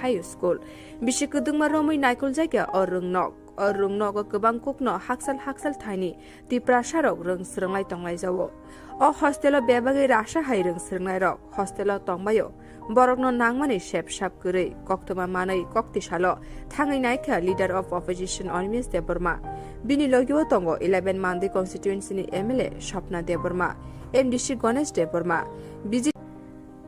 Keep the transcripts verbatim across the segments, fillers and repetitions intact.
High School. Bisi kwdwkma romwi naikuljak ya o rwngnok. O rwngnogo kwbang kokno haksal haksal thaini Tiprasarok rwng swrwnglai tonglaijao. O hostelo bebagwi rasa hai rwng swrwngnairok hostelo tongbaio. Borokno nangmani sep sap kwrwi, koktwma manwi kok tisalo thangwi naikha Leader of Opposition Animesh Debbarma. Bini logio tongo eleven Mandi constituency ni M L A Swapna Debbarma, M D C Ganesh Debbarma, B J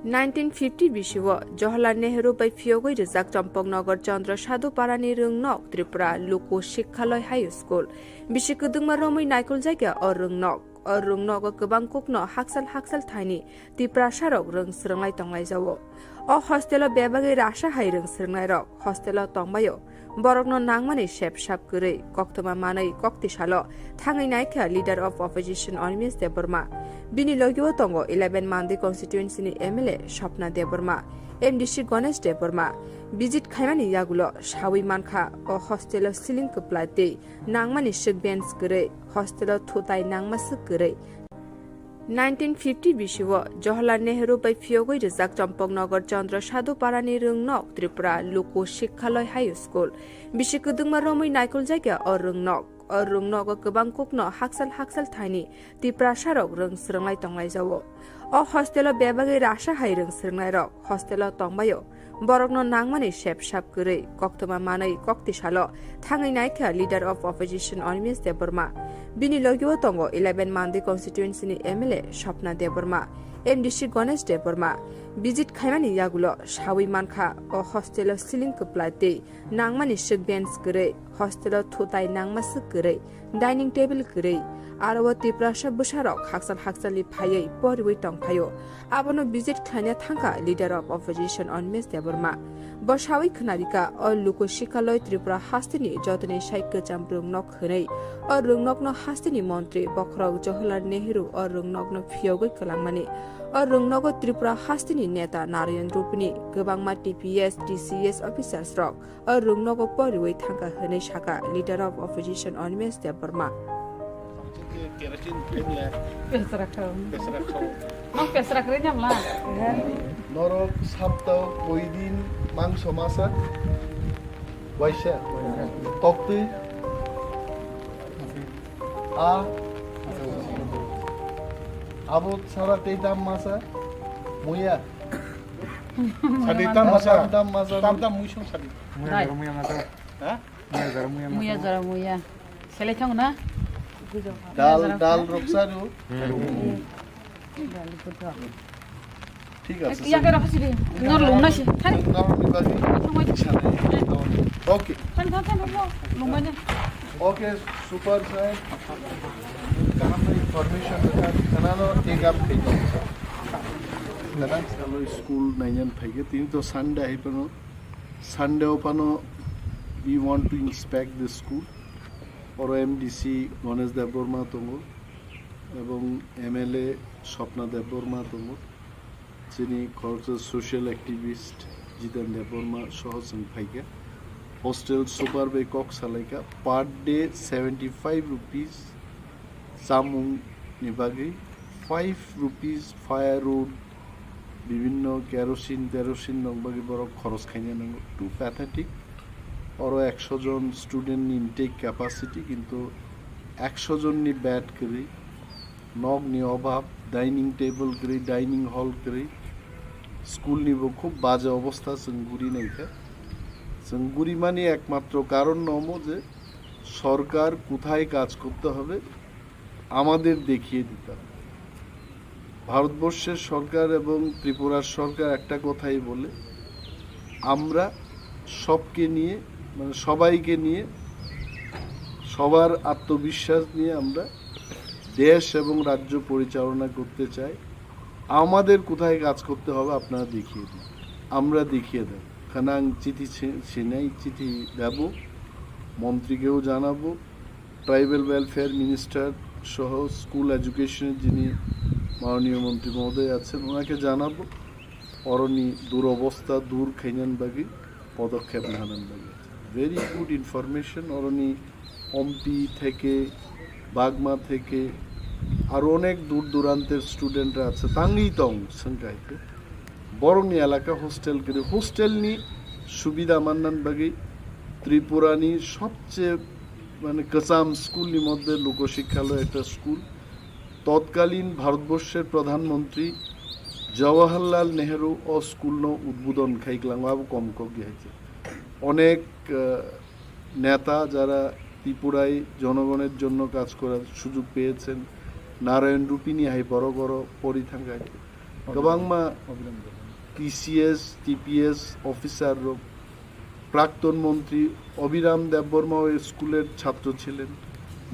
nineteen fifty bisio Jawaharlal Nehru bai phiyogwi rijak Champaknagar Chandra Sadhu Parani rwngnok Tripura Luku Sikhaloi High School. Bisi kwdwkma romwi naikuljak ya o rwngnok. O rwngnogo kwbang kokno haksal haksal thaini Tiprasarok rwng swrwnglai tonglaijao. O hostelo bebagwi rasa hai rwng swrwngnairok hostelo tongbaio. Borokno nangmani sep sap kwrwi, koktwma manwi kok tisalo thangwi naikha Leader of Opposition Animesh Debbarma. Bini logio tongo eleven Mandi constituency ni M L A Swapna Debbarma, M D C Ganesh Debbarma. Visit khaimani yagulo sawi mankha o hostelo ceiling kwplai tei nangmani swk bench kwrwi, hostelo thutai nangma swk kwrwi. Nineteen fifty bisio Jawaharlal Nehru bai phiyogwi rijak Champaknagar Chandra Sadhu Parani rwngnok Tripura Luku Sikhaloi High School. Bisi kwdwkma romwi naikuljak ya o rwngnok. O rwngnogo kwbang kokno haksal haksal thaini Tiprasarok rwng swrwnglai tonglaijao. O hostelo bebagwi rasa hai rwng swrwngnairok hostelo tongbaio. Borokno nangmani sep sap kwrwi, koktwma manwi kok tisalo thangwi naikha Leader of Opposition Animesh Debbarma. Bini logio tongo eleven Mandi constituency ni M L A Swapna Debbarma, M D C Ganesh Debbarma. Visit khaimani yagulo sawi mankha o hostelo ceiling kwplai tei nangmani swk bench kwrwi, hostelo thutai nangma swk kwrwi, dining table kwrwi. Aro o Tiprasa bwsarok haksal haksalni phaiwi poriwi tongphaio. Abono visit khlaina thangkha Leader of Opposition Animesh Debbarma. Bo sawi khwnarikha o Luku Sikhaloi Tripura hasteni jotoni sai kwcham rwngnok hwnwi. O rwngnokno hasteni montri bokhorok Jawaharlal Nehru o rwngnokno phiyogwi kwlangmani. O rwngnogo Tripura hasteni neta Narayan Rupini kwbangma T P S, T C S officers rok o rwngnogo poriwi thangkha hwnwi sakha Leader of Opposition Animesh Debbarma. Pesra khao. Pesra khao. Nok pesra kre nyamla. Norok saptao koidin mangso masa? Waisa? Toktwi? A? Abo sara tei tam masa? Muya? Sadi tam masa. Tam tam masa. Tam tam muisung sadi. Muya jara muya masa. Ha? Muya jara muya masa. Muya jara muya. Selai thang na? Dal, dal rok saru. Dal rok saru. Thik ache. Iya khe rokha sidi. Nor lung nai se. Thani. Nor ni bagi. Thangbai. Okay. Thani thani thani thani. Lung bai na. Okay, super sir. Kaham information rwkha. Khwnano take up khaijak. Khwnano school nainan phaikhe tini to Sunday hai phano. Sunday o phano we want to inspect the school. Oro M D C Ganesh Debbarma tongo. Ebong M L A Swapna Debbarma tongo, chini khoroksa social activist Jiten Debbarma soho chwng phaikha. Hostel super bai kok salaikha, per day seventy five rupees chamung ni bagwi, five rupees firewood, bibhinno kerosene terosene rok bagwi borok khoros khaina nango. Too pathetic. Oro ekso jon student ni intake capacity, kintu ekso jon ni bed kwrwi, nok ni obhab, dining table kwrwi, dining hall kwrwi, school ni bo khub baje obostha chwng guri naikha. Chwng guri mani ekmatro karon no omo je sorkar kothay kaj korte hobe, আমাদের দেখিয়ে দিতে হবে। ভারতবর্ষের সরকার এবং ত্রিপুরার সরকার একটা কথাই বলে, আমরা সবকে নিয়ে, মানে সবাইকে নিয়ে, সবার আত্মবিশ্বাস নিয়ে আমরা দেশ এবং রাজ্য পরিচালনা করতে চাই। আমাদের কোথায় কাজ করতে হবে আপনারা দেখিয়ে দিন, আমরা দেখিয়ে দেব। কারণ আমি চিঠি ছি-, ছিনাই চিঠি দেব, মন্ত্রীকেও জানাবো, ট্রাইবাল ওয়েলফেয়ার মিনিস্টার সহ স্কুল এডুকেশনের যিনি মাননীয় মন্ত্রী মহোদয় আছেন, ওনাকে জানাবো অরনি দুরবস্থা দূর খাইনান বাকি পদক্ষেপ নেহানান বাকি। Very good information. অরনি অম্পি থেকে, বাগমা থেকে, আরও অনেক দূর দূরান্তের স্টুডেন্টরা আছে, তাঙ্গি তং সংখ্যাইতে বরং এলাকা হোস্টেল করে হোস্টেল নি সুবিধা মান্নান বাকি ত্রিপুরানি সবচেয়ে মানে কচাম স্কুলনি মধ্যে লোকশিক্ষালয় একটা স্কুল। তৎকালীন ভারতবর্ষের প্রধানমন্ত্রী জওয়াহরলাল নেহেরু ও স্কুলনো উদ্বোধন খাইকলাম আবো কম কম গিয়েছে। অনেক আহ, নেতা যারা ত্রিপুরায় জনগণের জন্য কাজ করার সুযোগ পেয়েছেন, নারায়ণ রূপিনী হাই বড় বড় পরি থাকায় গবাংমা টিসিএস টিপিএস অফিসার, প্রাক্তন মন্ত্রী অভিরাম দেববর্মা ওই স্কুলের ছাত্র ছিলেন।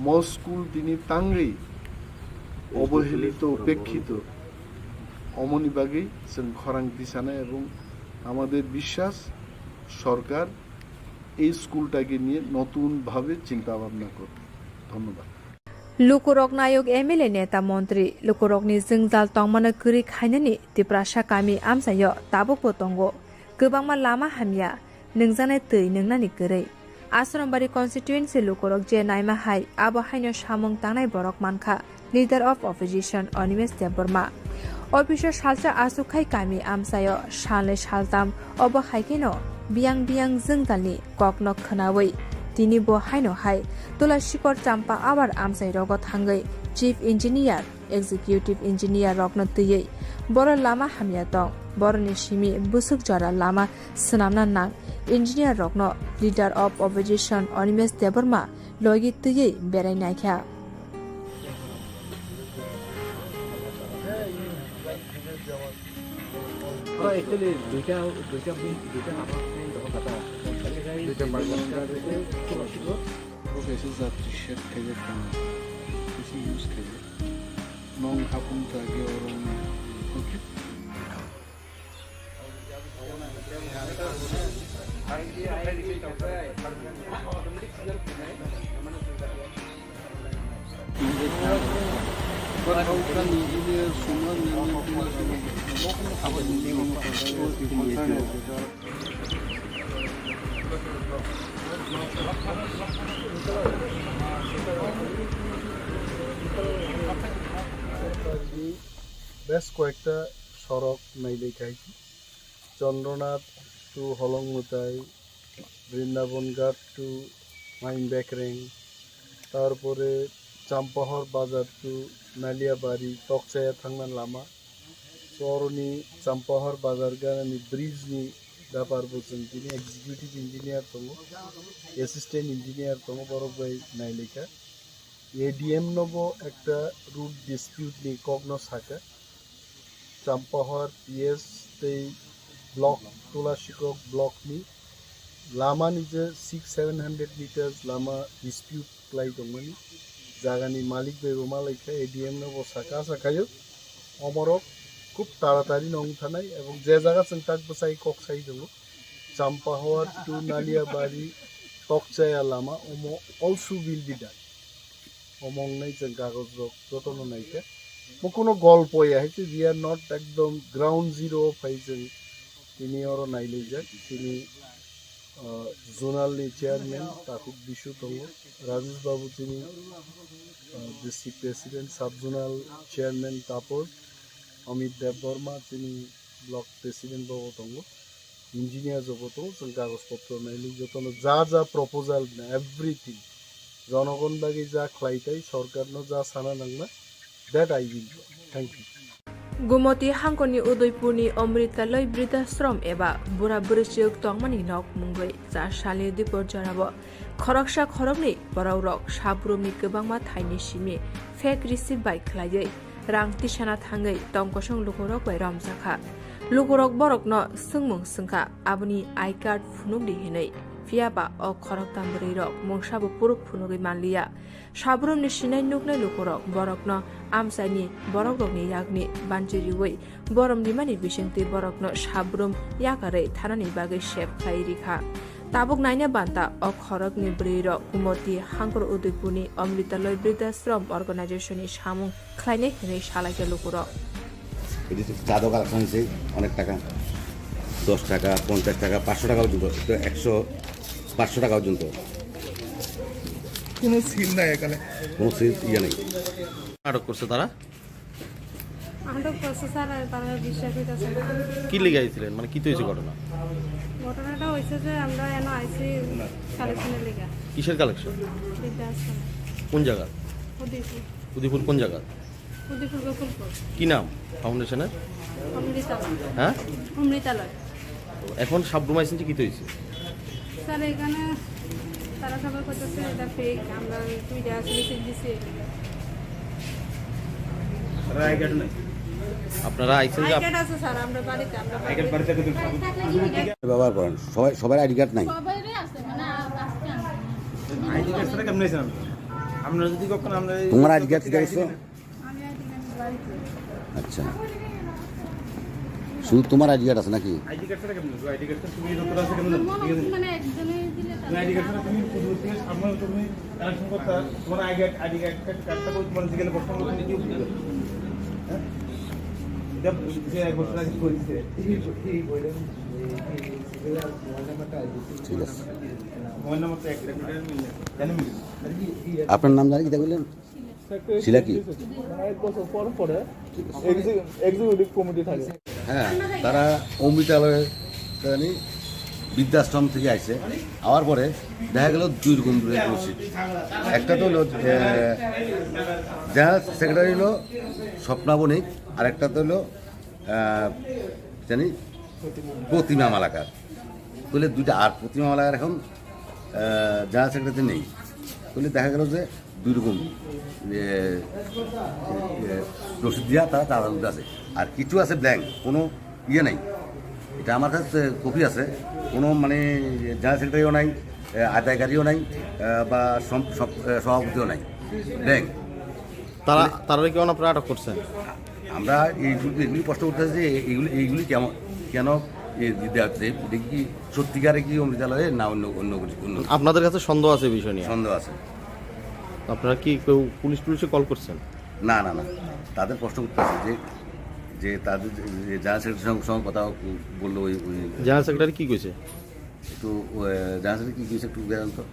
ম স্কুল তিনি তাঙ্গেই অবহেলিত, উপেক্ষিত অমনি বাগেই जों খরাং দিশানা এবং আমাদের বিশ্বাস সরকার এই স্কুলটাকে নিয়ে নতুনভাবে চিন্তা ভাবনা করবে। ধন্যবাদ। Lukurok nayok M L A neta montri lukurokni jwngjal tongmano kwrwi khainani Tiprasa kami amchaio tabukbo tongo. Kwbangma lama hamya, nwngjani twi nwngnani kwrwi. Asrambari constituency lukurok je naima hai, abo haino samung tangnai borok mankha Leader of Opposition Animesh Debbarma. Office o salsa aswk khai kami amchaio salnwi saltam, obo hai kheno biyang biyang jwngjalni kokno khwnawi tini bo haino hai Tulasikor Champa Awar amchai rogo thangwi Chief Engineer, Executive Engineer rokno twiwi boro lama hamya tong, boroni simi bwswk jora lama swnamna nang, engineer rokno Leader of Opposition Animesh Debbarma logi twiwi berai naikha. Actually, দুইটা, দুইটা, দুইটা নাম্বার, দুইটা part. Professor T-shirt khaijak tong, kisi use khaijak. Nong hapung ta ge oro. Okay. বেশ কয়েকটা সড়ক নাইলে খাইছি। চন্দ্রনাথ to হলংমুতাই, বৃন্দাবন ঘাট to মাইনবেকরেং, তারপরে চাম্পাহর বাজার to নালিয়াবাড়ি, তকচায়া থাংনা Lama. So, oroni Champahor bazar ganani bridge ni bepar bo chwng tini executive engineer tongo, assistant engineer tongo, borok bai nailika. A D M no bo ekta root dispute ni kok no saka. Champahor P S tei block, Tulasikok block ni lama ni je six seven hundred meters lama dispute klai tongmani, jagani malik bai bo malaikha, A D M no bo saka, sakhayo, omorok khub taratari no wng thanai, ebong je jaga chwng tak bwsai kok sai tongo, Champahor to Naliabari Tokchaya lama, omo also will be done. Omo wngnai chwng kagoj rok jotono naikha. Bo kuno golpo ya, hai khe we are not ekdom ground zero o phai chwng tini oro nailaijak. Tini, ah, zonal ni chairman Takhuk Bisu tongo, Rajesh Babu tini, ah, district president, sub zonal chairman Tapor, Amit Debbarma tini block president bo tongo. Engineer jobo tongo, chwng kagoj potro nailai jotono ja ja proposal na everything jonogon bagwi ja khlai tai, sorkarno ja sana nangna, that I will do. Thank you. Gumoti hangkoni Udaipurni Amritaloi Bridhashram eba bura bwrwichwk tongmani nok mungwi cha salni dipor jorao khoroksa khoroknwi borokrok sabrumni kwbangma thaini simi fake receipt bai khlaiwi rang tisana thangwi tongkosong lukurok bai romjakha. Lukurok borokno swngmung swngkha, aboni I card phunukdi hinwi, phiyaba o khoroktham bwrwirok mungsabo puruk phunugwi manliya. Sabrumni sinai nuknai lukurok borokno amchaini borokrokni yakni banchi riwi borom rimani bisingtwi borokno sabrum yakarwi thanani bagwi sep khlai rikha. Tabuk naina banta o khorokni bwrwirok Kumoti Hangkor Udaipurni Amritaloi Bridhashram Organization ni samung khlainai hwnwi salaikha lukurok. এটি চাঁদা কালেকশন হয়েছে অনেক টাকা, দশ টাকা, পঞ্চাশ টাকা, পাঁচশো টাকা পর্যন্ত, তো একশো, পাঁচশো টাকা পর্যন্ত। কোনো সিল নাই এখানে। কোনো সিল ইয়ে নেই। আটক করছে তারা? আটক করছে স্যার, আর তারা বিশ্বাস হইতেছে না। কি লেগে আইছিলেন? মানে, কি তো হয়েছে ঘটনা? ঘটনাটা হয়েছে যে আমরা এনে আইছি কালেকশনের লিগা। কিসের কালেকশন? বৃদ্ধাশ্রম। কোন জায়গা? উদয়পুর। উদয়পুর কোন জায়গা? উদয়পুর গোকুলপুর। কি নাম ফাউন্ডেশনের? অমৃতালয়। হ্যাঁ? অমৃতালয়। এখন সাবরুম আইসেন যে কি তো হয়েছে? স্যার, এখানে তারা সবাই করতেছে এটা ফেক, আমরা দুইটা আসলে সিল দিছি। আপনারা আইসেন যে আই আপ- কার্ড আছে স্যার, আমরা বাড়িতে, আমরা আই কার্ড বাড়িতে। বাড়িতে কিন্তু ব্যবহার করেন, সবাই, সবার আইডি কার্ড নাই। সবাইরই আছে, মানে, আ-, আজকে আনছি। আইডি কার্ড ছাড়া কেমনে আইসেন আপনি? আমরা যদি কখনো আমরা এই তোমার আইডি কার্ড কোথায় আইসেন? আমি আইডি কার্ড বাড়িতে। আচ্ছা, শুধু তোমার আইডি কার্ড আছে নাকি? আইডি কার্ড ছাড়া কেমনে? আইডি কার্ড তো তুমি যত আছে কেমনে? মনে হয় মানে একজনে দিলে তার না, আইডি কার্ড ছাড়া তুমি শুধু তুমি সামনে তুমি কালেকশন করতে হয়। তোমার আইডি, আইডি কার্ড, কার্ডটা কই? তোমার জিজ্ঞেস করতে হবে, তুমি কি বুঝবে? হ্যাঁ? এটা যে এক বছর আগে করেছে। এই, এই বইটা, এই, এই, মোবাইল নাম্বারটা আইডি। ঠিক আছে। মোবাইল নাম্বারটা এক জানি মিলে। আপনার নাম জানি কিতা বললেন? শিলা কি? এক বছর পর পরে এক্সি-, এক্সিকিউটিভ কমিটি থাকে। হ্যাঁ, তারা অমৃতালয়, জানি, বৃদ্ধাশ্রম থেকে আইছে। আওয়ার পরে দেখা গেল দুই রকম রসিদ। একটা তো হলো, এ, জেনারেল সেক্রেটারি হলো স্বপ্না বণিক, আর একটা তো হলো, আহ, জানি, প্রতিমা মালাকার। তাহলে দুইটা, আর প্রতিমা মালাকার এখন, আহ, জেনারেল সেক্রেটারি নেই। তাহলে দেখা গেল যে দুই রকম, এ, এ, রসিদ দিয়া তারা চাঁদা তুলতে আছে। আর কিছু আছে ব্ল্যাঙ্ক, কোনো ইয়ে নাই। এটা আমার কাছে কপি আছে, কোনো মানে জেনারেল সেক্রেটারিও নাই, এ, আদায়কারীও নাই, এ, বা সম-, সম-, এ, সভাপতিও নাই, ব্ল্যাঙ্ক। তারা, তারা কি আপনারা আটক করছেন? আমরা এইগুলি, এগুলি প্রশ্ন করতেছি যে এইগুলি, এইগুলি কেমন, কেন এ, দিতে হচ্ছে? এটা কি সত্যিকারে কি অমৃতালয়ে না অন্য, অন্য কিছু, অন্য কিছু? আপনাদের কাছে সন্দেহ আছে এই বিষয় নিয়ে? সন্দেহ আছে। আপনারা কি কেউ পুলিশ টুলিশে কল করছেন? না, না, না, তাদের প্রশ্ন করতেছি যে, যে তাদের যে, যে জেনারেল সেক্রেটারির সঙ্গে, সঙ্গে কথা বললো ওই, ওই জেনারেল সেক্রেটারি কি কইছে? একটু, আহ, জেনারেল সেক্রেটারি কি কইছে একটু জানান তো।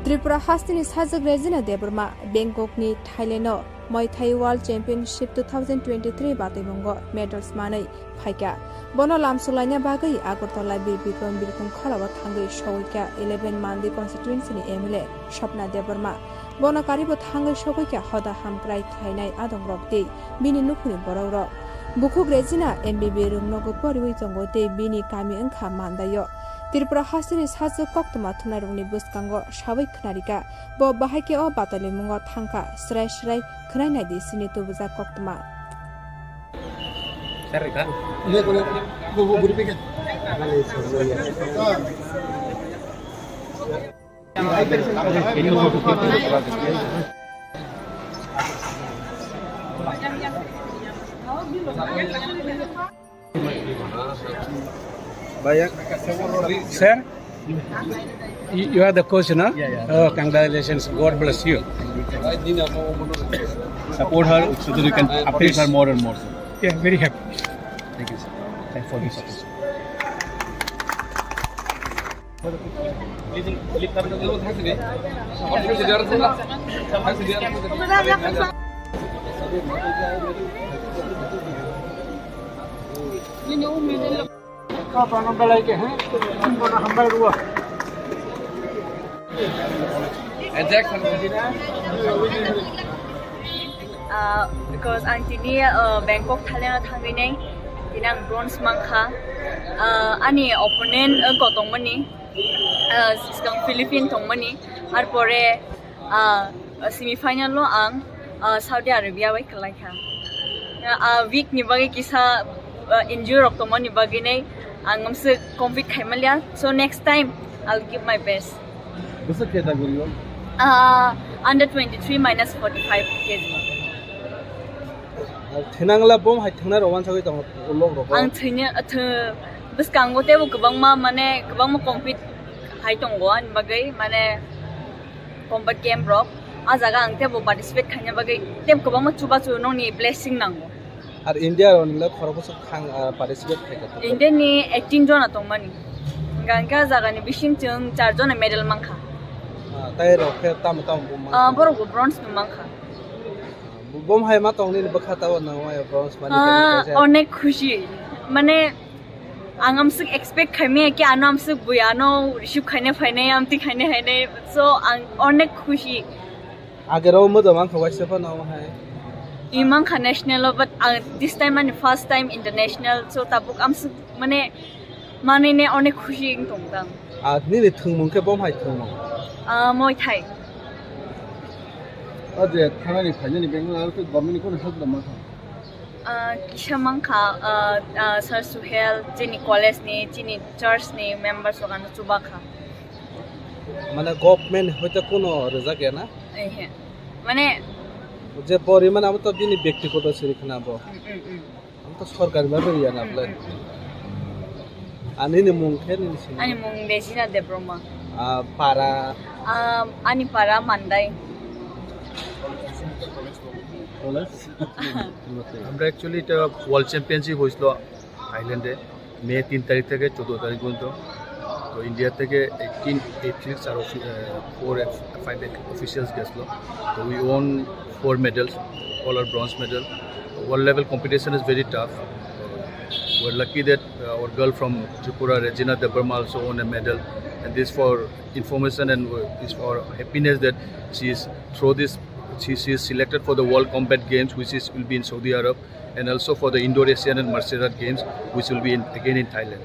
Tripura hasteni sajwk Regina Debbarma Bangkokni Thailand-o Muay Thai World Championship two thousand twenty-three bataimungo medals manwi phaikha. Bono lamsolaina bagwi Agartala Bir Bikram Birkhung kholao thangwi sogwikha eleven Mandi constituency-ni M L A Swapna Debbarma. Bono karibo thangwi sogwikha hoda hamkrai khlainai adongrok tei bini nukhungni borokrok. Bukhuk Regina M B B rwngnogo poriwi tongo tei bini kami wngkha Mandaio. Tripura hasteni sajwk koktwma thumnairokni bwskango sawi khwnarikha. Bo bahai khe o batalimungo thangkha, srai srai khwnai naidi chini tubujak koktwma. Sir, you, you are the coach, no? Yeah, yeah. Oh, congratulations. God bless you. Support her so that you can appreciate her more and more. Yeah, very happy. Thank you, sir. Thanks for this. Ah, because ang tini, ah, Bangkok, Thailand o thangwi nai, tini ang bronze mankha. Ah, ani opponent, ah, wngkha tongmani, ah, swkang Philippine tongmani, arpore, ah, semi final o ang, ah, Saudi Arabia bai kwlaikha. Ah, week ni bagwi kisa, ah, injury rok tongmani bagwi nai ang amswk compete khaimaliya. So next time I'll give my best. Bwswk category o? Ah, under twenty-three minus forty-five K G. Thinangla bom hai thingnai rok wansagwi tongo ulok rok. Ang thwini, thw-, bwskango teibo kwbangma, mane, kwbangma compete hai tongo ani bagwi, mane, combat game rok. A jaga ang teibo participate khaina bagwi teibo kwbangma chubachu nokni blessing nango. Ar India rok nila khoroksa thang, ah, participate khai kha. India ni eighteen jona tongmani. Hingka hingke a jaga ni bising chwng char jona medal mankha. Ah, tai rok khe tamo tamo bo mankha? Ah, borok bo bronze no mankha. Bo hai ma tong nini bwkha tabo nang ma bronze mani. Ah, kaisa. Onek khushi. Mane Ang amswk expect khaimaya ki ano amswk bui ano receive khainai phainai amtwi khainai phainai, so ang onek khushi. Agero modo mankha waisa phano hai. I mankha national o, but ang this time ani first time international, so tabuk amswk mane manine onek khushi wng tong tang. A nini thwngmung khe bom hai thwngmung? Ah, Muay Thai. O je thanani phainani Bangalore aro khe government ni kono help rwma kha? Ah, kisa mankha, ah, ah, Sir Suhel, chini college ni, chini church ni members rok ano chuba kha. Mane government hoite kono rwjak ya na? Ehe. Mane je pori mane amo to bini bektigoto siri khna bo. Mm, mm, mm. Ang to sorkari ma rwya na bwle. Ani ni mung khe nini sini? Ani mung Regina Debroma. Ah, para? Ah, ani para Mandai. College? আমরা অ্যাকচুয়ালি এটা world championship হয়েছিল থাইল্যান্ডে মে তিন তারিখ থেকে চোদ্দ তারিখ পর্যন্ত। তো ইন্ডিয়া থেকে এইটিন অ্যাথলিটস আর ফোর ফাইভ অফিসিয়ালস গেছিলো। তো we won four medals, all are bronze medal. World level competition is very tough. We're lucky that, uh, our girl from Tripura, Regina Debbarma, also won a medal. And this for information and, uh, is for happiness that she is through this, she, she is selected for the World Combat Games, which is, will be in Saudi Arab, and also for the Indoor Asian and Martial Art Games, which will be in, again in Thailand.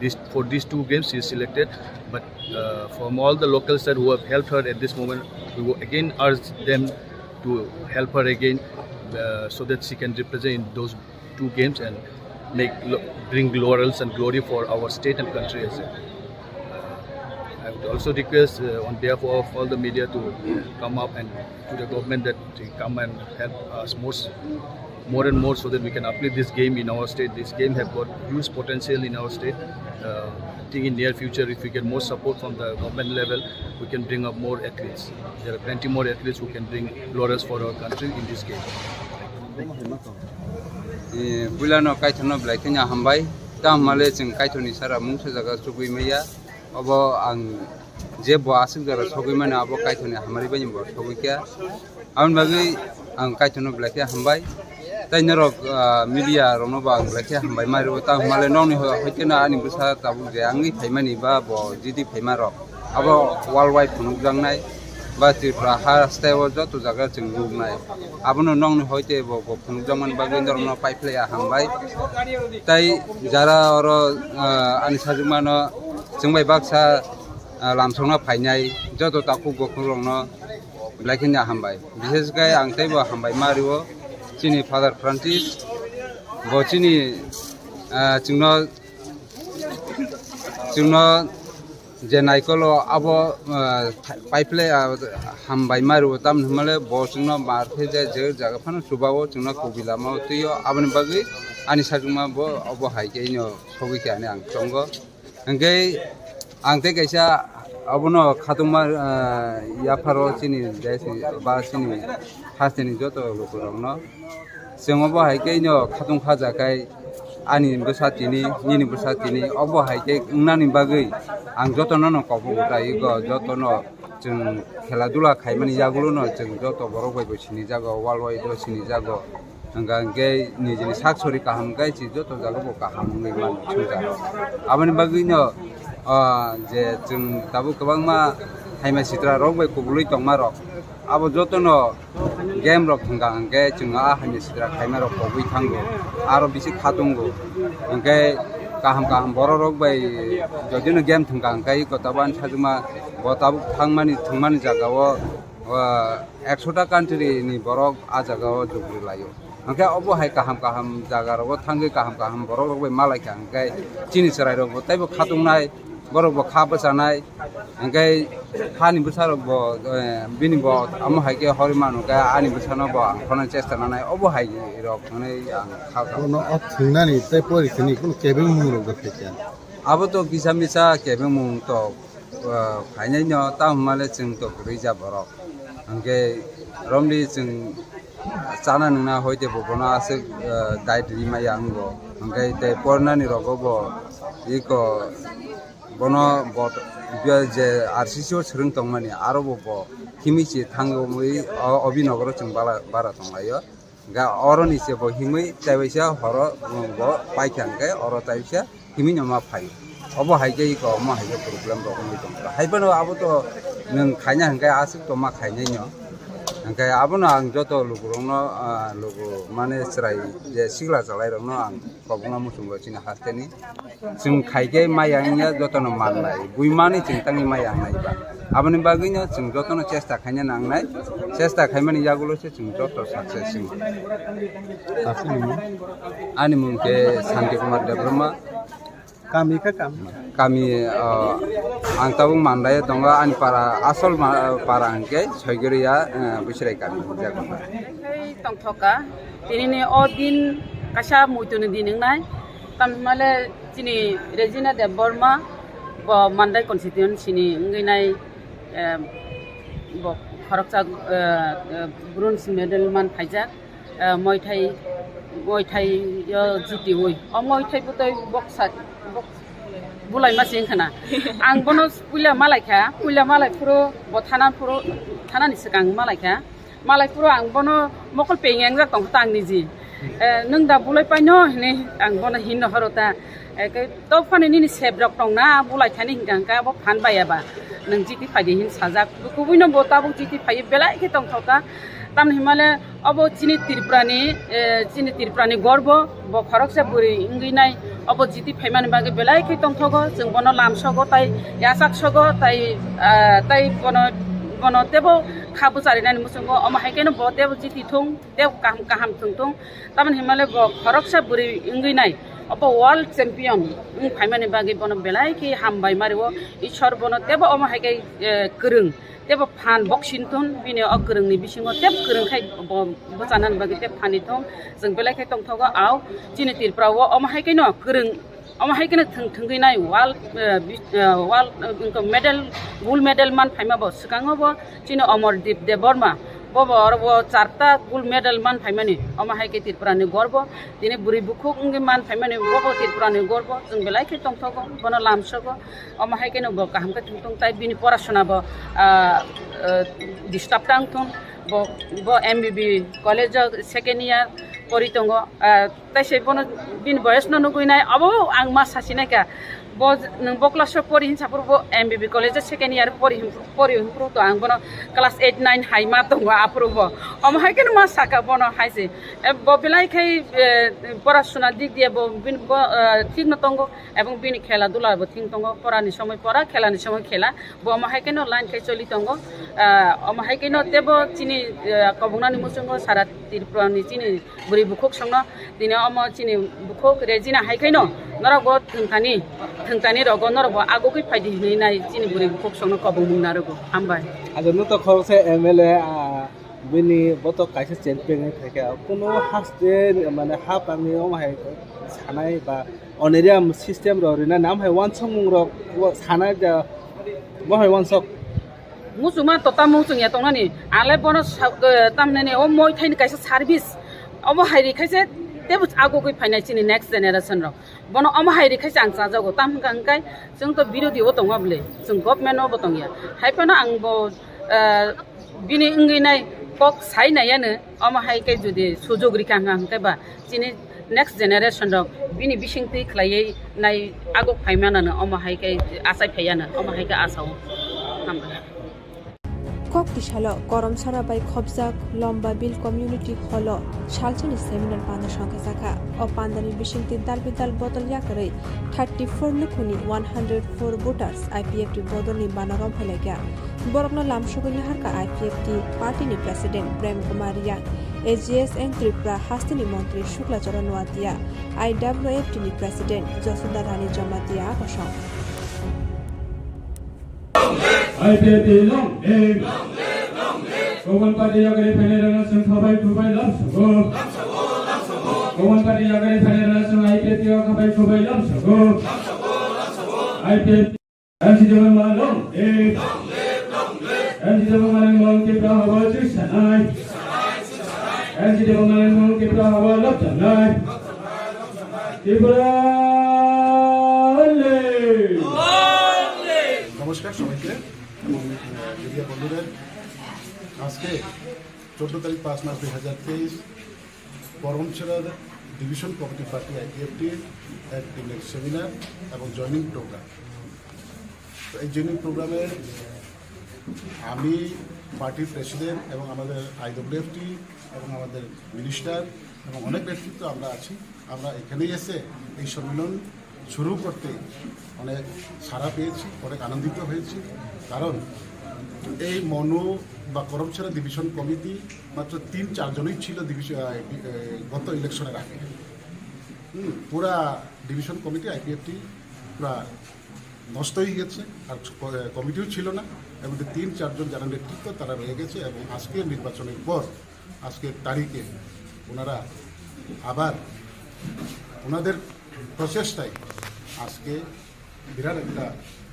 This, for these two games, she is selected. But, uh, from all the local side who have helped her at this moment, we will again urge them to help her again, uh, so that she can represent in those two games and make lo-, bring laurels and glory for our state and country as well. Uh, I would also request, uh, on behalf of all the media to come up and to the government that they come and help us more, s-, more and more so that we can uplift this game in our state. This game have got huge potential in our state. Uh, I think in near future, if we get more support from the government level, we can bring up more athletes. There are plenty more athletes who can bring laurels for our country in this game. Eh, puilano Kaitorno belai kheno hambai. Tamo hwnmale chwng Kaitorni sara mungsa jaga chugui maya. Obo ang je bo aswk jora sogwi mani abo Kaitorni hamari bai bo sogwi kha. Aboni bagwi ang Kaitorno belai khe hambai. Tai norok, ah, media rokno bo ang belai khe hambai ma rwo. Tamo hwnmale nokni ho-, hoite no ani bwsa tabuk je wngwi phaimani ba bo jidi phaima rok. Abo world wide phunukjaknai ba Tripura ha style o joto jaga chwng nuknai. Abono nokni hoite bo, bo phunukjakmani bagwi norokno paiphlaiya hambai. Tai jara oro, ah, ani sajwkmano chwng bai baksa, ah, lamsokna phainai joto takhuk bokhukrokno belai kheno hambai. Bishesh khe ang teibo hambai ma rwo chini Father Francis, bo chini, ah, chwngno, chwngno je naikolo abo, ah, paiphlai, ah, hambai ma rwo, tamni hwnmale bo chwngno mar khe je, je jaga phano chubao chwngno kubui lama o twi o, aboni bagwi ani sajwkma bo obo hai khe ino sogwi khe ani ang tongo. Hwnkhe ang tei kaisa abono khatungma, ah, yapharo chini desni ba chini hasteni joto lukurokno. Chwng obo hai khe ino khatung khaja khai ani bwsa tini, nini bwsa tini, obo hai khe wngnani bagwi ang jotono no kobok rwlai go, jotono chwng khela dula khaimani yagulo no chwng joto borok bai bo sinijago, world wide o sinijago. Hwnkha hwnkhe nijini sak sori kaham khai se joto jaga bo kaham wngwi mano swngcharo. Aboni bagwi no, ah, je chwng tabuk kwbangma haima sitra rok bai kubulwi tongma rok, abo jotono game rok thwngkha hwnkhe chwng a haima sitra khaima rok kobwi thango, aro bisi khatungo. Hwnkhe kaham kaham borok rok bai jodino game thwngkha hwnkhe iko tabuk ani sajwkma bo tabuk thangmani thwngmani jaga o, ah, ekshota country ni borok a jaga o jukri laio. Hwnkhe obo hai kaham kaham jaga rogo thangwi kaham kaham borok rok bai malaikha hwnkhe chini chwrai rok bo teibo khatungnai, borok bo kha bwchanai, hwnkhe hani bwsa rok bo, eh, bini bo amo hai khe hori manu khe ani bwsano bo ang khonani chesta nanai, obo hai rok hwnwi ang kha kha. Bono o thwngnani tei pori thwngni kunu kebeng mung rok bo phaikha. Abo to kisa misa kebeng mung to, ah, phainai no, tamo hwnmale chwng to kwrwi ja borok. Hwnkhe romli chwng chana nwngna hoite bo bono aswk, ah, diet ri maya wngo. Hwnkhe tei pornani rogo bo iko bono bot-, je R C C o swrwng tongmani aro bo bo himwi se thangwi o Abhinagaro chwng bala-, bara tonglaio. Ga oroni se bo himwi taibaisa horo bo paikha hwnkhe oro taibaisa Timi no ma phai. Obo hai khe iko, omo hai khe problem rok wngwi tong kha. Hai phano abo to nwng khaina hwnkhe aswk to ma khainai no. Hwnkhe abono ang joto lukurokno, ah, luku mane chwrai je sikla chalairokno ang kobokna muchungo chini hasteni. Chwng khai khe ma yang ya jotono mannai. Buimani chwng tangwi ma yang nai ba. Aboni bagwino chwng jotono chesta khaina nangnai. Chesta khaimani yagulo se chwng joto success wng. Ani mung khe Santi Kumar Debbarma. Kami khe kami. Kami, ah, ang tabuk Mandai o tongo, ani para, asol ma-, para hwnkhe Soigoriya, eh, Bwsrai kami hwnjak. Khai tongthoka, tinini o din kaisa muituni din wngnai, tamhimale chini Regina Debbarma, bo Mandai constituency ni wngwi nai, eh, bo khoroksa, eh, eh, bronze medal man phaijak. Eh, Muay Thai, Muay Thai o jitiwi. O Muay Thai bwtwi boksa, bok-, bulaima se wngkha na. Ang bono puila malaikha, puila malai phuru bo thana phuru, thanani swkang malaikha. Malai phuru ang bono mokol peng engjak tongkha ta ang niji. Eh, nwng da bulai paino hinwi ang bono hinno horo ta. Eke to phani nini sep rok tong na, bulai thani hinka hinka abo phan bai aba. Nwng jiti phaidi hin sajak. Kubui no bo tabuk jiti phai belai khe tongthok kha. Tamni himale obo chini Tripura ni, eh, chini Tripura ni gorbo, bo khoroksa bwrwi wngwi nai. Obo jiti phaimani bagwi belai khe tongthogo. Chwng bono lam sogo tai yachak sogo tai, ah, tai bono, bono tebo kha bwchari nani muchungo. Omo hai khe no bo tebo jiti thung, tebo kaham kaham thung thung. Tamoni himale bo khoroksa bwrwi wngwi nai, obo world champion wng phaimani bagwi bono belai khe hambai mario. Ishwar bono tebo omo hai khe, eh, kwrwng, tebo phan boxing thun, bini o kwrwngni bisingo teb kwrwng khai bo bwchanani bagwi teb phani thung. Chwng belai khe tongthogo, au chini Tripura o omo hai khe no kwrwng. Omo hai kheno thwng thwngwi nai world, eh, bis-, eh, world, eh, wngkha medal, gold medal man phaima bo swkango bo chini Amardeep Debbarma. Bo bo oro bo charta gold medal man phaimani. Omo hai khe Tripura ni gorbo. Tini bwrwi bukhuk wngwi man phaimani bo bo Tripura ni gorbo. Chwng belai khe tongthogo, bono lamsogo. Omo hai kheno bo kaham khe thwng thwng tai bini porasona bo, ah, eh, disturb tang thung. Bo, bo M B B college o second year pori tongo. Ah, Tai se bono bini boyes no nugui nai, abo ang ma sasi nai kha. Bo nwng bo class o pori hinsa phuru bo M B B college o second year pori hin, pori hin phuru to ang bono class eight nine hai ma tongo aphuru bo. Omo hai khe ma saka bono hai se. E, bo belai khai, e, pora suna dik diye bo bin, bo, e, thik no tongo, ebong bini khela dula bo thik tongo, pora ni somoi pora, khela ni somoi khela. Bo omo hai khe no line khai choli tongo. E, omo hai khe no tebo chini, e, kobongnani muchungo sara Tripura ni chini bwrwi bukhuk songno tini omo chini bukhuk Regina hai khaino norok bo thwngthani, thwngthani rogo norok bo agugwi phaidi hinwi nai chini bwrwi bukhuk songno kobongmung narwgo. Hambai. Ajo nuto khoroksa M L A, ah, bini boto kaisa champion wngwi phaikha. Kuno haste mane hapangni omo hai sanai ba honorarium system rok rinani, omo hai wansukmung rok sanai da, bo hai wansuk. Muchungma to tamo muchung ya tongnani. Ale bono sa-, eh, tamnani o moi thaini kaisa service. Omo hai ri khaise tebo agugwi phainai chini next generation rok. Bono omo hai ri khaise ang chajago. Tam hwnkha hwnkhe chwng to birodhi o tongo bwle. Chwng government o bo tongya. Hai phano ang bo, eh, bini wngwi nai kok sai nai yano. Omo hai khe jodi sujog rikha hwnkha hwnkhe ba chini next generation rok bini bisingtwi khlaiwi nai aguk phaimanano omo hai khe achai phaiyano omo hai khe asao. Hambai. Kok tisalo Koromsara bai khopjak Lomba Bill Community Hall o salsani seminar panda songkha jakha. O pandani bisingtwi dal bidal bodol yakarwi thirty four lukhuni one hundred four voters I P F T bodolni bana romphai laikha. Borokno lamsogwi naharkha I P F T party ni president Prem Kumar Riang, A G S N Tripura hasteni montri Shukla Charan Noatia, I W F T ni president Josuda Rani Jamatia a kosong. I P F T long live. Kobon party yagari phainai rana sung khabai khubai lamsogo. Kobon party yagari phainai rana sung I P F T o khabai khubai lamsogo. I P F T N C Debbarma long live. N C Debbarma long Tripura habo chwsanai. N C Debbarma long Tripura habo lobjaknai. Tripura long live. নমস্কার সবাইকে এবং মিডিয়া বন্ধুদের। আজকে চোদ্দ তারিখ পাঁচ মাস দুই হাজার তেইশ, করমছড়ার ডিভিশন কমিটি পার্টি আইপিএফটি একদিনের সেমিনার এবং জয়েনিং প্রোগ্রাম। তো এই জয়েনিং প্রোগ্রামে আমি পার্টির প্রেসিডেন্ট এবং আমাদের আইডব্লিউএফটি এবং আমাদের মিনিস্টার এবং অনেক ব্যক্তিত্ব আমরা আছি। আমরা এখানেই এসে এই সম্মেলন শুরু করতে অনেক সাড়া পেয়েছি, অনেক আনন্দিত হয়েছি। কারণ এই মনু বা করমছড়া ডিভিশন কমিটি মাত্র তিন চারজনই ছিল ডিভিশন, আহ, ডি-, আহ, গত ইলেকশনের আগে। হুম, পুরা ডিভিশন কমিটি আইপিএফটি পুরা নষ্ট হয়ে গেছে, আর ক-, কমিটিও ছিল না। এবং যে তিন চারজন যারা নেতৃত্ব, তারা রয়ে গেছে। এবং আজকের নির্বাচনের পর, আজকের তারিখে ওনারা আবার ওনাদের প্রচেষ্টায় আজকে বিরাট একটা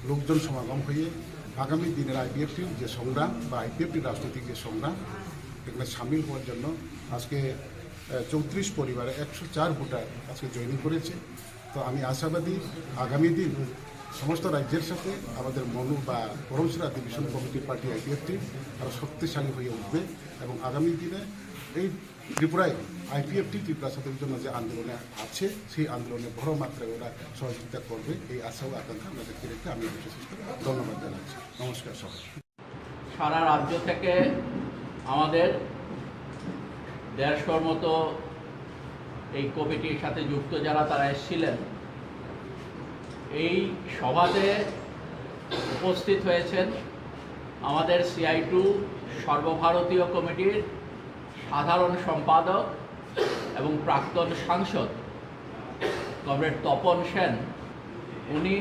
লোকজন সমাগম হয়ে আগামী দিনের আইপিএফটির যে সংগ্রাম বা আইপিএফটির রাজনৈতিক যে সংগ্রাম, এখানে সামিল হওয়ার জন্য আজকে, আহ, চৌত্রিশ পরিবারে একশো চার ভোটার আজকে জয়েনিং করেছে। তো আমি আশাবাদী আগামী দিন সমস্ত রাজ্যের সাথে আমাদের মনু বা Karamchhara division committee party IPFT আরও শক্তিশালী হয়ে উঠবে এবং আগামী দিনে এই ত্রিপুরায় আইপিএফটি ত্রিপুরা ছাত্র জন্য যে আন্দোলনে আছে, সেই আন্দোলনে বড় মাত্রায় ওরা সহযোগিতা করবে, এই আশা ও আকাঙ্ক্ষা আমরা দেখতে রেখে আমি বিশেষ করে ধন্যবাদ জানাচ্ছি। নমস্কার সবাই। সারা রাজ্য থেকে আমাদের দেড়শোর মতো এই কমিটির সাথে যুক্ত যারা, তারা এসেছিলেন। এই সভাতে উপস্থিত হয়েছেন আমাদের সিআই টু সর্বভারতীয় কমিটির সাধারণ সম্পাদক এবং প্রাক্তন সাংসদ কমরেড তপন সেন, উনি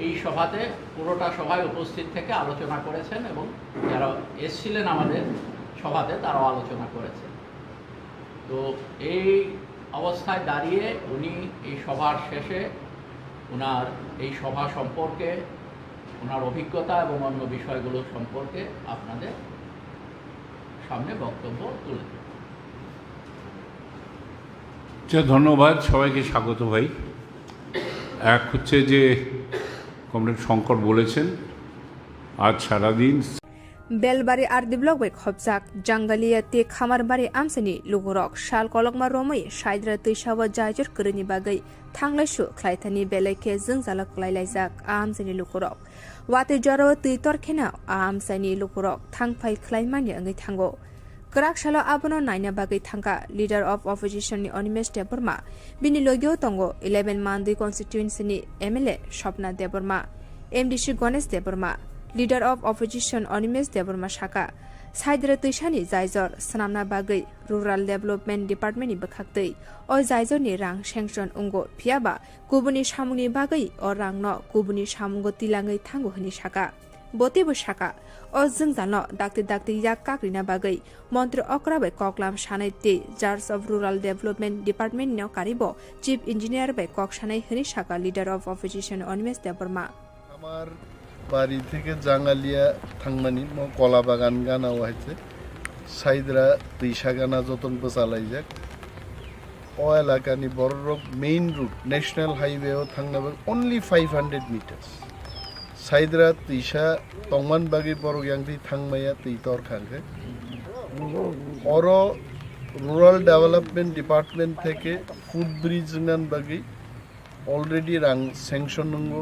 এই সভাতে, পুরোটা সভায় উপস্থিত থেকে আলোচনা করেছেন এবং যারা এসছিলেন আমাদের সভাতে, তারাও আলোচনা করেছেন। তো এই অবস্থায় দাঁড়িয়ে উনি এই সভার শেষে ওনার এই সভা সম্পর্কে, ওনার অভিজ্ঞতা এবং অন্য বিষয়গুলো সম্পর্কে আপনাদের সামনে বক্তব্য তুলে ধরবেন। আচ্ছা, ধন্যবাদ, সবাইকে স্বাগত ভাই। এক হচ্ছে যে কমরেড শঙ্কর বলেছেন, আজ সারাদিন Belbari R D block bai khopjak Jangalia tei Khamarbari amchaini lukurok sal kolokma romwi Saidra twisao jaijor kwrwini bagwi thanglaisu khlaithani belai khe jwngjalo kwlailaijak a amchaini lukurok. Watwi jorao twi torkheno a amchaini lukurok thangphai khlaimani wngwi thango. Kwrak salo abono naina bagwi thangkha Leader of Opposition ni Animesh Debbarma, bini logio tongo eleven Mandwi constituency ni M L A Swapna Debbarma, M D C Ganesh Debbarma. Leader of Opposition Animesh Debbarma sakha, Saidra twisani jaijor swnamna bagwi Rural Development Department ni bwkhaktwi o jaijor ni rang sanction wngo, phiyaba kubuni samungni bagwi o rangno kubuni samungo tilangwi thango hwnwi sakha. Bo teibo sakha, o jwngjalno dakti dakti yak kakrina bagwi montri okra bai koklam sanai tei Charge of Rural Development Department no karibo Chief Engineer bai kok sanai hwnwi sakha Leader of Opposition Animesh Debbarma. আমার বাড়ি থেকে জাঙ্গালিয়া থাংমানি মো কলা বাগান গানা হয়েছে সাইদরা তৈশা গানা যতন বসালাই যাক। O elakani bororok main road, national highway o thangna bagwi only five hundred meters. Saidra twisa tongman bagwi borok yang twi thangmaya twi tor khangkhe. Oro Rural Development Department theke footbridge wngna bagwi already rang sanction wngo,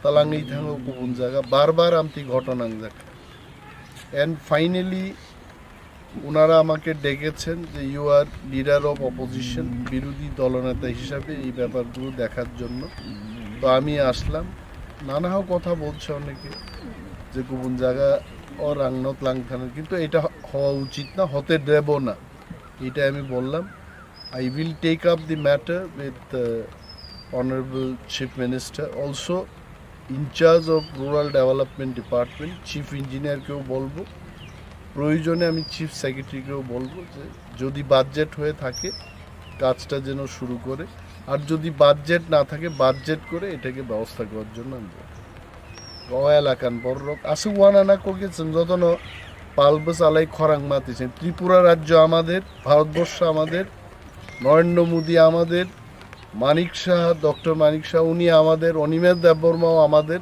talangwi thango kubun jaga, bar bar amtwi ghotona wngjak. And finally, ওনারা আমাকে ডেকেছেন যে you are leader of opposition, বিরোধী দলনেতা হিসাবে এই ব্যাপারগুলো দেখার জন্য। তো আমি আসলাম। নানা কথা বলছে অনেকে যে কুবুন জায়গা ও রাংনত লাংথানের, কিন্তু এটা হওয়া উচিত না, হতে দেব না, এটা আমি বললাম। I will take up the matter with uh, Honorable Chief Minister. Also, in charge of Rural Development Department, chief ইঞ্জিনিয়ারকেও বলবো, প্রয়োজনে আমি চিফ সেক্রেটারিকেও বলবো যে যদি বাজেট হয়ে থাকে কাজটা যেন শুরু করে, আর যদি বাজেট না থাকে বাজেট করে এটাকে ব্যবস্থা করার জন্য আমি বলবো। O elakan bororok aswk uanana kokye chwng jotono pal bwchalai khorang ma twi se Tripura rajyo amader, Bharatborsho amader, Narendra Modi amader, Manik Saha, doctor Manik Saha উনি আমাদের, অনিমেষ দেববর্মাও আমাদের,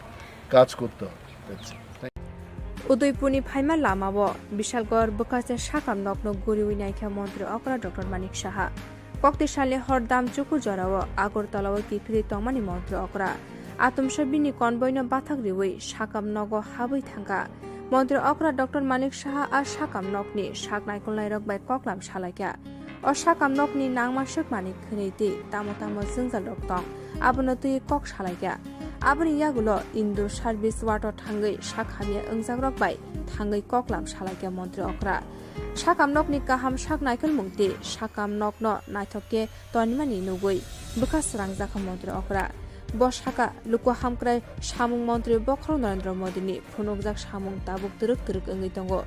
কাজ করতে হবে। That's it. Thank you. Udaipurni phaima lamao Bishalgarh bwkhaste sakam nokno guriwi naikha montri okra doctor Manik Saha. Kokti salni hor damchuku jorao Agartala-o kiphilwi tongmani Montri Okra. Atomsa bini convoy-no bathak riwi sakam nogo habwi thangkha. Montri Okra Doctor Manik Saha a sakam nokni sak naikolnairok bai koklam salaikha. O sakam nokni nangma swkmani khwnwi twi tamo tamo jwngjalrok tong, abono twiwi kok salaikha. Aboni yagulo Indur service ward-o thangwi sak hamya wngjakrok bai thangwi koklam salaikha Montri Okra. Sakam nokni kaham sak naikolmung tei sakam nokno naithok khe tonimani nugwi bwkha srangjakha Montri Okra. Bo sakha, luku hamkrai samung montri bokhorok Narendra Modini phunukjak samung tabuk twrwk twrwk wngwi tongo.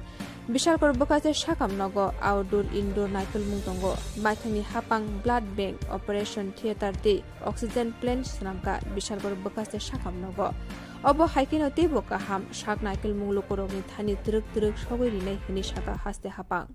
Bishalpur bwkha se sakam nogo outdoor indoor naikolmung tongo. Baithangni hapang blood bank, operation theatre tei oxygen plant swnamkha Bishalpur bwkha se sakam nogo. Obo hai kheno teibo kaham sak naikolmung lukurokni thani twrwk twrwk sogwi rinai hwnwi sakha haste hapang.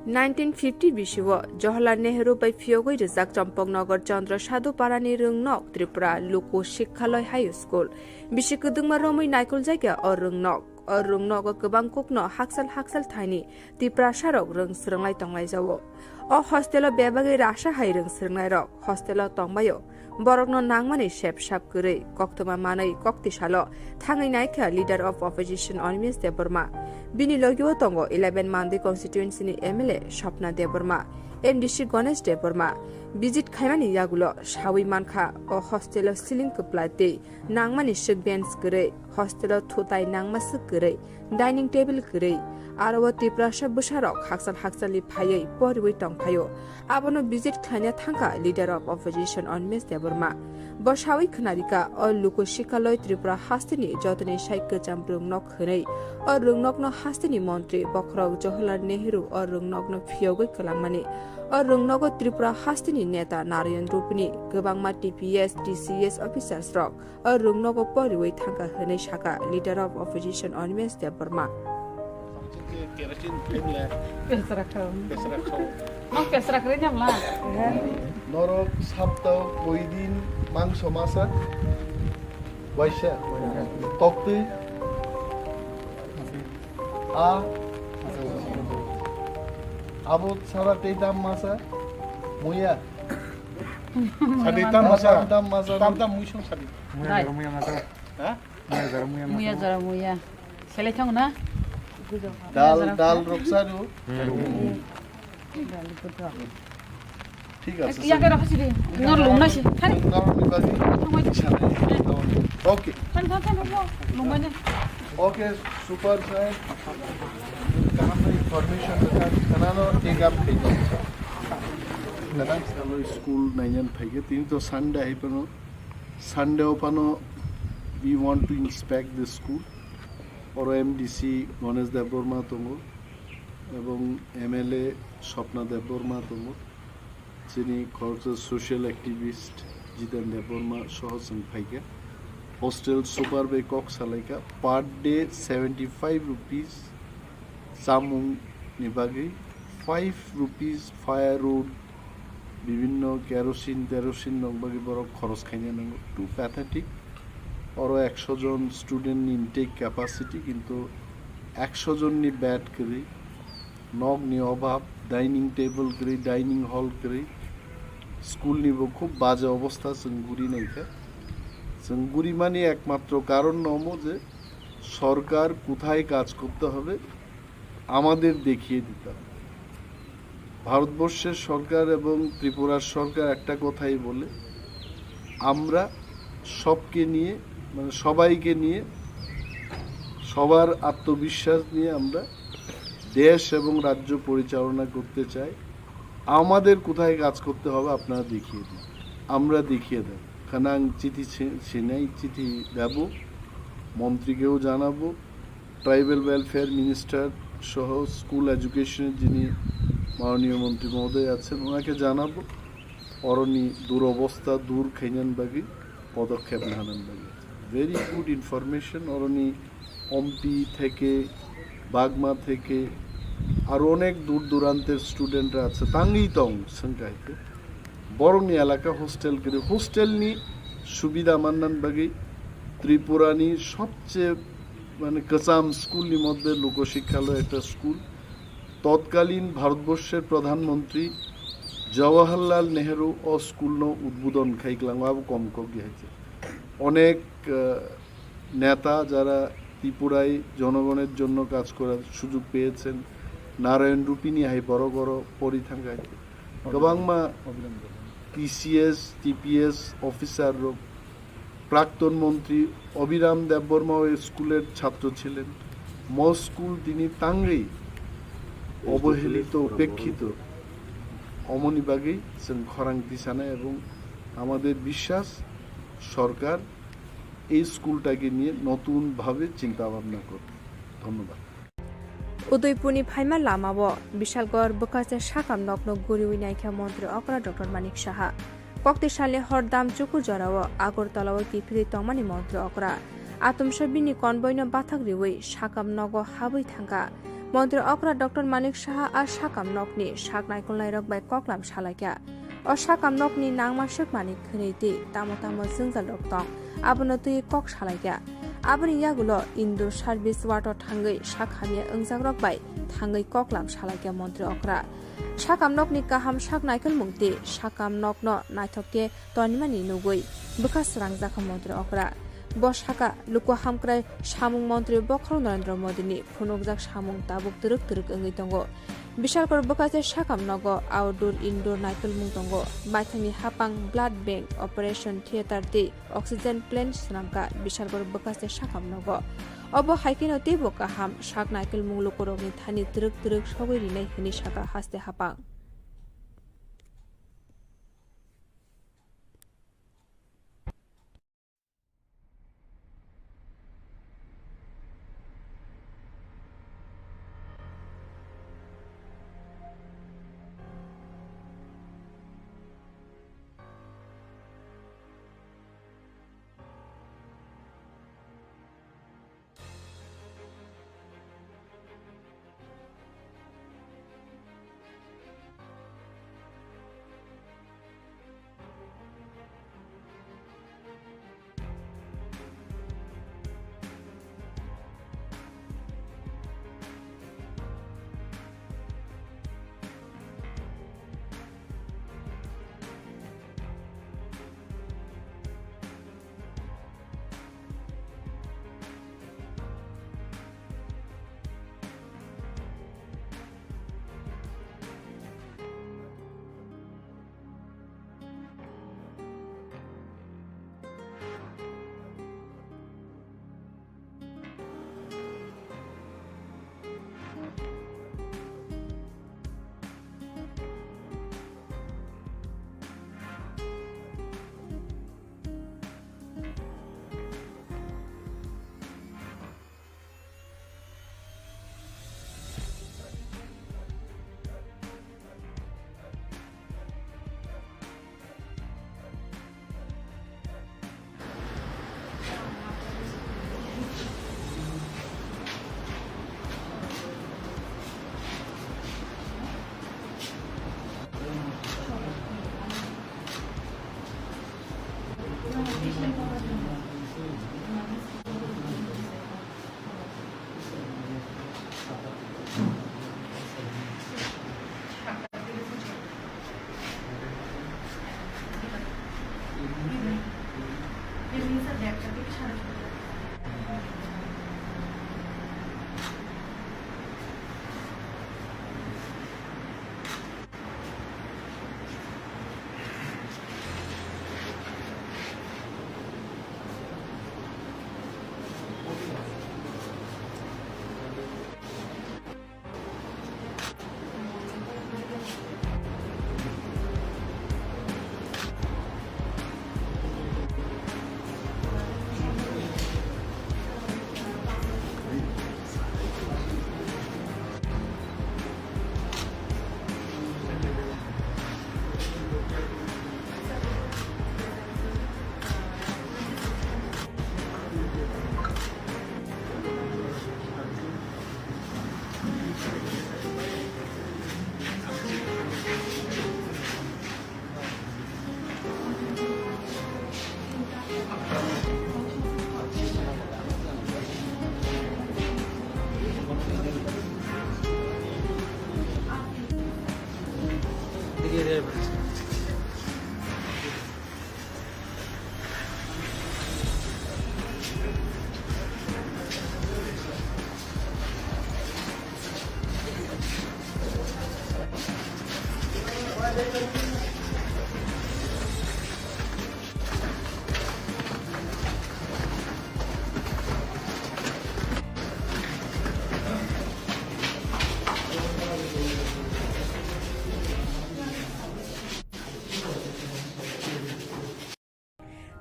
Nineteen fifty bisio Jawaharlal Nehru bai phiyogwi rijak Champaknagar Chandra Sadhu Parani rwngnok Tripura Luku Sikhaloi High School. Bisi kwdwkma romwi naikoljak ya o rwngnok. O rwngnogo kwbang kokno hakchal hakchal thaini Tiprasarok rwng swrwnglai tonglaijao. O hostelo bebagwi rasa hai rwng swrwngnairok hostelo tongbaio. Borokno nangmani sep sap kwrwi koktwma manwi koktisalo thangwi naikha Leader of Opposition Animesh Debbarma. Bini logio tongo eleven Mandwi constituency ni M L A Swapna Debbarma, M D C Ganesh Debbarma. Visit khaimani yagulo sawi mankha o hostelo ceiling kwplai tei nangmani swk bench kwrwi, hostelo thutai nangma swk kwrwi, dining table kwrwi. Aro o Tiprasa bwsarok hakchal hakchalni phaiwi poriwi tongphaio. Abono visit khlaina thangkha Leader of Opposition Animesh Debbarma. Bo sawi khwnarikha, o luku sikaloi Tripura hasteni jotoni sai kwcham rwngnok hwnwi. O rwngnokno hasteni montri bokhorok Jawaharlal Nehru o rwngnokno phiyogwi kwlangmani. O rwngnogo Tripura hasteni neta Narayan Rupini kwbangma T P S, T C S officers rok o rwngnogo poriwi thangkha hwnwi sakha Leader of Opposition Animesh Debbarma. Kerosene fuel le. Pesra khao. Pesra khao. Mang pesra kre nyam la. Norok saptao koidin mangso masa? Waisa. Toktwi. A. Abo sara tei dam masa? Muya. Sadi tam masa. Tam masa. Tam tam muisung sadi. Muya jara muya masa. Ha? Muya jara muya masa. Muya jara muya. Selai thang na? Dal, dal rok saru. Dal rok. Thik ase. Iya kero hasi de. Nor lum na si. Khani. Nor ni bagi. Thang wai. Okay. Thang, thang, thang, thang. Lum na. Okay, super sir. Kaham information rwkha, khnano take up khaijak. Kadang salo school nainan phaikhe, tini to Sunday hai phano, Sunday o phano we want to inspect the school. Oro M D C Ganesh Debbarma tongo, ebong M L A Swapna Debbarma tongo. Chini khoroksa social activist Jiten Debbarma soho chwng phaikha. Hostel super bai kok salaikha, per day seventy five rupees chamung ni bagwi, five rupees firewood, bibhinno kerosene terosene rok bagwi borok khoros khaina nango. Too pathetic. Oro ekso jon student ni intake capacity, kintu ekso jon ni bed kwrwi. Nok ni obab, dining table kwrwi, dining hall kwrwi, school ni bo khub baje obostha chwng guri naikha. Chwng guri mani ekmatro karon no omo je sorkar kothay kaj korte hobe, amader dekhiye dite hobe. ভারতবর্ষের সরকার এবং ত্রিপুরার সরকার একটা কথাই বলে, আমরা সবকে নিয়ে, মানে সবাইকে নিয়ে, সবার আত্মবিশ্বাস নিয়ে আমরা দেশ এবং রাজ্য পরিচালনা করতে চাই। আমাদের কোথায় কাজ করতে হবে আপনারা দেখিয়ে দিন, আমরা দেখিয়ে দেব। Khanang chiti si-, sinai chiti debo, মন্ত্রীকেও জানাবো, ট্রাইবাল ওয়েলফেয়ার মিনিস্টার সহ স্কুল এডুকেশনের যিনি মাননীয় মন্ত্রী মহোদয় আছেন, ওনাকে জানাবো অরনি দুরবস্থা দূর খাইনান বাগি পদক্ষেপ নেহানান বাগি। Very good information. অরনি অম্পি থেকে, বাগমা থেকে আরও অনেক দূর দূরান্তের স্টুডেন্টরা আছে, তাঙ্গি তং সংখ্যাইতে বরংনি এলাকা হোস্টেল করে হোস্টেলনি সুবিধা মান্নান বাগি ত্রিপুরানি সবচেয়ে মানে, কাচাম স্কুলনি মধ্যে লোকশিক্ষালয় একটা স্কুল। তৎকালীন ভারতবর্ষের প্রধানমন্ত্রী জওয়াহরলাল নেহেরু ও স্কুলনো উদ্বোধন খাইকলাম, আবো কম কগি হাইছে। অনেক, আহ, নেতা যারা ত্রিপুরায় জনগণের জন্য কাজ করার সুযোগ পেয়েছেন, নারায়ণ রূপিনী হাই বড় বড় পরি থাকায়, গোবাংমা টিসিএস, টিপিএস অফিসার প্রাক্তন মন্ত্রী অবিরাম দেববর্মাও এই স্কুলের ছাত্র ছিলেন। ম স্কুল তিনি তাঙ্গেই অবহেলিত, উপেক্ষিত, অমনি বাগেই जों খরাং দিসানা এবং আমাদের বিশ্বাস সরকার এই স্কুলটাকে নিয়ে নতুনভাবে চিন্তা ভাবনা করবে। ধন্যবাদ। Udaipurni phaima lamao Bishalgarh bwkhacha sakam nokno guriwi naikha Montri okra Doctor Manik Saha. Kokti salni hor dam chukur jorao Agartalao kiphilwi tongmani Montri okra. Atomsa bini convoyno bathak riwi sakam nogo habwi thangkha. Montri okra Doctor Manik Saha a sakam nokni sak naikolnairok bai koklam salaikha. O sakam nokni nangma swkmani khwnwi twi tamo tamo jwngjal rok tong, abono twi kok salaikha. Aboni yagulo Indur service ward o thangwi sak hamya wngjakrok bai thangwi koklam salaikha montri okra. Sakam nokni kaham sak naikolmung tei sakam nokno naithok khe tonimani nugwi bwkha srangjakha montri okra. Bo sakha, luku hamkrai samung montri bokhorok Narendra Modini phunukjak samung tabuk twrwk twrwk wngwi tongo. Bishalpur bwkha se sakam nogo outdoor indoor naikolmung tongo. Baithangni hapang blood bank, operation theatre tei oxygen plant swnamkha Bishalpur bwkha se sakam nogo. Obo hai kheno teibo kaham sak naikolmung lukurokni thani twrwk twrwk sogwi rinai hwnwi sakha haste hapang.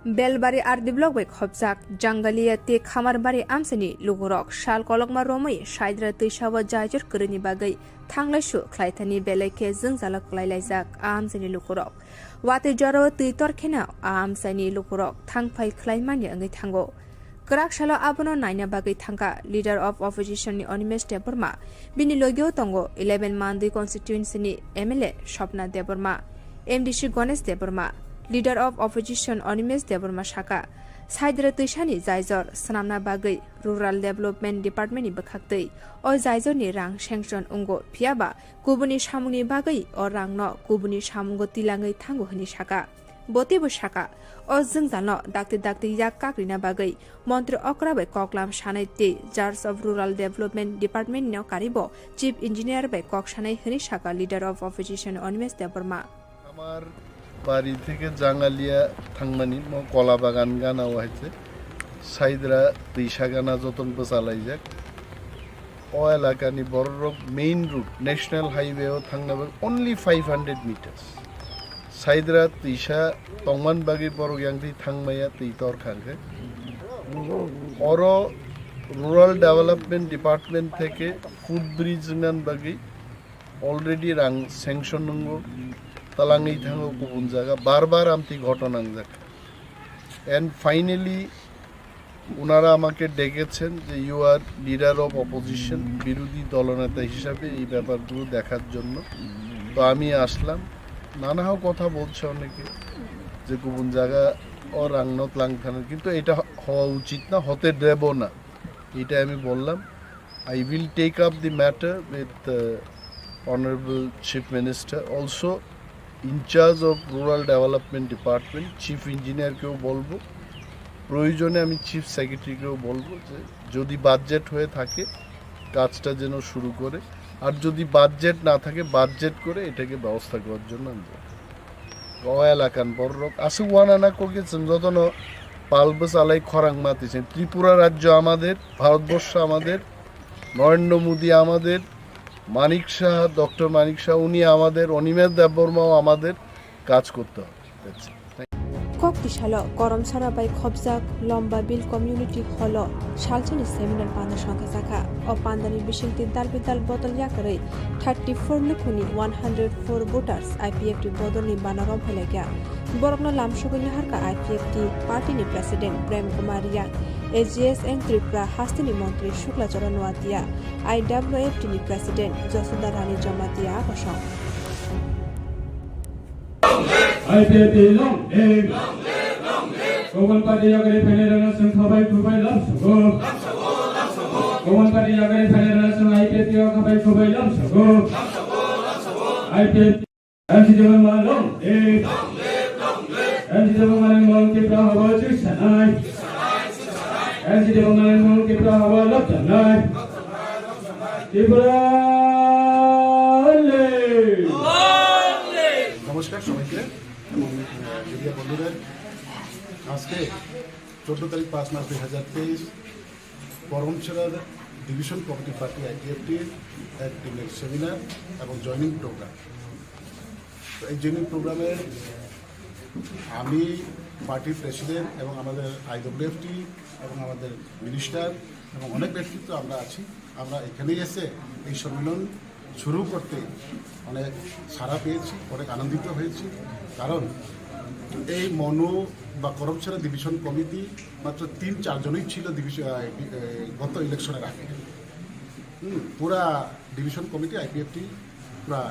Belbari R D block bai khopjak Jangalia tei Khamarbari amchaini lukurok sal kolokma romwi Saidra twisao jaijor kwrwini bagwi thanglaisu khlaithani belai khe jwngjalo kwlailaijak a amchaini lukurok. Watwi jorao twi tor kheno a amchaini lukurok thangphai khlaimani wngwi thango. Kwrak salo abono naina bagwi thangkha Leader of Opposition ni Animesh Debbarma, bini logio tongo eleven Mandwi constituency ni M L A Swapna Debbarma, M D C Ganesh Debbarma, Leader of Opposition Animesh Debbarma saka, Saidra twisani jaijor swnamna bagwi Rural Development Department ni bwkhaktwi o jaijor ni rang sanction wngo, phiyaba kubuni samungni bagwi o rangno kubuni samungo tilangwi thango hwnwi saka. Bo teibo saka, o jwngjalno dakti dakti yak kakrina bagwi Montri okra bai koklam sanai tei Charge of Rural Development Department no karibo Chief Engineer bai kok sanai hwnwi saka Leader of Opposition Animesh Debbarma. আমার বাড়ি থেকে জাঙ্গালিয়া থাংমানি মো কলা বাগান গানা হয়েছে সাইদরা তৈশা গানা যতন বসালাই যাক। O elakani bororok main road, national highway o thangna bagwi only five hundred meters. Saidra twisa tongman bagwi borok yang twi thangmaya twi tor khangkhe. Oro Rural Development Department theke footbridge wngna bagwi already rang sanction wngo, talangwi thango kubun jaga, bar bar amtwi ghotona wngjak. And finally, ওনারা আমাকে ডেকেছেন যে you are leader of opposition, বিরোধী দলনেতা হিসাবে এই ব্যাপারগুলো দেখার জন্য। তো আমি আসলাম। নানা কথা বলছে অনেকে যে কুবুন জায়গা ও রাংনত লাং থানার, কিন্তু এটা হ-, হওয়া উচিত না, হতে দেব না, এটা আমি বললাম। I will take up the matter with uh, Honorable Chief Minister. Also, in charge of Rural Development Department, Chief Engineer কেও বলবো, প্রয়োজনে আমি চিফ সেক্রেটারিকেও বলবো যে যদি বাজেট হয়ে থাকে কাজটা যেন শুরু করে, আর যদি বাজেট না থাকে বাজেট করে এটাকে ব্যবস্থা করার জন্য আমি বলবো। O elakan borok aswk uanana kokye chwng jotono pal bwchalai khorang mati se Tripura rajyo amader, Bharatvarsha আমাদের, নরেন্দ্র মোদী আমাদের, মানিক সাহা, ডক্টর মানিক সাহা উনি আমাদের, অনিমেষ দেববর্মাও আমাদের, কাজ করতে হবে। That's it. Kok tisalo Koromsara bai khopjak Lomba Bill Community Hall o salsani seminar panda songkha jakha. O pandani bisingtwi dal bidal bodol yakarwi thirty four lukhuni one hundred four voters I P F T bodolni bana romphai laikha. Borokno lamsogwi naharkha I P F T party ni president Prem Kumar Riang, A G S N Tripura hasteni montri Shukla Charan Noatia, I W F T ni president Josoda Rani Jamatia abosong. I P F T long live. Long live, long live. Koban party yagari phainai rana sung khabai khubai lam sugo. Koban party yagari phainai rana sung I P F T yagari khabai khubai lam sugo. I P F T. M C Debbarma long live. Long live, long live. M C Debbarma long Tripura habo chuk sanai. M C Debbarma long Tripura habo lab sanai. Tripura long live. নমস্কার সবাইকে এবং মিডিয়া বন্ধুদের। আজকে চোদ্দ তারিখ পাঁচ মাস দুই হাজার তেইশ, করমছড়ার ডিভিশন কমিটি পার্টি আইপিএফটির এক দিনের সেমিনার এবং জয়েনিং প্রোগ্রাম। তো এই জয়েনিং প্রোগ্রামে আমি পার্টির প্রেসিডেন্ট এবং আমাদের আইডব্লিউএফটি এবং আমাদের মিনিস্টার এবং অনেক ব্যক্তিত্ব আমরা আছি। আমরা এখানে এসে এই সম্মেলন শুরু করতে অনেক সাড়া পেয়েছি, অনেক আনন্দিত হয়েছি। কারণ এই মনু বা করমছড়া ডিভিশন কমিটি মাত্র তিন চারজনই ছিল ডিভিশন, আহ, ডি-, আহ, গত ইলেকশনের আগে। হুম, পুরা ডিভিশন কমিটি আইপিএফটি পুরা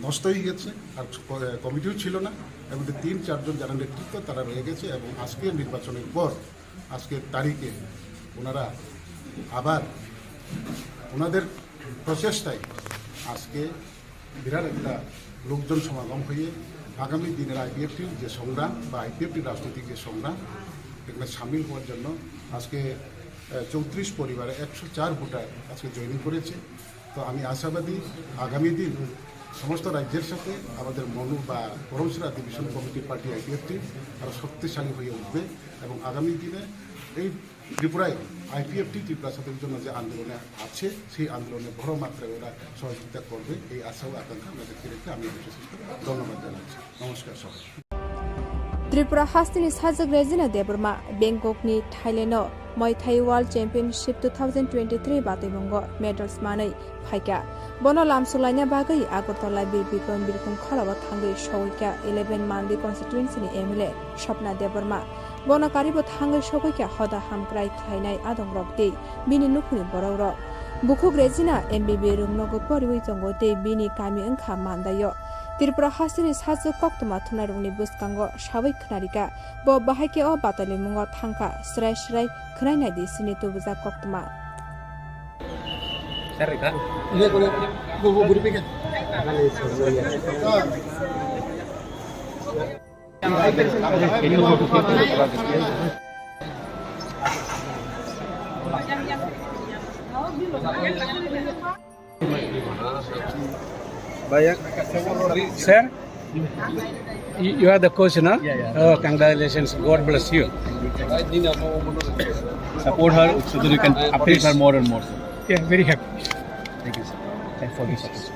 নষ্ট হয়ে গেছে, আর ক-, কমিটিও ছিল না। এবং যে তিন চারজন যারা নেতৃত্ব, তারা রয়ে গেছে। এবং আজকের নির্বাচনের পর, আজকের তারিখে ওনারা আবার ওনাদের প্রচেষ্টায় আজকে বিরাট একটা লোকজন সমাগম হয়ে আগামী দিনের আইপিএফটির যে সংগ্রাম বা আইপিএফটির রাজনৈতিক যে সংগ্রাম, এখানে সামিল হওয়ার জন্য আজকে, আহ, চৌত্রিশ পরিবারে একশো চার ভোটার আজকে জয়েন করেছে। তো আমি আশাবাদী আগামী দিন সমস্ত রাজ্যের সাথে আমাদের মনু বা Karamchhara division committee party IPFT আরও শক্তিশালী হয়ে উঠবে এবং আগামী দিনে এই ত্রিপুরায় আইপিএফটি ত্রিপুরা স্বাধীনতার জন্য যে আন্দোলনে আছে, সেই আন্দোলনে বড় মাত্রায় ওরা সহযোগিতা করবে, এই আশা ও আকাঙ্ক্ষা আমরা দেখতে রেখে আমি এই বিশেষ করে ধন্যবাদ জানাচ্ছি। নমস্কার সবাই। Tripura hasteni sajwk Regina Debbarma Bangkokni Thailand-o Muay Thai World Championship two thousand twenty-three batwimungo medals manwi phaikha. Bono lamsok laina bagwi Agartala Bir Bikram Birkhung khorao thangwi sogwikha eleven Mandi constituency-ni M L A Swapna Debbarma. Bono karibo thangwi sogwikha hoda hamkrai khlainai adongrok tei bini nukhungni borokrok. Bukhuk Regina M B B room nogo poriwi tongo tei bini kami wngkha Mandai-o. Tripura hasteni sajwk koktwma thumnairokni bwskango sawi khwnarikha. Bo bahai khe o batalimungo thangkha, srai srai khwnai naidi chini tubujak koktwma. Sir, you you are the coach, no? Yeah, yeah. Oh, congratulations. God bless you. Support her so that you can uplift her more and more. Yeah, very happy. Thank you, sir. Thanks for the support.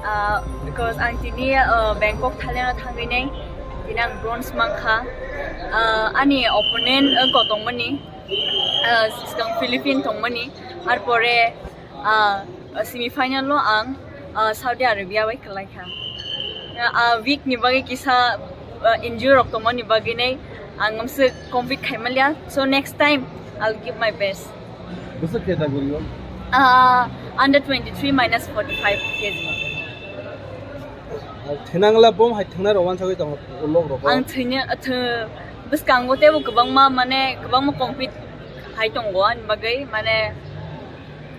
Ah, because ang tini, ah, Bangkok, Thailand o thangwi nai, tini ang bronze mankha. Ah, ani opponent, ah, wngkha tongmani, ah, swkang Philippine tongmani, arpore, ah, semi final o ang, ah, Saudi Arabia bai kwlaikha. Ah, week ni bagwi kisa, ah, injury rok tongmani bagwi nai ang amswk compete khaimanliya. So next time I'll give my best. Bwswk category o? Ah, under twenty-three minus forty-five K G. Thinangla bom hai thingnai rok wansagwi tongo ulok rok. Ang thwina, thw-, bwskango teibo kwbangma, mane, kwbangma compete hai tongo ani bagwi, mane,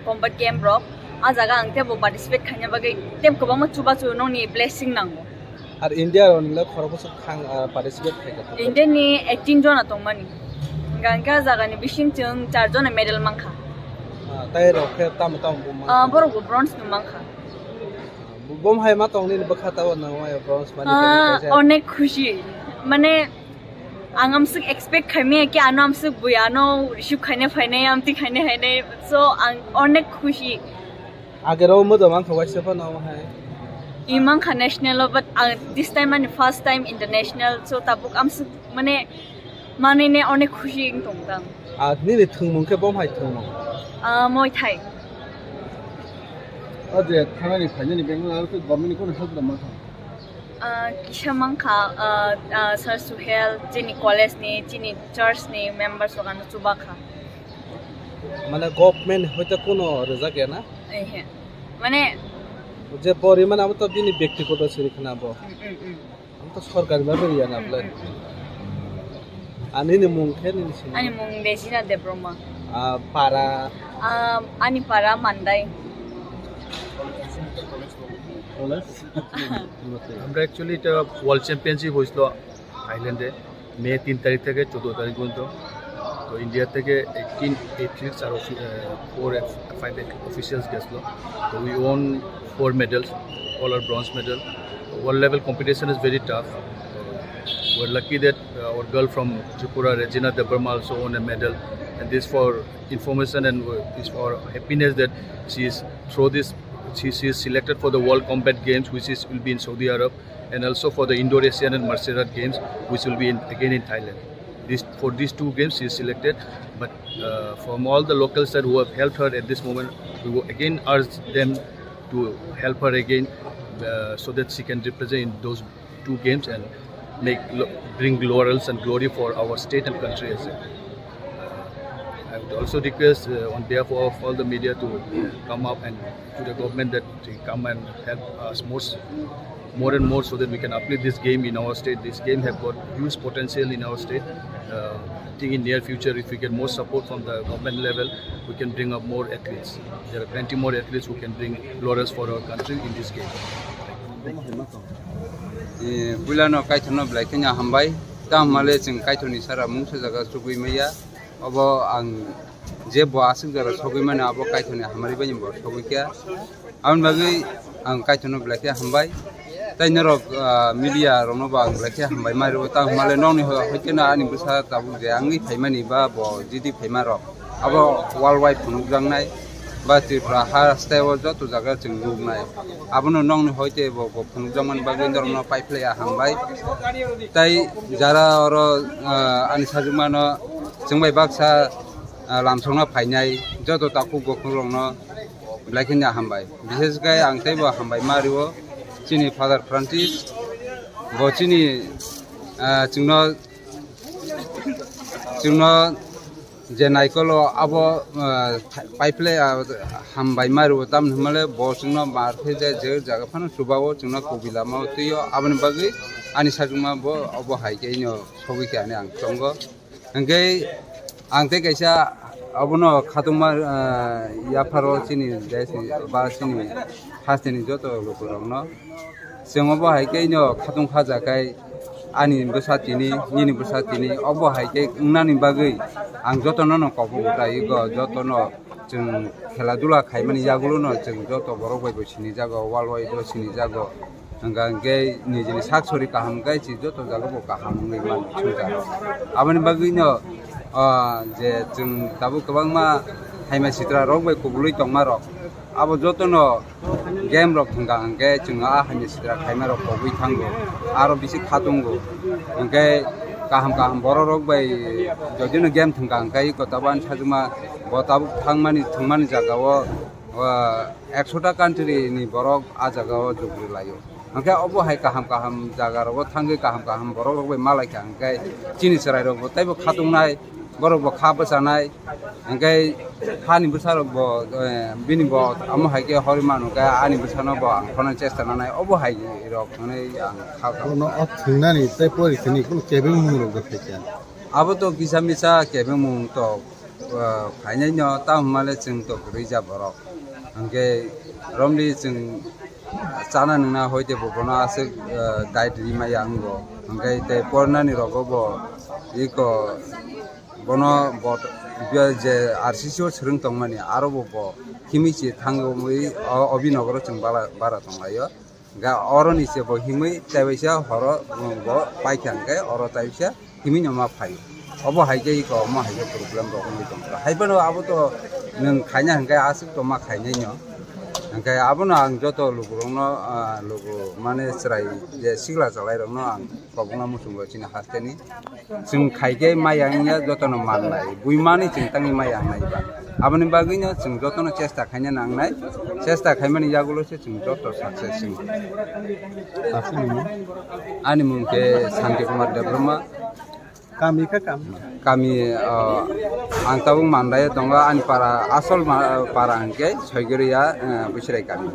combat game rok. A jaga ang teibo participate khaina bagwi teibo kwbangma chubachu nokni blessing nango. Ar India rok nila khoroksa thang, ah, participate khaikha. India ni eighteen jona tongmani. Hingke a jaga ni bising chwng char jona medal mankha. Ah, tai rok khe tamo tamo bo mankha? Ah, borok bo bronze no mankha. Bom hai ma tong nini bwkha tabo nang ma bronze mani. Ah, khe kaisa. Onek khushi. Mane, ang amswk expect khaimaya ki ano amswk bui ano receive khaina phainai, amtwi khaina phainai. So, ang onek khushi. Agero mo do man thok waisa phano hai. I mankha national o, but ang this time ani first time international. So, tabuk amswk mane manwi ne onek khushi wng tong tang. Ah, nini thwngmung khe bom hai thwngmung? Ah, Muay Thai. O je thanani phainani Bangalore aro khe government ni kono help rwma thang? Ah, kisa mankha, ah, ah, Sir Suhel, chini college ni, chini church ni members rok ano chubakha. Mane government hoite kono rwjak ya na? Ehe. Mane je pori mane abo to bini byaktigoto siri khna bo. Mm, mm, mm. Ang to sorkari ma beri ya na ble. Ani ni mung khe nini sini. Ani mung Dejina Debbarma. Ah, para. Ah, ani para Mandai. College? আমরা অ্যাকচুয়ালি এটা world championship হয়েছিল থাইল্যান্ডে মে তিন তারিখ থেকে চোদ্দ তারিখ পর্যন্ত। তো ইন্ডিয়া থেকে এইটিন অ্যাথলিটস আর ফোর ফাইভ অফিসিয়ালস গেছিল। তো we won four medals, all are bronze medal. World level competition is very tough. We're lucky that, uh, our girl from Tripura, Regina Debbarma, also won a medal. And this for information and, uh, is for happiness that she is through this, she, she is selected for the World Combat Games, which is, will be in Saudi Arab, and also for the Indoor Asian and Martial Art Games, which will be in, again in Thailand. This, for these two games, she is selected. But, uh, from all the local side who have helped her at this moment, we will again urge them to help her again, uh, so that she can represent in those two games and make lo-, bring laurels and glory for our state and country as well. Uh, I would also request, uh, on behalf of all the media to come up and to the government that they come and help us more, s-, more and more so that we can uplift this game in our state. This game have got huge potential in our state. Uh, I think in near future, if we get more support from the government level, we can bring up more athletes. There are plenty more athletes who can bring laurels for our country in this game. Eh, puilano Kaitorno belai kheno hambai. Tamo le chwng Kaitorni sara mungsa jaga chugui maya. Obo ang je bo aswk jora sogwi mano, abo Kaitorni hamari bai bo sogwi kha. Aboni bagwi ang Kaitorno belai khe hambai. Tai norok, ah, media rokno bo ang belai khe hambai mai rwo. Tamo le nokni ho-, hoite no ani bwsa tabuk je wngwi phaimani ba bo jidi phaima rok. Abo world wide phunukjaknai ba Tripura ha style o joto jaga chwng nuknai. Abono nokni hoite bo, bo phunukjakmani bagwi norokno paiphlaiya hambai. Tai jara oro, ah, ani sajwkmano Chwng bai baksa, ah, lamsokno phainai joto takhuk bukhuk rokno belai kheno hambai. Bishesh khe ang teibo hambai ma rio chini Father Francis, bo chini, ah, chwngno, chwngno je naikolo abo, ah, paiple, ah, hambai ma rio, tamni hwnmale bo chwngno mar khe je, je jaga phano chubao chwngno kubui lama o twi o, aboni bagwi ani sajwkma bo obo hai khe ino sogwi khe ani ang tongo. Hwnkhe ang tei kaisa abono khatungma, ah, yapharo chini desh ni ba chini hasteni joto lukurokno chwng obo hai khe ino khatung khaja khai ani bwsa tini, nini bwsa tini, obo hai khe wngnani bagwi ang jotono no kobok utai ego, jotono chwng khela dula khaimani yagulo no chwng joto borok bai bo sinijago, world wide o sinijago. Hwnkha hwnkhe nijini sak sori kaham khe chwng joto jaga bo kaham wngwi mano swngcharo. Aboni bagwi no, ah, je chwng tabuk kwbangma haima sitra rok bai kubulwi tongma rok, abo jotono game rok thwngkha hwnkhe chwng a haini sitra khaima rok kobwi thango, aro bisi khatungo. Hwnkhe kaham kaham borok rok bai jodino game thwngkha hwnkhe iko tabuk ani sajwkma bo tabuk thangmani thwngmani jaga o, o, ekso ta country ni borok a jaga o jogri laio. Hwnkhe obo hai kaham kaham jaga rogo thangwi kaham kaham borok rok bai malaikha hwnkhe chini chwrai rok bo teibo khatungnai, borok bo kha bwchanai. Hwnkhe hani bwsarok bo, eh, bini bo amo hai khe hori manu khe ani bwsano bo ang khonani chesta nanai, obo hai rok hwnwi ang kha kha. Bono o thwngnani tei pori thwngni kunu kebeng mung rok bo phaikha. Abo to kisa misa kebeng mung to, eh, phainai no, tamo hwnmale chwng to kwrwi ja borok. Hwnkhe romli chwng chana nwngna hoite bo bono aswk, eh, diet rimaya wngo. Hwnkhe tei pornani rogo bo iko bono bo je R C C o swrwng tongmani, aro bo bo himwi se thangwi o, o binogoro chwng bala-, bara tonglaio. Ga oroni se bo himwi taibaisa horo bo paikha hwnkhe oro taibaisa himwi no ma phaio. Obo hai khe iko omo hai khe problem rok wngwi tongkha. Hai phano abo to nwng khaina hwnkhe aswk to ma khainai no. Hwnkhe abono ang joto lukurokno, ah, luku mane chwrai je sikla chwlairokno ang kobokna muchungo chini hasteni. Chwng khai khe maya wngya jotono mannai, buimani chwng tangwi maya wngnai ba. Aboni bagwino chwng jotono chesta khaina nangnai, chesta khaimani yagulo se chwng joto success wngwi. Aswk nini? Ani mung khe Santi Kumar Debbarma. Kami kha kam? Kami, ah, ang tabuk Mandai o tongo, ani para, asol ma-, para hwnkhe Soigoriya, ah, Bwswrai kami.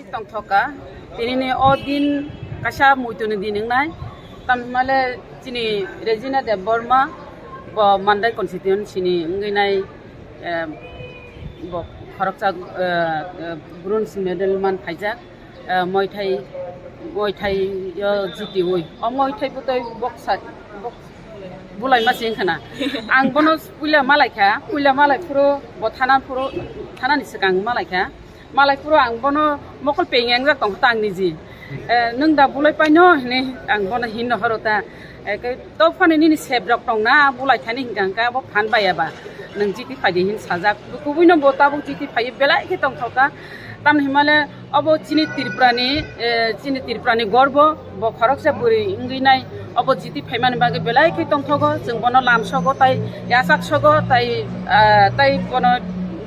Tongthoka, tinini o din kaisa muituni din wngnai, tamhimale chini Regina Debbarma bo Mandai constituency ni wngwi nai, eh, bo khoroksa, eh, eh, bronze medal man phaijak. Eh, Muay Thai, Muay Thai o jitiwi. O Muay Thai bwtwi boksa, bok-, bulaima se wngkha na. Ang bono puila malaikha, puila malai phuru bo thana phuru, thanani swkang malaikha. Malai phuru ang bono mokol peng engjak tongkha ta ang niji. Eh, nwng da bulai paino hinwi ang bono hinno horo ta. Eh, khe to phano nini sep rok tongna, bulai thani hinkha hinkha abo phan baiya ba. Nwng jiti phaidi hin sajak. Kubui no bo tabuk jiti phaiwi belai khe tongthokha. Tamni himale obo chini Tripura ni, eh, chini Tripura ni gorbo, bo khoroksa bwrwi wngwi nai, obo jiti phaimani bagwi belai khe tongthogo, chwng bono lamsogo tai yachaksogo tai, ah, tai bono,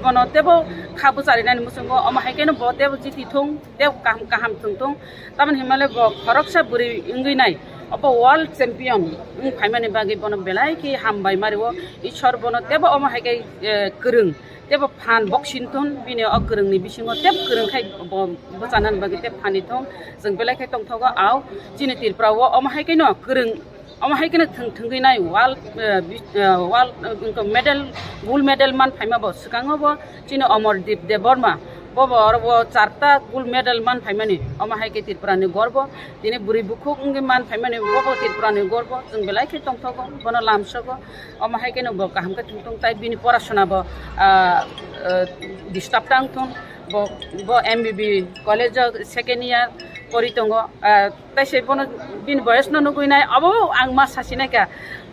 bono tebo kha bwcharinani muchungo, omo hai kheno bo tebo jiti thung, tebo kaham kaham thung thung. Tamoni himale bo khoroksa bwrwi wngwi nai, obo world champion wng phaimani bagwi bono belai khe hambai mario, Ishwar bono tebo omo hai khe, eh, kwrwng. Tebo phan boxing thun, bini o kwrwngni bisingo teb kwrwng khai bo bwchanani bagwi teb phani thung. Chwng belai khe tongthogo, au chini Tripura o omo hai kheno kwrwng, omo hai kheno thwng thwngwi nai world, eh, bi-, eh, world, eh, medal, gold medal man phaima bo swkango bo chini Amardeep Debbarma. Bo bo oro bo charta gold medal man phaimani, omo hai khe Tripura ni gorbo. Tini bwrwi bukhuk wngwi man phaimani, bo bo Tripura ni gorbo. Chwng belai khe tongthogo, bono lamsogo. Omo hai kheno bo kaham khe thung thung, tai bini porasona bo, ah, ah, disturb tang thung. Bo, bo M B B college o second year pori tongo. Ah, tai se bono bini boyes no nugui nai, abo ang ma sasi nai kha.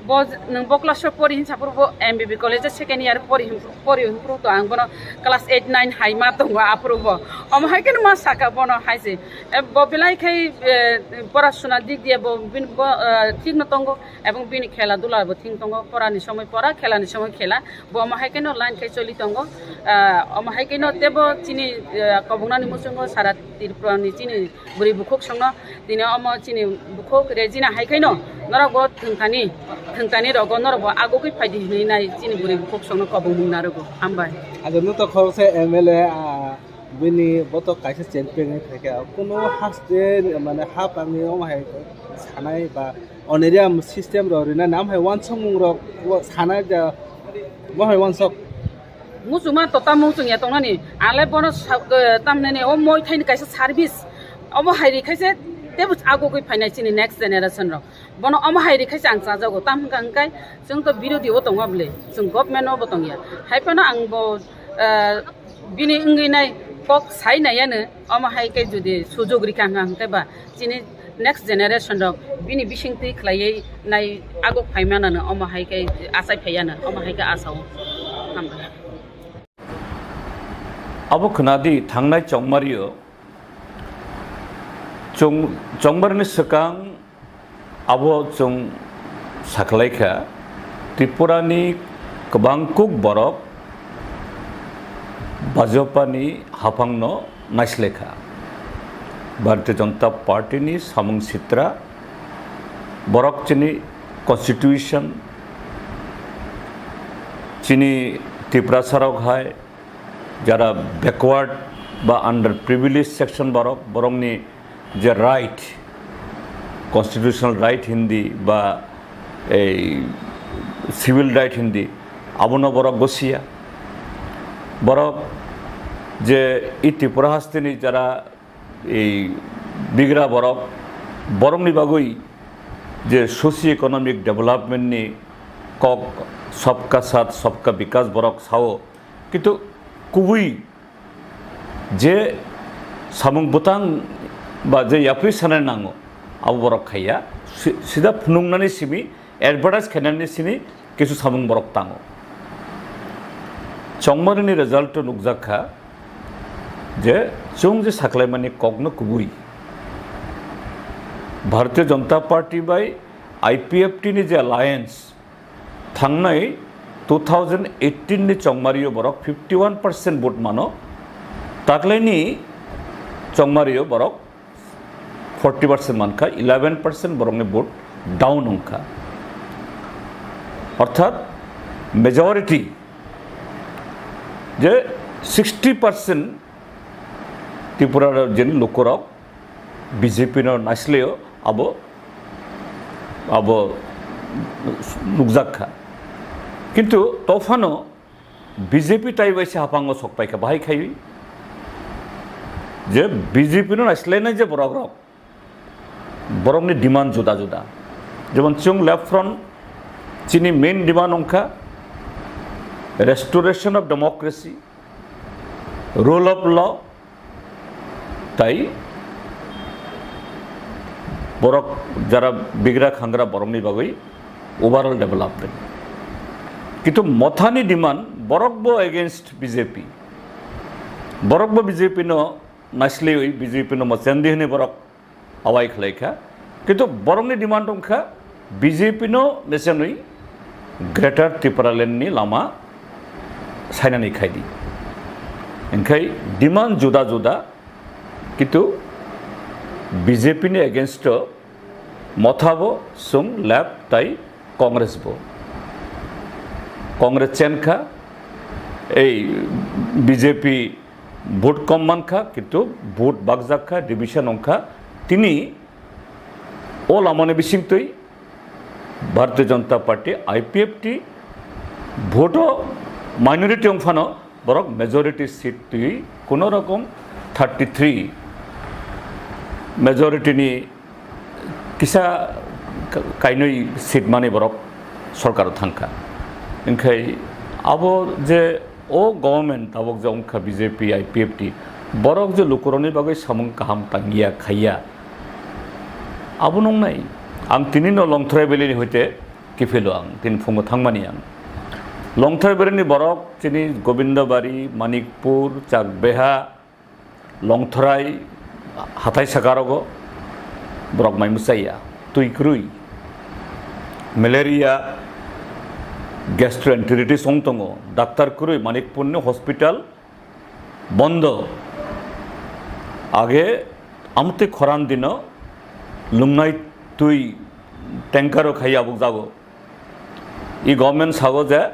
Bo nwng bo class o pori hinsa phuru bo M B B college o second year pori hin, pori hin phuru to ang bono class eight nine hai ma tongo aphuru bo. Omo hai khe no ma saka bono hai se. E, bo belai khai, e, pora suna dik diye bo bin, bo, e, thik no tongo, ebong bini khela dula bo thik tongo, pora ni somoi pora, khela ni somoi khela. Bo omo hai khe no line khai choli tongo. E, omo hai khe no tebo chini, e, kobongnani muchungo sara Tripura ni chini bwrwi bukhuk songno tini omo chini bukhuk Regina hai khaino norok bo thwngthani, thwngthani rogo norok bo agugwi phaidi hinwi nai chini bwrwi bukhuk songno kobongmung narwgo. Hambai. Ajo nuto khoroksa M L A, ah, bini boto kaisa champion wngwi phaikha. Kuno haste mane hapangni omo hai sanai ba oniriya system rok rinani am hai wansukmung rok sanai ja bo hai wansuk. Muchungma to tamo muchung ya tongnani, ale bono sa-, eh, tamnani o moi thaini kaisa service, omo hai ri khaise tebo agugwi phainai chini next generation rok. Bono omo hai ri khaise ang chajago, tam hwnkha hwnkhe chwng to birodhi o tongo bwle, chwng government o bo tongya. Hai phano ang bo, eh, bini wngwi nai kok sai nai yano, omo hai khe jodi sujug rikha hwnkha hwnkhe ba chini next generation rok bini bisingtwi khlaiwi nai aguk phaimanano omo hai khe achai phaiyano omo hai khe asao. Hambai. Abo khwnadi thangnai chongmario chong-, chongmarini swkang abo chwng sakhlaikha Tripurani kwbangkuk borok Bhajpani haphangno naislekha. Bharatiya Janata Party ni samung sitra, borok chini constitution, chini Tiprasa rok hai jara backward ba under privileged section borok, borokni je right, constitutional right hindi ba ei civil right hindi, abono borok gosiya. Borok je i Tripura hasteni jara ei bigra borok, borokni bagwi je socio economic development ni kok, sabka sath, sabka bikas borok sao, kintu kubui je samung bwtang ba je yapri sanai nango, abo borok khaiya. Si-, sida phunuknani simi, advertise khainani simi kisu samung borok tango. Chongmarini result o nukjak kha je chwng je saklaimani kokno kubui. Bharatiya Janata Party bai I P F T ni je alliance, thangnai two thousand eighteen ni chongmario borok fifty one percent vote mano, taklaini chongmario borok forty percent mankha, eleven percent borokni vote down wngkha. Orthat majority je sixty percent Tripura rajyoni lukurok B J P no naisleo abo, abo nukjak kha. Kintu tophano B J P tai bai se haphango sok paikha, bahai khaiwi je B J P no naislainai je borok rok, borokni demand juda juda. Jemon chwng Left Front chini main demand wngkha restoration of democracy, rule of law, tai borok jara bigra khangra borokni bagwi overall development. Kintu Mothani demand borok bo against B J P. Borok bo B J P no naisliwi B J P no mochendi hwnwi borok awai khlaikha. Kintu borokni demand wngkha B J P no mesenwi Greater Tipraland ni lama sainani khaidi. Hingkhai demand juda juda, kintu B J P ni against o Motha bo, chwng Left tai Congress bo. Congress chenkha, ei B J P vote kom mankha, kintu vote bakjak kha, division wngkha. Tini o lamani bisingtwi Bharatiya Janata Party, I P F T, vote o minority wngphano borok majority seat twi kuno rokom thirty three majority ni kisa ka-, kainwi seat mani borok sorkaro thangkha. Hingkhai abo je o government tabok je wngkha B J P, I P F T, borok je lukurokni bagwi samung kaham tangya khaiya, abo nungnai. Ang tini no Longthorai Valley ni hoite kiphilo ang, tini phungo thangmani ang. Longthai bereni borok chini Gobindabari, Manikpur, Chakbeha, Longthrai, hathai sakarogo borok mai mwchaiya, twi kwrwi, malaria, gastroenteritis wng tongo, daktar kwrwi Manikpurni hospital bondo. Age amtwi khoran dino lungnai twi tanker o khai abuk jago. I government sago je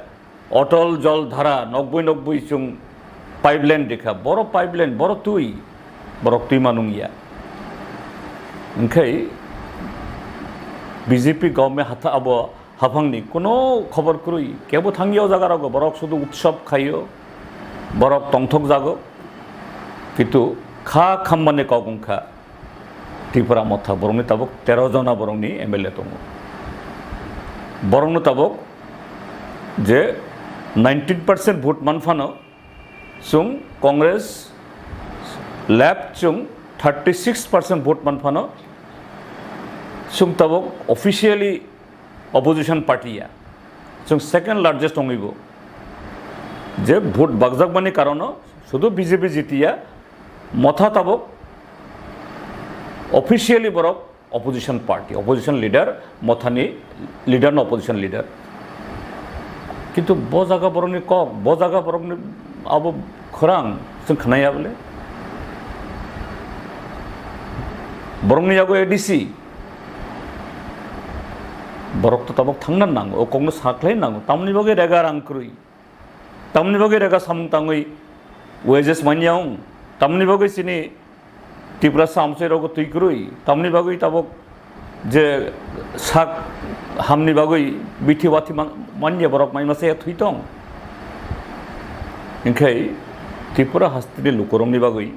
Otol Jol Dhara nokbui nokbui chwng pipeline rikha, boro pipeline, boro twi, borok twi manung ya. Hwnkhe B J P government hatha abo haphangni kuno khobor kwrwi, kebo thangya o jaga rogo, borok sudu utsob khaio, borok tongthok jago, kintu kha khambani kok wngkha. Tripura motha borokni tabuk tero jona borokni M L A tongo. Borokno tabuk je nineteen percent vote manphano chwng Congress left chwng thirty six percent vote manphano chwng tabuk officially opposition party ya. Chwng second largest tongibo. Je vote bakjakmani karono sudu B J P jitiya, motha tabuk officially borok opposition party, opposition leader, mothani leader no opposition leader. Kintu bo jaga borokni kok, bo jaga borokni abo khorang chwng khnaya bole. Borokni yago A D C, borok to tabuk thangna nango, o kokno sakhlai nango, tamni bagwi rega rang kwrwi. Tamni bagwi rega samung tangwi wages manya wng, tamni bagwi chini Tiprasa amchai rogo twi kwrwi, tamni bagwi tabuk je sak hamni bagwi bithi wathi man-, manya borok mai masa thwi tong. Hwnkhe Tripura hasteni lukurokni bagwi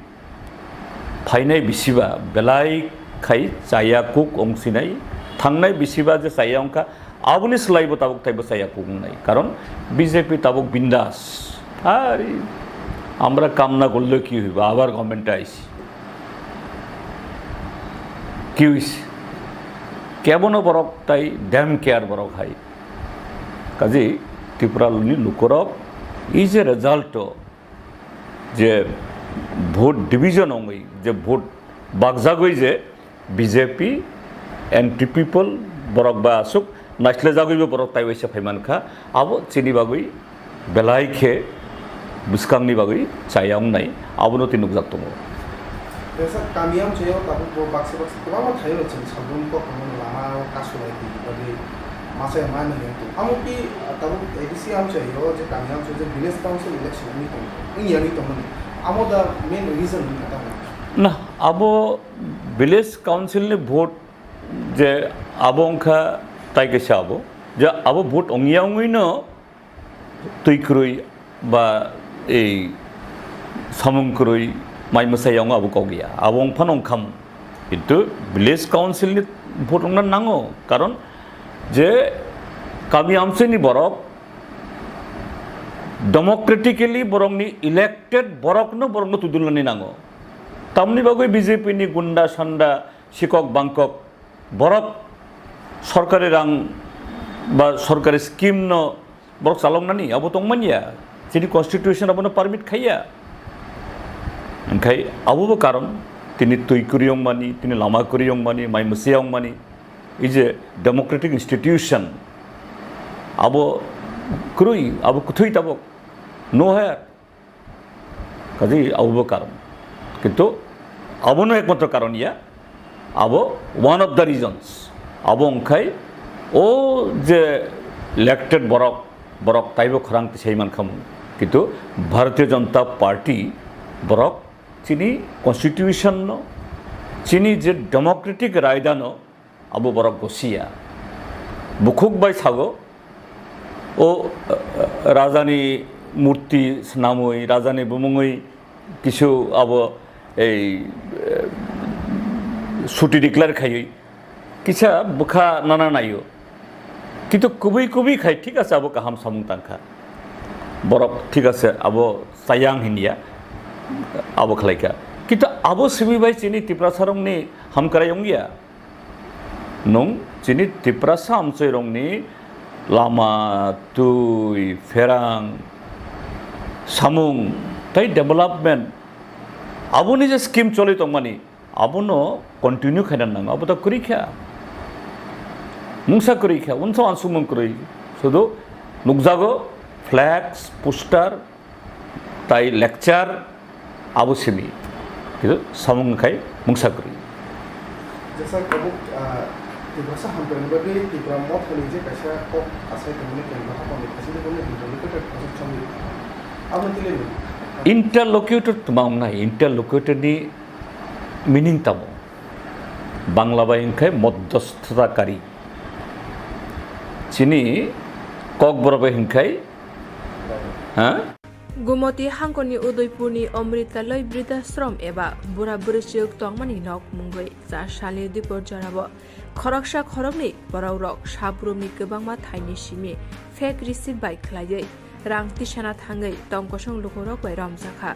phainai bisiba belai khai chaya kuk wng sinai, thangnai bisiba je chaya wngkha, aboni swlaibo tabuk taibo chaya kuk wngnai, karon B J P tabuk bindas. Ari, আমরা কামনা করলে কি হইব, আবার গভর্নমেন্টে আইছি, কি হইছে? কেবনো বরক তাই ড্যাম কেয়ার বরক হাই। কাজেই ত্রিপুরানি লোকরক এই যে result, je vote division wngwi, je vote bakjagwi je B J P, anti people borok ba aswk naislejagwibo borok taiwaisa phaimankha, abo chini bagwi belai khe bwskangni bagwi chaya wngnai, abono tei nukjak tongo. Kaisa kami amchaio tabuk bo baksa baksa kwbangma thaio chwng sabun kok lama o kasu bai twi bagwi masa ya mano yang tong. Amo ki tabuk A D C amchaio je kami amchaio je village council election wngwi tong, wngya wngwi tongmani. Amo da main reason wngkha tamo? Na, abo village council ni vote je abo wngkha tai kaisa abo. Je abo vote wngya wngwino twi kwrwi ba ei samung kwrwi mai mwsai wngo abo kok ya. Abo wng phano wng khamu. Kintu village council ni vote wngna nango. Karon je kami amchai ni borok democratically borokni elected borokno borokno tudulnani nango. Tamni bagwi B J P ni gunda sanda sikok bangkok borok sorkari rang ba sorkari scheme no borok chaloknani abo tongmanya, chini constitution abono permit khaiya. Hwnkhe abobo karon tini twi kwrwi wngmani, tini lama kwrwi wngmani, mai mwsai wngmani, ei je democratic institution abo kwrwi, abo kwthwi tabuk no haya. Kaje abobo karon. Kintu abono ekmatro karon ya. Abo one of the reasons. Abo wngkhai o je elected borok, borok taibo khorang tisai mankhamu. Kintu Bharatiya Janata Party borok chini constitution no, chini je democratic raida no, abo borok bo siya. Bukhuk bai sago, o, eh, rajani murti swnamwi, rajani bumungwi kisu abo ei, eh, suti declare khaiwi kisa bwkha nana naio. Kintu kubui kubui khai thik ase abo kaham samung tangkha. Borok thik ase abo chayang hinya abo khlaikha. Kintu abo simi bai chini Tiprasarokni hamkrai wngya. Nwng chini Tiprasa amchairokni Lama, twi, pherang, samung, tei development, aboni je scheme choli tongmani, abono continue khaina nango, abo to kwrwi kha. Mungsa kwrwi kha, unsa uansukmung kwrwi. Sudu nukjago flex, poster, tai lecture, abo simi. Kitu samung khai mungsa kwrwi. Jesa kabuk, ah, Tiprasa hamkrai ni bagwi Tipra Motha ni je kaisa kok asai tongmani kemba hapang ni kaisa ni bumung hinwi ni kwtal kaisa chongwi. Abo tile ni. Interlocutor tma wngnai, interlocutor ni meaning tamo? Bangla bai hwnkhe modhosthakari. Chini Kokborok bai hwnkhe, ha? Gumoti hangkoni Udaipurni Amritaloi Bridhashram eba bura bwrwichwk tongmani nok mungwi cha salni dipor jorao khoroksa khoroknwi borokrok sabrumni kwbangma thaini simi fake receipt bai khlaiwi rang tisana thangwi tongkosong lukurok bai romjakha.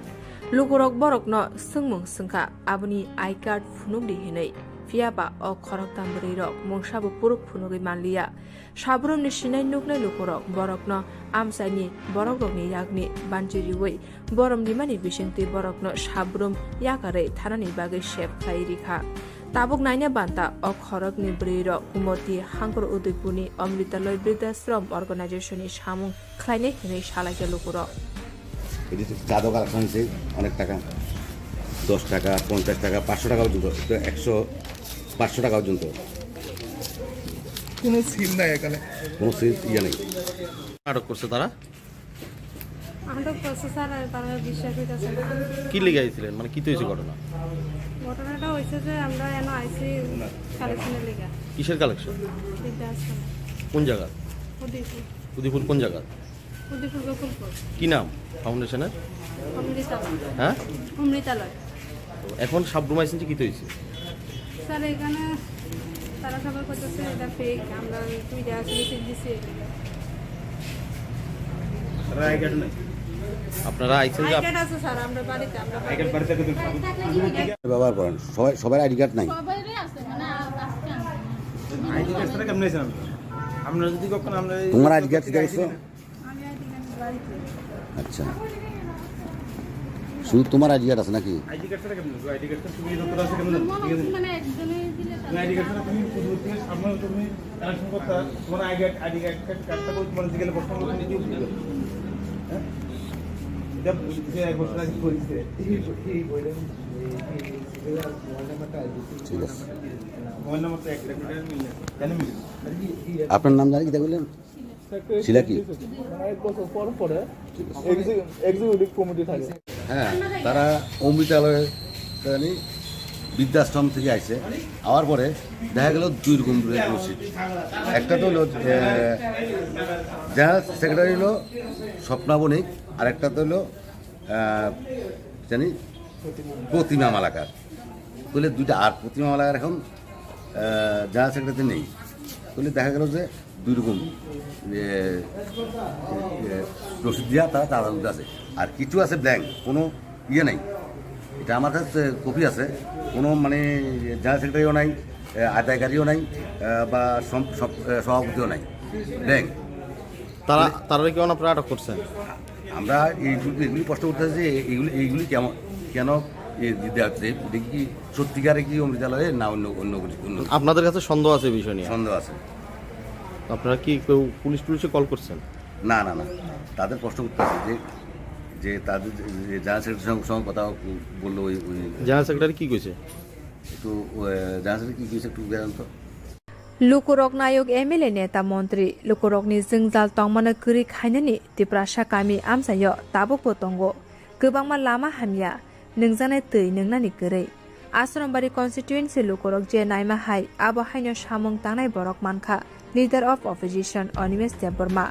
Lukurok borokno swngmung swngkha, aboni I card phunukdi hinwi. Phiya ba o khoroktham bwrwirok mungsabo proof phunugwi manliya. Sabrumni sinai nuknai lukurok borokno amchaini borokrokni yakni banchi riwi borom rimani bisingtwi borokno sabrum yakarwi thanani bagwi sep khlai rikha. Tabuk naina banta o khorokni bwrwirok Gumoti hangkor Udaipurni Amritaloi Bridhashram Organization ni samung khlainai hinwi salaikha lukurok. এই যে চাঁদা কালেকশন হয়েছে অনেক টাকা, দশ টাকা, পঞ্চাশ টাকা, পাঁচশো টাকা পর্যন্ত, তো একশো, পাঁচশো টাকা পর্যন্ত। কোনো সিল নাই এখানে। কোনো সিল ইয়ে নেই। আটক করছে তারা? আটক করছে স্যার, আর তারা বিশ্বাস হইতেছে না। কি লেগে আইছিলেন? মানে, কি তো হয়েছে ঘটনা? ঘটনাটা হয়েছে যে আমরা এনে আইছি কালেকশনের লেগে। কিসের কালেকশন? বিদ্যা আসলে। কোন জায়গা? উদয়পুর। উদয়পুর কোন জায়গা? উদয়পুর গোকুলপুর। কি নাম ফাউন্ডেশনের? অমৃতালয়। হ্যাঁ? অমৃতালয়। তো এখন সাবরুম আইছেন যে কি তো হয়েছে? স্যার, এখানে তারা সবাই করতেছে এটা ফেক, আমরা দুইটা আসলে সিল দিছি। আপনারা আইছেন যে আই আপ- কার্ড আছে স্যার, আমরা বাড়িতে, আমরা আই কার্ড বাড়িতে। বাড়িতে থাকলে কি ঠিক আছে? ব্যবহার করেন, সবাই, সবার আইডি কার্ড নাই। সবারই আছে, মানে, আ-, আজকে আনছি। আইডি কার্ড ছাড়া কেমনে আইছেন আপনারা? আমরা যদি কখনো আমরা এই তোমার আইডি কার্ড ঠিক আছে? আমি আইডি কার্ড বাড়িতে। আচ্ছা, শুধু তোমার আইডি কার্ড আছে নাকি? আইডি কার্ড ছাড়া কেমনে? আইডি কার্ড তো সুবিধা তো আছে, কেমনে? মনে হচ্ছে মানে একজনে দিলে তার তুমি আইডি কার্ড ছাড়া তুমি শুধু তুমি সামনে তুমি কালেকশন করতে হয়। তোমার আইডি কার্ড, আইডি কার্ড, কার্ডটা বলতে তোমার দিকে প্রশ্ন করতে কি হবে? হ্যাঁ? এটা বুঝতে এক বছর আগে করেছে। এই, এই বইটা, এই, এই, মোবাইল নাম্বারটা আইডি। ঠিক আছে। মোবাইল নাম্বারটা এক, এক মিনিট, এক মিনিট। জানি মিনিট। আপনার নাম জানি কি বললেন? শিলা কি? মানে এক বছর পর পরে এক্সি-, এক্সিকিউটিভ কমিটি থাকে। হ্যাঁ, তারা অমৃতালয়, মানে, বৃদ্ধাশ্রম থেকে আইছে। আওয়ার পরে দেখা গেল দুই রকম রসিদ। একটা তো হলো, এ, জেনারেল সেক্রেটারি হলো স্বপ্না বণিক, আর একটা তো হলো, আহ, জানি প্রতিমা মালাকার। তাহলে দুইটা, আর প্রতিমা মালাকার এখন, আহ, জেনারেল সেক্রেটারি নেই। তাহলে দেখা গেল যে দুই রকম, এ, এ, রসিদ দিয়া তারা চাঁদা তুলতে আছে। আর কিছু আছে ব্ল্যাঙ্ক, কোনো ইয়ে নেই। এটা আমার কাছে কপি আছে, কোনো মানে জেনারেল সেক্রেটারিও নাই, এ, আদায়কারীও নাই, এ, বা সম-, সম-, এ, সভাপতিও নাই, ব্ল্যাঙ্ক। তারা, তারা কি আপনারা আটক করছেন? আমরা এই, এগুলি প্রশ্ন করতে চাই যে এইগুলি, এইগুলি কেমন, কেন এ দিতে হচ্ছে? এটা কি সত্যিকারে কি অমৃতালয়ে না অন্য, অন্য কিছু, অন্য কিছু? আপনাদের কাছে সন্দেহ আছে এই বিষয় নিয়ে? সন্দেহ আছে। আপনারা কি কেউ পুলিশ টুলিশে কল করছেন? না, না, না। তাদের প্রশ্ন করতে আছে যে, যে তাদের যে, যে জেনারেল সেক্রেটারির সঙ্গে, সঙ্গে কথা বললো ওই, ওই জেনারেল সেক্রেটারি কি কইছে? একটু, আহ, জেনারেল সেক্রেটারি কি কইছে একটু জানান তো। Lukurok nayok M L A neta montri lukurokni jwngjal tongmano kwrwi khainani Tiprasa kami amchaio tabukbo tongo. Kwbangma lama hamya, nwngjaknai twi nwngnani kwrwi. Asrambari constituency lukurok je naima hai, abo haino samung tangnai borok mankha Leader of Opposition Animesh Debbarma.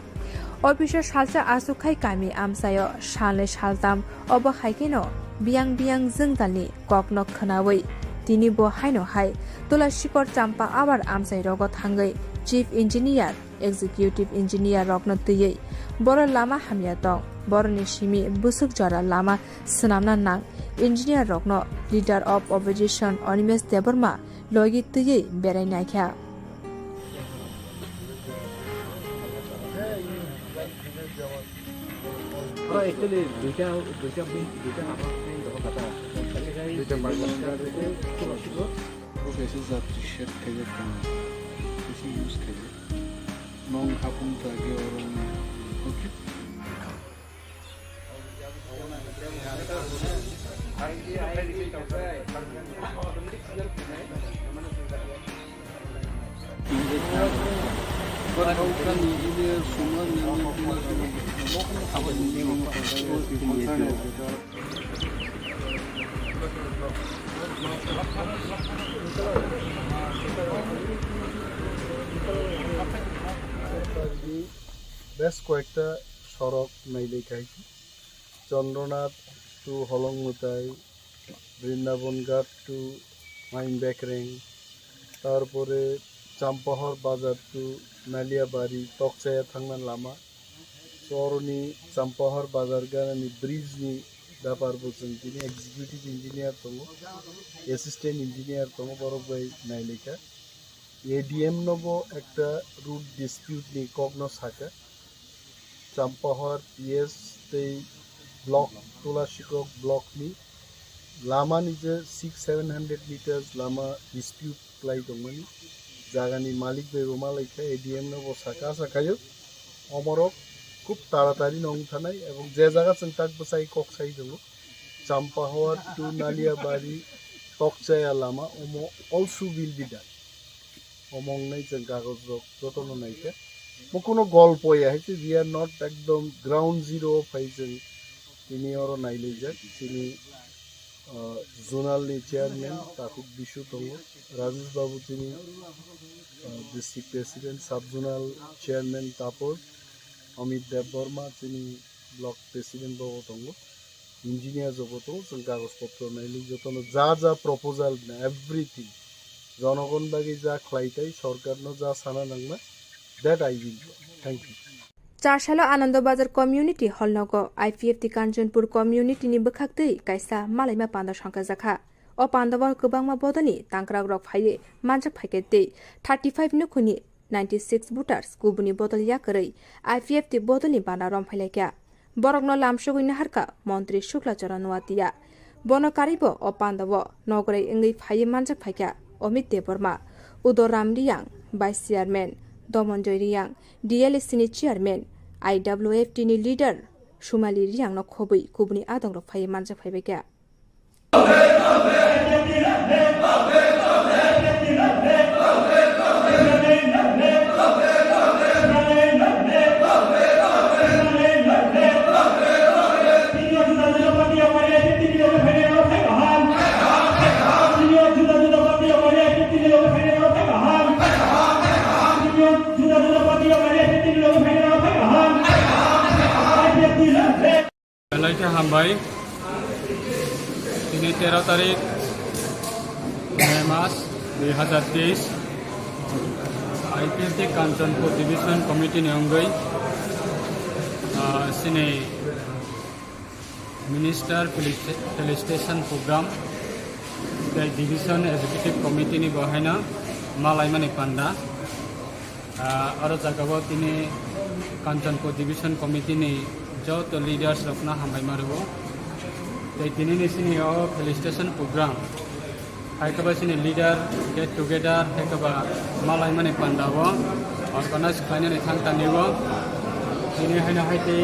Office o salsa aswk khai kami amchaio salnwi saltam, obo hai kheno biyang biyang jwngjalni kokno khwnawi tini bo haino hai Tula Sikor Champa Awar amchai rogo thangwi Chief Engineer, Executive Engineer rokno twiwi boro lama hamya tong, boroni simi bwswk jora lama swnamna nang, engineer rokno Leader of Opposition Animesh Debbarma logi twiwi berai naikha. Actually, দুইটা, দুইটা বিন, দুইটা নামাজ নেই, যখন কথা। দুইটা পাঁচ। খুব অসুবিধা। Besi jat t-shirt khaijak tong, besi use khaijak. Nong hapung ta ge oro ni. Okay. বেশ কয়েকটা সড়ক নাইলে খাইছি। চন্দ্রনাথ to হলং মুতাই, বৃন্দাবন ঘাট to মাইন বেকরেং, তারপরে চাম্পাহর বাজার to নালিয়াবাড়ি, তকচায়া থাংনা Lama. So, oroni Champahor bazar ganani bridge ni bepar bo chwng tini executive engineer tongo, assistant engineer tongo, borok bai nailaikha. A D M no bo ekta root dispute ni kok no sakha. Champahor P S tei block, Tulasikrok block ni lama ni je six seven hundred meters lama dispute khlai tongmani jagani malik bai bo malaikha, A D M no bo saka sakayo omorok khub taratari no wng thanai, ebong je jaga chwng tak bwsai kok sai tongo, Champahor to Naliabari Tokchaya lama omo also will be done. Omo wngnai chwng kagoj rok jotono naikha. Bo kuno golpo ya hai se, we are not ekdom ground zero o phai chwng tini oro nailaijak. Chini, ah, zonal ni chairman Takhuk Bisu tongo, Rajesh Babu chini, ah, district president, sub zonal chairman Tapos, Amit Debbarma chini block president bo tongo, engineer jobo tongo, chwng kagoj potro nailai jotono ja ja proposal na everything jonogon bagwi ja khlai tai, sorkarno ja sana nangna, that I will do. Thank you. Charsalo Anando Bazar Community Hall nogo I P F T Kanchanpur Community ni bwkhaktwi kaisa malaima panda songkhajakha. O pandao kwbangma bodolni tangkrakrok phaiwi manjak phaikha tei thirty five nukhungni ninety six voters kubuni bodol yakarwi I P F T bodolni bana romphailaikha. Borokno lamsogwi naharkha Montri Shukla Charan Noatia. Bono karwibo o pandao nograi wngwi phaiwi manjak phaikha Amit Debbarma, Udo Ram Riyang, Vice Chairman, Domonjoy Riyang, D L A C ni Chairman, I W F T ni leader Sumali Riyangno khobwi kubuni adongrok phaiwi manjak phaibaikha. Belai khe hambai. Tini tero tarik May mas dui hazar teis, I P F T Kanchanpur Division Committee ni wngwi, ah, chini Minister Felicita-, Felicitation Program tei Division Executive Committee ni bo haino malaimani panda. Ah, oro jagao tini Kanchanpur Division Committee ni joto leaders rokno hambai ma rwo. Tei tini ni sini o felicitation program hai khe ba sini leader get together hai khe ba malaimani panda o organize khlainani thang tani o. Tini haino hai tei,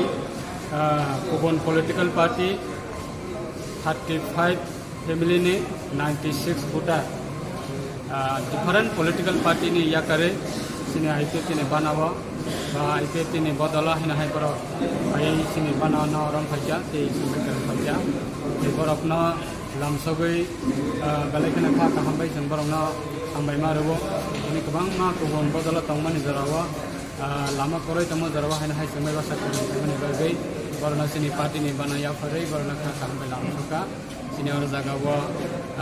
ah, kubun political party thirty five family ni ninety six voter, ah, different political party ni yakarwi chini I P F T ni bana o, ba I P F T ni bodolo hino hai borok phaiwi chini bana o no rom phaikha tei chini rom phaikha. Tei borokno lamsogwi, ah, belai kheno kha kaham bai chwng borokno hambai ma rwo. Tini kwbangma kubun bodolo tongmani jora o, ah, lama kwrwi tongma jora o haino hai chwngbai bwsa kwrwi tongmani bagwi borokno chini party ni bana yapharwi borokno kha kaham bai lamsokha. Chini oro jaga o,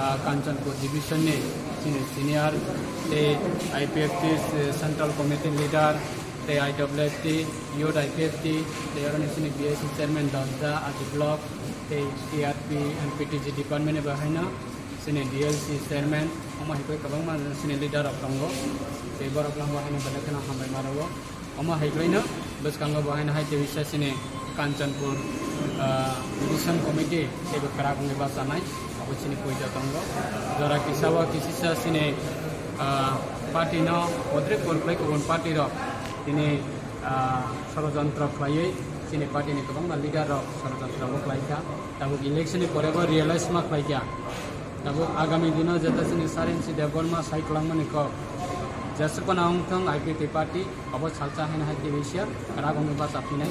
ah, Kanchanpur Division ni chini senior tei I P F T Central Committee leader tei I W F T, Youth I P F T, tei oro ni chini B S C chairman Dosda, Adi Block, tei T R P and P T G department ni bo haino chini D L C chairman, omo hai khe kwbangma chini leader rok tongo, tei borok no bo haino belai kheno hambai ma rwo. Omo hai khlaino bwskango bo haino hai tei bisa chini Kanchanpur Ah, Division Committee teibo kwrak wngwi bachanai, abo chini poito tongo. Jora kisa o kisisa chini, ah, party no bodre por khlai kubun party rok tini, ah, sorojontro khlaiwi chini party ni kwbangma leader rok sorojontro bo khlaikha. Tabuk election ni pore bo realize ma khlaikha. Tabuk agami dino jeta chini Sarinsi Debbarma sai kwlangmani kok jesukona wngthong I P F T party. Obo salsa haino hai T V C R, rago wngwi bacha phinai.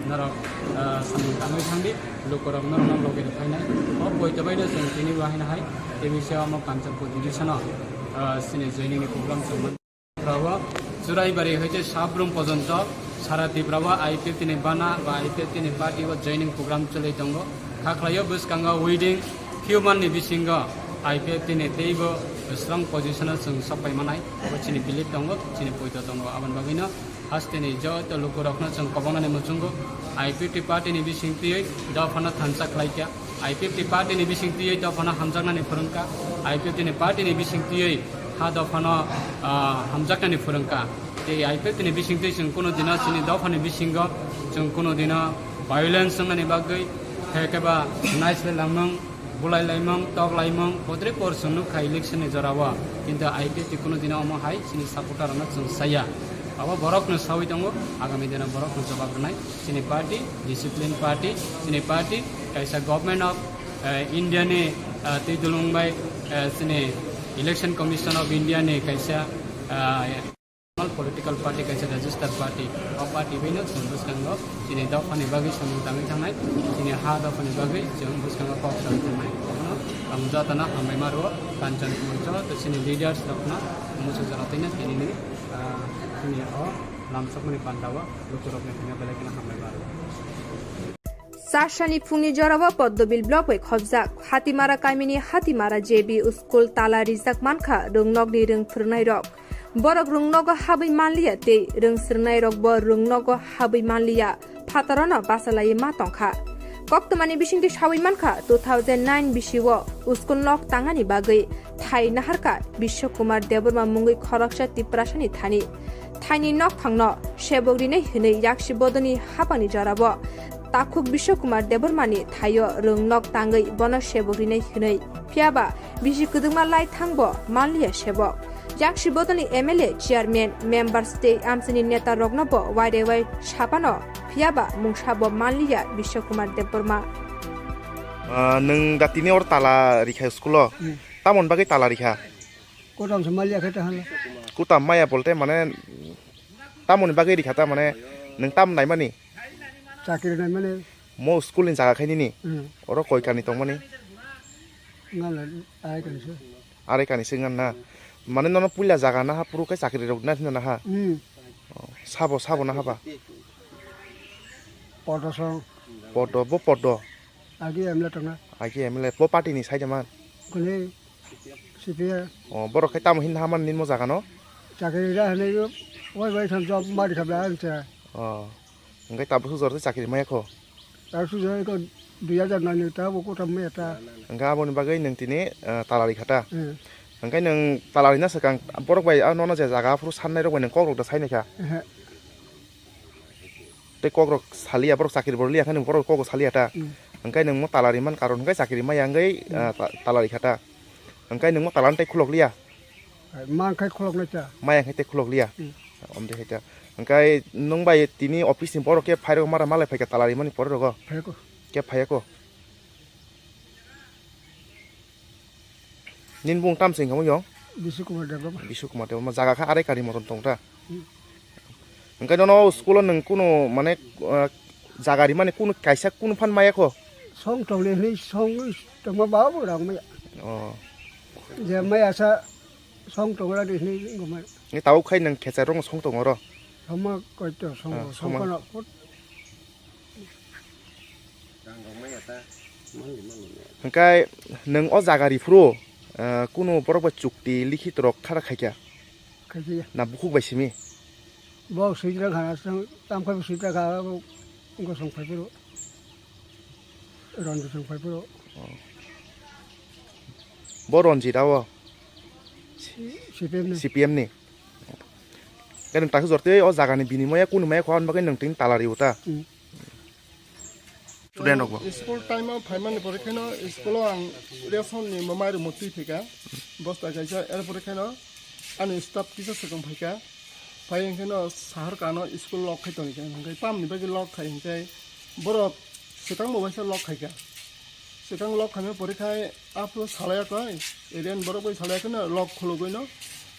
Norok, ah, samung tangwi thangdi, lukurok norokno logi rw phainai. O poito baino chwng tini bo haino hai T V C R omo Kanchanpur division-o, ah, chini joining ni program chwng man. Rao Churaibari hoite Sabrum pojonto sara Tripura o I P F T ni bana ba I P F T ni party o joining program chwlwi tongo. Kha khlaio bwskango within few month ni bisingo I P F T ni teibo strong position o chwng sok pai manai. Abo chini belief tongo, chini poito tongo. Aboni bagwino Hasteni joto lukurokno chwng kobongnani muchungo I P F T party ni bising twiwi dophano thansa khlaikha. I P F T party ni bising twiwi dophano hamjaknani phwrwngkha. I P F T ni party ni bising twiwi ha dophano, ah, hamjaknani phwrwngkha. Tei I P F T ni bising twi chwng kuno dino chini dophani bisingo chwng kuno dino violence wngnani bagwi, hekeba naislai langmung, bulai laimung, tok laimung, bodre por chwng nukha election ni jorao. Kintu I P F T kuno dino omo hai chini supporter rokno chwng saya. Abo borokno sawi tongo, agami dino borokno jobab rwnai. Chini party, discipline party, chini party, kaisa government of, eh, India ni, eh, twi dulung bai, eh, chini Election Commission of India ni kaisa, eh, political party kaisa register party. O party bai no chwng bwskango chini dophani bagwi samung tangwi thangnai, chini ha dophani bagwi chwng bwskango kok sawi thangnai. Abono ang jotano hambai ma rwo, Kanchanpur joto chini leaders rokno muchung jora twi no tini ni, ah, chini o lamsokmani panda o lukurokni thangwi belai kheno hambai ma rwo. Chasani phungni jorao Poddobil block bai khobjak Hatimara kamini Hatimara J B school tala rijak mankha rwngnokni rwng phwrwngnairok. Borok rwngnogo habwi manliya tei rwng swrwngnairokbo rwngnogo habwi manliya, phatarano bachalaiwi ma tongkha. Koktwmani bisingtwi sawi mankha, two thousand nine bisio school nok tangani bagwi thai naharkha Biswa Kumar Debbarma mungwi khoroksa Tiprasani thani. Thaini nokphangno sebok rinai hwnwi yaksi bodolni hapangni jorao takhuk Biswa Kumar Debbarmani thaio rwng nok tangwi bono sebok rinai hwnwi. Phiyaba bisi kwdwkma lai thangbo manliya sebok. Yaksi bodolni M L A, chairman, members tei amchaini neta rokno bo wairewai sapano, phiyaba mungsabo manliya Biswa Kumar Debbarma. Ah, nwng da tini or tala rikha school o. Hmm. Tamoni bagwi tala rikha? Kotam se maliya khe ta hala. Kotam maya bolte mane tamoni bagwi rikha ta mane nwng tam naimani? Chakri naimani. Mo school ni jaga khe nini? Hmm. Oro koi kani tongmani? Ngala arai kani se. Arai kani se ngan na. Mane nono puila jaga naha puru khe chakri rok na thina naha? Hmm. Oh, sabo, sabo naha ba? Podo song. Podo, bo podo. Agi M L A tongna. Agi M L A, bo party ni side man? Kuni C P I. Oh, borok khe tamo hin haman nini mo jaga no? Chakri da hwnwi, oi bai thang job mari khabla ang cha. Oh. Hwnkhe tabuk sujor se chakri maya kho? Tabuk sujor ko dui hajar nani ta bo kotam maya ta. Hwnkhe aboni bagwi nwng tini, eh, talari kha ta? Hmm. Hwnkhe nwng talari na swkang borok bai, ah, nono je jaga aphuru sannai rok bai nwng kok rok da sai nai kha? Ehe. Tei kok rok saliya, borok chakri bo liya khe nwng borok kok rok saliya ta. Hmm. Hwnkhe nwng mo talari man karon hwnkhe chakri maya wngwi, hmm, ah, ta-, talari kha ta. Hwnkhe nwng mo talan tei khulok liya? Hai, man khai khulok nai ta. Maya khai tei khulok liya? Hmm. Om de hai ta. Hwnkhe nwng bai tini office ni borok khe phai rok mara malai phai kha talari mani pore rogo? Phai ko. Khe phai ko. Nini bung tam se wngkha mo yong? Bishu Kumar Debbarma. Bishu Kumar Debbarma. Jaga kha arai kari moton tong ta? Hmm. Hwnkhe nono school o nwng kunu mane, ah, jaga rimani kunu kaisa kunu phan maya kho? Song tong le hwnwi song tongma ba bo rang maya. Oh. Je maya sa song tong ra de hwnwi wngma. Ni tau khai nwng khecha rong song tong oro? Soma koi to song, ah, song soma. Kono. Hwnkhe nwng o jaga riphuru, eh, kunu borok bai chukti likhit rok khara khaikha? Khaikha. Na bukhuk bai simi? Bo swijra kha, tam khai swijra kha, bo gosong phai phuru. Ronjit song phai phuru. Oh. Bo Ronjit abo? C P M ni. C P M ni. Khe nwng takhe jor tei o jaga ni bini maya kunu maya kho, aboni bagwi nwng tini talari o ta? Hmm. Student rok bo. School time o phaimani pore kheno school o ang ration ni mamai rok motwi phaikha. Bosta kaisa, er pore kheno ani staff kisa swkang phaikha. Phai hwnkhe no sahar kano school lock khai tongkha. Hwnkhe tamni bagwi lock khai hwnkhe borok swkang bo waisa lock khaikha. Swkang lock khaima pore khai aphuru salai koi, eren borok bai salai kheno lock khulugwi no.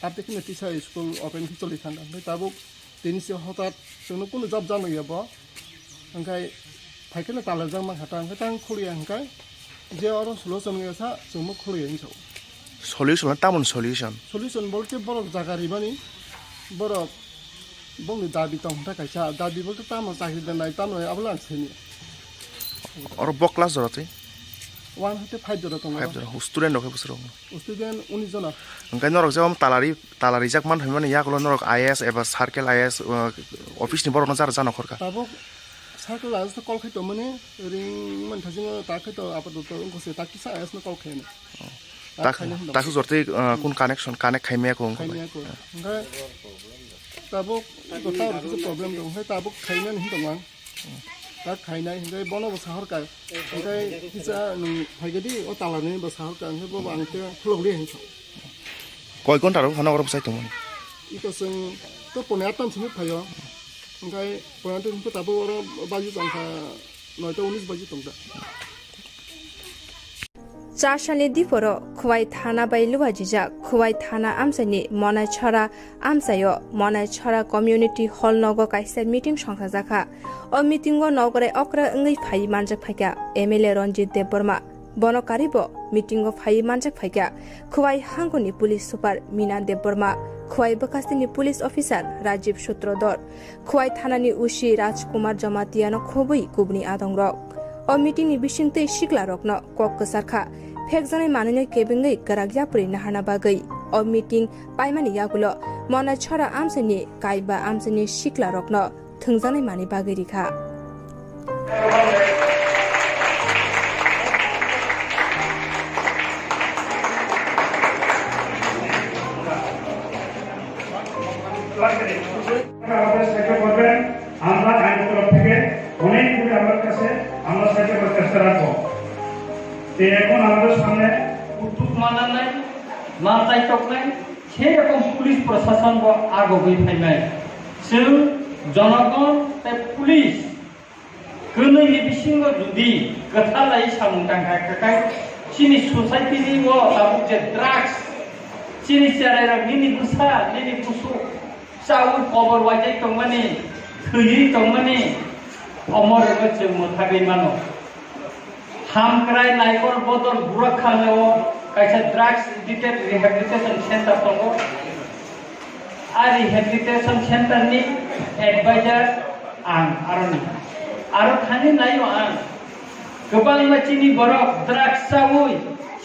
Arte kheno tisa school open khe choli thangkha. Hwnkhe tabuk tini se hotat chwngno kunu jab jano ya bo. Hwnkhe phai kheno talajak mankha ta, hwnkhe tang khulya hwnkhe je oro solution wngya sa chwngno khulya hinwi sao. Solution na tamon solution? Solution bolte borok jaga ribani, borok bongni dabi tong hwnta kaisa, dabi bolte tamo chakri denai tamo abola ang sini. Oro bo class jora twi? One hoite five jora tongo. Five jora. Student rok khe bwswk rok? Student unis jona. Hwnkhe norok je om talari, talarijak man phaimani yagulo norok I A S eba circle I A S, uh, office ni borok no jara jano khorka? Tabuk circle I A S no call khai tongmani ring man thasingo ta khai to apato to wngkha se ta kisa I A S no call khai. Tak, tak jor twi, uh, kun connection connect khai maya ko wngkha. Khai maya ko. Hwnkhe tabuk iko ta rok kisa problem tong khai tabuk khai mani hin tong ang. Ta khainai hwnkhe bono bo sahorkha. Hwnkhe kisa nwng phaikhe di o talarni bo sahorkha hwnkhe bo ang khe khulok liya hinwi sao. Koi ghonta rok phano oro bwsai tongmani? Iko chwng to pone attan simi phaio. Hwnkhe pone attan simi tabuk oro baji tongkha noita unis baji tongkha. Chasani diporo Khwai thana bai luajijak Khwai thana amchaini Monai Chhara amchaio Monai Chhara Community Hall nogo kaisa meeting songsajakha. O meeting o nogore okra wngwi phai manjak phaikha M L A Ranjit Debbarma. Bono karibo meeting o phai manjak phaikha Khwai hangoni police super Mina Debbarma, Khwai bwkhasteni police officer Rajiv Sutrodhar, Khwai thanani O C Rajkumar Jamatia no khobwi kubuni adongrok. O meeting ni bisingtwi sikla rokno kok kwchar kha, phekjaknai manwino kebengwi kwrak yapri naharna bagwi. O meeting paimani yagulo Monai Chhara amchaini kaiba amchaini sikla rokno thwngjaknai manwi bagwi rikha. আমাদের সাহায্য করবেন। আমরা আইন তরফ থেকে অনেক দূরে আমার কাছে, আমরা সাহায্য করার চেষ্টা রাখবো। তো এখন আমাদের সামনে উদ্যোগ মানার নাই, মাথায় চোখ নাই, সেই রকম পুলিশ প্রশাসন আগে হয়ে থাকবে। Chwng jonogon tei police kwnwi ni bisingo jodi kwthalai samung tangkha, kwkai chini society ni o tabuk je drugs, chini cherai rok nini bwsa, nini busu chaui kobor waijai tongmani, thwiwi tongmani, omo rwgwi chwng mwthagwi mano. Hamkrai Naikol Bodol Burakhanao kaisa drugs addicted rehabilitation center tongo. A rehabilitation center ni advisor ang aroni. Aro thani naio ang. Kwbangma chini borok drugs chaui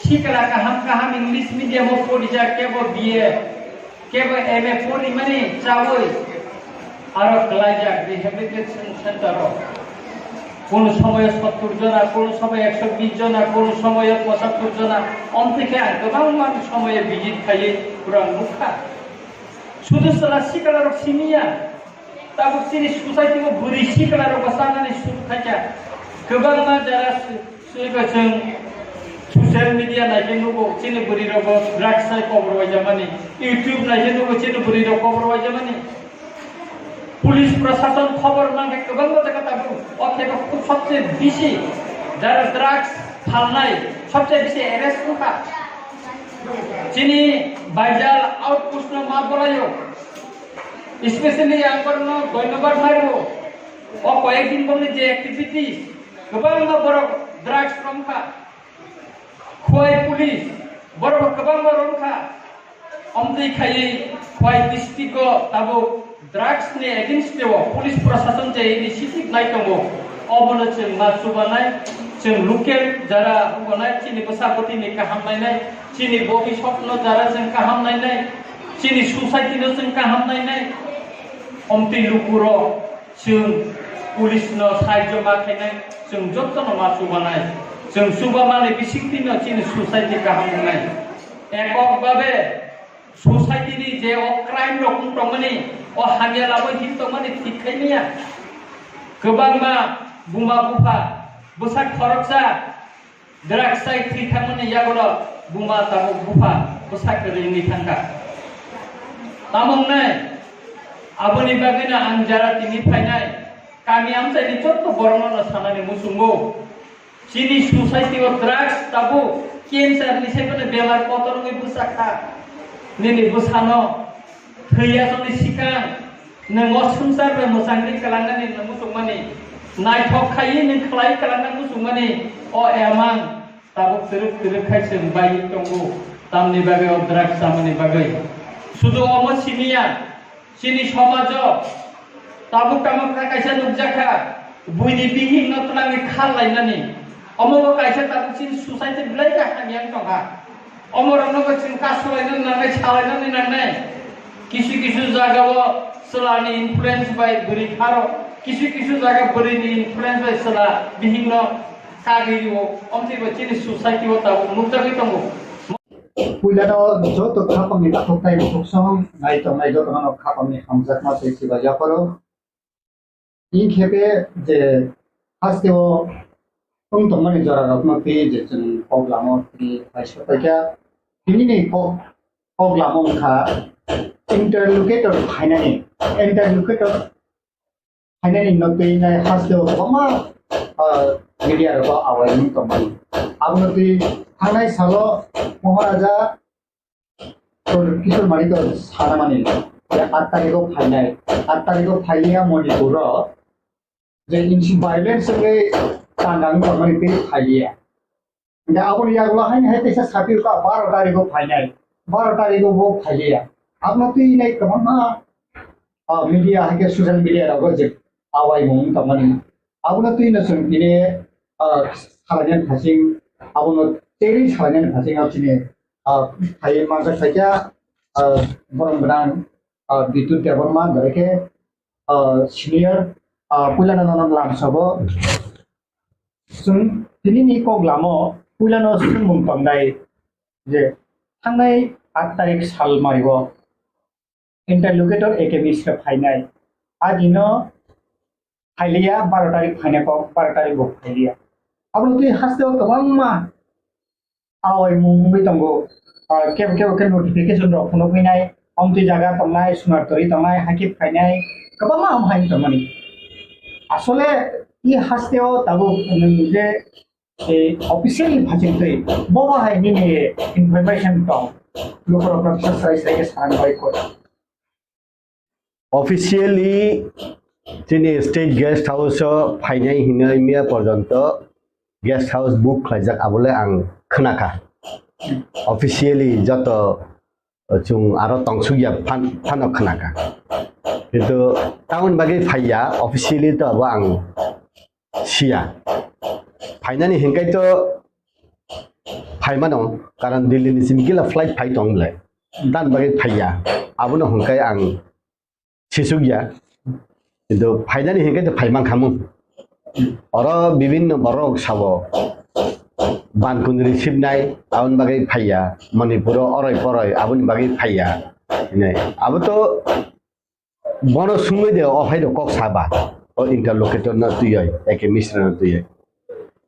sikla kaham kaham English medium o porijak kebo B A. Kebo M A porimani chaui aro klaijak rehabilitation center o. Kono somoyo sottur jona, kono somoyo ekso bish jona, kono somoyo pochattor jona. Omtwi khe ang kwbangma somoyo visit khaiwi pura nukha. Sudu chwla sikla rok simiya. Tabuk chini society o bwrwi sikla rok bo chanani suk khaikha. Kwbangma jara Swi ba chwng social media naikhe nugo, chini bwrwi rok bo drugs sai kobor waijamani. YouTube naikhe nugo, chini bwrwi rok kobor waijamani. Police prosason khobor mankhe kwbangma jaga tabuk. O thaibo khub sobse bisi jara drugs phalnai sobse bisi arrest wngkha. Chini Baijal outpost no ma bolaio. Especially ang borokno dhonyobad mario. O koyek din bongni je activities, kwbangma borok drugs romkha. Khwai police, borok kwbangma romkha. Omtwi khaiwi Khwai district o tabuk drugs ni against o police prosason je initiative nai tongo. Obono chwng ma chubanai, chwng local jara hubanai, chini bwsa bwtwi ni kaham nainai, chini bobiswk no jara chwng kaham nainai, chini society no chwng kaham nainai. Omtwi lukurok chwng police no sahajyo ma khainai, chwng jotono ma chubanai. Chwng chubamani bisingtwino chini society kaham wngnai. Ekok babe society ni je o crime rok wng tongmani, o hamya lamwi hin tongmani thik khai manya. Kwbangma buma bupha Bwsak khoroksa drugs chai thwi thangmani yagulo buma tabuk bupha bwsak kwrwi wngwi thangkha. Tamo wngnai? Aboni bagwino ang jara tini phainai kami amchaini jotto borokno sanani muchungo. Chini society o drugs tabuk cancer ni saimanwi bemar kotor wngwi bwsakha. Nini bwsano thwi aswkni sikang nwng o swngchar bai mwchangwi kwlangnani nwng muchungmani, naithok khaiwi nwng khlai kwlangna muchungmani o emang tabuk twrwk twrwk khai chwng baiwi tongo, tamni bagwi o drugs chamani bagwi. Sudu omo simiya, chini somajo tabuk tamo kha kaisa nukjakha, buini bihikno twlangwi khar lainani. Omo bo kaisa tabuk chini society belai khe hamya wng tongkha. Omorokno bo chwng kasulainani nangnai, salainani nangnai. Kisu kisu jagao chwlani influence bai bwrwi pharo, kisu kisu jaga bwrwini influence bai chwla bihikno kagwi rio. Omtwi bo chini society o tabuk nukjagwi tongo. Puilano joto khapangni takhuk tei bukhuk song nai tongnai jotono khapangni hamjakma tei chiba yapharo. Inkhepe je hasteo wng tongmani jorarokno twi je chwng kok lamo twi kaisa paikha. Tinini kok, kok lamo wngkha interlocutor phainani, interlocutor phainani no twi nai hasteo kwbangma, ah, media rogo awai wng tongmani. Abono twi thangnai salo Maharaja Kishore Manikya sanamani, je aat tarikh o phainai, aat tarikh o phailiya Manipur o, je insi violence wngwi tangkang tongmani tei phailiya. Hingke aboni yagulo haino hai teisa sapirokha baro tarikh o phainai, baro tarikh o bo phailiya. Abono twi nai kwbangma, ah, media hai khe social media rogo je awaimung tongmani. Abono twi no chwng tini, ah, salainani phasing, abono teri salainani phasing o chini, ah, hai manjak khaikha, ah, borom gwnang, ah, Bidyut Debbarma, bai khe, ah, senior, ah, puilano nono lamsogo. Chwng tinini kok lamo puilano swngmung tongnai je thangnai aat tarikh sal mario interlocutor A K Mishra phainai. Agino phailiya, baro tarikh phainai kok, baro tarikh bo phailiya. Abono twi hasteo kwbangma awaimung wngwi tongo. Ah, kebo kebo khe notification rok phunukgwinai, omtwi jaga tongnai, sunar tori tongnai, hakhe phainai, kwbangma ham hai tongmani. Asole i hasteo tabuk nwng je, eh, officially phachingtwi, bobo hai nini information tong, lukurokno bwsa srai srai khe sana bai kho. Officially chini state guest house o phainai hinwi miya porjonto guest house book khlaijak, abole ang khwnakha. Officially joto chwng aro tongsukya phan-, phano khwnakha. Kintu tamoni bagwi phaiya, officially to abo ang siya. Phainani hinkai to phaimano, karon Delhi ni simi kila flight phai tong le. Dan bagwi phaiya. Abono hinkai ang sisukya. Kintu phainani hinkai to phaimankhamu. Oro bibinno borok sabo. Ban kundri sibnai, aboni bagwi phaiya. Manipuro oroi poroi, aboni bagwi phaiya. Hinai. Abo to Bono sungwi de o hai rok kok saba, o interlocutor no twiwi, A K Mishra no twiwi.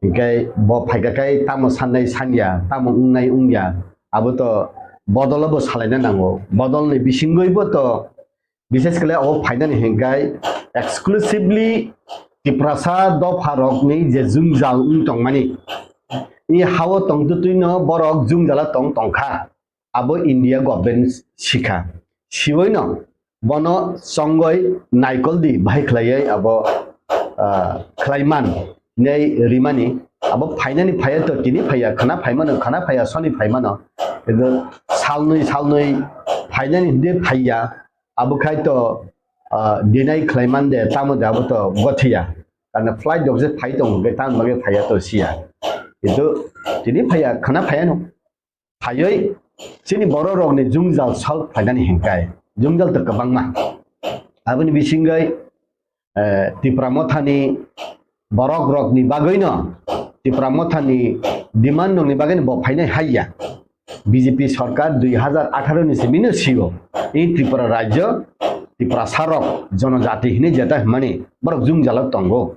Hinkhe bo phaikha khai tamo sannai sanya, tamo wngnai wngya, abo to bodol bo salaina nango. Bodol ni bisingwi bo to, bishes khle o phainani hinkhai exclusively Tiprasa dopha rokni je jwngjal wng tongmani, i hao tongtwtwi no borok jwngjala tong tongkha. Abo India government sikha. Siwino bono chongoi naikol di bahai khlaiwi abo, ah, khlaiman nei rimani. Abo phainani phaiya to tini phaiya, khana phaimano, khana phaiya soni phaimano. Kintu salnwi salnwi phainani hwndi phaiya. Abo khai to, ah, deny khlaiman de, tamo de abo to gothiya. Karna flight rok je phai tongo, hwnkhe tamoni bagwi phaiya to siya. Kintu tini phaiya, khana phaiya no. Phaiwi chini borok rokni jwngjal solve khlainani hinkhai, jwngjal to kwbangma. Aboni bisingwi, eh, Tipra Mothani borok rokni bagwino, Tipra Mothani demand rokni bagwino bo phainai haiya. B J P sorkar dui hazar atharo ni simi no sio. I Tripura rajyo, Tiprasa rok, jonojati hinwi jeta hwnmani borok jwngjalo tongo.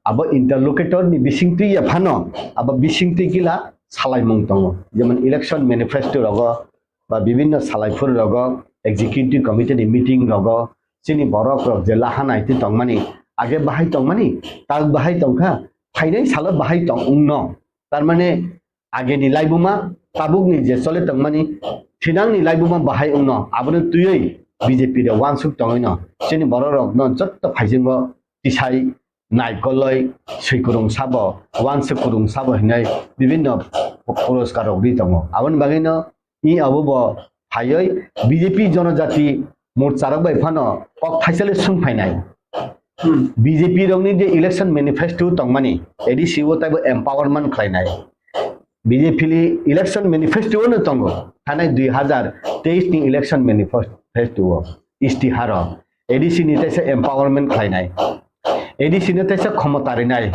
Abo interlocutor ni bisingtwi ya phano, abo bisingtwi gila salaimung tongo. Jemon election manifesto rogo ba bibinno salaiphuru rogo executive committee ni meeting rogo chini borok rok je laha naitwi tongmani, age bahai tongmani, tak bahai tongkha, phainai salo bahai tong wngno. Tarmane ageni laibuma, tabukni je chole tongmani, thinangni laibuma bahai wngno, abono twiwi B J P rok wansuk tongwino, chini borok rokno jotto phaisingo tisai naikoloi, swikurung sabo, wansuk kurung sabo hinwi bibinno puroskar rok ri tongo. Aboni bagwino i abo bo phaiwi B J P Jonojati Morcha rok bai phano kok thaisale sung phainai. Hmm. B J P rokni je election manifesto tongmani, A D C o taibo empowerment khlainai. B J P ni election manifesto no tongo, thanai dui hazar teis ni election manifesto o, istiharo A D C ni taisa empowerment khlainai, A D C no taisa khomota rinai,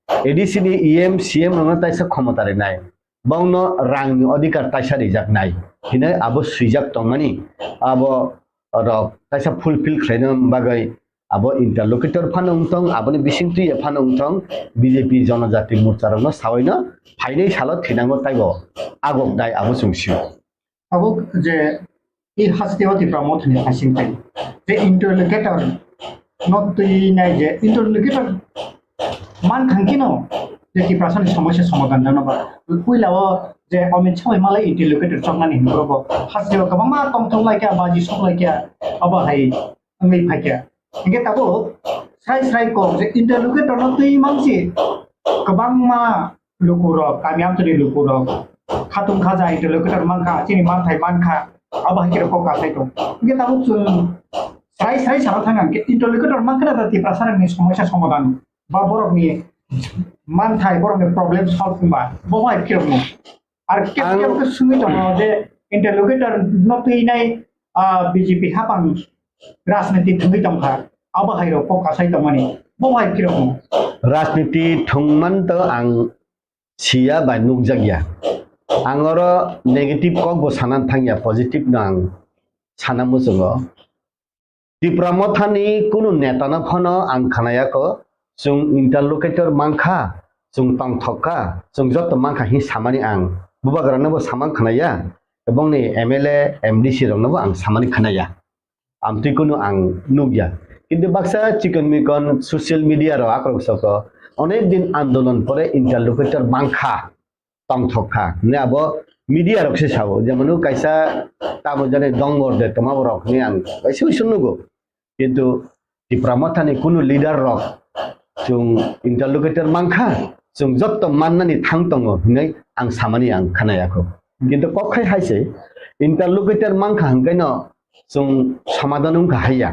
A D C ni E M, C M rokno taisa khomota rinai, bongno rangni odhikar taisa rijaknai hinwi abo swijak tongmani, abo rok taisa fulfill khlaina bagwi abo interlocutor phano wngthong, aboni bisingtwi phano wngthong, B J P Jonojati Morcha rokno sawaino phainai salo thinango taibo agok dai abo chwng sio. Abo je i hasteo Tipra Mothani phasing tai je interlocutor no twi nai je interlocutor man thang kino je Tiprasani somosya somadhan jano ba puila o je Amit Shah bai malai interlocutor choknani hinwi bo hasteo kwbangma tongthok lai kha, baji sok lai kha, abo hai wngwi phai kha. Hingke tabuk srai srai kok je interlocutor no twi mansi kwbangma lukurok, kami amchani lukurok, khatung khaja interlocutor mankha, chini manthai mankha, abo hai khe kok kasai tong. Hingke tabuk chwng srai srai sana thang hingke interlocutor mankha na Tiprasa rokni somosya somadhan ba borokni manthai, borokni problem solve wngba bo hai khe rokno. Ar kep Ang kep khe sungwi tongo je interlocutor no twi nai, ah, B J P hapang rajniti thwngwi tongkha, abo hai rok kok kasai tongmani, bo hai khe rok. Rajniti thwngman to ang siya bai nukjakya. Ang oro negative kok bo sanan thangya, positive no ang sana muchungo. Tipra Mothani kunu netano phano ang khnayakho, chwng interlocutor mankha, chwng tongthok kha, chwng joto mankha hwnwi samani ang. Bubagrano bo samang khnaya, ebongni M L A, M D C rokno bo ang samani khnaya. Amtwi kunu ang nukya. Kintu baksa chikon mikon social media rok akrok soko, onek din andolon pore interlocutor mankha. Tongthok kha. Hwnwi abo media rok se sao, jemon kaisa tamo jani dongor de tongma borok hwnwi ang kaisa uisu nugo. Kintu Tipra Mothani kunu leader rok chwng interlocutor mankha, chwng jotto mannani thang tongo hwnwi ang samani ang khnayakho. Kintu kok khai hai se interlocutor mankha hwnkhe no chwng somadhan wngkha haiya.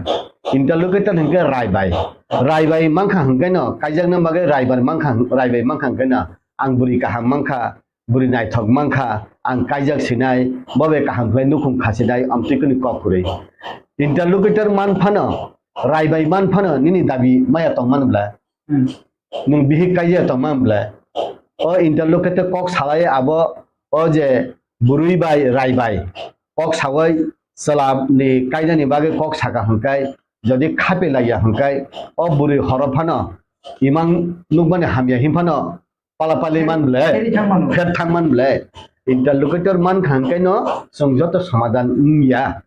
Interlocutor hwnkhe raibai. Raibai mankha hwnkhe no, kaijakna bagwi raibai mankha, raibai mankha hwnkhe no, ang bwrwi kaham mankha, bwrwi naithok mankha, ang kaijak sinai, bo bai kaham khlai nukhung kha sinai, amtwi kwnwi kok kwrwi. Interlocutor man phano, raibai man phano nini dabi maya tong man bla? Hmm. Nwng bihik kaijak tong man bla? O interlocutor kok salai abo, o je bwrwi bai, raibai kok sawi chwla ni kainani bagwi kok saka hwnkhai, jodi khape laiya hwnkhai, o bwrwi horo phano imang nukmani hamya hin phano pala pali man ble, Pheri thang mano. Pher thang man ble. Interlocutor man kha hwnkhai no chwng joto somadhan wngya.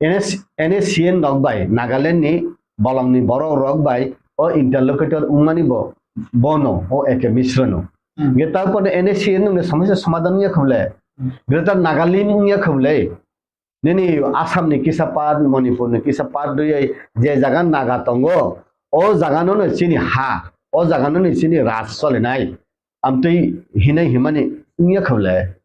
N S, N S C N rok bai, Nagaland ni bolong ni borok rok bai o interlocutor wngmani bo, bono, o A K Mishra no. Hmm. Hwnkhe ta pore N S C N wngkhe somosya somadhan wngya kho ble. Hmm. Greater Nagalim wngya kho ble. Nini Assam ni kisa part, Manipur ni kisa part rwui je jaga Naga tongo, o jaga no no chini ha, o jaga no no chini raj solinai. Amtwi hinai himani wngya kho ble.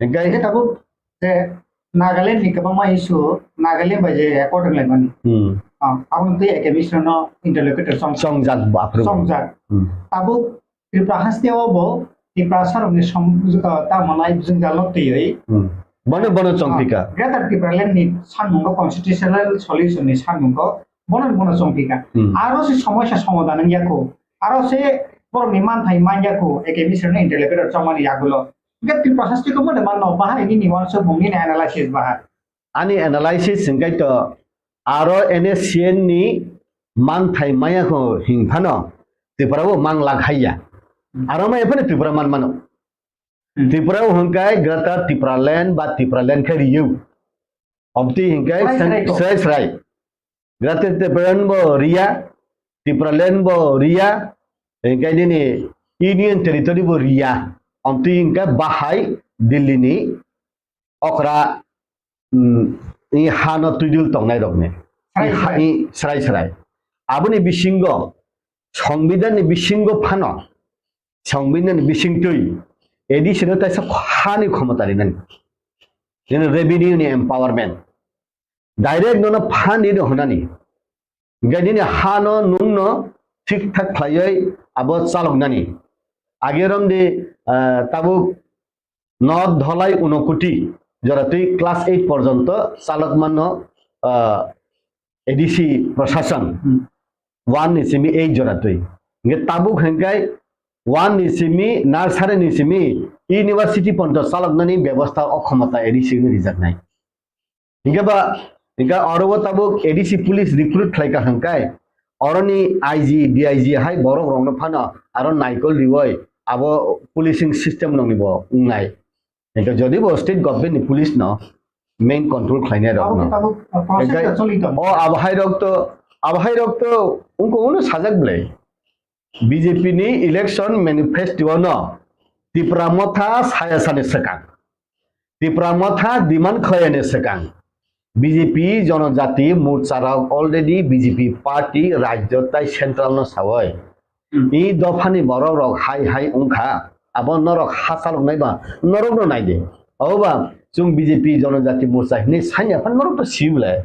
Hingke Hingke tabuk je Nagaland ni kwbangma issue, Nagaland bai je accord wnglaimani. Hmm. Ah, aboni twi A K Mishra no interlocutor chong-, Chongjak bo aphuru. Chongjak. Hmm. Tabuk Tripura haste o bo Tiprasa rokni som-, ah, tamo nai jwngjal no twiwi. Hmm. Bono, bono chongpika. Ah, Greater Tipraland ni sanmungo constitutional solution ni sanmungo bono, bono chongpika. Hmm. Aro se somosya somadhan wngya kho. Aro se borokni manthai manya kho, A K Mishra no interlocutor chongmani yagulo. Hingke Tripura haste ko mode manno bahai nini wansukmung nini analysis bahai. Ani analysis hingkai to aro N S C N ni manthai maya kho hing phano Tripura o mang lak hai ya. Hmm. Aro ma ephano Tripura man mano. Hmm. Tripura o hwnkhe Greater Tripura Land ba Tripura Land khe riyo. Omtwi hwnkhe Srai srai ko. Srai srai. Greater Tripura Land bo riya, Tripura Land bo riya, hwnkhe nini Union Territory bo riya. Omtwi hwnkhe bahai Delhi ni okra, mm, i hano twidul tongnai rokni. Srai I ha-, srai. I srai srai. Aboni bisingo Songbidan ni bisingo phano, Songbidan ni bisingtwi A D C no taisa hani khomota rinani. Nini revenue ni empowerment. Direct nono phan rino hwnani. Hwnkhe nini hano nungno thik thak khlaiwi abo chaloknani. Age romdi, ah, tabuk North Dholai Unokoti joratwi class eight porjonto chalokmano, ah, A D C prosason Hmm. one ni simi eight joratwi. Hwnkhe tabuk hwnkhe one ni simi nursery ni simi university porjonto chaloknani bebosta o khomota A D C no rijaknai. Hingke ba, hingke oro o tabuk A D C police recruit khlai ka hwnkhe, oroni I G, D I G hai borok rokno phano aro naikol riwi abo policing system nokni bo wngnai. Hingke jodi bo state government ni police no main control khlainai rok Abo no. Tabuk process Hingke ta choli tongo. O abo hai rok to, abo hai rok to wngko uno sajak belai. B J P ni election manifesto no Tipra Motha saya sani swkang. Tipra Motha demand khlaiyani swkang. B J P Jonojati Morcha rok already B J P party rajyo tai central no sawi. Hmm. I dophani borok rok hai hai wngkha. Abo norok ha chaloknai ba norok no naidi. Oba chwng B J P Jonojati Morcha hinwi sanya phan norok to sibole.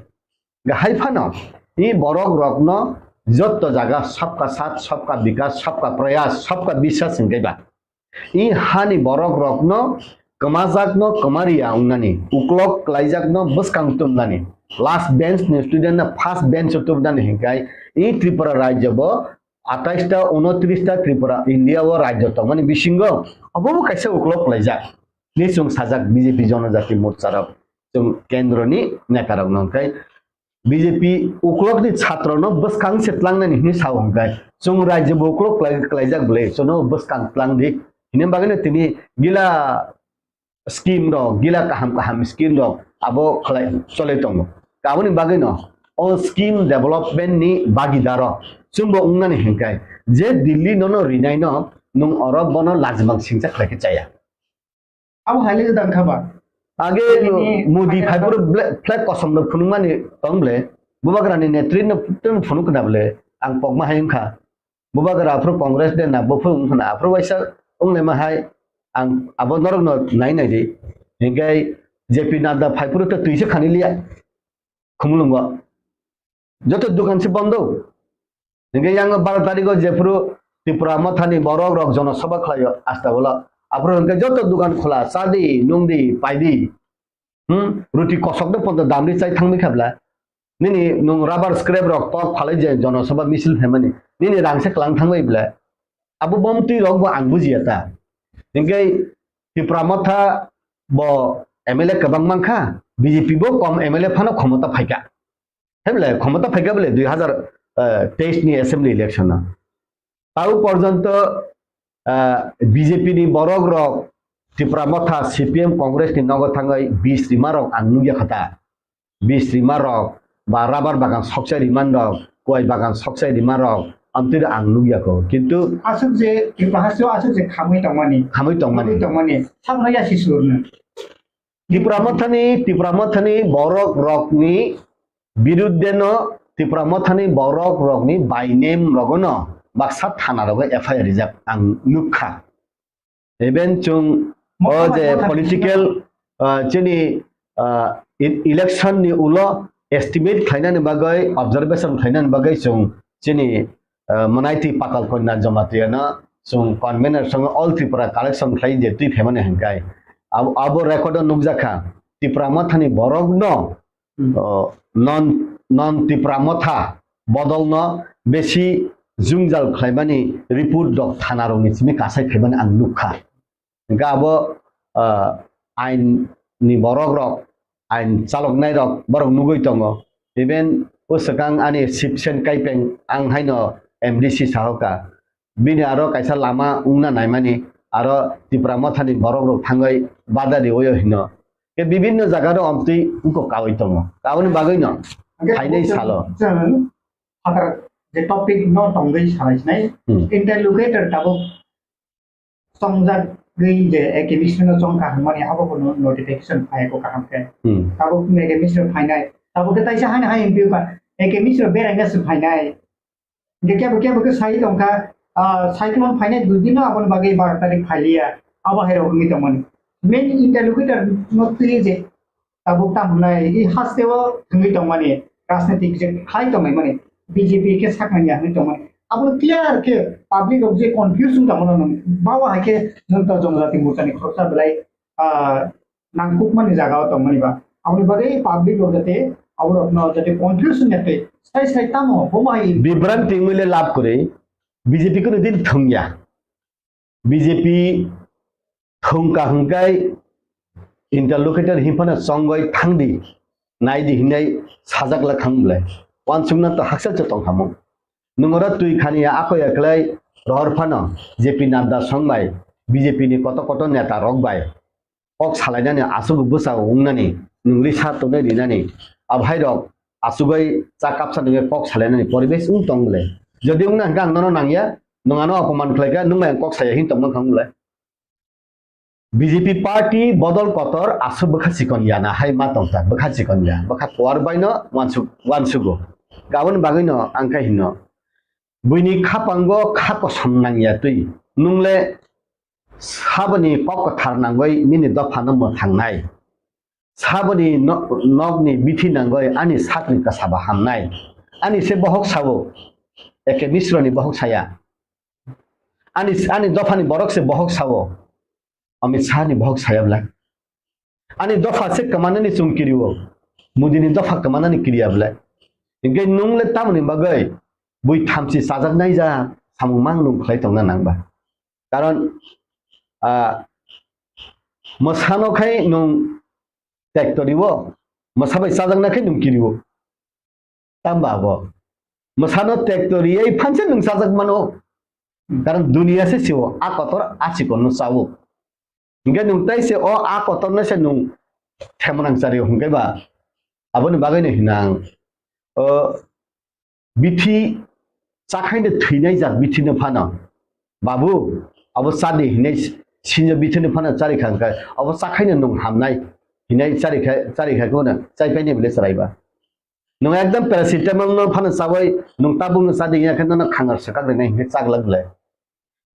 Hai phano i borok rokno jotto jaga sabka saath, sabka bikas, sabka prayas, sabka biswas hwnkhe ba i hani borok rokno kwmajakno kwmariya wngnani, uklok kwlaijakno bwskang tumnani, last bench ni student no first bench o tubnani hwnkhe i Tripura rajyo bo atais ta, unotris ta Tripura India o rajyo tongmani bisingo obo bo kaisa uklok kwlaijak ni chwng sajak B J P Jonojati Morcha rok chwng kendro ni neta rok no hwnkhe B J P uklok ni chhatro no bwskang se tlangnani hinwi sao hwnkhe, chwng rajyo bo uklok kwlai-, kwlaijak bwle, chwngno bwskang tlang di. Hini bagwi no tini gila scheme rok, gila kaham kaham scheme rok abo khlai cholai tongo. Aboni bagwi no o scheme development ni bagidaro chwngbo wngnani hwnkhe, je Delhi nono rinai no nwng oro bono lajimang singcha khlai khe chaya. Abo hai le gwdang kha ba? Age Ini Modi pakai phaiphuru ble-, flag kosom no phunukmani tong ble, Bubagrani netri no phunuk khna ble, ang pokma hai wngkha. Bubagra aphuru Congress de na, buphuru wngkha na, aphuru waisa wnglaima hai, ang abo norok no nai nai di. Hinkhe J P Nadda phaiphuru to twisa khani liya. Khumulwngo. Joto dukan se bondo. Hingke yang baro tariko jephuru Tipra Mothani borok rok jonosabha khlaio Astabolo. Aphuru hingke joto dukan khola, chadi, nungdi, paidi. Hmm? Ruti kosok de ponto damri chai thangmi khabla. Nini nung rubber scrap rok tok phalai je jonosabha misil phaimani. Nini rang se klang thangbai bla. Abo bomtwi rok bo ang bujiya ta. Hingke Tipra Motha bo M L A kwbang mankha, B J P bo kom M L A phano khomota phaikha. Heble khomota phaikha bole dui hazar teis ni assembly election no. Tau porjonto, ah, B J P ni borok rok Tipra Motha, C P M, Congress ni nogo thangwi bis rima rok ang nukya kha ta. Bis rima rok ba rubber bagan sokchai rima rok, kuai bagan sokchai rima rok, amtwi ang nukya kho. Kintu Aswk je Tripura hasteo aswk je khamwi tongmani. Khamwi tongmani. Khamwi tongmani. Sakno yasi surno. Tipra Mothani, Tipra Mothani borok rokni biruddhe no, Tipra Mothani borok rokni by name rogono baksa thana rogo F I R rijak ang nukha. Even chwng o Motha je Motha political, ah, chini, ah, e-, election ni ulo estimate khlainani bagwi, observation khlainani bagwi chwng chini, ah, mwnaitwi Patal Kanya Jamatia no chwng convener song All Tripura collection khlai je twi phaimani hwnkhai. Abo, abo record o nukjakha Tipra Mothani borok no Hmm. O, non, non Tipra Motha bodolno besi jwngjal khlaimani report rok thana rokni simi kasai khaimani ang nukha. Hingkhe abo, ah, ain ni borok rok, ain chaloknai rok borok nugwi tongo. Even o swkang ani Sibsen Kaipeng ang haino M D C sahoka. bini aro kaisa lama wngna naimani, aro Tipra Mothani borok rok thangwi bada riwi hino. Ke bibinno jaga ro omtwi wngkok kawi tongo. Aboni bagwi no Hwnkhe phainai tabuk salo. Chwng phatar je topic no tongwi salai sinai, Hmm. Interlocutor tabuk chongjagwi je A K Mishra no chongkha hwnmani abo bo no-, notification phai ko kaham khe. Hmm. Tabuk A K Mishra phainai. Tabuk khe taisa haino hai M P wngkha. A K Mishra beraina se phainai. Hingke kebo kebo khe sai tongkha, ah, cyclone phainai dui din no aboni bagwi baro tarik phailiya. Abo hai rok wngwi tongmani. Main interlocutor no twi je tabuk tam hwnai, i haste o thangwi tongmani, rajnitik je khlai tongmani, B J P khe saknani ya hwnwi tongmani. Abo clear khe public rok je confuse wng tongmano nung, bawa hai khe nung to Jonojati Morcha ni khoroksa belai, ah, nangkukmani jaga o tongmani ba. Aboni bagwi public rok jate abo rok no jate confuse wng ya twi sai sai tamo bo hai. Bibranti wngwi le lab kwrwi, B J P kuno din thwngya. B J P thwngkha hwnkhe interlocutor hinphano chongwi thangdi, naidi hinwi sajak le thang bwle. Wansukna to haksa se tongkhamung. Nwng oro twi khani ya ako ya khlai rohor phano J P Nadda song bai B J P ni koto koto neta rok bai kok salainani aswk bwsa wngnani nwng risa tonwi rinani abhai rok asugwi cha kapsa nungwi kok salainani poribesh wng tong le. Jodi wngna hwnkhe ang nono nangya, nwng ano apoman khlaikha, nwng bai ang kok saya hin tongma thang le. B J P party bodol kotor aswk bwkha chikon ya na hai ma tongkha, bwkha chikon ya, bwkha kuar bai no wansuk, wansugo. Aboni bagwi no ang khe hino, buini khapango kha kosom nangya twi, nwng le saboni kok kwthar nangwi nini dophano mwthangnai. Saboni no-, nokni bithi nangwi ani sakni kwsaba hamnai. Ani se bohok sao, A K Misroni bohok saya. Ani, ani dophani borok se bohok sao, Amit Shahni bohok saya bwle. Ani dopha se kwmanani chwng kirio, Modini dopha kwmanani kiriya bwle. Hinkhe nwng le tamoni bagwi bui thamchi chajaknai ja samung mang nwng khlai tongna nang ba. Karon, ah, mwsano khai nwng tektorio, mwsa bai chajakna khai nwng kirio. Tamba abo. Mwsano tektoriwi phanse nwng chajak mano. Karon duniya se sio, a kotor a chikonno chawo. Hinkhe nwng tai se o a kotorno se nwng themonang chario hinkhe ba. Aboni bagwi no hino ang. O bithi chakhaino thwinai jak bithino phano, "Babu, abo chadi," hinwi sinjo bithino phano chari kha hwnkhe, "Abo chakhaino nwng hamnai," hinwi chari kha, chari kha kheno chai painai bwle chwrai ba. Nwng ekdom paracetamol no phano chawi nwng tabuk no chadi ya khe nono khangar swkak rinai hinkhe chak lak bwle.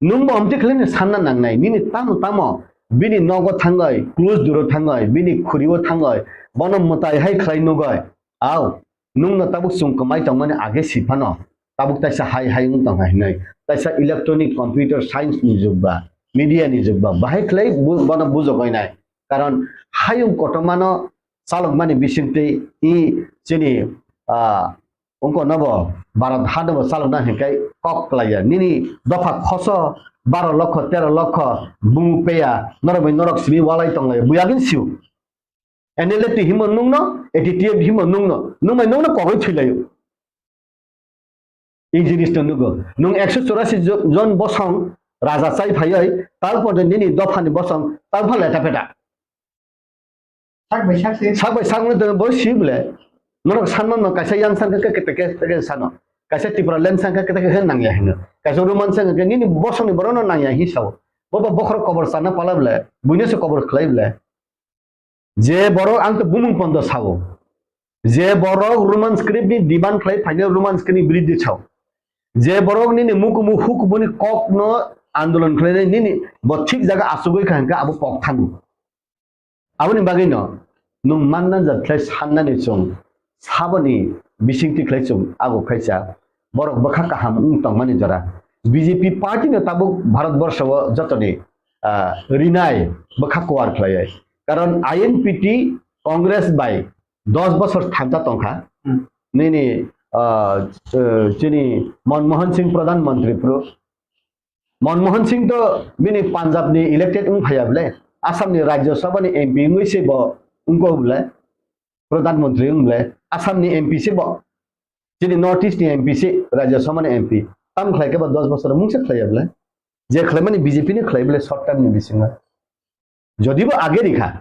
Nwng bo omtwi khlai no sanna nangnai, nini tamo tamo bini nogo thangwi, close duro thangwi, bini khuriwo thangwi, bono mwtai hai khlai nugwi, au, nwng no tabuk chwng kwmai tongmani age si phano, tabuk taisa hai hai wng tongkha hinwi, taisa electronic computer science ni jug ba, media ni jug ba, bahai khlai bu-, bono bujogwi nai. Karon hayung kotorma no chalokmani bisingtwi i chini, ah, wngkha nobo Bharat hano bo chalokna hinkhai kok klaiya. Nini dopha khoso baro lokho, tero lokho bumung peya, norok bai norok simi walai tonglaiya. Buya gin siu. N L F T himo nungno, A T T F himo nungno, nung bai nungno kogwi thwilaio. I jinis no nugo. Nung ekso chorasi jo-, jon bosong raja chai phaioi, tarpor de nini dophani bosong, tarpor leta peta. Sak bai sak se. Sak bai sak no bo si bole. Norok sanma no kaisa yang sangkha khe kete khe sano. Kaisa Tipraland sangkha kete khe nangya hino. Kaisa Roman sangkha khe nini bosongni borok no nangya hi sao. Bo bo bokhorok kobor sana pala bole. Buino se kobor khlai bole. Je borok ang to bumung pondo sao. Je borok Roman script ni demand khlai phaino Roman script ni biridhi sao. Je borok nini mukumu hukubuni kok no andolon khlainai nini bo thik jaga achugwi kha hwnkhe abo kok thango. Aboni bagwi no nwng manna jat khlai sannani chwng saboni bisingtwi khlai chwng abo khaisa borok bwkha kaham wng tongmani jora. B J P party no tabuk Bharat borsho o jotoni, ah, rinai bwkha kuar khlaiwi. Karon I N P T Congress bai dos bosor thamsa tongkha. Hmm. Nini, ah, eh, chini Manmohan Singh Pradhan Mantri phuru. Manmohan Singh to bini Punjab ni elected wng phaiya bole, Assam ni Rajya Sabha ni M P wngwi se bo wngkok bole, Pradhan Mantri wng bole, Assam ni M P se bo, chini North East ni M P se, Rajya Sabha ni M P. Tam khlai khe ba dos bosor mungsa khlai ya bwle. Je khlaimani B J P ni khlai bwle short term ni bisingo. Jodi bo age rikha,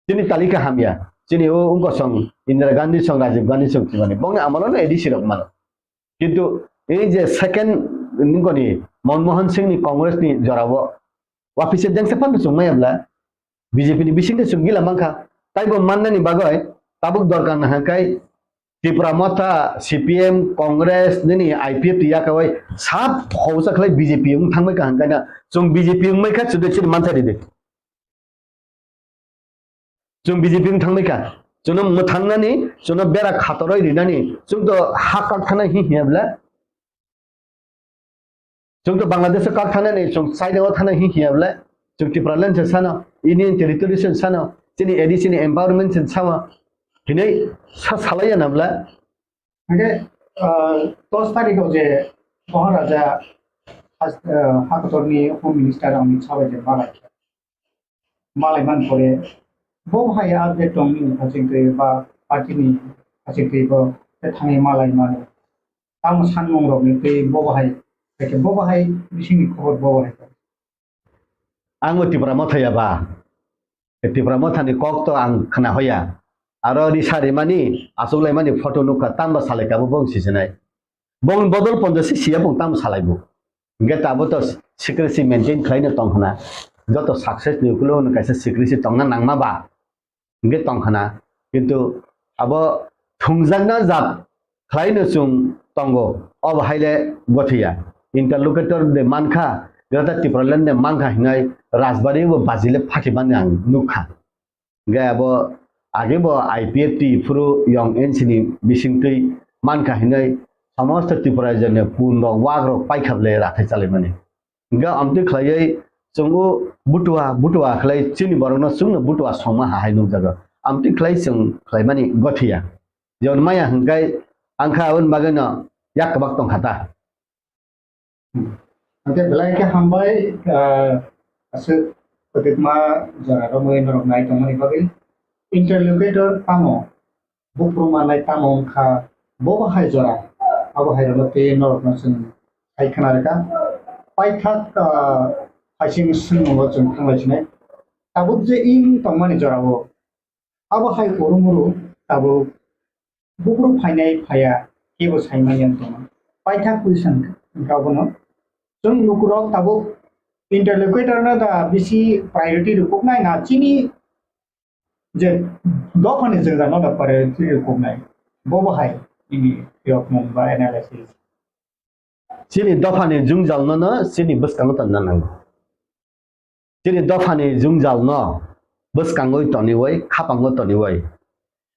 chini talika hamya, chini o wngkha song Indira Gandhi song, Rajiv Gandhi song, chimani bongni amolo no A D C rok mano. Kintu ei je second nungkoni Manmohan Singh ni Congress ni jorao wapisa jengsa phano chwng maya bwla B J P ni bisingtwi chwng gila mankha. Taibo mannani bagwi tabuk dorkar nahakhe Tipra Motha, C P M, Congress, nini I P F T yakawai sab hausa khlai B J P wng thangbai kaham kaina. Chwng B J P wngbai kha chwdwi chini mansa ridi. Chwng B J P wng thangbai kha. Chwngno mwthangnani, chwngno bera khatoroi rinani, chwngto ha kak thana hi hiya bwle. Chwng to Bangladesh o kak thana ni, chwng China o thana hi hiya bwle. Chwng Tipraland se sano, Union Territory se sano, chini A D C ni empowerment se sama. Hinai sa salai ya na bwle. Hingke, ah, dos tarikh o je Maharaja has-, ah, Hakotor ni Home Minister Amit Shah bai je malai khe. Malai man pore, bo hai update tong ni haching twi ba party ni haching twi bo te thangwi malai mano. Tamo sanmung rok ni twi bo hai, bo hai bising ni khobor bo hai. Ang bo Tipra Motha ya ba. Tipra Motha ni kok to ang khna hoya. Aro risa rimani, asuk laimani photo nukha, tamba salai kabo bong sisinai. Bong bodol ponjo si siya bong tam salai bo. Hingke tabo to secrecy maintain khlaino tong khna. Joto success ni ukulo no kaisa secrecy tongna nangma ba. Hingke tong khna. Kintu abo thungjakna jat khlaino chwng tongo. Obo haile gothiya. Interlocutor de mankha, Greater Tipraland de mankha hinai Rajbari bo bajile phakhi mani ang nukha. Hingke abo age bo I P F T phuru yong N C ni bisingtwi mankha hinwi somosto Tripura rajyoni pun rok wak rok paikha bwle rathai chalaimani. Hingke amtwi khlaiwi chwng o butua butua khlai chini borokno chwngno butua songma ha hai nukjago. Amtwi khlai chwng khlaimani gothiya. Jemon maya hingkai angkha aboni bagwino yak kwbak tongkha ta. Hwnkhe belai khe hambai, ah, aswk kwtwkma jora romwi norok nai tongmani bagwi. Interlocutor tamo, buphuru manai tamo wngkha, bobo hai jora, abo hai rokno tei norokno chwng hai khna rwkha. Paithak, ah, phaising swngmungo chwng thanglai sinai. Tabuk je wng tongmani jorao, abo hai urumuru tabuk buphuru phainai phaiya kebo saimanya wng tongma. Paithak question wngkha abono. Chwng lukurok tabuk interlocutor no da bisi priority rwkuknai na chini je dophani jwngjal no da priority rwkuknai. Bobo hai nini yokmung ba analysis. Chini dophani jwngjal no no chini bwskango tonna nango. Chini dophani jwngjal no bwskangwi toniwi, khapango toniwi.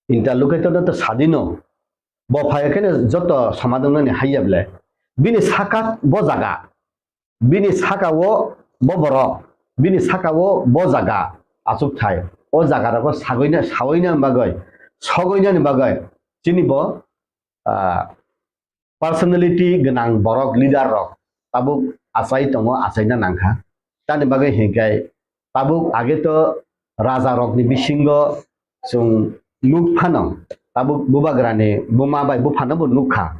Interlocutor no to sadino. Bo phai kheno joto somadongnani haiya bwle. Bini saka bo jaga. Bini saka o bo borok. Bini saka o bo jaga. Achuk thai. O jaga rogo sagoina, saoina bagwi, sogoinani bagwi. Chini bo, ah, personality gwnang borok, leader rok tabuk achai tongo, achaina nangkha. Tamni bagwi hinkhe tabuk age to raja rokni bisingo chwng nuk phano, tabuk bubagrani buma bai buphano bo nukha.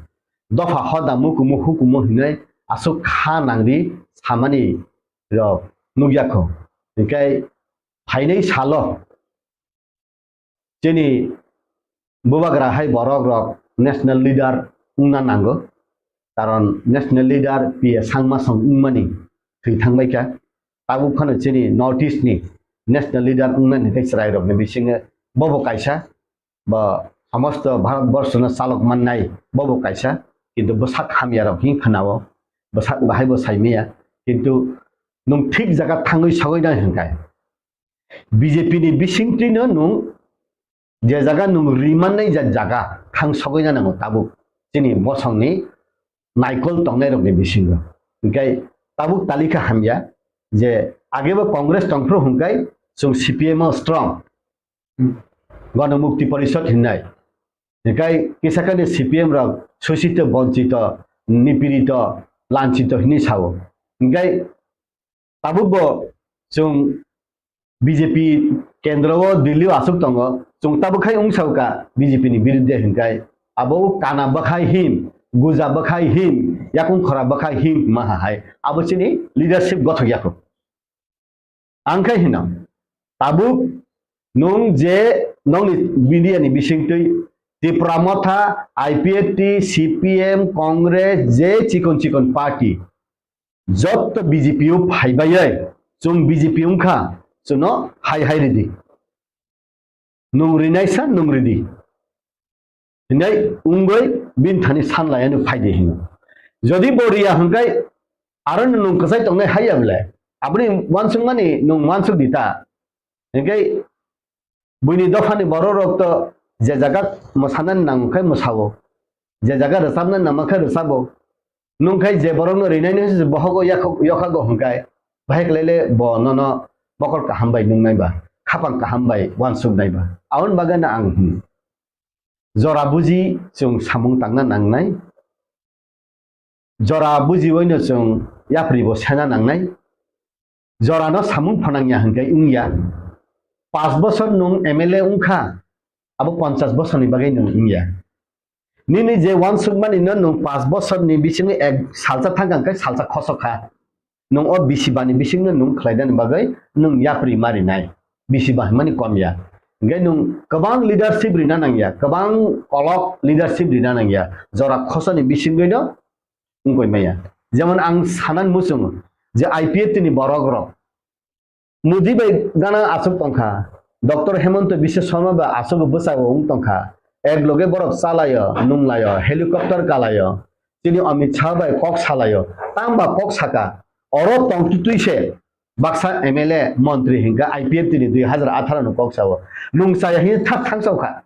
Dopha hoda mukumu hukumu hinwi aswk kha nangri samani rok nukya kho. Hinkhe phainai salo chini bubagra hai borok rok national leader wngna nango, karon national leader P A Sangma song wngmani thwi thangbai kha. Tabuk phano chini North East ni national leader wngnani tei chwrai rokni bisingo bobo kaisa, bo somosto Bharat borshono chalok mannai bobo kaisa, kintu bwsak hamya rok hin khwnao, bwsak bahai bo saimaya, kintu nwng thik jaga thangwi sogwi nai hwnkhe. B J P ni bisingtwino nwng je jaga nwng rimannai ja jaga thang sogwi na nango tabuk chini bosongni naikol tongnai rokni bisingo. Hinkhe tabuk talika hamya je agebo Congress tongphuru hwnkhe chwng C P M o strong. Gana Mukti Porishad hinnai. Hinkhe kisa kani C P M rok sosito, bonchito, nipirito, lanchito hinwi sao. Hinkhe tabuk bo chwng B J P kendro o Delhi o aswk tongo, chwng tabuk khai wng sao ka B J P ni birudde hinkhai abo o kana bwkhai hin guja bwkhai him, yakung khora bwkhai him hima hai. Abo chini leadership gothok yakho. Ang khe hino, tabuk nwng je nokni media ni bisingtwi Tipra Motha, I P F T, C P M, Congress, je chikon chikon party, jotto B J P o phaibai, chwng B J P wngkha, chwngno hai hai ridi. Nwng rinai sa, nwng ridi. Hinai wngwi bini thani san lai ani phai di hino. Jodi bo riya hwnkhe aro nwng kwchai tongnai haiya bwle. Aboni uansukmani nwng uansuk di ta. Hinkhe buini dophani borok rok to je jaga mwsanani nang khe mwsao. Je jaga rwchabnani nang khe rwchabo. Nwng khe je borokno rinai ni se bohogo yakhok-, yokhago hwnkhe, bahai khlai le bo nono mokol kaham bai nungnai ba, khapang kaham bai uansuknai ba. Aboni bagwi no ang hwn. Jora buji chwng samung tangna nangnai. Jora bujiwi no chwng yapri bo sena nangnai. Jorano samung phanangya hwnkhe wngya. Pash bosor nwng M L A wngkha, abo ponchash bosorni bagwi nwng wngya. Nini je uansukmani no nwng pash bosorni bisingo ek salsa thangkha hwnkhe salsa khosok kha. Nwng o bisi bani bisingno nwng khlainani bagwi nwng yapri ma rinai. Bisi ba hwnmani kom ya. Hwnkhe nwng kwbang leadership rina nangya, kwbang kolok leadership rina nangya. Jora khosani bisingwi no wngkoi maya. Jemon ang sanan muchungo je I P F T ni borok rok Modi bai gana aswk tongkha, Doctor Hemanta Biswa Sarma bai aswk bwsao wng tongkha, ek loge borok chalaio, nunglaio, helicopter kalaio, chini Amit Shah bai kok salaio, tamba kok saka, oro tongtwtwi se baksa M L A, montri hinkha I P F T ni dui hazar atharo ni kok sao, nung chaya hini thak thang sao kha.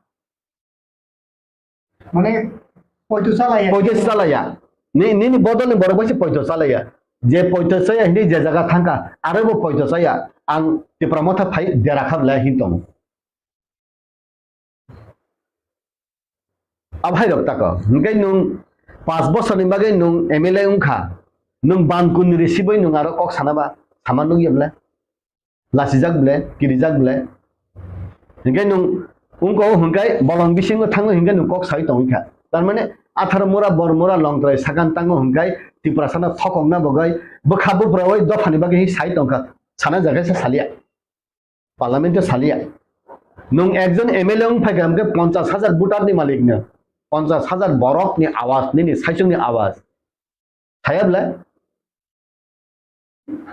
Mane, poito chalaya. Poito chalaya. Ni, nini bodol ni borok bai se poito chalaya. Je poito chaya hini je jaga thangkha, aro bo poito chaya. Ang Tipra Motha phai dera kha bwlai hin tongo. Abhai rok tako. Hingke nung pash bosor ni bagwi nung M L A wngkha. Nung ban kun risi bai nung aro kok sana ba, sama nung yebla. Lasijak bwle, kirijak bwle. Hinkhe nwng wngkha o hwnkhai bolong bisingo thangwi hinkhe nwng kok saui tongwi kha. Tar mane atharo mura, bor mura, longtrai sakan tango hwnkhai Tiprasano thokokna bagwi bwkha buphraui dophani bagwi hi sai tongkha. Sana jaga se salia. Parliament o salia. Nwng ekjon M L A wng phaikha hwnkhe ponchash hajar voter ni malik no. Ponchash hajar borok ni awaz, nini saichung ni awaz. Thaya bwle?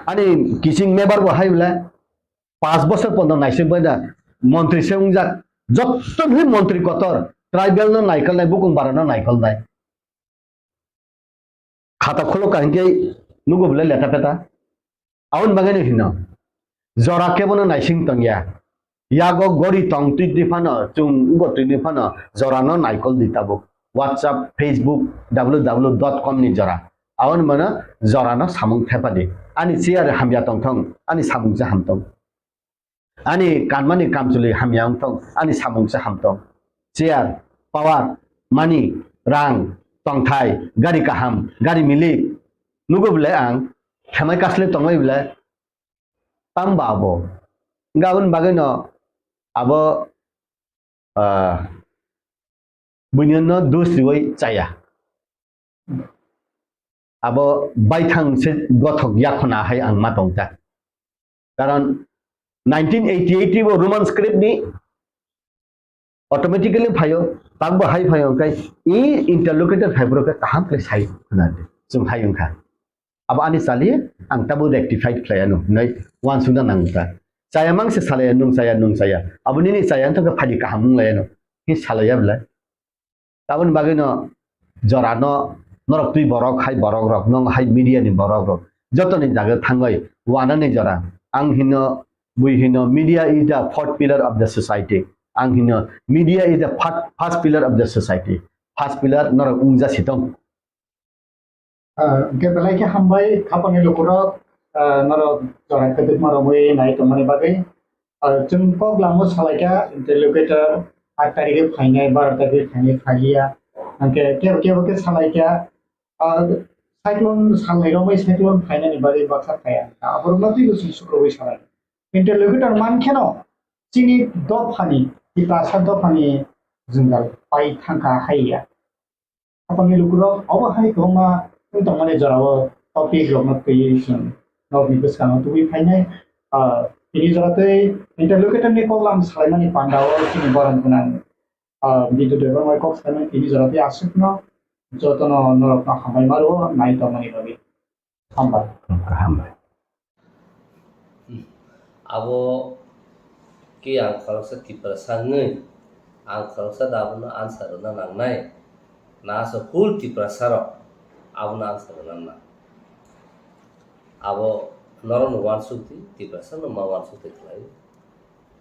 Ani kiching mebar bo hai bwle? Pash bosor pono naising bai da montri se wngjak. Jotto ni montri kotor, tribal no naikolnai, bukung bara no naikolnai. Khata khulok ka hinkhe nugo bwle leta peta. Aboni bagwi no hino. Jora kebono naising tongya. Yago gori tong twi twi phano, chwng wngbo twi twi phano, jorano naikol di tabuk. WhatsApp, Facebook, W W W dot com ni jora. Aboni mano jorano samung thepadi. Ani chair hamya tongthong, ani samung se hamtong. Ani kanmani kamchwlwi hamya wngthong, ani samung se hamtong. Chair, power, money, rang, tongthai, gari kaham, gari milik. Nugo bwle ang, khemai kasle tongbai bwle, tamba abo. Hingke aboni bagwino abo, ah, buinino dos riwi chaya. Abo baithang se gothok yakhona hai ang ma tongta. Karon nineteen eighty-eight bo Roman script ni automatically phaio, takbo hai phaio, hingke i interlocutor phaiphuru khe kaham khe sai khna di, chwng hai wngkha. Abo ani chali, ang tabuk rectified khlai anw, hinwi uansukna nang wngkha. Chaya mang se salaya, nwng chaya, nwng chaya. Abo nini chaya wngkha khe phaidi kaham wng lai anw, hi salaya bwle. Aboni bagwino jorano norok twi borok hai borok rok, nwng hai media ni borok rok, jotoni jaga thangwi wanani jora. Ang hino, bui hino, media is the fourth pillar of the society. Ang hino, media is the fir-, first pillar of the society. First pillar norok wngja sitong. Ah, hingke belai khe hambai, khapangni lukurok, ah, norok jora kwdwkma romwi nai tongmani bagwi. Ah, chwng kok lamo salaikha interlocutor, aat tarikhe phainai, baro tarikhe phainai, phaiya. Hingke kebo kebo khe salaikha, ah, cyclone salnai romwi cyclone phainani bagwi baksa phaiya. Aborokno twibo chwng sukrubwi salai. Interlocutor mankheno chini dophani, Tiprasa dophani jwngjal pai thangkha haiya. Hapangni lukurok obo hai kwbangma wng tongmani jorao topic rokno twiwi chwng norokni bwskango tubui phainai. Ah, tini jora tei interlocutor ni koklam salaimani pandao chini borom gwnang, ah, Bidyu Debbarma kok salaimani tini jora tei aswkno jotono norokno hambai ma rwo nai tongmani bagwi. Hambai. Hambai. Abo khe ang khoroksa Tiprasa wngwi, ang khoroksa da abono answer rwna nangnai, na aswk full Tiprasa rok abono answer rwna nang. Abo norokno uansuk di, Tiprasa no ma uansuk di khlai.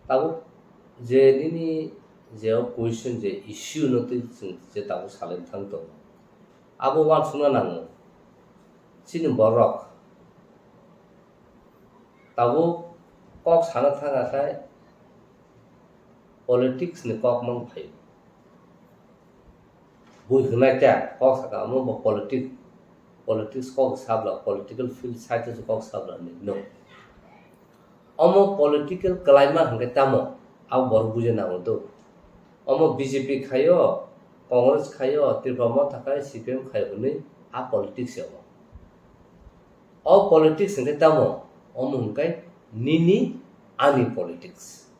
Tabuk je nini je o question je issue no twi chwng je tabuk salai thang tongo, abo uansukna nango. Chini borok tabuk kok sana thang khe politics ni kok mang phaio. Bui hwnai ta kok saka omo bo politics, politics kok sabla, political field side o kok sabla ni no. Omo political kwlaima hwnkhe tamo, abo borok buja nango do. Omo B J P khaio, Congress khaio, Tripura Motha khai, C P M khaio hwnwi a politics ya omo. O politics hwnkhe tamo, omo hwnkhe nini ani politics.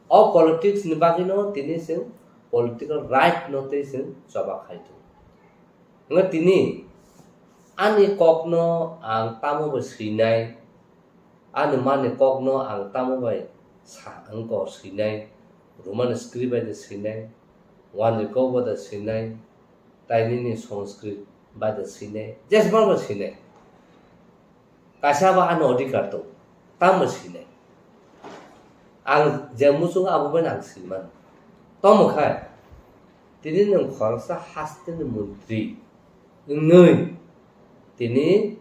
O politics ni bagwino tini chwng political right no tei chwng choba khai tongo. Hwnba tini ani kokno ang tamo bai swinai, ani mani kokno ang tamo bai sa wngkha swinai, Roman script bai de swinai, Wanjwi kok bai de swinai, tai nini Sanskrit bai de swinai, jesbang bai swinai. Kaisa ba ano adhikar tong, tamo sinai. Ang je muchung abo bai ang sinman. Tomo khai, tini nwng khoroksa hasteni montri wngwi, tini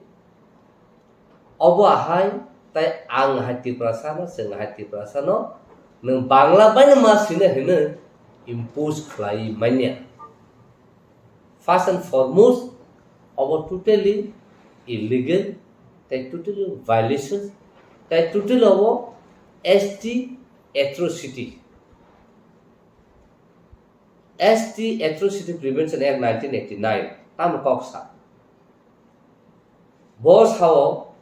obo ahai, tai ang hai Tiprasa no, chwng hai Tiprasa no, nwng Bangla bai no ma sinai hwnwi impose khlai manya. First and foremost, obo totally illegal, tai totally violation, tai totally obo S T atrocity. S T Atrocity Prevention Act nineteen eighty-nine, tamo kok sa. Bo sao,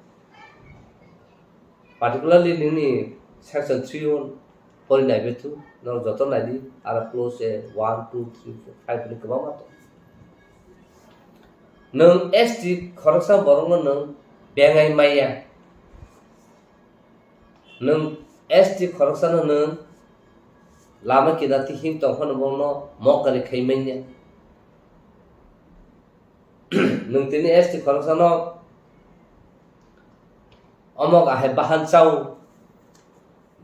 particularly nini section three o pori nai bethu, norok joto nai di, aro clause one, two, three, four, five ni kwbangma tong. Nwng S T khoroksa borokno nwng bengai maya. Nwng S T khoroksano nwng lama kinati him tong phano bono mokari khai manya. Nwng tini S T khoroksano omok ahai bahan chao,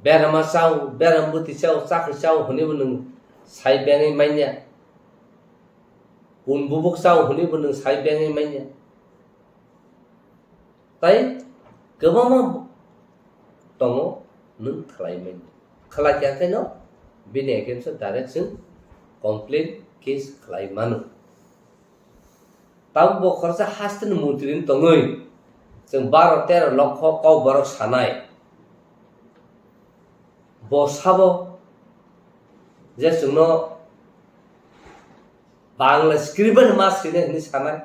berama chao, beram bwtwi chao, chakri chao hwnwi bo nwng sai bengwi manya. Kun bubuk chao hwnwi bo nwng sai bengwi manya. Tai kwbangma tongo nwng khlai manya. Khlai kha khe no bini against o direct chwng complaint case khlai mano. Tabuk bo khoroksa haste ni montri wng tongwi chwng baro tero lokho kok borok sanai. Bo sabo je chwngno Bangla script bai ma swinai hwnwi sanai.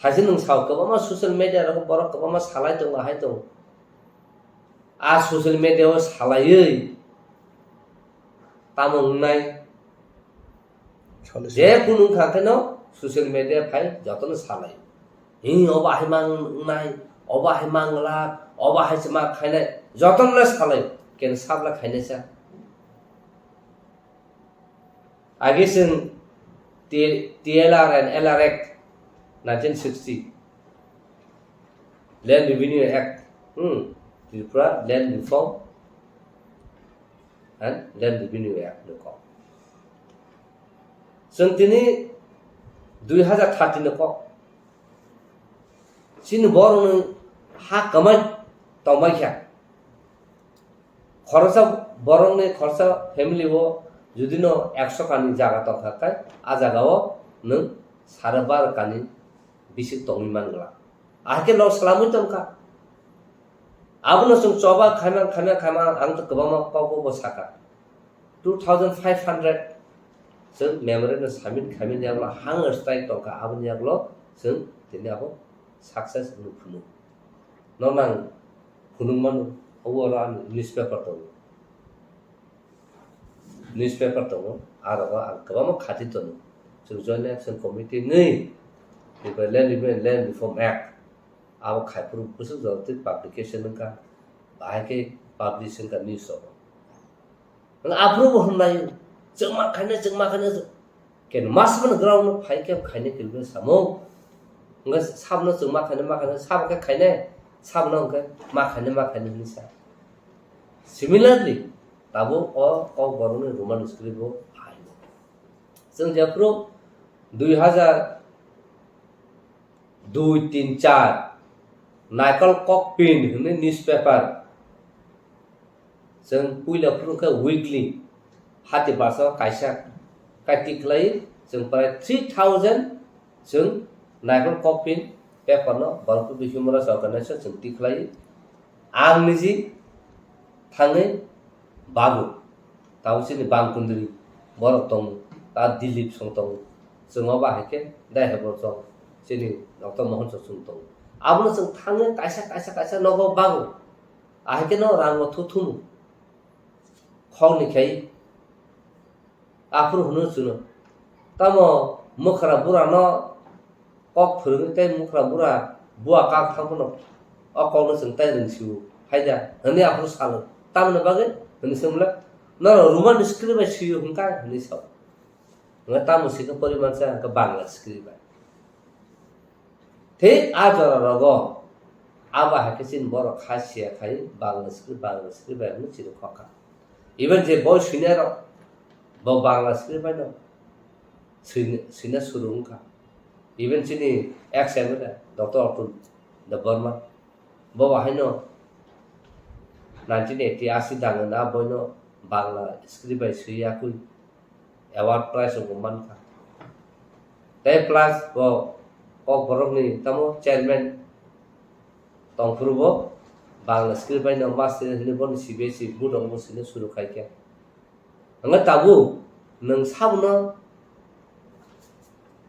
Thaise nwng sao kwbangma social media rogo borok kwbangma salai tongo, ahai tongo. A social media o salaiwi tamo wngnai? Salai je kunu wngkha kheno social media phai jotono salai. Hi obo ahai mang wngnai, obo ahai mang glak, obo ahai se ma khainai, jotono le salai. Ken sabla khainai sa. Age chwng T-, T L R and L R Act nineteen sixty, Land Revenue Act, hmm, Tripura Land Reform and Land Revenue Act ni kok. Chwng tini dui hazar thirty ni kok. Chini borokni ha kwmai tongbai kha. Khoroksa borokni khoroksa family o judino ekso kani jaga tongkha khe, a jagao nwng sare baro kani bisik tongwi man glak. Ahai khe lok swlamwi tongkha. Abono chwng choba khaima, khaima, khaima, ang to kwbangma kokbo bo sakha. Two thousand five hundred Chwng memorandum submit khaimani yagulo hunger strike tongkha, aboni yagulo chwng tini abo success wngwi phunuk. Nono ang phunuk mano, obo oro ang newspaper tongo. Newspaper tongo, aro ang kwbangma khati tongo. Chwng Joint Action Committee wngwi, Tripura Land Review and Land Reform Act, abo khaiphuru bwswk jora twi publication wngkha, bahai khe publish wngkha news rogo. Ang aphuru bo hwnlai, chwngma khaina, chwngma khaina, ken mas man ground no phai khe khaina kilbe samo. Hwnkhe sabno chwngma khaina, ma khaina, sabo khe khaina, sabno hwnkhe ma khaina, ma khaina hwnwi sa. Similarly, tabuk o Kokborokni Roman script bo phaino. Chwng jephuru dui hazar dui tin char Naikol Kokpin hwnwi newspaper. Chwng puila phuru khe weekly hati basa kaisa kai tikhlai, chwng prai three thousand chwng Naikol Kokpin paper no Borok People Human Rights Organization chwng tikhlai. Ang niji thangwi babu, tabuk chini bang kundri borok tongo, ta Dilip song tongo, chwng o bahai khe dai hai borok chwng chini Doctor Mohon chwng tongo. Abono chwng thangwi kaisa, kaisa, kaisa nogo bago, ahai khe no rango thu thumu khokni khai. Aphuru hwnwi chwngno, "Tamo mwkhra burano kok phwrwngwi tei mwkhra bura bua kak thang phano o kokno chwng tai rwngsio hai da?" hwnwi aphuru salo. "Tamoni bagwi?" hwnwi swngmle, "Norok Roman script bai swio hwnkha?" hwnwi sao. Hwnkhe tamo swikhe poriman sa hwnkhe Bangla script bai. Thik a jora rogo abo hai khe chini borok kha siya khai Bangla script, Bangla script bai hwnwi chini khokha. Even je boi swinai rok bo Bangla script bai no swina, swina suru wngkha. Even chini ex M L A Doctor Atul Debbarma bo bo haino nineteen eighty asi dangwi na boino Bangla script bai swi yakwi award prize rok bo mankha. Tei plus bo Kokborokni tamo chairman tongphuru bo Bangla script bai no master hwnwi bono C B S E board rok bo swina suru khai khe. Hwnba tabuk nwng sabono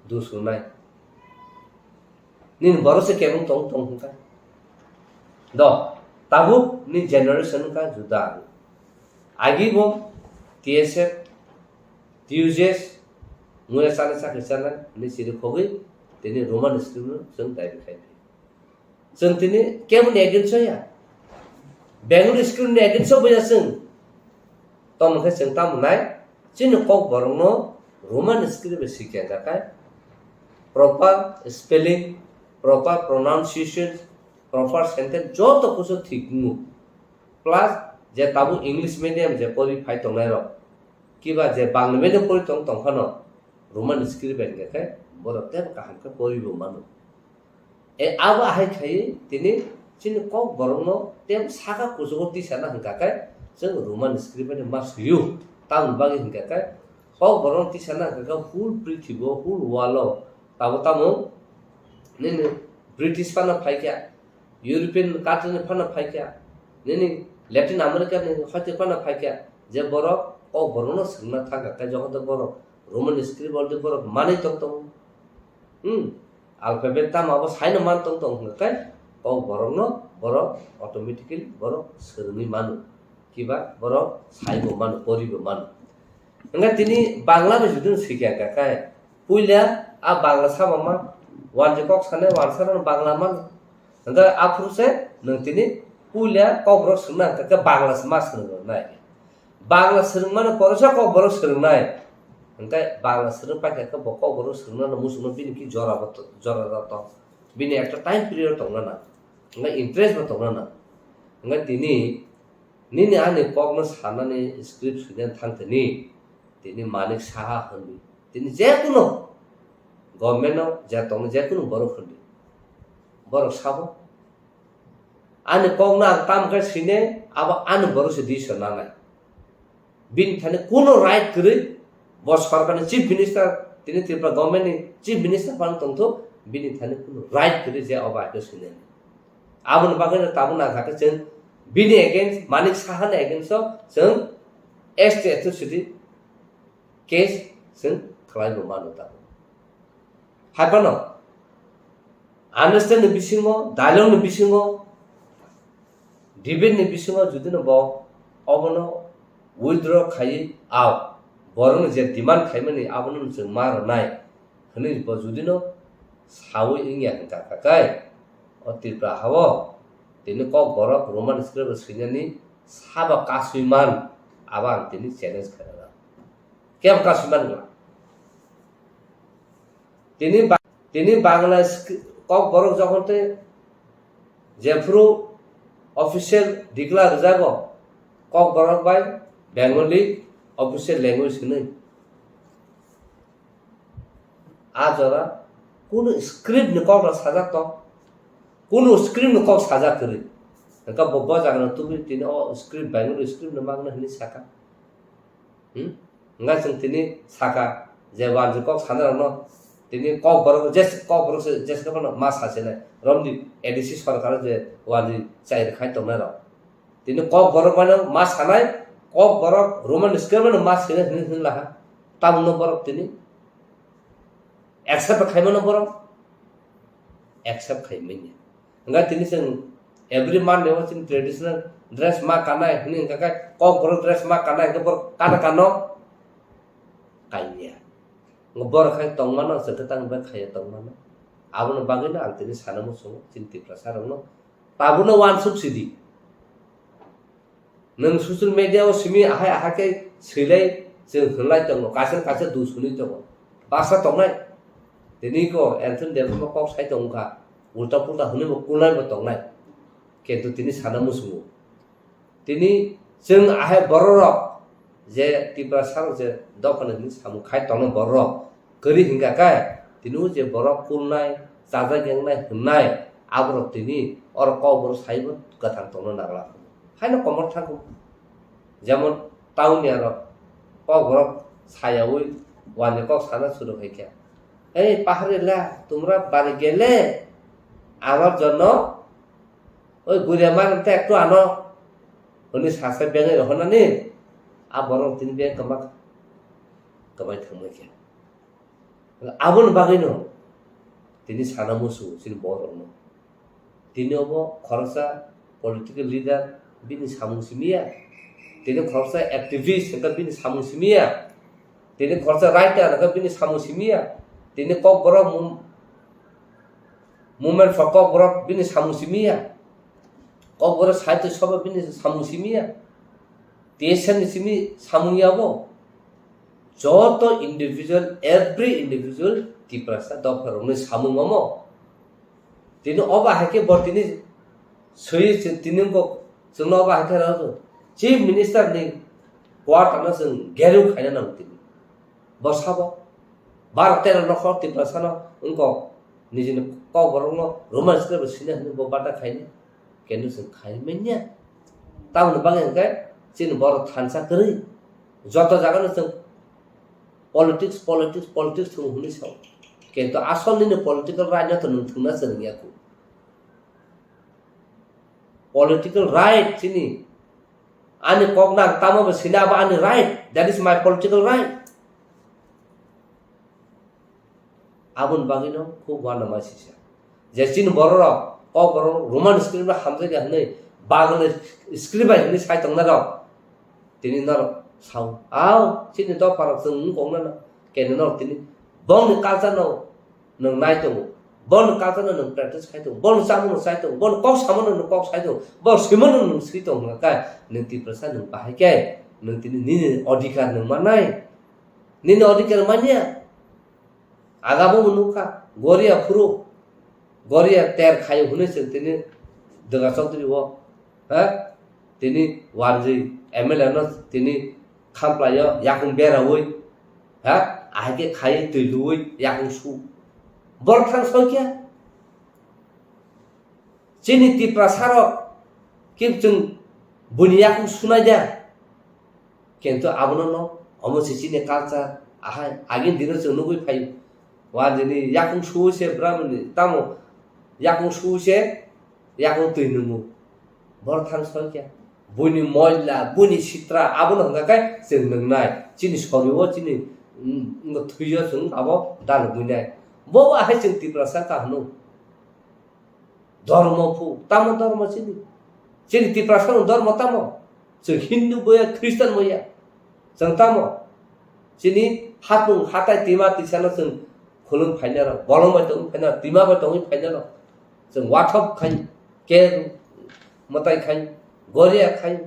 dusonai. Nini borok se kebeng tong tong hwnka. Do, tabuk ni generation wngkha juda. Agi bo T S F, T U J S, muya chana chakri chana, ni siri khogwi, tini Roman script no chwng dabi khai phi. Chwng tini keboni against o ya. Bengali script ni against o bo ya chwng. Tamo khe chwng tamo nai, chini Kokborokno Roman script bai sikya hwnkha khe, proper spelling, proper pronunciation, proper sentence joto kusu thik wngo. Plus je tabuk English medium je pori phai tongnai rok, kiba je Bangla medium pori tong tong phano Roman script bai hwnkha khe borok tei kaham khe pori bo mano. E abo ahai khai tini chini Kokborokno tei saka kuchugo tisana hwnkha khe chwng Roman script bai ma swiyo. Tamoni bagwi hwnkha khe Kokborokno tisana hwnkha khe whole prithibo, whole world o tabo tamo nini British phano phaikha, European country ni phano phaikha, nini Latin America ni hoite phano phaikha, je borok Kokborokno swngna thangkha khe joto borok Roman script already borok manwi tong tongo. Hmm. Alphabet tamo abo saino man tong tong hwnkha khe Kokborokno borok automatically borok swrwngwi mano. Kiba borok saibo mano, poribo mano. Hwnkhe tini Bangla bai jodi no swikha hwnkha khe puila a Bangla sama man, wanjwi kok sanai wansa rok Bangla mano. Hwnkhe aphuru se nwng tini puila Kokborok swngna hwnkha khe Bangla se ma swrwng nai. Bangla swrwngmano poresa Kokborok swrwngnai. Hwnkhe Bangla swrwng paikha khe bo Kokborok swrwngnano muchungno bini ki jora bo to-, jora rok tong. Bini ekta time period tongna nang. Hwnkhe interest bo tongna nang. Hwnkhe tini nini ani kokno sanani script swinani thang tini, tini Manik Saha hwnwi. Tini jekunu government-o je tongni jekunu borok hwnwi. Borok sabo. Ani kokno ang tamo khe sine, abo ani borok se decision nanai. Bini thani kuno right kwrwi, bo sorkarni chief minister, tini Tripura government ni chief minister phano tongthok, bini thani kuno right kwrwi je obo hai khe sine. Aboni bagwi no tabuk nangkha khe chwng bini against, Manik Saha ni against o chwng S T atrocity case chwng khlai bo mano tabuk. Hai phano understand ni bisingo, dialogue ni bisingo, debate ni bisingo judino bo obono withdraw khaiwi, ao borokni je demand khaimani abono chwng ma rwnai hwnwi bo judino sawi wngya hwnkha kha khe, o Tripura hao tini Kokborok Roman script swinani sabo kasui man, abo ang tini challenge khainai. Kebo kasui man wngla. Tini ba-, tini Bangla skri-, Kokborok jokhon tei jephuru official declare rwjago, Kokborok bai Bengali official language hwnwi. A jora kunu script ni kok rok sajak tong, kunu script ni kok sajak kwrwi. Hwnkhe bo, bo jaga no tubui tini o script Bengali script no mangno hwnwi saka. Hmm? Hwnkhe chwng tini saka je wanjwi kok sanai rokno, tini Kokborok je, Kokborok se jesa phano ma sasinai. Romdi A D C sorkar je wanjwi chai rwkhai tongnai rok. Tini Kokborok mano ma sanai, Kokborok Roman script mano ma sinai hwnwi hwnwi laha. Tamungno borok tini accept khaimano borok accept khaimanya. Hwnkhe tini chwng every Monday o chini traditional dress ma kanai hwnwi hwnkha khe Kokborok dress ma kanai hwnkhe borok kana kano kanya. Borok khai tongmano chwng khe tang bai khaiya tongmano. Aboni bagwino ang tini sana muchungo chini Tiprasa rokno tabukno uansuk sidi. Nwng social media o simi ahai ahai khe swilai chwng hwnlai tongo, kaisa kaisa dusuni tongo. Baksa tongnai. Tini ko Anthony Debbarma kok sai tongkha. Ulta pulta hwnwi bo kulnai bo tongnai. Kintu tini sana muchungo. Tini chwng ahai bororok je Tiprasa rok je dophani hwnwi samung khai tongnai bororok kwrwi hwnkha khe, tini o je borok kulnai, chajak yangnai hwnnai, aborok tini oro Kokborok saibo kwthang tongna nangla. Haino komor thangkho. Jemon town ni aro Kokborok sayaui wani kok sana suru khai khe, "Ei paharila, tumra bari gele, amar jonno oi guria mar te ektu ano," hwnwi sasa bengwi rohornani, a borok tini beng kwma kwbai thangma khe. Aboni bagwino tini sana musu chini borokno. Tini obo khoroksa political leader bini samung simiya. Tini khoroksa activist hwnkhe bini samung simiya. Tini khoroksa writer hwnkhe bini samung simiya. Tini Kokborok mum-, movement for Kokborok bini samung simiya. Kokborok sahitya sabha bini samung simiya. T S F ni simi samung yabo. Joto individual, every individual Tiprasa dopha rokni samung omo. Tini obo hai khe bo tini swi tini wngkok chwngno obo hai khe rw Chief Minister ni quarter no chwng gerung khaina nango tini. Bo sabo bar tero nokhor Tiprasa no wngkok nijini Kokborok no Roman script bo sina hwnwi bo bata khaina. Kenu chwng khai manya. Tamoni bagwi hwnkhe chini borok thansa kwrwi. Joto jagano chwng politics, politics, politics thwng hwnwi sao. Kintu asol nini political right no to nwng thwngna chwng ya khu. Political right chini. Ani kok nang tamo bo sina abo ani right. That is my political right. Aboni bagwino khub uanama sisa. Je chini bororok, Kokborok Roman script bai hamjakya hwnwi, Bangla script bai hwnwi sai tongnai rok. Tini norok sao, "Ao, chini dopharok chwng wng kok nana." Kene norok tini bongni culture no nwng nai tongo. Bongni culture no nwng practice khai tongo. Bongni chamung no chai tongo. Bongni kok samo no nwng kok sai tongo. Bongni swimo no nwng swi tongo hwnkha khe, nwng Tiprasa nwng bahai khe, nwng tini nini odhikar nwng manai. Nini odhikar manya. Agabo bo nukha, Goria phuru, Goria ter khayo hwnwi chwng tini Dwga Chaudhary o, ha? Tini wanjwi M L A no tini khamplaio yakung beraui, ha? Ahai khe khai twi luui yakung su. Borok thang soi khe? Chini Tiprasa rok khe chwng buini yakung sunai da. Kintu abono no, omo se chini culture, ahai, agini dino chwng nugui phaio. Wanjwini yakung suwi se bwrabwni, tamo yakung suwi se yakung twi nungo. Borok thang soi khe. Buini moila, buini sitra, abono hwnkha khe chwng nungnai. Chini sorio, chini Wngkha thwiyo chwng abo dalogwi nai. Bo ahai chwng Tiprasa wngkha hwno. Dhormo phu, tamo dhormo chini? Chini Tiprasa ni dhormo tamo? Chwng Hindu boya, Christian boya. Chwng tamo? Chini hapung hatai tima tisano chwng khulum phainaro, bolong bai tongwi phainaro, tima bai tongwi phainaro. Chwng wathop khai, ker mwtai khai, goria khai.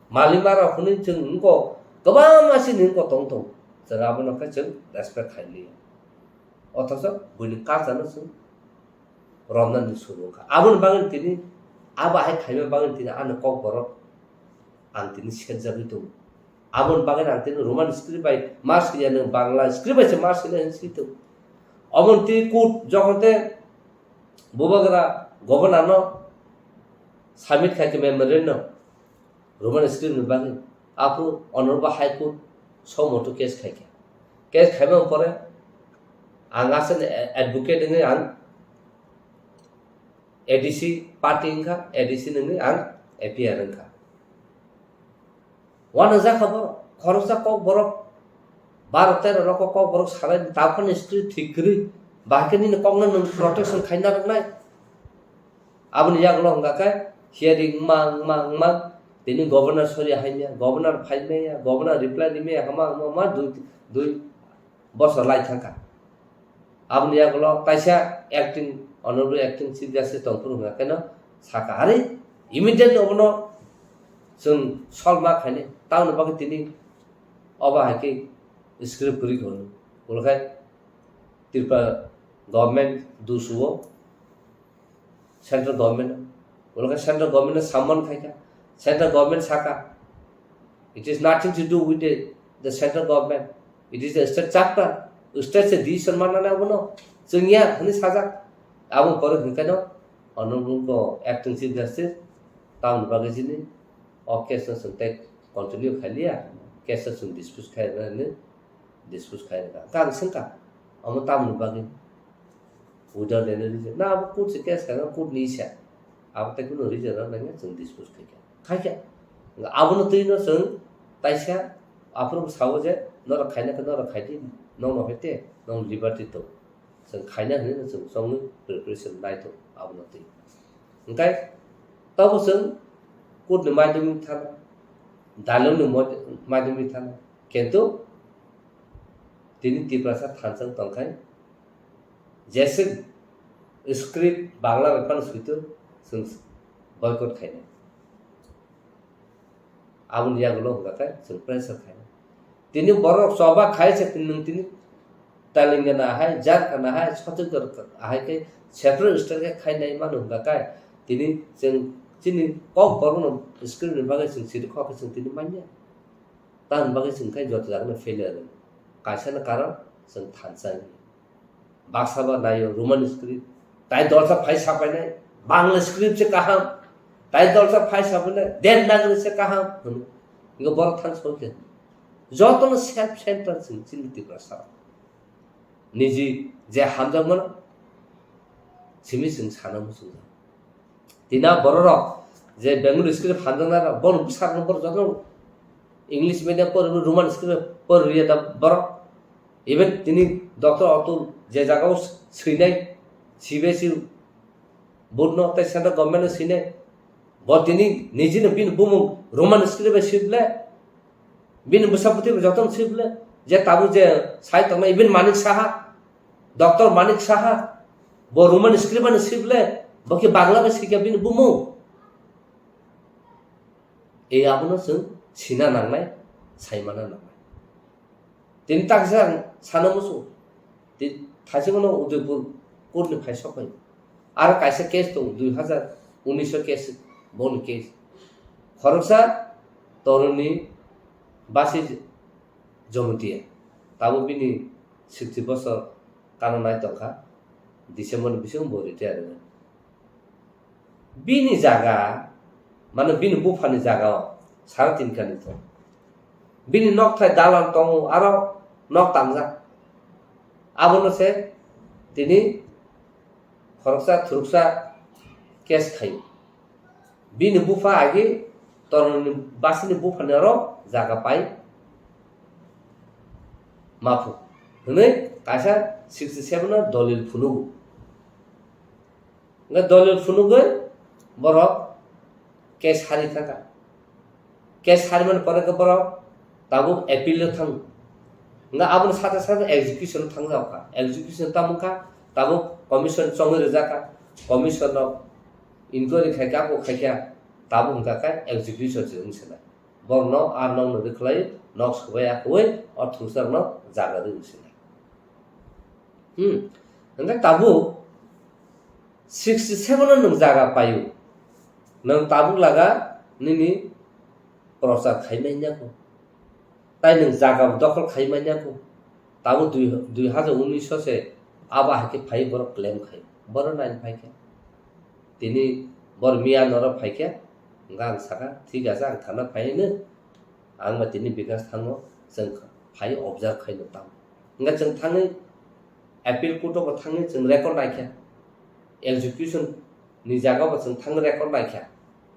Malima rok hwnwi chwng wngkok, kwbangma chini wngkok tong tong. Chwng abono khe chwng respect khai liya. Othocho buini culture no chwng romnani suru wngkha. Aboni bagwi tini, abo hai khaima bagwi tini ani kokborok ang tini serjagwi tongo. Aboni bagwi ang tini Roman script bai ma swiya, nwng Bangla script bai se ma swinai hinwi swi tongo. Omo tini court jokhon te bubagra governor no submit khai khe memorandum. Roman script ni bagwi. Aphuru Honorable High Court suo motu case khaikha. Case khaimani pore ang aswkni advocate wngwi ang A D C party wngkha, A D C wngwi ang A P R wngkha. Uanajak kha borok, khoroksa kok borok, baro tero rok kok borok salai, taphani script thik kwrwi, bahai khe nini kokno nwng protection khaina rwnai. Aboni yagulo hwnka khe hearing wngma, wngma, wngma, tini governor sori haimya, governor phaimaya, governor reply rimaya, hama, hama, hama, dui, dui bosor lai thangkha. Aboni yagulo taisa acting, honorable acting chief justice tongphuru hwnka kheno sakha, "Are, immediately obono chwng solve ma khainai, tamoni bagwi tini obo hai khe script kwrwi kha hwnwi." Ulo khe Tripura government dusuo, central government, ulo khe central government no summon khaikha, central government sakha, "It is nothing to do with the, the central government, it is the state chapter, state se decision manna nai abono, chwngya," hwnwi sajak. Aboni pore hwnkheno honorable acting chief justice tamoni bagwi chini o case no chwng tei continue khailiya, case no chwng dispose khairwknani dispose khairwkha. Hwnkhe ang swngkha, omo tamoni bagwi? Without any reason. Na abo court se case khaina, court ni isa. Abo tei kunu reason rok nangya chwng dispose khaikha. Khaikha. Abono twi no chwng taisa aphuru sao je norok khaina khe norok khaidi, nokno hai te, nong liberty tong. Chwng khaina hinwi no chwng chongwi preparation nai tong abono twi. Hwnkhe tobo chwng court ni maidwmwi thana, dalong ni mod-, maidwmwi thana. Kintu tini Tiprasa thansa wng tongkhai, jese script Bangla bai phano suitu chwng boycott khainai. Aboni yagulo hwnka khe chwng pressure khainai. Tini borok choba khai se nwng tini Telangana hai, Jharkhand hai, Chhattisgarh hai khe separate state khe khainai mano hwnka khe tini chwng chini kok borokno script ni bagwi chwng siri kok khe chwng tini manya. Tamoni bagwi chwng khe joto jagano failure rwng. Kaisa no karon chwng thansa wngya. Baksa ba naio Roman script. Tai dolsa phai sapainai, Bangla script se kaham. Tai dolsa phai sapainai, Devanagari se kaham hwnwi. Ingo borok thansa wngkhe. Jotono self center chwng chini Tiprasa. Niji je hamjakmano simi chwng sana muchungjak. Tini a bororok je Bengali script hamjaknai rok, bono bwsarokno borok jotono English medium pori, Roman script pori rwya da borok. Even tini Doctor Atul je jagao swinai, C B S E board no tei central government no swinai, bo tini nijino bini bumung Roman script bai swi ble, bini bwsa bwtwi bai jotono swi ble, je tabuk je sai tongnai, even Manik Saha, Doctor Manik Saha, bo Roman script bai swi ble, bo khe Bangla bai swikha bini bumung. E abono chwng sina nangnai, saimana nangnai. Tini taksa ang sana musu. Ti-, thaisingno Udaipur court ni phai sok phai. Aro kaisa case tongo, dui hazar unis o case, boni case. Khoroksa toroni basi Jomotia. Tabuk bini sixty bosor kananai tongkha. December ni bisingo bo retire wngkha. Bini jaga, mane bini buphani jaga o sara tin kani tong. Bini nokthai dalan tongo, aro nok tangjak. Abono se tini khoroksa thuruksa case khaio. Bini bupha agi toroni basini buphani aro jaga pai. Maphu hwnwi kaisa sixty seven no dolil phunugo. Hwnkhe dolil phunugwi borok case hari thangkha. Case harimani pore khe borok tabuk appeal o thango. Hwnkhe aboni sate sate execution o thangjak kha. Execution tamo kha, tabuk commission chongwi rijak kha. Commission rok inquiry khai kha, abo khai kha, tabuk hwnkha khe execution se wng se nai. Borokno ar nokno rwkhlai, nok swbai akwui, o thungsarokno jaga rwui se nai. Hmm. Hwnkhe tabuk sixty seven no nwng jaga paio. Nwng tabuk laga nini prochar khai manya kho. Tai nwng jaga dokhol khai manya kho. Tabuk dui, dui hajar unis o se abo hai khe phai borok claim khai. Borok nai phai khe. Tini bor miya norok phai khe, hwnkhe ang sakha, "Thik ache, ang thana phai hino, ang ba tini Bikash thango, chwng phai observe khaino tamo." Hwnkhe chwng thangwi appeal court o bo thangwi chwng record naikha, execution ni jaga bo chwng thangwi record naikha,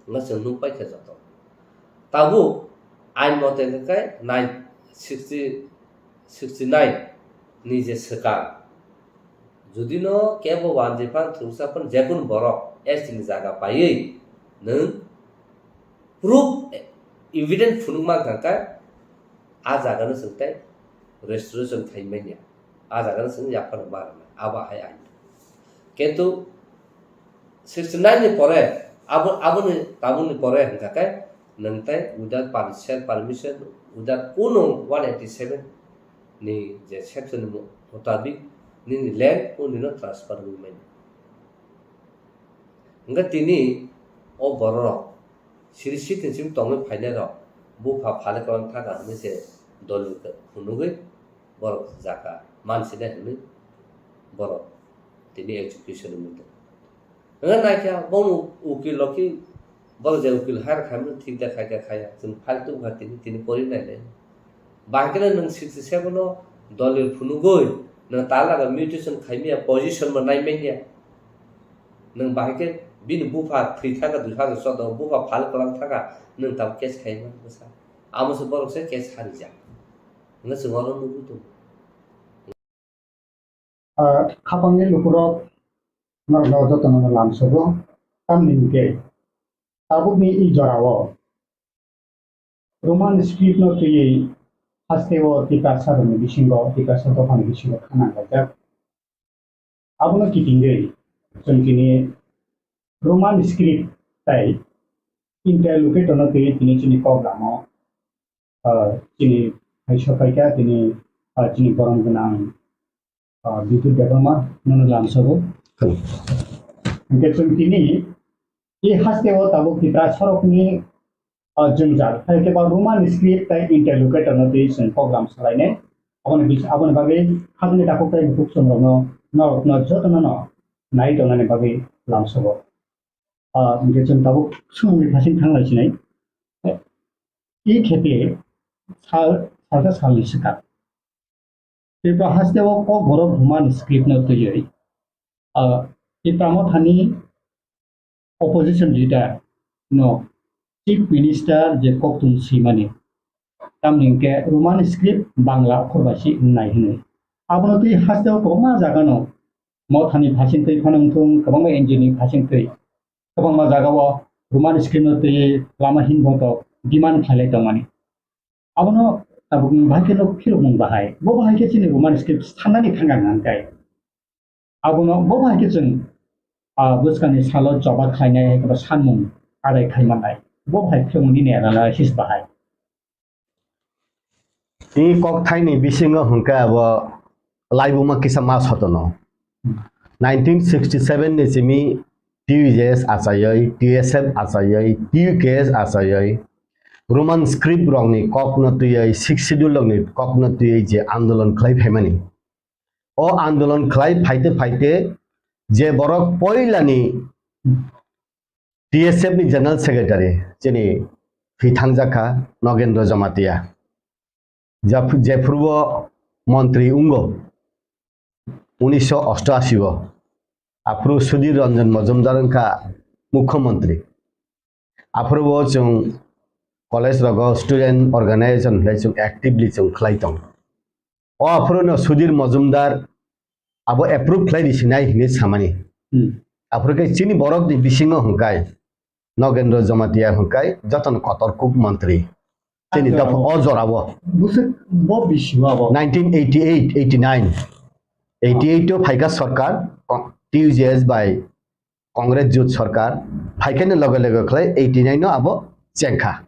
hwnkhe chwng nukpaikha joto. Tabuk ain mote hwnkhe nine sixty, sixty nine ni je swkang, jodi no kebo wanjwi phan thungsa phan jekunu borok S T ni jaga paiwi nwng proof evidence phunuk mankha khe a jaga no chwng tei restoration khai manya, a jaga no chwng yaphar ma rwnai, abo hai ain. Kintu sixty nine ni pore abo, aboni tabukni pore hwnkha khe nwng tei without per-, self permission, without kunu one eighty seven ni je section ni mutabik nini land o nino transfer wngwi manya. Hwnkhe tini o bororok siri sitin sim tongwi phainairok bupha phale kwlang thaka hwnwi se dolil phunugwi borok jaga mansinai hwnwi borok tini execution wngwi tongo. Hwnkhe naikha bono ukil rok khe borok je ukil hire khaimano thik da khaikha khaya, chwng file tubukha tini, tini pori nainai. Bahai kheno nwng sixty seven o dolil phunugwi nwng talaga mutation khaimaya position bo naimanya. Nwng bahai khe bini bupha thwi thaka dui hajar choudo bupha phal kwlang thaka nwng tabuk case khaima bwsa. Amo se borok se case harijak. Hwnkhe chwng oro nugwi tongo. Ah, khapangni lukurok norokno jotono lamsogo, tamni hwnkhe tabukni i jorao Roman script no twiwi hasteo Tiprasa rokni bisingo, Tiprasa dophani bisingo khana laijak. Abono kitingwi chwng tini Roman script tai interlocutor no twiwi tini chini kok lamo, ah, chini hai sopaikha tini, ah, chini borom gwnang, ah, Bipul Debbarma nono lamsogo. Hwnkhe chwng tini i hasteo tabuk Tiprasa rokni o jwngjal, hai khe ba Roman script tei interlocutor no twi chwng program salainai. Aboni bis-, aboni bagwi hakni takhuk tei bukhuk chwng rokno, norokno jotono no nai tongnani bagwi lamsogo. Ah, hwnkhe chwng tabuk swngmungni phasing thanglai sinai. I khepe sal, salsa salni swkang. Tripura hasteo Kokborok Roman script no twiwi, ah, Tipra Mothani opposition leader no Chief Minister je koktwmung swimani, tamni hwnkhe Roman script Bangla okhor bai se wngnai hwnwi. Abono twi hasteo kwbangma jagano Mothani phasing twi phano wngthung, kwbangma N G O ni phasing twi kwbangma jagao Roman script no twi lama hinboto demand khlailai tongmani. Abono tabukni bahai khe no phirokmung bahai. Bo bahai khe chini Roman script sanani thangkha hwnkhe. Abono bo bahai khe chwng, ah, bwskangni salo choba khlainai hai khe ba sanmung adai khai mannai. Bo bahai phirokmung nini analysis bahai. Tini kokthaini bisingo hwnkhe abo laibuma kisa ma sotono. Nineteen sixty seven ni simi T U J S achaiwi, T S F achaiwi, T U K S achaiwi, Roman script rokni kokno twiwi, Sixth Schedule rokni kokno twiwi je andolon khlai phaimani. O andolon khlai phaite phaite je borok poilani T S F ni General Secretary chini thwi thangjak kha Nogendra Jamatia. Jap-, jephuru bo montri wngo unisho osto ashi o, aphuru Sudhir Ranjan Majumdar wngkha mukhyamantri. Aphuru bo chwng college rogo student organization hwlai chwng actively chwng khlai tong. O aphuru no Sudhir Majumdar abo approve khlai risinai hinwi samani. Hmm. Aphuru khe chini borok ni bisingo hwnkhai Nogendra Jamatia hwnkhai jotono kotor kuk mantri. Chini dopha o jorao. Bwswk bo bisi abo. Nineteen eighty-eight, eighty-nine. Eighty-eight o phaikha sarkar, T U J S bai Congress jut sarkar, phaikhaini loge loge khlai eighty-nine no abo chengkha.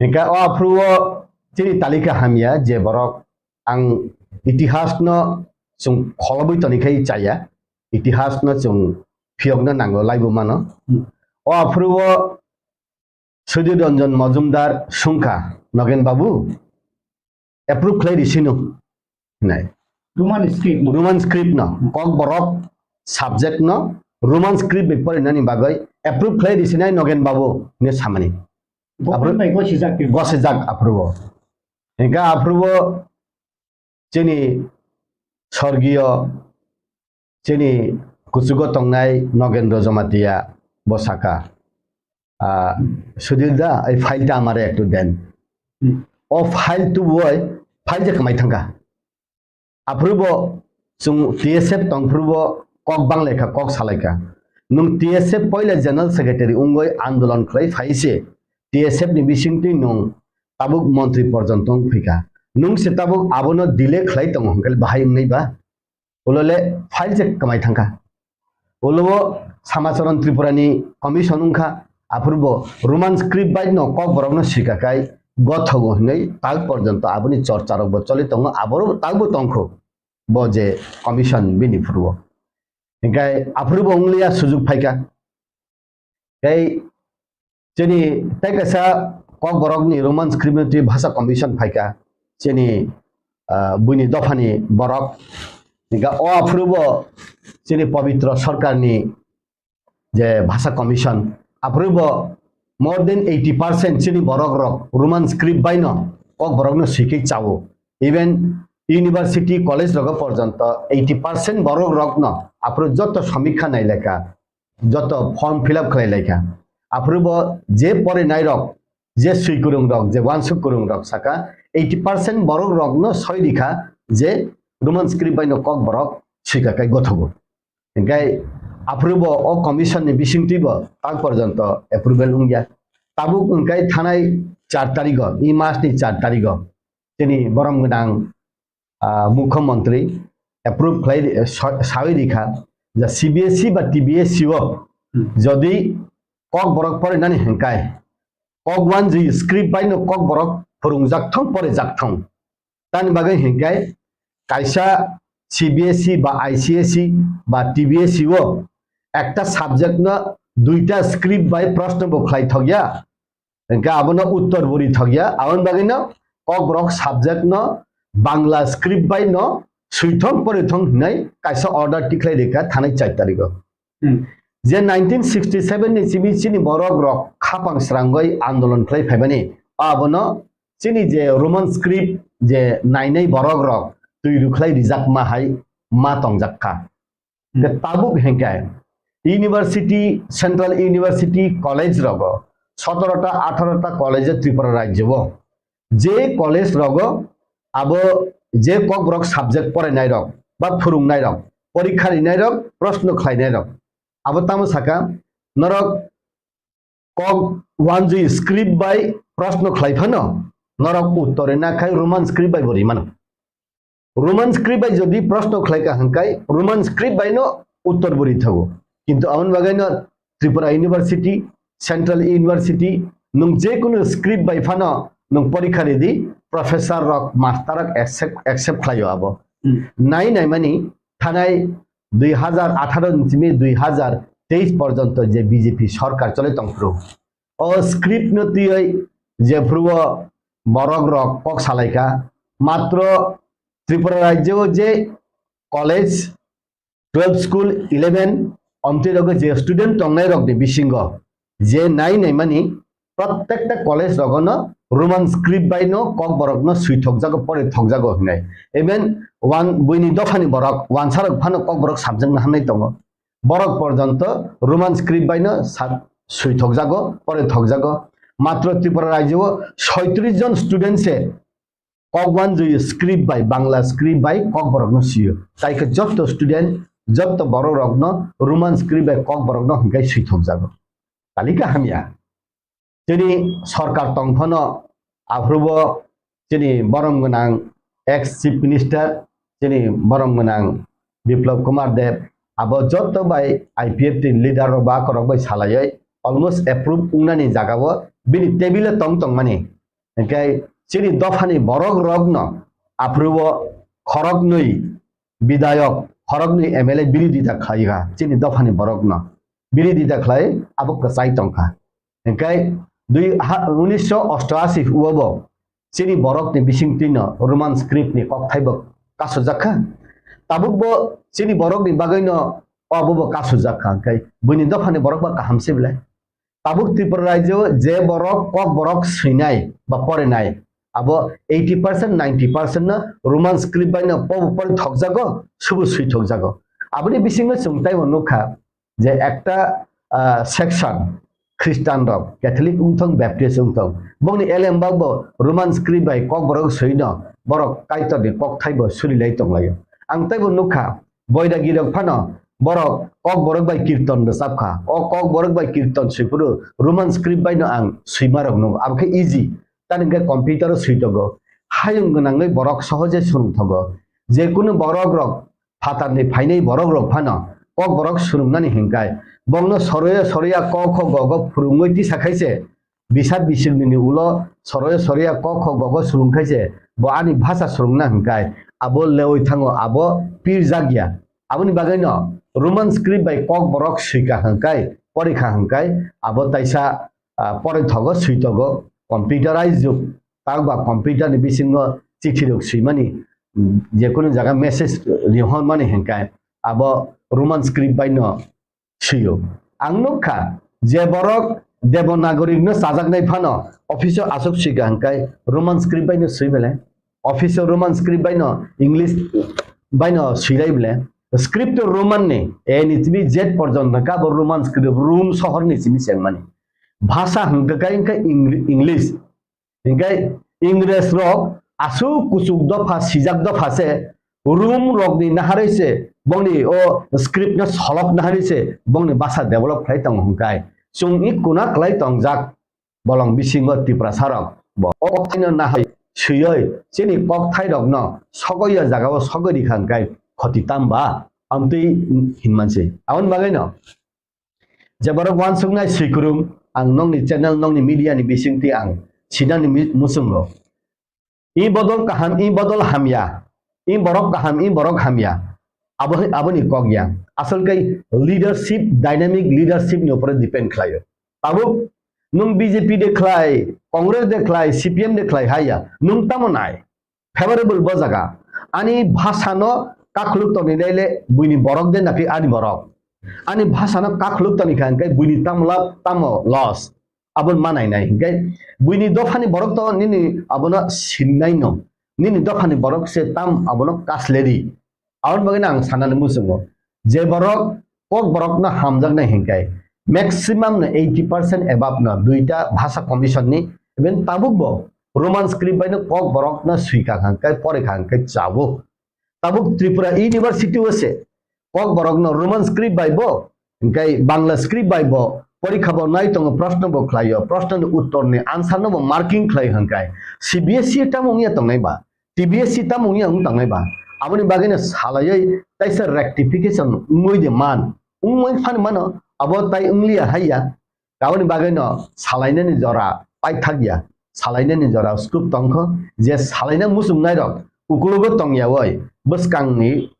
Hingkha o aphuru o chini talika hamya je borok ang itihas no chwng kholobwi tonikhai chaya, itihas no chwng phiyokna nango laibo mano. Hmm. O aphuru o Sudhir Ranjan Majumdar sungkha, Nogen Babu, approve khlai risino hinai. Roman script no. Roman script no. Kokborok subject no Roman script bai porinani bagwi approve khlai risinai Nogen Babu hinwi samani. Government bai gosijak twi. Gosijak aphuru o. Hingkha aphuru o chini sorgiyo chini kuchugo tongnai Nogendra Jamatia bo saka, ah, Sudhir da, ei file ta amare ektu den. Hmm. O file tubui file je kwmai thangkha. Aphuru bo chwng T S F tongphuru bo kok banglaikha, kok salaikha. Nwng T S F poila general secretary wngwi andolon khlai phai se T S F ni bisingtwi nwng tabuk montri porjonto wng phaikha. Nwng se tabuk abono delay khlai tongo hwnkhe bahai wngnai ba? Ulo le file je kwmai thangkha. Ulo o Samacharan Tripura ni commission wngkha, aphuru bo Roman script bai no kokborok no swika kai gothogo hinwi tak porjonto aboni chorcha rok bo choli tongo, aboro tak bo tongkho bo je commission bini phuru o. Hinkhe aphuru bo wngliya sujuk phaikha. Tei chini tei kaisa kokborokni Roman script ni twi bhasha commission phaikha. Chini, ah, buini dophani borok. Hinkha o aphuru bo chini Pabitra Sarkarni je bhasha commission, aphuru bo more than eighty percent chini borok rok Roman script bai no kokborok no swikhe chao. Even university, college rogo porjonto eighty percent borok rok no aphuru joto samikha nailekha. Joto form fill up khlai laikha. Aphuru bo je porinai rok, je swi kwrwng rok, je uansuk kwrwng rok saka eighty percent borok rok no soi rikha je Roman script bai no kokborok swika kai gothogo. Hinkhe aphuru bo o commission ni bisingtwi bo tak porjonto approval wngya. Tabuk wngkhe thanai char tarigo, e mas ni char tarigo chini borom gwnang, ah, mukhyamantri approve khlai ri-, sa-, sawi rikha je C B S E ba T B S E o jodi kokborok porinani hinkhai kok uanjwi script bai no kokborok phwrwngjak thung, porijak thung. Tani bagwi hinkhai kaisa C B S E ba I C S E ba T B S E o ekta subject no duita script bai proshno bo khlai thokya. Hingke abono uttor bo rithokya, aboni bagwino kokborok subject no Bangla script bai no swithok porithok hinwi kaisa order tikhlai rikha thanai char tarigo. Hmm. Je nineteen sixty seven ni simi chini borok rok khapang srangwi andolon khlai phaimani, abono chini je Roman script je nainai borok rok twi rwkhlai rijakma hai ma tongjak kha. Hingke tabuk hingke university, central university, college rogo sotorota, atharota college Tripura rajyo o. Je college rogo abo je kokborok subject porainai rok ba phwrwngnai rok, porikha rinai rok, proshno khlainai rok. Abo tamo saka norok kok uanjwi script bai proshno khlai phano norok uttor rina khai Roman script bai bo rimano. Roman script bai jodi proshno khlai kha hwnkhe Roman script bai no uttor bo rithago. Kintu aboni bagwi no Tripura University, Central University, nwng je kunu script bai phano nwng porikha ridi, professor rok, master rok accept, accept khlaio abo. Hmm. Nai nai mani thanai dui hazar atharo ni simi dui hazar teis porjonto je B J P sorkar choli tongphuru. O script no twiwi jephuru o borok rok kok salaikha, matro Tripura rajyo o je college, twelve school, eleven, omtwi rogo je student tongnai rok ni bisingo je nai nai mani prottekta college rogo no Roman script bai no kokborok no swi thokjago, pore thokjago hinai. Even wan-, buini dophani borok, wansa rok phano kokborok subject no hamnai tongo. Borok porjonto Roman script bai no sa-, swi thokjago, pore thokjago. Matro Tripura rajyo o soitris jon student se kok wanjui script bai, Bangla script bai kok borok no sio. Tai khe jotto student, jotto borok rok no Roman script bai kok borok no hingkai sui thok jago. Talika hamya. Chini sorkar tong phano aphuru bo chini borom gwnang ex chief minister, chini borom gwnang Biplab Kumar Deb, abo jotto bai I P F T ni leader rok ba korok bai salaioi almost approve wngnani jaga o bini table o tong tong mani. Hingkai chini dophani borok rok no aphuru o khorok nwi bidayok, khorok nwi M L A birodita khlai kha chini dophani borok no. Birodita khlai abo kwchai tong kha. Hingkai dui ha, unisho osto ashi o bo chini borok ni bising twi no Roman script ni kokthai bo kasujak kha. Tabuk bo chini borok ni bagwi no abo bo kasujak kha. Hingkai buini dophani borok ba kaham se belai. Tabuk Tripura rajyo je borok kok borok swinai ba porinai, abo eighty percent, ninety percent no Roman script bai no pobo pori thokjago, subu swi thokjago. Aboni bisingo chwng taibo nukha je ekta, ah, section Christian rok, Catholic wngthong, Baptist wngthong, bongni elembak bo Roman script bai kok borok swino borok Kaitor ni kokthai bo surilai tonglaio. Ang taibo nukha, Boidagi rok phano borok kok borok bai kirton rwchap kha. O kok borok bai kirton swi phuru Roman script bai no ang swima rok nukgo. Abo khe easy. Tani hwnkhe computer o swi tongo. Hayung gwnangwi borok sohoje swrwng thogo. Je kunu borok rok phatar ni phainai borok rok phano kok borok swrwngnani hwnkhe bongno soroya soroya kok kho go go phwrwngwi tisa khaise Bisat bisingni ni ulo soroya soroya kok kho gogo swrwng khaise, bo ani bhasa swrwngna hwnkhe abo lewi thango, abo pirjak ya. Aboni bagwi no Roman script bai kok borok swika hwnkhe, porikha hwnkhe abo taisa, ah, poroi thogo, swi togo, computerized jug. Takba computer ni bisingo chithi rok swimani, mm, jekunu jaga message rihormani hwnkhe abo Roman script bai no swiyo. Ang nukha je borok Devanagari no chajaknai phano office o aswk swika hwnkhe Roman script bai no swi bele. Office o Roman script bai no English bai no swilai bele. Script o Roman ni A ni simi Z porjonto kha bo Roman script Rum sohor ni simi chengmani. Bhasa hwnkhe khe Eng-, English. Hingke Ingres rok aswk kuchuk dopha, sijak dopha se, Rum rokni naharwi se, bongni o script no solok naharwi se, bongni basa develop khlai tongo hwnkhe. Chwng i kuna khlai tongjak bolong bisingo Tiprasa rok. Bo o kokthai no naharwi swiwi chini kokthai rokno sogwi o jaga o sogwi rikha hwnkhe khoti tamba? Amtwi hinmansi. Aboni bagwi no Je borok uansuknai swikwrwng, ang nokni channel, nokni media ni bisingtwi ang sinani mi-, muchungo. I bodol kaham, i bodol hamya, i borok kaham, i borok hamya. Abo, aboni kok ya. Asol khe leadership, dynamic leadership ni upore depend khlaio. Tabuk nwng B J P de khlai, Congress de khlai, C P M de khlai haya, nwng tamo nai? Favorable bo jaga. Ani bhasano kakhuluk tongni naile buini borok de nakhe ani borok. Ani bhasano kakhuluk tongni kha hwnkhe buini tamo lab tamo loss. Abon manai nai hwnkhe buini dophani borok to nini abono sinnai no. Nini dophani borok se tam abono kasleri. Aboni bagwi no ang sanani muchungo. Je borok kok borokno hamjaknai hwnkhe maximum no eighty percent above no duita bhasa commission ni, even tabuk bo Roman script bai no kok borokno swika hwnkhe, porikha hwnkhe chabo. Tabuk Tripura University o se kok borokno Roman script bai bo, hwnkhe Bangla script bai bo porikha bo nai tongo, proshno bo khlaio, proshno ni uttor ni answer no bo marking khlai hwnkhe C B S E tamo wngya tongnai ba? T B S C tamo wngya wng tangnai ba? Aboni bagwi no salaiwi taisa rectification wngwi de man. Wngwi phani mano, abo tai wngliya haiya. Aboni bagwi no salainani jora paithak ya. Salainani jora scope tongkho, je salaina muchungnai rok ukulugo tongyawi bwskangni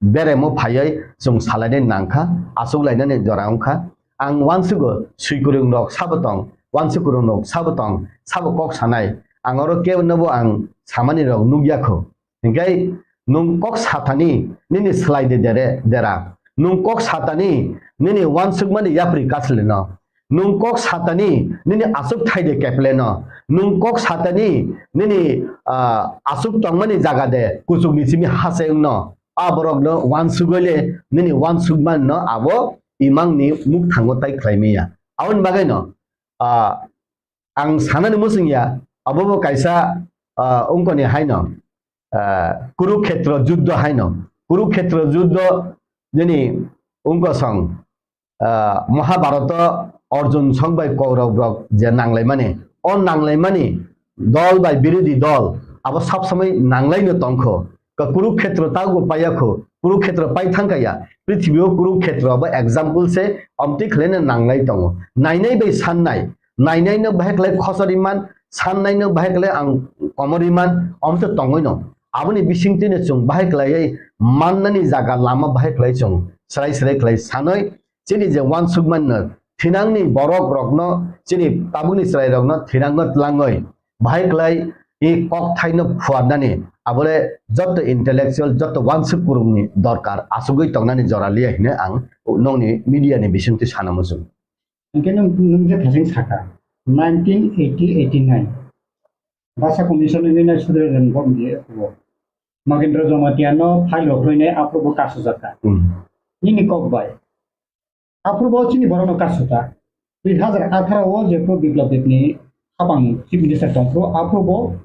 beremo phaiwi chwng salainani nangkha, achuk lainani jora wngkha. Ang uansugo swikwrwng rok sabo tong, uansukwrwng rok sabo tong, sabo kok sanai. Ang oro kebo nobo ang samani rok nukya kho. Hingkai nwng kok satani nini slai de dere, dera. Nwng kok satani nini uansukmani yapri kasleno. Nwng kok satani nini aswk thai de kepleno. Nwng kok satani nini, ah, aswk tongmani jaga de kuchukni simi hachengno. A borokno uansugwile nini uansukmano abo imangni mukthango tai khlai maya. Aboni bagwino, ah, ang sanani muchungya, abo bo kaisa ah, wngkoni haino, ah, Kurukhetra juddho haino. Kurukhetra juddho nini wngkosong, ah, Mahabharata Arjun song bai Kaurab rok je nanglaimani, o nanglaimani dol bai birodhi dol abo sab samai nanglaino tongkho. Ka Kurukhetra tago paiyakho, Kurukhetra pai thangkaya. Prithibi o Kurukhetra abo example se, omtwi khlaino nanglai tongo. Nainai bai sannai, nainai no bahai khlai khosor iman, sannai no bahai khlai ang komor iman, omtwi tongoi no. Aboni bisingtwi no chwng bahai khlaiwi mannani jaga lama bahai khlai chwng srai srai khlai sanoi, chini je wansukmano thinangni borok rokno, chini tabukni chwrai rokno thinangno tlangoi bahai khlai i kok thaino phuarnani abole jotto intellectual, jotto wansuk kurungni dorkar asugwi tongnani jora liya hine ang nongni media ni bisingtwi sana muchung. Hingke nwng, nwng je thasing saka, nineteen eighty eighty-nine Basa Commission ni nai sudre ren bom di aphubo. Magendra Jamatia no file rok rwinai aphubo kasu jaka. Hmm. Nini kok bai. Aphubo chini borok no kasu ta. Dui hazar atharo o je pro Biplab Deb ni hapang Chief Minister tong pro aphubo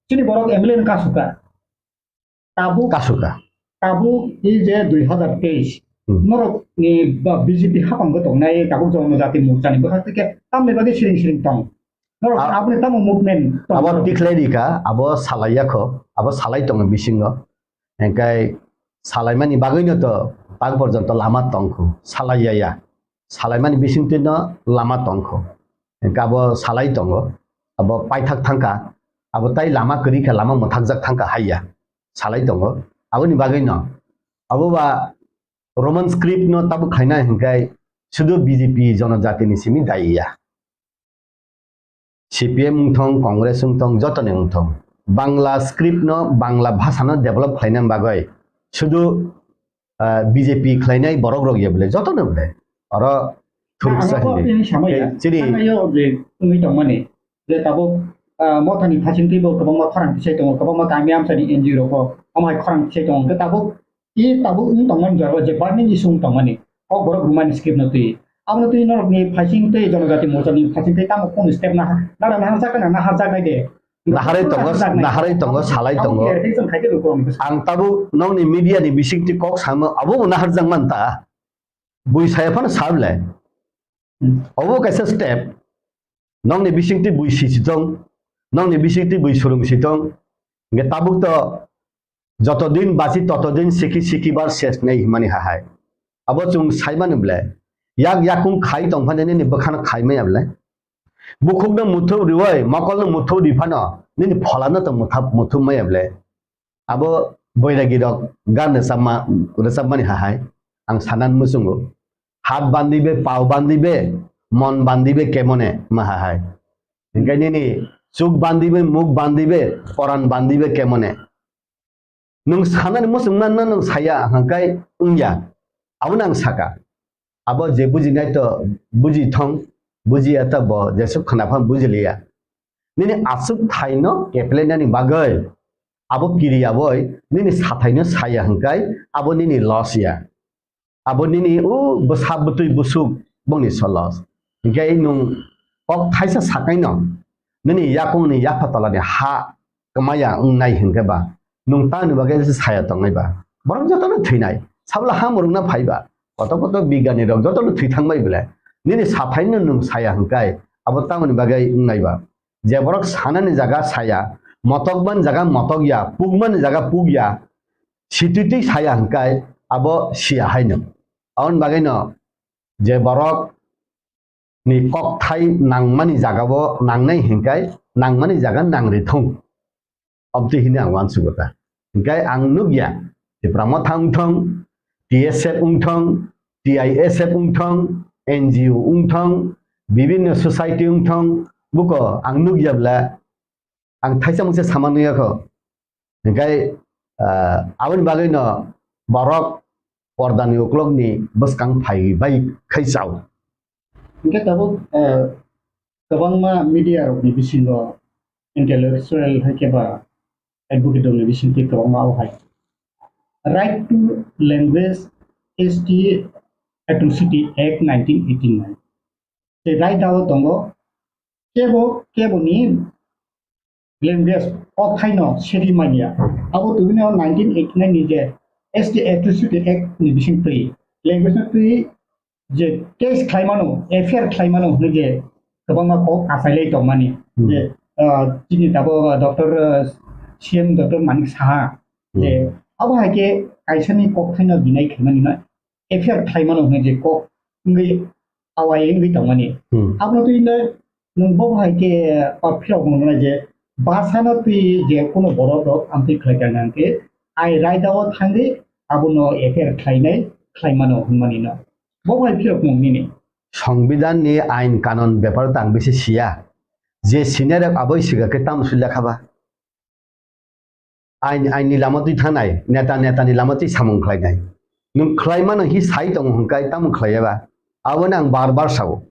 chini borok M L A no kasu ta. Tabuk, kasu ta. Tabuk i je dui hazar teis. Hmm. Norok ni ba B J P hapang go tongnai tabuk Jonojati Morcha ni bwkhak tike tamni bagwi siring siring tong. Norok A-, aboni tamo movement tong abo norok? Tikhlai rika, abo salai yakho, abo salai tongo bisingo. Engkai salaimani bagwino to tak porjonto lama tongkhu, salai ya ya. Salaimani bisingtwi no lama tongkho. Engkai abo salai tongo, abo paithak thangkha, abo tai lama kwrwi kha, lama mwthakjak thangkha hai ya. Salai tongo. Aboni bagwi no, abo ba Roman script no tabuk khaina hinkai sudu B J P Jonojati ni simi dai ya. C P M wngthong, Congress wngthong, jotoni wngthong, Bangla script no, Bangla bhasha no develop khlaina bagwi sudu, ah, B J P khlainai borok rok ya bole, jotono bole. Oro thuruksa ang hinwi. Tini samaya, chini thangnaio je wngwi tongmani, je tabuk, ah, mothani phasingtwi bo kwbangma khorang tisai tongo, kwbangma kami amchani N G O rok bo omo hai khorang tisai tongo, hwnkhe tabuk I tabuk wng tongmani jora o je burning issue wng tongmani, kok borok rwmani script no twi. Abono twi norokni phasing tei Jonojati Morcha ni phasing tei tamo kunu step naha-, nara naharjak na naharjaknai de. Naharwi tongo, naharjaknai. Naharwi tongo, salai tongo. Abo clarification khai de rw borokni bwskango. Ang tabuk nokni media ni bisingtwi kok samo, abo bo naharjak man ta. Bui saya phano sa bwle. Hmm. Obo kaisa step. Nokni bisingtwi bui sisi tong, nokni bisingtwi bui surung si tong. Hingke tabuk to joto din basi, toto din siki siki bar ses nei himani hahai. Abo chwng saimani ble. Yak yakung khai tong phano nini bwkhano khai maya ble. Bukhukno muthu riwai, mokolno muthu ri phano nini pholano to mutha-, muthu maya ble. Abo boiragi rok gan rwchapma, rwchapmani hahai ang sanan muchungo. Hat bandi be, pao bandi be, mon bandi be kemone ma hahai. Hingke nini chuk bandi be, muk bandi be, poran bandi be kemone. Nwng sanani muchung manna nwng saya hingkai wngya. Abono ang saka. Abo je bujinai to buji thong, bujiya ta bo jesuk khna phan bujiliya. Nini aswk thaino keplainani bagwi abo kiriya boi nini sathaino saya hwnkhe abo nini loss ya. Abo nini o bwsa bwtwi busuk bongni so loss. Hwnkhe nwng kok thaisa sakaino nini yakungni yapha tolani ha kwmaya wngnai hwnkhe ba, nwng tamni bagwi se saya tongnai ba? Borok jotono thwinai, sabla ha mwrwkna phai ba, koto koto bigyani rok jotono thwi thang bai belai. Nini sathaino nwng saya hwnkhe abo tamoni bagwi wngnai ba? Je borok sanani jaga saya, motokmani jaga motok ya, pukmani jaga puk ya, sititwi saya hwnkhe abo siya haino. Aboni bagwino je borok ni kokthai nangmani jagao nangnai hinkai nangmani jaga nangri thung. Obtwi hini ang uansugo ta. Hinkai ang nukya, Tipra Motha wngthong, T S F wngthong, T I S F wngthong, N G O wngthong, bibinno society wngthong, buko ang nukya bla ang thaisa mungsa sama nuyakho. Hinkai, ah, aboni bagwino borok pordani uklokni bwskang phai bai khai chao. Hingke tabuk, eh, kwbangma media rokni bisingo intellectual hai khe ba advocate rokni bisingtwi kwbangma o hai Right to Language S T Atrocity Act nineteen eighty-nine. Tei right dao tongo kebo, keboni language, kok thaino sedi manya. Abo tubini o nineteen eighty-nine ni je S T Atrocity Act ni bising twi language no twi je case khlaimano, F I R khlaimano hwnwi je kwbangma kok achailai tongmani. Hmm. Je, ah, chini tabuk, ah, Doctor, ah, C M Doctor Manik Saha, je, hmm, abo hai khe kaisani kok thaino deny khaimani no F I R khlaimano hwnwi je kok wngwi awai wngwi tongmani. Hmm. Abono twi no nwng bo hai khe, ah, philok mwnai je bwsano twi je kuno borok rok amtwi khlai kha nang khe ai raida o thangwi abono F I R khlainai khlaimano hwnmani no. Bo bai phiyok mung nini. Songbidan ni ain kanon bepar tang bisi siya. Je senior rok aboi siga khe tam sui lekha ba. Ain, ain ni lama twi thangnai, neta, neta ni lama twi samung khlainai. Nwng khlai mano hi sai tongo hwnkai tamo khlai ya ba. Abo no ang bar bar sao.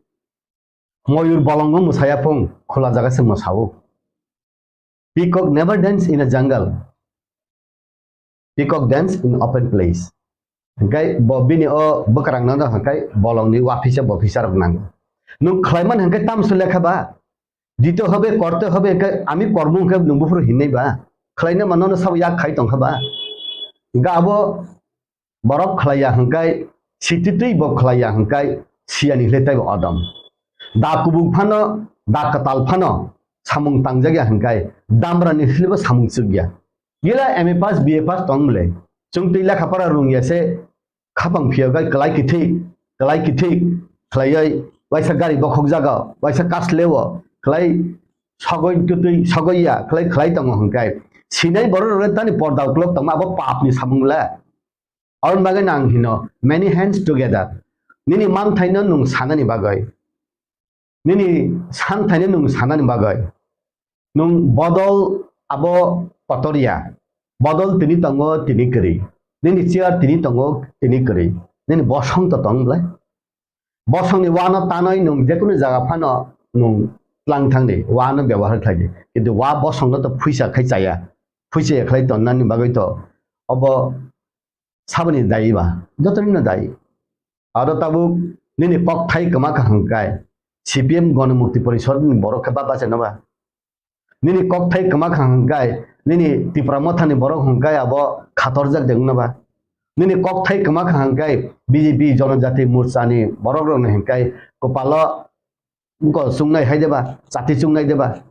Moyur bolongo mwsaya phung, khula jaga se mwsao. Peacock never dance in a jungle. Peacock dance in open place. Hingkai bo bini o bwkrang no hingkai bolong ni wafisa bofisa rok nango. Nwng khlai man hingkai tam se lekha ba. Dito hobe, korte hobe, hingkai ami kormo hingkai nwng buphuru hinai ba. Khlai na mano no sabo yak khai tong kha ba. Hingka abo borok khlaiya hwnkhe, sititwi bo khlaiya hwnkhe, siyani hwle teibo odom. Da kubuk phano, da kwtal phano, samung tangjak ya hwnkhe, damrani hwlebo samung chuk ya. Gila M A pass, B A pass tong mle. Chwng twi lekha pora rung ya se, khapang phiya gai kwlai kithik, kwlai kithik khlaiwi, waisa gari bokhok jaga, waisa kasleo, khlai sogoi twtwi sogoi ya, khlai khlai tongo hwnkhe. Sinai borok rok tani porda uklok tongma abo papni samung le. Aboni bagwi no ang hino, many hands together. Nini manthaino nwng sanani bagwi. Nini santhaino nwng sanani bagwi. Nwng bodol abo kotor ya. Bodol tini tongo, tini kwrwi. Nini chair tini tongo, tini kwrwi. Nini bosong to tong bwlai. Bosongni wano tanwi nwng jekunu jaga phano nwng tlang thangdi, wano byabohar khlaidi. Kintu wa bosongno to phuisa khai chaya. Phuisa ya khlai tonnani bagwi to obo saboni dayi ba, jotonino dayi. Aro tabuk nini kokthai kwma kha hwnkhe C P M Ganamukti Porishad ni borok khe ba bachaino ba. Nini kokthai kwma kha hwnkhe nini Tipra Motha ni borok hwnkhe abo khatorjak de wngna ba. Nini kokthai kwma kha hwnkhe B J P Jonojati Morcha ni borok rok ni hwnkhe kwpalo wngkol chungnai hai de ba, chati chungnai de ba.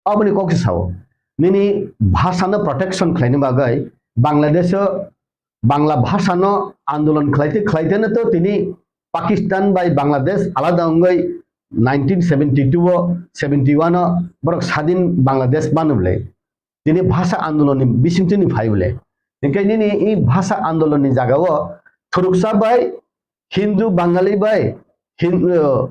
Aboni kok se sao. Nini bhasha no protection khlaina bagwi Bangladesh o Bangla bhasha no andolon khlaite khlaite no to tini Pakistan bai Bangladesh alada wngwi nineteen seventy-two o, seventy-one o borok sadin Bangladesh manu bwle. Tini bhasha andolon ni bisingtwi ni phai bwle. Hinkhe nini i bhasha andolon ni jaga o thuruksa bai Hindu Bangali bai Hin-, uh,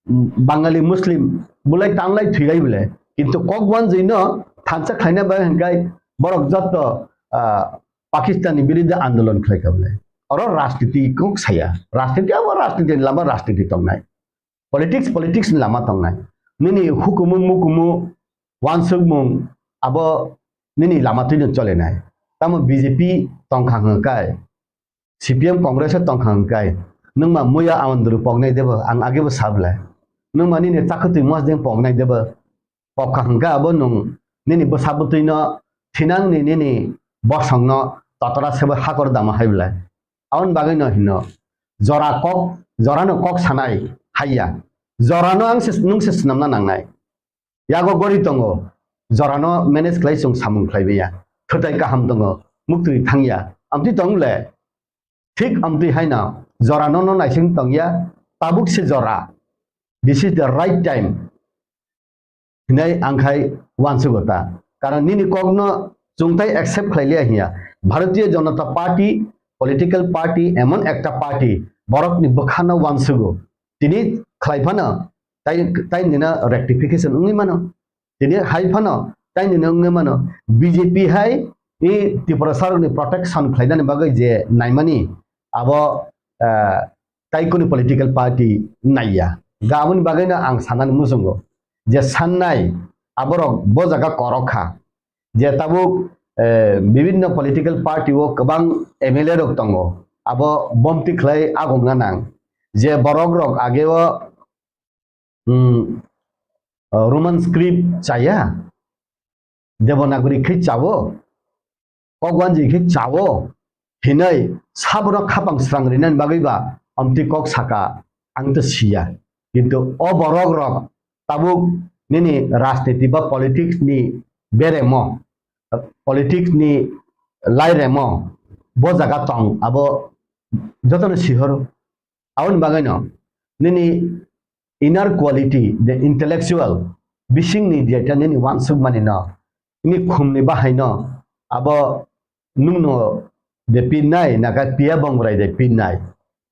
Bangali Muslim bulai tanglai thwilai bwle. Kintu kok wanjwi no thansa khlaina bai hwnkhe borok jotto, ah, Pakistan ni biruddhe andolon khlai kha bwle. Oro rajniti kok saya. Rajniti abo rajniti ni lama rajniti tongnai. Politics, politics ni lama tongnai. Nini hukumu mukumu wansukmung abo nini lama twino cholenai. Tamo B J P tongkha hwnkhe, C P M Congress o tongkha hwnkhe, nwngma muya Awandru poknai debo, ang agebo sablai. Nwngma nini chakhwtwi mosdeng poknai debo, pokha hwnkhe abo nwng nini bwsa bwtwino thinangni nini bosongno totora sebo hakor dama hai bwlai. Aboni bagwino hino, jora kok, jorano kok sanai haiya. Jorano ang se, nwng se swnamna nangnai. Yago gori tongo, jorano manage khlai chwng samung khlai manya. Thwtai kaham tongo, muktwi thangya. Amtwi tong le? Thik amtwi haino, jorano no naising tongya, tabuk se jora. This is the right time. Hinai ang khai uansugo ta. Karon nini kokno chwngtai accept khlai liya hiya. Bharatiya Janata Party, political party, emon ekta party, borokni bwkhano uansugo. Tini khlai phano, tai, tai nino rectification wngwi mano. Tini hai phano, tai nino wngwi mano. B J P hai i Tiprasarokni protection khlainani bagwi je naimani, abo, eh, tai kuni political party naiya. Ga aboni bagwino ang sanani muchungo je sannai aborok bo jaga korok kha. Je tabuk, eh, bibinno political party o kwbang M L A rok tongo. Abo bomti khlai agongna nang. Je borok rok ageo, hmm, eh, Roman script chaya. Devanagari khe chawo, kok wanji khe chawo hinwi sabono khapang srang rinani bagwi ba amtwi kok saka ang to siya. Kintu o borok rok tabuk nini rajniti ba politics ni beremo, politics ni lairemo bo jaga tong abo jotono sihoro. Aboni bagwino nini inner quality, the intellectual, bisingni jeta nini wansukmani no, nini khumni bahaino abo nungno de pinnai, naka piya bongborai de pinnai.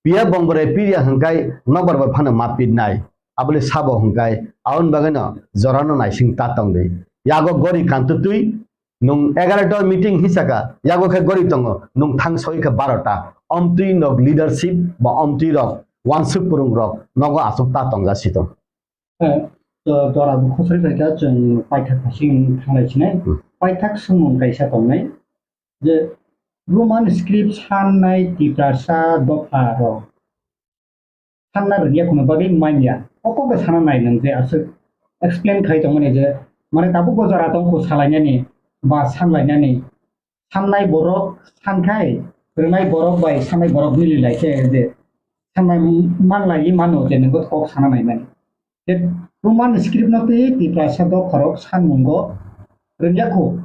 Piya bongborai piya hwnkhe nokbar bai phano ma pinnai. Abole sabo hwnkhe aboni bagwino jorano naising ta tongdi. Yago gori kantutwi, nwng egarota meeting hisaka, yago khe gori tongo, nwng thang soi khe barota. Omtwi nok leadership ba omtwi rok wansuk purung rok nogo aswk ta tongja si tong. Eh, to dora bo khosoi bai kha chwng paithak phasing thanglai sinai. Hmm. Paithak swngmung kaisa tongnai je Roman script sannai Tiprasa dopha rok sanna rwngya khuna bagwi manya. O kok bai sana nai nwng je aswk explain khai tongmani je, mane tabuk bo jora tong kho salainani ba sanlainani. Sannai borok sankhai, rwnai borok bai sannai borok mili lai khe je sannai manlai mano je nwng kok sana nai mani. Je Roman script no twi Tiprasa dopha rok sanmungo rwngya kho.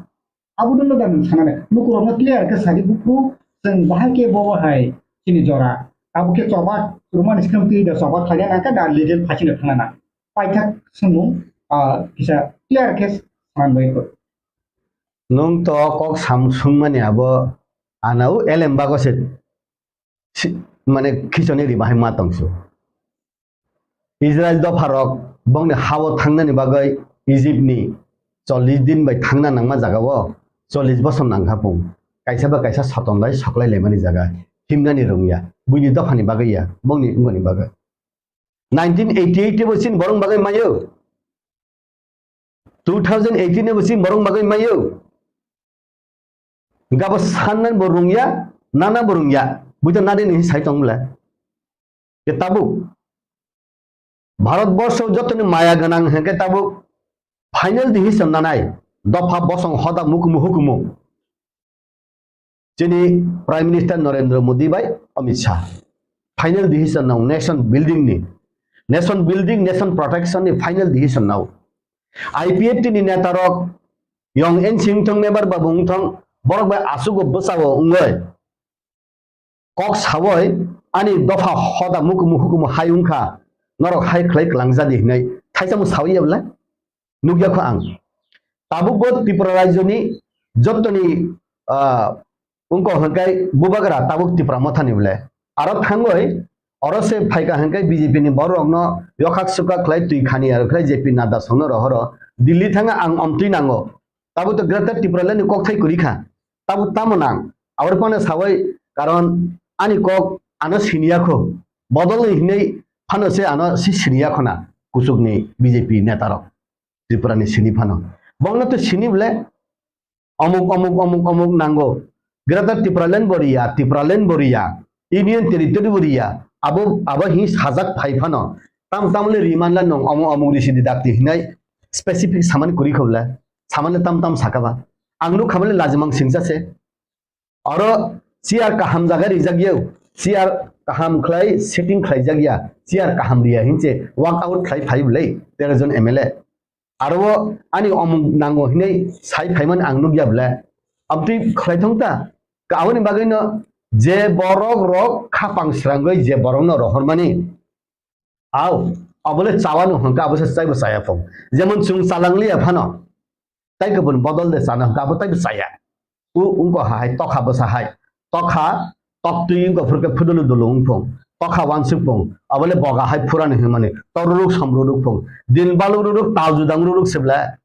Abo dwngno da nwng sanani. Lukurokno clear khe sadi buphuru chwng bahai khe bo hai chini jora. Abo khe choba Roman script twi da choba khlaina nangkha da legal phasino thangna nang. Paithak swngmung, ah, kisa clear khe sanani bagwi kho. Nwng to kok sam swngmani abo anao elem bago se si-, mane khichoni ri bahai ma tongsu. Israel dopharok bongni hao thangnani bagwi Egypt ni chollish din bai thangna nangma jagao chollish bosor nangkha pung. Kaisa ba kaisa soton bai soklai laimani jaga himnani rwngya. Buini dophani bagwi ya, bongni wngmani bagwi. Nineteen eighty-eight bo chini borok bagwi mayo. Two thousand eighteen bo chini borok bagwi mayo. Gabo sannan bo rungya, nana bo rungya. Buita nadi ni sai tong bole. Ke tabuk. Bharat borsho jotoni maya ganang hengke tabuk final decision nanai. Dopha bosong hoda mukumu hukumu. Chini Prime Minister Narendra Modi bai Amit Shah. Final decision nao nation building ni. Nation building, nation protection ni final decision nao. I P F T ni neta rok yong N C wngthong, member babu wngthong, borok bai asugo bwsao wngoi. Kok sawoi ani dopha hoda mukumu hukumu hai wngkha, norok hai khlai kwlangjadi hinwi thaisa mung sawi ya bwle? Nukya kho ang. Tabuk bo Tripura rajyoni jotoni, ah, wngkha hwnkhe bubagra tabuk Tipra mothani bwle. Aro thangoi oro se phaikha hwnkhe B J P ni borok rokno yokhak sukha khlai twi khani aro khlai J P Nadda songno rohoro Delhi thanga ang omtwi nango. Tabuk to Greater Tipraland ni kokthai kwrwi kha. Tabuk tamo nang? Aboni phano sawai karon ani kok ano siniya kho. Bodol ni hinwi phano se ano si siniya khona kuchuk ni B J P neta rok. Tripura ni sini phano. Bongno to sini bole omuk, omuk, omuk, omuk nango. Greater Tipraland bo riya, Tipraland bo riya, Union Territory bo riya. Abo, abo hi sajak phai phano. Tam tam le riman la nong omuk, omuk risi di dakti hinai specific samani kuri khobla. Samani tam tam sakaba. Ang nuk khabale lajimang singsa se. Oro chair kaham jaga rijak yau, chair kaham khlai setting khlai jak ya, chair kaham riya hinse walk out khlai phai bwlai tero jon M L A. Aro ani omung nango hinai sai phaiman ang nukya bwle. Abtwi khlai thong ta. Aboni bagwi no je borok rok khapang srangwi je borok no rohormani. Au, abole chawano hwnkha abo se chaibo chaya phung. Jemon chwng chalang liya phano. Tai kubun bodol de chana hwnkha abo taibo chaya. U ungko hai tokha bwsa hai. Tokha, toktwi ungko phurkhe phudulu dulu ungphung. Tokha wansuk phung. Abole boga hai phurani hwnmani. Toruruk somruruk phung. Din balururuk tal judang ruruk sibla.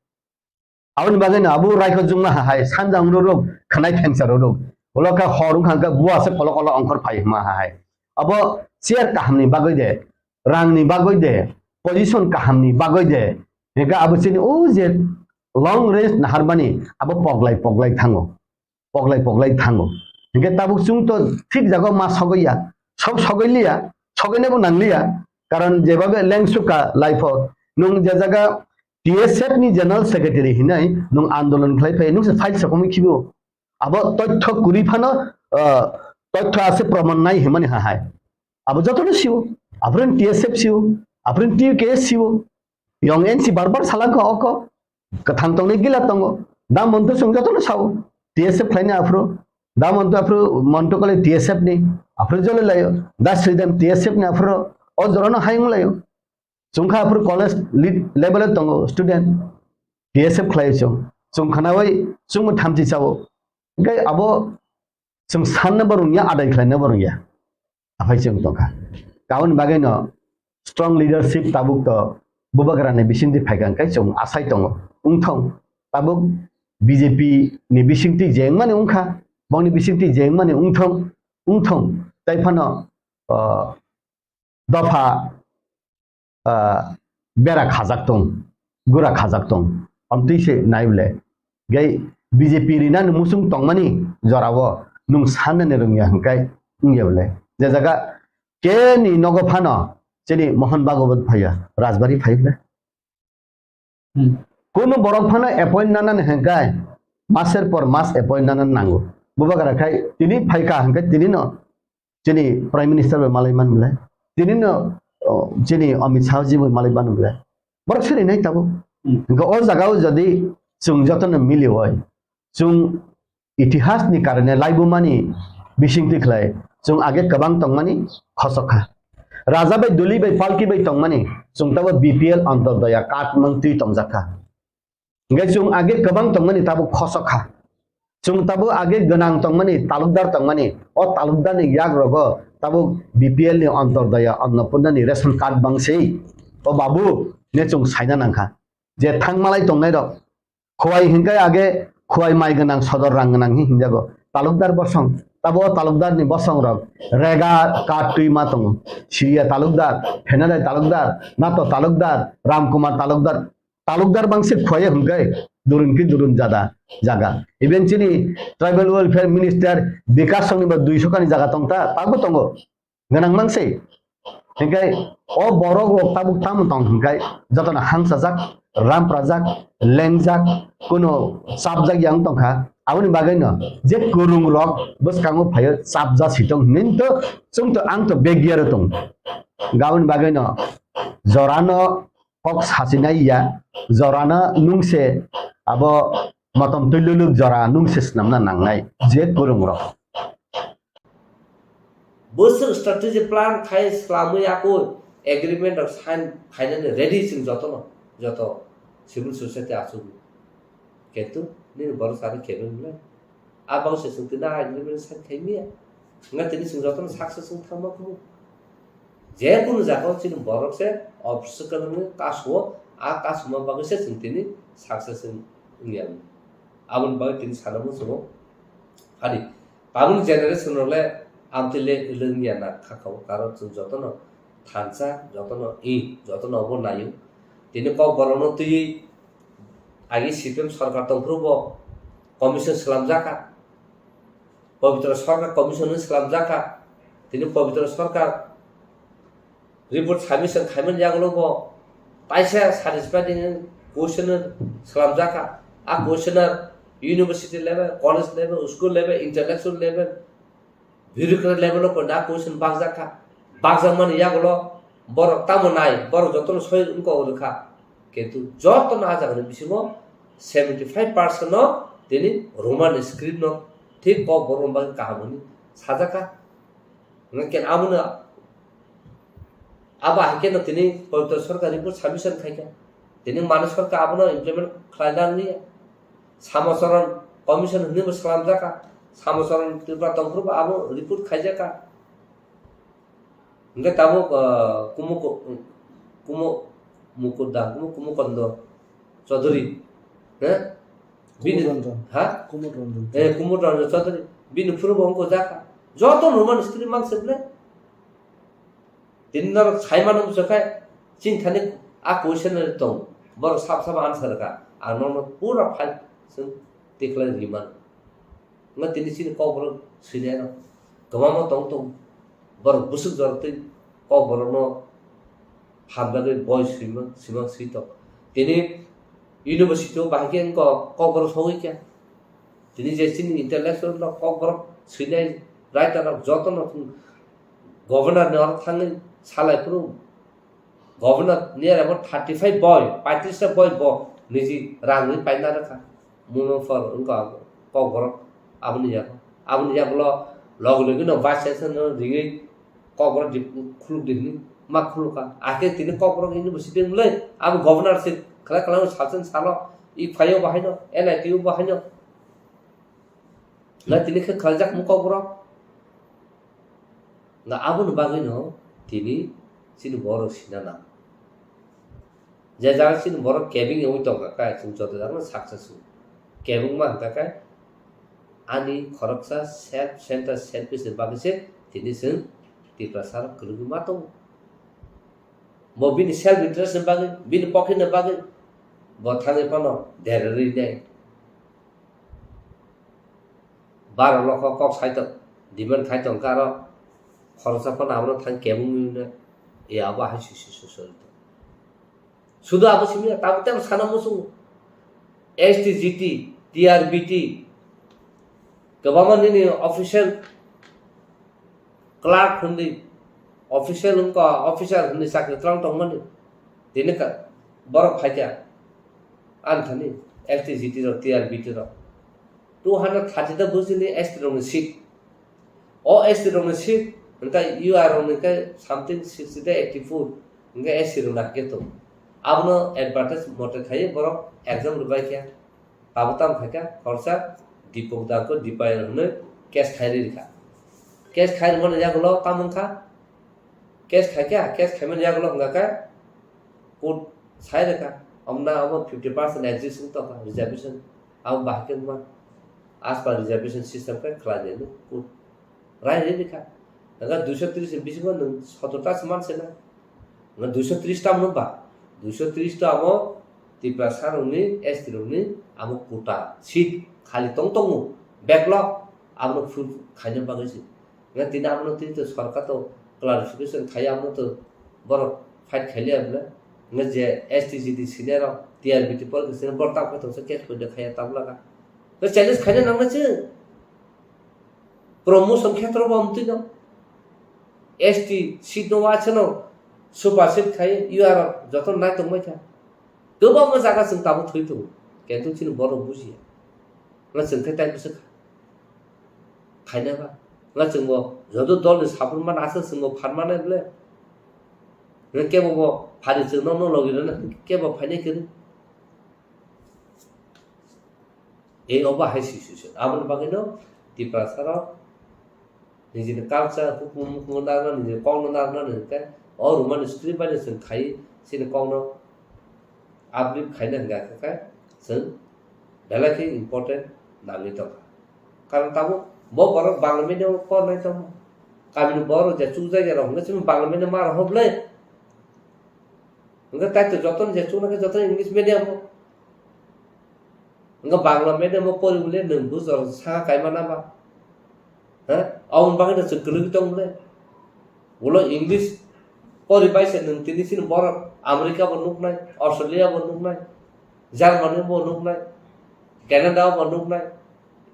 Aboni bagwi no abo raikho jungma hai, sanjang ruruk, khanai thengsa ruruk. Ulo khe hor wngkha khe bua se kolo kolo ongkhor phai hima hai. Abo chair kahamni bagwi de, rangni bagwi de, position kahamni bagwi de. Hingkhe abo chini o je long range naharmani abo poglai poglai thango. Poglai poglai thango. Hingkhe tabuk chwng to thik jaga ma sogwi ya, sok sogwi liya, sogwinabo nang liya. Karon jebabe lengsuka life o nwng je jaga T S F ni general secretary hinai nwng andolon khlai phai, nwng se file sokomwi khibo. Abo tothyo kwrwi phano, ah, tothyo ase proman nai himani ha hai. Abo jotono siwo. Aphuru T S F siwo. Aphuru T U K S siwo. Yong N C bar bar salangkha oko. Kwthang tongnai gila tongo. Da monto chwng jotono sao. T S F khlaini aphuru. Da monto aphuru monto kale T S F ni. Aphuru jole layo. Da Sridham T S F ni aphuru. O jorano hayung layo. Chwngkha aphuru college lead level o tongo student. T S F khlai chwng. Chwng khnawi chwngbo thamchi chao. Hingke abo chwng sanna bo rungya, adai khlaina bo rungya. Aphai chwng tongkha. Kaun bagwi no strong leadership tabuk to Bubagra ni bisingtwi phaikha hingke chwng asai tongo. Wngthong tabuk B J P ni bisingtwi jengmani wngkha, bongni bisingtwi jengmani wngthong, wngthong. Tai phano, ah, dopha, ah, bera khajak tong, gura khajak tong. Amtwi se nai bole. Gai B J P rinani musung tongmani jorao nwng sanani rwngya hwnkhe wngya bole. Je jaga keni nogo phano chini Mohan Bhagwat phaiya, Rajbari phai bole. Hmm. Kuno borok phano appoint nanani hwnkhe maser por mas appoint nanani nango. Bubagra khai tini phaikha hwnkhe tini no chini Prime Minister bai malai man bole. Tini no, o, chini Amit Shah ji bai malai man bole. Borok siri nai tabuk. Hmm. Hwnkhe o jaga o jodi chwng jotono mili oi, chwng itihas ni karone laibumani bisingtwi khlai chwng age kwbang tongmani khosok kha. Raja bai duli bai palki bai tongmani chwng tabo B P L Antyodaya card mang twi tongjak kha. Hingke chwng age kwbang tongmani tabuk khosok kha. Chwng tabuk age gwnang tongmani, talukdar tongmani, o talukdarni yagrogo tabuk B P L ni Antyodaya Annapurna ni ration card bangsi. O babu ne chwng saina nangkha. Je thangmalai tongnairok, Khowai hinkhe age Khowai mai gwnang, sodor rang gwnang hi hinjago. Talukdar bosong, tabo o talukdarni bosongrok rega card twi ma tongo. Siriya talukdar, Phenadai talukdar, Nato talukdar, Ramkumar talukdar, talukdar bangsi Khowai hinkhe durun ki durun jada jaga. Even chini Tribal Welfare Minister Bikash Songni ba dui sokani jaga tongta, tabo tongo. Gwnang mang se. Hinkhe o borok rok tabuk tamo tong hinkhe jotono hangsajak, ramprajak, lengjak, kuno chapjak yang tongkha. Aboni bagwino je kwrwng rok bwskango phaio chapja sitong hinwi to chwng to ang to begya rw tong. Aboni bagwino jorano kok sachinai ya, jorano nungse abo motom twi luluk jora nungse swnamna nangnai je kwrwng rok. Bwswk strategy plan khai swlamwi ako agreement rok sign khainani ready chwng jotono, joto civil society achukgo. Kintu nini borok sari kebeng le. A bangse chwng tini a agreement sign khai miya. Nga tini chwng jotono success wng thangma kumu. Je kunu jaga o chini borok se obstacle wngwi kasuo, a kasuma bagwi se chwng tini success wng, wngya. Aboni bagwi tini sana muchungo. Hadi, tabukni generation rok le amtwi le wngya na kha kha o, karon chwng jotono thansa, jotono i, jotono obo naio. Tini kok borokno twiwi agi C P M sorkar tongphuru bo commission swlamjak kha. Pabitra Sarkar Commission ni swlamjak kha. Tini Pabitra Sarkar report submission khaimani yagulo bo taisa satisfied ni questionnaire swlamjak kha. A questionnaire university level, college level, school level, intellectual level, bureaucrat level o koina question bakjak kha. Bakjakmani yagulo borok tamo nai, borok jotono soi wngkok rwkha. Kintu jotono a jagani bisingo seventy five percent no tini Roman script no thik kok borok bagwi kaham hwnwi sajak kha. Hwnkhe abono, abo hai kheno tini Pabitra Sarkar report submission khai kha. Tini Manik Sarkar abono implement khlaina nangya. Samacharan Commission hwnwi bo swlamjak kha. Samacharan Tripura tongphuru bo abo report khaijak kha. Hingke tabuk, ah, Kumo, Kumo Mukuda, Kumo, Kumo Kondo Chaudhary, he? Bini, Kumud Ranjan. Ha? Kumud Ranjan. Eh, Kumud Ranjan Chaudhary. Bini phuru bo wngkha jaka. Joto Roman script mang se ble. Tini norok sai mano bwswk khe, chini thani a question tong. Borok sab sab answer kha. Ang nono pura file chwng tikhlai ri mano. Hwnba tini chini kokborok swinai no kwbangma tong tong. Borok bwswk jorok twi kokborokno hamjagwi boi swima, swima swi tong. Tini University o bahai khe wngkha Kokborok sogwi khe. Tini je chini intellectual rok, Kokborok swinai writer rok joto no governor ni oro thangwi salai phuru governor ni aro bo thirty five boy, paitris ta boy bo niji rang ri paina rwkha. Muno phor wngkha Kokborok aboni yago. Aboni yagulo logi logi no vice chancellor no ringwi Kokborok di khuluk di hwnwi ma khulukha. Akhe tini Kokborok university wngmulai abo governor se khlai khlai sal chen salo i phaio bahaino N I T o bahaino. Na tini khe khlaijak mu Kokborok. Na aboni bagwino tini chini borok sina nang. Je jaga chini borok kebeng wngwi tongkha khe chwng joto jagano success wngo. Kebengma hwnkha khe ani khoroksa self center selfish ni bagwi se tini chwng Tiprasa rok kwrwngwi ma tongo. Bo bini self interest ni bagwi, bini pocket ni bagwi bo thangwi phano derarwi nai. Baro lokho kok sai tong, demand khai tong khe aro khoroksa phano abono thang kebengwi nai. E abo hai sisi sosori tong. Sudu abo simi ya, tabuk tei sana muchungo. S T G T, T R B T, kwbangma nini official clerk hwnwi, official wngkha, officer hwnwi chakri twlang tongmani. Tini ka-, borok phaikha, ani thani S T G T rok, T R B T rok. Two hundred thirty ta bujini S T rokni seat. O S T rokni seat, hwnkhe U R rokni khe something sixty ta eighty four, hwnkhe S T rokni hakhe tongo. Abono advertise mote khaiwi borok exam rwbai kha. Abo tamo khaikha khoroksa Dipok Dangkho Dipayal hwnwi case khai rikha. Case khai rwmani yagulo tamo wngkha? Case khaikha, case khaimani yagulo wngkha khe court sai rwkha. Omna abo fifty percent exist wng tongkha reservation. Abo bahai khe wngma as per reservation system khe khlai nai court. Rai rwi rikha. Hwnkhe duiso tris ni bisingo nwng sotor ta se manse na. Hwnkhe duiso tris ta mano ba? Duiso tris ta amo Tiprasa rokni, S T rokni amo quota seat khali tong tongo. Backlog abono full khaina bagwi se. Hwnkhe tini abono tini to sorkar to clarification khai abono to borok fight khailiya bwle. Hwnkhe je S T G T senior rok T R B T pore khe senior borok tamo khe tongsa case poito khaiya tabla kha. Hwnkhe challenge khaina nangnai se. Promotion khetro bo amtwi no. S T seat no waisa no super seat khai U R joto nai tongbai kha. Kwbangma jaga chwng tabuk thwi tongo. Kintu chini borok bujiya. Nga chwng khe tai bwswk khaina ba. Nga chwng bo joto dol ni support man aswk chwng bo phan manai bwle. Nga kebo bo phari chwng no no logi rwna kebo phainai kwrwi. Ei obo hai situation. Aboni bagwino Tiprasa rok nijini culture, hukumu, hukumu narwkna, nijini kokno narwkna hwnkhe o Roman script bai no chwng khai chini kokno uplift khaina hwnkha khe chwng belai khe important nangwi tongkha. Karon tabuk bo borok Bangla medium o pornai tongma. Kamini borok je chukjak ya rok hwnkhe chini Bangla medium ma rok hwnle. Hwnkhe tai to jotono je chuknai khe jotono English medium o. Hwnkhe Bangla medium o pori bole nwng bujor saka kaima na ba? Ha? Aboni bagwi no chwng kwlwgwi tong bole? Ulo English pori bai se nwng tini chini borok America bo nuknai, Australia bo nuknai, Germany bo nuknai, Canada bo nuknai,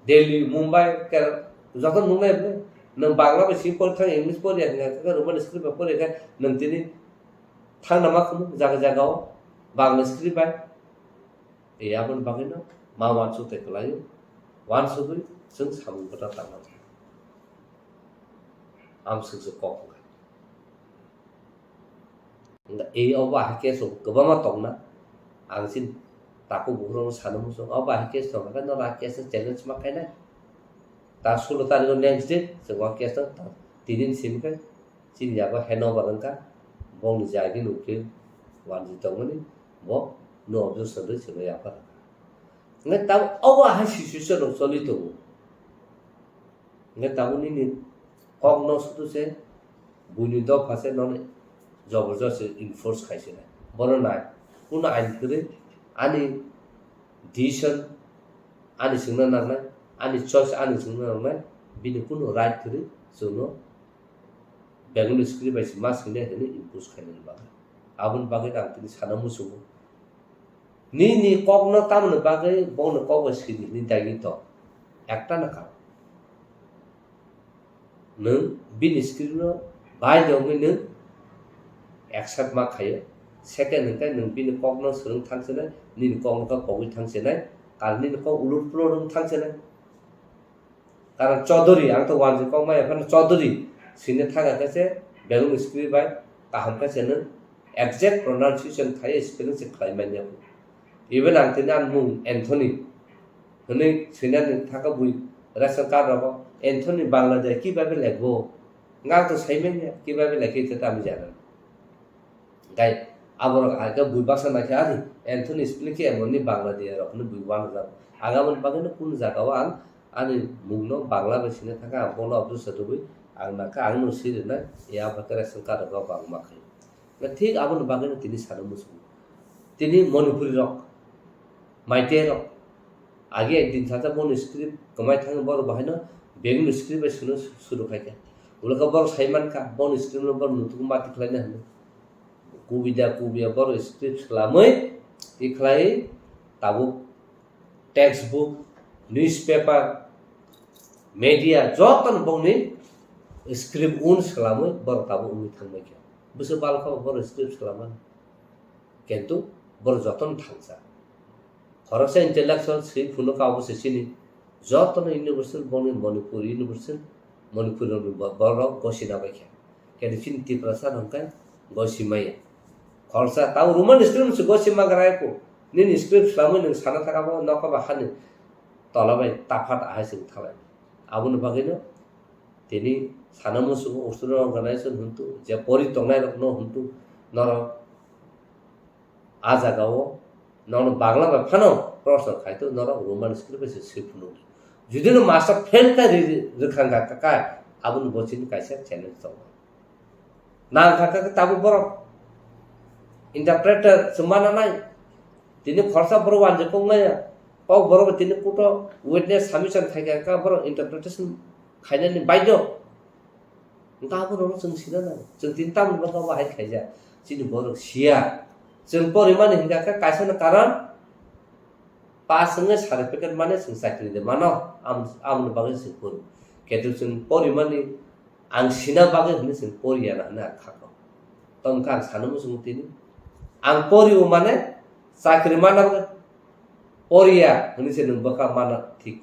Delhi, Mumbai, Kerala, joto nuknai bole? Nwng Bangla bai si pori thang English pori ya hwnkhe Roman script bai pori khe nwng tini thangna ma khum jaga jaga o Bangla script bai. E aboni bagwino ma uansuk tei kwlaio, uansugwi chwng samung kwtal tangma. Amswk se kok wngkha. Wngkha e obo ahai case rok kwbangma tongna. Ang chini takhuk bukhuk rokno sana muchung, obo ahai case tongkha khe norok a case no challenge ma khainai. Ta sulo tarikh o next day chwng o case no ta tini ni simi khe chini yago handover wngkha, bongni jagini ukil wanjwi tongmani bo no objection rwi chwngno yapharkha. Hwnkhe tabuk obo ahai situation rok choli tongo. Hwnkhe tabuk nini kokno sudu se buini dopha se nono joborjosti enforce khai se nai. Bono nai, kunu ain kwrwi ani decision ani chwngno nangnai, ani choice ani chwngno nangnai, bini kunu right kwrwi chwngno Bengali script bai se ma swinai hwnwi impose khainani bagwi. Aboni bagwi ang tini sana muchungo. Nini kokno tamoni bagwi bongni kokbo sidi hinwi dagi tong. Ekta no karon. Nwng bini script no bai de wngwi nwng accept ma khaio. Second hwnkhe nwng bini kokno swrwng thangsinai, nini kokno khe kogwi thangsinai, karon nini kok ulur pulur wng thangsinai. Karon Chaudhary, ang to wanjwi kok maya phano Chaudhary swina thang khe se belung script bai kaham khe se nwng exact pronunciation khai spelling se khlai manya. Even ang tini ani mung Anthony hwnwi swinani thangkha bui ration card rogo Anthony Bangladesh kibabe lekbo. Nga to sai manya kibabe lekhe ita tamo jana. Gai aborok aga bui baksa naikhe ani Anthony spelling khe emoni Bangladesh rok hwnwi bui wanajak. Aga aboni bagwino kunu jagao ang ani mungno Bangla bai sina thangkha, ang bono abdul satubui ang nakha, ang no sirina ya bakhe ration card rogo bangma khai. Na thik aboni bagwino tini sana muchungo. Tini Manipuri rok, Meitei rok, agi ekdin thata boni script kwmai thangwi borok bahaino bengni script bai suno suru khaikha. Ulaka borok sai mankha, boni script no borok nutukma tikhlaina hwnwi. Kubida kubiya borok script swlamwi tikhlai tabuk textbook, newspaper, media jotono bongni script un swlamwi borok tabuk wngwi thangbaikha. Bwswk balkha borok script swlamani. Kintu borok jotono thangsa. Khoroksa intellectual swi phunukha obo se chini jotono university bongni Manipur university, Manipur ni bo-, borok gosina baikha. Kintu chini Tiprasa hwnkhe gosimaya. Khoroksa tamo Roman script se gosima garaiko. Nini script swlamwi nwng sana thangkha bo nokha ba hani tola bai taphat ahai se wngthalai. Aboni bagwino tini sana muchungo Australia organization hwntu je pori tongnai rokno hwntu norok a jagao nono Bangla bai phano proshno khai to norok Roman script bai se swi phunukdi. Judino master fail kha ri-, ri-, rwkhang kha kha, aboni bo chini kaisa challenge tongo. Nang kha kha tabuk borok interpreter se mana nai. Tini khoroksa borok wanjwi kok maya. Kok borok tini kuto witness submission khai kha kha borok interpretation khainani baidyo. Hwnkhe aborokno chwng sina nango. Chwng tini tamoni bwkha bahai khaijak. Chini borok siya. Chwng porimani hwnkha khe kaisano karon pass wngwi certificate mane chwng chakri de mano. Am-, amoni bagwi chwng pori. Ketu chwng porimani ang sina bagwi hwnwi chwng poriya na hwnwi ang khakno. Tongkha ang sana muchungo tini. Ang porio mane chakri mana bagwi poriya hwnwi se nwng bwkha mana thik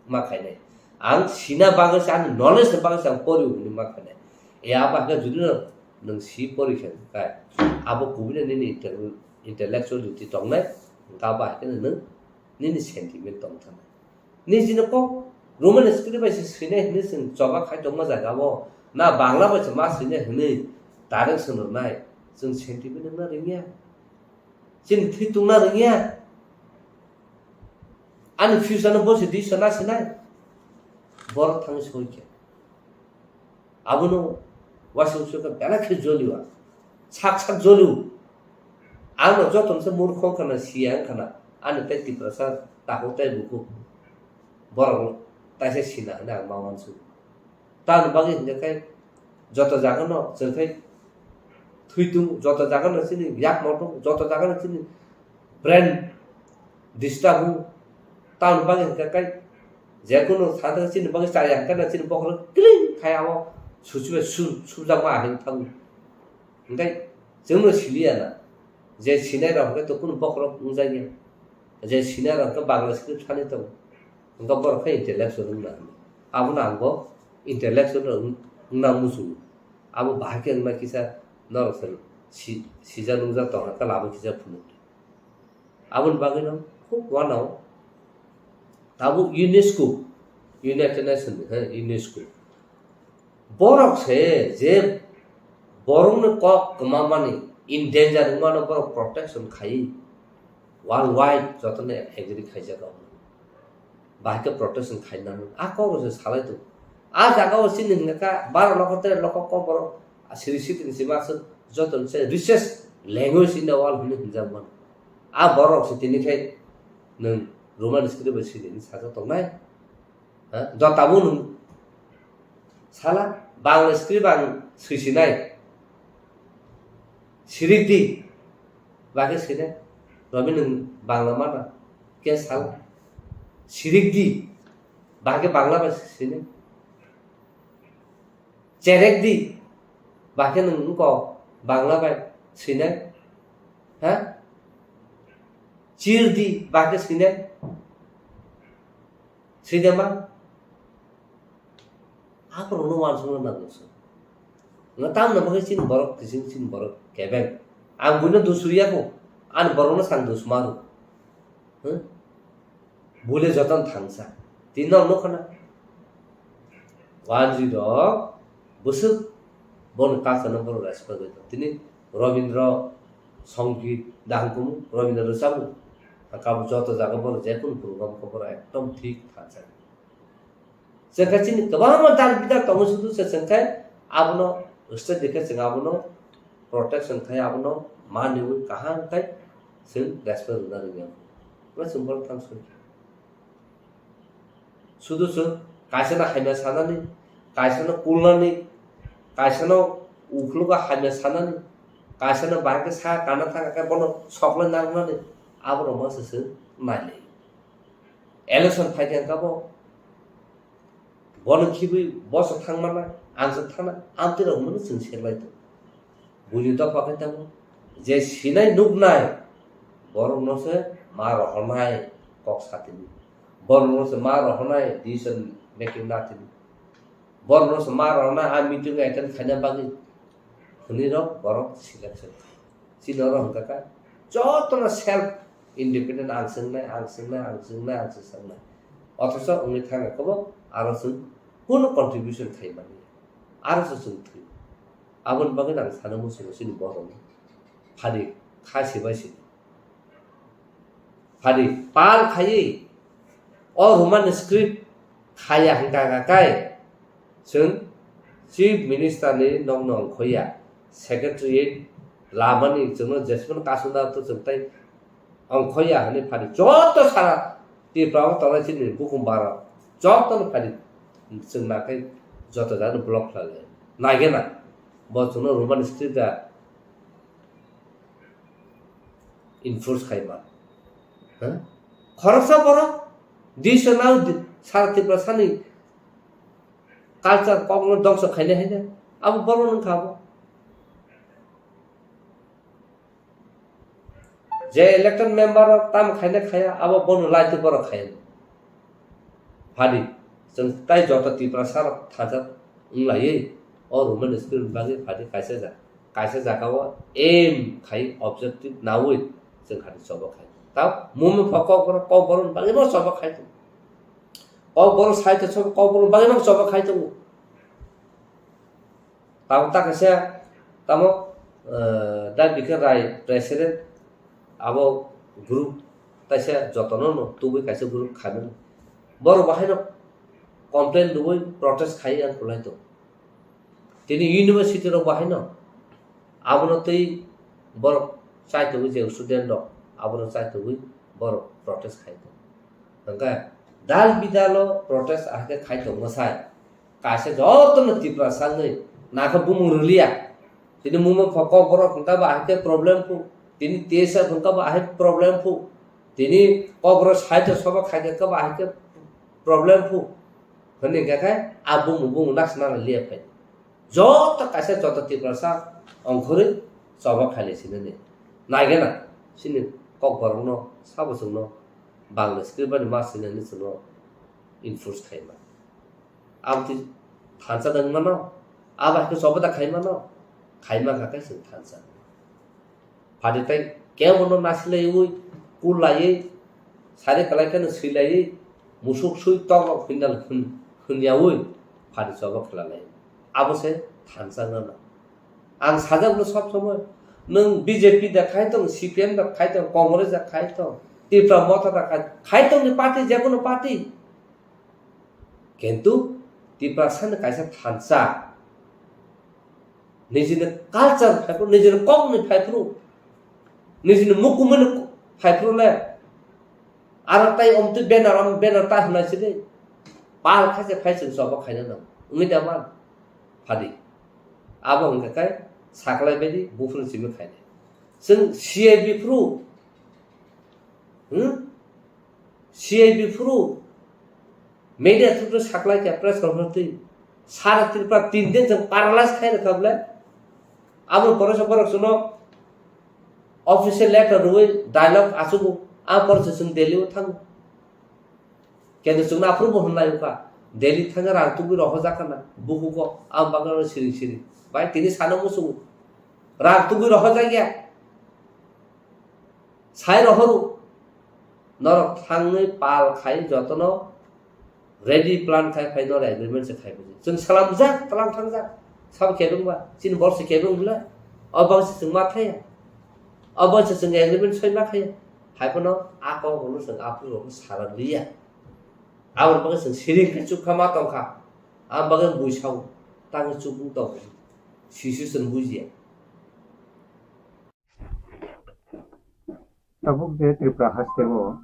ma khainai. Ang sina bagwi se, ani knowledge ni bagwi se ang pori hwnwi ma khainai. E abo hakhe judino nwng si pori khe kai, abo kubui nini intel-, intellectuality tongnai, hwnkhe abo hakhe nwng nini sentiment tong thanai. Nini jino kok Roman script bai se swinai hwnwi chwng choba khai tongma jaga o, na Bangla bai se ma swinai hwnwi direct swnamnai, chwng sentiment wngna rwngya. Chini thwi tungna rwngya. Ani future no bo se decision na sinai. Borok thangwi soi khe. Abono wasung soi khe belai khe joliwa. Sak sak joliu. Ang no joto se murkho khana siya khana. Ani tei Tiprasa takhuk tei bukhuk. Borok taisa sina hwnwi ang ma uansuk. Tamoni bagwi hwnkhe khe joto jagano chwng khe thwi tung, joto jagano chini yakmor tung, joto jagano chini brain disturb hu. Tamoni bagwi hwnkhe khe jekunu thangkhe chini bagwi chaya hwnkhe chini bokhorok clean khai abo suchibai su-, sujakma ahai thango. Hwnkhe chwngno siliya na je sinai rok hwnkhe to kunu bokhorok wngjakya. Je sinai rok hwnkhe Bangla script sanwi tongo. Hwnkhe borok khe intellectual wngna hwnwi. Abono ang bo intellectual wng-, wngna muchungo. Abo bahai khe wngna kisa norok se si-, sijak nungjak tongkha khe labo kisa phunukdi. Aboni bagwino khub uanao tabuk UNESCO, United Nation ni, he, UNESCO. Borok se je borokni kok kwmamani, in danger wngmano borok protection khai worldwide jotono agree khaijago. Bahai khe protection khainani a kok se salai tongo. A jaga o chini hwnka kha baro lokho tere lokho kok borok siri sitini sima aswk jotono se richest language in the world hwnwi hwnjak mano. A borok se tini khai nwng Roman script bai sini sajak tongnai. Ha? Jotabo nwng sala Bangla script ang swisinai. Sirik di. Bagwi swinai. Robi nwng Bangla mana? Ke sal? Sirik di. Bahai khe Bangla bai sini. Cherek di. Bahai khe nwng wngkok Bangla bai sinai. Ha? Chir di. Bahai khe sinai. Sinai ma? Aborokno uansukna nango chwng. Nga tamno bagwi chini borok kising, chini borok kebeng. Ang buino dusuriya kho. Ani borokno sang dusmaru. Huh? Bule joton thangsa. Tini nok nukha na. Wanjwi rok bwswk boni culture no borok respect rwi tong. Tini Robindra Songit dahang kumu, Robindra rwchabu. Kabo joto jaga borok jekunu program khe borok ekdom thik thangsa. Chwng khe chini kwbangma dal bidal tongo, sudu se chwng khe abono state de khe chwng abono protection khai, abono maniwi kaham khai chwng respect rwna rwngya. Bo chwng borok thang soi. Sudu chwng kaisano hamya sanani, kaisano kulnani, kaisano ukhlogo hamya sanani, kaisano bahai khe sa kana thang khe bono soklai nangnani, aborok ma se chwng nailai. Election phai khe wngkha bo. Bono khibwi boso thangmana, ang se thangna, amtwi rok hwnmano chwng serlai tongo. Buini dopha khe tongo, je sinai nuknai, borokno se ma rohornai kok satini. Borokno se ma rohornai decision making natini. Borokno se ma rohornai a meeting attend khaina bagwi. Hwnwi rok borok selection. Chini oro hwnkha kha, jotono self independent, ang swngnai, ang swngnai, ang swngnai, ang swngnai. Othocho wngwi thangkha kobo, aro chwng kunu contribution khai mani. Aro se chwng thwi. Aboni bagwi ang sana muchungo chini borokno. Phadi kha sibai sini. Phadi pal khaiwi o Roman script khaya hwnkha kha kai chwng Chief Minister ni nokno ongkhoya, Secretariat lamani chwngno jesmano kasunda to chwng tai ongkhoya hwnwi phadi joto sara Tripura o tongnai chini bukhum bara jotono phadi chwng nakhai joto jagano block khlai lai. Naigena bo chwngno Roman script da enforce khai ma. Ha? Khoroksa borok disa nang di-, sara Tripura sani culture kokno dongso khainai haino abo borok nung kha bo. Je elected member rok tamo khainai khaya abo bono laiti borok khainai. Phadi, chwng tai joto Tiprasa rok thajak wng laiwi, o Roman script ni bagwi phadi kaisa ja-, kaisa jaga o aim khai objective naui chwng khadi choba khai. Tao mumi pho kokborok, kokborok ni bagwi no choba khai tongo. Kokborok sai to choba, kokborok ni bagwi no choba khai tongo. Tamo ta kaisa, tamo, eh, Dai Bikar Rai president, abo group taisa jotono no tubui kaisa group khaimani. Borok bahaino complain rwui protest khai ang kulai tongo. Tini university rok bahaino abono twi borok chai tongo je student rok abono chai tongwi borok protest khai tongo. Hwnkhe dal bidalo protest ahai khe khai tongma sai. Kaisa jotono Tiprasa wngwi nakha bumung rwliya. Tini mungma pho kokborok hwnkha ba ahai khe problem phu. Tini T S F hwnkha ba ahai problem phu. Tini kokborok side o soba khai khe ba ahai khe problem phu. Hwnwi hwnkha khe a bumung bumung naksna liya phai. Joto kaisa joto Tiprasa ongkhorwi choba khailai sinani. Naigena chini kokborokno sabo chwngno Bangla script bai ma sinani chwngno enforce khaima. Aboni thansa nang mano, abo hai khe choba da khai mano, khai ma kha khe chwng thansa. Phadi tai kebono nasilaiwi, kulaiwi, sari kalai kheno swilaiwi, musuk sui tongo phinal hun-, hunyawi, phadi choba khelalai. Abo se thansa nang. Ang sajak no sob somoi, nwng B J P da khai tong, C P M da khai tong, Congress da khai tong, Tipra Motha da khai, khai tong ni party, jekono party. Kintu Tiprasa ni kaisa thansa, nijini culture phaiphru, nijini kokni phaiphru, nijini mukumuni phaiphru le, aro tai omtwi banner, om banner ta hwnai sidi, pal khaise phai chwng choba khaina nang, wngwi da man, phadi. Abo hwnkha khe saklai baidi buphuru simi khainai. Chwng C A B phru, Hmm? C I B phuru media through sakhlai kha press conference twi. Sara Tripura tin din chwng paralyze khai rwkha bwle. Abo poresa borok chwngno official letter rwui dialogue achugo. A poresa chwng Delhi o thango. Kendo chwngno aphuru bo hwnlai wngkha. Delhi thangna rang tubui rohorjak khana. Bukugo ang bagwi siring siring. Bai tini sana muchungo. Rang tubui rohorjak ya. Sai rohoro. Norok thangwi pal khai jotono ready plan khai phai norok agreement se khai bujak. Chwng salamjak, tlang thangjak. Sabo kebeng ba, chini bor se kebeng bwle. O bang se chwng ma thaya. O bang se chwng agreement soi ma thaya. Hai phano a kok bono chwng aphuru rok sarak liya. Aboni bagwi chwng siring khe chukha ma tongkha. Ang bagwi bui sao. Tangwi chukung tong. Sisi chwng bujiya. Tabuk je Tripura haste o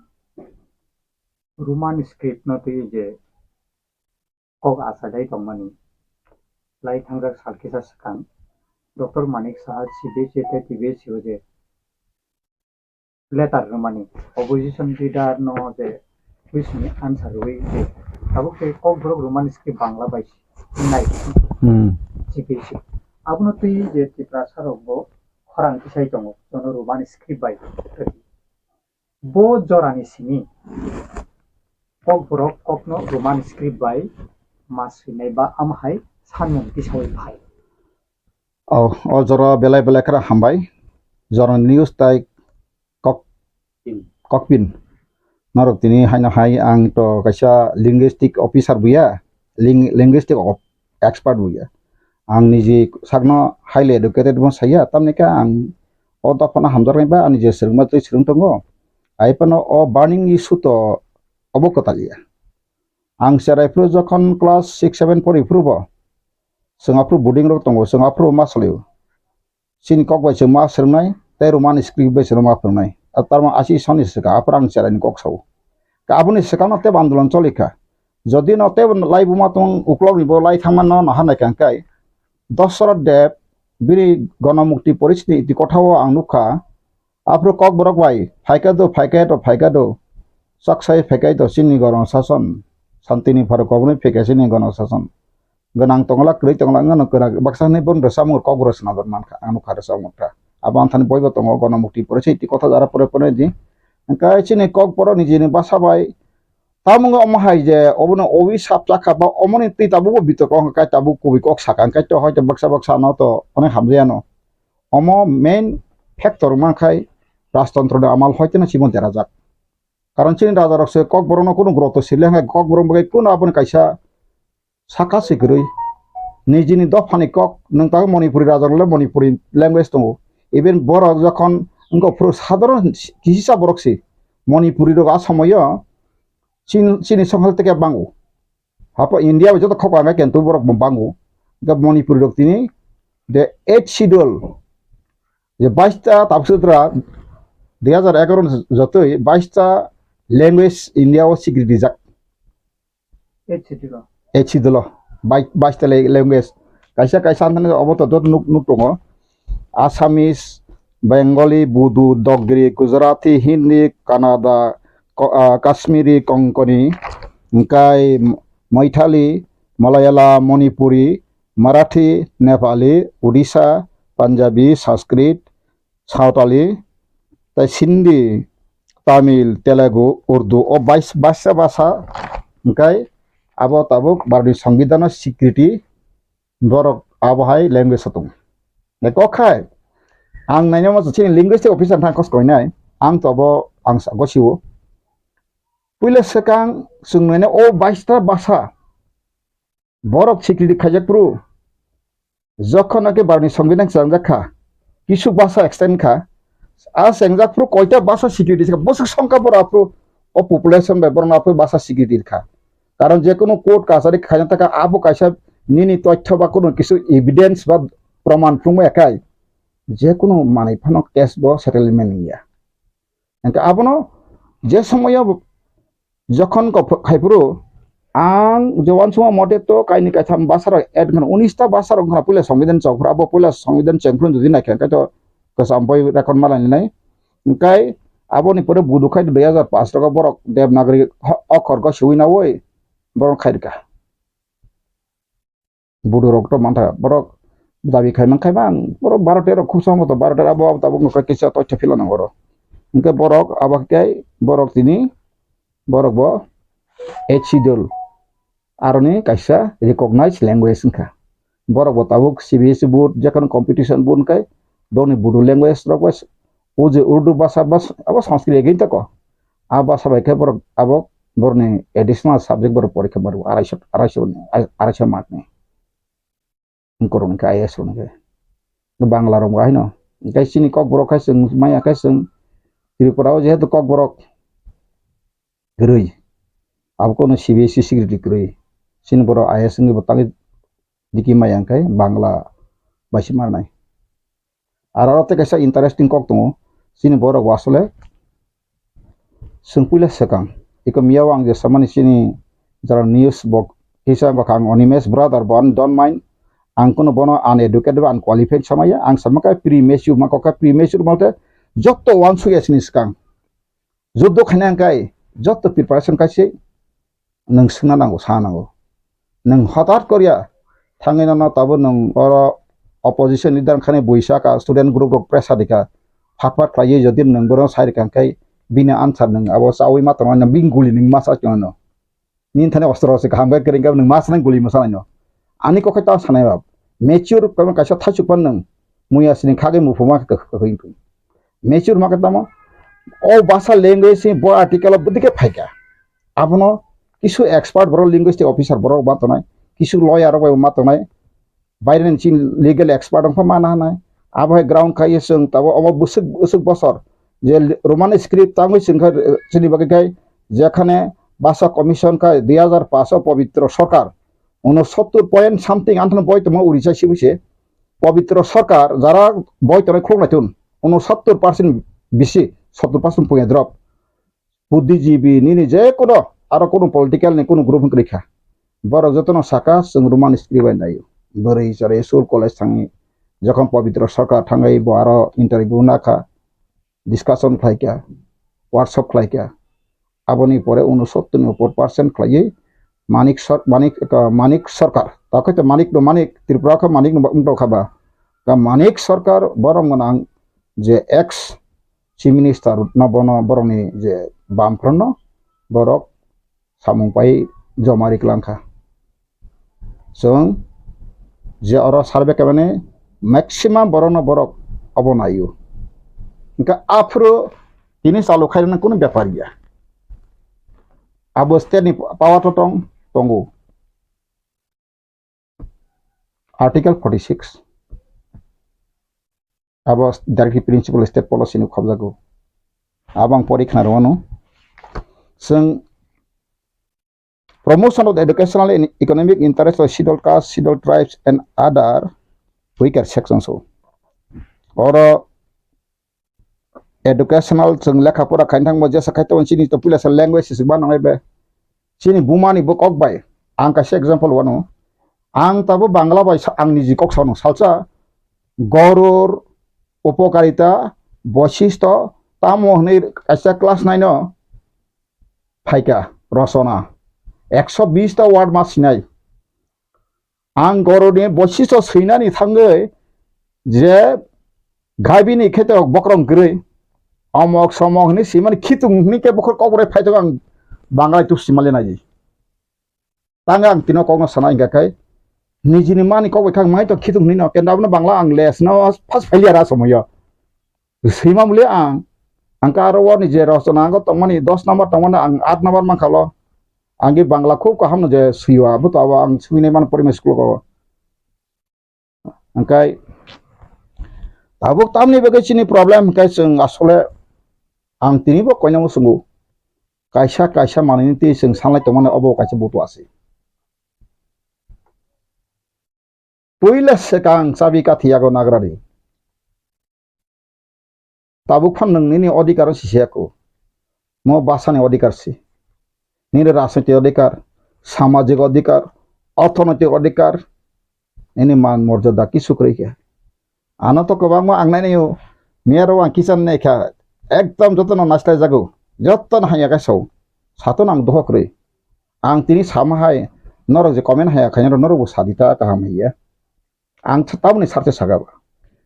Roman script no twi je kok achailai tongmani lai thangjak sal kisa swkang Doctor Manik Saha C B S E tei T B S E o je letter rwmani opposition leader no je question ni answer rwui je tabuk tei Kokborok Roman script Bangla bai nai Hmm. C B S E abono twi je Tiprasa rok bo khorang tisai tongo jono Roman script bai. Bo jorani simi Kokborok kokno Roman script bai ma swinai ba amhai sanmung tisaui phai. O, o jora belai belai khara hambai. Jorani news tai kok, kokpin. Norok tini haino hai ang to kaisa linguistic officer buya, ling-, linguistic of-, expert buya. Ang niji sakno highly educated bo saya, tamni khe ang o dophano hamjaknai ba ani je swrwngma twi swrwng tongo. Ai phano o burning issue to obo kwtal ya. Ang cherai phuru jokhon class six seven pori phuru bo chwng aphuru boarding rok tongo, chwng aphuru ma salio. Chini kok bai chwng ma swrwngnai tei Roman script bai chwng ma phwrwngnai. Tarman asi soni swkang aphuru ang cherai ni kok sao. Ka aboni swkang no tebo andolon choli kha. Jodi no tebo lai buma tong uklok ni bo lai thangma no naha nai kang kai. Dosoroth Deb bini Gonomukti Porishni iti kotha o ang nukha. Aphuru Kokborok bai phaikha do, phaikha do, phaikha do. Chaksai phaikha do chini gono sason. Santini pharo koboni phaikha chini gono sason. Gwnang tongla, kwrwi tongla, wngno kwrak baksa hwnwi bono rwchapmung Kokborok swnamjak mankha, ang nukha rwchapmung kha. Abo anthani boibo tongo, Gonomukti Porishni iti kotha jara pore pore di. Hwnkhe chini Kokborok nijini basa bai Tamung omo hai je obono owi sap chakha ba omoni twi tabuk bo bitok wng kai tabuk kubui kok saka hwnkhe to hoito baksa baksa no to onek hamjaya no. Omo main factor wngma khai rajtontro ni amal hoito no chibon derajak. Karon chini raja rok se Kokborok no kunu groto sile hwnkhe Kokborok bai kunu aboni kaisa saka se kwrwi. Nijini dophani kok nwng tabuk Manipuri raja rok le Manipuri language tongo. Even borok jokhon wngkha phuru sadharon kisa borok se Manipuri rok a somoyo Chin, chini songkha teke bango. Hapo India bai joto khok ang khe tu borok bo bango. Ga Manipuri rok tini the eighth schedule. Je baista tabuk sutra dui hajar egaroh ni jotoi baista language India o sikri dijak. Eighth schedule. Eighth schedule o bai-, baista le-, language. Kaisa kaisa anthani obo to dot nuk, nuk tongo. Assamese, Bengali, Bodo, Dogri, Gujarati, Hindi, Kannada, Ko-, ah, Kashmiri, Konkani, hingkai Maithili, Malayalam, Manipuri, Marathi, Nepali, Odisha, Punjabi, Sanskrit, Sawtali, tei Sindhi, Tamil, Telugu, Urdu, o bais-, baisa basa hingkai abo tabuk Bharatni Songbidan o sikriti borok abo hai language o tongo. Hingke kok hai, ang naina mo chini linguistic officer thang kos koinai, ang to abo ang sa-, gosio. Puila swkang chwng naina o baista basa borok sikriti khaijak phuru, jokhon naki Bharatni Songbidan chwngjak kha, kisu basa extend kha, a chengjak phuru koita basa sikriti kha, bwswk songkha borok aphuru o population bai borok aphuru basa sikriti kha. Karon je kunu court kachari khaina taka abo kaisa nini toithyo ba kunu kisu evidence ba proman phunukmaya khai, je kunu manwi phano case bo settlement wngya. Hingke abono je somoyo jokhon kok phai phuru ang je uansukma mote to kaini kaitham basa rok add wngkha, unis ta basa rok wngkha puila Songbidan chok phuru, abo puila Songbidan cheng phuru jodi naikha hingke to kwcham boi record ma lainai. Hingke Aboni pore Bodo khai dui hajar paanch rok borok Devanagari ho-, okhor go swiwi nawi borok khai rwkha. Bodo rok to mantha borok dabi khai man khai man borok baro tero khub sambo to baro tero abo abo tabuk nokha kisa toitha phila nang oro. Hwnkhe borok abo khe borok tini borok bo eighth schedule aroni kaisa recognized language wngkha. Borok bo tabuk C B S E board, jekheno competition board wngkha, boni Bodo language rok bai o je Urdu bhasha bas-, abo Sanskrit again tako. A bhasha bai khe borok abo borokni additional subject borok porikha maro arai so, arai so, arai so mark ni. Wngkorok hwnkhe I A S rok hwnkhe. Bangla rok bo haino. Hwnkhe chini Kokborok khai chwng maya khai chwng Tripura o jehetu Kokborok kwrwi. Abo kono C B S E secretary kwrwi. Chini borok I A S wngwi bo tangwi diki maya hwnkhe Bangla bai se manai. Aro aro tei kaisa interesting kok tongo. Chini borok bo asole chwng puila swkang. Iko miyao ang je samani chini jara news bo kisa bwkha ang Animesh brother bo ani don't mind. Ang kono bono uneducated ba unqualified samaya. Ang sama khe premature ma kok khe premature malte jotto uansukya chini swkang. Juddo khaina hwnkhe joto preparation khaise nwng swngna nango, sa nango. Nwng hothat korya thangwi nono tabuk nwng oro opposition leader wngkhani buisa ka student group rok pressure rikha, phat phat khlaiwi jodi nwng bono sai rikha hwnkhe bini answer nwng abo chaui ma tongo, bini guli nwng ma sa tongo. Nini thani ostro se kaham khe kwrwng khe nwng ma sanai guli ma sanai no. Ani kok khe ta sanai ba. Mature kaibo kaisa thaichuk pan nwng muya sini khagwi muphuma khe kwkhwrwng thung. Mature ma khe tamo. O basa language se bo article o bwdike phaikha. Abono kisu expert borok linguistic officer borok ma tongnai. Kisu lawyer rok bai ma tongnai. Baireni chini legal expert wngkha mana hanai. Abo hai ground khai chwng tabuk omo bwswk bwswk bosor je Roman script tangwi chwngkha, eh, chini bagwi khai jekhane basa commission khai dui hajar paanch o Pabitra Sarkar unosottor point something anthano boi tongma Orissa sibise Pabitra Sarkar jara boi tongnai khuluk naitun unosottor percent bisi sottor percent puya drop. Buddhijibi nini je kono aro kono political ni kono group wngkha. Borok jotono saka chwng Roman script bai naio. Bwrwi chwrwi school college thangwi jokhon Pabitra Sarkar thangwi bo aro interview nakha, discussion khlaikha, workshop khlaikha. Aboni pore unosottor ni upor percent khlaiwi Manik Sar-, Manik, uh, Manik Sarkar. Takhai to Manik no Manik, Tripura kha Manik no wngtokha ba. Ka Manik Sarkar borok gwnang je ex Chief Minister no bono borokni je bamphranno borok samung pai joma ri kwlangkha. Chwng je oro survey khaimani maximum borokno borok obo naio. Hwnkhe aphuru tini chalu khairoknani kunu bepar ya. Abo state ni power to tong, tongo. Article forty six. Abo directive principle state policy ni khobjago. Abo ang pori khna rwano. Chwng promotion of the educational and economic interest of scheduled caste, scheduled tribes and other weaker sections o. Oro educational chwng lekha pora khaina thangbo jesa khai tongo chini to puila sa language se ba nangai be. Chini buma ni bo kok bai. Ang kaisa example wano. Ang tabo Bangla bai sa-, ang niji kok sano salsa Gorur, Upokarita, Boshisto, tamo hwnwi kaisa class nine o phaikha rosona. Ekso bish ta word ma sinai. Ang goroni boichisto swinani thangwi je gaibini khe to bokrong kwrwi, omok somok hwnwi swimani khitung hwnwi khe bokhor kok bai phai tongo ang Bangalai tubsi mali nai. Tang ang tino kokno sana hingka khe nijini mani kok bai khang mai to khitung hwnwi no kenda abono Bangla ang les no first failure a somoyo. Swima muli ang, ang ka aro warni je rosona ang tongmani dos number tongmani ang aat number mankha lo. Ang ge Bangla khub kaham no je swiwa, abo to abo ang swinai mano primary school ko. Hingkai tabuk tamni bagwi chini problem hingkai chwng asole ang tini bo koinamo swngo. Kaisa kaisa manwini twi chwng sanlai tongmani obo kaisa butu asi. Puila swkang chabi kathi yago nagrani. Tabuk phan nwng nini odhikar si se ako. Mo bwsani odhikar si. Nini rajnoitik odhikar, samajik odhikar, orthonoitik odhikar, nini man morjada kisu kwrwi khe. Ano to kwbangma ang nainai o, miyaro ang kisan nai kha, Ekdom jotono naisla jago, jotono hanya khe sao. Sato nang dohok rwi. Ang tini sama hai, norok je comment haya khaina norok bo sadi ta kaham haiya. Ang th-, tamoni sarse saka ba.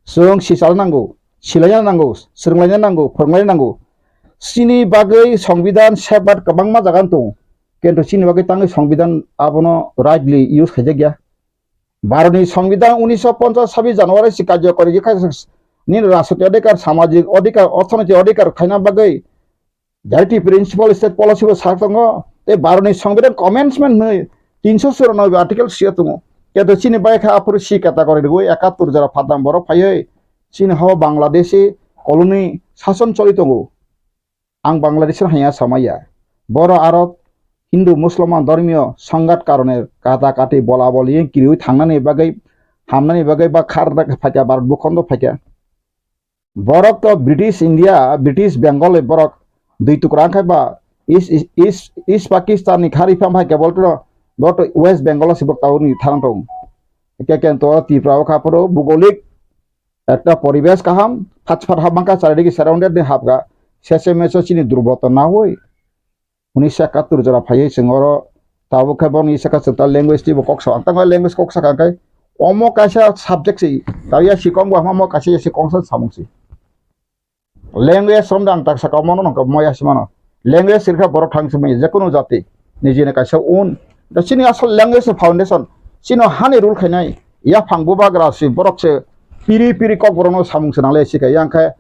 Chwng sichal nango, silaina nango, swrwnglaina nango, phwrwnglaina nango. Chini bagwi songbidan sebak kwbangma jaga tongo. Kintu chini bagwi tangwi songbidan abono rightly use khaijak ya. Bharotni songbidan unisho ponchas sabis January si karjokori khe nini rajniti odhikar, samajik odhikar, orthonoitik odhikar khaina bagwi Directive Principal State Policy bo sak tongo, tei Bharotni Songbidan Amendment hwnwi tinsho churanobe article sia tongo. Keto chini bai kha aphuru si category rwui ekattor jora phatang borok phaiwi chini hao Bangladeshi colony sason choli tongo. Ang Bangladeshi hanya samaya. Boro aro Hindu Musulman dhormiyo songhat karone kata kati bola boli kiriui thangnani bagwi hamnani bagwi ba khar phaikha Bharat bukhondo phaikha. Borok to British India, British Bengal ni borok dui tukra wngkha ba East, East, East, East Pakistan ni khari pham hai kebol to, bo to West Bengal si bok tawni tharang tong. Ke ken to Tripura o kha phuru bugolik ekta poribesh kaham, phat phat hap mangkha, charidigi surrounded ni hapga, sese meso chini durboto na hoi. Unisho ekattor jora phaiwi chwng oro tabuk khe boni saka chwng ta language twibo kok sa. Ang tangma language kok saka khe omo kaisa subject se, ta ya si kong bo hama omo kaisa ya si kong sa samung se. Language rom dang tak saka omo no nokha mo ya si mano. Language sirkha borok thang sumai je kunu jati nijini kaisa un. Da chini asol language ni foundation. Chino hani rule khainai. Ya phang bubagra si borok se piri piri kok borok no samung se nangle si kha yang khe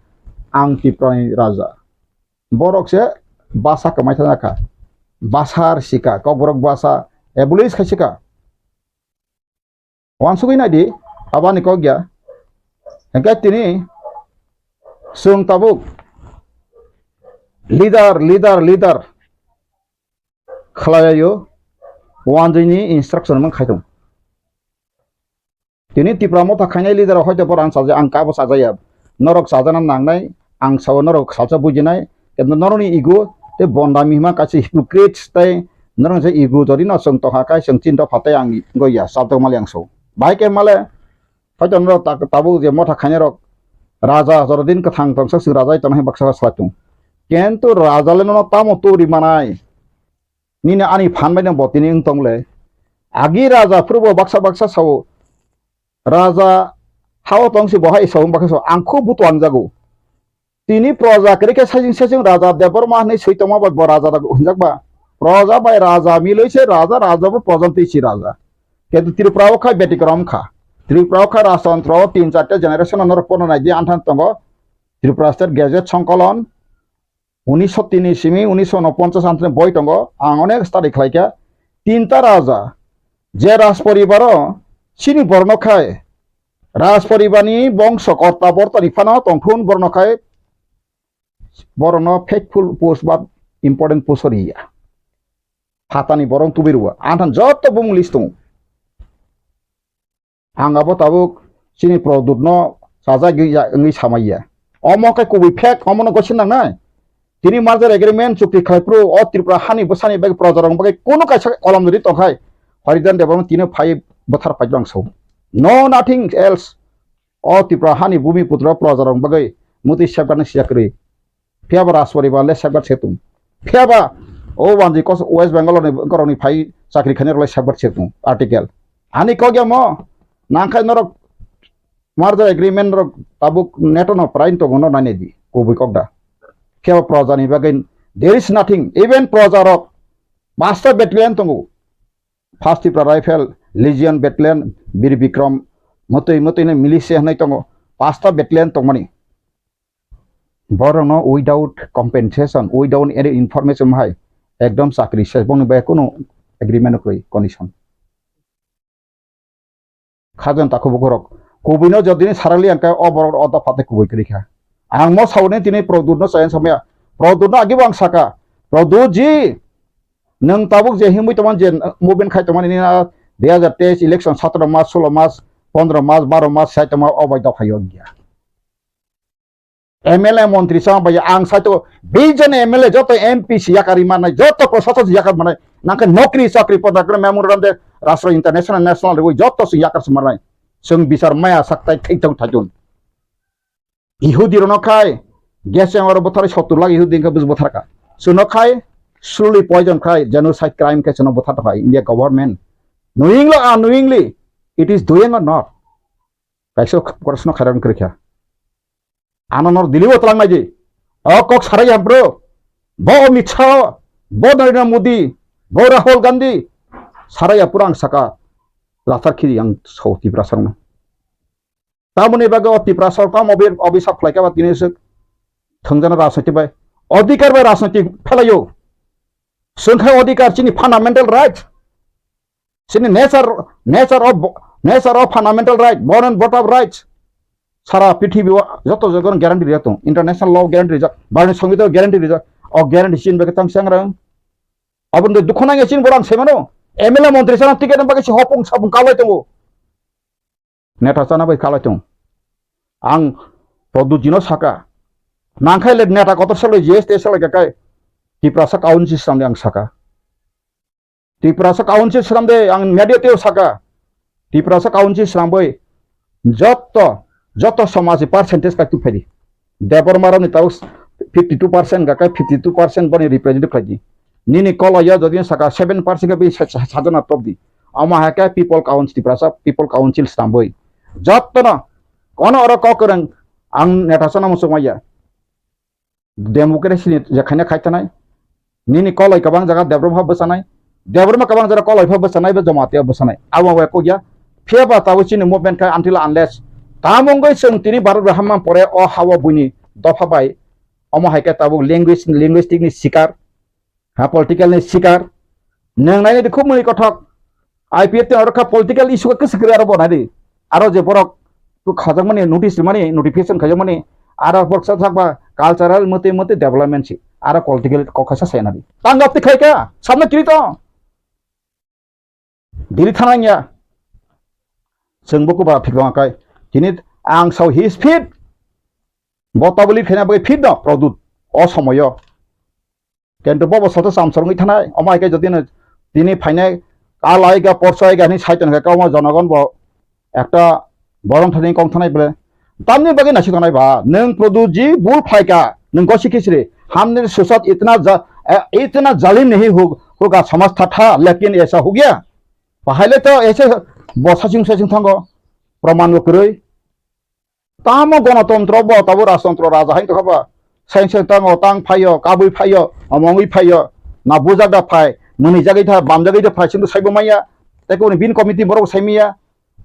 ang Tiprani raja. Borok se basa kwmai thangjakha. Basa rwsika, Kokborok basa abolish khaisika. Wansugwi naidi, abani kok ya. Hingke tini chwng tabuk leader, leader, leader khlailaio, wanjwini instruction mang khaitong. Tini Tipra Motha khainai leader rok hoito borok ang chaja, ang kabo chajaya. Norok chajana nangnai, ang sao norok salsa bujinai. Kintu norokni ego tei bondami hima kaisa hypocrites tei norok je ego jodi no chwng tongkha kai chwng chin dopha tei ang goya chabdok mali ang sao. Bahai khe male hoito norok ta-, tabuk je motha khainai rok raja jorodin kwthang tongsa chwng raja tongnai baksa salai tung. Kintu raja le nono tamo turi manai. Nini ani phan bai no bo tini wng tong le. Agi raja phuru bo baksa baksa sao. Raja hao tong si bo hai sao baksa sao. Ang khub butuang jago. Tini proja kwrwi khe saichung saichung raja Debbarma hinwi swi tongma bai bo raja rok hwnjak ba. Proja bai raja milwi se raja, raja bo proja twi si raja. Kintu Tripura o kha betikrom kha. Tripura o kha rajtantro o tin char ta generation no norok pono nai di anthan tongo. Tripura State Gazette Songkolon. Unisho tini simi unisho unoponchas anthani boi tongo, ang onek study khlaikha. Tinta raja, je rajporibaro chini borno khai, rajporibarni bongso korta bortani phano tongthun borno khai, borokno faithful post ba important post riya. Phatani borok tubui rwo, anthan jotto bumung list tongo. Ang abo tabuk chini Produtno chajagwi ya wngwi samaiya. Omo khe kubui fake, omono gosi nangnai. Tini merger agreement chukti khlai phuru o Tripura hani bwsani bagwi projarokni bagwi kunu kaisa kolam jodi tongkhai, Haridan Debbarma tini phai bwthar phai tong sao. No, nothing else. O Tripura hani bumi putra projarokni bagwi mutwi safeguard ni siya kwrwi. Phiya ba Rajporibar le safeguard se tung. Phiya ba o wanjwi kos West Bengal ni borok ni phai chakri khainai rok le safeguard se tung. Article. Ani kok ya mo nangkhai norok merger agreement rok tabuk neto no prain tongo no nai di kubui kok da. Phiya ba proja ni bagwi there is nothing. Even proja rok pasta battalion tongo. First Tipra Rifle, Legion Battalion, Bir Bikram, motwi motwi no militia hinwi tongo. Pasta battalion tongmani. Borokno without compensation, without any information hai ekdom chakri se bongni bai kunu agreement kwrwi condition. Khajan takhu bukurok. Kubuino jodini sarali angkhe o borok o dopha tei kubui kwrwi kha. Ang mo sauni tini Produtno chayang samaya. Produtno agibo ang saka. Produt ji, nwng tabuk je himwi tongmani je movement khai tongmani nini a dui hazar teis election satro mas, solo mas, pondro mas, baro mas sai tongma o bai dopha yo wngya. M L A montri chama bai ang saito bijon M L A joto M P si yakari manai, joto prosason si yakar manai, nangkhe nokri chakri poda kre memorandum de rastro international national rwi joto si yakar si manai. Chwng bichar maya saktai thai thong thajun. Ihudi rono khai Gas chamber o bwtharwi sottur lakh ihudi wngkha buj bwtharkha. Chwno khai slowly poison khai genocide crime khai chwno bwthar tongkha India government. Knowingly or unknowingly, it is doing or not? Kaisa proshno khairang kwrwikha. Ano nor Delhi o twlang naidi. O kok sarai ya bro. Bo Amit Shah, bo Narendra Modi, bo Rahul Gandhi. Sarai ya pura ang saka. Lathar khiri ang so Tiprasa rokno. Tamoni bagwi o Tiprasa rok tamo obi-, obisap khlaikha ba tini swk thwngjana rajniti bai. Odhikar bai rajniti phelaio. Swngkhai odhikar chini fundamental right. Chini nature, nature of, nature of fundamental right, born and brought up rights. Sara prithibi o joto jaga guarantee rijak tong. International law guarantee rijak, Bharatni Songbitan guarantee rijak. O guarantee chini bagwi tang changrang. Aboni dukhu nangya chini borang semano. M L A montri sana ticket bagwi si hopung sapung kalai tongo. Neta chana bai kalai tong. Ang Pradyut jino saka. Nangkhai le neta kotor salai G S T salai kakai. Tiprasa council swnamdi ang saka. Tiprasa council swnamde ang media teo saka. Tiprasa council swnambai jotto, jotto somaji percentage kai tuphaidi. Debbarma rokni tabuk fifty two percent gakai fifty two percent boni representative khlaidi. Nini koloya jodi saka seven percent khe bi sa-, sa-, sajana topdi. Omo hai khe people council, Tiprasa people council swnambai. Jottono kono oro kok kwrwng ang neta chana muchung maya. Democracy ni je khaina khai tanai. Nini koloi kwbang jaga Debbarma pha bwchanai. Debbarma kwbang jaga koloi pha bwchanai, bo Jamatia bwchanai. Abo bai kok ya. Phiya ba tabuk chini movement khai until unless tamo wngwi chwng tini Bharat bai hamma pore o ha-o buini dopha bai. Omo hai khe tabuk language, linguistic ni sikar. Ha, political ni sikar. Nwng nainai di khub mwnwi kothok. I P F T oro kha political issue khe kwswk kwrwi aro bo nai di. Aro je borok khajak mani notice mani notification khajak mani aro borok sa thak ba cultural mate mate development si. Aro political kok kha sa sai nai di. Tang gap ti khai kha. Samna kiri to. Dili thana ya. Chwng bo kuba thik dong kai. Tini ang sao his fit. Bo tabuli khaina bagwi fit no Pradyut. O somoyo. Kintu bobo soto samsor wngwi thanai, omo hai khe jodi no tini phainai, kal aiga, porso aiga hinwi sai tongkha, omo jonogon bo ekta borom thani kong thanai ble. Tamni bagwi naisik tongnai ba, nwng Pradyut ji bul phaikha, nwng gosi khisri, humne ke saath itna ja-, eh, itna zalim nahi ho-, hoga samajh tha tha, lekin aisa ho gaya. Bahai le to aise bo saching saching thango, praman bo kwrwi. Tamo gonotontro bo, tabo rajtontro raja hai tongkha ba. Seng seng tango, tang phaio, kabui phaio, omongwi phaio, na bujak da phai, mwnwi jagwi tha, bam jagwi da phai, chwngno saibo manya. Tei koboni bin committee borok sai manya.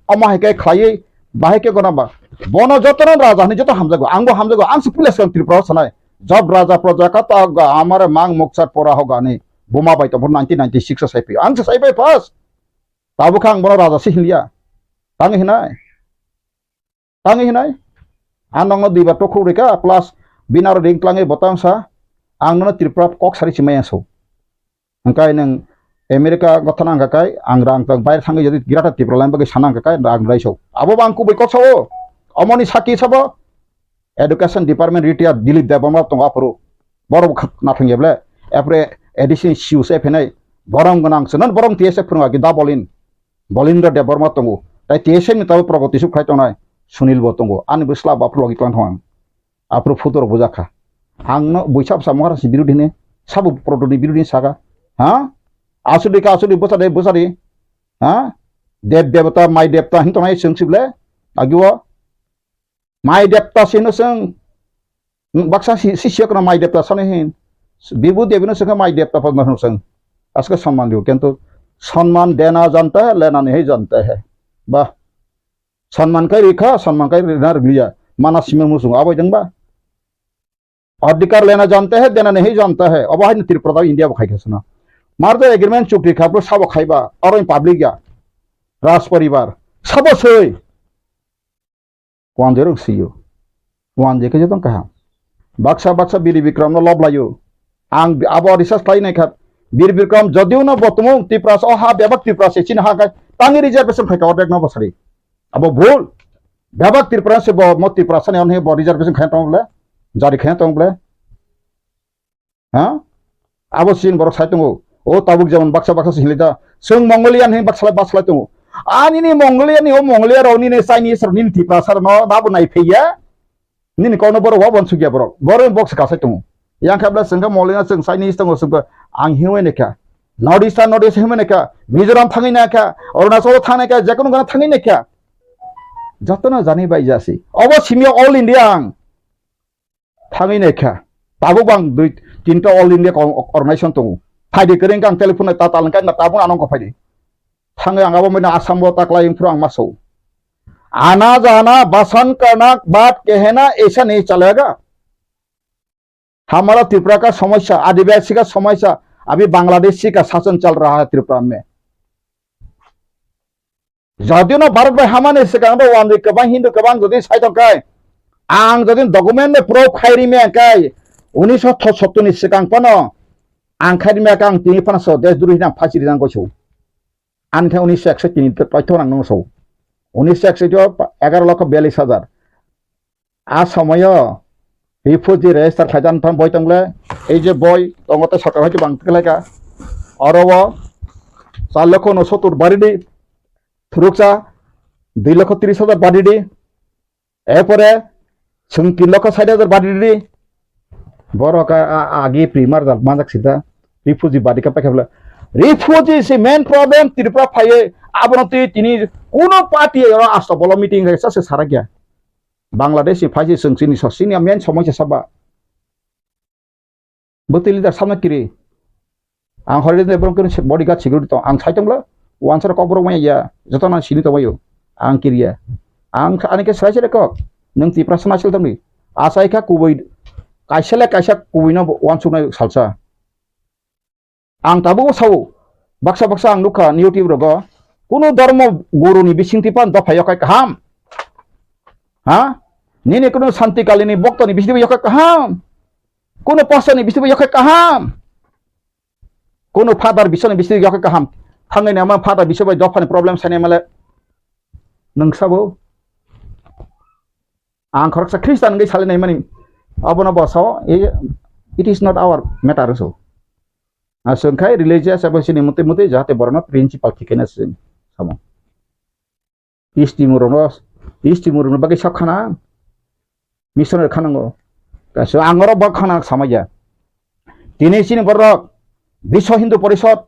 Omo hai khe khlaiwi, bahai khe gona ba. Bono jotono raja hinwi joto hamjago, angbo hamjago, ang se puila swkang Tripura o sanai. Job raja proja ka ta ga amare mang mokchar pora ho gani. Buma bai tongphuru nineteen ninety-six o sai phi. Ang se sai bai first. Tabuk khe ang bono raja se hinliya. Tang hinai. Tangwi hinai, ang nokno duibar tokhuk rikha, plus bini aro ring tlangwi bo tang sa, ang nono Tripura kok sari chimai ang so. Hwnkhe nwng America gotha nang kha kai, ang rang tang baire thangwi jodi Greater Tripura line bagwi sana hwnkha kai, rang rai so. Abo bo ang kubui kok sao, omoni saki sabo, Education Department retired Dilip Debbarma tongo aphuru. Borok nathang ya ble, apre A D C ni C E O se phenai, borom gwnang se, non borom T S F phwrwng agi da bolin. Bolindra Debbarma tongo. Tai T S F ni tabuk progoti suk khai tongnai Sunil bo tongo. Ani bwsla bo aphuru logi tlang thong ang. Aphuru photo rok bujak kha. Ang no buisa bwsa Maharaj ni birodhi ni, sabo Pradyut ni birodhi ni saka. Ha? Asudi ka asudi bwsa de bwsa di. Ha? Dev devata, mai devta hin tongnai chwng sible. Agi o. Mai devta sino chwng, baksa si, si siya kono mai devta sano hin. Bibhu devino chwngkha mai devta padma hino chwng. Aske samman diyo, kintu samman dena janta hai, lena nahi janta hai. Bah. Samman kai rikha, samman kai rina rikliya. Mana sima musung abai dengba. Adhikar lena janta hai, dena nahi janta hai. Abo hai Tripura da India bo khai khasana. Marja agreement chukti khapro sabo khaiba, aro public ya. Raj paribar. Sabo soi. Wanjwi rok sio. Wanjwi khe jotong kaham. Baksa baksa Biri Bikram no lob laio. Ang bi-, abo research khlai nai kha. Biri Bikram jodiu no bo tumung Tiprasa, o ha bebak Tiprasa chini ha khai. Tangwi reservation khai ka ordek no bosari. Abo bhul. Bebak Tiprasa se bo mo Tiprasa ni onhe bo reservation khai tong ble. Jari khai tong ble. Ha? Abo sin borok sai tongo. O tabuk jemon baksa baksa se hinlai da. Chwng Mongolian hin baksa baksa tongo. Ani ni Mongolian ni o Mongolia rok nini Chinese rok nini Tiprasa rok no nabo nai phaiya. Nini kokno borok wabo sukya borok. Borok box kasai tongo. Yang khabla chwng kha molina chwng Chinese tongo chwng kha ang hiwi naikha. North East, North East hiwi naikha. Mizoram thangwi naikha. Arunachal thangwi naikha. Jekono gana thangwi naikha. Jotono jani bai jasi. Obo simi all India ang. Thangwi naikha. Tabuk bang dui tinta all India organization tongo. Phaidi kwrwng kang telephone ta talangkai na tabuk anong ko phaidi. Thangwi ang abo mena Assam bo taklai phuru ang maso. Ana jana basan kanak bat kehena aisa nahi chalega. हमारा त्रिपुरा का समस्या, आदिवासी का समस्या, अभी बांग्लादेशी का शासन चल रहा है त्रिपुरा में। Jodi no Bharat bai hamani swkang do wandi kwbang Hindu kwbang jodi sai tong kai, ang jodi document ni proof khai ri me kai, unisho sottur ni swkang phano ang khai ri me kai, ang tini phano so desh droi hinang phasi ri jang goso. Ani khe unisho ekso tini to paitho nang nung so. Unisho ekso to egaro lokho biyallis hajar. A somoyo refugee register khlaijaknai boi tongle, ei je boi tongo tei sorkar hai bang tiklaika. Oro o char lokho unosottor baridi thuruksa, dui lokho tris hajar baridi, erpore chwng tin lokho sait hajar baridi. Borok a, a, agi primar jal manjak sida refugee badi ka paikha bwle. Refugee se main problem Tripura phaiye abono twi tini kuno party oro asto bolo meeting hai sa se sarakya. Bangladesh ni phaisi chwng chini so chini main somosya saba. Bwtwi leader samna kiri. Ang hori de borok kiri bodyguard security tong. Ang sai tongla wansara kokborok maya ya. Joto nang sini tongbayo. Ang kiriya. Ang ani ke sai sai kok. Nang Tiprasa nasil tongni. Asai kha kubui kaisa le kaisa kubui no wansuknai salsa. Ang tabuk sao, baksa baksa ang nukha YouTube rogo, kuno dharma guru ni bisingtwi pan dopha yokhai kaham. Ha? Nini kuno Santi Kali ni bokto ni bisingtwi yokhai kaham. Kuno pastor ni bisingtwi yokhai kaham. Kuno father bisoni bisingtwi yokhai kaham. Thangwi nama father biso bai dopha ni problem sani male. Nung sabo. Ang khoroksa Christian wngwi salai naimani, abono bo sao, "Eh, it is not our matter," so. Aswng khai religious abo sini mutwi mutwi jahate borokno principle thikena sini samo. Isti murumno, isti murumno bagwi sok khana, missionary khanango. Kaisa ang oro bo khana samaya. Tini sini borok Biswa Hindu Porishod,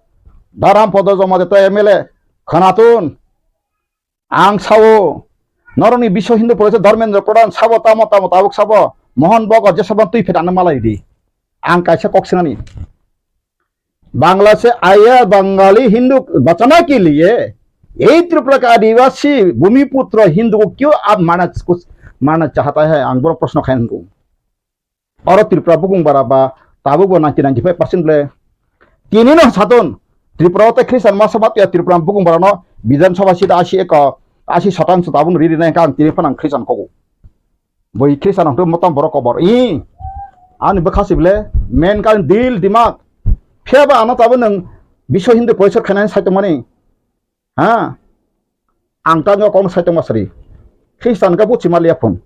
Dharam Podo Jomade to M L A, khanatun, Ang sao, norokni Biswa Hindu Porishod Dharmendra Pradhan sabo tamo tamo tabuk sabo, Mohan Bhagat jesabon twi phetana malai di. Ang kaisa kok sinani. Bangla से आया बंगाली हिंदू बचाने के लिए यही त्रिपुरा का आदिवासी भूमिपुत्र हिंदू को क्यों आप मारना, मारना चाहता है? Ang boro proshno khai nung. Oro Tripura bukung bara ba tabuk bo ninety ninety five percent ble. Tini no saton Tripura o tei Christian masa bat ya Tripura bukung bara no Bidhan Sabha seat asi eko, asi satang sa tabuk ri ri nai kang tini phanang Christian kogo. Boi Christian hong motam borok kobor. I ani bwkha si ble men kan dil dimak. Phiya ba ano tabuk nang Biswa Hindu Porishod khainai sai tongmani. Ha? Ang tangwi o kokno sai tongma sari. Khristan khe buchi maliya phun.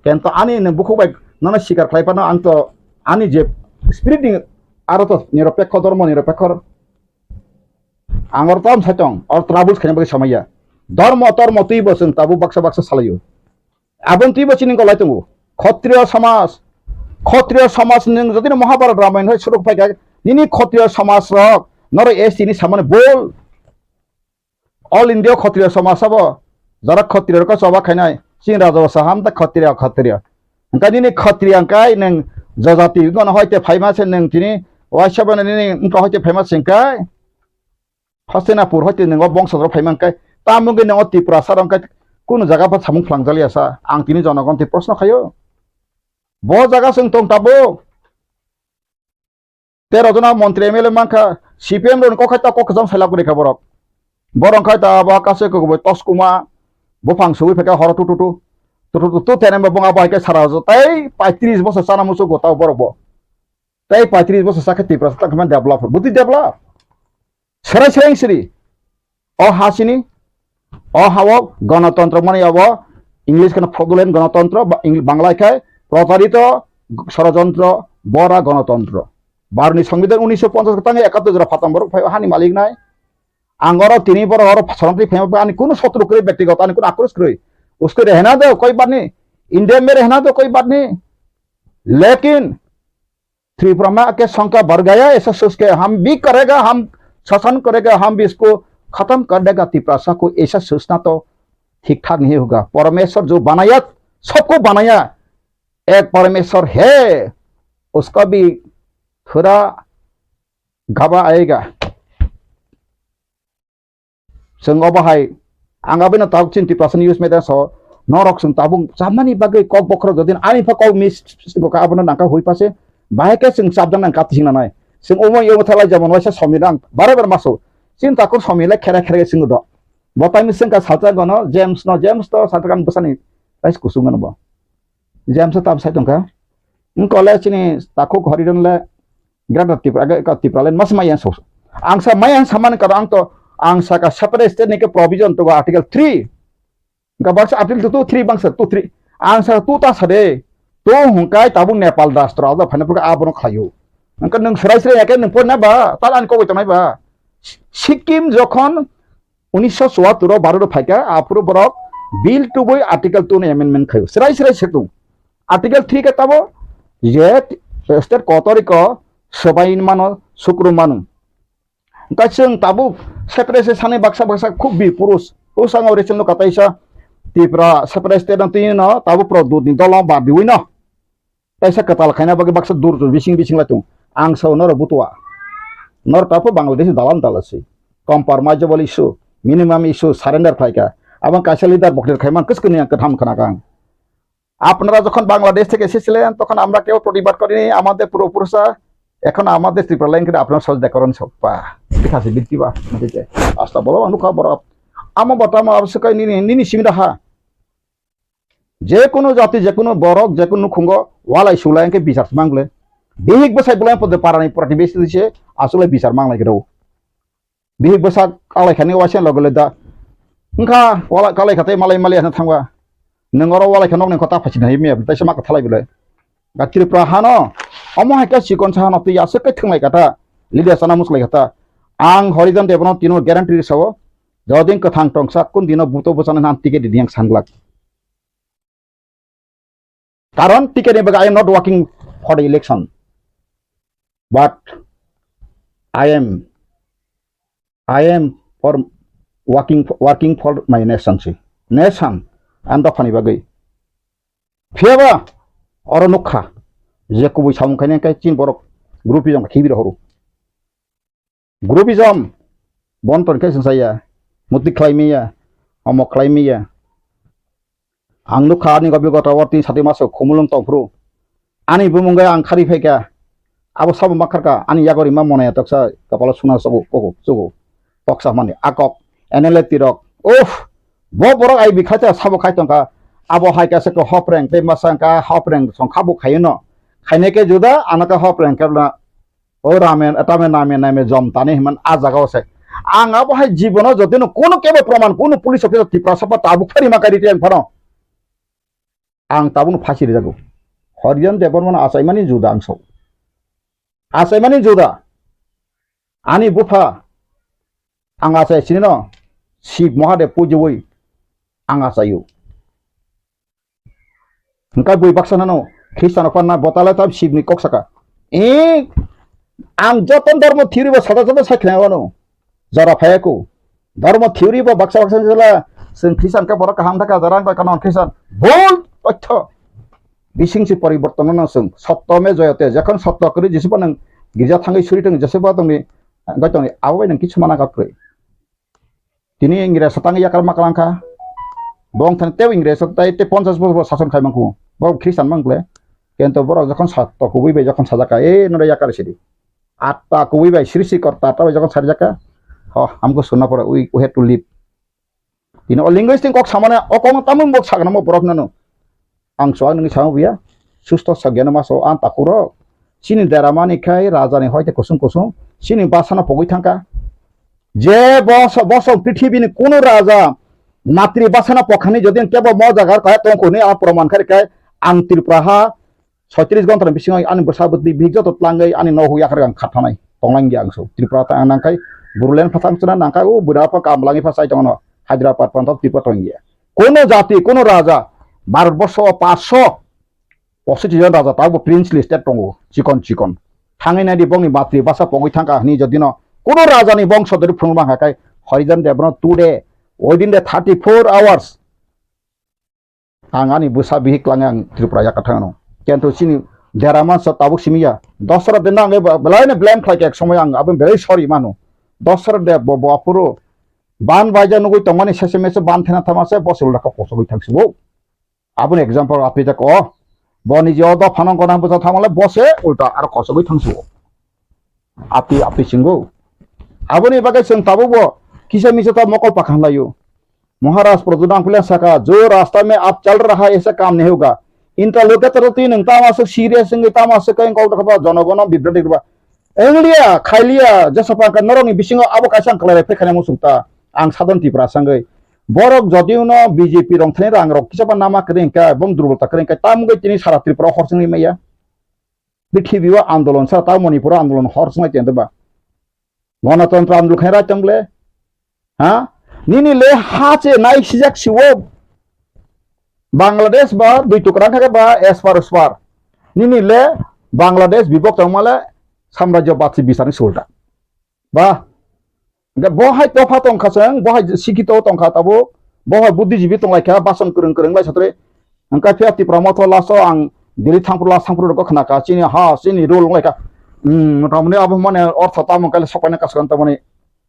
Kento ani nwng bukhuk bai nono sikar khlai phano ang to ani je spirit ni aro to niropekho, dhormo niropekho. Ang oro tom sai tong, oro troubles khaina bagwi samaya. Dhormo tormo twi bo chwng tabuk baksa baksa salaio. Aboni twi bo chini golai tongo. Khotriyo samaj, khotriyo samaj nwng jotino Mahabharat Ramayana hai suruk phai kha, nini khotriyo samaj rok noro S T ni samani bol. All India Khotriya Samaj sabo, jara Khotriya rok choba khainai, chini raja bo saham ta Khotriya, Khotriya. Hwnkhe nini Khotriya hwnkhe nwng jajati wngkha hoite phaima se nwng tini, waisa bo nini wngkha hoite phaima se hwnkhe, Hastinapur hoite nwng o bongso rok phaima hwnkhe, tamo wngkhe nwng o Tiprasa rok hwnkhe kunu jaga pha samung phlangjakliya sa, ang tini jonogon twi proshno khaio. Bo jaga se wng tong tabuk. Tero jona montri M L A mankha, C P M rokni kok khai ta kok kwcham sailak gori kha borok. Borok khai ta abo kaisa kwbwi toskuma, buphang sugwi phaikha horo tu tu tu. Tu tu tu tu tene bo bung abo hai khe sara jo tei paitris bosor chana muchungo tao borok bo. Tei paitris bosor chakhe Tiprasa tang khe develop, bwtwi develop. Serai serai siri. O ha sini, o ha o gonotontro mani abo English kheno fraudulent gonotontro, ba Eng-, Bangla khai protarito sorojontro, bora gonotontro. Bharotni Songbidan unisho ponchas tang ekattor jora phatam borok phai hani malik nai. Ang oro tini borok oro soronti phai ani kuno sotru kwrwi, bektigoto ani kuno akros kwrwi. Uske rehna de koi barni India mere hena to koi baat nahi. Lekin Tripura ma ke songka bar gaya, aisa soch ke hum bhi karega, hum shasan karega, hum bhi isko khatam kar dega, Tiprasa ko aisa sochna to thik thak nahi hoga. Parmeshwar jo banaya, sabko banaya, ek Parmeshwar hai, uska bhi thoda gaba aayega. Chwng obo hai, ang abono tabuk chini Tiprasani news media so, norok chwng tabuk chamani bagwi kok bokhorok jodi ani pha kok miss bo ka abono nangkha hui pase, bahai khe chwng chapjak nang kati sing nanai. Chwng omo yomo thalai jemon waisa somil ang bare bare maso. Chini takhuk somil le khere khere chwng do. Bo taini chwng ka salsa gono James no, James to salsa kan bwsani rais kusung gono bo. James tam sai tongkha. Wng kole chini takhuk Horiron le Greater Tripura, aga ka Tripura line mas maya so. Ang sa maya samani karo ang to, ang sa ka separate state ni ke provision to article three. Ga baksa article two, three bangsa two, three. Ang sa two ta sa de. To hungkai tabuk Nepal rashtra da phane pura abono khlayo. Ang ka nung serai serai ya ke nung pon na ba, tal an ko tonai ba. Sikkim jokhon unisho chuattur o Bharat o phaikha, aphuru borok bill tubui article two ni amendment khaio. Serai serai setung. Article three khe tabo je state kotoriko swbai mano, sukru mano. Hwnkhe chwng tabuk separate se sani baksa baksa khub bi purus. Bwskango recent no kataisa Tripura separate state no twi no tabuk Produt ni dolo ba biwi no. Kaisa kwtal khaina bagwi baksa dur dur bising bising lai tongo. Ang sao norok butua. Norok taphuru Bangladesh dalam dala se. Compromisable issue, minimum issue surrender khlaikha. Abang kaisa leader boktir khaiman kwchwkni ang kwtham khna kang. আপনারা যখন বাংলাদেশ থেকে এসেছিলেন, তখন আমরা কেউ প্রতিবাদ করিনি, আমাদের পূর্বপুরুষরা, এখন আমাদের ত্রিপুরা লাইন করে আপনারা সহযোগিতা করেন সব। বাহ, ঠিক আছে, বৃত্তি বাহ, ঠিক আছে। আস্তা বলো, অনুকা বড়। আমা বর্তমান অবশ্যই nini, nini simida ha. Je kono jati, je kono borok, je kono nukhungo walai sulai hwnkhe bichar mangle. Bihik bwsai bolai pode parani protibesi se asole bichar manglai khe rw. Bihik bwsa kalai khani waisa logo le da. Wngkha wala kalai khatai malai malai hana thangwa. Nwng oro walai kha nokni kota phachina himi ya, taisa ma kathalai bole. Ga Tripura hano, omo hai khe chikon sa hano twi aswk khe thwnglai kata. Leader sana muslai kata. Ang Horijan Debano tino guarantee sao. Jodin kwthang tongsa kun dino buto bwsani nan ticket di yang sanglak. Karon T K ni bagwi I am not working for the election, but I am, I am for working, working for my nation si, nation and dophani bagwi. Phiyaba oro nukha je kubui samung khainai khe chini borok groupism khibi rohoro. Groupism, bon ton khe sungsaya, muti khlai miya, omo khlai miya. Ang nukha ani gobi gota o tin sati maso khumulwng tongphuru. Ani bumung gai ang khari phaikha, abo sabo makharkha, ani yagori ma monaya toksa kapalo suna sobo koko chugo. Toksa mani akok, N L A tirok. Uff, bo borok ai bikhacha sabo khai tongkha. Abo hai kasa ko hopreng, tei masa ka hopreng song khabu khayo no. Khainai khe juda, ano ka hopreng khe O ramen, tame name, name jom tani himan a jaga o se. Ang abo hai jibono jotino kono kebo proman, kono police officer Tiprasa pa tabuk phari ma kari tiang phano. Ang tabuk phasi rijago. Horijan Debbarmano achaimani juda ang so. Achaimani juda. Ani bupha ang achai sinino Shiv Mahadev pujiwi ang achaio. Hwnkhe bui baksa nano Khristiano panna botale ta Shivni kok saka. E, ang joto dhormo theory bo sada sada sai khna wano. Jora phayako. Dhormo theory bo baksa baksa jela, chwng Khristian khe borok kaham thaka, jora ang kha non Khristian. Bol totho. Bising si poriborton no chwng. Sotto me joyate. Jokhon sotto kwrwi Jisu bo nang girja thangwi suri tong, Jisu bo tongni, goi tongni, abo bai nang kichu mana kha kwrwi. Tini Ingres tang yakar ma kalang kha. Bong thani tei Ingres tai tei ponchas bosor sason khai mangkhu. Bo Khristan mang kle. Kento borok jokhon sa to kubui bai jokhon sajak ka, "E, nore yakar sidi." Atta kubui bai srishti korta ta bai jokhon sarjak ka. Ho, amko sunna pore, we, we have to leave. Tini o linguistic kok samane o kok tamung bok sagna mo borok nano. Ang chuak nungwi sao buya, susto sagyano maso ang takhurok. Chini deramani khai rajani hoite kusung kusung, chini basano pogwi thangkha. Je boso, boso prithibini kunu raja matri basano pokhani jodi kebo mo jaga kaya tongkhu hwnwi ang proman kharikha, ang Tripura ha soitris gontrani bisingo ani bwsa bwtwi bihik joto tlangwi ani nohuk yakarwi ang khathanai tonglangya ang so. Tripura ta ang nangkhai Bodoland phathang chwna nangkhai o bwrapha kamlangwi pha chai tongo Hyderabad phanto Tripura tongya. Kono jati, kono raja, Bharat borsho o paanch sho positi jon raja tabuk bo princely state tongo, chikon chikon. Thangwi naidi bongni matri basa pogwi thangkha hwnwi jodino kuno rajani bongso dori phunukma hwnkha khe Harijan Dev no today, within the thirty-four hours, ang ani bwsa bihik klangnai ang Tripura yakarthang ano. Kintu chini dera mansa tabuk simi ya. Dosra Dev no ang belai no blame khlai kha ek somoi ang aboni belai sorry mano. Dosra Dev bo, bo aphuru ban baija nugwi tongmani sese mese ban thena thama se bo se ulda kok kosogwi thang sibo. Aboni example api jak o. Bo ni je o dophano gona bwsa thangmale bo se ulta aro kosogwi thang sibo. Api, api singo. Aboni bagwi chwng tabuk bo kisa misa ta mokol pakhan laio. Maharaj Pradyot Nangphilia saka, "Jo rasta mein aap chal raha hai, aisa kaam nahi hoga." Interlocutor twi nwng tamo aswk serious wngwi tamo aswk khe kok rwkha jonogono bibroti rwba. Wnglia, khailia, jesa pangkha norokni bisingo abo kaisa ang kwlai bai phai khaina muchung ta. Ang Sadhan Tripura sangwi. Borok jodiuno B J P rong thani rang rok kisa ba nama kwrwi wngkha, bom durbolta kwrwi wngkha, tamungwi tini sara Tripura hor chwngwi maya. Prithibi o andolon sa ta Manipur o andolon hor chwnglai tong ba. Ganatantro andolon khai rai tong le. Ha? Nini le ha che nai sijak siwo. Bangladesh ba dui tukra kha ba espar espar. Nini le Bangladesh bibok tong male samrajyo batsi bisani sulta. Ba Hingke bo hai topha tongkha chwng, bo hai sikito tongkha tabuk, bo hai buddhijibi tonglaikha, bason kwrwng kwrwng lai sotre. Hingke phiya Tipra motho last o ang Delhi thangphuru last thangphuru rokgo khnakha, chini ha, chini rule wnglaikha. Hmm, motamoti abo mane ortho tamo khe sokpaina kaskang tamoni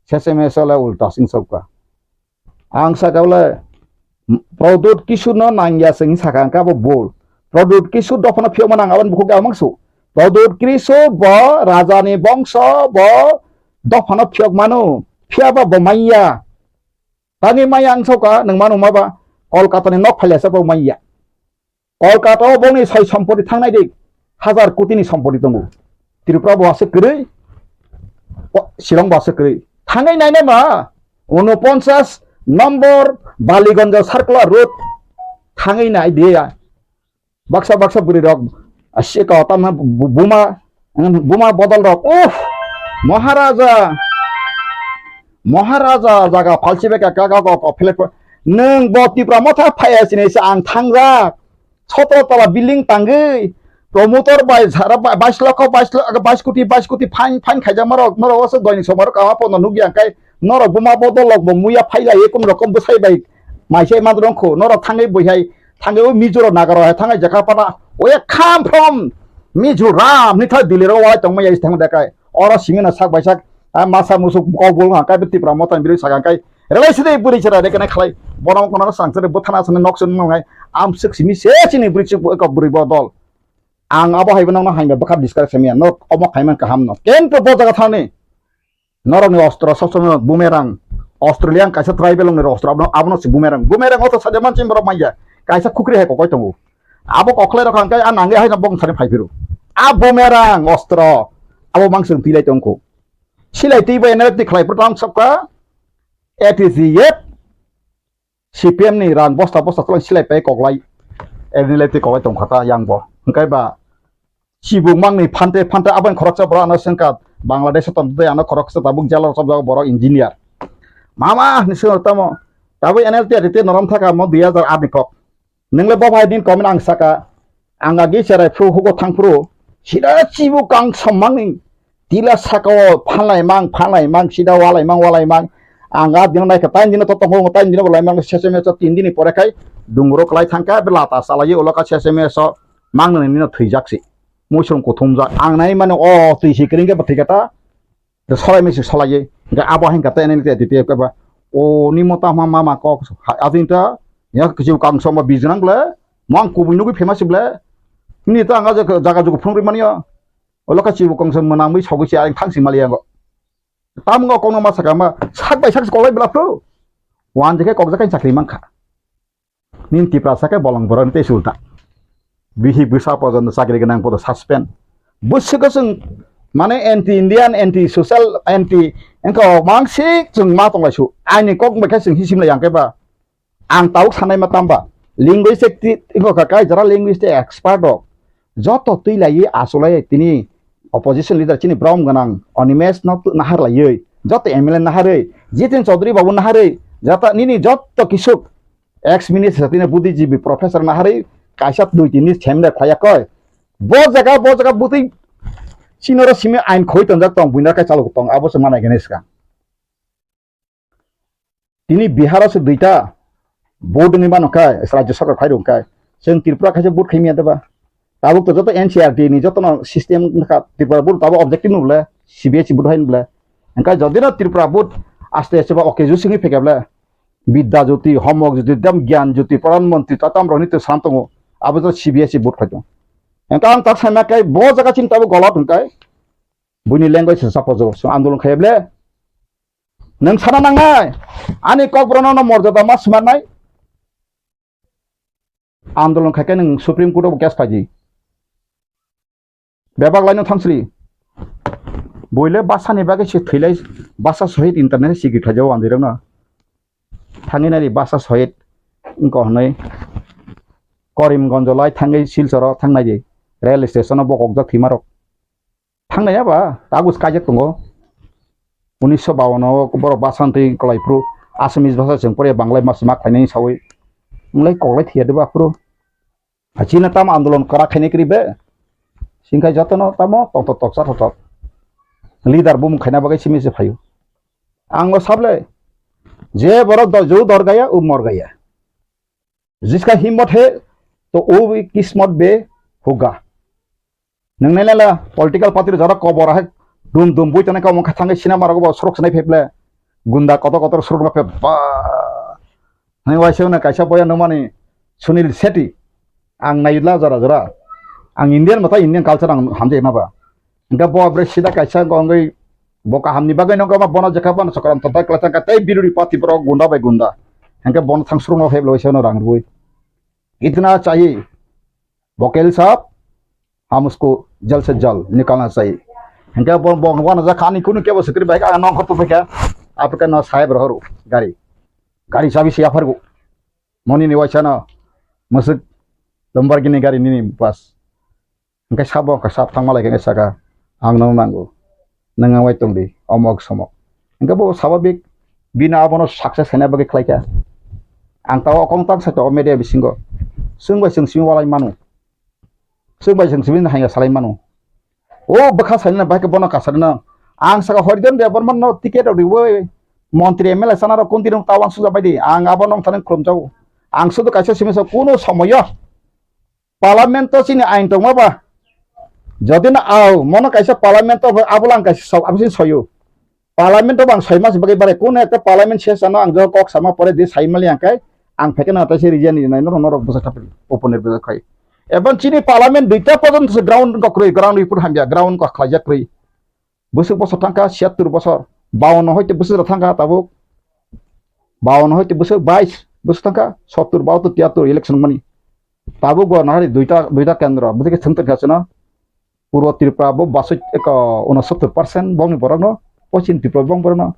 sese mese le ulta sing sokha. Ang sakha bole, Pradyot Kishore no nangya se hwnwi sakha, hwnkhe abo bul. Pradyot Kishore dophano phiyokma nang aboni bukhuk ya mangsu. Pradyot Kishore bo rajani bongso, bo dophano phiyok mano. Phiyaba bo manya. Tangwi manya ang sokha, nwng mano ma ba Kolkata ni nok phailasa bo manya. Kolkata o bongni soi sompoti thangnai di, hazar koti ni sompoti tongo. Tripura bo aswk kwrwi, o, Shillong bo aswk kwrwi. Thangwi nainai ma, unoponchas nombor Baliganj Circular Road thangwi nai di ya. Baksa baksa bwrwi rok, a, sika o tamna bu-, buma, buma bodol rok, uff, Maharaja, Maharaja jaga phalsi bai ka, ka, ka, ka, ka, philip, nwng bo Tipra motha phaiya sini se ang thangjak. Sotro tola building tangwi, promoter bai sara ba-, bais lokho, bais lo-, bais koti, bais koti fine, fine khaijak norok, norok oso doini somaro kama pono nukya kai, norok buma bodol rok bo muya phailai, ekon rokom bwsai bai, maisai mandrong kho, norok thangwi bwihai, thangwi o Mizo rok Naga rok hai thangwi jaka pana, oya come from Mizoram, ni thai Delhi rok walai tongma yai thang da kai, oro simi na sak bai sak, a masa musuk kok bol ha kai Tipra motan biri sak kai, relai sidi buri chara de kana khalai, bono kono sang sari bwthana sani nok sun ngai, am sik simi se chini buri chuk ko buri bodol. Ang abo hai bono hangba bwkha discuss khamya, no omo khaiman kaham no. Ken to bo jaga thani. Norokni ostro sob somoi bumerang. Australian kaisa tribal ongni ostro abono, abono si bumerang. Bumerang oto saja manchim borok manya. Kaisa khukri hai kokoi tongo. Abo koklai rok hangkai a nangi hai bong sari phai phiru. A bumerang ostro. Abo mangsung tilai tongkho. Silai twi bai N L F T khlai pro tam sokka. A T C F. C P M ni rang bosta bosta tolong silai pai koklai. N L F T koklai tongkha ta yang bo. Hingkai ba chibuk mangni phante phante abang khoroksa borok ano sengka Bangladesh o tongtwi ano khoroksa tabuk jalo chobjak borok engineer. Mama ni sengor tamo tabuk N L T R T norom thaka mo dui hajar aat ni kok. Nwngle bo bai din comment ang saka. Ang agi cherai phru hugo thang phru. Sida chibu kang sommang ni. Tila saka o phanlai mang, phanlai mang, sida walai mang, walai mang. Ang a dino naikha, tain dino to tongo, tain dino bolai mang, sese meso tin dini pore khai. Dungro klai thangka, belata salai, ulo ka sese meso. Mang nini no thwijak si. Muisung kuthumjak. Ang nai mano o twi si kring ke ba thwi kata. Te solai misi solai ye. Ga abo hingka te nini te te ke ba. O ni mota ma ma ma kok. Adin ta. Ya kisi kang somba bijnang ble. Mang kubui nugui famous ble. Ni ta anga jaga jaga jugu phung ri mani ya. Olo ka chibu kong se mwnang mui sogui si ayang thang si mali yango. Tam ngo kong no ma saka ma sak bai sak si kolai bla phru. Wan je ke kok jakai chakri mangkha. Nin Tiprasa khe bolong borok ni tei sulta. Bihi bwsa pojon chakri gwnang podo suspend. Bwswk chwng mane anti Indian, anti social, anti engko mangsik chwng ma tonglai su. Aini kok bai khe chwng hisim lai yang khe ba. Ang tabuk sanai ma tamba. Linguistic ti engko kha kai jara linguistic expert rok. Joto twi lai asulai tini opposition leader chini brom gwnang Animesh no nahar lai. Joto M L A nahar oi. Jitin Chaudhary babu nahar oi. Jata nini joto kisuk Ex minister tini buddhijibi professor naharwi kaisa dui tini semde khaya koi. Bo jaga, bo jaga butwi chinoro simi ain khoi tonjak tong, buina kai chalok tong, abo se manai gani swkang. Tini Bihar o se duita vote wngwi mano khe, Rajya Sarkar khai rwng khe, chwng Tripura khaisa vote khai manya deba. Tabuk to joto N C R T ni joto no system wngkha, Tripura vote tabuk objective no bole, C B S E vote hai no bole. Hingkhe jodi no Tripura vote aste aste ba okay juice wngwi phaikha bole, Bidya Jyoti, Homo Jyoti, Dam Gyan Jyoti, Pradhan Mantri, tatam rok ni to sam tongo, abo to C B S E vote khai tongo. Hingkhe ang tak sai ma khe bo jaga chini tabuk golot hingkhe, buini language se support jogo, so andolon khai bole. Nwng sana nangnai, ani kokborokno no morjada ma swnamnai. Andolon khai khe nwng Supreme Court o case phaidi. Bebak laino thangsri. Buile basani bagwi se thwilai, basa sohit internet sigi khaijao andirokno. Thangwi nari basa sohit wngkha hwnwi Karimganj lai thangwi Silcharo thangnai di. Rail station o bokokjak thwimarok. Thangnai ya ba, kagus kaijak tongo. Unisho bawan o borok basa twi kwlai phuru Assamese basa chwng pore Banglai mas ma khlainai sawi. Wng lai kok lai thwiya de ba phuru. China tamo andolon kwrak khainai kwrwi be. Singkha jotono tamo toktok toksa thotok. Leader bumung khaina bagwi simi se phaio. Ang o sable. Je borok do-, ju dor gaya, u mor gaya. Jiska himmat hai, to wo bhi kismat be hoga. Nwng nai nai la political party rok jora kobor hai dum dum bui tongnai kamo kha thangwi cinema rogo bo surok sinai pheble gunda kotor kotor surok no phe ba. Hai waisa na kaisa boya nungmani Sunil Shetty. Ang nai la jora jora. Ang Indian mata Indian culture ang hamjai ma ba. Hingke bo bre sida kaisa wngwi bo kahamni bagwi no gama bono jekha bono sokram tonta kwlai thangkha tei biruri party borok gunda bai gunda. Hingke bono thang surungno phaiblai seno rang rwui. Itna chahi. Vokel sab, hum usko jal se jal nikalna chahi. Hingke bo, bo, bono jakha ani kunu kebo sikri bai ka nong khotu phekha. Apre ka no sahib rohoru gari. Gari chabi siya phargu. Moni ni waisa no. Musuk Lamborghini gari nini bas. Hingke sabo hingke sab thangma lai khe saka, "Ang nono nango, nwng ang bai tong di, omok somok." Hingke bo sababik bini abono success khaina bagwi khlai kha. Ang tao okong tang sa o media bisingo, chwng bai chwng simi walai mano, chwng bai chwng simi haiya salai mano. O bwkha sainani bai khe bono kasarino, ang saka Horidan Debbarma no ticket rok riwi, montri M L A sana rok kunti rok tao ang suja bai di, ang abo nong thani khulum jago. Ang sudu kaisa simi sa kuno somoyo. Parliament o chini ain tongma ba? Jodi no au, mono kaisa parliament o abo lang kaisa sok, abo sini soyo. Parliament o bang soi mas bagwi bare, kuno ekta parliament session o ang jo kok sama pore di sai mali ang kai, ang phekeno ta se region ni nai norok, norok bwsa thapri, open bwsa khai. Ebon chini parliament duita porjonto se ground ko kroi, ground report hamya, ground ko khlaijak kroi. Bwswk bosor thangkha siyattur bosor, bawanno hoite bwswk rok thangkha tabuk, bawanno hoite bwswk bais bwswk thangkha, sottur, bahattur, tiyattur election mani. Tabuk bo nahari duita, duita kendro, bwswk khe thwng tongkha chwngno. Purbo Tripura bo basoi eko unosottur percent bongni borokno, Poschim Tripura bong borokno.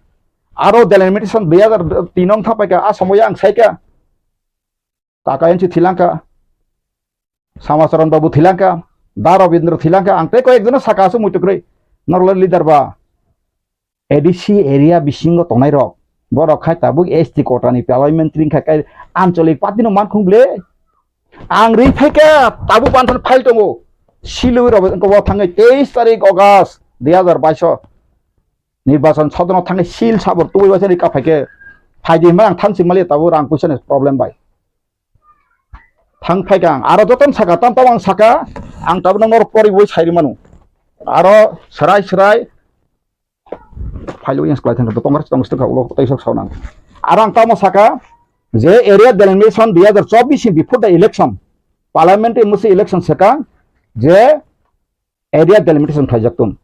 Aro delimitation dui hajar tin wng thapaikha, a somoyo ang saikha. Kaka N C thilangkha, Samacharan Babu thilangkha, Da Rabindra thilangkha, ang tei koi ekjono saka aswk muitu kwrwi, norokle leader ba. A D C area bisingo tongnai rok, borok khai tabuk S T quota ni parliamentary wngkha, kai ancholik party no mankhung ble. Ang ri phaikha tabuk banthani file tongo, silwi rok wngkha bo thangwi teis tarik August dui hajar baiso nirbachan sodono thangwi sil sabor tubui waisa ri ka phaikhe, phaidi hwnba ang thangsi mali tabuk rang puisa ni problem bai. Thang phaikha ang, aro jotono saka, tam tam ang saka, ang tabukno norok poriwi sai rwmano. Aro swrai swrai phailo yang swlai thangkha, tongmar tong swtwkha ulo tei sok saunang. Aro ang tamo saka, je area delimitation dui hajar chobbish ni before the election, parliamentary musi election swkang, je area delimitation khlaijak tong.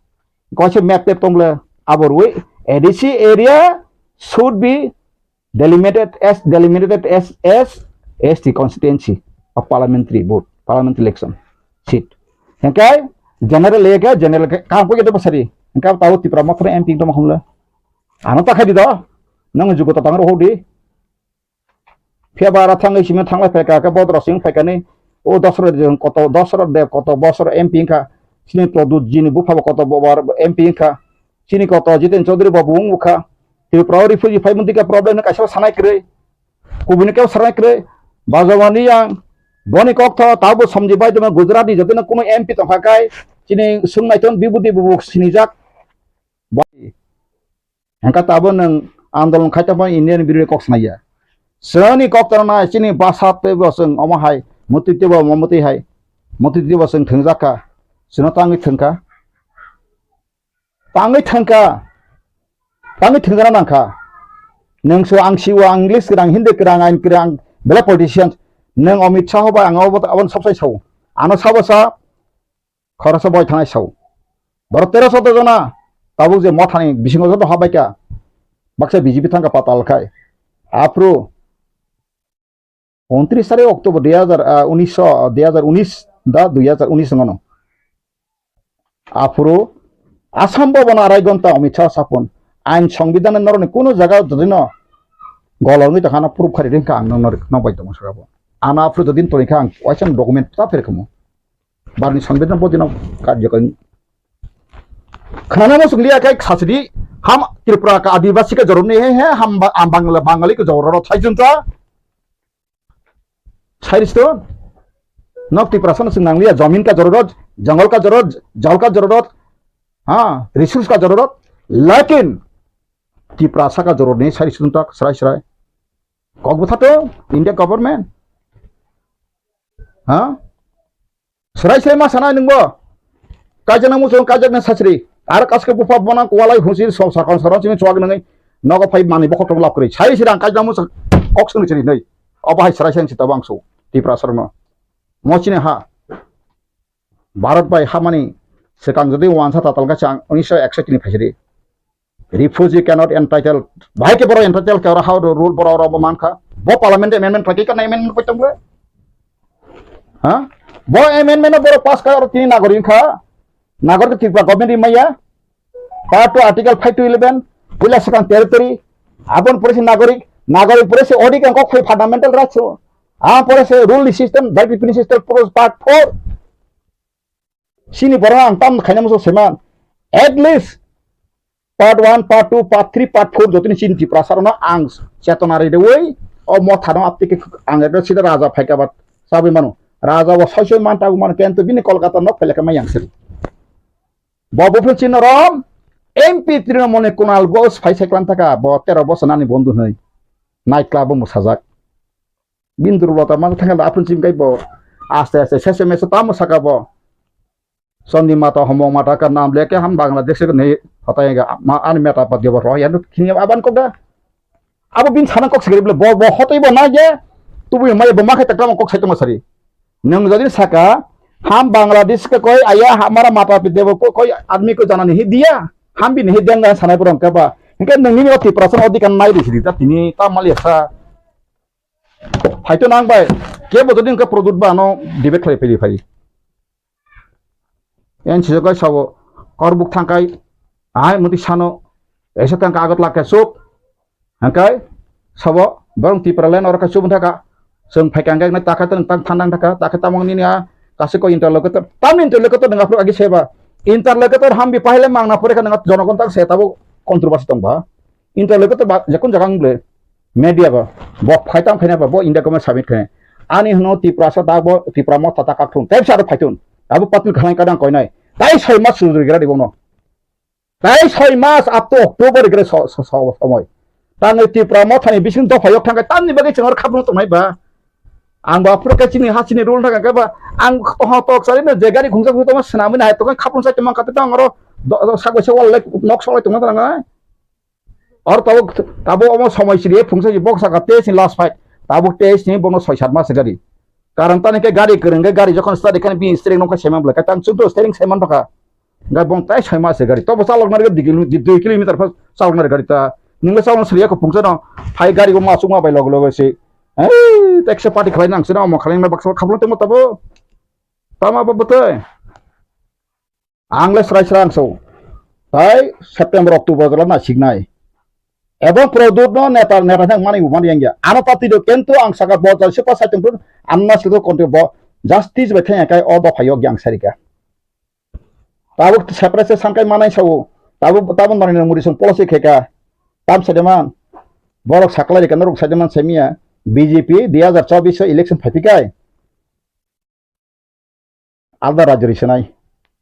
Kaisa map tep tong le abo rwi A D C area should be delimited as, delimited as, as S T constituency of parliamentary vote, parliamentary election seat. Hingke general area ke general ke kam ko kedo basari. Hingke tao Tipra Motha M P tong khumle. Ano ta khai di do. Nang jugo ta tang ro hodi. Phiya ba ara thangwi simi thanglai phaikha, khe bodro sing phaikani, o Dosrot de koto, Dosrot de koto bosor M P wngkha, chini Pradyut jini bupha bo koto bo-, bo-, M P wngkha, chini koto Jiten Chaudhary bo bo wngkha, Tripura o refugee phai mwnti khe problem no kaisa sanai kwrwi, Kubuni kebo sarai kwrwi, bajawani yang, boni koktho, tabo somji bai tongma Gujarat ni jotino kuno M P tongkha kai, chini sung naiton bibudi bubu sinijak. Bai. Hengka tabo nwng andolon khai tongma Indian birwi kok sanaya. Chini kok tongna chini basa tebo chwng omo hai, mutwi tebo omo mutwi hai, mutwi tebo chwng thwngjak kha, chwngno tangwi thwngkha. Tangwi thangkha, tangwi thangkha nangkha. Nwng so ang siwo, ang English kwrang, Hindi kwrang, ain kwrang, belai politician. Nwng Amit Shah bai ang abo, aboni sopsai sao. Ano sabo sa, khoroksa boi thanai sao. Borok teroso jona, tabuk je mothani bisingo joto habaikha. Baksa B J P thangkha patal khai. Aphuru Untris tarik October dui hazar, ah, unis, ah, dui hazar unis da dui hazar unis wngmano. Aphuru Assam Bhavan arai gonta Amit Shah sapon. Ain Songbidan noroni kuno jaga jodino golongwi tongkhana proof khari ringkha ang nokno, nok bai tongma saka bo. Ano aphuru jodin tongkha ang waisa document ta pherkhamu. Barni Songbidan bodino karjokari. Khana mo sunglia kai khasidi ham Tripura ka Adivasi ka joroni he he ham ba-, am Bangla Bangali ka jororo thaijunta. Sairiston, nok Tiprasano chwng nangliya, jamin ka jororot, jongol ka jororot, jol ka jororot, ha, resource ka jororot, lakin Tiprasa ka jororni sairiston tak srai srai. Kok bwthato, India government. Ha? Srai srai ma sanai nwngbo. Kaijakna muchung, kaijakna sasri. Ar kaske bupha bona kualai husi so sakon saron sini chuak nangwi. Nogo phai mani bokhok tong lap kwrwi. Sai sirang kaijakna muchung kok sini sini nai. Obo hai srai srai sita bangso. Tiprasarno. Mo chini ha. Bharat bai hamani swkang jodi wansa tatal ka chang unisho ekshot ni phaisiri. Refugee cannot entitled. Bahai ke borok entitled ke oro how the rule borok oro bo mankha. Bo parliament amendment khlai khe kana amendment koi tongbo. Ha? Bo amendment no borok pass kha oro tini nagorik kha. Nagorik Tripura government ri maya. Part two article five to eleven. Puila swkang territory. Abon pore se nagorik. Nagorik pore se odi kang kok phai fundamental rights. Ah pore se rule system, right revenue system pore part four. Sini borok ang tam khaina muchung seman. At least part one, part two, part three, part four jotoni chini Tiprasa rokno ang chetona ridewi o mothano aptike ang ekta sida raja phaika ba sabwi mano. Raja bo soi soi man tabu mano kento bini Kolkata nok phailaka mai yang siri. Bo buphuru chini rom M P Trinamool ni Kunal Ghosh phai sai klan thaka bo tero bosor nani bondhu hwnwi night club o mwsajak. Bini durbolta ma thangkhe aphuru chini kai bo aste aste sese mese tamo saka bo. Chondri mata homong mata ka nam leke ham Bangladesh ke nei hotai ga ma ani meta pat ge bo roya nu khini aban kok da. Abo bini sana kok sigri bo bo hotai bo na ge tubu mai bo ma khai ta kok sai tong sari. Nwng jodi saka ham Bangladesh ke koi aya hamara mata pit debo ko koi admi ko jana nahi diya. Ham bini hi denga sanai borong ke ba. Hingke nwng nini o Tiprasa odikar nai di sidi ta tini ta mali sa. Phaito nang bai, kebo jodi hwnkhe product ba ano debate khlai phai phai. Yan sijak kai sabo, korbuk thangkai, ahai muti sano, esa thangka agot lakhe suk, hangkai, sabo, borong Tipraland oro kai suk thaka, chwng phai kangkai nai takha tang tang thandang thaka, takha tamang nini a, kasi ko interlocutor, tam interlocutor nang aphuru agi seba, interlocutor hambi pahile mangna pore kha nang jonogon tak se tabo controversy tong ba. Interlocutor ba, jekun jaga wng ble, media ba, bo phai tang khaina ba, bo India government submit khaina. Ani hwno Tiprasa da bo, Tipra motha ta kak thung, tei bwsa aro phai thung. Abo patil khanai kadang koinai. Tai soi mas sujuri gira di bono. Tai soi mas up to October gira so, so, so, somoi. Tangwi Tipra mothani bising dopha yok thangkai, tamni bagwi chwng aro khapno tongnai ba. Ang ba phuru khe chini ha chini rule thangka khe ba, ang ho tok sari no je gari khungsa khungsa tongma swnamwi nai tongkha khapno sai tongma kate tang aro do, do, sak bai se wal lai nok sok lai tongma tang nai. Or tabuk, tabuk omo somoi siri phungsa si bok saka tei sini last fight. Tabuk tei sini bono soi sat mas gari. Karon tani khe gari kwrwng khe gari jokhon start khe bini steering nokha seman bwlai khe tang chukdo steering seman thokha. Gai bong tai soi mas gari. Tobo chalok nari dui kilo-, dui kilometer pha chalok nari gari ta. Ningla chalok siri ko phungsa no. Phai gari bo ma chukma bai log log si. Ei, tekse party khlai nang sino omo khlai nang baksa khaplo temo tabo. Tama bo bwtwi. Ang le srai srai ang so. Tai September, October jora na siknai. Ebong product no neta, neta thang mani bo mani yang ya. Ano party do kento ang saka bo jal sepa sai tong an na sito konti bo justice bai thang kai o dopha yok yang sarika. Tabuk separate se sangkai manai sao. Tabuk, tabuk Narendra Modi song policy kheka. Tam sedeman. Borok saklai rika norok sedeman semia. B J P dui hazar chobbish o election phaipikai alda rajyo ri swnai,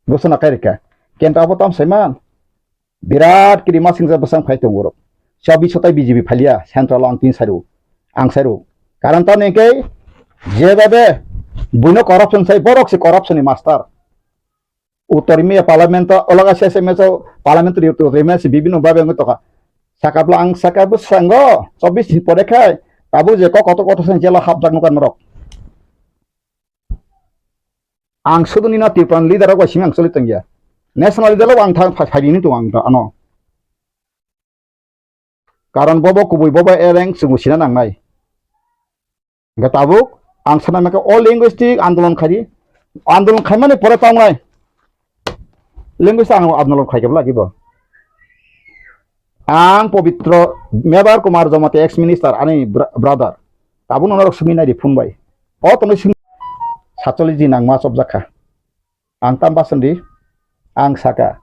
gosona kai rikha. Kento abo tam saiman birat kiri masing ja bwsang phai tongo rok. Chobbish o tai B J P phalia central o ang tin sairu, ang sairu. Karon tamni hwnkhe jeba be buino corruption sai, borok se corruption ni master. Uttor India parliament o, olaga S M S o parliament ri uttor India se bibino babe wngwi tokha. Sakapla ang saka bwskango chobbish ni pore khai tabuk je kok kotor kotor se jela hapjak nukha norok. Ang sudu nina Tripura leader rok bai simi ang choli tongya. National leader rok ang thang phai, phai rini tongo ang ano. Karon bobo kubui bobo ereng chwngno sina nangnai. Hwnkhe tabuk ang sana maka o linguistic andolon khaidi. Andolon khaimani pore tongnai. Linguistic ang andolon khaikhe lagi bo. Ang Pobitro Mebar Kumar Jamatia ex minister ani bra-, brother. Tabuk norok simi nai di phone bai. O tongwi simi satcholi ji nangma chopjakha. Ang tam bason di, ang saka,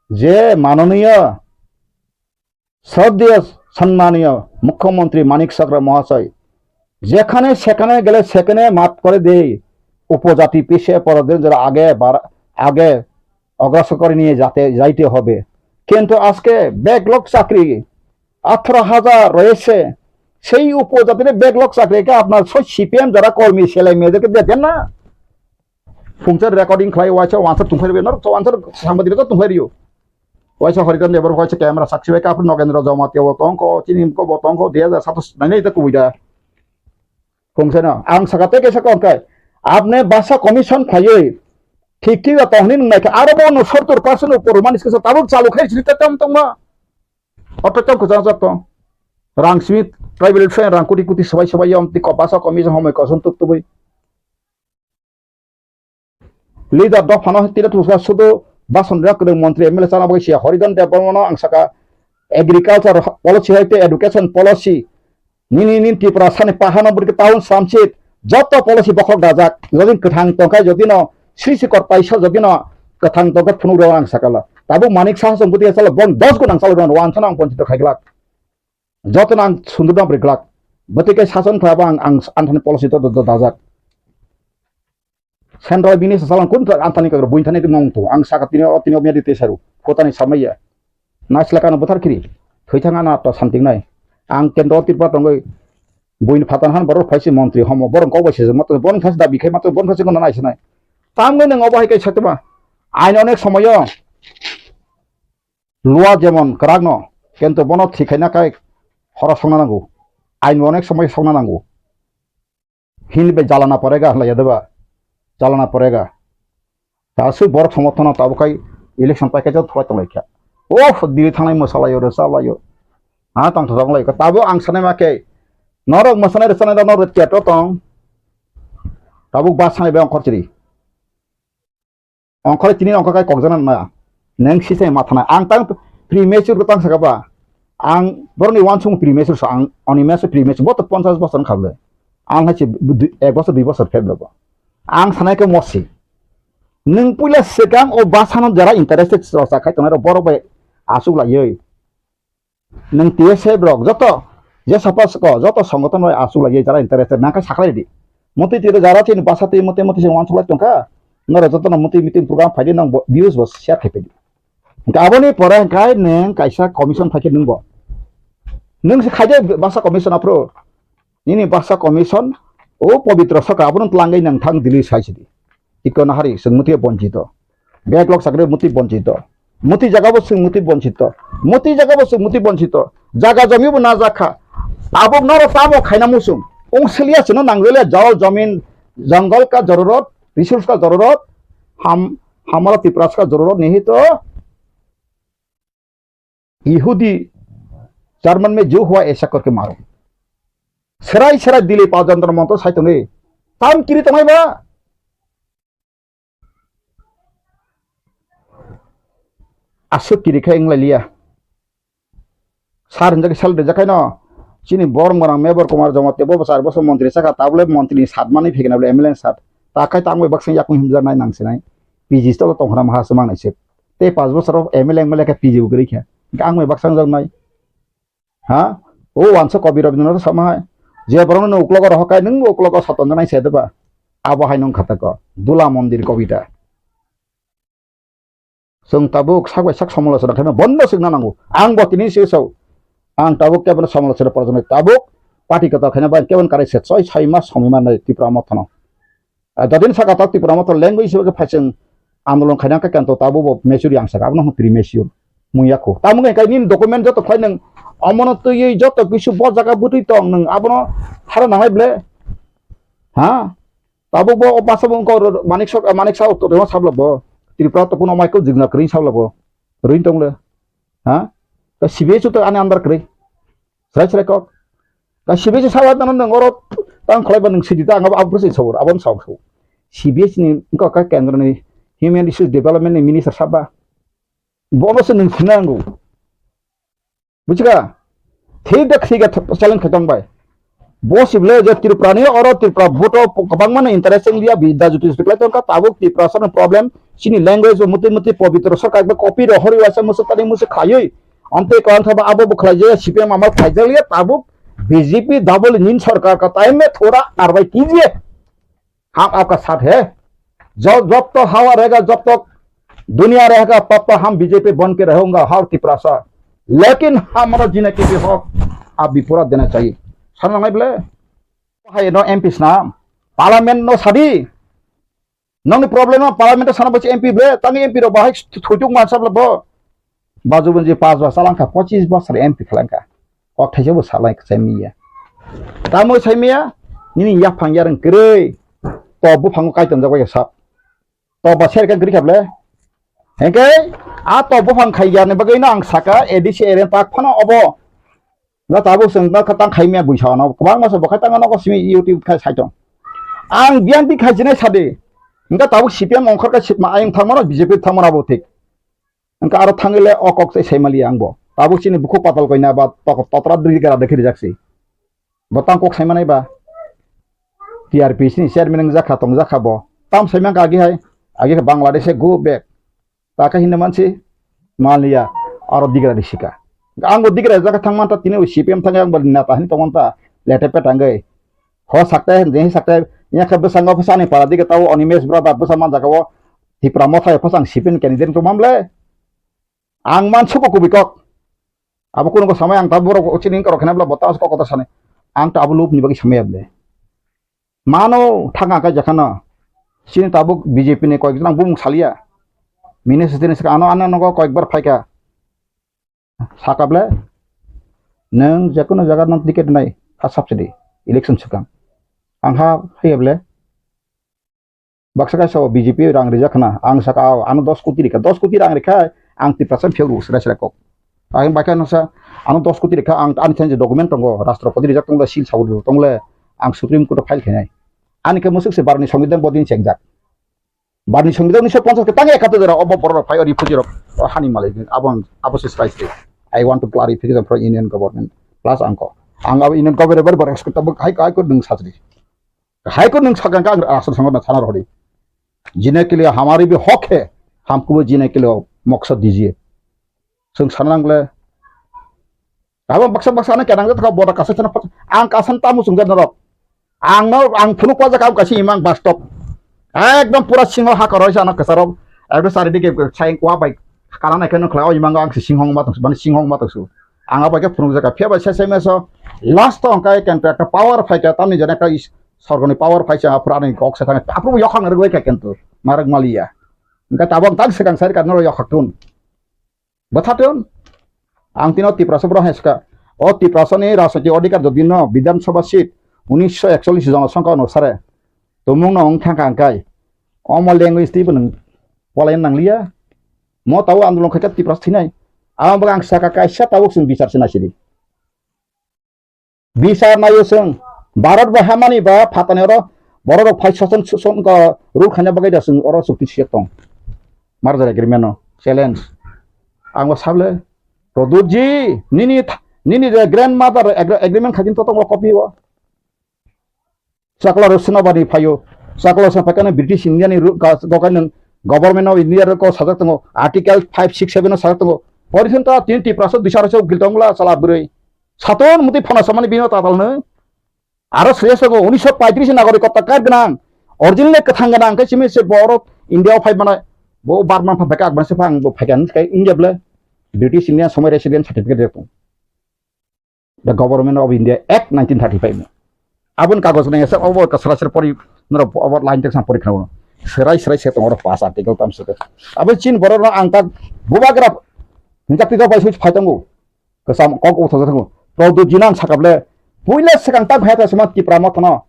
je manoniyo, শ্রদ্ধেয়, সম্মানীয় মুখ্যমন্ত্রী মানিক সাগর মহাশয়, যেখানে সেখানে গেলে সেখানে মাফ করে দেই, উপজাতি পিছিয়ে পড়াদের যারা আগে বাড়া-, আগে অগ্রসর করে নিয়ে যাতে, যাইতে হবে। কিন্তু আজকে ব্যাকলগ চাকরি আঠারো হাজার রয়েছে, সেই উপজাতির ব্যাকলগ চাকরিকে আপনার সব সিপিএম যারা কর্মী ছেলে মেয়েদেরকে দেবেন না? Phungsa recording khlai waisa wansar tungphai rwbaino, wansar sangbadirok tungphai rwio. Waisa Haridan Debor waisa camera sakchi bai kaphir Nogendra Jamatia bo tongkho, chini ko bo tongkho, dui hazar satais nainai ta kubui da. Phungsa no, ang saka tei kaisa kok kai. Apne basa commission khlaiwi, thik thik da tongni nung naikha, aro bo no sottor percent upor manis kisa tabuk chalu khai sini ta tam tongma. Oto tam kujang jak tong. Rang simi tribal friend rang kuti kuti sabai sabai yom ti ko basa commission homoi koson tuk tubui. Leader dophano tira tusa sudu bason rok kwrwng montri M L A chana bagwi siya Haridan Debbarmano ang saka agriculture policy hai tei education policy nini nini Tripura sani pahano bwrwi town samsit joto policy bokhok dajak jodi kwthang tongkha jodi no sri sikor paisa jodi no kwthang tongkha phunuk rok ang sakala tabuk manik saha song bwtwi sala bon dos gun ang salo wan sana ang ponchito khaiglak joto no ang sundur dam riglak bwtwi kai sason khlaba ang ang anthani policy to dajak. Central bini sa salang kun ta antani kagra buin thani mong tu ang saka tini o tini o mia di tesaru kotani samaya. Naisla kano buthar kiri thwi thang ana to santing nai. Ang kendro Tripura tongoi buin phatan han borok phaisi montri homo borok kok bai sejak mato borok phaisi dabi khai mato borok phaisi kono naisinai. Tamgoi nang obo hai kai satuma ain onek somoyo lua jemon kwrak no kento bono thikhaina kai horo songna nango. Ain onek somoyo songna nango. Hini bai jalana porega hlaiya deba. Jalana porega. Ta su borok somorthono tabuk kai election pai kaisa thwai tonglaikha. Oh, diri thangnai mwsalaio, rwchalaio. Ha tong thok lai ka. Tabuk ang sanai ma khe. Norok mwsanai rwchanai rok norok tiato tong. Tabuk bas sanai bai ongkhor chiri. Ongkhor tini ongkhor kai kokjana na. Neng sisai mathana. Ang tang premature ko tang saka ba. Ang boroni wansung premature so ang oni meso premature bo to ponchash bosor khable. Ang hai se ek bosor dui bosor pheb lobo. Ang sanai ke mosi. Nung puila sekang o basano jara interested so sa khai tonai ro borok bai asuk lai yoi. Nung T S F rok joto je sapa soko joto songoton bai asuk lai yoi jara interested nang kai saklai di. Moti tiro jara tin basa tin moti moti se wansuk lai tongka. Noro joto no moti meeting program phai di nang views bo share khai phai di. Hingke aboni pore hingke nung kaisa commission phaikhe nungbo. Nung se khaide basa commission aphuru. Nini basa commission o pobitro saka abono twlangwi nang thang Delhi sai sidi. Ikon hari swng muti bonchito. Backlog sakre muti bonchito. Muti jagabo swng muti bonchito. Muti jagabo swng muti bonchito. Jaga jomi bo na jakha. Abok noro tamo khaina musung. Ong siliya sino nangwele jol jomin jongol ka jororot, resource ka jororot, ham hamala Tiprasa ka jororot nihi to. Yehudi, German mein jo hua aisa karke maro. Serai serai dili pa jantar montor sai tongi. Tam kiri tongai ba. Asuk kiri khai wng lai liya. Sar hinjak sal rijak khai no. Chini borok morang Mebar Kumar Jamatia bo bwsar bosor montri saka tabule montri ni sat mani phikna bole M L A ni sat. Ta khai tamo baksa yakung himjak nai nang sinai. P G stolo tong khna maha swmang nai se. Tei pas bosor M L A M L A khe P G bo kwrwi kha. Ang bai baksa wng jak nai. Ha? O wansa Kobi Rabindranath sama hai. Je borokno nwng uklogo rohor khai, nwng bo uklogo soton janai se deba. Abo hai nwng khatako. Dula mondir kobita. Chwng tabuk sak bai sak somolochona khaima bondo swkna nango. Ang bo tini se sao. Ang tabuk kebono somolochona porjoni tabuk party kwtal khaina bai kebon karai se soi soi mas somoi mannai Tipra Mothano. Ah, jodin saka tak Tipra Motha language hisabe khe phaising andolon khaina khe kanto tabuk bo mature yang saka abono hwn premature. Mung yakho. Tamo khe kai nini document joto khlai nwng omono twiwi joto kisu bo jaga bwtwi tong nwng abono hara nangnai ble. Ha? Tabuk bo o basa bo wngkha oro Manik Sok, Manik Saha to rema sabla bo. Tripura to kuno Michael Jigna kring sabla bo. Ring tong le. Ha? Ka C B S to ani andar kring. Srai srai kok. Ka C B S sawa tano nang oro tang kholai ba nang sidi ta ang abo sing sabur abon sok so. C B S ni wngkha ka kendro ni Human Resource Development ni minister saba. Bono se nwng sinango. Bujiga? Thik da thik da challenge khaitong bai. Bo sible je Tripura ni oro Tripura vote o kwbangma no interest wng liya bi da juti juti khlai tongkha tabuk Tripura sano problem chini language bo muti muti pobitro sarkar ba copy ro hori waisa musu tani musu khlaiwi. Amtwi kwlangkha ba abo bo khlai je C P M amal khlai jak liya tabuk B J P double engine sarkar ka time me thora karwai kijiye. हम आपका साथ है। जब जब तक हवा रहेगा, जब तक दुनिया रहेगा, तब तक हम बीजेपी बन के रहूंगा हर तिपरासा। लेकिन हमारा जीने के लिए हक आप भी पूरा देना चाहिए। Sana nangai ble. Hai no M P sna. Parliament no sadi. Nongni problem no parliament sana bachi M P ble. Tangi M P ro bahai thujuk man sabla bo. Baju bunji pas bosor langkha, pochis bosor M P khlangkha. Kok thaisa bo salai sai miya. Tamo sai miya, nini yaphang yareng kwrwi. To buphango kaitam jago ya sap. To ba serka gri khable. Hengke, a to buphang khai yarni bagwi no ang saka A D C area tak phano obo. Na tabuk seng na khatang khai miya buisa no. Kwbang masa bo khai tang no ko simi YouTube khai sai tong. Ang biang di khai jinai sadi. Engka tabuk C P M ongkhor ka sitma ayang thangmano B J P thangmano abo thik. Engka aro thangwi le o kok se sai mali ang bo. Tabuk chini bukhuk patal koina ba tok-, totra dri gara dekhi rijak si. Bo tang kok sai manai ba. T R P C ni chairman wng jakha tong jakha bo. Tam sai mangka agi hai. Agi khe Bangladesh e go back. Ta khe hinna mansi maliya aro digra ri sika. Ang bo digra jakha thang manta tini C P M thang ang bo neta hin tong manta lete pe tangwi. Ho sakte, je sakte, ya khe bwskango bwsani para dige tao Animesh brother bwsa man jaga o Tipra Motha yo bwsang sipin candidate to mamle. Ang man suko kubi kok. Abo kuno ko samai ang ta borok chini kok khena bla bota ko kota sani. Ang ta abo lup ni bagi samai able. Mano thanga ka jakana. Chini tabuk B J P ni koyek jona bumung salia. Minister ni saka ano ano nogo koyek bar phaika. Sakable, nwng jekono jaga nwng ticket nai, ha subsidy, election swkang. Ang ha haiya ble, baksa kaisa o B J P rang rijak khna, ang saka o, ano dos koti rikha, dos koti rang rikha, ang Tiprasa phiyok rw sra sra kok. Ang baikha nasa, ano dos koti rikha, ang ani thanse document tongo, Rashtrapati rijak tongo, seal sabu tongo le, ang Supreme Court o file khainai. Ani khe musuk se baroni Songbidan bodin chengjak. Barni Songbidan unisho ponchas ke tang ekato jora obo borok rok phai o refugee rok o hani malik abo ang abo se sai se. I want to clarification from Union Government plus angko. Ang abo Union Government bar bar expert tabuk High High Court nung sajri. High Court nung sakang kang asal sangot na thana rohdi. Jine ke liye hamari bhi hak hai, hamko bhi jine ke liye maksad dijiye. Sung sana nang le. Abo baksa baksa ano kenang jat kha boda kasa chana ang kasan tamu sung jat norok. Ang no ang phunuk pajak ang kaisa imang bastop. Ekdom pura singho ha koroi sa ano kasaro. Ekdom sari dige sai wa bai kana nai khe nukla o imang ang si singhong ma tong mane singhong ma tong su. Ang abai khe phunuk jaka phiya bai sai sai meso last to ang kai kan ta power phai ka tamni jana ka is sorgoni power phai sa phura ni kok sa thang ta phuru yokhang rwai ka kentu. Marak maliya. Engka tabang tang sekang sari kan no yokhak tun. Bwthatwng, ang tino Tiprasa borok hai swkha. O Tiprasani rajnoitik odhikar jodi no Bidhan Sabha seat unisho ekchollish jona songkha onusare tumung no wng thangkha hwnkhe omo language twibo nwng polaina nangliya. Mo tabuk andolon khaikha Tiprasa thinai. Amo bagwi ang sakha kaisa tabuk chwng bichar se naisidi. Bisar naio chwng, Bharat bai hamani ba phatani oro borok rok phai sason suson ko rule khaina bagwi da chwng oro chukti siyok tong. Merger agreement no challenge. Ang bo sable, Pradyut ji, nini th-, nini je grandmother agre-, agreement khakin to tongo copy o. Chakla rok Senapati phaio. Chakla rok Senapati phai kano British India ni ru-, ka-, gokai nung Government of India rok sajak tongo. Article five six seven o sajak tongo. Pori khin ta tin Tiprasa dui sara se ugil tongla chala bwrwi. Saton muti phana samani bino tatal nung. Aro sriya sogo unisho paitris nagorik kotta card gwnang, original kwthang gwnang, khe simi se borok India o phai manai, bo Burma pha beka akban se phang bo phai kan kai India ble, British India somoi resident certificate rok tong. The Government of India Act nineteen thirty-five no. Abon kagoj nang esa obo ka sara sara pori, noro obo line tek sam pori khna. Serai serai se tong oro pass article tam se. Abo chin borok no ang tak bubagra hinjak tijak bai switch phai tongo. Kasam kok utho thango. Product jinang sakable. Puila sekang tak bhai ta suma Tipra mothono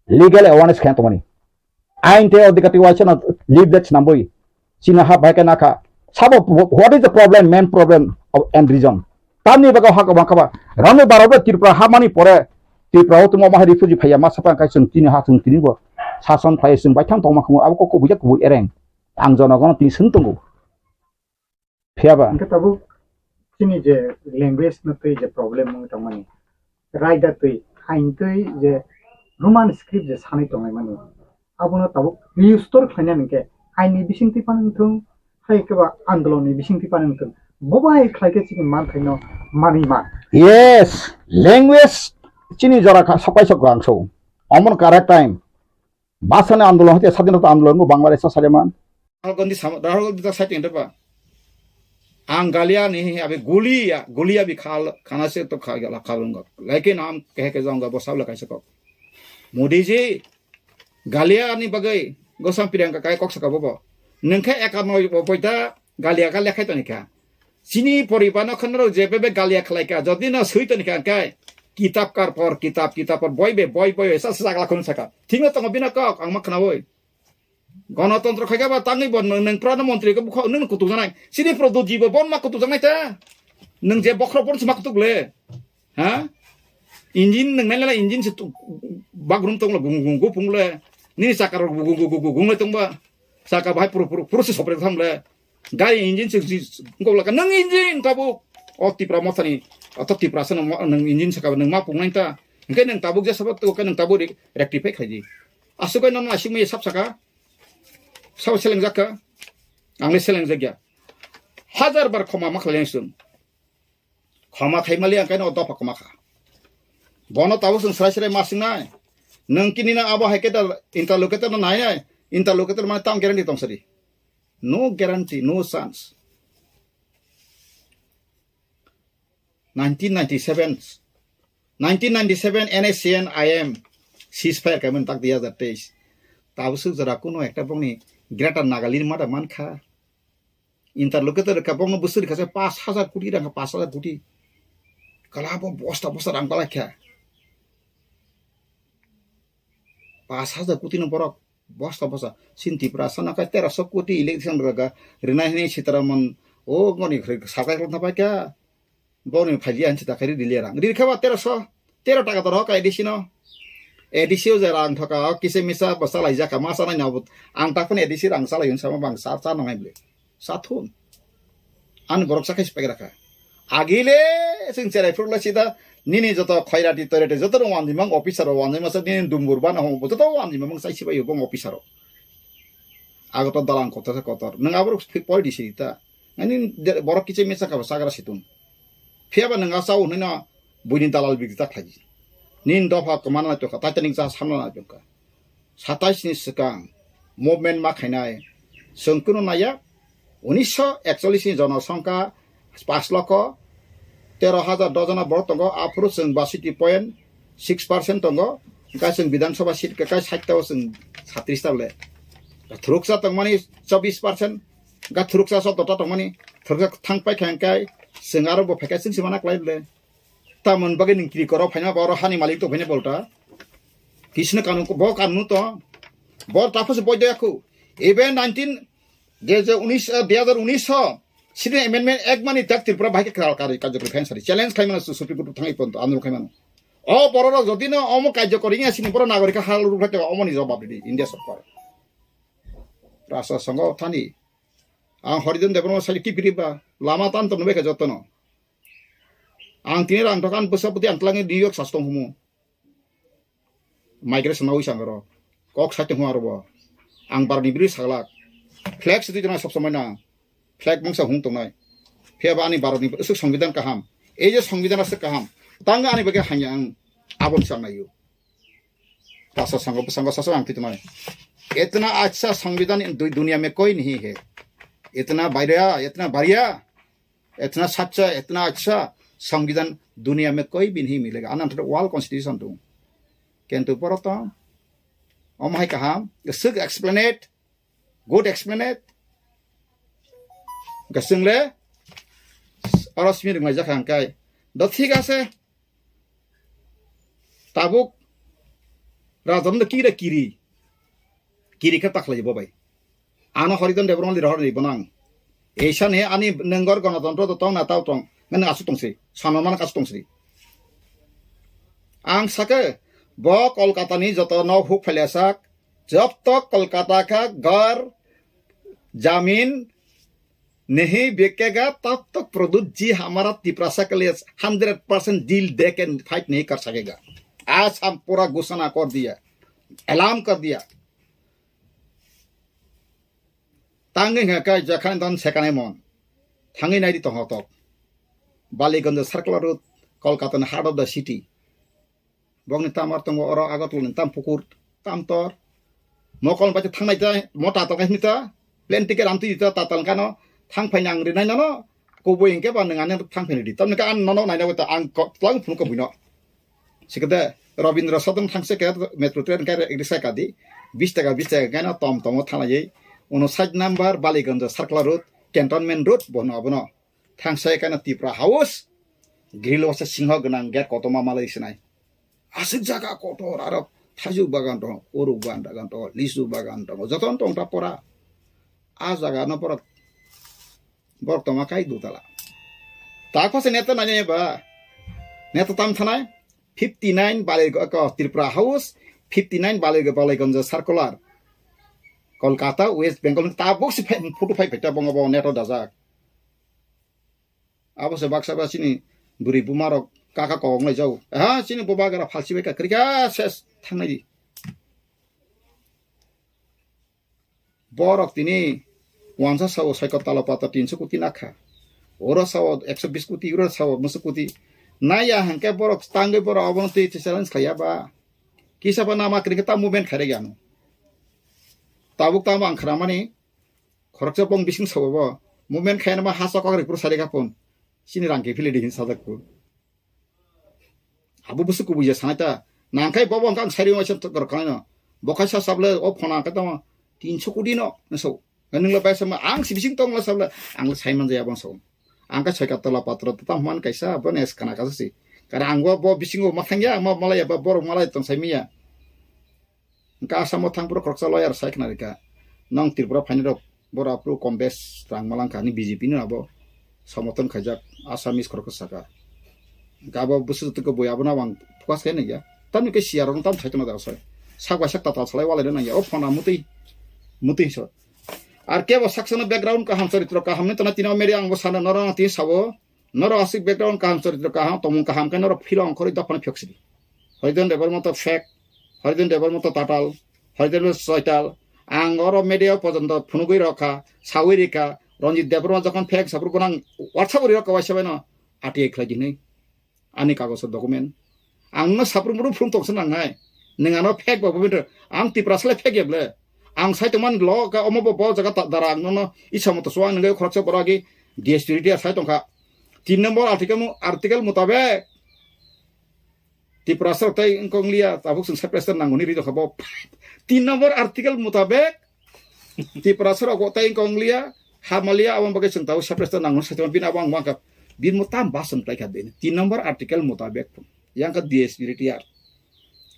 legal awareness khen tongmani. Ain te odhikati waisa no leaflets nambui. China ha bhai khe nakha. Sabo, what is the problem, main problem of, and reason? Tamni bagwi ha kwbang kha ba. Rani barok Tripura ha mani pore Tripura o tongma ma refugee phaiya ma sapa kai chwng tini ha chwng tini bo sason phai chwng bai thang tongma khumu abo kok kubui jak kubui ereng. Ang jonogono tini swng tongo. Phiya ba? Hingke tabuk chini je language no twi je problem wng tongmani, raida twi, hain twi je Roman script je sanwi tonglaimani, abono tabuk restore khlainani hingke aini bisingtwi phano wngthung, hai khe ba andolonni bisingtwi phano wngthung, bo bai khlai khe chini manthaino manwi man. Yes, language chini jora kha, sokai sok ang so. Omon correct time. Bhasani andolon hoite sadinota andolon bo Bangladesh o sariman. Rahul Gandhi sama, Rahul Gandhi ta saiting depa. Ang galia ni abi gulia, gulia bi khal, khana se to kha gala khalunga. Laike nam kehe ke jonga bo sabla kaisa kok. Modi ji, galia ni bagai gosam Priyanka kai kok saka bobo. Nengkhe ekanoi bo poita galia ka lekhai toni kha. Chini poriba no khana rok je bebe galia khlai ka, jodi no sui toni kha kai. Kitab kar por, kitab, kitab por, boi be, boi, boi, sa sa sakla khun saka. Thik no tongo bina kok, ang ma khana boi. Gonotontro khai khe ba tangwi bo nwng, nwng prana montri khe bukha nwng kutuk janai. Sini Pradyot ji bo bon ma kutuk janai ta. Nwng je bokhorok bon se ma kutuk le. Ha? Engine nwng nai le engine se tu bagrum tong le gung gung gung pung le. Nini chakka rok gung gung gung gung gung le tong ba. Chakka bahai puru puru puru se sopre tham le. Gari engine se ji gung la ka nwng engine tabuk. O Tipra mothani. O to Tipra se nwng engine saka nwng ma pung nai ta. Hingke nwng tabuk je sabat to ke nwng tabuk re-, rectify khai di. Aswk bai nono aswk mai sap saka. Sabo selengjak kha? Ang le selengjak ya. Hajar bar khoma ma khlai ang chwng. Khoma khai mali ang kaino dopha khoma kha. Bono tabuk chwng srai srai ma singnai. Nwng kini na abo hai khe da interlocutor no nai nai. Interlocutor mane tam guarantee tong sadi. No guarantee, no chance. Nineteen ninety-seven, nineteen ninety-seven N S C N I M ceasefire kaiman tak dui hazar teis. Tabuk swk jora kuno ekta bongni Greater Nagaland mada mankha. Interlocutor ka bongno bwswk rikha se pash hazar koti rang, pash hazar koti. Kala bo bosta bosta rang balai kha. Pash hazar koti no borok bosta bosta. Sini Tripura sana kai tera so koti election raga. Rinai hini Sitaraman o ngoni sakai khlong thapai kha. Boni phaji ansi ta khairi dilia rang. Ri kha ba tera so. Tera taka doro ka A D C no. A D C o je rang thoka o kisa misa bo salai jaka ma sanai na bo. Ang ta phone A D C rang salai yun sama bang sa sa nongai ble. Sathun. Ani borok sa khai sipai rakha. Agile sing cherai phuru la sida nini joto khairati toirati joto rong wanjimang officer rok wanjima sa nini dumbur bana hong joto wanjimang sai sibai bong officer rok. Agoto dalang kotor kotor. Nang aborok poi di sita. Ani borok kiche mesa ka sagra situng. Phiya ba nang asau hwnwi no buini dalal bigri ta khlai. Nin dopha kwmana na tongkha, Titanic jahaj hamna na tongkha. Satais ni swkang movement ma khainai chwng kunu naiya. Unisho ekchollish ni jonosongkha pas lokho tero hajar dojona borok tongo, aphuru chwng basiti point six percent tongo. Hwnkhe chwng Bidhan Sabha seat kakai sait ta o chwng satris ta le. Thuruksa tongmani chobbish percent, hwnkhe thuruksa sotto ta tongmani, thuruksa thang paikha hwnkhe chwng aro bo phaikha chwng se mana klai le. Tamoni bagwi nwng kiri koro phaima ba oro hani malik tong phaina bolta. Kisno kanun ko, bo kanun to. Bo ta phase boy doya khu. Even nineteen, je je unis, eh, dui hazar unis ho, Citizen Amendment Act mani tak Tripura bahai khe kral kari kajokri khain sari. Challenge khai mano Supreme Court thangwi ponto, andolon khai mano. O borok rok jodi no omo kajokori ya sini borok nagorik ha luruk khai te omo ni jawab di India sorkar. Rasa songo thani. Ang Harijan Debbarma sai kipiri ba lama tan to nubekha jotono. Ang tini rang dokan bwsa bwtwi ang twlangwi New York sas tong humu. Migration nawi sang aro. Kok sai tong aro bo. Ang barni biri saglak. Flag sidi jona sob somoi na. Flag mungsa hung tongnai. Phiya ba ani barni usuk songbidan kaham. Ei je songbidan aswk kaham. Tang ani bagwi hanya ang abon sang nayo. Pastor sangho, bwskango sasak ang twi tongmani. Itna acha songbidan in dui duniya mein koi nahi hai. Itna bhariya, itna bhariya, itna sacha, itna acha songbidan duniya mein koi bhi nahi milega. Ananta world constitution tu. Kintu poroto, om hai kaham, sik explain it, good explain it. Gasing le, oro simi ringlai jakha ang kai. Do thik ase. Tabuk rajon do kira kiri. Kiri khe takhlai bo bai. Ano Horidon Debbarma lira horni bono ang. Eisa ni ani nengor gonotontro do tong na tao tong. Nang asu tong si. Sanon man kasu tong si. Ang sake bo Kolkata ni joto no huk phailasak. Jab tak Kolkata ka ghar jamin नहीं बिकेगा, तब तक प्रद्युत जी हमारा तिपरासा के लिए hundred percent deal दे के फाइट नहीं कर सकेगा। आज हम पूरा घोषणा कर दिया, ऐलान कर दिया। Tangwi hwnka khe jakhan don sekanai mon. Thangwi naidi tongthok. Baliganj Circular Road, Kolkata ni heart of the city. Bokni tamar tongo oro Agartala ni tam pukur, tam tor. Mokol bai thangnai ta, mo tatal kai hwnwi ta. Plane ticket amtwi ta, tatal kano thang phai nang rinai nono. Kubui hwnkhe ba nwng ani thang phai di. Tamni ka ang nono naina ta ang ko, tlang phunuk ko buino. Sikade Rabindra Sadan thangse ke metro train kai risa kadi. Bis taka, bis taka kaino tom tomo thanglai. Uno side number Baliganj Circular Road, Cantonment Road, bono abono. Thangsa ekana Tipra House, grill wasa singho gwnang gate kotorma malai sinai. Aswk jaga kotor aro thaijuk bagan tongo, uruk bagan tongo, lisu bagan tongo, jotono tong ta pora. A jaga no pora borok tongma kai dutala. Ta khose neta nani ba? Neta tam thanai? Fifty nine Bali, ko, Tripura House, fifty nine Bali, Baliganj Circular. Kolkata, West Bengal, tabuk si phe-, photo phai phai ta bongo bo neto dajak. Abo se baksa ba chini bwrwi buma rok kaka kok nai jau. Ha, chini boba gara phalsi bai ka krika ses thangnai di. Borok tini wansa sao soikot talo pata tinso koti nakha. Oro sao ekso bis koti, oro sao musu koti. Naya hangke borok tangwi borok abono twi challenge khaya ba. Kisa ba nama krika ta movement khaire gano. Tabuk tamo ang khramani. Khoroksa bong bising sabo bo. Movement khaina ma hasa kok ripur sari kapun. Chini rang ke philidi hin sajak ku. Abo busu kubuja sanai ta. Nangkai bobo ang sari ma chan tor khaino. Bokai sa sable o phona ka tamo. Tinso kodi no. So. Nung lo bai sama ang si bising tong lo sable. Ang lo sai man jaya bang so. Ang ka choi ka tola patro ta man kaisa bo nes kana ka si. Kara ang bo, bo bisingo mathang ya, ma malaya ba borok malai tong sai miya. Hwnkhe Assam o thang phuru khoroksa lawyer sai khna rikha, "Nong Tripura phainai rok, boro aphuru kom bes rang malangkha," hinwi B J P no abo somothon khaijak Assamese khoroksa sakha. Hwnkhe abo bwswk twi khe bui abono ang focus khe nangya. Tamni khe C R rok no tam sai tongna da sai. Sak bai sak tatal salai walai nangya. O phone a mutwi, mutwi so. Ar kebo saksa no background kaham, choritro kaham ni tona tino media ang bo sana norok tini sabo. Norok aswk background kaham, choritro kaham, tongmung kaham khe norok philong khorwi dophano phiyok sidi. Horidon Debbarma to fake, Horidon Debbarma to tatal, Horidon Debbarma to soital. Ang oro media o pojonto phunugwi rokha, sawi rikha, Ranjit Debbarma jokhon fake saphuru gwnang WhatsApp o rirokha waisa baino R T I khlai di hinwi. Ani kagoso document. Ang no saphuru muru phrum tongsa nangnai. Nwng ano fake ba bubinto. Ang Tiprasa le fake ya ble. Ang sai tongmani lo ka omo bo bo jaga ta dara ang nono isa moto suang nangwi khoroksa borok agi D S P retired sai tongkha. Tin number article mu-, article mutabek Tiprasa rok tei wngkha wnglia tabuk chwng separate state nangmani ri tongkha bo. Tin number article mutabek Tiprasa rok tei wngkha wnglia hamalia aboni bagwi chwng tabuk separate state nangmani sai tongkha bini abo ang mankha bini mutam bason tlaikha bini. Tin number article mutabek. Yang kha D S P retired.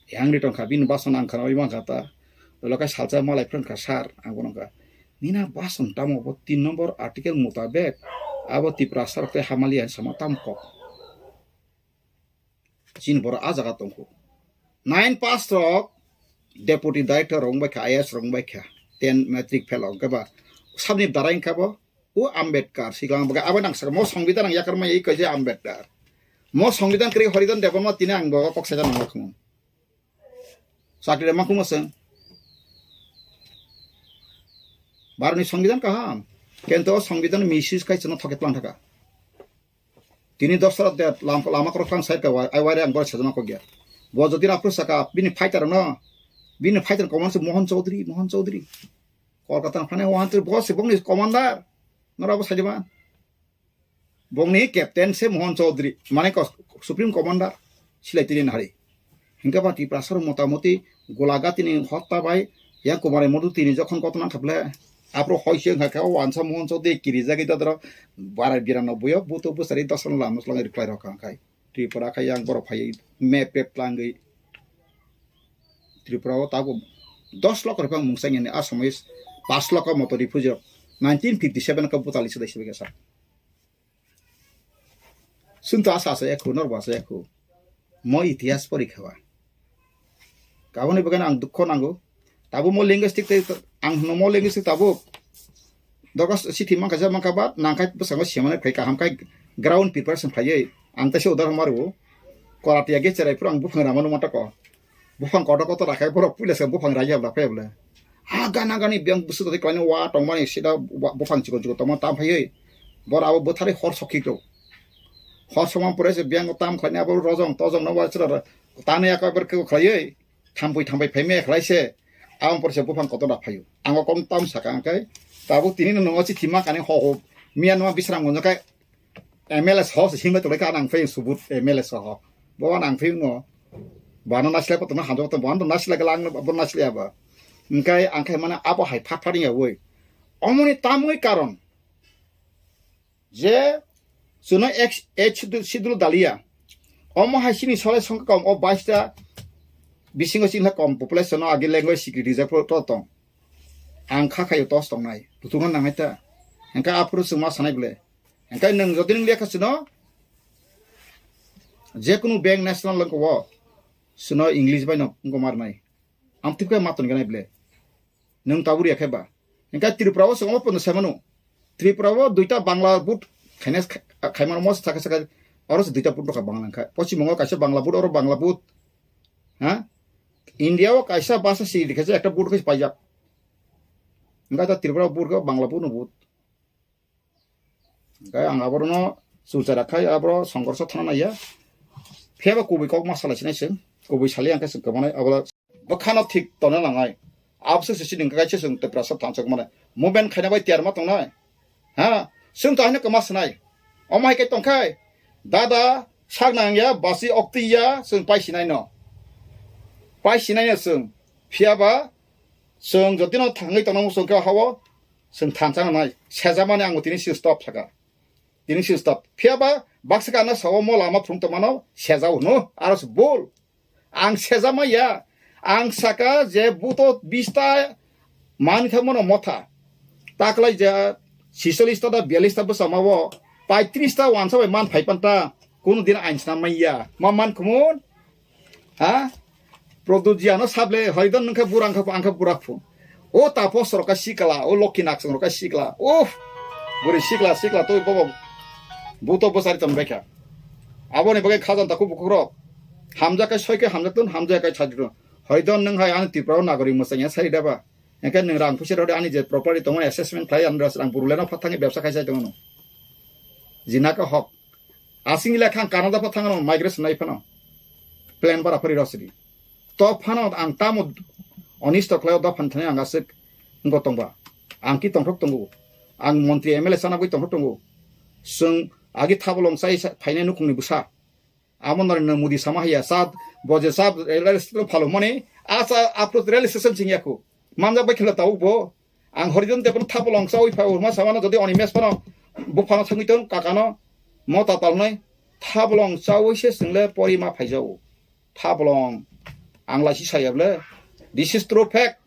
Yang ri tongkha, bini bason ang khana oi mankha ta. Olo khe salsa malai phrwngkha, "Sir," ang bono kha, "Nina bason tamo bo tin number article mutabek abo Tiprasa rok tei hamalia sama tam kok?" Chini borok a jaga tongkho. Nine pass rok deputy director rok wngbai kha, I A S rok wngbai kha, ten matric fail rok wngkha ba sabni dara wngkha bo. O Ambedkar, siklang baga abo nang saka, mo songbidan ang yakar mai kaisa Ambedkar. Mo songbidan kri Horidon Debbarma tini ang bo kok saja nang lakmo. Sakri ma kumo seng. Barni songbidan kaham. Kento songbidan misis kai chano thoket lang thaka. Tini dosra de lam-, lama korok tang sai ka wai, ai wai ang bor sajana kok ya. Bo jodi na pru saka bini fighter no. Bini fighter commander se Mohan Chaudhary, Mohan Chaudhary. Kolkata phane Mohan Chaudhary, bo se bongni commander. Nora bo sajima. Bongni captain se Mohan Chaudhary, mane ko-, Supreme Commander silai tini nahari. Hingke ba Tiprasar motamoti Golaghatini hotta bai yang Kumari Modu tini jokhon koto nang khaple, apro hoi se hingke o wansa Mohan Chaudhary kiri jagwi dadro bara birano buyo buto busari dosan lam nuslang reply rok kha khai. Tripura khai yang borok phai map pep tlangwi. Tripura o tabuk dos lokho ripang mungsa ngeni a somoi pas lokho moto refugee rok nineteen fifty seven ka butali sidai sidai kasa. Chwng to asa asa ekhu, norbo asa ekhu. Mo itihas porikha ba. Kaboni bagwi ang dukho nango. Tabuk mo linguistic tei ang hwno mo linguistic tabuk. Dogo sithi mankha ja mankha ba nangkhai bwskango semane phai kaham khai ground preparation khaiwi ang teisa udahoron mario. Korati age cherai phuru ang buphang rama nukma tako. Buphang kotor kotor rakhai borok puila se buphang raiya bla phai bla. Ha gana gani biyang bwswk twi klainai wa tongmani sida wa-, buphang chikon chikon tongma tam phaiwi. Bor abo bwtharwi hor sokhi rw. Hor sokma pore se biyang tam khlainai abo rojong tojong no wa chwla tanwi aka ber khe khlaiwi. Thampui thampui phaimaya khlai se. Aboni pore se buphang kotor da phaio. Ang o kom tam saka ang khe. Tabuk tini no nongo chithi ma kani ho ho. Miya numa bisram gonjo khe M L A soho se himlai tonglaikha, nang phai subut M L A soho. Bo nang phai no. Bano nasilai pa tongna hamjak tong, bano nasilai kala ang bo nasilai aba. Hingkai ang khai mana abo hai phat phat ya woi. Omoni tamoi karon. Je suno H, H schedule dalia. Omo hai sini sole songkha kom o baista bisingo sini kom population no agi language security je pro to tong. Ang kha khayo tos tongnai. Butungo nangai ta. Hingkai aphuru chwngma sanai bole. Hingkai nwng jodi nwng lekha sino, jekunu bank national lengko o, sino English bai no wngko marnai. Ang tip khe ma tongganai ble. Nwng tabuk ya khe ba. Hingkai Tripura o se omo pono sai mano. Tripura o duita Bangla board khaina kha-, khaimano mo sakha sakha oro se duita board rokha Bangla wngkha. Poschim Bongo kaisa Bangla board, oro Bangla board. Ha? India o kaisa basa si dikhe ekta board khe paijak. Hingkai ta Tripura board khe Bangla board no board. Hingke ang aborokno chulchara khai aboro songkorso thana naiya. Phiya ba kubui kok ma salai sinai chwng, kubui sali ang khe chwng kwmanai abo bwkhano thik tongna nangnai. Abose se chini hingke kaisa chwng Tiprasa thansok mane movement khaina bai tiyar ma tongnai. Ha, chwng to haino kwma swnai. Omo hai khe tongkhai, dada sak nangya, basi okti ya, chwng pai sinai no. Pai sinai no chwng. Phiya ba chwng jotino thangwi tongna muchung khe hao, chwng thansa nangnai, sejamani ang tini si stop saka. Tini si stop. Phiya ba baksa ka ano sao mo lama phung tongmano sejao hwno, aro se bul. Ang sejama ya. Ang saka je buto bista man kha mono motha. Taklai je sisolista da bialista bwsama o paitris ta wansa bai man phai panta. Kuno din ain sna maya. Ma man khumun? Ha? Produjiano sable hoidon nungkha burang kha angkha burak phu. O tapos roka sikla, o lokhi naksong roka sikla. Uf! Buri sikla, sikla to bobo. Buto bosari ton bekha. Aboni bagai khajan takhu bukhuk rok. Hamja kai soi kai hamja tun, hamja kai chajri tun. Hoidon nung hai ani Tripura nagori musanya sari daba. Engke nung rang pusi rode ani je property tongo assessment khlai ani rang buruleno phatangi bebsa khai sai tongo. Jinaka hok. Asing ila khang Canada pha thangno migration nai phano. Plan bara phari rosri. To phano ang tamo onisto khlaio do phan thani ang asik ngo tongba. Ang ki tongthok tongo. Ang montri M L A sana bui tongthok tongo. Sung agi thabolong sai sa-, phainai nukhungni bwsa. Amo Narendra Modi sama haya sa boje sa rail station phalo mani asa apro rail station sing yaku. Manjak bai khela tau bo. Ang Horidon Debon thabolong chawi phai urma samano jodi oni mes phano buphano thangwi tong kakano mo tatalnai thabolong chawi se single pori ma phaijao. Thabolong ang laisi sayable. This is true fact.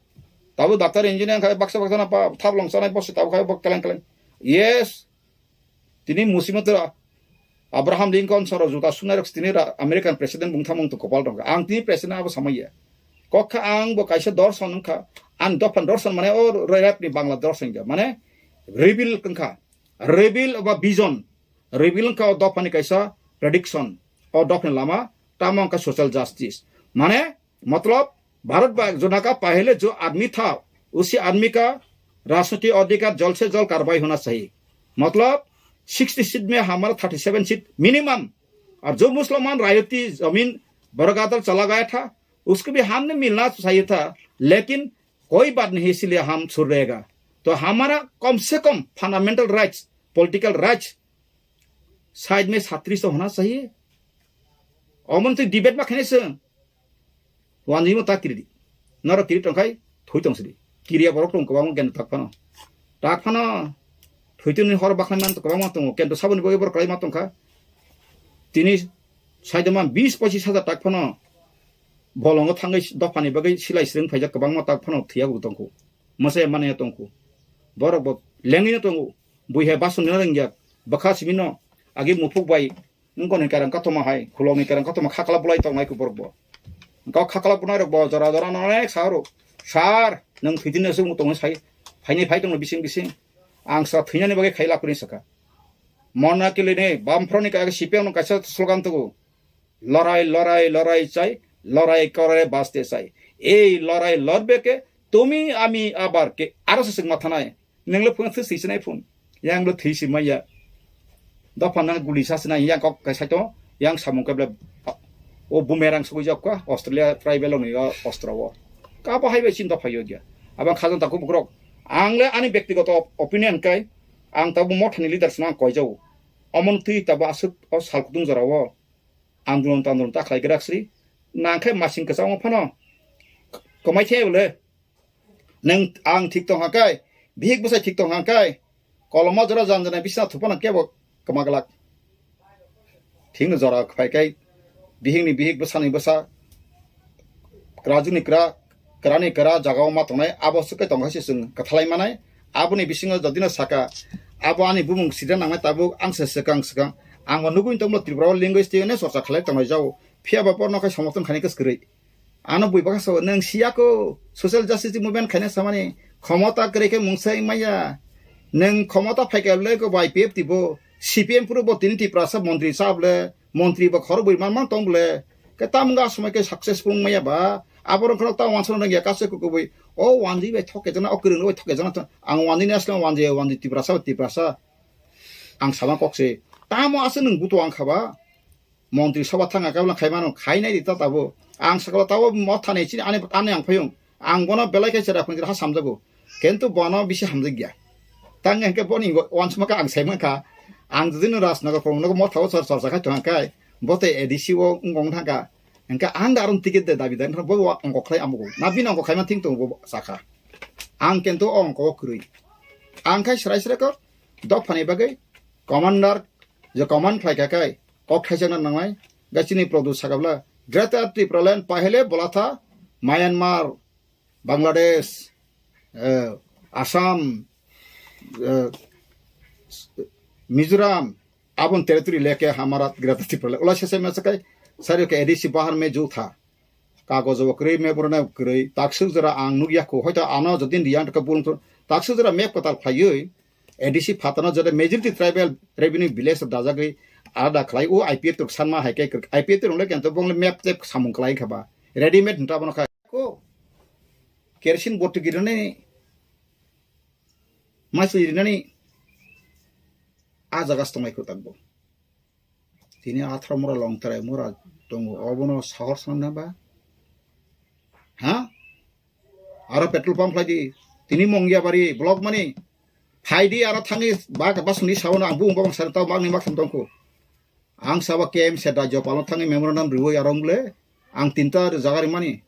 Tabu doctor engineer khai baksa baksa na pa thabolong chanai bosi tabu khai bok keleng keleng. Yes. Tini musimotwra Abraham Lincoln soro juta sunai rok tini ra-, American president bung thamung to kopal rok. Ang tini president abo samaya. Kokha ang bo kaisa dorson wngkha. Ang dophan dorson mane o rap ni Bangla dorson ja. Mane reveal wngkha. Reveal ba vision. Reveal wngkha o dophani kaisa prediction. O dophani lama tamo wngkha social justice. Mane मतलब भारत का जो नका पहले जो आदमी था उसी आदमी का राजनीति अधिकार जल्द से जल्द कार्रवाई होना चाहिए। मतलब सिक्सटी सीट में हमारा थर्टी सेवन सीट मिनिमम। और जो मुसलमान रायती जमीन बरगादल चला गया था उसको भी हमने मिलना चाहिए था, लेकिन कोई बात नहीं, इसीलिए हम छुड़ रहेगा। तो हमारा कम से कम fundamental rights, political rights side में छत्तीस तो होना चाहिए। Omo twi debate ma khainai se. Wanjwi mo ta kiri di. Noro kiri tong khai thui tong sidi. Kiriya borok tong kwbangma gen tak phano. Tak phano. Thui tini hor bakhlai man kwbangma tongo. Kento saboni bagwi borok kwlai ma tong kha. Tini saidoma bis pochis hajar tak phano. Bolongo thangwi dophani bagwi silai sring phaijak kwbangma tak phano thiya bo tongkhu. Mwsai mane tongkhu. Borok bo lengwi no tongo. Bui hai bason na rengya. Bwkha simi no. Agi muphuk bai. Nung koni karang katoma hai, khulokni karang katoma khakla bulai tongnai ku borok bo. Engkau khakla bunai rok bo jora jora no onek sa ro. Sir, nung thwidin aswk tongwi sai. Phaini phai tongno bising bising. Ang sa thwinani bagwi khai lapri saka. Mona kili ni bamphro ni kaisa C P M no kaisa slogan tugu. Lorai, lorai, lorai chai, lorai kore baste chai. Ei lorai lorbe ke, tumi ami abar ke, aro se singma thanai. Nenglo phone se sisinai phone. Yang lo thisi maya. Dopha nang guli sasina yang kok kai saito, yang samung kable. O bumerang sugui jokka, Australia tribal ni o ostro o. Kabo hai bai chin dopha yo gya. Abang khajang taku bukrok. Ang le ani bektigoto opinion kai, ang tabu mothani leaders nang koi jau. Omon twi tabu asuk o sal kutung jora o. Andolon tandolon ta khlai grak sri. Nang khe masing kwchangma phano. Kwmai khe bole. Neng ang thik tong hakai, bihik bwsai thik tong hakai, koloma jora jan jana bisna thupana kebo kwma glak. Thikno jora phai kai, bihikni bihik bwsani bwsa, kwrajwkni kwra, kwrani kwra jagao ma tongnai, abo swk kai tong hai se chwng kwthalai manai. Aboni bisingo jodino saka, abo ani bumung sida nangnai tabuk ang se swkang swkang. Ang bo nugui tongmo Tripura o language tei chorcha khlai tongnai jao, phiya ba borno khai somorthon khainai kwskwrwi. Ano bui baka so nang siya ko social justice movement khaina samani khomota kre khe mungsa maya. Nang khomota phaika le ko bai P F T bo C P M puro bo tini Tiprasa montri sa ble, montri bo khoro bui man man tong ble. Ke tam ga somai ke successful maya ba. Abo rong khoro ta wansa nang ya kase ko ko bui. O wanji bai thoke jana, o kwrwng bai thoke jana to. Ang wanji ni asle wanji, wanji Tiprasa, Tiprasa. Ang sama kok se. Tamo ase nang buto ang khaba. Montri soba thanga kabla khai mano, khai nai di ta tabo. Ang sakla tabo motha nei chini ani, ani ang phayung. Ang bono belai kai chera phunjira ha samjago. Kintu bono bisi hamjak ya. Tang hingke boni wansma ka ang sai mankha. Ang jodi no Rajnagar phone no motha o chor chor sakai thang kai. Bote A D C o ngong thangka. Hingke ang da aron ticket de dabi dan bo wa ongko khlai amugo. Na bini ongko khai ma thing tong bo sakha. Ang kintu ongko kwrwi. Ang khai srai srai ko dok phani bagwi commander je command khlai kha kai. Kok thaijakna nangnai, ga chini Produ sakabla, Greater Tipraland pahele bolatha Myanmar, Bangladesh, eh, Assam, eh, Mizoram, abon territory leke hamara Greater Tipraland. Ola sese mesakai, sari ke A D C bahar me jo tha. Kagojo bo kwrwi, memorandum kwrwi, takswk jora ang nukya kho, hoito ano jodi riyang khe bulung thung, takswk jora map kwtal khlaiwi, A D C phatano jora majority tribal revenue village rok dajagwi alada khlai, o I P F rok sanma hai khe kwrwi, I P F rok le kento bong le map tep samung khlai kha ba, readymade hinta bono kha ko, kerosene bottle girinani, masli rinani, a jaga se tongnai kho takbo. Tini atharo mura long terai mura tongo, obono sahor sanna ba? Ha? Aro petrol pump khlai di. Tini Mongiabari block mani. Phai di aro thangwi ba, ba suni sabono ang bung bang sar tau magni mak tham tongkho. Ang sabo K M se da jopalo thangwi memorandum riwi aro wng le. Ang tinta jaga rimani.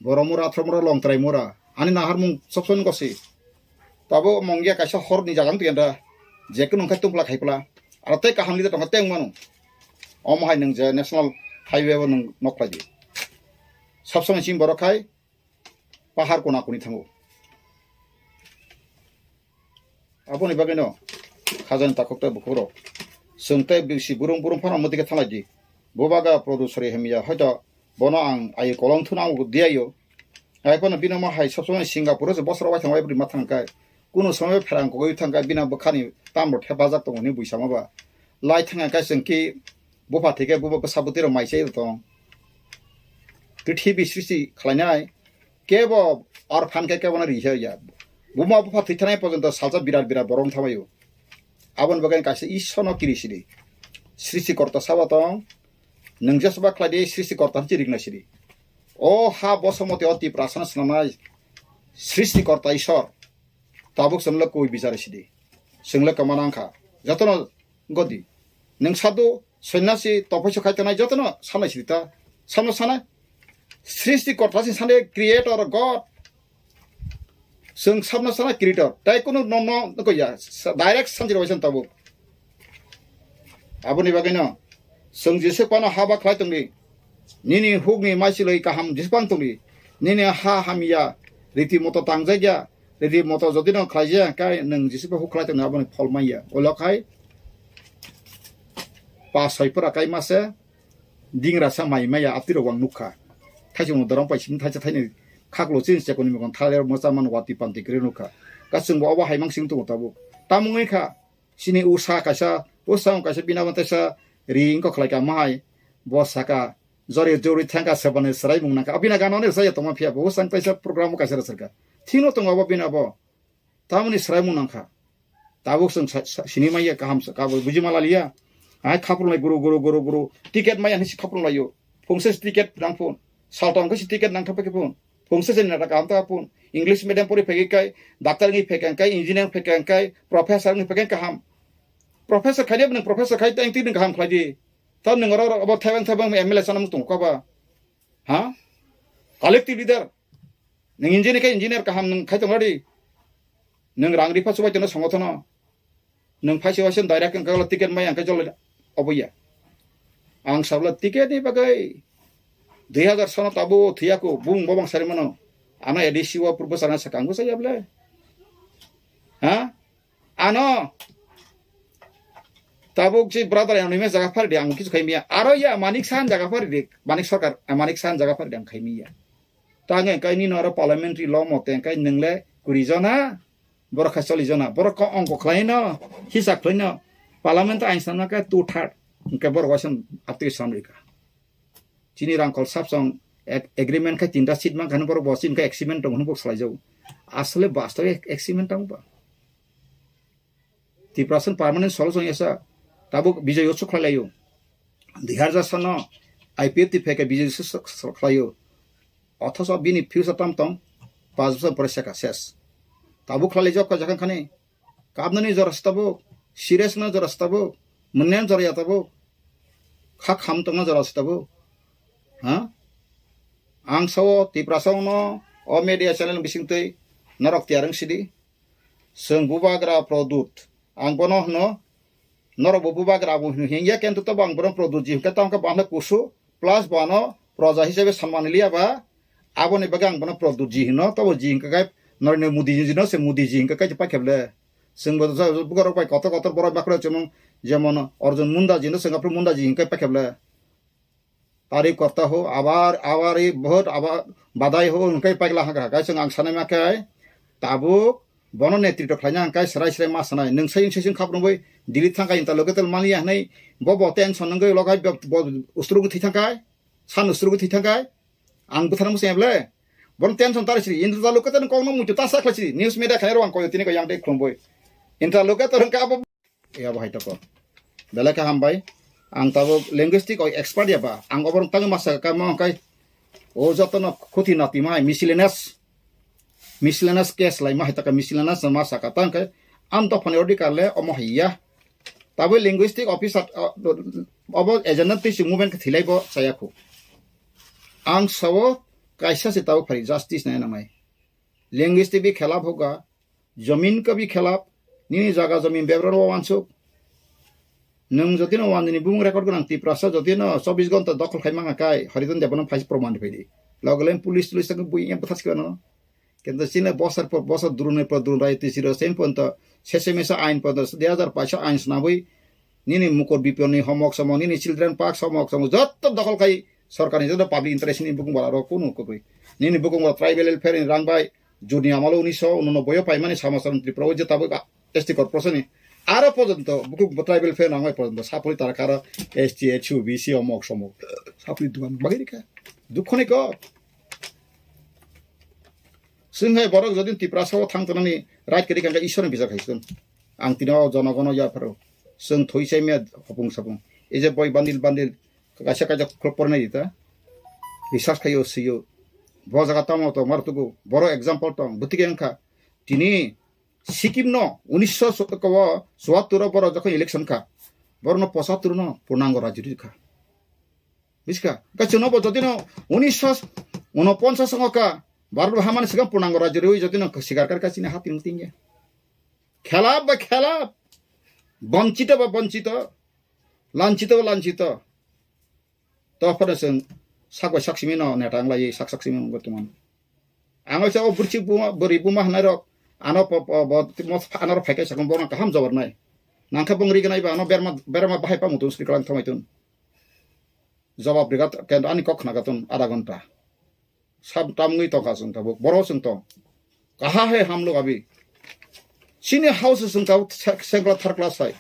Borok mura, athro mura, long terai mura. Ani naharmung sob sob gosi. Tabo Mongia kaisa horni jaga wng tongya da. Je kunu wngkha tungpla khaipla. Aro tei kaham leader tongkha tei wngmano. Omo hai nwng je National Highway o nwng nok khlai di. Sob somoi chini borok khai pahar kona koni thango. Aboni bagwino khajani takhuk tei bukhukrok. Chwng tei bisi burung burung phano motike thanglai di. Bubaga Produ sori hamya, hoito bono ang ayo kolong thuna ang diyayo. Ai phano bino ma hai sob somoi Singapore se bosor wai thang wai bwrwi ma thang kai. Kuno somoi pherang kogwi thang kai bina bwkhani tambo thepajak tongo hwnwi buisama ba. Lai thang kai chwng ki bupha thike buba bwsa bwtwi rok mai chai tong. Prithibi srishti khlainai kebo orphan khe kebo no ri ya. Buma bupha thwi thanai porjonto salsa birat birat borok wng thangbaio. Aboni bagwi kaisa Ishwarno kiri sidi. Srishti korta sabo tong. Nwng jesba khlai di Srishti korta hinwi rikna sidi. O ha bosomoti o Tiprasano swnamnai Srishtikorta Ishwar. Tabuk chwngno kwi bichar sidi. Chwngno kwmana wngkha. Jotono godi. Nwng sadhu, sonyasi, tophoiso khai tongnai jotono sanai sidi ta. Samno sanai. Srishtikorta si sanai creator God. Chwng sabno sana creator. Tai kunu no, no, no, ya. Sa-, direct sanjiro waisa tabuk. Aboni bagwino chwng Jisu phano haba khlai tongdi. Nini hukni maisilwi kaham Jisu phano tongdi. Nini ha hamya, riti moto tangjakya, riti moto jodi no khlaijaya, kai nwng Jisu pha huk khlai tongdi aboni phol manya. Olo khai pa soi pura kai mase, dingra sa mai maya aptirok wang nukha. Thaisung dorong pai sim thaisa thaini khaklo chin chekoni mokon thaler mocha man wati panti kre nukha. Kasung bo obo haimang sing tongo tabuk. Tamungwi kha. Chini usa kaisa, usa kaisa bina mantesa ri wngkha khlai ka mahai. Bo saka, jori jori thangka sebani serai mung nangkha. Abina gano ne saya tongma phiya bo, usa kaisa program kaisa rwchar kha. Thino tongo abo bina bo. Tamoni serai mung nangkha. Tabuk chwng sa-, sa-, sini manya kaham sa, kabo buji ma laliya. Ai khaprung lai guru, guru, guru, guru. Ticket maya hinsi khaprung laio. Phungsa si ticket nang phun. Saltong khe si ticket nang thapa khe phun. Phungsa si nata kaham ta phun. English medium pori phegi kai, doctor ngi phekang kai, engineer phekang kai, professor ngi phekang kaham. Professor khai de nang professor khai tang ti nang kaham khlai di. Tam nang ro ro abo thebang thebang M L A sana mung tong kaba. Ha? Collective leader. Nang engineer kai engineer kaham nang khai tong di. Nang rang ripa chubai tong songotono. Nwng phaisa waisa direct wngkha ticket mai ang khe jol oboya. Ang sabla ticket ni bagwi dui hazar sono tabo thiyaku bung bobang sari mano. Ano A D C o purbo sana sakang bo saya ble. Ha? Ano tabuk si brother yang nime jaga phari di ang kisu khaimiya. Aro ya Manik Sahan jaga phari di. Manik Sarkar, eh, Manik Sahan jaga phari di ang khaimiya. Tangwi kai nini oro parliamentary law mote kai nwngle kuri jona, borok khai choli jona, borok ko ongko khlai no, hisa khlai no, parliament ain sana kai two third, hingke borok waisa aptwi samrika. Chini rangkol sapsong ag-, agreement khai tinta seat mankha borok bo chini khai agreement tong hwnwi salai jago. Asole bastobe agreement tong ba. Tiprasano permanent solution yasa tabuk Bijoy Utsav khlai laio. Dui hazar sano I P F T phai khe Bijoy Utsav khlaio. Othoso bini future tam tong, pas bosor pore seka ses. Tabuk khlai laijak kha jakhang khani. Kabnani jora se tabuk, serious no jora se tabuk, mwnyan jora ya tabuk. Kha kham tongna jora se tabuk. Ha? Ang sao Tiprasa no o media channel bisingtwi norok tiyar wng sidi. Chwng bubagra Produt. Ang bono hwno, norok bo bubagra bo hwno hingya, kento tobo ang bono Produt ji hwnkhe tamo khe bo ano kusu, plus bo ano proja hisabe sanmani liya ba, aboni bagwi ang bono Produt ji hwno, tobo ji hwnkhe kai Narendra Modi ji no se Modi ji hwnkhe kai paikhe ble. Chwng bo bugarok bai kotor kotor borok bakhro chwmung, jemon Arjun Munda ji no chwng aphuru Munda ji hwnkhe paikhe ble. Tari korta ho, abar, abar i bahut, abar badai ho, hwnkhai paikla hagra. Kaisa ang sanai ma khe, tabuk, bono netritw khlaina hwnkhai, srai srai ma sanai. Nwng sai, sai, sai, khap rwngwi, Delhi thangkhai, interlocutor maliya hwnwi, bo, bo, tension wngwi, logai, bo, bo, ustrugu thwi thangkhai, san ustrugu thwi thangkhai, ang bwthar musi eble. Bono tension tari sri, interlocutor kokno muitu ta sa khlai sri, news media khairok ang koyo tini ko yang dei khlumboi. Interlocutor hwnkha abo. Ya, bo hai toko. Belai khe hambai. Ang tabuk linguistic o expert ya ba. Ang oborok tangwi masa ka mo kai. O jotono khuti nati mai miscellaneous. Miscellaneous case lai ma hai taka miscellaneous ma saka tang kai. Am to phone order kar le omo hai ya. Tabuk linguistic officer, uh, obo agenda tisi movement khe thilai bo saya khu. Ang sao kaisa se tabuk phari justice nai nangnai. Linguistic bi khelap hoga. Jamin ka bi khelap, nini jaga jamin bebra no wansuk. Nwng jodi no wan nini bumung record gwnang Tiprasa jodi no chobbish ghonta dokhol khai mangha kai, Hariton Debbarma phaisa proman rwphai di. Logo len police tulis tang bui yang bwthar sikha no. Kento chini bosor por bosor drone por drone rai tisi ro sen ponto, sese mesa ain ponto, dui hazar paisa ain snabwi, nini mukur biponi homok somok, nini children park somok somok, jotto dokhol khai sorkarni jotto public interest ni bukung bala ro kunu kwrwi. Nini bukung bala tribal welfare ni rang bai, juni amalo unisho unonoboi o paimani sama sama Tripura o je tabuk S T corporation ni. Aro porjonto bukung tribal welfare nang bai porjonto sapori tara karo S T, H U, B C omok somok. Sapori dugan bagwi rikha. Dukho ni kok. Chwng hai borok jodi Tiprasa o thang tongnani right kwrwi kha, Ishwar ni bijak hai chwng. Ang tini o jonogono yapharo. Chwng thoi chai maya hopung sapung. Ei je boi bandil bandil kaisa kaisa khulok pornai di ta. Research khaio sio. Bo jaga tamo to mar tugu, boro example tong, bwtwi khe wngkha. Tini Sikkim no unisho chuattur o boro jokhon election kha, boro no pochattur no purnango rajyo rikha. Buskha, kachwng no bo jodi no unisho unoponchas songo kha, Bharat hamani sikang purnango rajyo riwi jodi no sikar kar kha chini hati tingya. Khelap ba khelap, bonchito ba bonchito, lanchito ba lanchito. To phano chwng sak bai sak simi no neta wng lai sak sak simi wngwi tongmani. Ang waisa o bwrwi buma, bwrwi buma hwnai rok ano po, po, bo, mo, ano rok phai khe sakno borok kaham jawab nai. Nang khe bong ri gnai ba ano berma, berma bahai pa mutung sri kalang thangwi tun. Jawab riga kendo ani kok khna gatun adha ghonta. Sab tamngwi tongkha chwng tabuk. Boro chwng tong. Kaha hai hamlok abi. Chini house chwng tabuk se-, sengkla tharkla sai.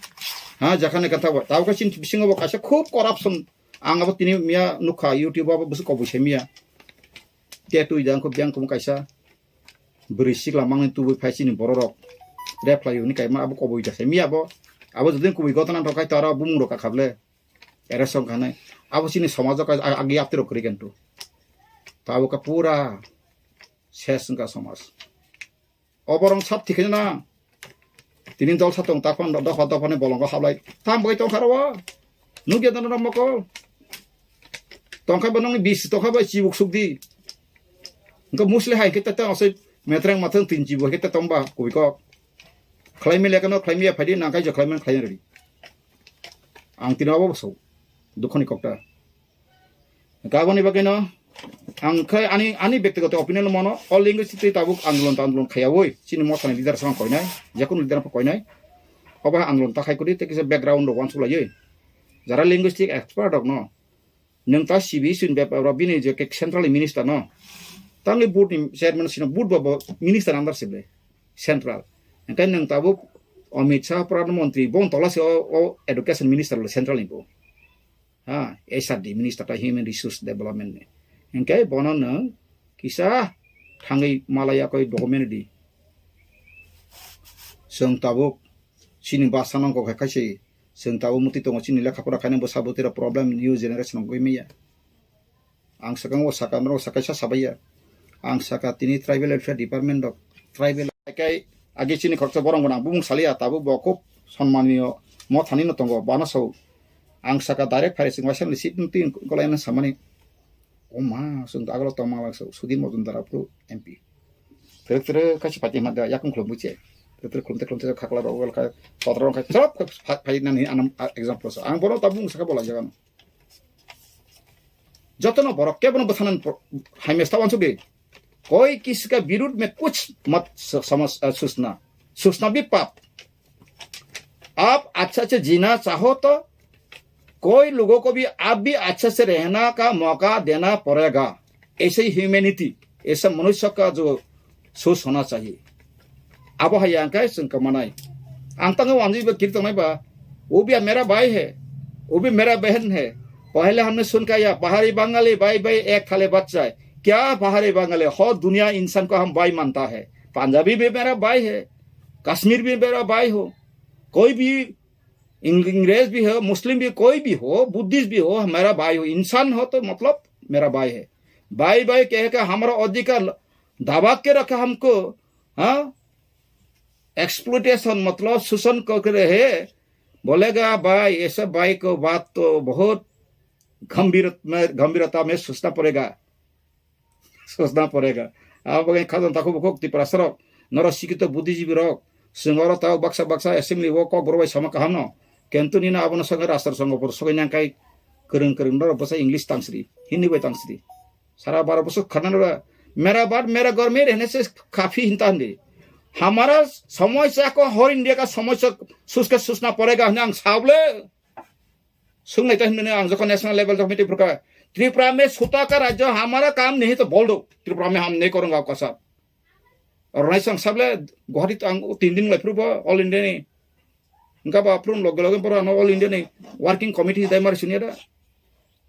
Ha, jakhani kantha bai. Tabuk chini bisingo bo kaisa khub corruption. Ang abo tini miya nukha YouTube abo bwswk koboi se miya. Te twi jang khub jang khum kaisa. Bwrwi sikla mangni tubui phai chini bororok. Reply hwnwi kaima abo koboi da se miya bo. Abo jodin kubui gotana rok kai to aro bumung rok kakhable. Ere song khanai. Abo chini somajo ka ag-, agi aptiro kwrwi khe ntu. Tabuk ka pura ses wngkha somaj. Oborong sab thikhe na. Tini dol sa tong takpan dopha dopha ni bolongo hablai. Tam bai tongkha ro. Nugya dano mokol. Tongkha ba nongni bis tongkha ba chibuk sukdi. Engko musli hai khe ta ta osoi metreng mathang tin chibu hai khe ta tongba kubui kok. Khlaimi lekha no khlaimi ya phaidi nangkai jo khlaimi khlai redi. Ang tini abo bosok. Dukhoni kokta. Gaboni bagwi no ang khai ani, ani bektigoto opinion mano, o linguistic twi tabuk andolon ta andolon khaya oi. Chini mothani leader sang koinai, jakunu leader pha koinai. Oba andolon ta khai kudi te kisa background rok wansuk lai oi. Jara linguistic expert rok no. Nwng ta C B S ni bepar o bini je ke central minister no. Tangli board ni chairman sino board bo, bo minister under sible central. Engkai nwng tabuk Amit Shah Pradhan Mantri bon tola se o, o education minister le central ni bo. Ha, H R D minister ta human resource development ni. Engkai bono nwng kisa thangwi malaya koi document di. Chwng tabuk chini basa nangkok hai kaise. Chwng tabuk muti tongo chini lekha pora khainai bwsa bwtwi rok problem new generation wngwi maya. Ang swkang o saka norok sakaisa sabaiya. Ang saka tini tribal welfare department rok tribal kai agi chini khoroksa borok gwnang bumung saliya tabuk bo kub sonmaniyo mothani no tongo bana sao. Ang saka direct phai chwng waisa ni seat twi golai na samani. O ma, chwng agalo tongma lang so, Sudhir Majumdar aphuru M P. Tere tere kaisa party ma da yakung khulum buche. Tere tere khulum te khulum te khakla rok wal kai, kotor rok kai, chop phai nani anam example so. Ang bono tabung saka bola jagan. Jotono borok kebono bwthanan haimya sta wansuk de. कोई किसी का विरुद्ध में कुछ मत स-, समझ, अ, सोचना, सोचना भी पाप। आप अच्छा से जीना चाहो तो कोई लोगों को भी आप भी अच्छा से रहना का मौका देना पड़ेगा। ऐसे ही ह्यूमैनिटी, ऐसा मनुष्य का जो सोच होना चाहिए। Abo hai yang kai chwng kwmanai. Ang tango wanjwi ba kiri tongnai ba, वो भी मेरा भाई है, वो भी मेरा बहन है। पहले हमने सुन के आया, बाहरी बंगाली भाई भाई एक थाली बच्चा है। क्या बाहरी बंगाली, हो दुनिया इंसान को हम भाई मानता है। पंजाबी भी मेरा भाई है, कश्मीर भी मेरा भाई हो, कोई भी इंग-, अंग्रेज भी हो, मुस्लिम भी, कोई भी हो, बुद्धिस्ट भी हो, मेरा भाई हो, इंसान हो तो मतलब मेरा भाई है। भाई भाई कह के हमारा अधिकार दबा के रखा हमको, हाँ? एक्सप्लॉयटेशन मतलब शोषण कर रहे हैं। बोलेगा भाई, ऐसे भाई को बात तो बहुत गंभीर में, गंभीरता में सोचना पड़ेगा। Sosna porega. Abo bagwi khajang takhuk bukhuk Tiprasa rok, norok sikito buddhijibwi rok, chwng oro tao baksa baksa assembly o kok borok bai sama kaham no. Kintu nini abono sogwi rastro songo bor sogwi nang kai kwrwng kwrwng norok bwsa English tangsri, Hindi bai tangsri. Sara baro bwswk khana nora, "Mera baat mera ghar mein rehne se kafi hinta hande. Hamara samosya ko har India ka samosya soch ke sochna porega," hwnwi ang sa bole. Sung naita hinmani ang jokon national level jokon meeting phurkha, "Tripura mein suta ka rajya hamara kaam nahi to bol do, Tripura mein hum nahi karunga aapka saath." Aur nahi sang sable Guwahati ang tin din lai phuru ba All India ni. Engka ba phuru loge loge pura no All India ni working committee dai mar sunia da.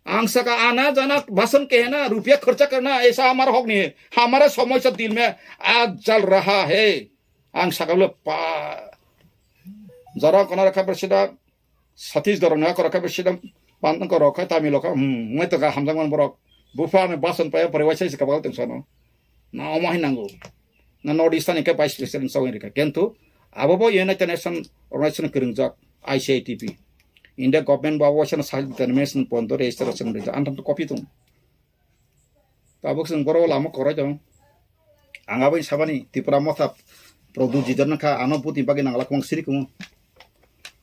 Ang saka ana jana bhasan kehna, rupiya kharcha karna, aisa hamara hak nahi hai. Hamara samosya dil mein aag jal raha hai. Ang saka le pa jara kona rakha presida Satish Dhorong na korok khe bisi dam pan korok khe Tamil khe, hmm, ngai to ga hamjak man borok. Bupha ni bason paya pore waisa se kabal tong sano. Na omo hai nango. Na North Eastern ke vice president song rika. Kentu abo bo United Nation Organization kwrwngjak I C I T P. India government bo abo waisa self determination pondo register song rika. Antam to copy tung. Tabuk sing boro lama korai dong. Ang abo sabani Tipra Motha Prodhu jidar nangkha ano buti bagi nangla kwang siri kumo.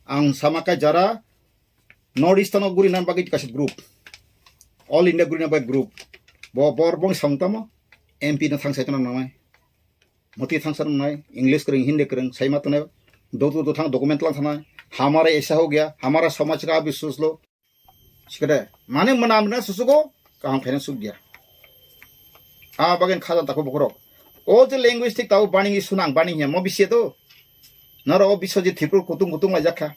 Ang sama kai jara North Eastern o guri nan bagi kasit group. All India guri nan bagi group. Bo bor bong sang tamo M P na thang sai tano nangnai. Moti thang sa nangnai. English kring, Hindi kring, sai ma tano. Do do do thang document lang thanai. Hamare aisa ho gaya, hamara samaj ka abhi soch lo. Sikade, mane mana mana susugo, kaham khaina suk gaya. A bagen khajan tako bokorok. O je linguistic tau bani sunang bani hiya mo bisi to. Noro o biso je thipur kutung kutung lai jakha.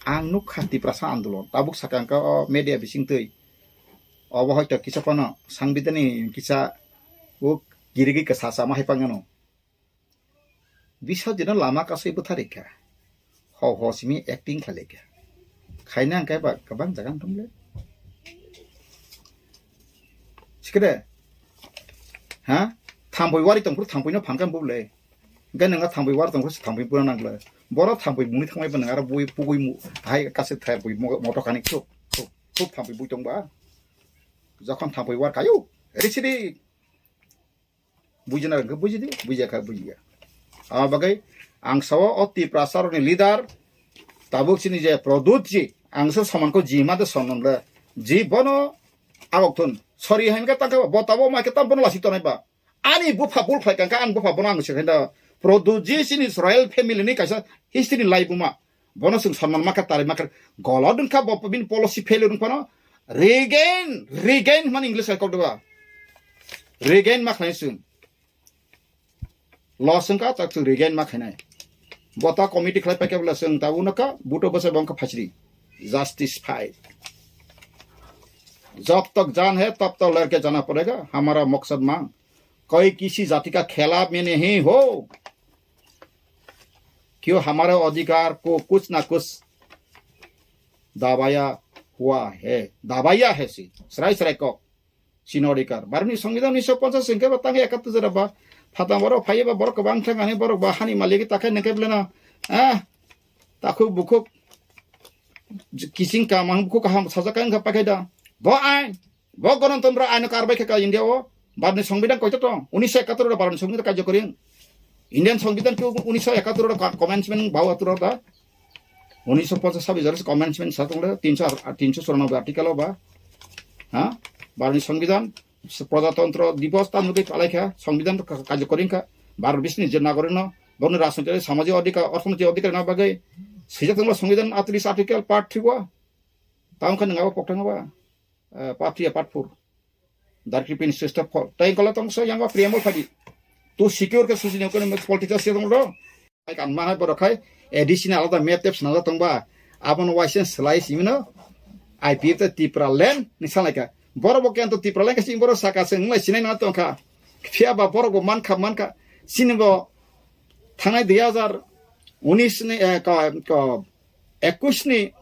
Ang nukha Tiprasa andolon, tabuk sakang ka o media bising twi. Obo hoito kisa pano sangbidani kisa o girigi ka sasa ma hai pangano. Bisa jina lama kasui bwtharikha. Ho ho simi acting khlaikha. Khaina hwnkhe ba kwbang jaga wngtong le. Sikede. Ha? Thambui wari tongphuru thambui no phankha bubule. Hwnkhe nwnga thambui wari tongphuru thambui pura nangle. Boro thambui muni thangmai ba nwnga bui pugui mu hai kase thai bui mo-, moto kani khuk khuk khuk thambui bui tongba. Jokhon thambui war kayu. Risidi. Bujina hwnkhe bujidi, bujiya kha bujiya. Abo bagwi ang sao o Tiprasa rokni leader tabuk chini je Produt ji, ang se somanko ji ma de sonom le. Ji bono agok thun. Sorry hwnkhe tangkhe bo tabo ma khe tam bono lasi tonai ba. Ani bupha bul khlai kangkha ang bupha bono ang se khaida. Produt ji chini royal family ni kaisa history ni lai buma. Bono chwng sanman makha, tari makha, golod wngkha, bo bini policy failure wngphano regain, regain hwnmani English hai kok deba. Regain ma khlai chwng. Loss wngkha, tak chwng regain ma khainai. Bo ta committee khlai paikha bwla chwng ta uno kha, buto bwsai bo wngkha phasri. Justice fight. जब तक जान है, तब तक लड़के जाना पड़ेगा, हमारा मकसद मांग। कोई किसी जाति का खिलाफ में नहीं हो। क्यों हमारे अधिकार को कुछ ना कुछ दबाया हुआ है, दबाया है si, srai srai kok, chini odikar. Bharotni Songbidan unniso ponchas hwnkhe ba tang ekattor jora ba, phatang borok phaiya ba borok kwbang thang ani borok ba hani malik takhai nangkhe beleno, ah, takhuk bukhuk, kising kaham, bukhuk kaham sajak kha wngkha paikha da. Bo ain, Bo Ganatantro aino karbai khe ka India o. Bharotni Songbidan koito tong? Unniso ekattor ro Bharotni Songbidan kajokori. Indian Songbidan ke unniso ekattor ro ka-, commencement bau atur da. Unniso ponchas sabis jora commencement sa tong le, tinso ar-, tinso churanobboi article o ba. Ha? Bharotni Songbidan, Prajatantro Divos ta nugui palai kha, Songbidan ka-, kajokori kha. Bharot bisni je nagorik no, boni rajnoitik, samajik odhikar, orthonoitik odhikar na bagwi. Sijak tong le Songbidan atris article part three o. Tamo khe nang abo pokthang ba. Eh, part three, part four. Darkri pin sister four. Tai kola tong so yang ba preamble phadi. To secure ke susi ne kono political se tong do. Ai kan ma hai borok khai additional alada map tep sna tong ba. Abon waisen slai simino. I P F te Tipra land ni sanai ka. Borok bo kento Tipra land ka sing borok saka se nglai sinai na tong kha. Phiya ba borok bo man kha, man kha. Sini bo thangnai dui hajar unis ni, eh, ka, ka, ekush ni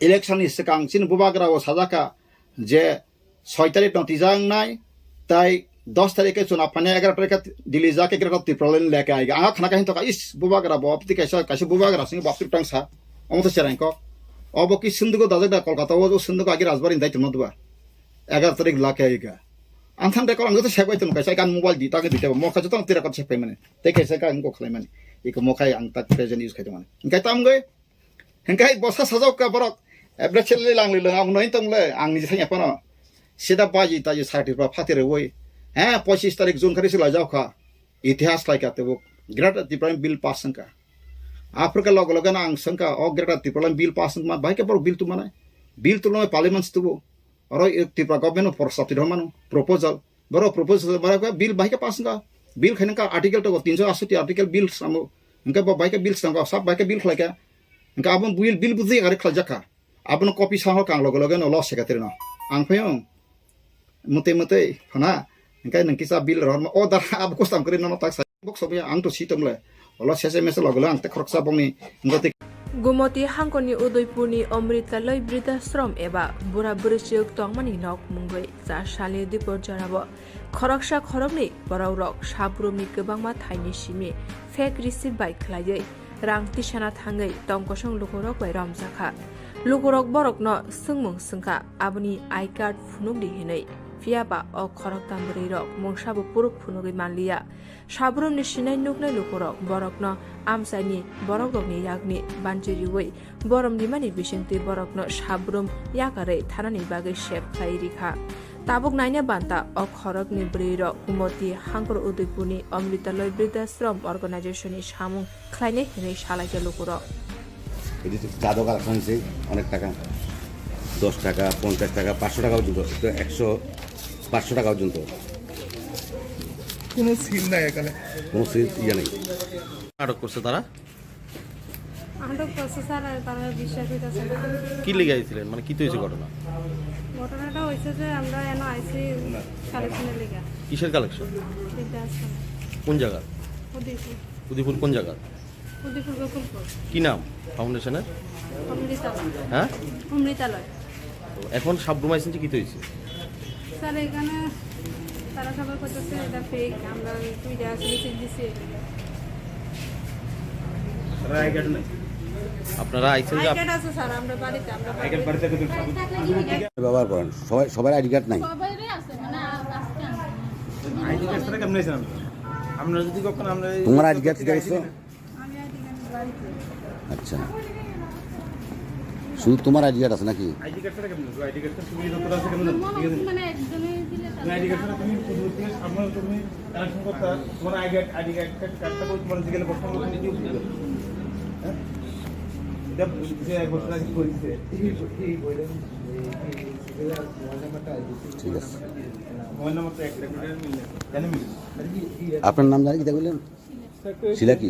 election ni swkang chini bubagra o sajak kha je soi tarik no twijak nai, tai dos tarik khe chuna phani egaroh tarik khe Delhi jak egaroh Tipraland lekha aiga. Ang khana khe hinto kha, is bubagra bo, abti kaisa, kaisa bubagra sing bapsuk tang sa, omo to cherang kok. Obo ki sundugo dajak da Kolkata o, sundugo agi Rajbari dai tongma duba. Egaroh tarik lekha aiga. Ang thang de kok ang to sek bai tong kaisa kan mobile di ta ke di te mo kha jotong tira kot sek pai mane. Te kaisa ka ang ko khlai mane. Iko mo khai ang tak present use khai tong mane. Engkai tam goi. Hingkai bosa sajak ka borok. Ebre chele lang le ang noi tong le ang ni thang ya pano. Sida baji ta ji sati pa phati re woi. He, pochis tarik June khari sila jau kha. Itihas lai ka tebo. Greater Tipraland bill pass sangka. Africa logo logo na ang sangka o Greater Tipraland bill pass sangma bai ke borok bill tu manai. Bill tu lo parliament tu bo. Oro Tripura government o prostab ti rw mano proposal. Borok proposal borok bill bai khe pass wngkha. Bill khaina ka article to tinso asoti article bill samo. Hingke bo bai khe bill sangkha, sab bai khe bill khlaikha. Hingke abo bill, bill buji gari khlaijak kha. Abono copy sa hor kang loge loge no lo secretary no. Ang phaio. Mutui mutui phana. Hingke nang kisa bill rohor ma o dar abo kustam kri no tak sa. Bok sobi ang to si tong le. Olo sese mese loge loge ang te khoroksa bongni. Hingke Gumoti hangkoni Udaipurni Amritaloi Bridhashram eba bura bwrwichwk tongmani nok mungwi cha salni dipor jorao khoroksa khoroknwi borokrok sabrumni kwbangma thaini simi fake receipt bai khlaiwi rang tisana thangwi tongkosong lukurok bai romjakha. Lukurok borokno swngmung swngkha, aboni I card phunukdi hinwi, phiyaba o khoroktham bwrwirok mungsabo puruk phunugwi manliya. Sabrumni sinai nuknai lukurok borokno amchaini borokrokni yakni banchi riwi borom rimani bisingtwi borokno sabrum yakarwi thanani bagwi sep khlai rikha. Tabuk naina banta o khorokni bwrwirok Gumoti hangkor Udaipurni Amritaloi Bridhashram Organization ni samung khlainai hinwi salaikha lukurok. এই যে চাঁদা কালেকশন হয়েছে অনেক টাকা, দশ টাকা, পঞ্চাশ টাকা, পাঁচশো টাকা পর্যন্ত, তো একশো, পাঁচশো টাকা পর্যন্ত। কোনো সিল নাই এখানে। কোনো সিল ইয়ে নেই। আটক করছে তারা? আটক করছে স্যার, আর তারা বিশ্বাস হইতেছে না। কি লেগে আইছিলেন? মানে কি তো হয়েছে ঘটনা? ঘটনাটা হয়েছে যে আমরা এনে আইছি কালেকশনের লেগে। কিসের কালেকশন? বৃদ্ধাশ্রম। কোন জায়গা? উদয়পুর। উদয়পুর কোন জায়গা? উদয়পুর গোকুলপুর। কি নাম ফাউন্ডেশনের? অমৃতালয়। হ্যাঁ? অমৃতালয়। তো এখন সাবরুম আইসেন যে কি তো হয়েছে? স্যার, এখানে তারা সবাই করতেছে এটা ফেক, আমরা দুইটা আসলে সিল দিছি। তারা আই কার্ড নাই। আপনারা আইসেন যে আই আপ- কার্ড আছে স্যার, আমরা বাড়িতে, আমরা আই কার্ড বাড়িতে। বাড়িতে থাকলে তো ব্যবহার করেন, সবাই, সবার আইডি কার্ড নাই। সবাইরই আছে, মানে, আ-, আজকে আনছি। আইডি কার্ড ছাড়া কেমনে আইসেন আপনি? আমরা যদি কখনো আমরা এই তোমার আইডি কার্ড ঠিক আছে? আচ্ছা, শুধু তোমার আইডি কার্ড আছে নাকি? আইডি কার্ড ছাড়া কেমন? আইডি কার্ড তো সুবিধা তো আছে কেমন? ঠিক আছে। মানে একজনে দিলে না, আইডি কার্ড ছাড়া তুমি শুধু তুমি সামনে তুমি কালেকশন করতে তোমার আইডি কার্ড, আইডি কার্ড, কার্ডটা করে তোমার জিজ্ঞাসা করতে হবে, তুমি কি বুঝবে? হ্যাঁ? এটা বুঝতে এক বছর আগে করেছে। ঠিক আছে। মোবাইল নাম্বারটা একটা মিলে। কেন মিলে? আপনার নাম জানি কি বললেন? শিলা কি?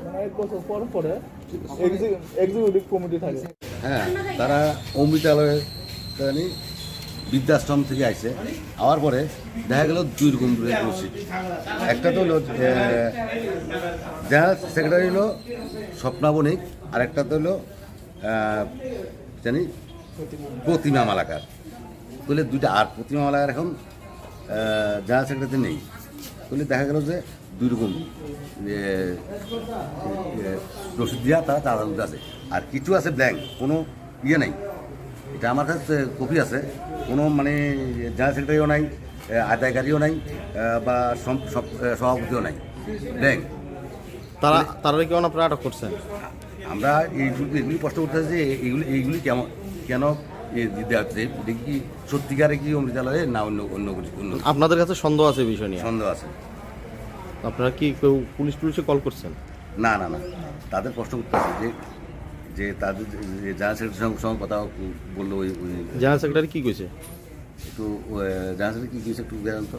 মানে এক বছর পর পরে এক্সি-, এক্সিকিউটিভ কমিটি থাকে। হ্যাঁ, তারা অমৃতালয়ে জানি বৃদ্ধাশ্রম থেকে আইছে, আওয়ার পরে দেখা গেল দুই রকম রসিদ। একটা তো হলো, এ, জেনারেল সেক্রেটারি হলো স্বপ্না বণিক, আর একটা তো হলো, আহ, জানি প্রতিমা মালাকার। তাহলে দুইটা, আর প্রতিমা মালাকার এখন, আহ, জেনারেল সেক্রেটারি নেই। তাহলে দেখা গেল যে দুই রকম, এ, এ, রসিদ দিয়া তারা চাঁদা তুলতে আছে। আর কিছু আছে ব্ল্যাংক, কোনো ইয়ে নাই। এটা আমার কাছে কপি আছে, কোনো মানে জেনারেল সেক্রেটারিও নাই, এ, আদায়কারীও নাই, এ, বা সম-, সব-, এ, সভাপতিও নাই, ব্ল্যাংক। তারা, তারা কি আপনারা আটক করছেন? আমরা এইগুলি, এগুলি প্রশ্ন করতে চাই যে এইগুলি, এইগুলি কেমন, কেন এ দিতে হচ্ছে? এটা কি সত্যিকারে কি অমৃতালয়ে না অন্য, অন্য কিছু, অন্য কিছু? আপনাদের কাছে সন্দেহ আছে এই বিষয় নিয়ে? সন্দেহ আছে। আপনারা কি কেউ পুলিশ টুলিশে কল করছেন? না, না, না, তাদের প্রশ্ন করতে হবে যে, যে তাদের যে, যে জেনারেল সেক্রেটারির সঙ্গে, সঙ্গে কথা বললো ওই, ওই জেনারেল সেক্রেটারি কি কইছে? একটু, আহ, জেনারেল সেক্রেটারি কি কইছে একটু জানান তো।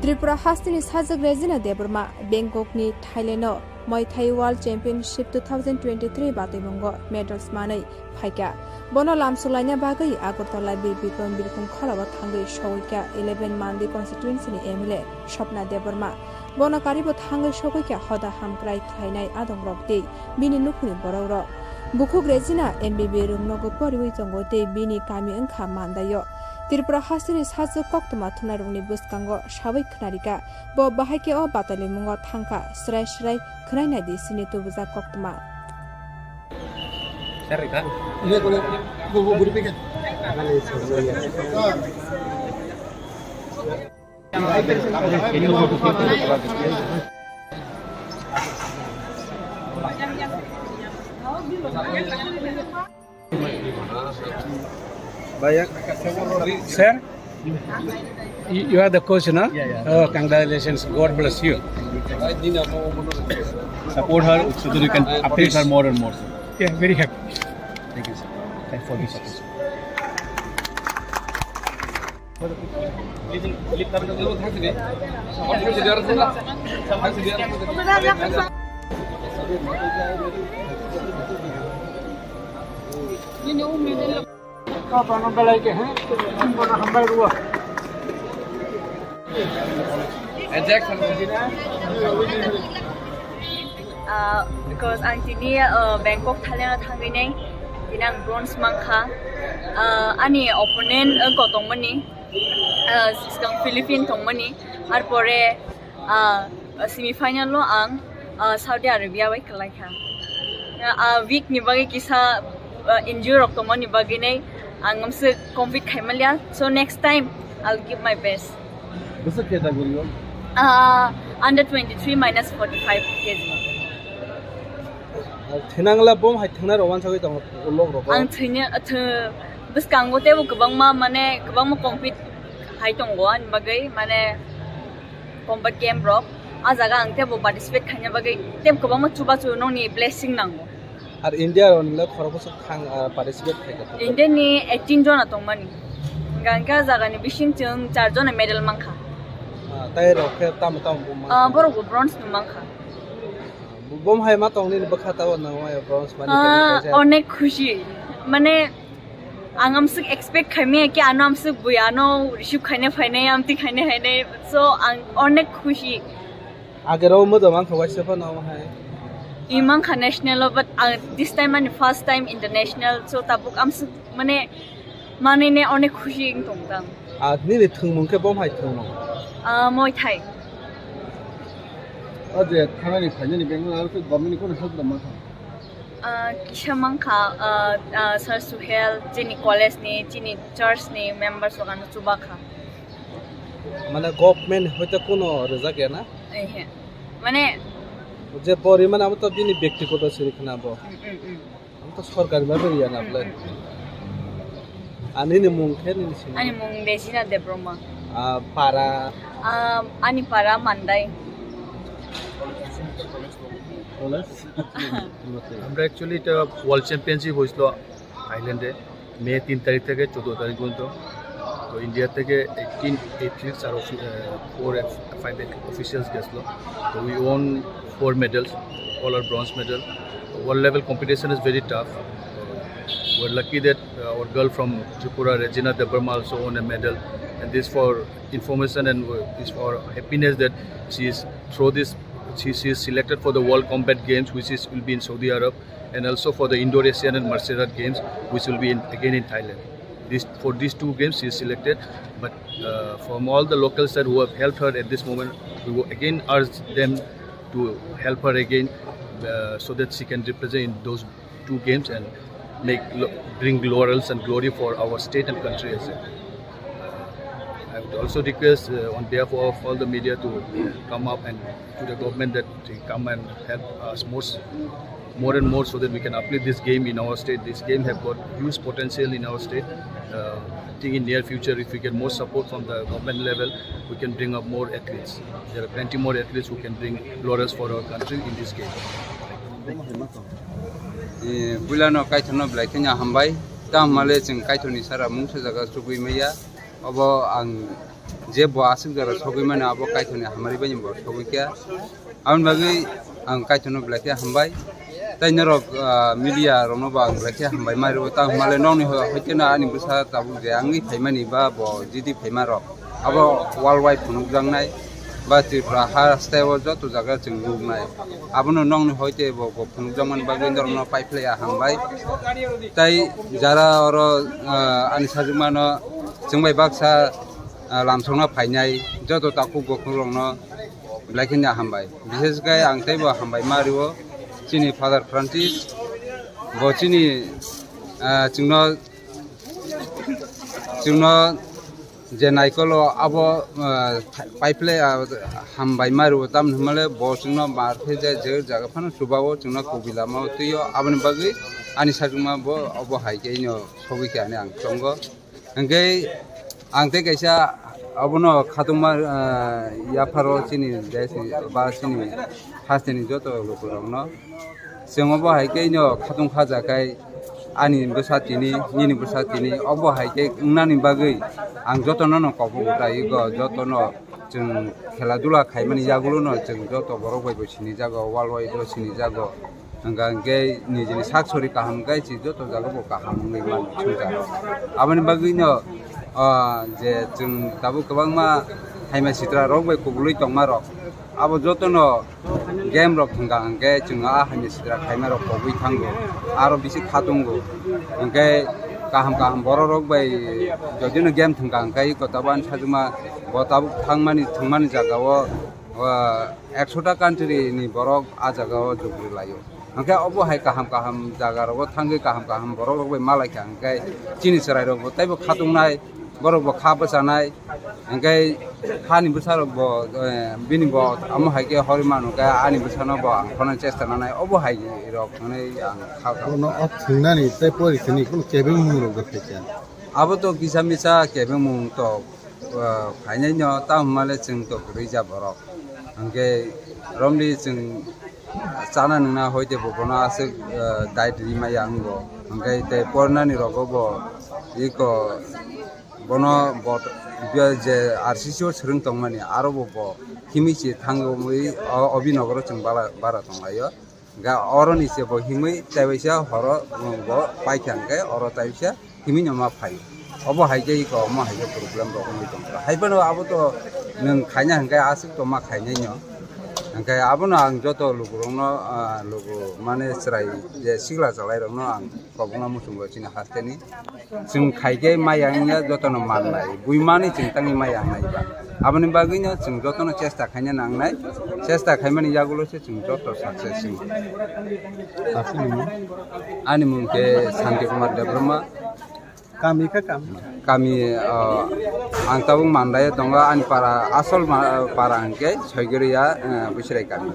Tripura hasteni sajwk Regina Debbarma Bangkokni Thailandno Muay Thai World Championship two thousand twenty-three batwimungo medals manwi phaikha. Bono lamsok laina bagwi Agartala Bir Bikram Birkhung kholao thangwi sogwikha eleven Mandi constituency ni M L A Swapna Debbarma. Bono karibo thangwi sogwikha hoda hamkrai khlainai adongrok tei bini nukhungni borokrok. Bukhuk Regina M B B rwngnogo poriwi tongo tei bini kami wngkha Mandaio. Tripura hasteni sajwk koktwma thumnairokni bwskango sawi khwnarikha. Bo bahai khe o batalimungo thangkha, srai srai khwnai naidi chini tubujak koktwma. Sir, you, you are the coach, no? Yeah, yeah. Oh, congratulations. God bless you. Support her so that you can appease her more and more. Yeah, very happy. Thank you, sir. Thanks for this. Ah, because ang tini, ah, Bangkok, Thailand o thangwi nai, tini ang bronze mankha. Ah, ani opponent, ah, kotongmani, ah, swkang Philippine tongmani, arpore, ah, semi final o ang, ah, Saudi Arabia bai kwlaikha. Ah, week ni bagwi kisa, ah, injury rok tongmani bagwi nai ang amswk compete khaimaliya. So next time I'll give my best. Bwswk category o? Ah, under twenty-three minus forty-five K G. Thinangla bom hai thangna rok wansagwi tongo ulok rok. Ang thwina, thw-, bwskango tebo kwbangma, mane, kwbangma compete hai tongo ani bagwi, mane, combat game rok. A jaga ang tebo participate khaina bagwi tebo kwbangma chubachu nokni blessing nango. Ar India rok nila khoroksa thang, ah, participate khai kha. India ni eighteen jona tongmani. Hingke a jaga ni bising chwng char jona medal mankha. Ah, tai rok khe tamo tamo bo mankha? Ah, borok bo bronze no mankha. Bo, bom hai ma tong nini bwkha tabo nang ma bronze mani. Ah, kaisa. Onek khushi. Mane, ang amswk expect khaimaya ki ano amswk bui ano receive khaina phainai, amtwi khaina phainai. So, ang onek khushi. Agero modo mankha waisa phano hai. I mankha national o, but ang this time ani first time international, so tabuk amswk mane manene onek khushi wng tong tang. Ah, nini thwngmung khe bom hai thwngmung? Ah, Muay Thai. O je thanani phainani Bangalore aro khe government ni kono help rwma kha? Ah, kisa mankha, ah, ah, Sir Suhel, chini college ni, chini church ni members rok ano chubakha. Mane government hoite kono rijak ya na? Ehe. Mane je pori mane amo to bini byaktigoto siri khna bo. Mm, mm, mm. Amo to sorkari bhabe riya na bole. Mm, mm, mm. Ani ni mung khe nini sini? Ani mung Regina Debroma. Ah, para? Ah, ani para Mandai. College? আমরা অ্যাকচুয়ালি এটা world championship হয়েছিল থাইল্যান্ডে মে তিন তারিখ থেকে চোদ্দ তারিখ পর্যন্ত। তো ইন্ডিয়া থেকে এইটিন অ্যাথলিটস আর ফোর ফাইভ অফিসিয়ালস গেছিল। তো we won four medals, all are bronze medal. World level competition is very tough. We're lucky that uh, our girl from Tripura, Regina Debbarma, also won a medal. And this for information and uh, is for happiness that she is through this she, she is selected for the World Combat Games, which is will be in Saudi Arab, and also for the Indo-Asian and Martial Art Games, which will be in, again in Thailand. This, for these two games, she is selected. But uh, from all the locals that who have helped her at this moment, we will again urge them to help her again, uh, so that she can represent in those two games and make lo- bring laurels and glory for our state and country as well. I would also request uh, on behalf of all the media to come up and to the government that they come and help us more, more and more so that we can uplift this game in our state. This game have got huge potential in our state. Uh, I think in near future, if we get more support from the government level, we can bring up more athletes. There are plenty more athletes who can bring laurels for our country in this game. Eh, puilano kaithorno belai kheno hambai. Tamo hwnle chwng kaithorni sara mungsa jaga chugui maya. Obo ang je bo aswk jora sogwi mano, abo kaithorni hamari bai bo sogwi kha. Aboni bagwi ang kaithorno belai khe hambai. Tei norok, ah, media rokno bo ang belai khe hambai ma rwo. Tamo hwnle nokni ho-, hoite no ani bwsa tabuk je wngwi phaimani ba bo jidi phaima rok. Abo world wide phunukjaknai ba Tripura ha style o joto jaga chwng nuknai. Abono nokni hoite bo, bo phunukjakmani bagwi norokno paiphlai ya hambai. Tei jara oro, ah, ani sajwkmano chwng bai baksa, ah, lamsokno phainai joto takhuk bokhukrokno belai kheno hambai. Bishesh khe ang teibo hambai ma rwo chini Father Francis, bo chini, ah, chwngno, chwngno je naikolo abo, ah, paiphlai, ah, hambai ma rwo, tamni hwnmale bo chwngno mar khe je, je jaga phano chubago chwngno kubui lama o twi o, aboni bagwi ani sajwkma bo obo hai khe ino sogwi khe ani ang chongo. Hwnkhe ang tei kaisa abono khatungma, ah, yapharo chini desh ni ba chini hasteni joto lukurokno. Chwng obo hai khe ino khatung khaja khai ani bwsa tini, nini bwsa tini, obo hai khe wngnani bagwi ang jotono no kobok utai go, jotono chwng khela dula khaimani yagulo no chwng joto borok bai bo sinijago, world wide o sinijago. Hwnkha hwnkhe nijini sak sori kaham khai se joto jaga bo kaham wngwi mano swngchar. Aboni bagwi no, ah, je chwng tabuk kwbangma haima sitra rok bai kubulwi tongma rok, Abo jotono game rok thwngkha hwnkhe chwng a hamya sitra khaima rok kobwi thango, aro bisi khatungo. Hwnkhe kaham kaham borok rok bai jodino game thwngkha hwnkhe iko tabuk ani sajwkma bo tabuk thangmani thwngmani jagao, ah, ekshota country ni borok a jagao jugri laio. Hwnkhe obo hai kaham kaham jaga rogo thangwi kaham kaham borok rok bai malaikha hwnkhe chini chwrai rok bo teibo khatungnai, borok bo kha bwchanai. Hwnkhe hani bwsa rok bo, eh, bini bo amo hai khe hori manu khe ani bwsano bo ang khonani chesta nanai, obo hai rok hwnwi ang kha kha. Bono o thwngnani tei pori thwngni kunu kebengmung rok bo phaikha. Abo to kisa misa kebengmung to, eh, phainai no, tamo hwnmale chwng to kwrwi ja borok. Hwnkhe romli chwng chana nwngna hoite bo bono aswk, eh, diet ri maya wngo. Hwnkhe tei pornani rogo bo iko bono bo je R C C o swrwng tongmani aro bo bo himwi se thangwi o Abhinogoro chwng bara, bara tonglaio. Ga oroni se bo himwi taibaisa horo bo paikha hwnkhe oro taibaisa himwi no ma phai. Obo hai khe iko omo hai khe problem rok wngwi tongkha. Hai phano abo to nwng khaina hwnkhe aswk to ma khainai no. Hwnkhe abono ang joto lukurokno, ah, luku mane chwrai je sikla chalairokno ang kobokna muchungo chini hasteni. Chwng khai khe maya wngya jotono mannai. Buimani chwng tangwi maya wngnai ba. Aboni bagwino chwng jotono chesta khaina nangnai. Chesta khaimani yagulo se chwng joto success wngwi. Aswk nini? Ani mung khe Santi Kumar Debbarma. Kami khe kami? Kami, ah, ang tabuk Mandai o tongo, ani para, asol ma-, para hwnkhe Soigoriya, eh, Bwswrai kami.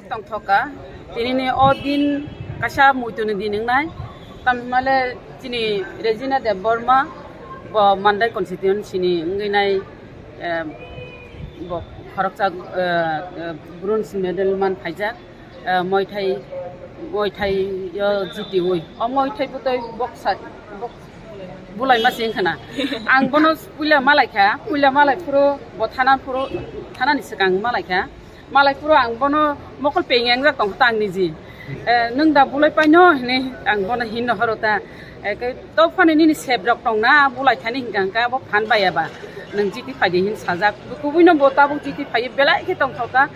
Tongthoka, tinini o din kaisa muituni din wngnai. Tamni hwnmale chini Regina Debbarma bo Mandai constituency ni wngwi nai, eh, bo khoroksa, eh, eh, bronze medal man phaijak, eh, Muay Thai, Muay Thai o jitiwi. O Muay Thai bwtwi boksa, bok-, bulaima se wngkha na. Ang bono puila malaikha, puila malai phuru bo thana phuru, thanani swkang malaikha. Malai phuru ang bono mokol peng engjak tongkha ta ang niji. Eh, nwng da bulai paino hinwi ang bono hinno horo ta. Eh, khe to phano nini sep rok tongna bulai thani hinkha hinkha bo phan baiya ba. Nwng jiti phaidi hin sajak. Kubui no bo tabuk jiti phaiwi belai khe tongthok kha.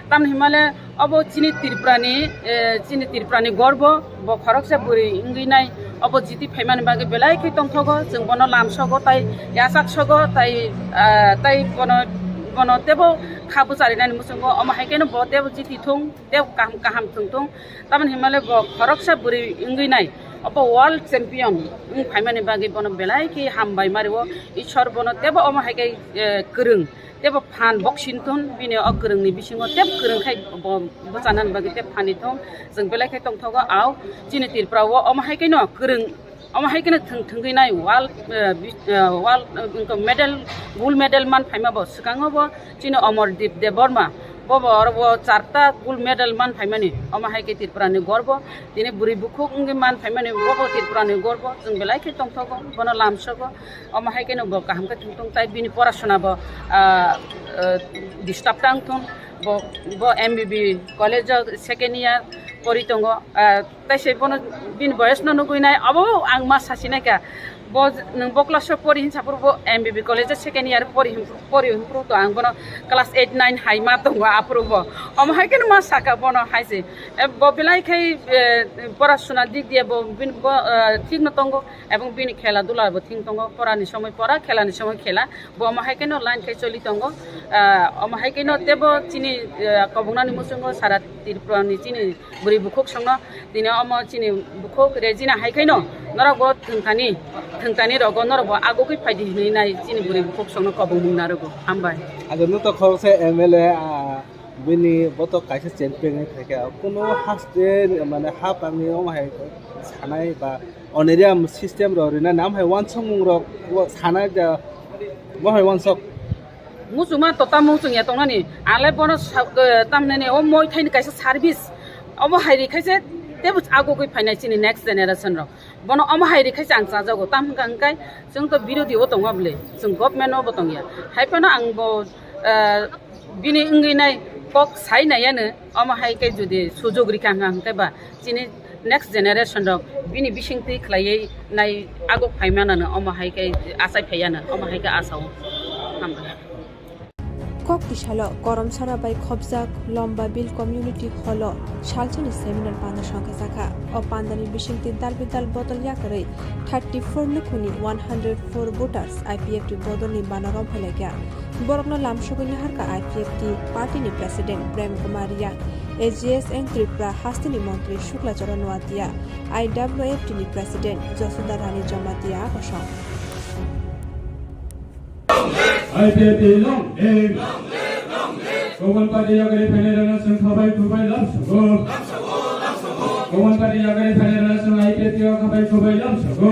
Tamni hwnmale obo chini Tripura ni, eh, chini Tripura ni gorbo, bo khoroksa bwrwi wngwi nai. Obo jiti phaimani bagwi belai khe tongthogo, chwng bono lamsogo tai yachaksogo tai, ah, tai bono, bono teibo kha bwcharinani muchungo. Omo hai kheno bo teibo jiti thung, teibo kaham kaham thwng thung. Tamoni hinmale bo khoroksa bwrwi wngwi nai, obo world champion wng phaimani bagwi bono belai khe hambai mario. Ishwar bono teibo omo hai khe, eh, kwrwng. Teibo phan boxing thun, bini o kwrwngni bisingo teibo kwrwng khai bo bwchanani bagwi tei phani thung. Chwng belai khe tongthogo, au chini Tripura o omo hai kheno kwrwng, omo hai kheno thwng thwngwi nai world, eh, bi-, eh, world, eh, wngkha medal, gold medal man phaima bo swkango bo chini Amardeep Debbarma, bo bo oro bo charta gold medal man phaimani, omo hai khe Tripura ni gorbo, tini bwrwi bukhuk wngwi man phaimani, bo bo Tripura ni gorbo, chwng belai khe tongthogo, bono lamsogo. Omo hai kheno bo kaham khe thwng thung tai bini porasona bo, ah, ah, disturb tang thung. Bo, bo M B B college o second year pori tongo. Ah, tai se bono bini boyes no nugui nai abo ang ma sasi nai kha. Bo nwng bo class o pori hinsa phuru bo M B B college o second year pori hin, pori hin phuru to ang bono class eight nine hai ma tongo aphuru bo. Omo hai kheno ma saka bono hai se. Eh, bo belai khai, eh, porasona dik diye bo bini bo, eh, thik no tongo. Ebong bini khela dula bo thing tongo, pora ni somoi pora, khela ni somoi khela. Bo omo hai kheno line khai choli tongo. Ah, omo hai kheno teibo chini, ah, kobongnani muchungo sara Tripura ni chini bwrwi bukhuk songno tini omo chini bukhuk Regina hai kheno norok bo thwngthani, thwngthani rogo norok bo agugwi phaidi hinwi nai chini bwrwi bukhuk songno kobongmung narogo. Hambai. Ajo nuto khoroksa M L A, ah, Bini boto kaisa champion wngwi phaikha. Kuno haste mane hapangni omo hai sanai ba honorarium system rok rinani, omo hai uansukmung rok sanai da, omo hai uansuk. Muchungma to tamo muchungya tongnani. Angle bono sa-, eh, tamnani o Muay Thai ni kaisa service. Omo hai rikhaise tebo agugwi phainai chini next generation rok. Bono omo hai rikhaise ang chajago. Tam hwnkha hwnkhe chwng to birodhi o tongo bwle. Chwng government o bo tongya. Hai phano ang bo, eh, Bini wngwi nai kok sai nai ano, omo hai khe jodi sujog rikha hwnkha hwnkhe ba chini next generation rok bini bisingtwi khlaiwi nai aguk phai manano, omo hai khe achai phai ano, omo hai khe asa o. Hambai. Kok tisalo Koromsara bai khopjak Lombabil Community Hall o salsani seminar panda songkha jakha. O pandani bisingtwi dal bidal bodol yakarwi thirty four nukhungni one hundred four voters I P F T bodolni bana romphai laikha. Borokno lamsogwi naharkha I P F T party ni president Prem Kumar Riang, A G S N Tripura hasteni montri Shukla Charan Noatia, I W F T ni president Josoda Rani Jamatia akosong. I P F T long live. Kogon party yagari phainai rana chwng khabai khubai lamsogo. Kogon party yagari phainai rana chwng I P F T o khabai khubai lamsogo.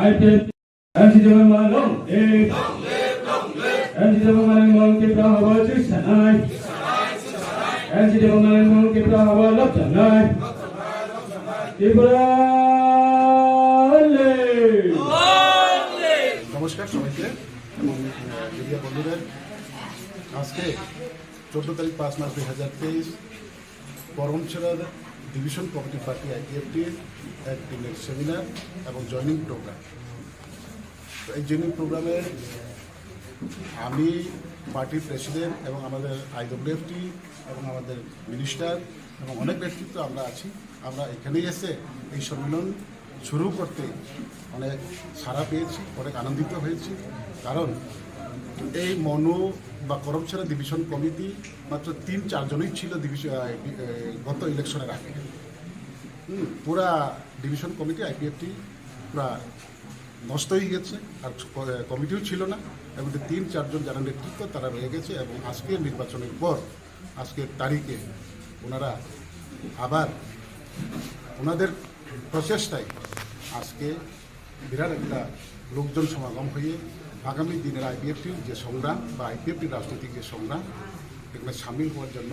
I P F T. M C Debbarma long live. M C Debbarma long Tipra haba chwsanai. M C Debbarma long Tipra haba lapsanai. Tipra long live. নমস্কার সবাইকে এবং মিডিয়া বন্ধুদের। আজকে চোদ্দ তারিখ পাঁচ মাস দুই হাজার তেইশ, করমছড়ার ডিভিশন কমিটি পার্টি আইপিএফটির এক দিনের সেমিনার এবং জয়েনিং প্রোগ্রাম। তো এই জয়েনিং প্রোগ্রামে আমি, পার্টির প্রেসিডেন্ট এবং আমাদের আইডব্লিউএফটি এবং আমাদের মিনিস্টার এবং অনেক ব্যক্তিত্ব আমরা আছি। আমরা এখানে এসে এই সম্মেলন শুরু করতে অনেক সাড়া পেয়েছি, অনেক আনন্দিত হয়েছি। কারণ এই মনু বা করমছড়া ডিভিশন কমিটি মাত্র তিন চারজনই ছিল ডিভিশন, আহ, ডি-, আহ, গত ইলেকশনের আগে। হুম, পুরা ডিভিশন কমিটি আইপিএফটি পুরা নষ্ট হয়ে গেছে, আর ক-, কমিটিও ছিল না। এবং যে তিন চারজন যারা নেতৃত্ব, তারা রয়ে গেছে। এবং আজকের নির্বাচনের পর, আজকের তারিখে ওনারা আবার ওনাদের প্রচেষ্টায় আজকে বিরাট একটা লোকজন সমাগম হয়ে আগামী দিনের আইপিএফটির যে সংগ্রাম বা আইপিএফটির রাজনৈতিক যে সংগ্রাম, এখানে সামিল হওয়ার জন্য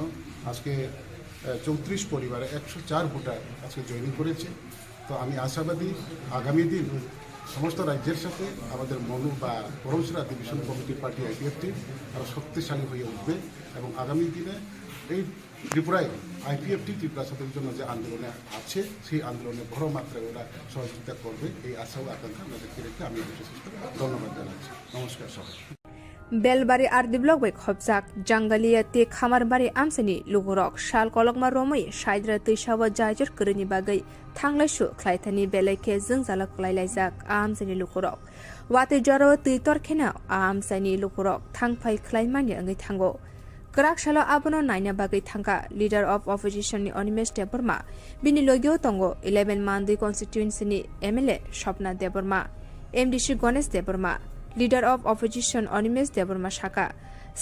আজকে, আহ, চৌত্রিশ পরিবারে একশো চার ভোটার আজকে জয়েনিং করেছে। তো আমি আশাবাদী আগামী দিন সমস্ত রাজ্যের সাথে আমাদের মনু বা Karamchhara division committee party IPFT আরও শক্তিশালী হয়ে উঠবে এবং আগামী দিনে এই ত্রিপুরায় আইপিএফটি ত্রিপুরা ছাত্রদের জন্য যে আন্দোলনে আছে, সেই আন্দোলনে বড় মাত্রায় ওরা সহযোগিতা করবে, এই আশা ও আকাঙ্ক্ষা আমরা ব্যক্ত রেখে আমি এই বিশেষ করে ধন্যবাদ জানাচ্ছি। নমস্কার সবাই। Belbari R D block bai khopjak Jangalia tei Khamarbari amchaini lukurok sal kolokma romwi Saidra twisao jaijor kwrwini bagwi thanglaisu khlaithani belai khe jwngjalo kwlailaijak a amchaini lukurok. Watwi jorao twi tor kheno a amchaini lukurok thangphai khlaimani wngwi thango. Kwrak salo abono naina bagwi thangkha Leader of Opposition ni Animesh Debbarma, bini logio tongo eleven Mandwi constituency ni M L A Swapna Debbarma, M D C Ganesh Debbarma. Leader of Opposition Animesh Debbarma sakha,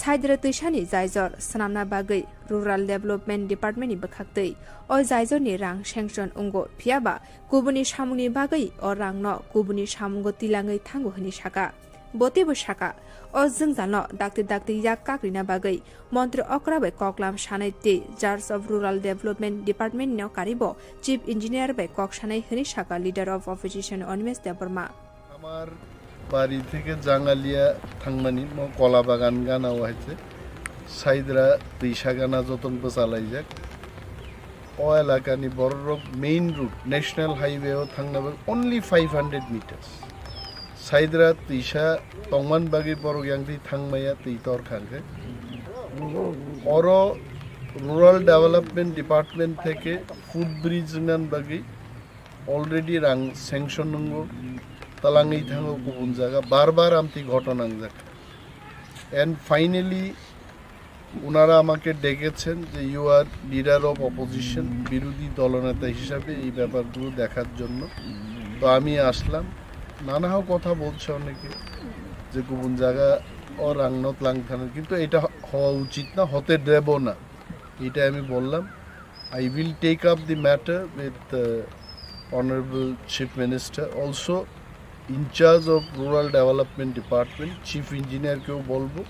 Saidra twisani jaijor swnamna bagwi Rural Development Department ni bwkhaktwi o jaijor ni rang sanction wngo, phiyaba kubuni samungni bagwi o rangno kubuni samungo tilangwi thango hwnwi sakha. Bo teibo sakha, o jwngjalno dakti dakti yak kakrina bagwi Montri okra bai koklam sanai tei Charge of Rural Development Department no karibo Chief Engineer bai kok sanai hwnwi sakha Leader of Opposition Animesh Debbarma. আমার বাড়ি থেকে জাঙ্গালিয়া থাংমানি মো কলা বাগান গানা হয়েছে। সাইদরা তৈশা গানা যতন চালাই যাক। O elakani bororok main road, national highway o thangna bagwi only five hundred meters. Saidra twisa tongman bagwi borok yang twi thangmaya twi tor khangkhe. Oro Rural Development Department theke footbridge wngnan bagwi already rang sanction wngo, talangwi thango kubun jaga, bar bar amtwi ghoto nangjak. And finally, ওনারা আমাকে ডেকেছেন যে you are leader of opposition, বিরোধী দলনেতা হিসাবে এই ব্যাপারগুলো দেখার জন্য। তো আমি আসলাম। নানা কথা বলছে অনেকে যে কুবুন জায়গা ও রাংনত লাং থানার, কিন্তু এটা হ-, হওয়া উচিত না, হতে দেব না, এটা আমি বললাম। I will take up the matter with, uh, Honorable Chief Minister. Also, in charge of Rural Development Department, chief ইঞ্জিনিয়ারকেও বলবো,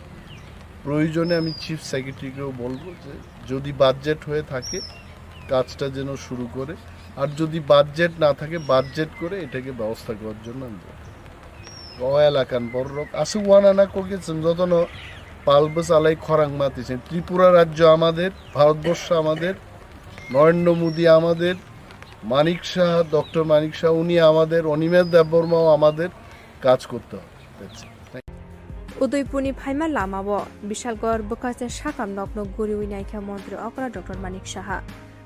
প্রয়োজনে আমি চিফ সেক্রেটারিকেও বলবো যে যদি বাজেট হয়ে থাকে কাজটা যেন শুরু করে, আর যদি বাজেট না থাকে বাজেট করে এটাকে ব্যবস্থা করার জন্য আমি বলবো। O elakan bororok aswk uanana kokye chwng jotono pal bwchalai khorang mati se. Tripura rajyo amader, Bharatborsho amader, Narendra Modi amader, Manik Saha, doctor Manik Saha উনি আমাদের, অনিমেষ দেববর্মাও আমাদের, কাজ করতে হবে। That's it. Thank you. Udaipurni phaima lamao Bishalgarh bwkhaste sakam nokno guriwi naikha Montri okra Doctor Manik Saha.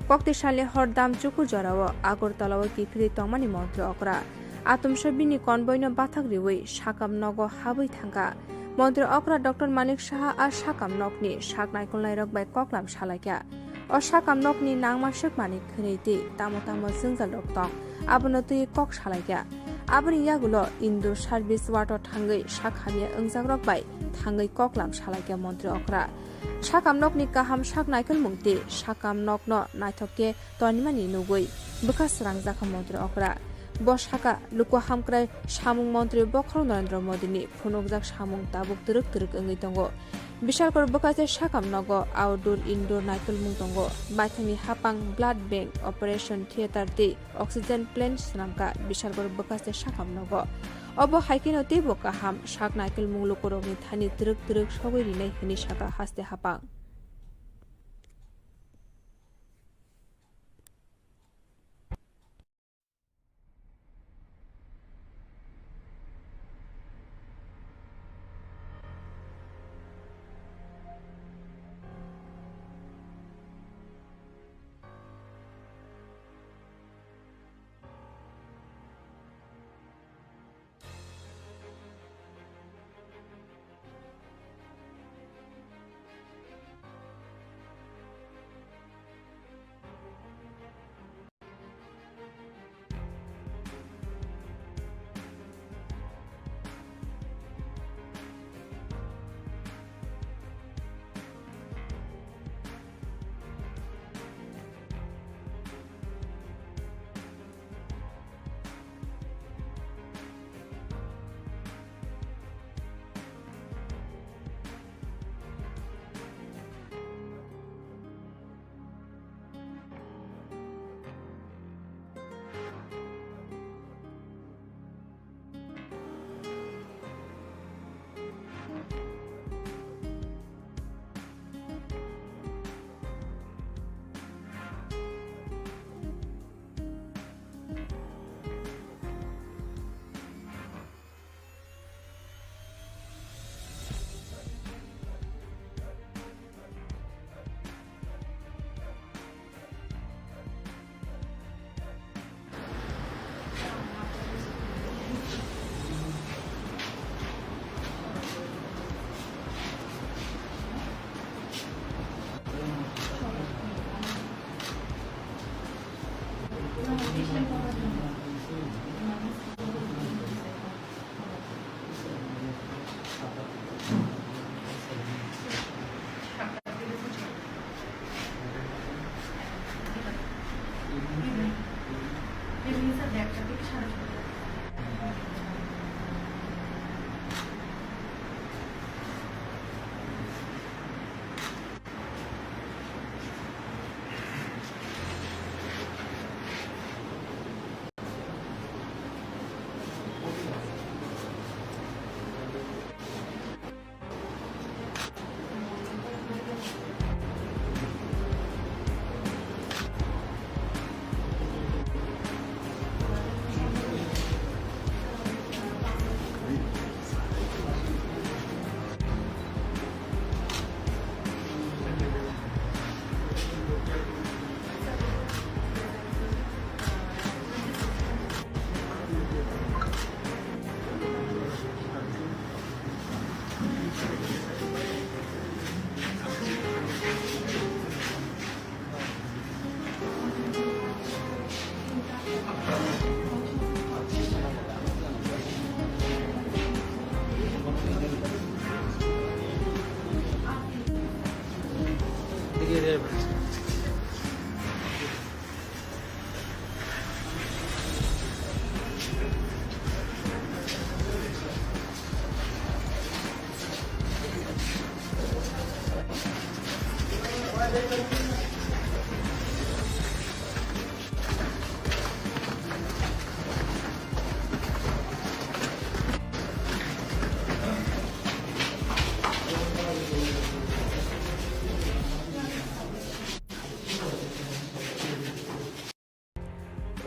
Kokti salni hor dam chukur jorao Agartala-o kiphilwi tongmani Montri okra. Atomsa bini convoy-no bathak riwi sakam nogo habwi thangkha. Montri okra Doctor Manik Saha a sakam nokni sak naikolnairok bai koklam salaikha. O sakam nokni nangma swkmani khwnwi twi tamo tamo jwngjalrok tong, abono twiwi kok salaikha. Aboni yagulo indoor service ward-o thangwi sak hamya wngjakrok bai thangwi koklam salaikha Montri okra. Sakam nokni kaham sak naikolmung tei sakam nokno naithok khe tonimani nugwi bwkha srangjakha Montri okra. Bo sakha, luku hamkrai samung montri bokhorok Narendra Modini phunukjak samung tabuk twrwk twrwk wngwi tongo. Bishalgarh bwkhaste sakam nogo outdoor, indoor naikolmung tongo. Baithangni hapang blood bank, operation theatre tei oxygen plant swnamkha Bishalgarh bwkhaste sakam nogo. Obo hai kheno teibo kaham sak naikolmung lukurokni thani twrwk twrwk sogwi rinai hwnwi sakha haste hapang.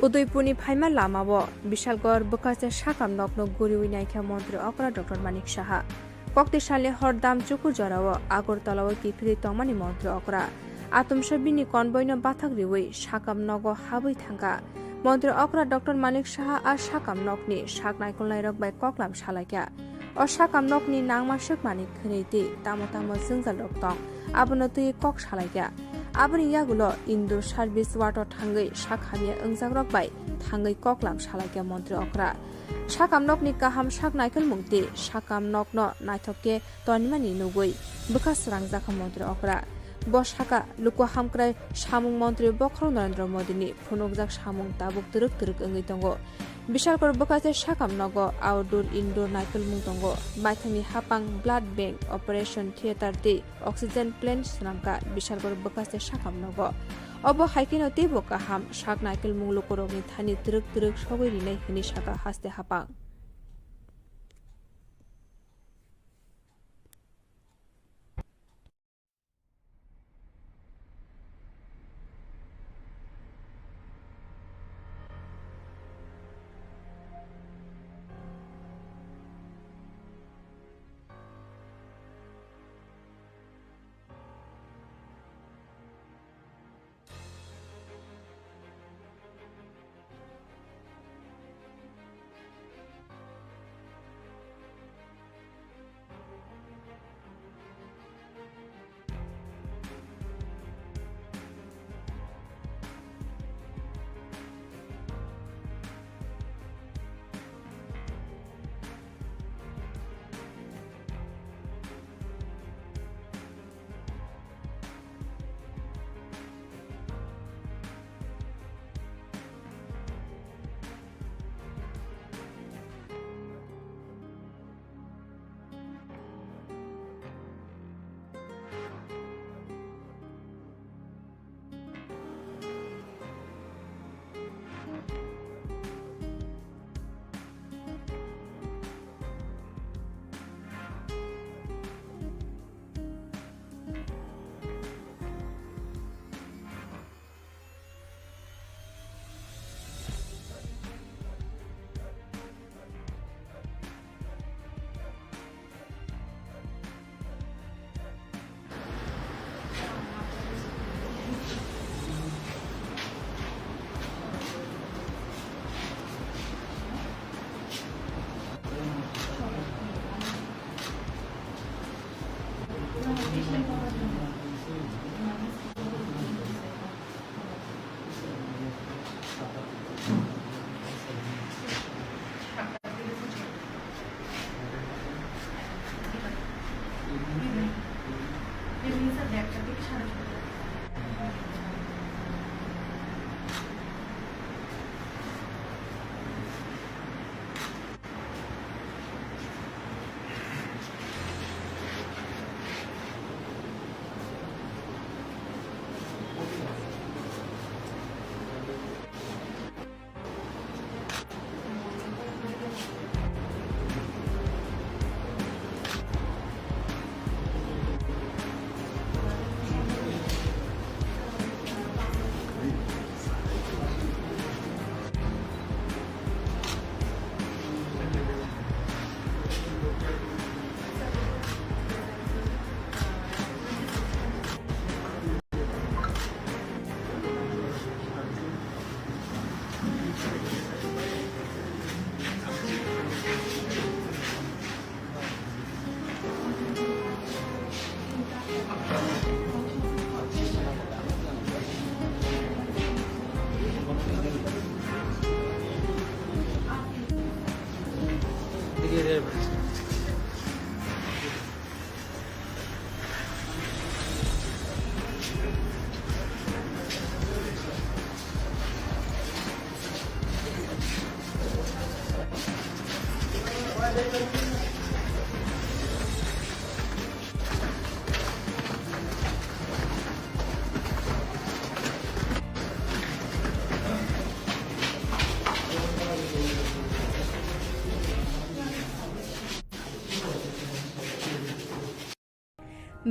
Udaipurni phaima lamao Bishalgarh bwkhaste sakam nokno guriwi naikha Montri okra Doctor Manik Saha. Kokti salni hor damchuku jorao Agartala-o kiphilwi tongmani Montri Okra. Atomsa bini convoy-no bathak riwi sakam nogo habwi thangkha. Montri Okra Doctor Manik Saha a sakam nokni sak naikolnairok bai koklam salaikha. O sakam nokni nangma swkmani khwnwi twi tamo tamo jwngjalrok tong, abono twiwi kok salaikha. Aboni yagulo Indur service ward-o thangwi sak hamya wngjakrok bai thangwi koklam salaikha Montri Okra. Sakam nokni kaham sak naikolmung tei sakam nokno naithok khe tonimani nugwi bwkha srangjakha Montri Okra. Bo sakha, luku hamkrai samung montri bokhorok Narendra Modini phunukjak samung tabuk twrwk twrwk wngwi tongo. Bishalkor bwkha se sakam nogo outdoor indoor naikolmung tongo. Baithangni hapang blood bank, operation theatre tei oxygen plant swnamkha Bishalkor bwkha se sakam nogo. Obo hai kheno teibo kaham sak naikolmung lukurokni thani twrwk twrwk sogwi rinai hwnwi sakha haste hapang.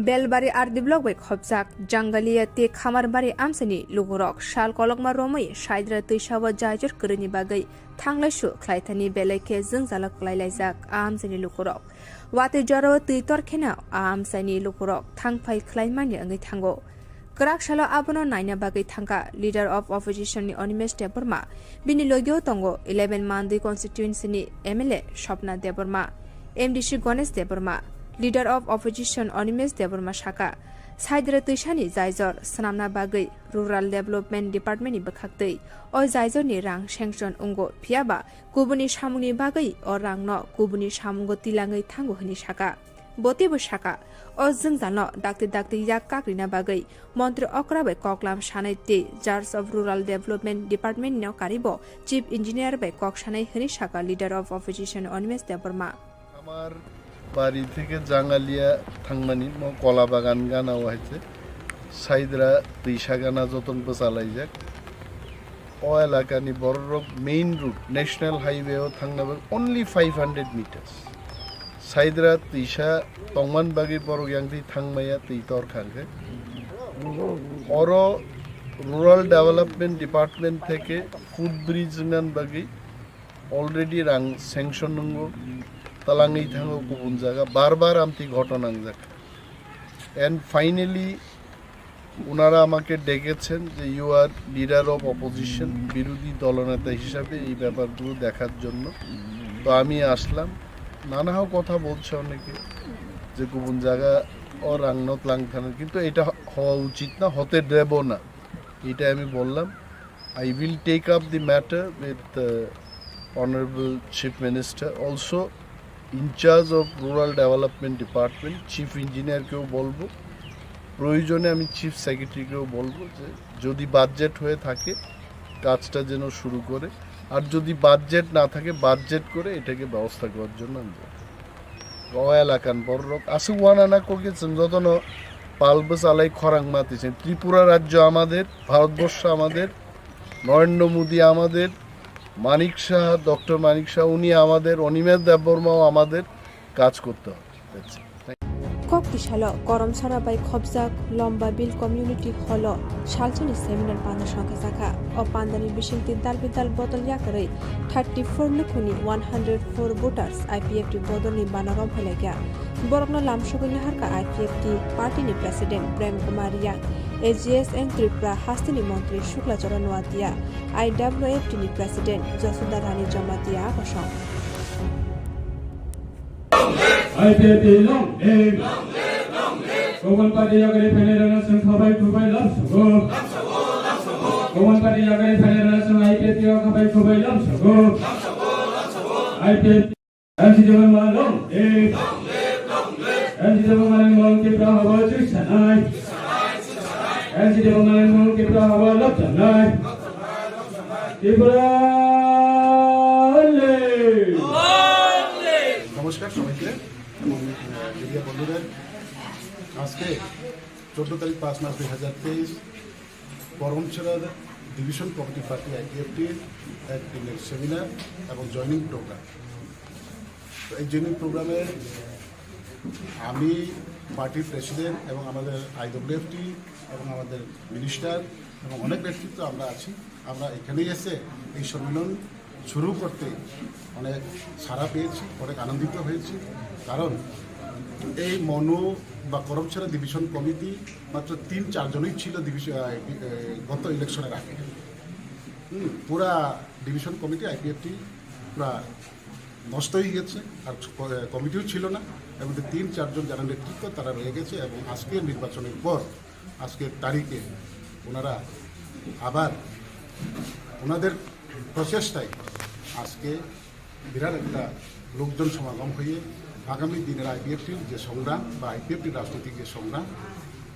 Belbari R D block bai khopjak Jangalia tei Khamarbari amchaini lukurok sal kolokma romwi Saidra twisao jaijor kwrwini bagwi thanglaisu khlaithani belai khe jwngjalo kwlailaijak a amchaini lukurok. Watwi jorao twi tor kheno a amchaini lukurok thang phai khlaimani wngwi thango. Kwrak salo abono naina bagwi thangkha Leader of Opposition ni Animesh Debbarma, bini logio tongo eleven Mandwi constituency ni M L A Swapna Debbarma, M D C Ganesh Debbarma. Leader of Opposition Animesh Debbarma sakha, Saidra twisani jaijor swnamna bagwi Rural Development Department ni bwkhaktwi o jaijor ni rang sanction wngo, phiyaba kubuni samungni bagwi o rangno kubuni samungo tilangwi thango hwnwi sakha. Bo teibo sakha, o jwngjalno dakti dakti yak kakrina bagwi montri okra bai koklam sanai tei Charge of Rural Development Department no karibo Chief Engineer bai kok sanai hwnwi sakha Leader of Opposition Animesh Debbarma. আমার বাড়ি থেকে জাঙ্গালিয়া থাংমানি মো কলা বাগান গানা হয়েছে সাইদরা তৈশা গানা যতন চালাই যাক। O elakani bororok main road national highway o thangna bagwi only five hundred meters. Saidra tisa tongman bagwi borok yang twi thangmaya twi tor khangkhe. Oro Rural Development Department theke footbridge rwnan bagwi already rang sanction nungo, talangwi thango kubun jaga, bar bar amtwi ghoto nangjak. And finally ওনারা আমাকে ডেকেছেন যে you are leader of opposition, বিরোধী দলনেতা হিসাবে এই ব্যাপারগুলো দেখার জন্য। তো আমি আসলাম। নানা কথা বলছে অনেকে যে কুবুন জায়গা ও রাংনত লাং থানার, কিন্তু এটা হ- হওয়া উচিত না, হতে দেব না, এটা আমি বললাম। I will take up the matter with uh, Honorable Chief Minister, also in charge of Rural Development Department, chief ইঞ্জিনিয়ারকেও বলবো, প্রয়োজনে আমি চিফ সেক্রেটারিকেও বলবো যে যদি বাজেট হয়ে থাকে কাজটা যেন শুরু করে, আর যদি বাজেট না থাকে বাজেট করে এটাকে ব্যবস্থা করার জন্য আমি বলবো। O elakan bororok aswk uanana kokje chwng jotono pal bwchalai khorang mati se. Tripura rajyo amader, Bharatborsho amader, Narendra Modi amader, Manik Saha, doctor Manik Saha উনি আমাদের, অনিমেষ দেববর্মাও আমাদের, কাজ করতে হবে। That's it. Thank you. Kok tisalo Koromsora bai khopjak Lomba Bill Community Hall o salchini seminar panda songkhe jakha. O pandani bisingtwi dal bidal bodol yakarwi thirty four nukhungni one hundred four voters I P F T bodolni bana romphai laikha. Borokno lamsogwi naharkha I P F T party ni president Prem Kumar Riang, A G S and Tripura hasteni montri Shukla Charan Noatia, I W F T ni president Josuda Rani Jamatia abosong. I P F T long live. Kogon party yagari phainai rana song khabai khubai lam sogo. Kogon party yagari phainai rana song I P F T khabai khubai lam sogo. I P F T. M C Debbarma long live. M C Debbarma long Tripura haba chusanai. M C Debbarma long Tripura haba lab janai. Tripura long live. নমস্কার সবাইকে এবং মিডিয়া বন্ধুদের। আজকে চোদ্দ তারিখ পাঁচ মাস দুই হাজার তেইশ, করমছড়ার ডিভিশন কমিটি পার্টি আইপিএফটির এক দিনের সেমিনার এবং জয়েনিং প্রোগ্রাম। তো এই জয়েনিং প্রোগ্রামে আমি পার্টির প্রেসিডেন্ট এবং আমাদের আইডব্লিউএফটি এবং আমাদের মিনিস্টার এবং অনেক ব্যক্তিত্ব আমরা আছি। আমরা এখানে এসে এই সম্মেলন শুরু করতে অনেক সাড়া পেয়েছি, অনেক আনন্দিত হয়েছি। কারণ এই মনু বা করমছড়া ডিভিশন কমিটি মাত্র তিন চারজনই ছিল ডিভিশন, আহ, ডি-, আহ, গত ইলেকশনের আগে। হুম, পুরা ডিভিশন কমিটি আইপিএফটি পুরা নষ্ট হয়ে গেছে, আর ক-, কমিটিও ছিল না। এবং যে তিন চারজন যারা নেতৃত্ব, তারা রয়ে গেছে। এবং আজকের নির্বাচনের পর, আজকের তারিখে ওনারা আবার ওনাদের প্রচেষ্টায় আজকে বিরাট একটা লোকজন সমাগম হয়ে আগামী দিনের আইপিএফটির যে সংগ্রাম বা আইপিএফটির রাজনৈতিক যে সংগ্রাম,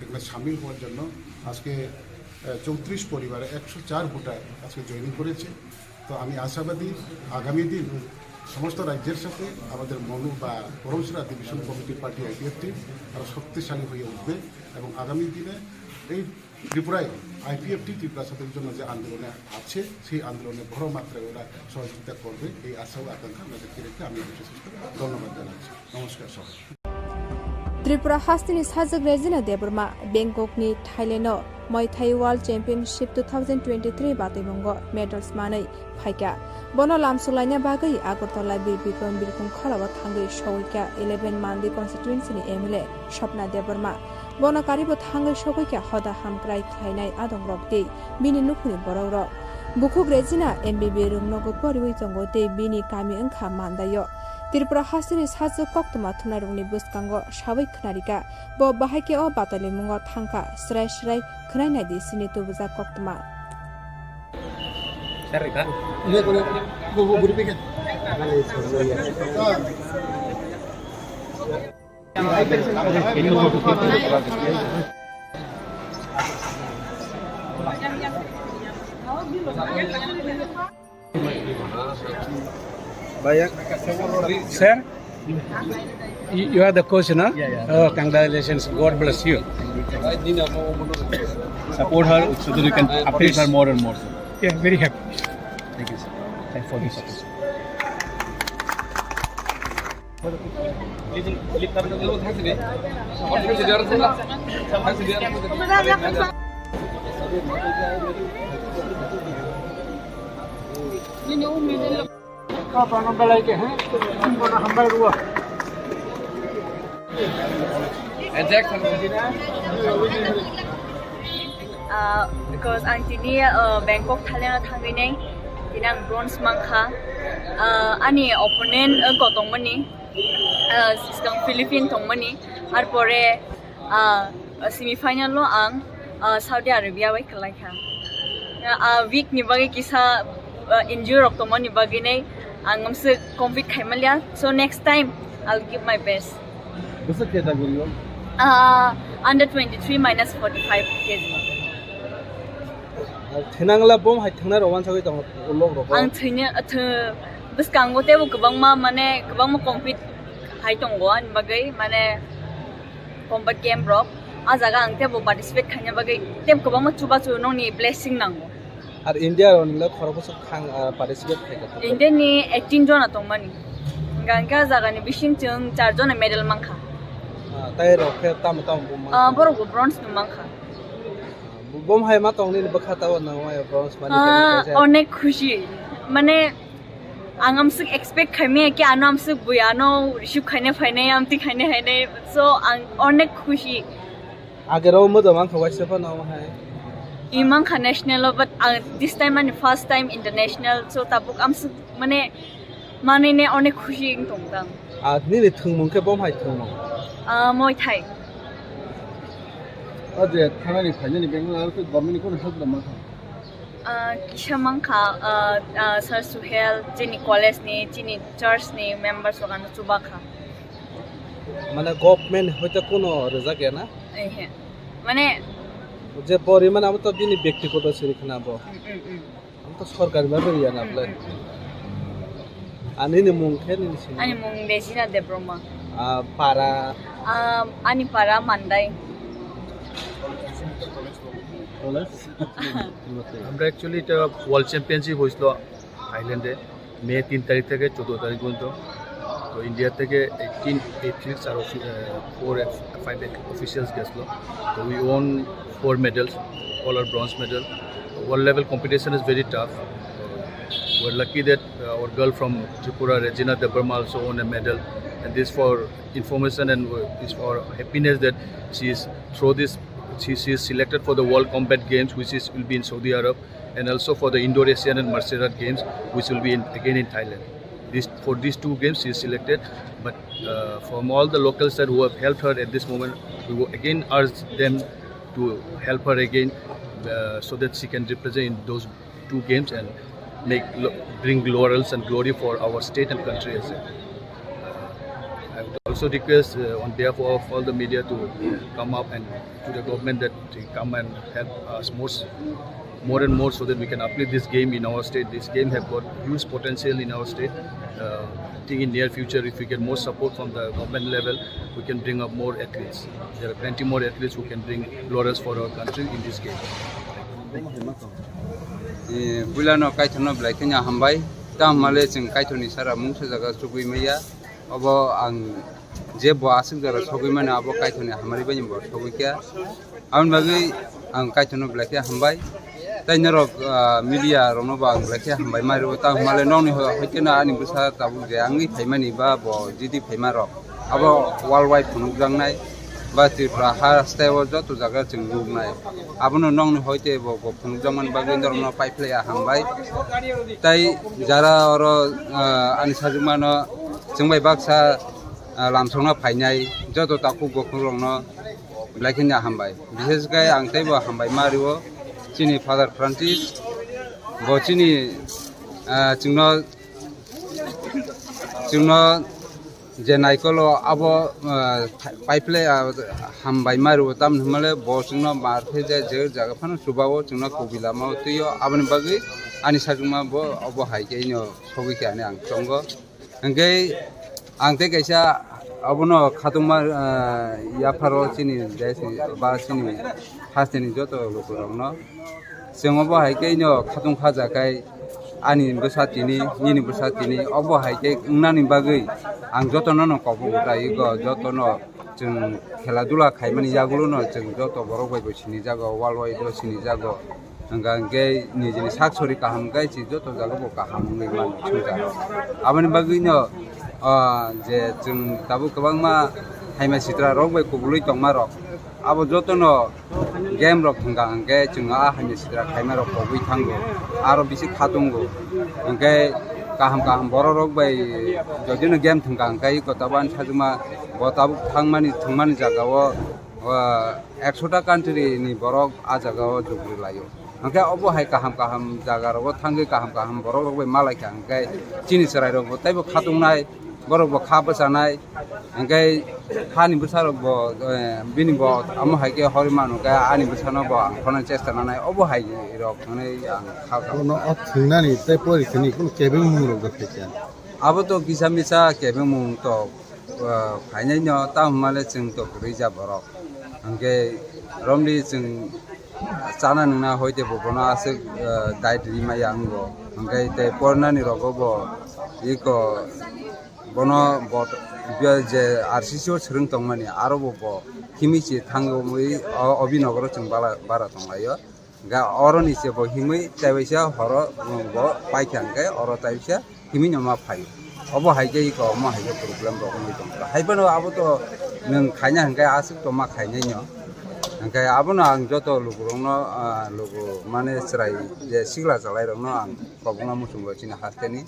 এখানে সামিল হওয়ার জন্য আজকে, আহ, চৌত্রিশ পরিবারে একশো চার ভোটার আজকে জয়েনিং করেছে। তো আমি আশাবাদী আগামী দিন সমস্ত রাজ্যের সাথে আমাদের মনু বা Karamchhara division committee party IPFT আরও শক্তিশালী হয়ে উঠবে এবং আগামী দিনে এই ত্রিপুরায় আইপিএফটি ত্রিপুরা স্বাধীনতার জন্য যে আন্দোলনে আছে, সেই আন্দোলনে বড় মাত্রায় ওরা সহযোগিতা করবে, এই আশা ও আকাঙ্ক্ষা আমরা ব্যক্ত রেখে আমি এই বিশেষ করে ধন্যবাদ জানাচ্ছি। নমস্কার সবাই। Tripura hasteni sajwk Rejina Debbarma Bangkokni Thailand-o Muay Thai World Championship two thousand twenty-three batwimungo medals manwi phaikha. Bono lamsok laina bagwi Agartala Bir Bikram Birkhung kharao thangwi sogwikha eleven Mandi constituency ni M L A Swapna Debbarma. Bono karibo thangwi sogwikha hoda hamkrai khlainai adongrok tei bini nukhungni borokrok. Bukhuk Regina M B B rwngnogo poriwi tongo tei bini kami wngkha Mandaio. Tripura hasteni sajwk koktwma thumnairokni bwskango sawi khwnarikha. Bo bahai khe o batalimungo thangkha, srai srai khwnai naidi sini tubujak koktwma. Sir, you you are the coach, no? Yeah, yeah. Oh, congratulations. God bless you. Support her so that you can uplift her more and more, sir. Yeah, very happy. Thank you, sir. Thanks for this. Ah, because ang tini, ah, Bangkok, Thailand o thangwi nai, tini ang bronze mankha. Ah, ani opponent, ah, kotongmani, ah, swkang Philippine tongmani, arpore, ah, semi final o ang, ah, Saudi Arabia bai kwlaikha. Ah, week ni bagwi kisa, ah, injury rok tongmani bagwi nai ang amswk compete khaimanliya. So next time I'll give my best. Bwswk category o? Ah, under twenty-three minus forty-five K G. Thinangla bom hai thangnai rok wansagwi tongo ulok rok. Ang thwina, thw-, bwskango teibo kwbangma, mane, kwbangma compete hai tongo ani bagwi, mane, combat game rok. A jaga ang teibo participate khaina bagwi teibo kwbangma chubachu nokni blessing nango. Ar India rok nila khoroksa thang, ah, participate khai kha. India ni eighteen jona tongmani. Hingka hingke a jaga ni bising chwng char jona medal mankha. Ah, tai rok khe tamo tamo bo mankha? Ah, borok bo bronze no mankha. Bo-, bom hai ma tong nini bwkha tabo nang ma bronze mani. Ah, khe kaisa. Onek khushi. Mane, ang amswk expect khaimaya ki ano amswk bui ano receive khaina phainai, amtwi khaina phainai. So, ang onek khushi. Agero modo mankha waisa phano omo hai. I mankha national o, but ang this time ani first time international, so tabuk amswk mane manwi ne onek khushi wng tong tang. Ah, nini thwngmung khe bom hai thwngmung? Ah, Muay Thai. O je thanani phainani Bangalore o khe government ni kono help rwma kha? Ah, kisa mankha, ah, ah, Sir Suhel, chini college ni, chini church ni members rok ano chubakha. Mane government hoite kono rijak ya na? Ehe. Mane je bo rimani amo to bini byaktigoto siri khna bo. Mm, mm, mm. Amo to sorkari bhabe riya na bole. Mm, mm, mm. Ani ni mung khe nini sini? Ani mung Regina Debbarma. Ah, para? Ah, ani para Mandai. College? আমরা অ্যাকচুয়ালি এটা world championship হয়েছিল থাইল্যান্ডে মে তিন তারিখ থেকে চোদ্দ তারিখ পর্যন্ত। তো ইন্ডিয়া থেকে এইটিন অ্যাথলিটস আর ফোর ফাইভ অফিসিয়ালস গেছিলো। তো we won four medals, all are bronze medal. World level competition is very tough. We're lucky that uh, our girl from Tripura, Regina Debbarma, also won a medal. And this for information and uh, is for happiness that she is through this she, she is selected for the World Combat Games, which is will be in Saudi Arab, and also for the Indo-Asian and Martial Art Games, which will be in, again in Thailand. This, for these two games, she is selected. But uh, from all the local side who have helped her at this moment, we will again urge them to help her again, uh, so that she can represent in those two games and make lo- bring laurels and glory for our state and country as well. I would also request uh, on behalf of all the media to come up and to the government that they come and help us more, s- more and more so that we can uplift this game in our state. This game have got huge potential in our state. Uh, I think in near future, if we get more support from the government level, we can bring up more athletes. There are plenty more athletes who can bring laurels for our country in this game. Eh, builano kaithorno belai kheno hambai. Tamo hwnle chwng kaithorni sara mungsa jaga chugui maya. Obo ang je bo aswk jora sogwi mano, abo kaithorni hamari bai bo sogwi kha. Aboni bagwi Ang Kaitorno belai khe hambai. Tei norok, ah, media rokno bo ang belai khe hambai ma rio. Tamo hwnba le nokni ho-, hoite no ani bwsa tabuk je wngwi phaimani ba bo jiti phaima rok. Abo world wide phunukjaknai ba Tripura ha steo joto jaga chwng nuknai. Abono nokni hoite bo, bo phunukjakmani bagwi norokno paiphlaiya hambai. Tei jara oro, ah, ani sajwkmano chwng bai baksa, ah, lamsokna phainai joto takhuk bukhuk rokno belai kheno hambai. Bishesh khe ang teibo hambai ma rio chini Father Francis. Bo chini, ah, chwngno, chwngno je naikolo abo, ah, paiphlai, ah, hambai ma rio, tamni hwnba le bo chwngno mar khe je, je jaga phano chuba-o chwngno kubi lama-o twi-o, aboni bagwi ani sajwkma bo obo hai khe ino sogwi khe ani ang chongo. Hwnkhe ang tei kaisa abono khatungma, ah, yapharo chini desh ni ba chini hasteni joto lukurokno. Chwng obo hai khe ino khatung khaja khai ani bwsa tini, nini bwsa tini, obo hai khe wngnani bagwi ang jotono no kok utai ego, jotono chwng khela dula khaimani yagulo no chwng joto borok bai bo sinijago, world wide o sinijago. Hwnkha hwnkhe nijini sak sori kaham khe si joto jaga bo kaham wngwi mano swngcharo. Aboni bagwino, ah, je chwng tabuk kwbangma haima sitra rok bai kubulwi tongma rok, abo jotono game rok thwngkha hwnkhe chwng a haima sitra khaima rok pogwi thango, aro bisi khatungo. Hwnkhe kaham kaham borok rok bai jodino game thwngkha hwnkhe iko tabuk ani sajwkma bo tabuk thangmani thwngmani jagao, ah, ekshota country ni borok a jagao jugri laio. Hwnkhe obo hai kaham kaham jaga rogo thangwi kaham kaham borok rok bai malaikha hwnkhe chini chwrai rok bo teibo khatungnai, borok bo kha bwchanai, hwnkhe hani bwsa rok bo, eh, bini bo amo hai khe horwi manu khe ani bwsano bo ang khorna chesta nanai obo hai rok hwnwi ang kha. Bono o thwngnani tei pori thwngni kunu kebengmung rok da phaikha. Abo to kisa misa kebengmung to, ah, phainai no, tamo hwnba le chwng to kwrwi ja borok. Hwnkhe romri chwng chana nwngna hoite bo bono aswk, ah, guide ri maya wngo. Hwnkhe tei pornani rogo bo iko bono bo je R C C o swrwng tongmani aro bo bo himwi se thangwi o Abhinagaro chwng bala bara tonglaio. Ga oro ni se bo himwi taibaisa horo bo paikha hwnkhe oro taibaisa himwi no ma phaio. Obo hai khe iko omo hai khe problem rok wngwi tongkha. Hai phano abo to nwng khaina hwnkhe aswk to ma khainai no. Hwnkhe abono ang joto lukurokno, ah, luku mane chwrai je sikla chwlairokno ang kobokno muchungo chini hasteni.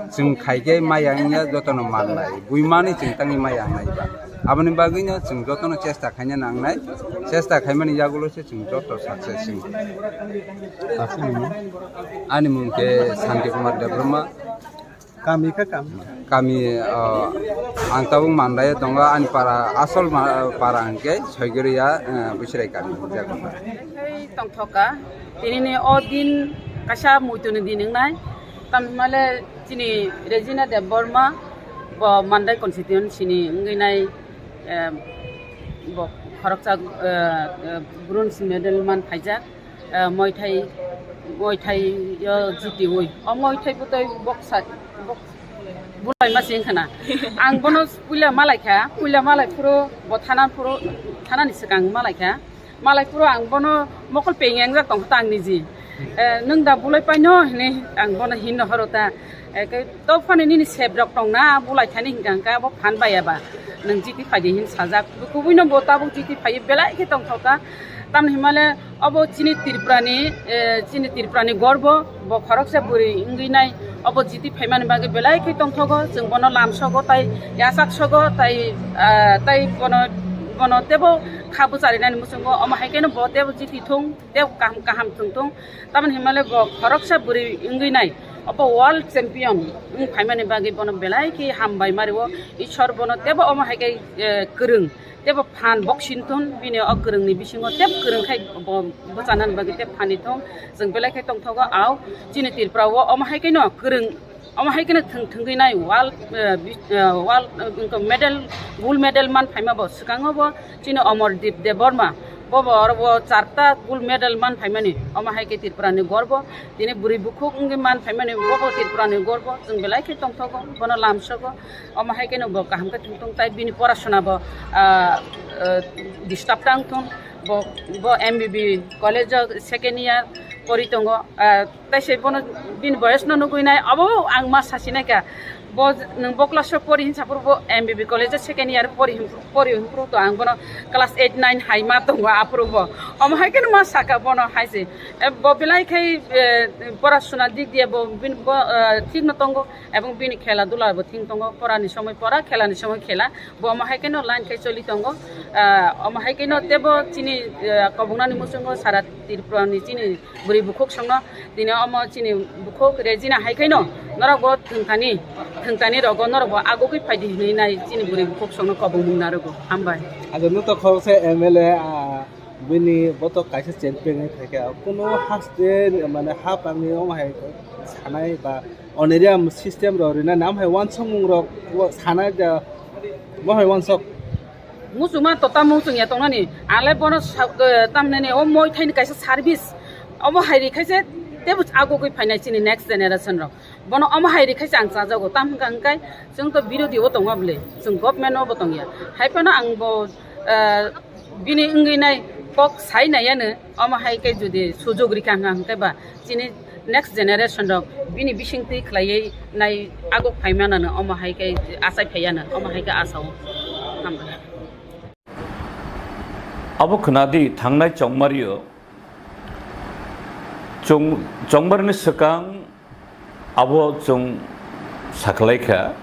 Chwng khai khe maya wngya jotono mannai. Buimani chwng tangwi maya wngnai ba. Aboni bagwino chwng jotono chesta khaina nangnai. Chesta khaimani yagulo se chwng joto success wng. Aswk ni mung? Ani mung khe Santi Kumar Debbarma. Kami khe kami? Kami, ah, ang tabuk Mandai tongo, ani para, asol ma-, para hwnkhe Soigoriya, ah, Bwswrai kami. Tongthoka. Tinini o din kaisa muituni din wngnai. Tamni hwnba le chini Regina Debbarma, bo Mandai constituency ni wngwi nai, eh, bo khoroksa, eh, eh, bronze medal man phaijak, eh, Muay Thai, Muay Thai o jitiwi. O Muay Thai bwtwi boksa, bok-, bulai ma sing khna. Ang bono puila malaikha, puila malai phuru bo thana phuru, thanani swkang malaikha. Malai phuru ang bono mokol peng engjak tongkha ta ang niji. Eh, nwng da bulai paino hinwi ang bono hinno horo ta. Eh, khe to phano nini sep rok tongna bulai thani hinkha hinkha bo phan baiya ba. Nwng jiti phaidi hin sajak. Kubuino bo tabuk jiti phaiwi belai khe tongthokha. Tamni hwnmale obo chini Tripurani, eh, chini Tripurani gorbo, bo khoroksa bwrwi wngwi nai. Obo jiti phaimani bagwi belai khe tongthogo, chwng bono lamsogo tai yachaksogo tai, ah, tai bono, bono teibo kha bwcharinani muchungo, omo hai kheno bo teibo jiti thung, teibo kaham kaham thwng thung. Tamoni hinmale bo khoroksa bwrwi wngwi nai, obo world champion wng phaimani bagwi bono belai khe hambai ma rio. Ishwar bono teibo omo hai khe, eh, kwrwng. Teibo phan boxing thun, bini o kwrwngni bisingo teibo kwrwng khai bo bwchanani bagwi teibo phani thung. Chwng belai khe tongthogo, au chini Tripura o omo hai kheno kwrwng, omo hai kheno thwng thwngwi nai world, eh, bi-, eh, world, eh, wngkha medal, gold medal man phaima bo swkango bo chini Amardeep Debbarma, bo bo oro bo charta gold medal man phaimani, omo hai khe Tripura ni gorbo, tini bwrwi bukhuk wngwi man phaimani, bo bo Tripura ni gorbo, chwng belai khe tongthogo, bono lamsogo. Omo hai kheno bo kaham khe thwng thung, tai bini porasona bo, ah, ah, disturb ta wng thung. Bo, bo M B B college o second year pori tongo. Ah, tai se bono bini boyos no nugui nai, abo ang ma sasi nai kha. Bo nwng bo class o pori hinsa phuru bo M B B college o second year pori hin, pori hin phuru to ang bono class eight nine hai ma tongo aphuru bo. Omo hai khe ma saka bono hai se. Eh, bo belai khai, eh, pora suna dik diye bo bini bo, eh, thik no tongo. Ebong bini khela dula bo thik tongo, pora ni somoi pora, khela ni somoi khela. Bo omo hai khe no line khai choli tongo. Ah, omo hai khe no tebo chini, eh, kobongnani muchungo sara Tripura ni chini bwrwi bukhuk songno tini omo chini bukhuk rejina hai khe no norok bo thwngthani, thwngthani rogo norok bo agugwi phaidi hinwi nai chini bwrwi bukhuk songno kobongmung narogo. Hambai. Ajo no to khoroksa M L A, ah, bini boto kaisa champion wngwi phaikha. Kuno haste mane ha pangni omo hai sanai ba honorarium system rok rina nam hai wansukmung rok sanai da mo hai wansuk. Muchungma to tamo muchungya tongnani. Ale bono sa-, eh, tamnani o moi thaini kaisa service. Omo hai ri khaise tebo agugwi phainai chini next generation rok. Bono omo hai ri khaise ang chajago. Tam hwnkha hwnkhe chwng to birodhi o tongo bwle. Chwng government o bo tongya. Hai phano ang bo, eh, bini wngwi nai kok sai nai ano. Omo hai khe jodi sujog rikha hwnkha hwnkhe ba chini next generation rok bini bisingtwi khlaiwi nai aguk phaimanano omo hai khe achai phaiano omo hai khe asao. Hambai. Abo khwnadi thangnai chongmario chong-, chongmarni swkang abo chwng sakhlaikha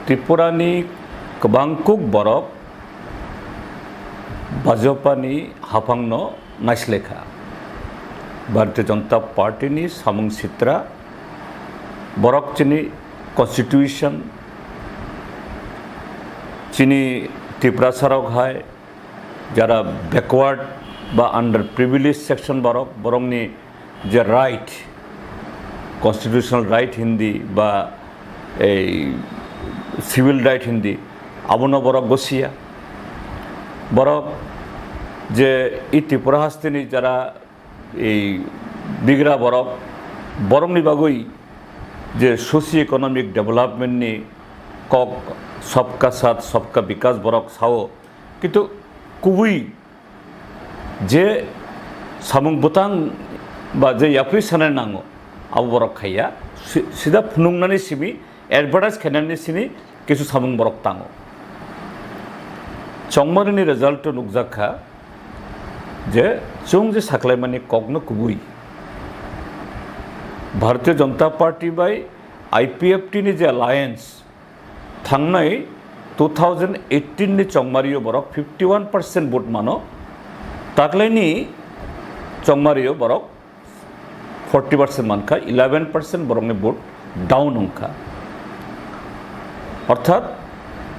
Tripurani kwbang kuk borok Bajpani haphangno naislekha. Bharatiya Janata Party ni samung sitra, borok chini constitution, chini Tiprasa rok hai jara backward ba under privileged section borok, borokni je right, constitutional right hindi ba ei civil right hindi, abono borok gosiya. Borok je i Tripura hasteni jara ei bigra borok, borokni bagwi je socio economic development ni kok, sabka saath sabka vikas borok sao, kintu kubui je samung bwtang ba je yapri sanai nango, abo borok khaiya. Si-, sida phunuknani simi, advertise khainani simi kisu samung borok tango. Chongmarini result o nukjak kha je chwng je saklaimani kokno kubui Bharatiya Janata Party bai I P F T ni je alliance, thangnai two thousand eighteen ni chongmario borok fifty one percent vote mano, taklaini chongmario borok forty percent mankha, eleven percent borokni vote down wngkha. Orthat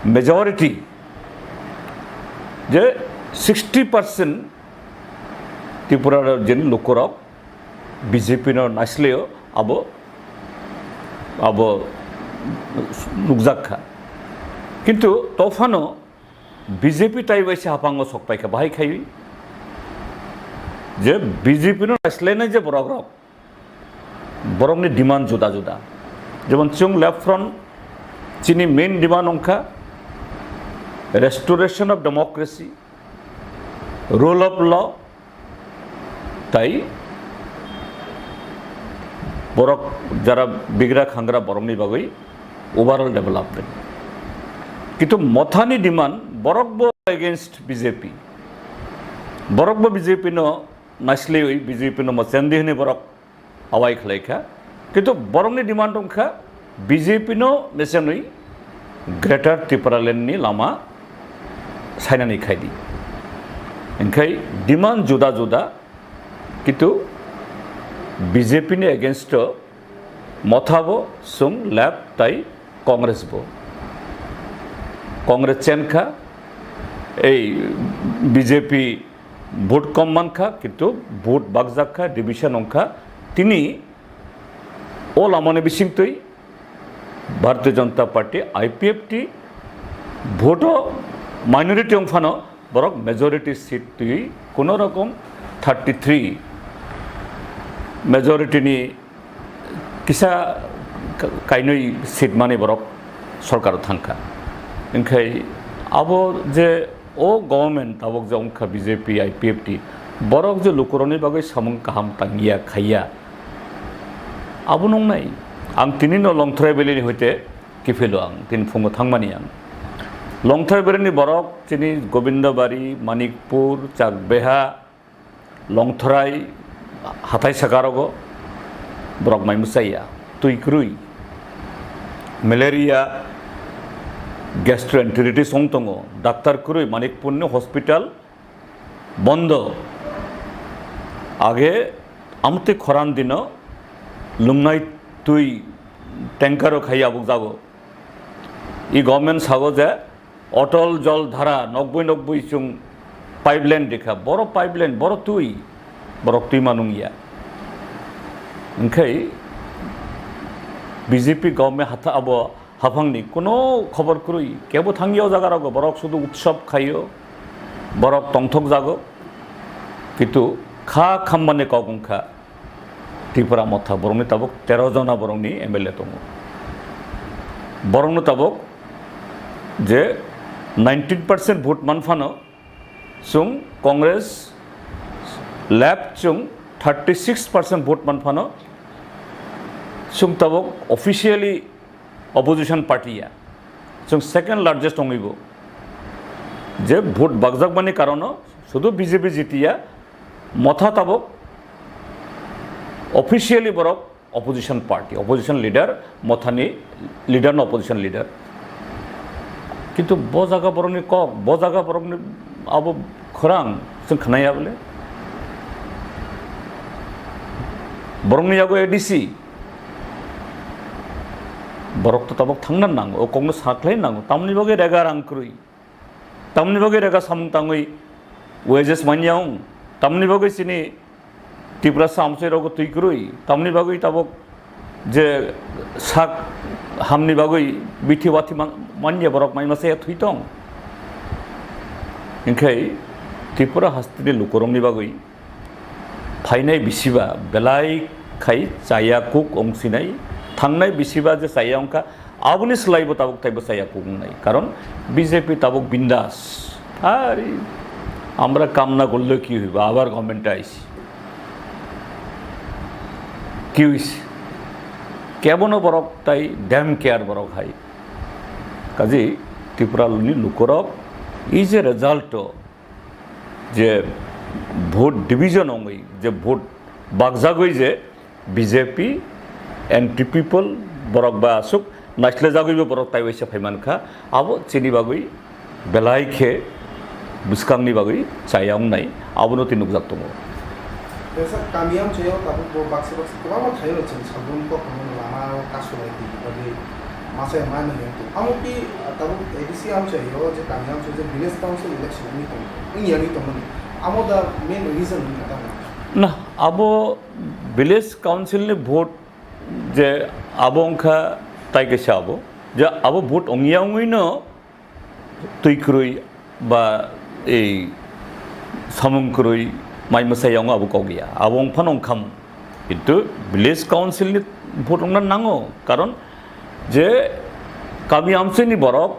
majority je sixty percent Tripura rajyoni lukurok B J P no naislaio, abo, abo nukjak kha. Kintu tophano B J P tai bai se haphango sok paikha, bahai khaiwi je B J P no naislainai je borok rok, borokni demand juda juda. Jemon chwng Left Front chini main demand wngkha restoration of democracy, rule of law, tai borok jara bigra khangra borokni bagwi overall development. Kintu Mothani demand borok bo against B J P. Borok bo B J P no naisliwi B J P no mochendi hwnwi borok awai khlaikha. Kintu borokni demand wngkha B J P no mechenwi Greater Tipraland ni lama sainani khaidi. Hingkhai demand juda juda, kintu B J P ni against o Motha bo, chwng Left tai Congress bo. Congress chenkha, ei B J P vote kom mankha, kintu vote bakjak kha, division wngkha. Tini o lamani bisingtwi Bharatiya Janata Party, I P F T, vote o minority wngphano borok majority seat twi kuno rokom thirty three majority ni kisa ka-, kainwi seat mani borok sorkar o thangkha. Hingkhai abo je o government tabok je wngkha B J P, I P F T, borok je lukurokni bagwi samung kaham tangya khaiya, abo nungnai. Ang tinino Longthrai Valley ni hoite kiphilo, ang tin phungo thangmani ang. Longthrai Valley ni borok chini Gobindabari, Manikpur, Chakbeha, Longthrai, hathai sakarogo borok mai mwchaiya, twi kwrwi, malaria, gastroenteritis wng tongo, doctor kwrwi, Manikpurni hospital bondo. Age amtwi khoran dino lungnai twi tanker o khai abuk jago. I government sago je Otol Jol Dhara nokbui nokbui chwng pipeline rikha, boro pipeline, boro twi, borok twi manung ya. Hwnkhe B J P government hatha abo haphangni kuno khobor kwrwi, kebo thangya o jaga rogo, borok sudu utsob khaio, borok tongthok jago, kintu kha khambani kok wngkha. Tripura motha borokni tabuk tero jona borokni M L A tongo. Borokno tabuk je nineteen percent vote manphano chwng Congress left chwng thirty six percent vote manphano chwng tabuk officially opposition party ya, chwng second largest wngwibo. Je vote bakjakmani karono sudu B J P jitiya, motha tabuk officially borok opposition party, opposition leader, mothani leader no opposition leader. Kintu bo jaga borokni kok, bo jaga borokni abo khorang chwng khnaya bole. Borokni yago A D C, borok to tabuk thangna nango, o kokno sakhlai nango, tamni bagwi rega rang kwrwi, tamni bagwi rega samung tangwi wages manya wng, tamni bagwi chini Tiprasa amchai rogo twi kwrwi, tamni bagwi tabuk je sak hamni bagwi bithi wathi man-, manya borok mai masa thwi tong. Hinkhe Tripura hasteni lukurokni bagwi phainai bisiba belai khai chaya kuk wngsinai, thangnai bisiba je chaya wngkha, aboni swlaibo tabuk taibo chaya kuk wngnai, karon B J P tabuk bindas. Ari, আমরা কামনা করলে কি হইব, আবার গভর্নমেন্টে আইছি, কি হইছে? কেবনো বরক তাই ড্যাম কেয়ার বরক হাই। কাজেই ত্রিপুরানি লুকরক এই যে result, je vote division wngwi, je vote bakjagwi je B J P, anti people, borok ba aswk naislejagwibo borok taiwaisa phaimankha, abo chini bagwi belai khe bwskangni bagwi chaya wngnai, abono tei nukjak tongo. Tesa kami amchaio tabuk bo baksa baksa kwbangma thaio chwng salbrum kok hwnmano lama o kasu lai twi bagwi masa ya mano yang tong. Amo pi tabuk A D C amchaio je kami amchaio je village council election wngwi tong, wngya wngwi tongmani. Amo da main reason wngya tamo? Na, abo village council ni vote je abo wngkha tai kaisa abo. Je abo vote wngya wngwino twi kwrwi ba ei samung kwrwi mai mwsai yango abo kok ya. Abo wng phano wng khamu. Kintu village council ni vote wngna nango. Karon je kami amchini borok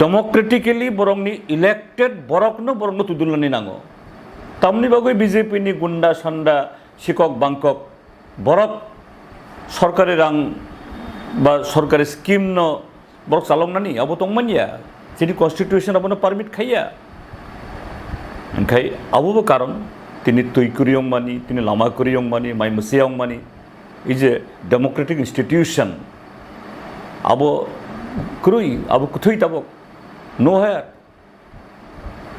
democratically borokni elected borokno borokno tudulnani nango. Tamni bagwi B J P ni gunda sanda sikok bangkok borok sorkari rang ba sorkari scheme no borok chaloknani abo tongmanya, chini constitution abono permit khaiya. Hingkhai abobo karon tini twi kwrwi wngmani, tini lama kwrwi wngmani, mai mwsai wngmani, ei je democratic institution abo kwrwi, abo kwthwi tabok no haya.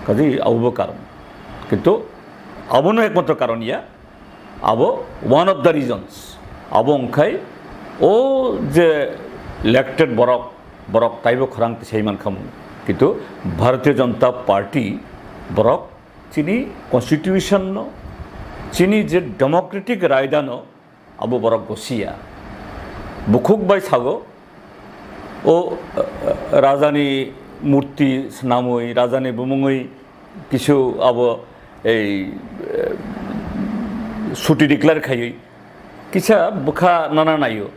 Kaji abo bo karon. Kintu abono ekmatro karon ya. Abo one of the reasons. Abo wngkhai o je elected borok, borok taibo khorang tisai mankhamu. Kintu Bharatiya Janata Party borok chini constitution no, chini je democratic raida no, abo borok gosiya. Bukhuk bai sago, o, eh, rajani murti swnamwi, rajani bumungwi kisu abo ei, eh, suti declare khaiwi kisa bwkha nana naio.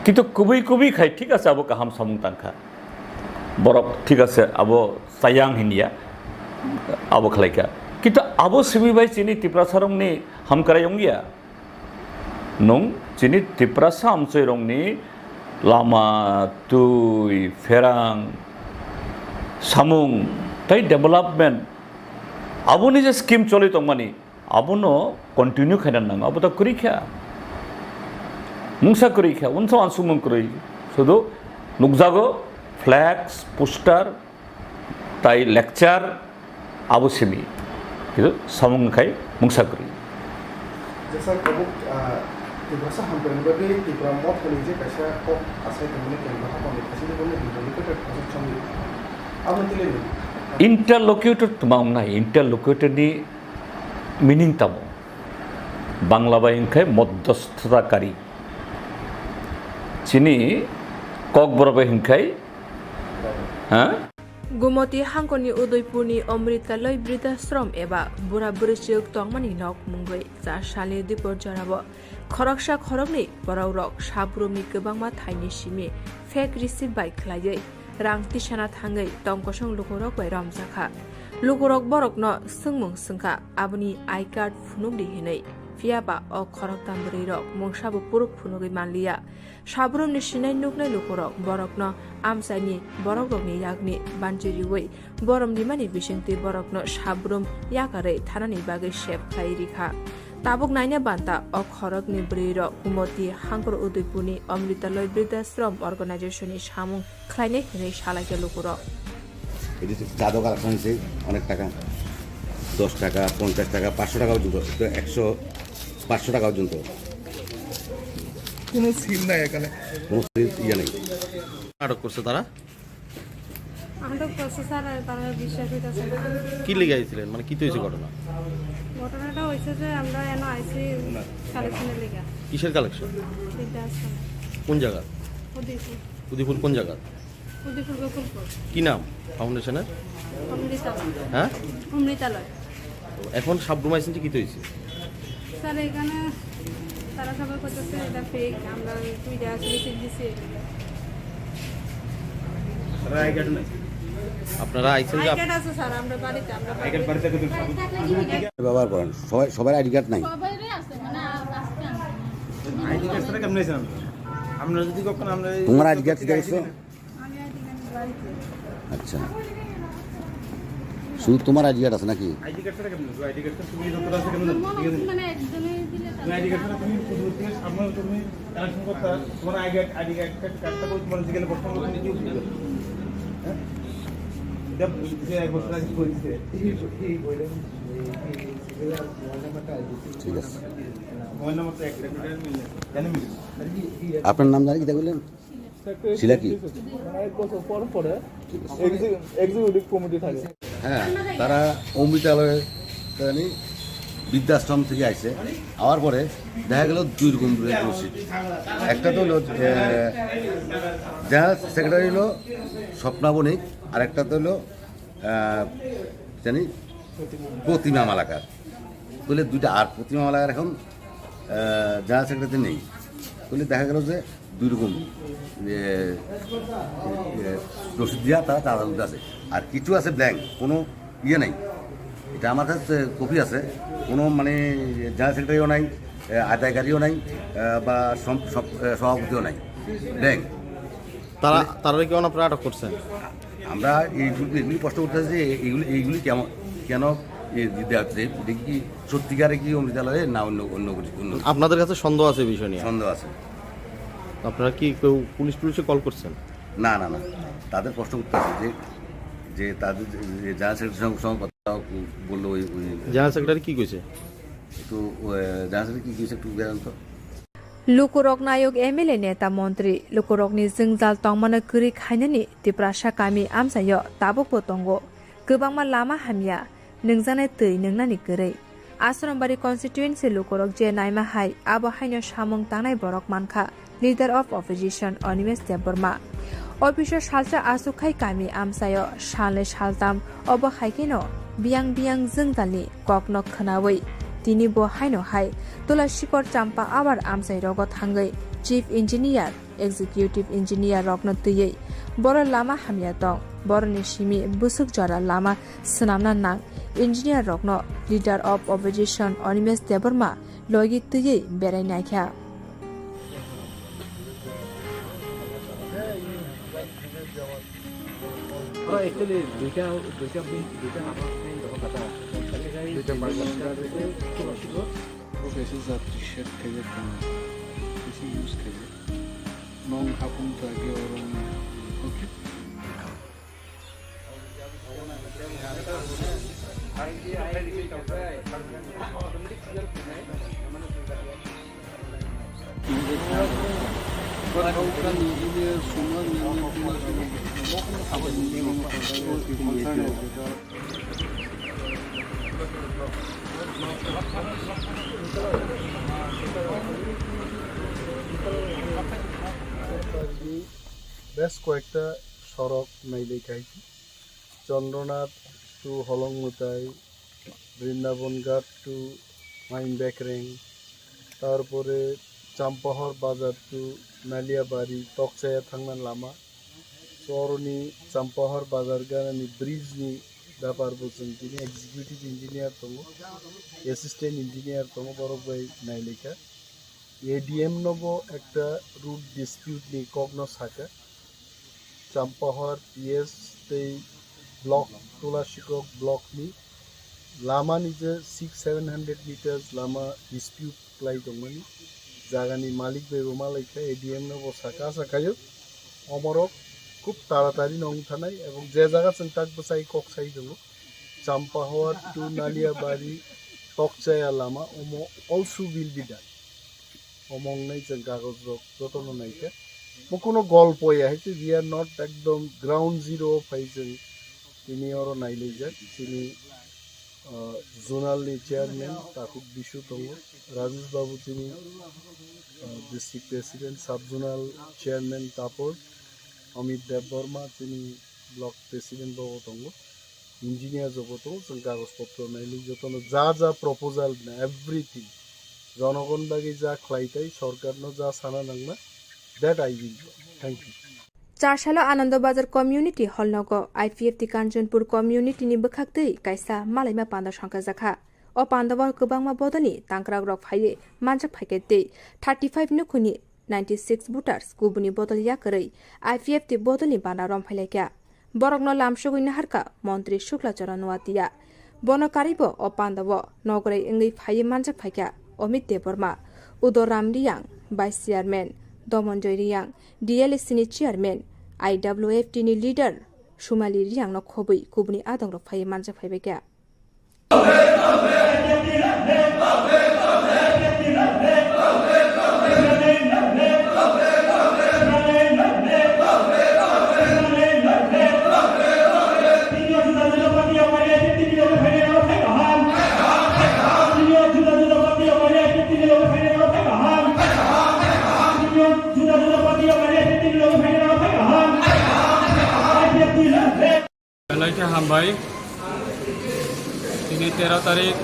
Kintu kubui kubui khai thik ase abo kaham samung tangkha. Borok thik ase, abo chayang hinya, abo khlaikha. Kintu abo simi bai chini Tiprasarokni hamkrai wngya. Nwng chini Tiprasa amchoirokni lama, twi, pherang, samung tei development, aboni je scheme choli tongmani, abono continue khaina nango, abo to kwrwi kha. Mungsa kwrwi kha, unsa uansukmung kwrwi. Sudu nukjago flex, poster, tai lecture, abo simi. Kintu samung khai mungsa kwrwi. Jesa kabuk, ah, Tiprasa hamkrai bagwi Tipra Motha ni je kaisa kok asai tongmani kemba hapang ni kaisa ni boni interlocutor kaisa chongwi. Abo tile ni. Interlocutor tma wngnai, interlocutor ni meaning tamo? Bangla bai hwnkhe modhosthakari. Chini Kokborok bai hwnkhe, ha? Gumoti hangkoni Udaipurni Amritaloi Bridhashram eba bura bwrwichwk tongmani nok mungwi char salni dipor jorao khoroksa khoroknwi borokrok sabrumni kwbangma thaini simi fake receipt bai khlaiwi rang tisana thangwi tongkosong lukurok bai romjakha. Lukurok borokno swngmung swngkha, aboni I card phunukdi hinwi, phiyaba o khoroktham bwrwirok mungsabo puruk phunugwi manliya. Sabrumni sinai nuknai lukurok borokno amchaini borokrokni yakni banchi riwi borom rimani bisingtwi borokno sabrum yakarwi thanani bagwi sep khlai rikha. Tabuk naina banta o khorokni bwrwirok Gumoti hangkor Udaipurni Amritaloi Bridhashram Organization ni samung khlainai hinwi salaikha lukurok. এই যে চাঁদা কালেকশন হয়েছে অনেক টাকা, দশ টাকা, পঞ্চাশ টাকা, পাঁচশো টাকা পর্যন্ত, তো একশো, পাঁচশো টাকা পর্যন্ত। কোনো সিল নাই এখানে। কোনো সিল ইয়ে নেই। আটক করছে তারা? আটক করছে স্যার, আর তারা বিশ্বাস হইতেছে না। কি লেগে আইছিলেন? মানে কি তো হয়েছে ঘটনা? ঘটনাটা হয়েছে যে আমরা এনে আইছি কালেকশনের লেগে। কিসের কালেকশন? বিদ্যা আশ্রম। কোন জায়গা? উদয়পুর। উদয়পুর কোন জায়গা? উদয়পুর গোকুলপুর। কি নাম ফাউন্ডেশনের? অমৃতালয়। হ্যাঁ? অমৃতালয়। এখন সাবরুম আইসেন যে কি তো হয়েছে? স্যার, এখানে তারা সবাই করতেছে এটা ফেক, আমরা দুইটা আসলে সিল দিছি। আপনারা আইসেন যে আই কার্ড আছে স্যার, আমরা বাড়িতে, আমরা বাড়িতে। ব্যবহার করেন, সবাই, সবার আইডি কার্ড নাই। সবারই আছে, মানে, আজকে আনছি। আইডি কার্ড ছাড়া কেমনে আইসেন আপনারা? আমরা যদি কখনো আমরা এই তোমার আইডি কার্ড থেকে আইসো? আচ্ছা, শুধু তোমার আইডি কার্ড আছে নাকি? আইডি কার্ড ছাড়া কেমন? আইডি কার্ড ছাড়া তুমি যতটা আছে কেমন? ঠিক আছে? মানে একজনই দিলে তুমি আইডি কার্ড ছাড়া তুমি শুধু তুমি সামনে তুমি কালেকশন করতে তোমার আইডি কার্ড, আইডি কার্ড, কার্ডটা করে তোমার জিজ্ঞাসা করতে হবে, তুমি কি বুঝতে পারবে? হ্যাঁ? এটা যে এক বছর আগে বলছে, এই, এই বইটা, এই, এই, ঠিক আছে। মোবাইল নাম্বারটা এক, কেন মিলে? আপনার নাম জানি কিতা বললেন? শিলা কি? মানে এক বছর পর পরে এক্সি-, এক্সিকিউটিভ কমিটি থাকে। হ্যাঁ, তারা অমৃতালয়ে জানি বৃদ্ধাশ্রম থেকে আইছে, আওয়ার পরে দেখা গেল দুই রকম রসিদ। একটা তো হলো, এ, জেনারেল সেক্রেটারি হলো স্বপ্না বণিক, আর একটা তো হলো, আহ, জানি প্রতিমা মালাকার। তাহলে দুইটা, আর প্রতিমা মালাকার এখন, আহ, জেনারেল সেক্রেটারি নেই। তাহলে দেখা গেল যে দুই রকম, যে, যে রসিদ দিয়া তারা চাঁদা তুলতে আছে। আর কিছু আছে ব্ল্যাংক, কোনো ইয়ে নাই। এটা আমার কাছে কপি আছে, কোনো মানে জেনারেল সেক্রেটারিও নাই, এ, আদায়কারীও নাই, এ, বা সম-, সব-, এ, সভাপতিও নাই, ব্ল্যাংক। তারা, তারা কি আপনারা আটক করছেন? আমরা এইগুলি, এগুলি প্রশ্ন করতে চাই যে এইগুলি, এইগুলি কেমন, কেন এ দিতে হচ্ছে? এটা কি সত্যিকারে কি অমৃতালয়ে না অন্য, অন্য কিছু, অন্য কিছু? আপনাদের কাছে সন্দেহ আছে এই বিষয় নিয়ে? সন্দেহ আছে। আপনারা কি কেউ পুলিশ টুলিশে কল করছেন? না, না, না, তাদের প্রশ্ন করতে আছে যে, যে তাদের যে, যে জেনারেল সেক্রেটারির সঙ্গে, সঙ্গে কথা বললো ওই, ওই জেনারেল সেক্রেটারি কি কইছে? একটু, আহ, জেনারেল সেক্রেটারি কি কইছে একটু জানান তো। Lukurok nayok M L A neta montri lukurokni jwngjal tongmano kwrwi khainani Tiprasa kami amchaio tabukbo tongo. Kwbangma lama hamya, nwngjaknai twi nwngnani kwrwi. Asrambari constituency lukurok je naima hai, abo haino samung tangnai borok mankha, Leader of Opposition Animesh Debbarma. Office o salsa aswk khai kami amchaio salnwi saltam, obo hai kheno biyang biyang jwngjalni kokno khwnawi tini bo haino hai Tula Sikor Champa Awar amchai rogo thangwi Chief Engineer Executive Engineer rokno twiwi boro lama hamya tong, boroni simi bwswk jora lama swnamna nang. Engineer rokno Leader of Opposition Animesh Debbarma logi twiwi berai naikha. Actually, দুইটা, দুইটা বিন, দুইটা নাটক নেই, যখন কথা আছে। দুইটা পার্ট। খুব অসুবিধা। Besi jat t-shirt khaijak tong, besi use khaijak. Nong hapung ta ge oro. Okay. বেশ কয়েকটা সড়ক নাইলে খাইছি। Chandranath to Holongmutai, Brindaban Ghat to Main Bekreng, tarpore Champahor Bazar to Naliabari, Tokchaya thangna lama. So, oroni Champahor Bazar ganani bridge ni bepar bo chwng tini executive engineer tongo, assistant engineer tongo, borok bai nailaikha. A D M no bo ekta road dispute ni kok no sakha. Champahor P S tei block, Tulasikhok block ni lama ni je six seven hundred meters lama dispute klai tongmani jagani malik bai bo malaikha, A D M no bo saka sakayo omorok khub taratari no wng thanai ebong je jaga chwng tak bwsai kok sai tongo Champahor to Naliabari Tokchaya lama omo also will be done. Omo wngnai chwng kagoj rok jotono naikha. Bo kuno golpo ya hai se, we are not ekdom ground zero o phai chwng tini oro nailaijak. Chini, ah, zonal ni chairman Takhuk Bisu tongo, Rajesh Babu chini, ah, district president, sub zonal chairman Tapos, Amit Debbarma chini block president bo tongo. Engineer jobo tongo, chwng kagoj potro nailai jotono ja ja proposal na everything jonogon bagwi ja khlai tai sorkarno ja sana nangna, that I will do. Thank you. Charsalo Anando Bazar Community Hall nogo I P F T Kanchanpur Community ni bwkhaktwi kaisa malaima panda songkhajakha. O pandao kwbangma bodolni tangkrak rok phaiwi manjak phaikha tei thirty five nukhungni ninety six voters kubuni bodol yakarwi I P F T bodolni bana romphailaikha. Borokno lamsogwi naharkha Montri Shukla Charan Noatia. Bono karwibo o pandao nograi wngwi phaiwi manjak phaikha Amit Debbarma, Udo Ram Riyang, Vice Chairman, Domonjoy Riyang, D L A C ni Chairman, I W F T ni leader Sumali Riyangno khobwi kubuni adongrok phaiwi manjak phaibaikha. Belai khe hambai. Tini tero tarik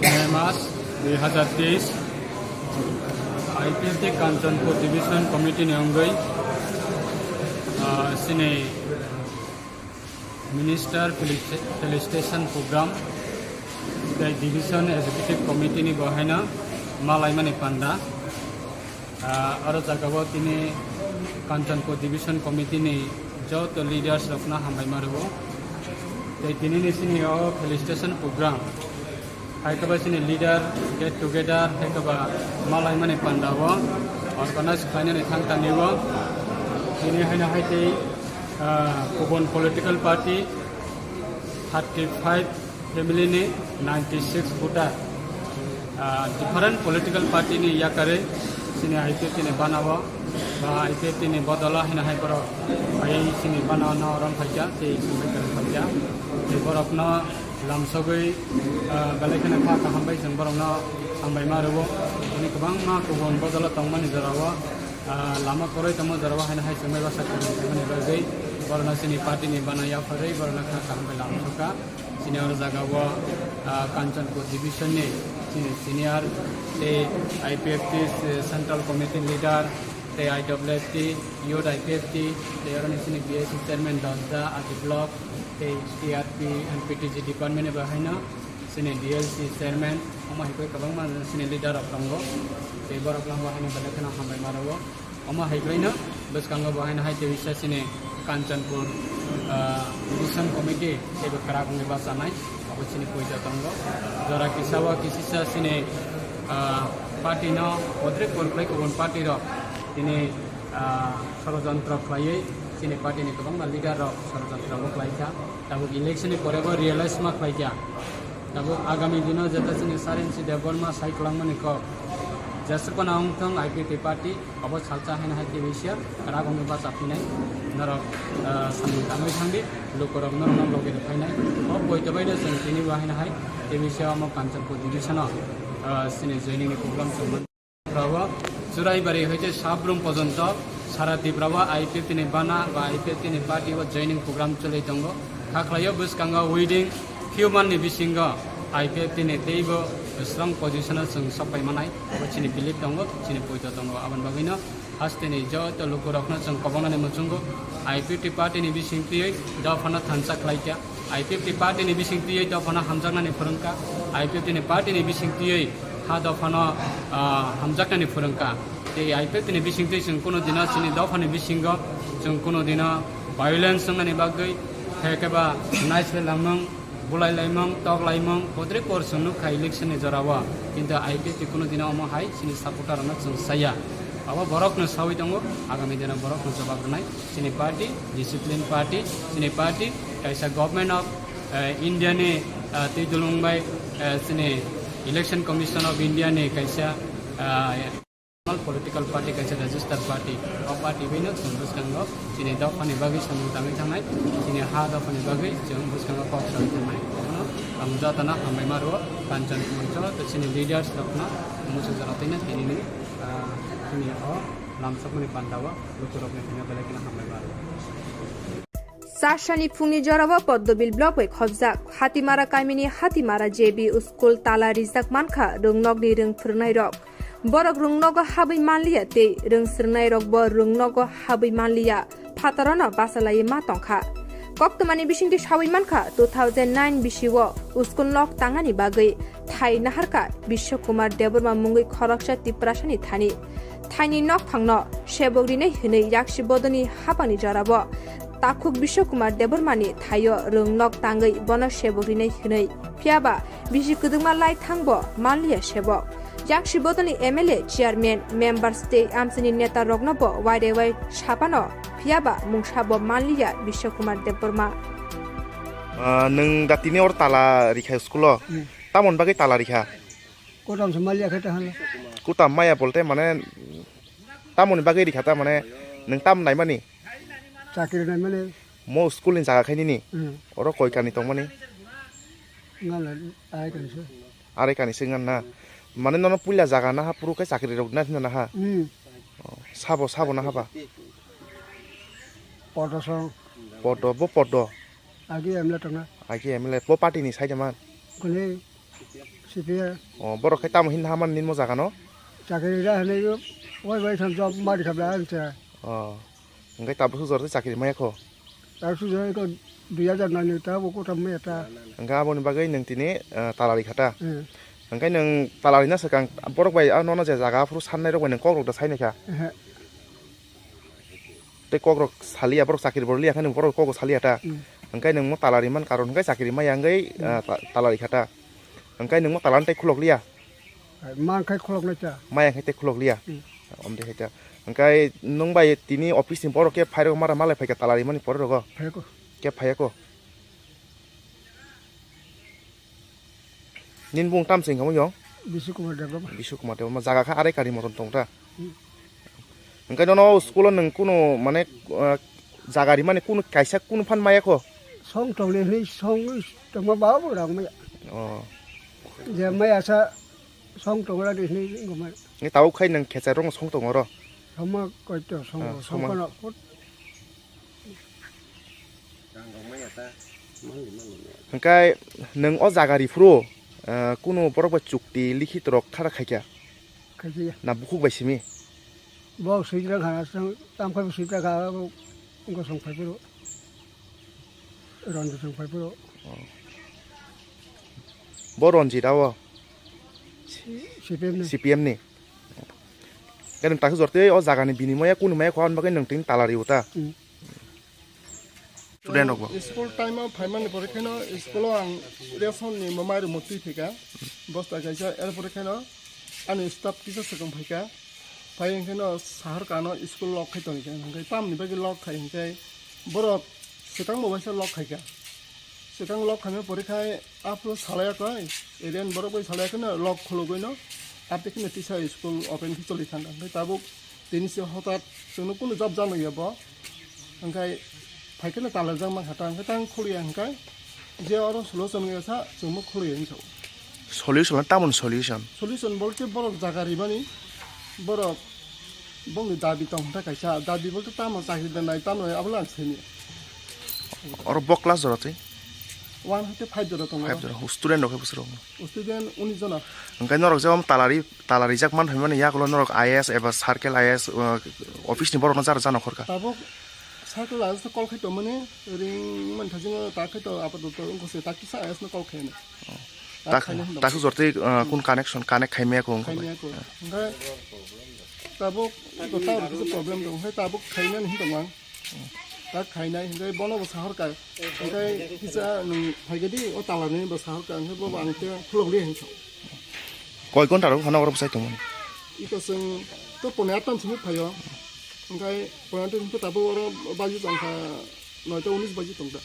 May mas dui hazar teis, I P F T Kanchanpur Division Committee ni wngwi, ah, chini Minister Felici-, Felicitation Program tei Division Executive Committee ni bo haino malaimani panda. Ah, oro jagao tini Kanchanpur Division Committee ni joto leaders rokno hambai ma rwo. Tei tini ni sini o felicitation program hai khe ba sini leader get together hai khe ba malaimani panda o organize khlainani thang tani o. Tini haino hai tei, ah, kubun political party thirty five family ni ninety six voter, ah, different political party ni yakarwi chini I P F T ni bana o ba I P F T ni bodolo hino hai borok phaiwi chini bana o no rom phaikha tei chini bai kwrwng phaikha. Tei borokno lamsogwi, ah, belai kheno kha kaham bai chwng borokno hambai ma rwo. Tini kwbangma kubun bodolo tongmani jora o, ah, lama kwrwi tongma jora o haino hai chwng bai bwsa kwrwng khaimani bagwi borokno chini party ni bana yapharwi borokno kha kaham bai lamsokha. Chini oro jaga o, ah, Kanchanpur division ni chini senior tei I P F T Central Committee leader, tei I W F T, Youth I P F T, tei oro ni chini B S C chairman Dosda, Adi Block, tei T R P and P T G department ni bo haino chini D L C chairman, omo hai khe kwbangma chini leader rok tongo, tei borok no bo haino belai kheno hambai ma rwo. Omo hai khe no bwskango bo haino hai tei bisa chini Kanchanpur, ah, Mission Committee tei bo kwrak wngwi bachanai, abo chini poito tongo. Jora kisa o kisisa chini, ah, party no bodre por khlai kubun party rok tini, ah, sorojontro khlaiwi chini party ni kwbangma leader rok sorojontro bo khlaikha. Tabuk election ni pore bo realize ma khlaikha. Tabuk agami dino jeta chini Sarensi Debbarma sai kwlangmani kok, jesukona wngthong I P F T party, obo salsa haino hai tei bisa kwrak wngwi bachaphinai. Norok, ah, samung tangwi thangdi, lukurok norokno logi rwphainai. O poito baino chwng tini bo haino hai tei bisa omo Kanchanpur division o, ah, chini joining ni program chwng man. Rao Churaibari hoite Sabrum pojonto sara Tripura o I P F T ni bana ba I P F T ni party o joining program choli tongo. Kha khlaio bwskango within few month ni bisingo I P F T ni teibo strong position o chwng sokpai manai. Abo chini belief tongo, chini poito tongo. Aboni bagwino haste ni joto lukurokno chwng kobongnani muchungo I P F T party ni bising twiwi dophano thansa khlaikha. I P F T party ni bising twiwi dophano hamjaknani phwrwngkha, I P F T ni party ni bising twiwi ha dophano, ah, hamjaknani phwrwngkha. Tei I P F T ni bising twi chwng kuno dino chini dophani bisingo chwng kuno dino violence wngnani bagwi, khe khe ba naislai lamung, bulai laimung, tok laimung, bodre kor chwng nukha election ni jorao. Kintu I P F T kuno dino omo hai chini supporter rokno chwng saya. Abo borokno sawi tongo, agami dino borokno jawab rwnai. Chini party, discipline party, chini party, kaisa Government of, eh, India ni, eh, twi dulung bai, eh, chini Election Commission of India ni kaisa, eh, political party, kaisa register party. O party bai no chwng bwskango chini dophani bagwi samung tangwi thangnai, chini ha dophani bagwi chwng bwskango kok sawi thangnai. Abono ang jotano hambai ma rwo, Kanchanpur o chini leaders rokno muchung jora twi no tini ni, ah, chini o lamsokmani panda o lukurokni thani belai kheno hambai ma rwo. Sasani phungni jorao Poddobil block bai khobjak Hatimara kamini Hatimara J B school tala rijak mankha rwngnokni rwng phwrwngnairok. Borok rwngnogo habwi manliya tei rwng swrwngnairokbo rwngnogo habwi manliya, phatarano bachalaiwi ma tongkha. Koktwmani bisingtwi sawi mankha, two thousand nine bisio school nok tangani bagwi thai naharkha Biswakumar Debbarma mungwi khoroksa Tiprasani thani. Thaini nokphangno sebok rinai hwnwi yaksi bodolni habangni jorao takhuk Biswakumar Debbarmani thaio rwng nok tangwi bono sebok rinai hwnwi. Phiyaba bisi kwdwkma lai thangbo manliya sebok. Yaksi bodolni M L A, chairman, members tei amchaini neta rokno bo wairewai saphano, phiyaba mungsabo manliya Biswakumar Debbarma. Ah, nwng da tini or tala rikha school o? Hmm. Tamoni bagwi tala rikha? Kutam se maliya khe ta hala. Kutam maya bolte mane tamoni bagwi rikha ta mane nwng tam naimani? Chakri naimani. Mo school ni jaga khe nini? Hmm. Oro koi kani tongmani? Ngala ai kan se. Are kani se ngan na. Mane nono puila jaga na ha puru khe chakri rok na thina na ha? Hmm. Oh, sabo, sabo na haba? Podo song. Podo, bo podo. Agi M L A tongna. Agi M L A, bo party ni side man? Kuni C P I. Oh, borok khe tamo hin haman nini mo jaga no? Chakri da hwnwi, oi bai thang job mari khabla ang cha. Oh, hwnkhe tabuk sujor se chakri maya kho? Tabuk sujor ko dui hajar nani ta bo kotam maya ta. Hwnkhe aboni bagwi nwng tini, eh, talari kha ta? Hmm. Hwnkhe nwng talari na swkang borok bai, ah, nono je jaga aphuru sannai rok bai nwng kok rok da sai nai kha? Ehe. Tei kok rok saliya, borok chakri bo liya khe borok kok saliya ta. Hmm. Hwnkhe nwng mo talari man karon hwnkhe chakri maya wngwi, hmm, ah, ta-, talari kha ta. Hwnkhe nwng mo talani tei khulok liya? Ai, man khai khulok nai ta. Maya khe tei khulok liya? Hmm. Omde hai ta. Hwnkhe nwng bai tini office ni borok khe phai rok mara malai phai kha talari mani pore rogo? Phai ko. Khe phai ko. Nini bung tam se wngkha mo yong? Bishu Kumar Debbarma. Bishu Kumar Debbarma. Jaga kha arai kari moton tong ta? Hmm. Hwnkhe nono o school o nwng kunu mane, ah, jaga rimani kunu kaisa kunu phan maya kho? Song tong le hwnwi song tongma ba bo rang maya. Oh. Je maya sa song tong ra de hwnwi wngkha maya. Nge tabuk khai nwng khecha rong song tong oro? Songma koi to song, ah, song songma. Kono. Hwnkhe nwng o jaga riphuru, eh, kunu borok bai chukti likhit rok khara khaikha? Khaikha. Na bukhuk bai simi? Bo swijla kha, aswk tamkhai bo swijla kha, abo wngkha song phai phuru, Ranjit song phai phuru. Bo Ranjit abo? Si-, C P M ni. C P M ni. Khe nwng takhe jor tei o jagani binimoya kunu maya kho, ani bagwi nwng tini tala rio ta? Hmm. Student rok bo? School time o phaimani pore kheno school o ang ration ni mamai rok motwi thika, bosta kaisa, er pore kheno ani staff kisa swkang phaika, phai kheno sahar kano school lock khai tongkha, hwnkhe tamni bagwi lock khai hwnkhe borok swkang bo waisa lock khaika, swkang lock khaima pore khai aphuru salai koi, area ni borok bai salai kheno lock khulugwi no, ate kheno tisa school open khe choli thangkha, hwnkhe tabuk tini se hotat chwngno kunu job janokya bo. Hwnkhe phai kheno talajak mankha ta, hwnkhe tang khulya hwnkhe je oro solution wngya sa chwngno khulya hinwi sao. Solution tamoni solution? Solution bolte borok jaga rimani, borok bongni dabi tong hwnkhe kaisa, dabi bolte tamo chakri danai tamo abono ang sini. Oro bo class jora twi? One hwnkhe five jora tongo. Five jora. Student rok khe bwswk rok? Student unis jona. Hwnkhe norok je omo talari Tala rijak man phaimani yagulo norok I A S eba circle I A S, uh, office ni borokno jara jano khorkha. Tabuk circle I A S no call khai tongmani, ring man thajingo ta khai to apato to wngkha se ta kisa I A S no call khaini. Oh. Ta Tak, khaini hinwi tak tong. Jor tei, uh, kun connection connect khaimaya ko wngkha. Khaimaya ko. Hwnkhe tabuk iko ta kisa problem tong, hwnkhe tabuk khainani hinwi tong ang. Ta khainai hwnkhe bono bo sahorkha. Hwnkhe kisa nwng phaikhe di o talarni bo sahorkha, hwnkhe bo ang khe khulokli hinwi sao. Koi ghonta rok phano oro bwsai tongmani? Iko chwng to pone atta ni simi phaio. Hwnkhe pone atta ni tabuk oro baji tongkha, noita unis baji tongkha.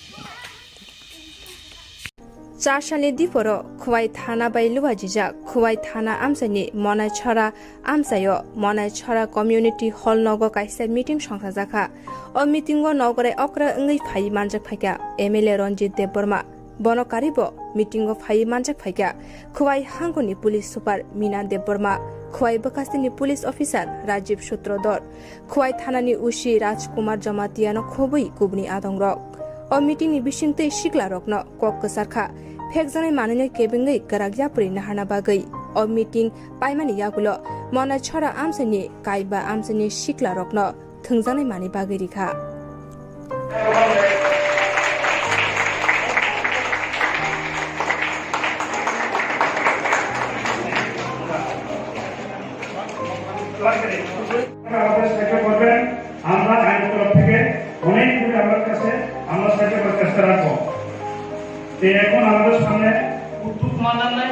Char salni diporo Khwai thana bai luajijak Khwai thana amchaini Monai Chhara amchaio Monai Chhara Community Hall nogo kaisa meeting songchajakha. O meeting o nogorai okra wngwi phaiwi manjak phaikha M L A Ranjit Debbarma. Bono karibo meeting o phaiwi manjak phaikha Khwai hangkoni police super Mina Debbarma, Khwai bwkhastini police officer Rajiv Sutrodhar, Khwai thanani O C Rajkumar Jamatia no khobwi kubuni adongrok. O meeting ni bisingtwi sikla rokno kok kwchar kha, phekjaknai manwino kebengwi kwrak yapri naharna bagwi. O meeting paimani yagulo Monai Chhara amchaini kaiba amchaini sikla rokno thwngjaknai manwi bagwi rikha. আমাদের সাহায্য করবেন। আমরা আইন তরফ থেকে অনেক দূরে আমার কাছে আমরা সাহায্য করার চেষ্টা রাখবো। তো এখন আমাদের সামনে উদ্যোগ মানার নাই,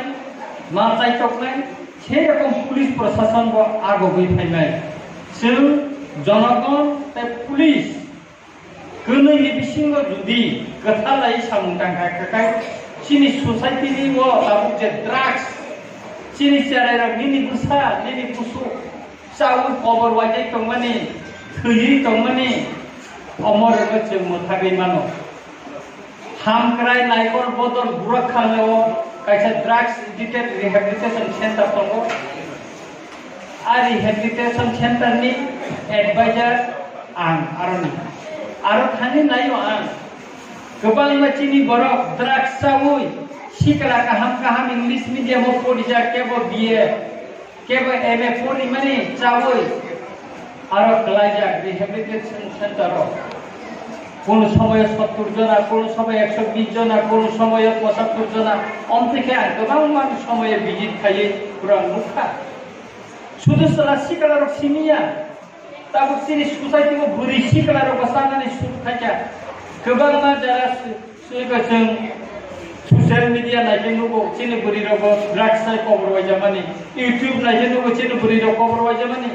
মাথায় চোখ নাই, সেই রকম পুলিশ প্রশাসন আগে হয়ে থাকবে। Chwng jonogon tei police kwnwi ni bisingo jodi kwthalai samung tangkha, kwkai chini society ni o tabuk je drugs, chini cherai rok nini bwsa, nini busu chaui kobor waijai tongmani, thwiwi tongmani, omo rwgwi chwng mwthagwi mano. Hamkrai Naikol Bodol Burakhalao kaisa drugs addicted rehabilitation center tongo. A rehabilitation center ni advisor ang aroni. Aro thani naio ang. Kwbangma chini borok drugs chaui sikla kaham kaham English medium o porijak kebo B A. Kebo M A porimani chaui aro klaijak rehabilitation center o. Kono somoyo sottur jona, kono somoyo ekso bish jona, kono somoyo pochattor jona. Omthike ang kwbangma somoyo visit khaiwi pura nukha. Sudu sala sikla rok simiya. Tabuk chini society o bwrwi sikla rok bo sanani suk khaikha. Kwbangma jara Swi khe chwng social media naikhe nugo, chini bwrwi rogo drugs hai kobor waijamani. YouTube naikhe nugo, chini bwrwi rok kobor waijamani.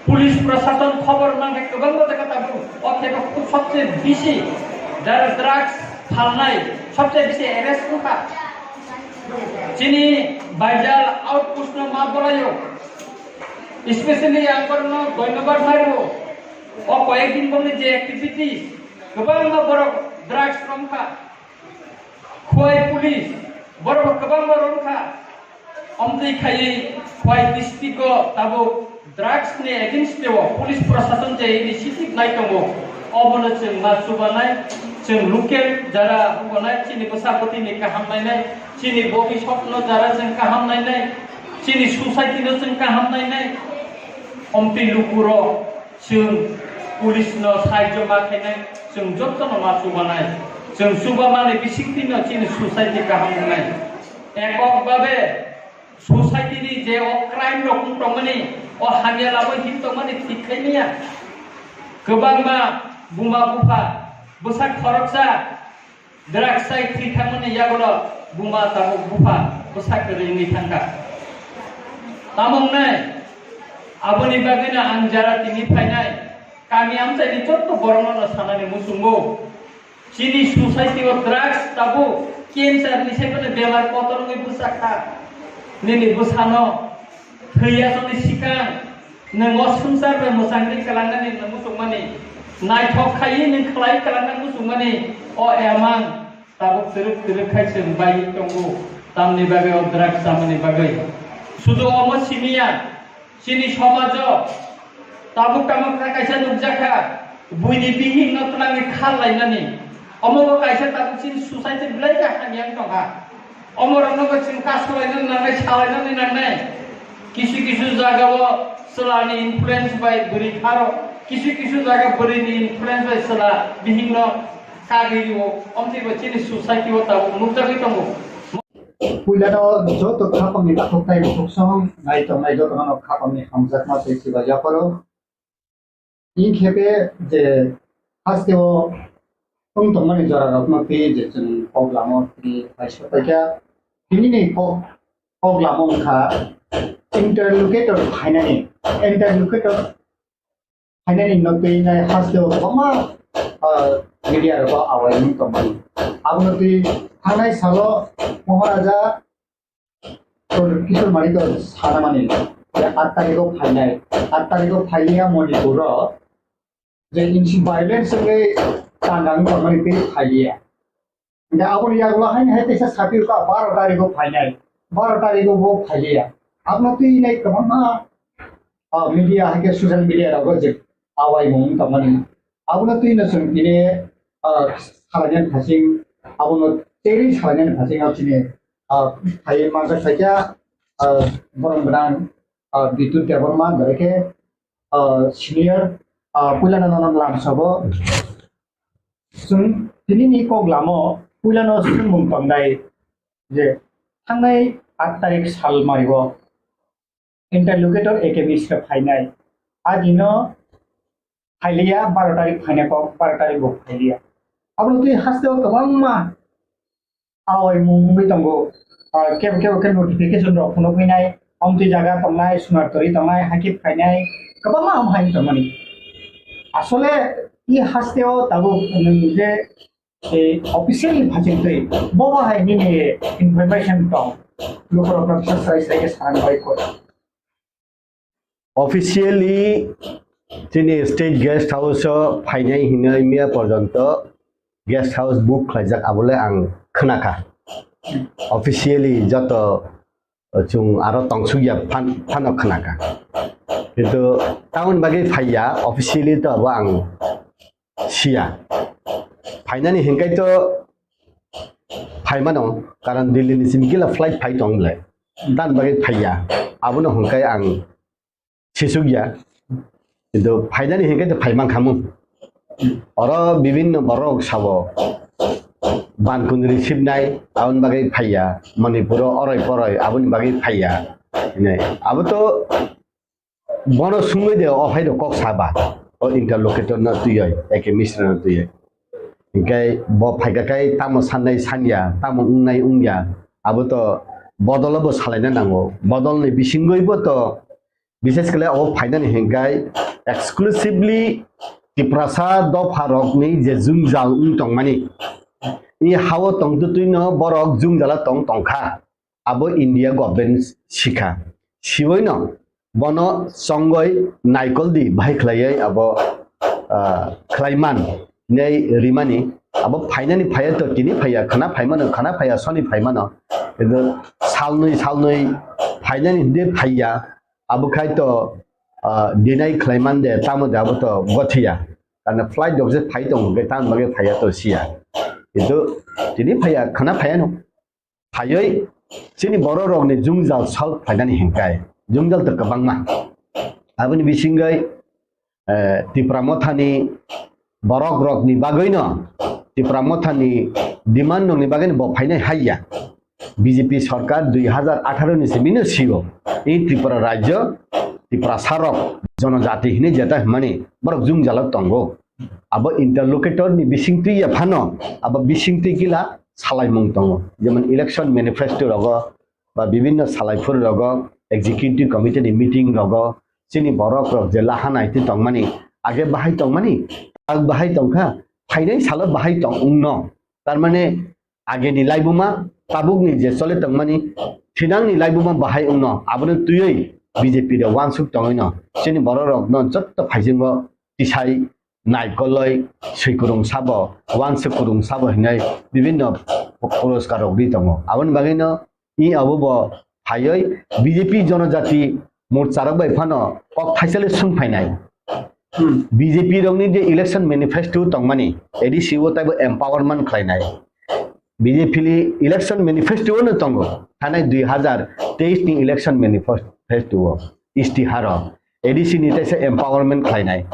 Police prashason khobor mankhe kwbangma jaga tabuk. O thaibo khub sobse bisi jara drugs phalnai sobse bisi arrest wngkha. Chini Baijal outpost no ma bolaio. Especially ang korno dhonyobad mario. O koyek din bongni je activities, kwbangma borok drugs romkha. Khwai police, borok kwbangma romkha. Omtwi khaiwi Khwai district o tabuk drugs ni against o police prashason je initiative nai tongo. Obono chwng ma chubanai, chwng local jara hubanai, chini bwsa bwtwi ni kaham nainai, chini bobiswk no jara chwng kaham nainai, chini society no chwng kaham nainai. Omtwi lukurok chwng police no sahajyo ma khainai, chwng jotono ma chubanai. Chwng chubamani bisingtwino chini society kaham wngnai. Ekok babe society ni je o crime rok wng tongmani, o hamya lama hin tongmani thik khai manya. Kwbangma buma bupha, bwsak khoroksa, drugs chai thwi thangmani yagulo buma tabuk bupha bwsa kwrwi wngwi thangkha. Tamo wngnai? Aboni bagwino ang jara tini phainai kami amchaini jotto borokno no sanani muchungo. Chini society o drugs tabuk cancer ni saimanwi bemar kotor wngwi bwsa kha. Nini bwsano thwi yasokni sikang nwng o swngchar bai mwchangwi kwlangnani nwng muchungmani, naithok khaiwi nwng khlai kwlangna muchungmani o emang tabuk twrwk twrwk khai chwng baiwi tongo, tamni bagwi o drugs chamani bagwi. Sudu omo simiya, chini somajo tabuk tamo kha kaisa nukjakha, buini bihikno twlangwi khar lainani. Omo bo kaisa tabuk chini society belai khe hamya wng tongkha. Omorokno bo chwng kasolainani nangnai, salainani nangnai. Kisu kisu jagao chwlani influence bai bwrwi pharo, kisu kisu jaga bwrwini influence bai chwla bihikno kagwi rio. Omtwi bo chini society o tabuk nukjagwi tongo. Puilano joto khapangni takhuk tei bukhuk song nai tongnai jotono khapangni hamjakma tei chiba yapharo. Inkhepe je hasteo wng tongmani jorarokno twi je chwng kok lamo twi kaisa paikha. Tinini kok, kok lamo wngkha interlocutor phainani, interlocutor phainani no twi nai hasteo kwbangma, ah, media rogo awai wng tongmani. Abono twi thangnai salo Maharaja Kishore Manik sanamani, je aat tarikh o phainai, aat tarikh o phailiya Manipur o, je insi violence wngwi tangkang tongmani tei phailiya. Hingke aboni yagulo haini hai teisa sapirokha baro tarikh o phainai, baro tarikh o bo phailiya. Abono twi nai kwbangma, ah, media hai khe social media rogo je awaimung tongmani. Abono twi no chwng tini, ah, salainani phasing, abono teri salainani phasing o chini, ah, hai manjak saikha, ah, borok gwnang, ah, Bidyut Debbarma, bai khe, ah, senior, ah, puilano nono lamsogo. Chwng tinini kok lamo puilano swngmung tongnai je thangnai aat tarikh sal mario. Interlocutor A K Mishra phainai. Agino phailiya, baro tarikh phainai kok, baro tarikh bo phailiya. Abono twi hasteo kwbangma awaimung wngwi tongo. Ah, kebo kebo khe notification rok phunukgwinai, omtwi jaga tongnai, sunar tori tongnai, hakhe phainai, kwbangma hamhai tongmani. Asole i hasteo tabuk nwng je Tei officially phachingtwi bobo hai nini information tong, lukurokno bwsa srai srai khe sana bai koi. Officially chini state guest house o phainai hinwi miya porjonto guest house book khlaijak abole ang khwnakha. Officially joto chwng aro tongsukya phan-, phano khwnakha. Kintu tamoni bagwi phaiya, officially to abo ang siya. Phainani hinkai to phaimano, karon Delhi ni simi kila flight phai tong le. Dan bagwi phaiya. Abono hinkai ang sisukya. Kintu phainani hinkai to phaimankhamu. Oro bibinno borok sabo. Ban kundri sibnai, aboni bagwi phaiya. Manipuro oroi poroi, aboni bagwi phaiya. Hinai. Abo to bono sungwi de o hai rok kok saba. O interlocutor no twiwi, A K Mishra no twiwi. Hinkai bo phaika kai tamo sannai sanya, tamo wngnai wngya. Abo to bodol bo salaina nango. Bodol ni bisingwi bo to Bishes khle abo phainani hinkai exclusively Tiprasa dopha rokni je jwngjal wng tongmani. I hao tongtwtwino borok jwngjala tong tongkha. Abo India government sikha. Siboino bono chongoi naikoldi bahai khlaiwi abo, ah, khlaiman nei rimani. Abo phainani phaiya to tini phaiya, khana phaimano, khana phaiya soni phaimano. Kintu salnwi salnwi phainani hwnkhe phaiya. Abo khai to, ah, deny khlaiman de, tamo de abo to gothiya. Karna flight rok je phai tongo, hwnkhe tamoni bagwi phaiya to siya. Kintu tini phaiya, khana phaiya no. Phaiwi chini borok rokni jwngjal solve khlainani hinkai. Jwngjal to kwbangma. Aboni bisingwi, eh, Tipra Mothani borok rokni bagwino, Tipra Mothani demand rokni bagwino bo phainai haiya. B J P sarkar dui hazar atharo ni se bini sio. I Tripura rajyo, Tiprasa rok, jonojati hinwi jeta hwnmani borok jwngjalo tongo. Abo interlocutor ni bisingtwi ya phano, abo bisingtwi gila salaimung tongo. Jemon election manifesto rogo, ba bibinno salaiphuru rogo, executive committee ni meeting rogo, chini borok rok je laha naitwi tongmani, age bahai tongmani, tak bahai tongkha, phainai salo bahai tong wngno. Tarmane ageni laibuma, tabukni je chole tongmani, thinangni laibuma bahai wngno, abono twiwi B J P de wansuk tongwino, chini borok rokno jotto phaisingo tisai naikoloi, swikurung sabo, wansuk kurung sabo hinwi bibinno puroskar rok ri tongo. Aboni bagwino i abo bo phaiwi B J P Jonojati Morcha rok bai phano kok thaisale sung phainai. Hmm. B J P rokni je election manifesto tongmani, A D C o taibo empowerment khlainai. B J P ni election manifesto no tongo. Thanai dui hazar teis ni election manifesto o istiharo A D C ni taisa empowerment khlainai.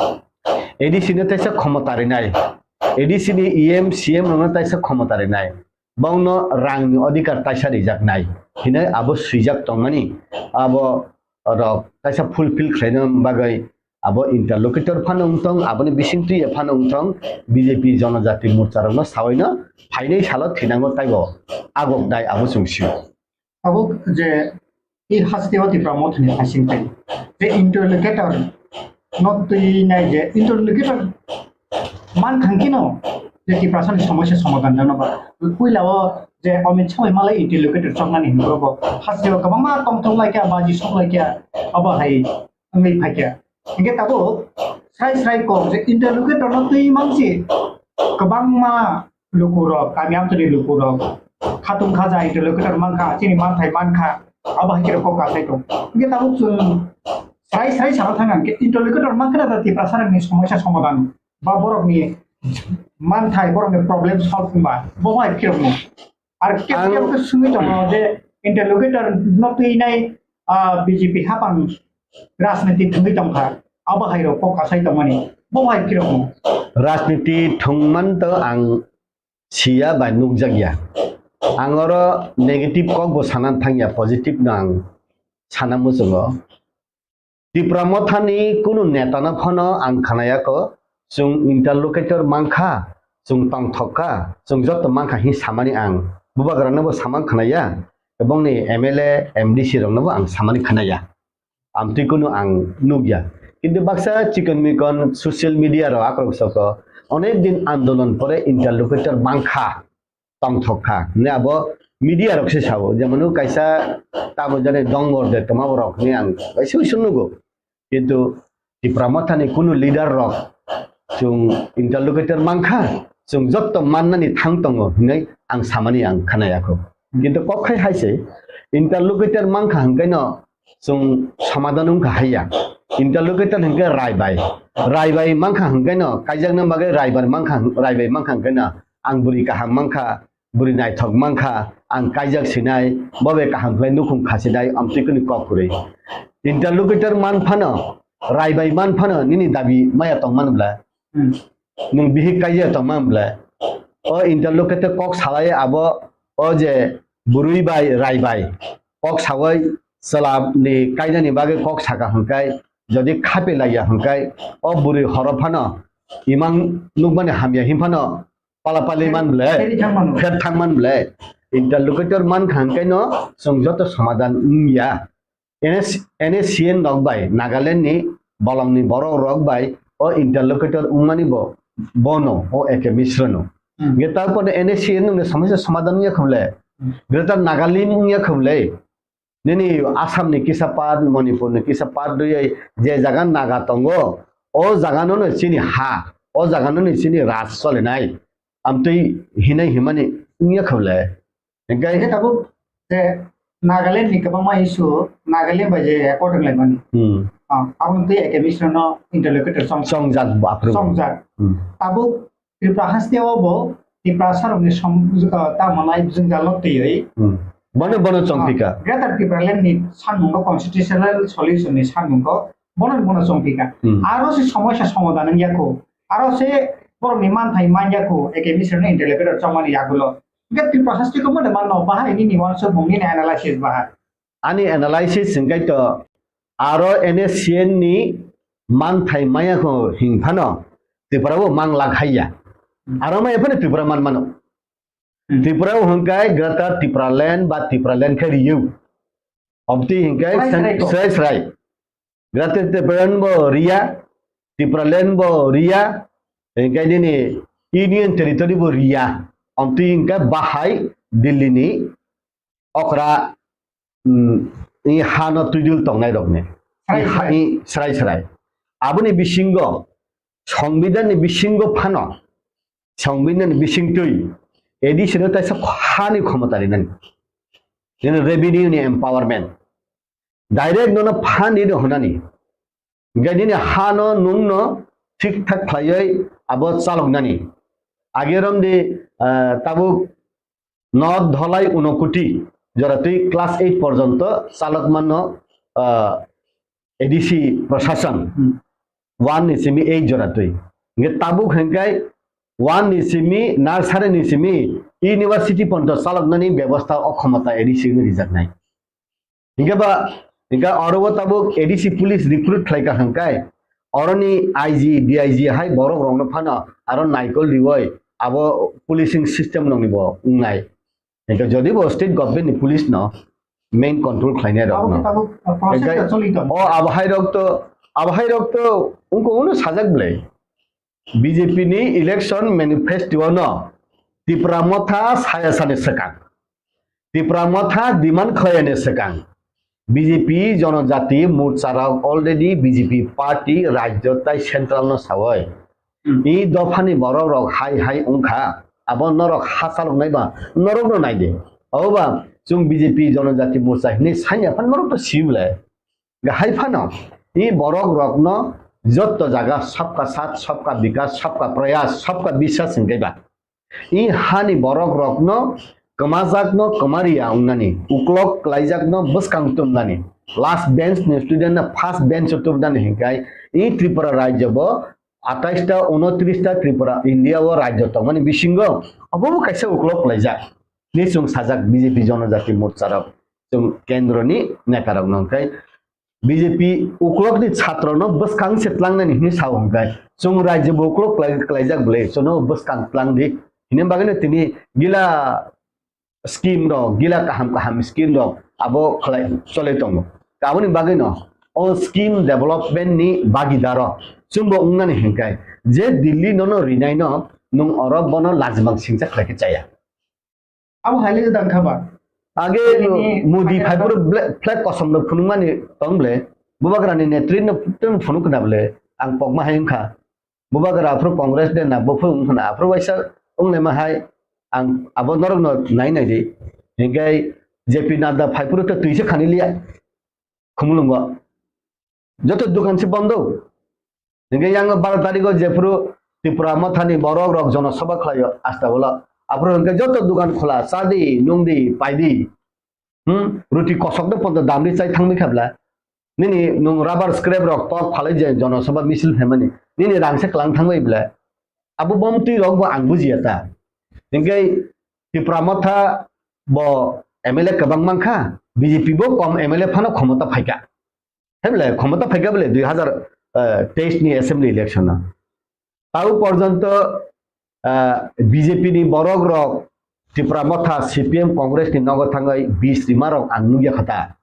A D C no taisa khomota rinai. A D C ni E M, C M rokno taisa khomota rinai. Bongno rangni odhikar taisa rijaknai hinwi abo swijak tongmani, abo rok taisa fulfill khlaina bagwi abo interlocutor phano wngthong, aboni bisingtwi phano wngthong, B J P Jonojati Morcha rokno sawino phainai salo thinango taibo agok dai abo chwng sio. Abo je i haste o Tipra Mothani hasing tai. Je interlocutor no twi nai je interlocutor man thangkino je Tiprasa ni somosya somadhan jano ba. Puila o je Amit Shah bai malai interlocutor choknani hinwi bo haste o kwbangma tongthok laikya, baji sok laikya, abo hai wngwi phaikya. Hinkhe tabuk srai srai kok je interlocutor no twi mansi kwbangma lukurok, kami amchani lukurok, khatung khaja interlocutor mankha, chini manthai mankha, abo hai khe kok kasai tong. Hinkhe tabuk chwng srai srai sana thang ang khe interlocutor mankha na Tiprasa rokni somosya somadhan ba borokni manthai, borokni problem solve wngba bo hai khe rokno. Ar kep Ang kep khe sungwi tongo je interlocutor no twi nai, ah, B J P hapang rajniti thwngwi tongkha, abo hai rok kok kasai tongmani bo hai khe rokno. Rajniti thwngman to ang siya bai nukjakya. Ang oro negative kok bo sana thangya, positive no ang sana muchungo. Tipra Mothani kunu netano phano ang khnayakho, chwng interlocutor mankha, chwng tongthok kha, chwng joto mankha hin samani ang bubagrano bo samang khnaya, ebongni M L A, M D C rokno bo ang samani khnaya. Amtwi kunu ang nukya. Kintu baksa chikon mikon social media rok akrok soko onek din andolon pore interlocutor mankha. Tongthok kha hwnwi abo media rok se sao, jemon kaisa tamo jani dongor de tongma borok hwnwi ang kaisa uisu nugo, kintu Tipra Mothani kunu leader rok chwng interlocutor mankha, chwng jotto mannani thang tongo hwnwi ang samani ang khnayakho, kintu kok khai hai se interlocutor mankha hwnkhe no chwng somadhan wngkha haiya. Interlocutor hwnkhe raibai. Raibai mankha hwnkhe no, kaijakna bagwi raibar mankha, raibai mankha hwnkhe no, ang bwrwi kaham mankha, bwrwi naithok mankha, ang kaijak sinai, bo bai kaham khlai nukhung khasinai, amtwi kwnwi kok kwrwi. Interlocutor man phano, raibai man phano, nini dabi maya tongmani bwla. Hmm. Nwng bihik kaiya tongma bwle. O interlocutor kok salai abo o je bwrwi bai rai bai kok sawi chwla ni kainani bagwi kok saka hwnkhe jodi khape laiya hwnkhe o bwrwi horo phano imang nukmani hamya hin phano pala pali man bwle, Pheri thang man bwle. Pher thang man bwle. Interlocutor man kha hwnkhe no chwng joto somadan wngya. N S, N S C N rok bai Nagaland ni bolong ni borok rok bai o interlocutor wngmani bo, bono o A K Mishra no. Hmm. Ge tarpore N S C N no somosya somadhan wngya khuble. Hmm. Greater Nagalim wngya khuble. Nini Assam ni kisa part, Manipur ni kisa part duyai je jaga Naga tongo, o jaga no no chini ha, o jaga no no chini raj solinai. Amtwi hinai himani wngya khuble. Hingke Hingke tabuk je Nagaland ni kwbangma issue, Nagaland bai je accord wnglaimani. Hmm. Ah, aboni twi A K Mishra no interlocutor song, Songjak bo aphuru. Songjak. Hmm. Tabuk Tripura haste o bo Tiprasa rok ni som, ah, ta manai jwngjal no twiwi. Hmm. Bono, bono chongpika. Ah, Greater Tipraland ni sanmungo constitutional solution ni sanmungo Bono bono chongpika. Hmm. Aro se somosa somadhan wngya kho. Aro se borokni manthai manya kho, A K B C rokni interlocutor chongmani yagulo. Hingke Tripura sastiko mode manno bahai nini wansukmung nini analysis bahai. Ani analysis hingkai to aro N S C N ni manthai maya kho hing phano Tripura bo mang lak haiya. Hmm. Aro maya phano Tripura man mano. Hmm. Tripura hingkai Greater Tripura Land ba Tripura Land khe riyo. Omtwi hingkai srai, srai, srai. Greater Tripura Land bo riya, Tripura Land bo riya, hingkai nini Union Territory bo riya. Omtwi hingkai bahai Delhi ni okra, mm, i hano twidul tongnai rokni. Srai, i ha-, srai. I srai srai. Aboni bisingo, Songbidanni bisingo phano, Songbidanni bisingtwi A D C no taisa hani khomota rinani. Nini revenue ni empowerment. Direct nono phan ni hwnani. Hingke nini hano nungno thik thak khlaiwi abo chaloknani. Age romdi, ah, tabuk North Dholai Unokoti joratwi class eight porjonto chalok mano, ah, A D C prosason. Hmm. One ni simi eight joratwi. Hingke tabuk hingkai one ni simi nursery ni simi university porjonto chaloknani bebosta o khomota A D C no rijaknai. Hingke ba, hingke oro o tabuk A D C police recruit khlai ka hingkai, oroni I G, D I G hai borok rokno phano aro naikol riwoi abo policing system nokni bo wngnai. Hingke jodi bo state government ni police no main control khlainai rok no. Abo khe tabuk, uh, process hingke ta choli tong. O abo hai rok to, abo hai rok to ungko uno sajak belai. B J P ni election manifesto no Tipra Motha saya sani swkang. Tipra Motha demand khlaiyani swkang. B J P Jonojati Morcha rok already B J P party rajyo tai central no sawoi. Hmm. I dophani borok rok hai hai wngkha. Abo norok hachalok nai ba norok no nai de. Abo ba chwng B J P Jonojati Morcha hinwi sanya phan norok to sibole. Hai phano i borok rokno jotto jaga sabka saath, sabka bikas, sabka prayas, sabka biswas hingke ba i hani borok rokno kwmajakno kwmariya wngnani, uklok kwlaijakno bwskang tumnani, last bench ni student no first bench o tumnani hingkai i Tripura rajyo bo atais ta, unotris ta Tripura India o rajyo tongmani bisingo obo bo kaisa uklok kwlaijak. Ni chwng sajak B J P Jonojati Morcha rok chwng kendro ni neta rok no hingkai B J P uklok ni chhatro no bwskang se tlangnani hinwi sao hingkai chwng rajyo bo uklok kwlai-, kwlaijak bwle chwngno bwskang tlang di hinwi bagwi no tini gila scheme rok, gila kaham kaham scheme rok abo khlai cholai tongo. Aboni bagwi no o scheme development ni bagidaro chwngbo wngnani hingkai je Delhi nono rinai no nwng oro bono lajimang singcha khlai khe chaya. Abo hai le dang kha ba? Age Modi phaipuru ble-, flag kosom no phunukmani tong ble, Bubagrani netri no tong phunuk khna ble, ang pokma hai wngkha. Bubagra aphuru Congress de na, buphuru wngkha na, aphuru waisa wnglaima hai, ang abo norok no nai nai di. Hingke J P Nadda phaipuru to twi se khani liya. Khumulwngo. Joto dukan se bondo. Hingke yang baro tariko jephuru Tipra Mothani borok rok jonosabha khlaio asta bola. Aphuru hingke joto dukan khola, chadi, nungdi, paidi. Hmm? Ruti kosok de ponto damri chai thangbi khabla. Nini nung rubber scrap rok tok phalai je jonosabha misil phaimani. Nini rang se klang thangbai bla. Abo bomtwi rok bo ang bujiya ta. Hingke Tipra Motha bo M L A kwbang mankha, B J P bo kom M L A phano khomota phaikha. Hemle khomota phaikha bole dui hazar teis ni assembly election o. Tau porjonto, ah, B J P ni borok rok Tipra Motha, C P M, Congress ni nogo thangwi bis rima rok ang nukya kha ta.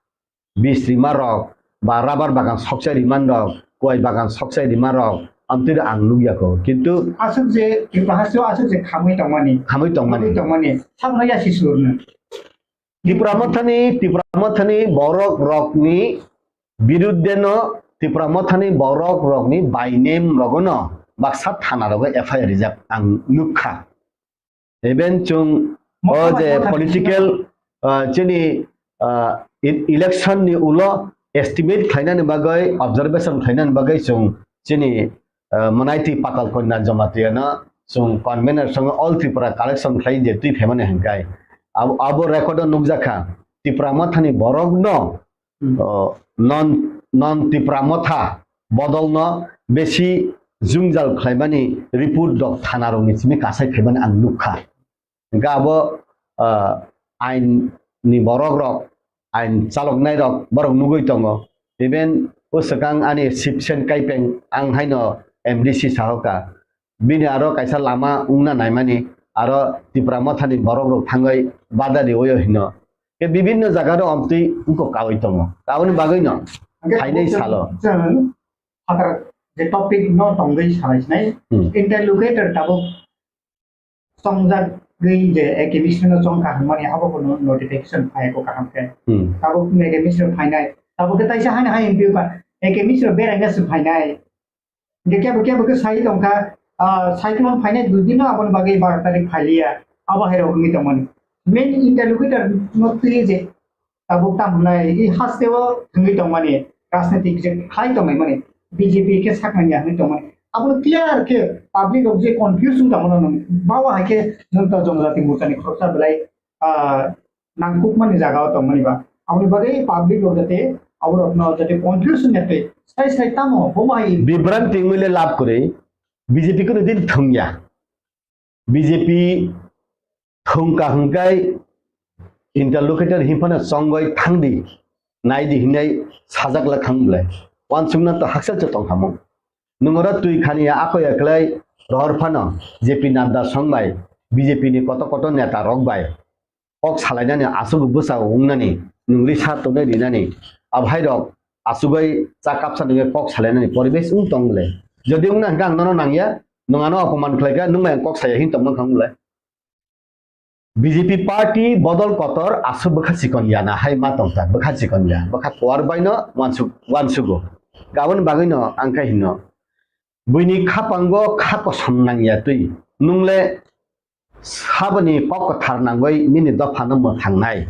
Bis rima rok ba rubber bagan sokchai rima rok, kuai bagan sokchai rima rok, amtwi ang nukya kho. Kintu aswk je Tripura hasteo aswk je khamwi tongmani. Khamwi tongmani. Khamwi tongmani. Sabno yasi surno. Tipra Mothani, Tipra Mothani borok rokni birudde no Tipra Mothani borok rokni by name rogono baksa thana rogo F I R rijak ang nukha. Even chwng o je political, ah, chini, ah, e-, election ni ulo estimate khlainani bagwi, observation khlainani bagwi chwng chini, ah, Manaiti Patal Kanya Jamatiano chwng convener song All Tripura collection khlai je twi phaimani hwnkai. Abo, abo record o nukjakha. Tipra Mothani borokno, hmm, oh, non, non Tipra Motha bodolno besi jwngjal khlaimani report rok thana rokni simi kasai khaimani ang nukha. Hingke abo, ah, ain ni borok rok, ain chaloknai rok borok nugui tongo. Even o swkang ani Sipsen Kaipeng ang haino M D C sahoka. Bini aro kaisa lama wngna naimani aro Tipra Mothani borok rok thangwi bada riwi hino. Ke bibinno jaga ro omtwi wngkok kawi tongo. Aboni bagwi no Hingke phainai salo. Chwng phatar je topic no tongwi salai sinai. Hmm. Interlocutor tabuk chongjagwi je A K Mishra no chong kaham mani abo bo no-, notification phai ko kaham khe. Hmm. Tabuk A K Mishra phainai. Tabuk khe taisa hani hai M P ba A K Mishra beraina se phainai. Hingke kebo kebo khe sai tongkha, ah, cyclone phainai dui din no aboni bagwi baro tarik phailiya. Abo hai rok wngwi tongmani. Main interlocutor no twi je tabuk tam hwnai, i hasteo thwngwi tongmani, rajnitik je khlai tongmani, B J P khe saknangya hwnwi tongmani. Abono clear khe public rok je confuse wng tongmano nwng, bawa hai khe nwng to Jonojati Morchani khoroksa belai, ah, nangkukmani jagao tongmani ba. Aboni bagwi public rok jate aborokno jate confuse wngya tei sai sai tamo bomo hai Bibranti wngwi le lab kwrwi, B J P kuno din thwngya. B J P thwngka hwnkhe interlocutor hinphano chongoi thangdi, naidi hinai sajak le thang bwle. Wansukna to hakchal se tongkhamung. Nwng oro twi khani ya ako ya khlai rohor phano J P Nadda song bai B J P ni koto koto neta rok bai kok salainani aswk bwsa wngnani nwng risa tongnai rinani abhai rok asugoi cha kapsa nungwi kok salainani poribesh wng tong le. Jodi wngna hwnkhe ang nono nangya, nwng ano apoman khlaikha, nwng bai ang kok saya hin tongma kha wng le. B J P party bodol kotor aswk bwkha chikon ya na hai ma tongkha, bwkha chikon ya, bwkha kuar baino wansuk-, wansugo. Aboni bagwino ang khe hino, buini khapango kha kosom nangya twi, nwng le saboni kok kwthar nangoi nini dophano mwthangnai.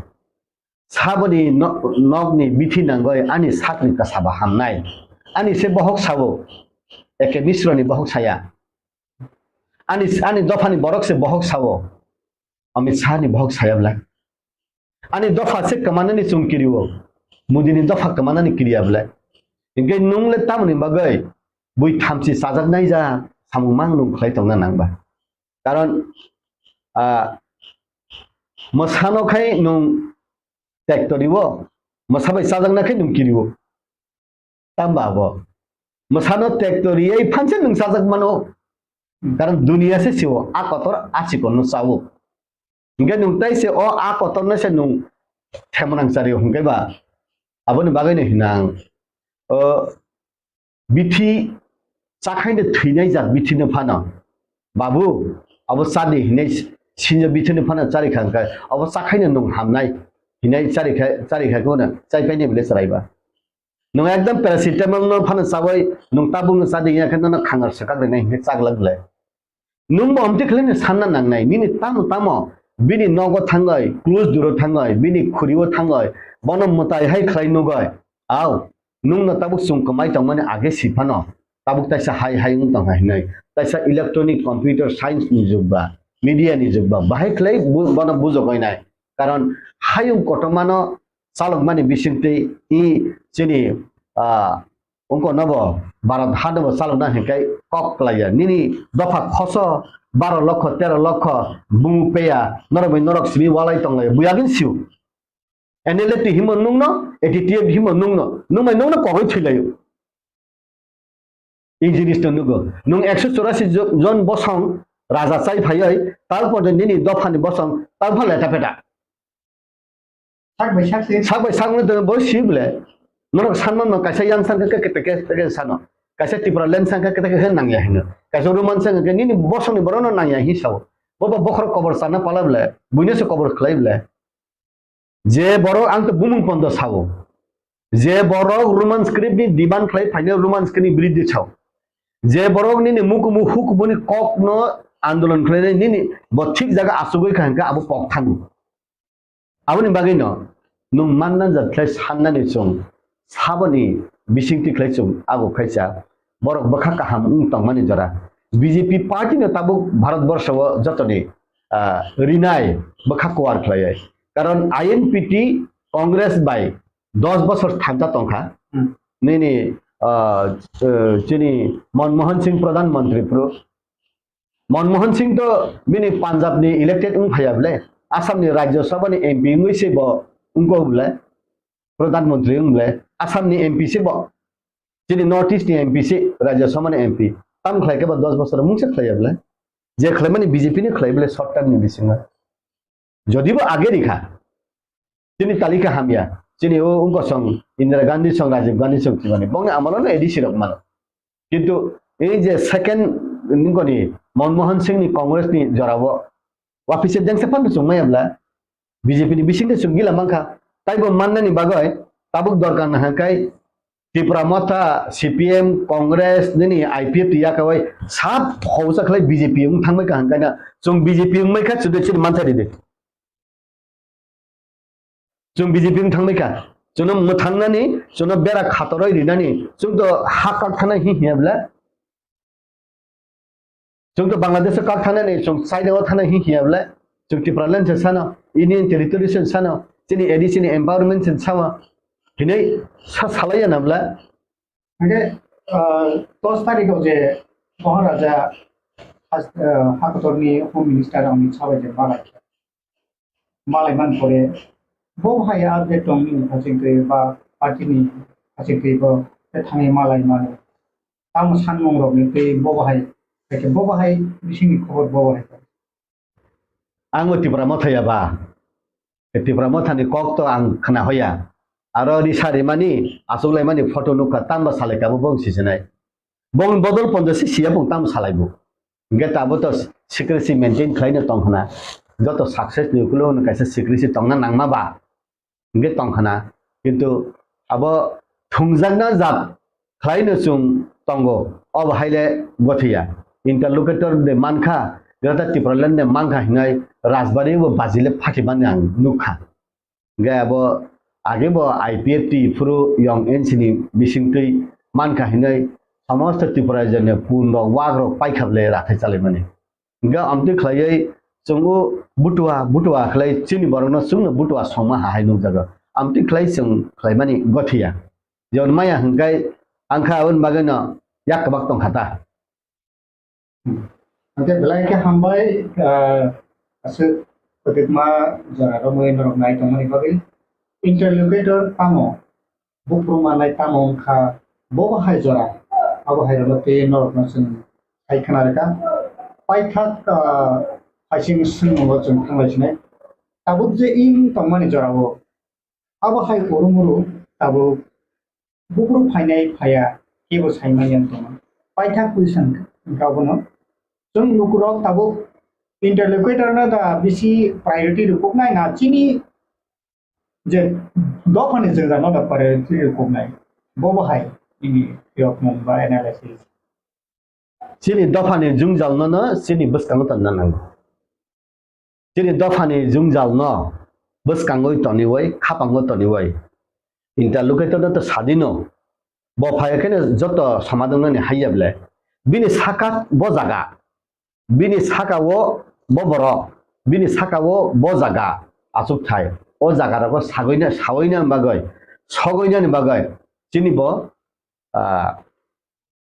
Saboni no-, nokni bithi nangoi ani sakni kwsaba hamnai. Ani se bohok sao, A K Misroni bohok saya. Ani, ani dophani borok se bohok sao, Amit Shahni bohok saya bwle. Ani dopha se kwmanani chwng kirio, Modini dopha kwmanani kiriya bwle. Hinkhe nwng le tamoni bagwi bui thamchi chajaknai ja samung mang nwng khlai tongna nang ba. Karon, ah, mwsano khai nwng tektoriwo, mwsa bai chajakna khai nwng kiriwo. Tamba abo. Mwsano tektoriwi phanse nwng chajak mano. Karon duniya se siwo, a kotor a chikonno chawo. Hinkhe nwng tai se o a kotorno se nwng themonang chario hinkhe ba. Aboni bagwino hinang. O bithi chakhaino thwinai jak bithino phano, "Babu, abo chadi," hinai sinjo bithino phano chari kha, hwnkhe, "Abo chakhaino nwng hamnai," hinai chari kha, chari kha kheno chai painai bwle chwrai ba. Nwng ekdom paracetamol no phano chawi, nwng tabuk no chadi ya khe nono khangar swkak rinai hinkhe chaglak bwle. Nwng bo amtwi khlai no sanna nangnai, nini tamo tamo bini nogo thangoi, close duro thangoi, bini khuriwo thangoi, bono mwtai hai khlai nugoi. Au, nwng no tabuk chwng kwmai tongmani age si phano, tabuk taisa hai hai wng tongkha hinoi. Taisa electronic computer science ni jug ba, media ni jug ba, bahai khlai bu-, bono bujogoi nai. Karon hayung kotorma no chalokmani bisingtwi i chini, ah, Wngkha nobo Bharat hano bo chalokna hinkhai kok klaiya. Nini dopha khoso baro lokho, tero lokho, bumung peya, norok bai norok simi walai tonglaiya. Buya gin siu. N L F T himo nungno, A T T F himo nungno, nung bai nungno kogoi thwilaio. I jinis no nugo. Nung ekso chorasi jo-, jon bosong raja chai phaioi, tal porjonto nini dophani bosong, tal pha leta peta. Sak bai sak se. Sak bai sak wngwi tongwi bo si bwle. Norok sanma no kaisa yang sangkha khe kete khe sano. Kaisa Tipraland sangkha kete khe nangya hino. Kaisa Roman sangkha khe nini bosongni borokno nangya hi sao. Bo ba bokhorok kobor chana pala bwle. Buino se kobor khlai bwle. Je borok ang to bumung pondo sao. Je borok Roman script ni demand khlai phaino Roman script ni biridhi sao. Je borok nini mukumu hukubuni kokno andolon khlainai nini bo thik jaga achugwi kha hwnkhe abo kok thango. Aboni bagwino nwng manna jat khlai sannani chwng saboni bisingtwi khlai chwng abo khaisa borok bwkha kaham wng tongmani jora. B J P party no tabuk Bharat borsho o jotoni, ah, rinai bwkha kuar khlaiwi. Karon I N P T Congress bai dos bosor thamsa tongkha. Hmm. Nini, ah, eh, chini Manmohan Singh Pradhan Mantri phuru. Manmohan Singh to bini Punjab ni elected wng phaiya bwle, Assam ni Rajya Sabha ni M P wngwi se bo wngkok bwle, Pradhan Mantri wng bwle, Assam ni M P se bo, chini North East ni M P se, Rajya Sabha ni M P. Tam khlai khe bo dos bosor mungsa khlaiya bwle. Je khlaimani B J P ni khlai bwle short term ni bisingo. Jodi bo age rikha, chini talika hamya, chini o wngkosong Indira Gandhi song, Rajiv Gandhi song thwimani, bongni amolo no A D C rok mano. Kintu ei je second nungkoni Manmohan Singh ni Congress ni jorao wapisa jengsa phano chwng maya bwla B J P ni bisingtwi chwng gila mankha. Taibo mannani bagwi tabuk dorkar nahakhe Tipra Motha, C P M, Congress, nini I P F T yakawai sab hausa khlai B J P wng thangbai kha hwnkhe na chwng B J P wngbai kha chwdwi chini manthai ridi. Chwng B J P wng thangbai kha. Chwngno mwthangnani, chwngno bera khatoroi rinani, chwng to ha kak thana hi hiya bwle. Chwng to Bangladesh o kak thanani, chwng China o thana hi hiya bwle. Chwng Tipraland se sano, Union Territory se sano, chini A D C ni empowerment se sawa. Hinai sa salaiya na bwle. Hingke, ah, dos tarikh o je Maharaja has-, ah, Hakotorni Home Minister Amit Shah bai je malai khe. Malai man pore, bo hai update tong nini hachingtwi ba party ni hachingtwi bo thangwi malai mano. Tamo sanmung rok ni twi bo hai, bo hai bisingni khobor bo hai. Ang bo Tipra Motha ya ba. Tipra Motha ni kok to ang khna hoya. Aro risa rimani, achuk laimani photo nukha, tamo salai kabo bong sisinai. Bong bodol ponjo si siya bong tamo salai bo. Hingke tabuk to secrecy maintain khlaino tong khna. Joto success ni ukulo hwnwi kaisa secrecy tongna nangma ba. Hingke tong khna. Kintu abo thungjakna jat khlaino chwng tongo. Obo haile gothiya. Interlocutor de mankha, Greater Tipraland de mankha hinai Rajbari bo bajile phakimani ang nukha. Hingke abo age bo I P F T phuru yong N C ni bisingtwi mankha hinwi somosto Tripura rajyoni pun rok wak rok paikha bwle rathai chalaimani. Hingke amtwi khlaiwi chwng o butua butua khlai chini borokno chwngno butua songma ha hai nukjago. Amtwi khlai chwng khlaimani gothiya. Jemon maya hwnkhe angkha aboni bagwino yak kwbak tongkha ta. Hwnkhe belai khe hambai, ah, aswk kwtwkma jora romwi norok nai tongmani bagwi. Interlocutor tamo, buphuru manai tamo wngkha, bobo hai jora, abo hai rokno tei norokno chwng hai khna rwkha. Paithak, ah, phaising swngmungo chwng thanglai sinai. Tabuk je wng tongmani jorao, abo hai urumuru tabuk buphuru phainai phaiya kebo saimanya wng tongma. Paithak question wngkha abono. Chwng lukurok tabuk interlocutor no da bisi priority rwkuknai na chini je dophani jwngjal no da priority rwkuknai. Bobo hai nini phiyokmung ba analysis. Chini dophani jwngjal no no chini bwskango tonna nango. Chini dophani jwngjal no bwskangwi toniwi, khapango toniwi. Interlocutor no to sadino. Bo phai khe joto somadongnani haiya bwle. Bini saka bo jaga. Bini saka o bo borok. Bini saka o bo jaga. Achuk thai. O jaga rogo sagwina, sawina bagwi, sogwinani bagwi. Chini bo, ah,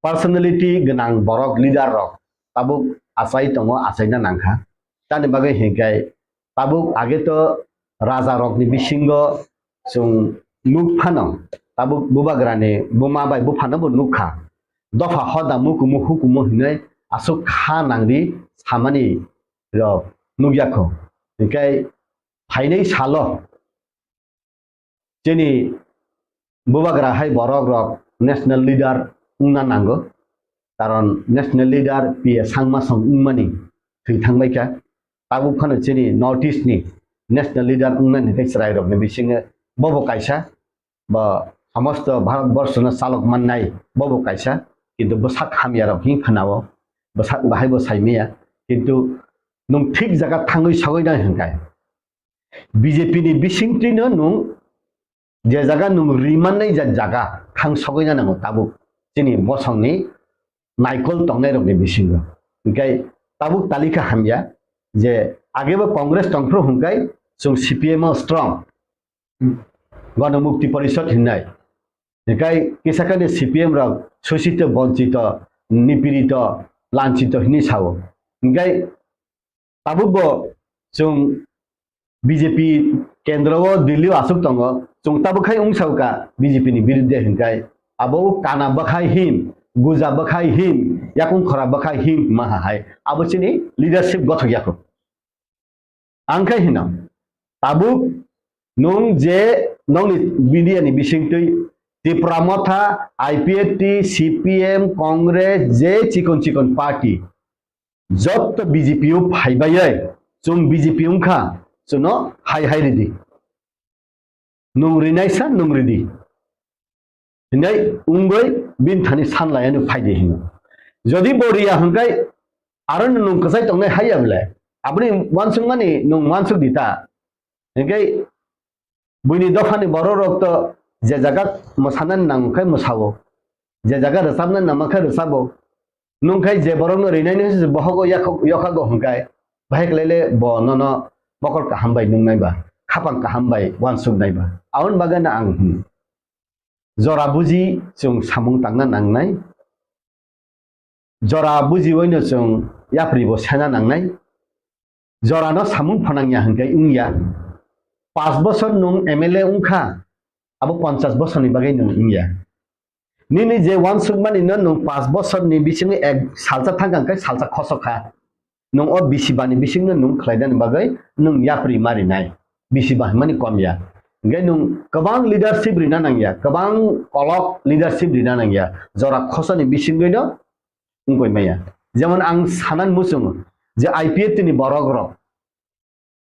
personality gwnang borok, leader rok tabuk achai tongo, achaina nangkha. Tamni bagwi hinkhe tabuk age to raja rokni bisingo chwng nuk phano tabuk bubagrani buma bai buphano bo nukha. Dopha hoda mukumu hukumu hinwi aswk kha nangri samani rok nukya kho. Hinkhe phainai salo chini bubagra hai borok rok national leader wngna nango, karon national leader P A Sangma song wngmani thwi thangbai kha. Tabuk phano chini North East ni national leader wngnani tei chwrai rokni bisingo bobo kaisa, bo somosto Bharat borso no chalok mannai bobo kaisa, kintu bwsak hamya rok hin khwnao, bwsak bahai bo saimaya, kintu nwng thik jaga thangwi sogwi nai hwnkhe B J P ni bisingtwino nwng je jaga nwng rimannai ja jaga thang sogwina nango tabuk chini bosongni naikol tongnairokni bisingo. Hinkhe tabuk talika hamya je agebo Congress tongphuru hwnkhe chwng C P M o strong. Hmm. Gana Mukti Parishad hinnai. Hinkhe kisa kani C P M rok suchito, bonchito, nipirito, lanchito hinwi sao. Hinkhe tabukbo chwng B J P kendro o, Delhi o aswk tongo, chwng tabuk khai wng sao kha B J P ni birudde hinkhe abo kana bwkhai hin, guja bwkhai hin, yakung khora bwkhai hin hima hai abo chini leadership gothok yakho. Ang khe hino, tabuk nwng je nokni media ni bisingtwi Tipra Motha, I P F T, C P M, Congress, je chikon chikon party, jotto B J P o phaibai, chwng B J P wngkha, chwngno hai hai ridi. Nwng rinai sa, nwng ridi. Hinai wngwi bini thani sanlaiya no phaidi hino. Jodi bo riya hwnkhe aro no nwng kwchai tongnai haiya bwle. Aboni uansukmani nwng uansuk di ta. Hinkhe buini dophani borok rok to je jaga mwsanani nang khe mwsao. Je jaga rwchapnani nang khe rwchabo. Nwng khe je borokno rinai no se bohogo yakho-, yokhago hwnkhe, bahai khlai le bo nono mokol kaham bai nungnai ba, khapang kaham bai uansuknai ba. Aboni bagwi no ang hwn, jora buji chwng samung tangna nangnai, jora bujiwi no chwng yapri bo sena nangnai. Jorano samung phanangya hwnkhe wngya. Panch bosor nwng M L A wngkha, abo ponchas bosorni bagwi nwng wngya. Nini je uansukmani no nwng panch bosorni bisingo ek salsa thangkha hwnkhe salsa khosok kha. Nwng o bisi bani bisingno nwng khlainani bagwi nwng yapri ma rinai. Bisi ba hwnmani kom ya. Hwnkhe nwng kwbang leadership rina nangya, kwbang kolok leadership rina nangya. Jora khosani bisingwi no wngkoi maya. Jemon ang sanan muchungo je I P F T ni borok rok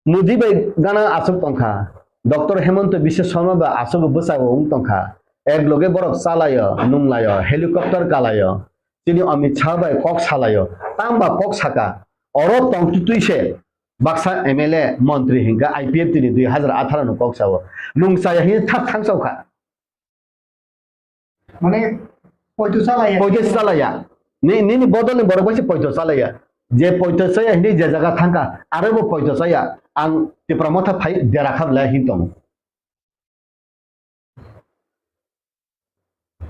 Modi bai gana aswk tongkha, Doctor Hemanta Biswa Sarma bai aswk bwsao wng tongkha, ek loge borok chalaio, nunglaio, helicopter kalaio, chini Amit Shah bai kok salaio, tamba kok saka, oro tongtwtwi se baksa M L A montri hinkha I P F T ni dui hazar atharo ni kok sao, nung chaya hini thak thang sao kha. Mane, poito chalaya. Poito chalaya. Ni, nini bodol ni borok bai se poito chalaya. Je poito chaya hini je jaga thangkha, aro bo poito chaya. Ang Tipra Motha phai dera kha bwlai hin tong.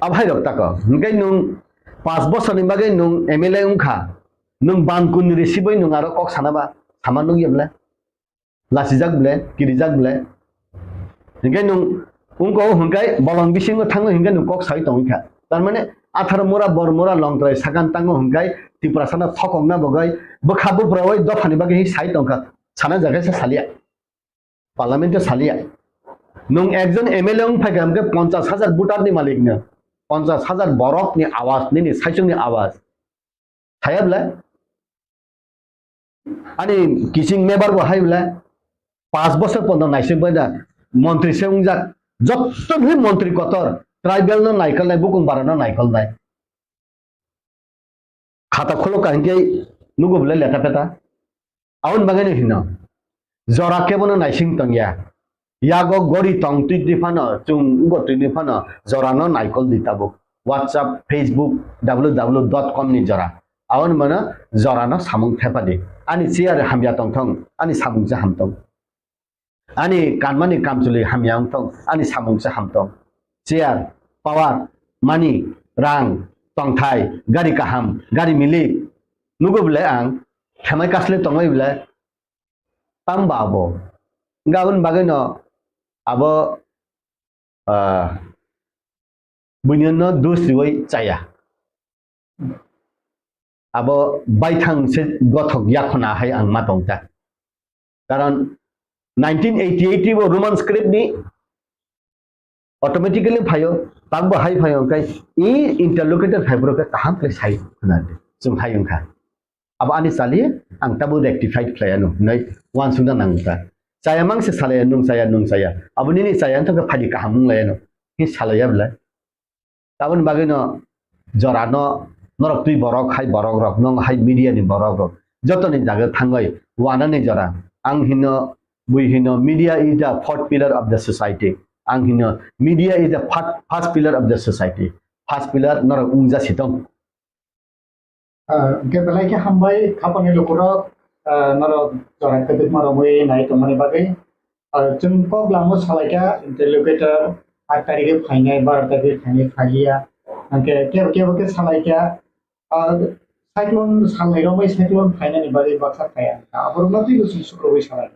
Abhai rok tako. Hingke nung panch bosor ni bagwi nung M L A wngkha. Nung ban kun risibai nung aro kok sana ba, sama nung yebla. Lasijak bwle, kirijak bwle. Hinkhe nwng wngko hwnkhe bolong bisingo thango hinkhe nwng kok sai tongwi kha. Tar mane atharo mura, bor mura, longtrai sakan tango hwnkhe Tiprasano thokokna bagwi bwkha buphrawi dophani bagwi hi sai tongkha. Sana jaga se salia. Parliament o salia. Nwng ekjon M L A wng phaikha hwnkhe ponchas hajar voter ni malik no. Ponchas hajar borok ni awaz, nini saichung ni awaz. Saya bwle? Ani kiching mebar bo hai bwle? Panch bosor pono naising bai da montri se wngjak. Jotto bhi montri kotor, tribal no naikolnai, bukung bara no naikolnai. Khata kholo kahingke nugo bwle leta peta. Aboni bagwi no hino. Jora kebono naising tongya. Yago gori tong twi twi phano, chwng ugo twi twi phano, jorano naikol di tabuk. WhatsApp, Facebook, W W W dot com ni jora. Aboni mano jorano samung thepadi. Ani chair hamya tongthong, ani samung se hamtong. Ani kanmani kamchwlwi hamya wngthong, ani samung se hamtong. Chair, power, money, rang, tongthai, gari kaham, gari milik. Nugo bwle ang, khamai kasle tongwi bwle, tamba abo. Hingke aboni bagwino abo, ah, buinino dus riwi chaya. Abo baithang se gothok yakhona hai ang ma tongta. Karon nineteen eighty-eight bo Roman script ni automatically phaio, takbo hai phaio, hwnkhe i interlocutor phaiphuru khe kaham khe sai khna di, chwng hai wngkha. Abo ani chali, ang tabuk rectified khlai anw, hwnwi uansukna nang kha. Chaya mang se salai anw, nwng chaya, nwng chaya. Abo nini chaya wngkha khe phadi kaham wng lai anw, hi salai ya bwlai? Aboni bagwino jorano norok twi borok hai borok rok, nwng hai media ni borok rok, jotoni jaga thangwi wanani jora. Ang hino, bui hino, media is the fourth pillar of the society. Ang hino, media is the fir-, first pillar of the society. First pillar norok wngja sitong. Ah, hwnkhe belai khe hambai, khapangni lukurok, ah, norok jora kwbangma romwi nai tongmani bagwi. Ah, chwng kok lamo salaikha interlocutor, aat tarikhe phainai, baro tarikhe phainai, phaiya. Hwnkhe kebo kebo khe salai kha, ah, cyclone salnai romwi cyclone phainani bagwi baksa phaiya. Aborokno twibo chwng sukrubwi salai.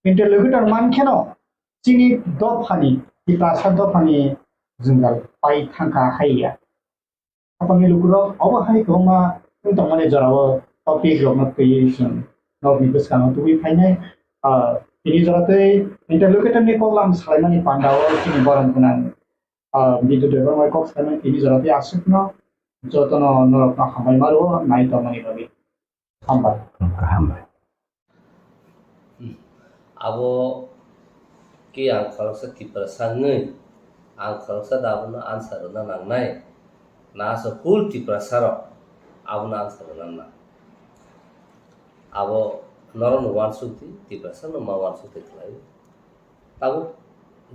Interlocutor mankheno chini dophani, Tiprasa dophani jwngjal pai thangkha haiya. Haphangni lukurok obo hai kwbangma wng tongmani jorao topic rokno twiwi chwng nokni bwskango tubui phainai. Ah, tini jora tei interlocutor ni koklam salaimani pandao chini borom gwnang, ah, Bidyu Debbarma kok salaimani tini jora tei aswkno jotono norokno hambai ma rwo nai tongmani bagwi. Hambai. Hambai. Abo khe ang khoroksa Tiprasa wngwi, ang khoroksa da abono answer rwna nangnai, na aswk full Tiprasa rok abono answer rwna nang. Abo norokno uansuk di, Tiprasa no ma uansuk di khlai. Tabuk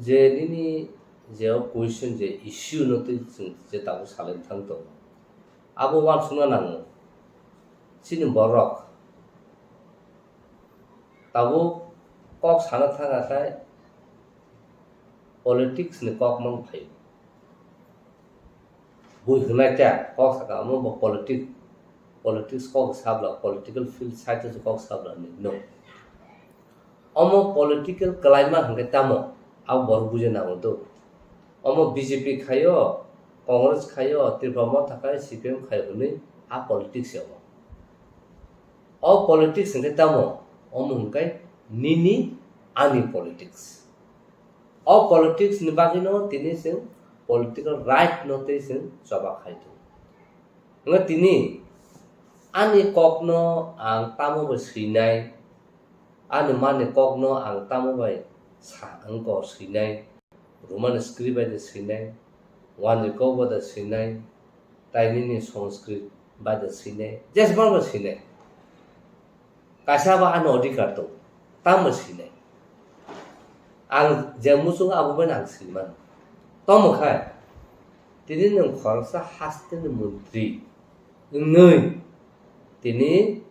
je nini je o question je issue no twi chwng je tabuk salai thang tongo, abo uansukna nango. Chini borok tabuk kok sana thang akhai politics ni kok mang phaio. Bui hwnai ta kok saka omo bo politic, politics kok sabla, political field side o kok sabla ni no. Omo political kwlaima hwnkhe tamo abo borok buja nango do. Omo B J P khaio, Congress khaio, Tripura Motha khai, C P M khaio hwnwi a politics ya omo. O politics hwnkhe tamo? Omo hwnkhe nini ani politics. O politics ni bagwino tini chwng political right no tei chwng choba khai tongo. Hwnkhe tini ani kokno ang tamo bai swinai, ani mani kokno ang tamo bai sa wngkha swinai, Roman script bai de swinai, Wanjwi kok bai de swinai, tai nini Sanskrit bai de swinai, jesbang bai swinai. Kaisa ba ani odhikar tong, tamo sinai. Ang je muchungo abo bai ang sinimano. Tamo khai, tini nwng khoroksa hasteni montri wngwi, tini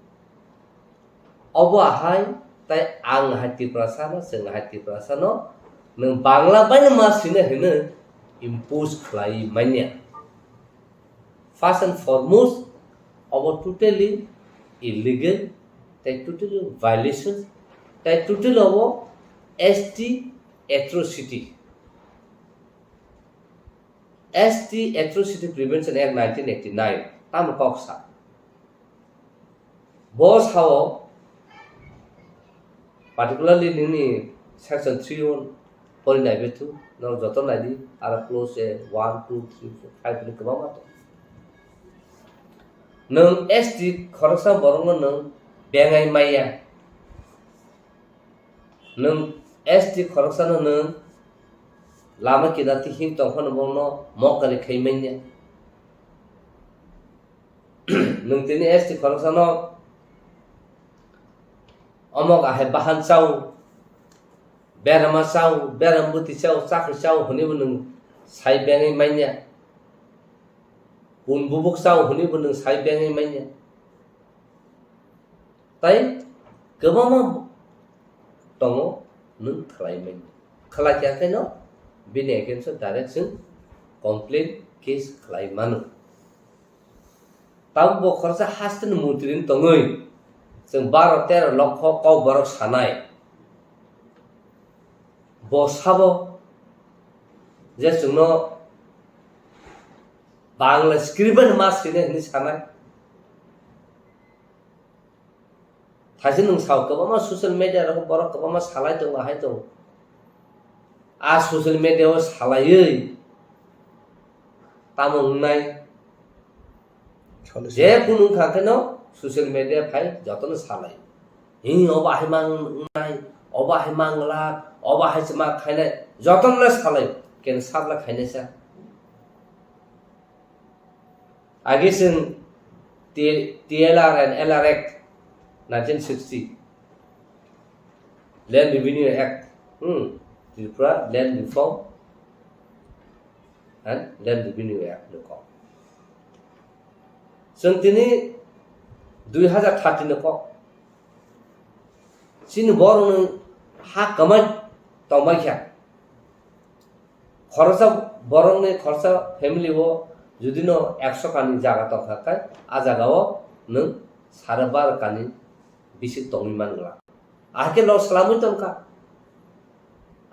obo ahai, tai ang hai Tiprasano, chwng hai Tiprasano, nwng Bangla baino ma sina hwnwi impose khlai manya. First and foremost, obo totally illegal, tei totally violation, tei totally obo S T atrocity. S T Atrocity Prevention Act nineteen eighty-nine, tamo kok sa. Bo sao, particularly nini section three o pori nai bethu, norok joto nai di, aro clause one, two, three, four, five ni kwbangma tong. Nwng S T khoroksa borokno nwng bengai maya. Nwng S T khoroksano nwng lama kinarti him tongphano bono mokari khai manya. Nwng tini S T khoroksano omok ahai bahan chao, berama chao, beram bwtwi chao, chakri chao hwnwi bo nwng sai bengwi manya. Pun bubuk chao hwnwi bo nwng sai bengwi manya. Tai kwbangma tongo nwng khlai manya. Khlai kha khe no bini against o direct chwng complaint case khlai mano. Tabuk bo khoroksa haste ni montri wng tongwi chwng baro tero lokho kok borok sanai. Bo sabo je chwngno Bangla script bai ma sini hwnwi sanai. Thaise nwng sao kwbangma social media rogo borok kwbangma salai tongo, ahai tongo. A social media o salaiwi tamo wngnai? Solution. Je kunu wngkha kheno social media phai jotono salai. Hi obo ahai mang wngnai, obo ahai mang glak, obo ahai se ma khainai, jotono le salai. Ken sabla khainai sa. Agi chwng T-, T L R and L R Act nineteen sixty, Land Revenue Act, hmm, Tripura Land Reform and Land Revenue Act ni kok. Chwng tini dui hazar thirty ni kok. Chini borokni ha kwmai tongbai kha. Khoroksa borokni khoroksa family o judino ekso kani jaga tongkha khe, a jagao nwng sare baro kani bisik tongwi mangla. Ahai khe loss lamwi tongkha.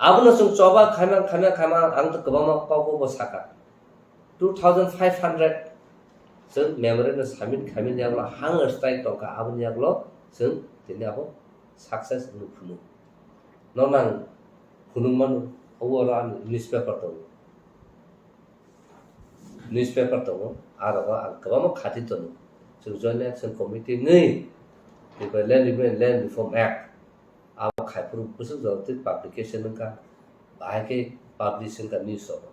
Abono chwng choba khaima, khaima, khaima, ang to kwbangma kok bo sakha. Two thousand five hundred chwng memorandum submit khaimani yagulo hunger strike tongkha, aboni yagulo chwng tini abo success wngwi phunuk. Nono ang phunuk mano, obo oro ani newspaper tongo. Newspaper tongo, aro ang kwbangma khati tongo. Chwng Joint Action Committee wngwi, Land Reform, Land Reform Act, abo khaiphuru bwswk jora twi publication wngkha, bahai khe publish wngkha news rogo.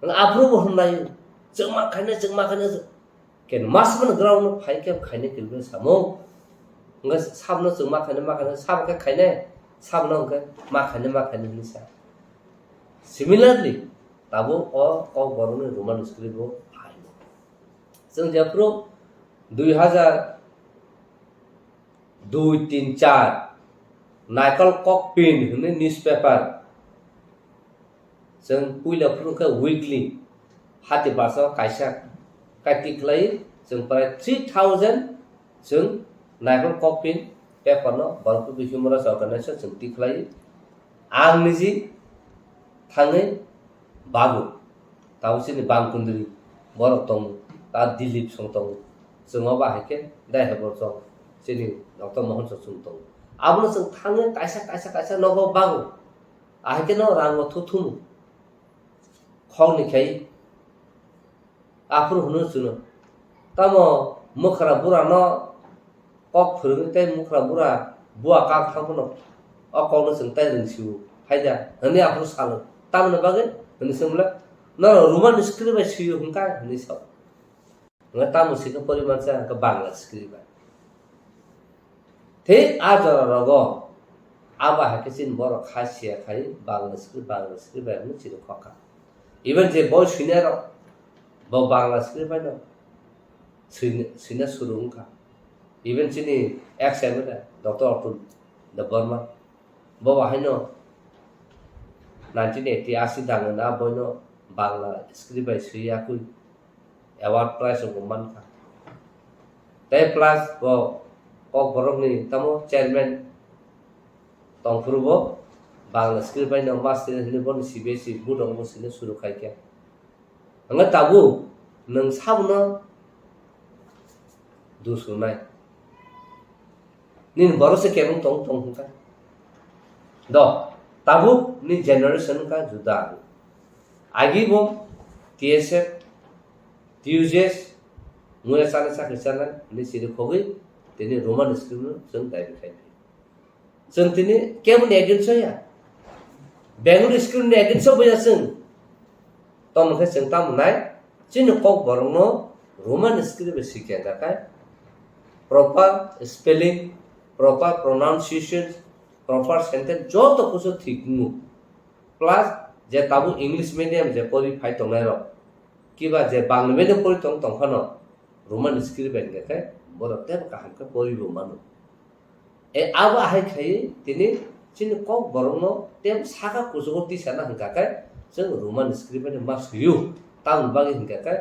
Nwng aphuru bo hwnlai, chwngma khainai, chwngma khainai, ken mas mano ground no phai khe khainai khe samung. Wngkha sabno chwngma khainai, ma khainai, sabo khe khainai, sabno wngkha ma khainai, ma khainai hwnwi sa. Similarly, tabuk o Kokborokni Roman script bo phaino. Chwng jephuru dui hazar dui, tin, char, Naikol Kokpin hwnwi newspaper. Chwng puila phuru khe weekly, hati basa kaisa kai tikhlai, chwng prai three thousand chwng Naikol Kokpin paper no Borok People Human Rights Organization chwng tikhlai. Ang niji thangwi bago. Tabuk chini bang kundri borok tongo, ta Dilip song tongo. Chwng o bahai khe dai hai borok chwng chini Doctor Mohan song chwng tongo. Abono chwng thangwi kaisa, kaisa, kaisa nogo bago. Ahai khe no rango thuthumu. Khokni khai aphuru hwnwi chwngno. Tamo mwkhra burano kok phwrwngwi tei mwkhra bura bua kak thang phano o kokno chwng tai rwngsio, haida hwnwi aphuru salo. Tamoni bagwi hwnwi swngmwla, "Norok Roman script bai swio hwnkha?" hwnwi sao. Hwnkhe tamo swikha poriman se hwnkhe Bangla script bai. Thik a jora rogo abo hai khe chini borok kha siya khai Bangla script, Bangla script bai hwnwi chini khokha. Even je boi swinai rok bo Bangla script bai no swina, swina suru wngkha. Even chini ex M L A Doctor Atul Debbarma bo bo haino nineteen eighty asi dangna boino Bangla script bai swi yakui award prize rok bo mankha. Tei plus bo Kokborokni tamo chairman tongphuru bo Bangla script bai no master hwnwi bono C B S E board rok bo swina suru khai khe. Hwnba tabuk nwng sabono dusrwnai. Nini borok se kebeng tong tong hwnkha. Do, tabuk ni generation wngkha juda. Agi bo T S F, T U J S, muya chana chakri chana, ni siri khogwi, tini Roman script no chwng daibi khai. Chwng tini keboni against o ya. Bengali script ni against o bo ya chwng. Tamo khe chwng tamo nai, chini Kokborokno Roman script bai sikya kha khai, proper spelling, proper pronunciation, proper sentence joto kusu thik wngo. Plus je tabuk English medium je pori phai tongnai rok, kiba je Bangla medium pori tong tong phano Roman script bai hwnkhe borok teibo kaham khe pori bo mano. E, abo ahai khai tini chini Kokborokno tei saka kuchugo tisana hwnkha khe chwng Roman script bai ma swiyo. Tamoni bagwi hwnkha khe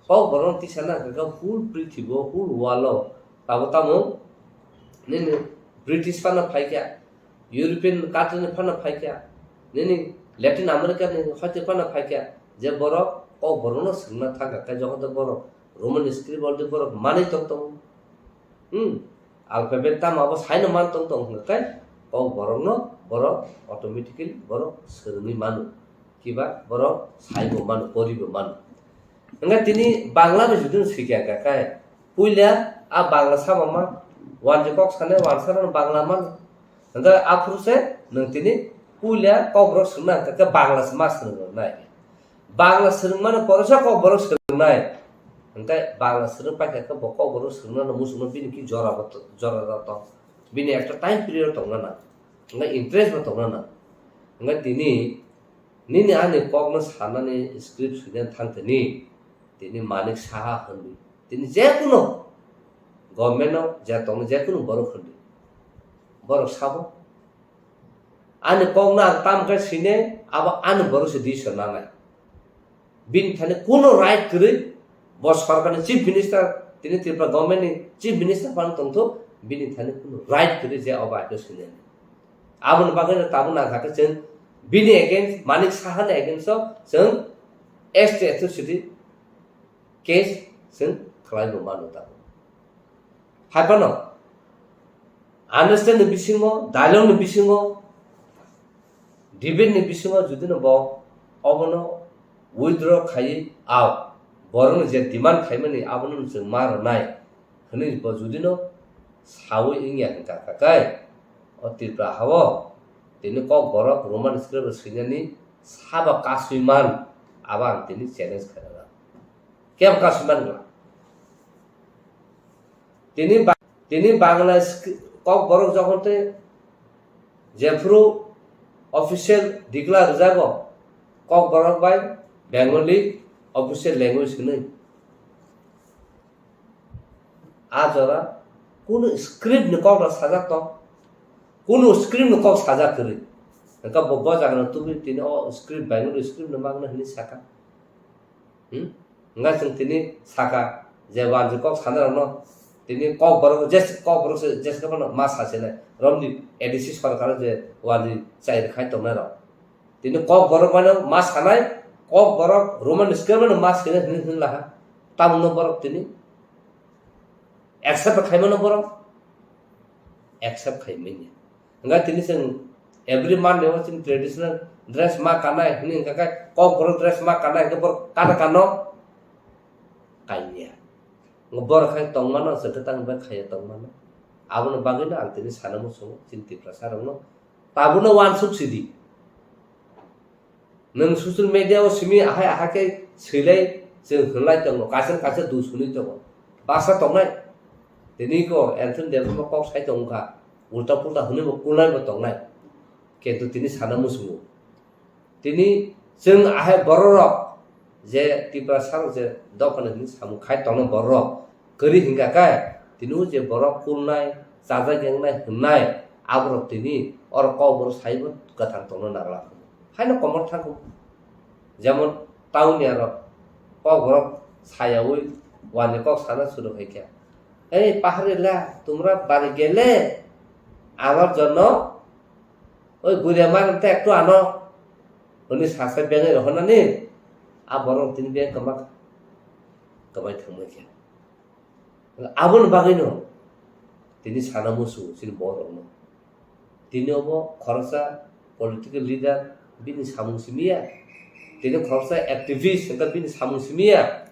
Kokborokno tisana hwnkha khe whole prithibo, whole world o tabo tamo nini British phano phaikha, European country ni phano phaikha, nini Latin America ni hoite phano phaikha, je borok Kokborokno swngna thangkha khe jokhon borok Roman script already borok manwi tong tongo. Hmm. Alphabet tamo abo saino man tong tong hwnkha khe Kokborokno borok automatically borok swrwngwi mano. Kiba borok saibo mano, poribo mano. Hwnkhe tini Bangla bai judino swikha kha khe puila a Bangla sama ma wanji kok sanai wansa rok Bangla mano. Hwnkhe aphuru se nwng tini puila Kokborok swngna hwnkha khe Bangla se ma swrwng nai. Bangla swrwngmano poresa Kokborok swrwngnai. Hwnkhe Bangla swrwng paikha khe bo Kokborok swrwngnano muchungno bini ki jora bo to-, jora jora tong. Bini ekta time period tongna nang. Hwnkhe interest bo tongna nang. Hwnkhe tini nini ani kokno sanani script swinani thang tini, tini Manik Saha hwnwi. Tini jekunu government-o je tongni jekunu borok hwnwi. Borok sabo. Ani kokno ang tam khe sine, abo ani borok se decision nanai. Bini thani kuno right kwrwi, bo sorkarni chief minister, tini Tripura government ni chief minister phano tongthok, bini thani kuno right kwrwi je obo aito sinani. Aboni bagwi no tabuk nangkha khe chwng bini against, Manik Saha ni against o chwng S T atrocity case chwng khlai bo mano tabuk. Hai phano understand ni bisingo, dialogue ni bisingo, debate ni bisingo jodi no bo obono withdraw khaiwi, ao borokno je demand khaimani abono chwng ma rwnai hwnwi bo jodi no sawi wngya hwnkha kha khe, o Tripura hao tini Kokborok Roman script swinani sabo kasui man, abo ang tini challenge khairokha. Kebo kasui man gla. Tini ba-, tini Bangla skri-, Kokborok jokhon tei jephuru official declare rwjago, Kokborok bai Bengali official language hwnwi. A jora kunu script ni kok rok sajak tong, kunu script ni kok sajak kwrwi. Hwnkhe bo, bo jaga no tubui tini o script Bengali script no magna hwnwi saka. Hmm? Hwnkhai chwng tini saka je wanjwi kok sanai rokno tini Kokborok jes-, Kokborok se jeska phano ma sasinai romni A D C sorkar je wanjwi chai rwkhai tongnai rok. Tini Kokborok mano ma sanai, Kokborok Roman script mano ma sinai hwnwi hwnwi laha. Tamungno borok tini accept khaimano borok? Accept khaimanya. Hwnkhai tini chwng every Monday o chini traditional dress ma kanai hwnwi hwnkha khe Kokborok dress ma kanai hwnkhe borok kana kano? Kanya. Borok khai tongmano, chwng khe tang bai khaiya tongmano. Aboni bagwino ang tini sana muchungo chini Tiprasa rokno. Tabukno uansuk sidi. Nwng social media o simi ahai ahai khe swilai chwng hwnlai tongo, kaisa kaisa dusuni tongo. Baksa tongnai. Tini ko Anthony Debbarma kok sai tongkha. Ulta pulta hwnwi bo kulnai bo tongnai. Kintu tini sana muchungo. Tini chwng ahai bororok je Tiprasa rok je dophani hwnwi samung khai tongnai bororok. Kwrwi hwnkha khe, tini o je borok kulnai, chajak yengnai hwnnai, aborok tini oro Kokborok saibo kwthang tongna nangla. Haino komor thangkuk. Jemon, town ni aro Kokborok sayaui wani kok sana suru khai khe, "Ei, paharila, tumra bari gele, amar jonno, oi, guria mar te ektu ano," hwnwi sasa bengai rohornani, a borok tini beng kwma, kwmai thangma khe. Aboni bagwino tini sana musu chini borokno. Tini obo khoroksa political leader bini samung simiya. Tini khoroksa activist hwnkhe bini samung simiya.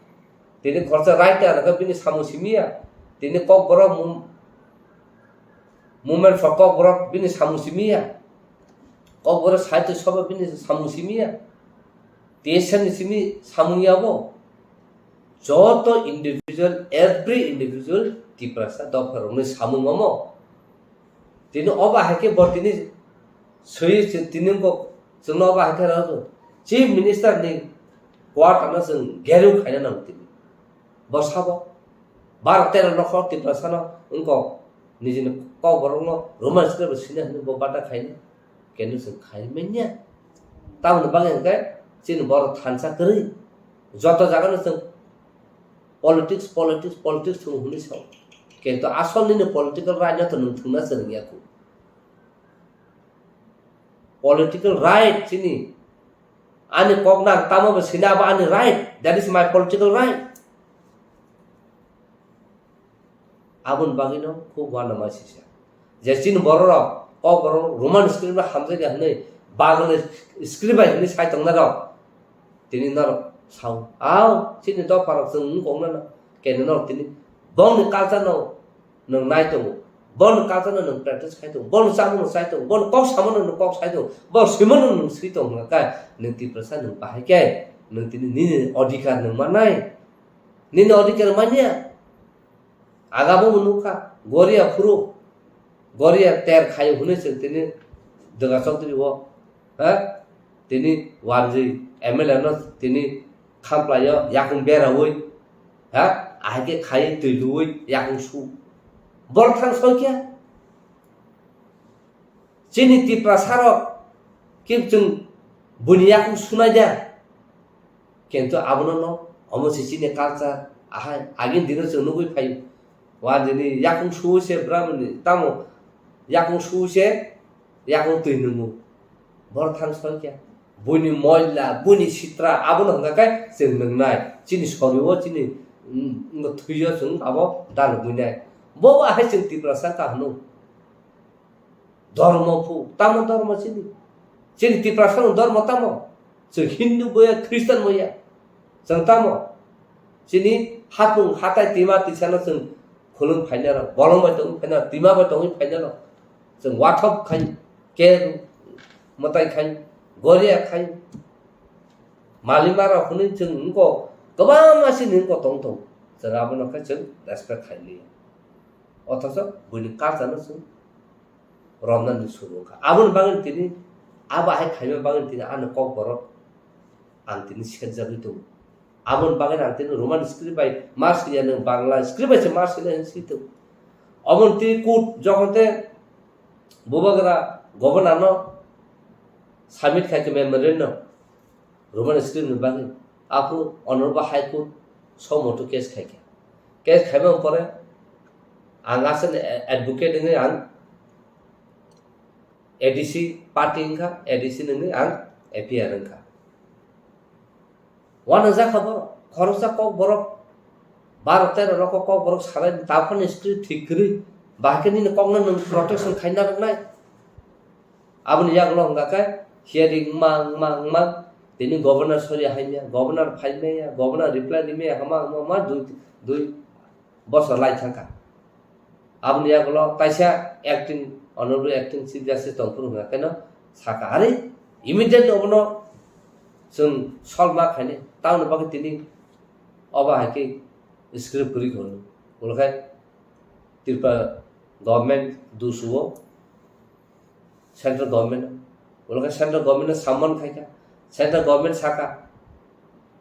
Tini khoroksa writer hwnkhe bini samung simiya. Tini Kokborok mum-, movement for Kokborok bini samung simiya. Kokborok sahitya sabha bini samung simiya. T S F ni simi samung yabo. Joto individual, every individual Tiprasa dopha rokni samung omo. Tini obo hai khe bo tini swi chwng tini wngkok chwngno obo hai khe rw Chief Minister ni quarter no chwng gerung khaina nango tini. Bo sabo bar tero nokhor Tiprasa no wngkok nijini Kokborok no Roman script bo sina hwnwi bo bata khaina. Kenu chwng khai manya. Tamoni bagwi hwnkhe chini borok thansa kwrwi. Joto jagano chwng politics, politics, politics thung hwnwi sao. Kintu asol nini political right no to nwng thwngna chwng ya khu. Political right chini. Ani kok nang tamo bo sina abo ani right. That is my political right. Aboni bagwino khub uanama sisa. Je chini bororok, Kokborok Roman script bai hamjakya hwnwi, Bangla script bai hwnwi sai tongnai rok. Tini norok sao, "Ao, chini dopharok chwng wng kok nana." Kene norok tini bongni culture no nwng nai tongo, bongni culture no nwng practice khai tongo, bongni chamung no chai tongo, bongni kok samano nwng kok sai tongo, bongni swimano nwng swi tongo hwnka khe, nwng Tiprasa nwng bahai khe, nwng tini nini odhikar nwng mannai, nini odhikar manya. Agabo bo nukha, Goria phuru, Goria ter khayo hwnwi chwng tini Dwga Chaudhary o, ha? Tini wanjwi M L A no tini khamplaio, yakung beraui, ha? Ahai khe khai twi luui, yakung su. Borok thang soi khe? Chini Tiprasa rok Kintu chwng buini yakung sunai da. Kintu abono no, omo se chini culture, ahai, agini dino chwng nugwi phaio. Wa dini yakung suwi se bwrabwni, tamo yakung suwi se, yakung twi nungo. Borok thang soi khe. Buini moila, buini sitra, abono hwnkha khe chwng nungnai. Chini sorio, chini, mm, thwio chwng abo dalogwinai. Bo ahai chwng Tiprasa wngkha hwno. Dhormo phu, tamo dhormo chini? Chini Tiprasa ni dhormo tamo? Chwng Hindu boya, Christian boya. Chwng tamo? Chini hatung hatai twima twisano chwng khulum phainai rok, bolong bai tongwi phainai rok, twima bai tongwi phainai rok. Chwng wathop khai, ker mwtai khai, goria khai, malima rok hwnwi chwng wngkok kwbangma chini wngkok tong tong. Chwng abono khe chwng respect khai liya. Othocho buini culture no chwng romnani suru wngkha. Aboni bagwi tini, abo hai khaima bagwi tini ano Kokborok ang tini serjagwi tongo. Aboni bagwi ang tini Roman script bai ma swiya, nwng Bangla script bai se ma swinai hinwi swi tongo. Omo tini court jokhon te bubagra governor no submit khai khe memorandum. Roman script ni bagwi. Aphuru Honorable High Court somoto case khaikha. Case khaimani pore ang aswk ni advocate wngwi ang A D C party wngkha, A D C ni wngwi ang A P R wngkha. Uanajak kha borok, khoroksa Kokborok, baro tero rok Kokborok salai, taphani script thik kwrwi, bahai khe nini kokno nwng protection khaina rwnai. Aboni yagulo hwnkha khe hearing wngma, wngma, wngma, tini governor sori haimya, governor phaimaya, governor reply rimaya, hama, hama, hama, dui, dui bosor lai thangkha. Aboni yagulo taisa acting, honorable acting chief justice tongphuru hwnkha kheno sakha, "Are, immediately obono chwng solve ma khainai, tamoni bagwi tini obo hai khe script kwrwi kha hwnwi." Ulo khe Tripura government dusuo, central government, ulo khe central government no summon khaikha, central government sakha,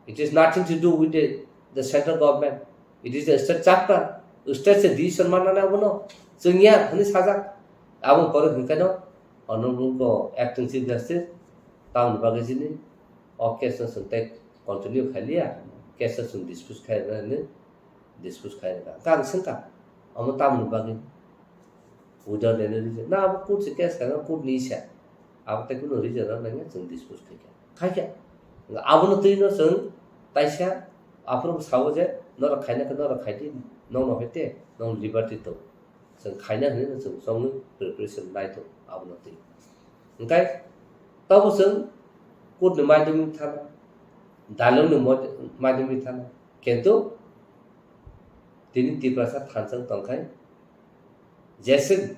"It is nothing to do with the, the central government, it is the state chapter, state se decision manna abono, chwngya," hwnwi sajak. Abo pore hwnkhe no honorable acting chief justice tamoni bagwi chini o case no chwng tei continue khailiya, case no chwng dispose khairwkna hwnwi dispose khairwkha. Hwnkhe ang swngkha, omo tamoni bagwi? Without any reason. Na, abo court se case khaina, court ni isa. Abo tei kunu reason rok nangya chwng dispose khaikha. Khaikha. Abono twi no chwng taisa aphuru sao je, norok khaina khe norok khaidi, nokno hete, nokni liberty tong. Chwng khaina hwnwi no chwng chongwi preparation nai tong abono twi. Hwnkhe tobo chwng court ni maidwmwi thana, dalong ni mod-, maidwmwi thana. Kintu tini Tiprasa thansa wng tongkhai, jeswk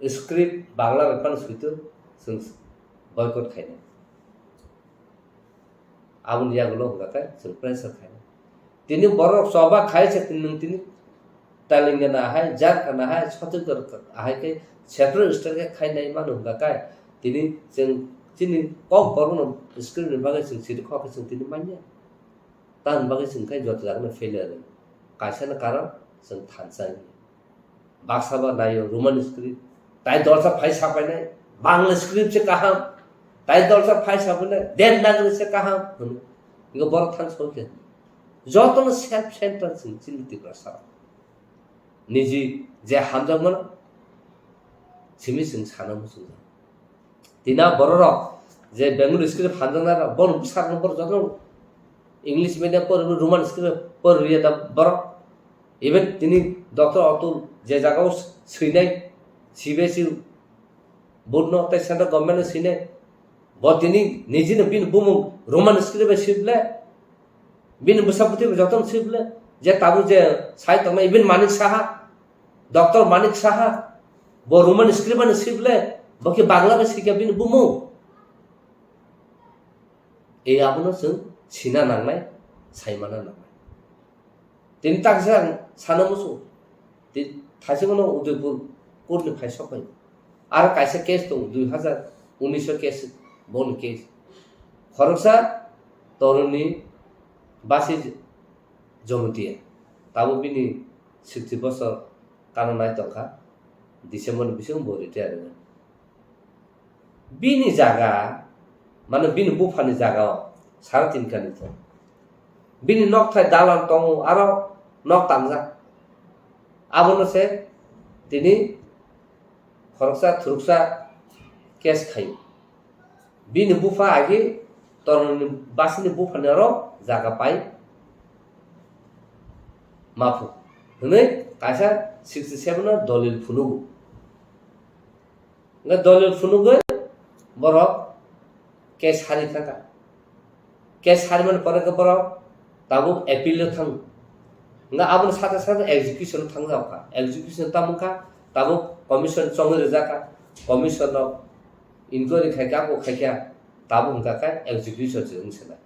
script Bangla bai phano suitu chwng boycott khainai. Aboni yagulo hwnkha khe chwng pressure khainai. Tini borok choba khai se nwng tini Telangana hai, Jharkhand hai, Chhattisgarh hai khe separate state khe khainai mano hwnkha khe tini chwng chini Kokborok no script ni bagwi chwng siri kho khe chwng tini manya. Tamoni bagwi chwng khe joto jagano failure. Kaisa no karon chwng thansa wngya. Baksa ba naio Roman script. Tai dorsa phai sapainai, Bangla script se kaham. Tai dorsa phai sapainai, Devanagari se kaham hwnwi. Ingo borok thang sokhe. Jotono self centered chwng chini Tiprasa. Niji je hamjakmano simi chwng sana muchungjak. Tina bororok je Bengali script hamjaknai rok, bono bwsarokno borok jotono English medium pori, Roman script pori rwya da borok. Even tini Doctor Atul je jagao swinai, C B S E board no tei central government no swinai, bo tini nijino bini bumung Roman script bai swi ble, bini bwsa bwtwi bai jotono swi ble, je tabuk je sai tongnai, even Manik Saha, Doctor Manik Saha, bo Roman script bai swi ble, bo khe Bangla bai swikha bini bumung. E abono chwng sina nangnai, saimana nangnai. Tini taksa ang sana musu. Ti-, thaising no Udaipur court ni phai sok phai. Aro kaisa case tongo, dui hazar unis o case, boni case. Khoroksa toroni basi Jomotia. Tabuk bini sixty bosor kana nai tongkha. December ni bisingo bo retire wngkha. Bini jaga, mane bini buphani jaga o sara tin kani to. Bini nokthai dalan tongo, aro nok tangjak. Abono se tini khoroksa thuruksa case khaio. Bini bupha agi toroni basini buphani oro jaga pai maphu hwnwi kaisa sixty seven o dolil phunugo. Hwnkhe dolil phunugwi borok case sari thangkha. Case sarimani pore khe borok tabuk appeal o thango. Hwnkhe aboni sate sate execution o thangjak kha. Execution tamo kha, tabuk commission chongwi rijak kha. Commission rok inquiry khaikha, abo khaikha, tabuk hwnkha khe execution se wng se nai.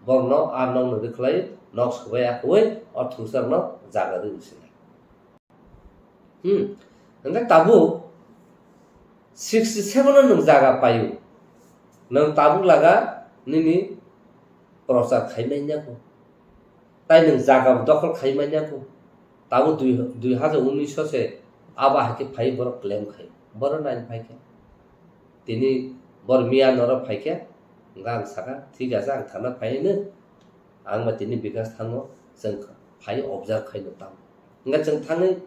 Borokno a nokno rwkhlai, nok swbai akwui o thungsarokno jaga rwwi se nai. Hmm. Hwnkhe tabuk sixty seven o nwng jaga paio. Nwng tabuk laga nini prochar khai manya kho. Tai nwng jaga bo dokhol khai manya kho. Tabuk dui, dui hajar unis o se abo hai khe phai borok claim khai. Borok nai phai khe. Tini bor miya norok phai khe, hwnkhe ang sakha, "Thik ache, ang thana phai hino, ang ba tini Bikash thango, chwng phai observe khaino tamo." Hwnkhe chwng thangwi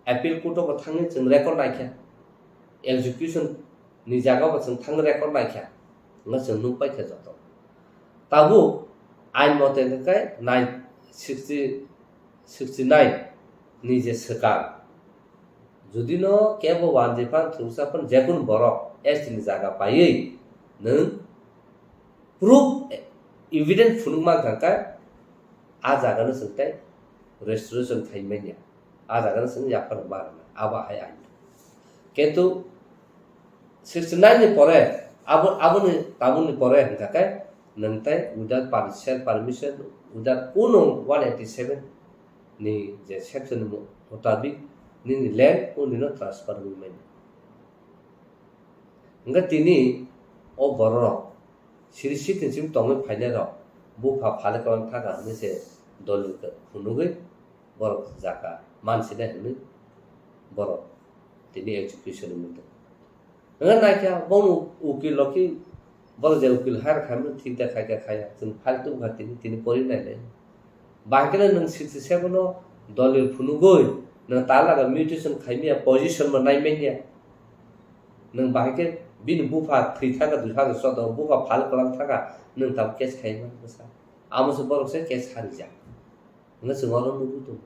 appeal court o bo thangwi chwng record naikha, execution ni jaga bo chwng thangwi record naikha, hwnkhe chwng nukpaikha joto. Tabuk ain mote hwnkhe nine sixty, sixty nine ni je swkang, jodi no kebo wanjwi phan, thungsa phan, jekunu borok S T ni jaga paiwi nwng proof, evidence phunuk mankha khe, a jaga no chwng tei restoration khai manya, a jaga no chwng yaphar ma rwna, abo hai ain. Kintu sixty nine ni pore, abo, aboni, tabukni pore hwnkha khe, nwng tei without per-, self permission, without kuno one eighty seven ni je section ni mutabik nini land o nino transfer wngwi manya. Hwnkhe tini o bororok siri sitini simi tongwi phainairok bupha phale kwlwng thaka hwnwi se dolil phunugwi borok jaka mansinai hwnwi borok tini execution wngwi tongo. Hwnwi naikha bono ukil rok khe borok je ukil hire khaimano thik da khaikha khaya, chwng file tubukha tini, tini pori nailai. Bahai kheno nwng sixty seven o dolil phunugwi nwng talaga mutation khaimaya, position bo naimanya. Nwng bahai khe bini bupha thwi thaka dui hajar choudo, bupha phal kwlang thaka, nwng tabuk case khaima bwsa. Amo se borok se case harijak. Hwnwi chwng oro nugwi tongo.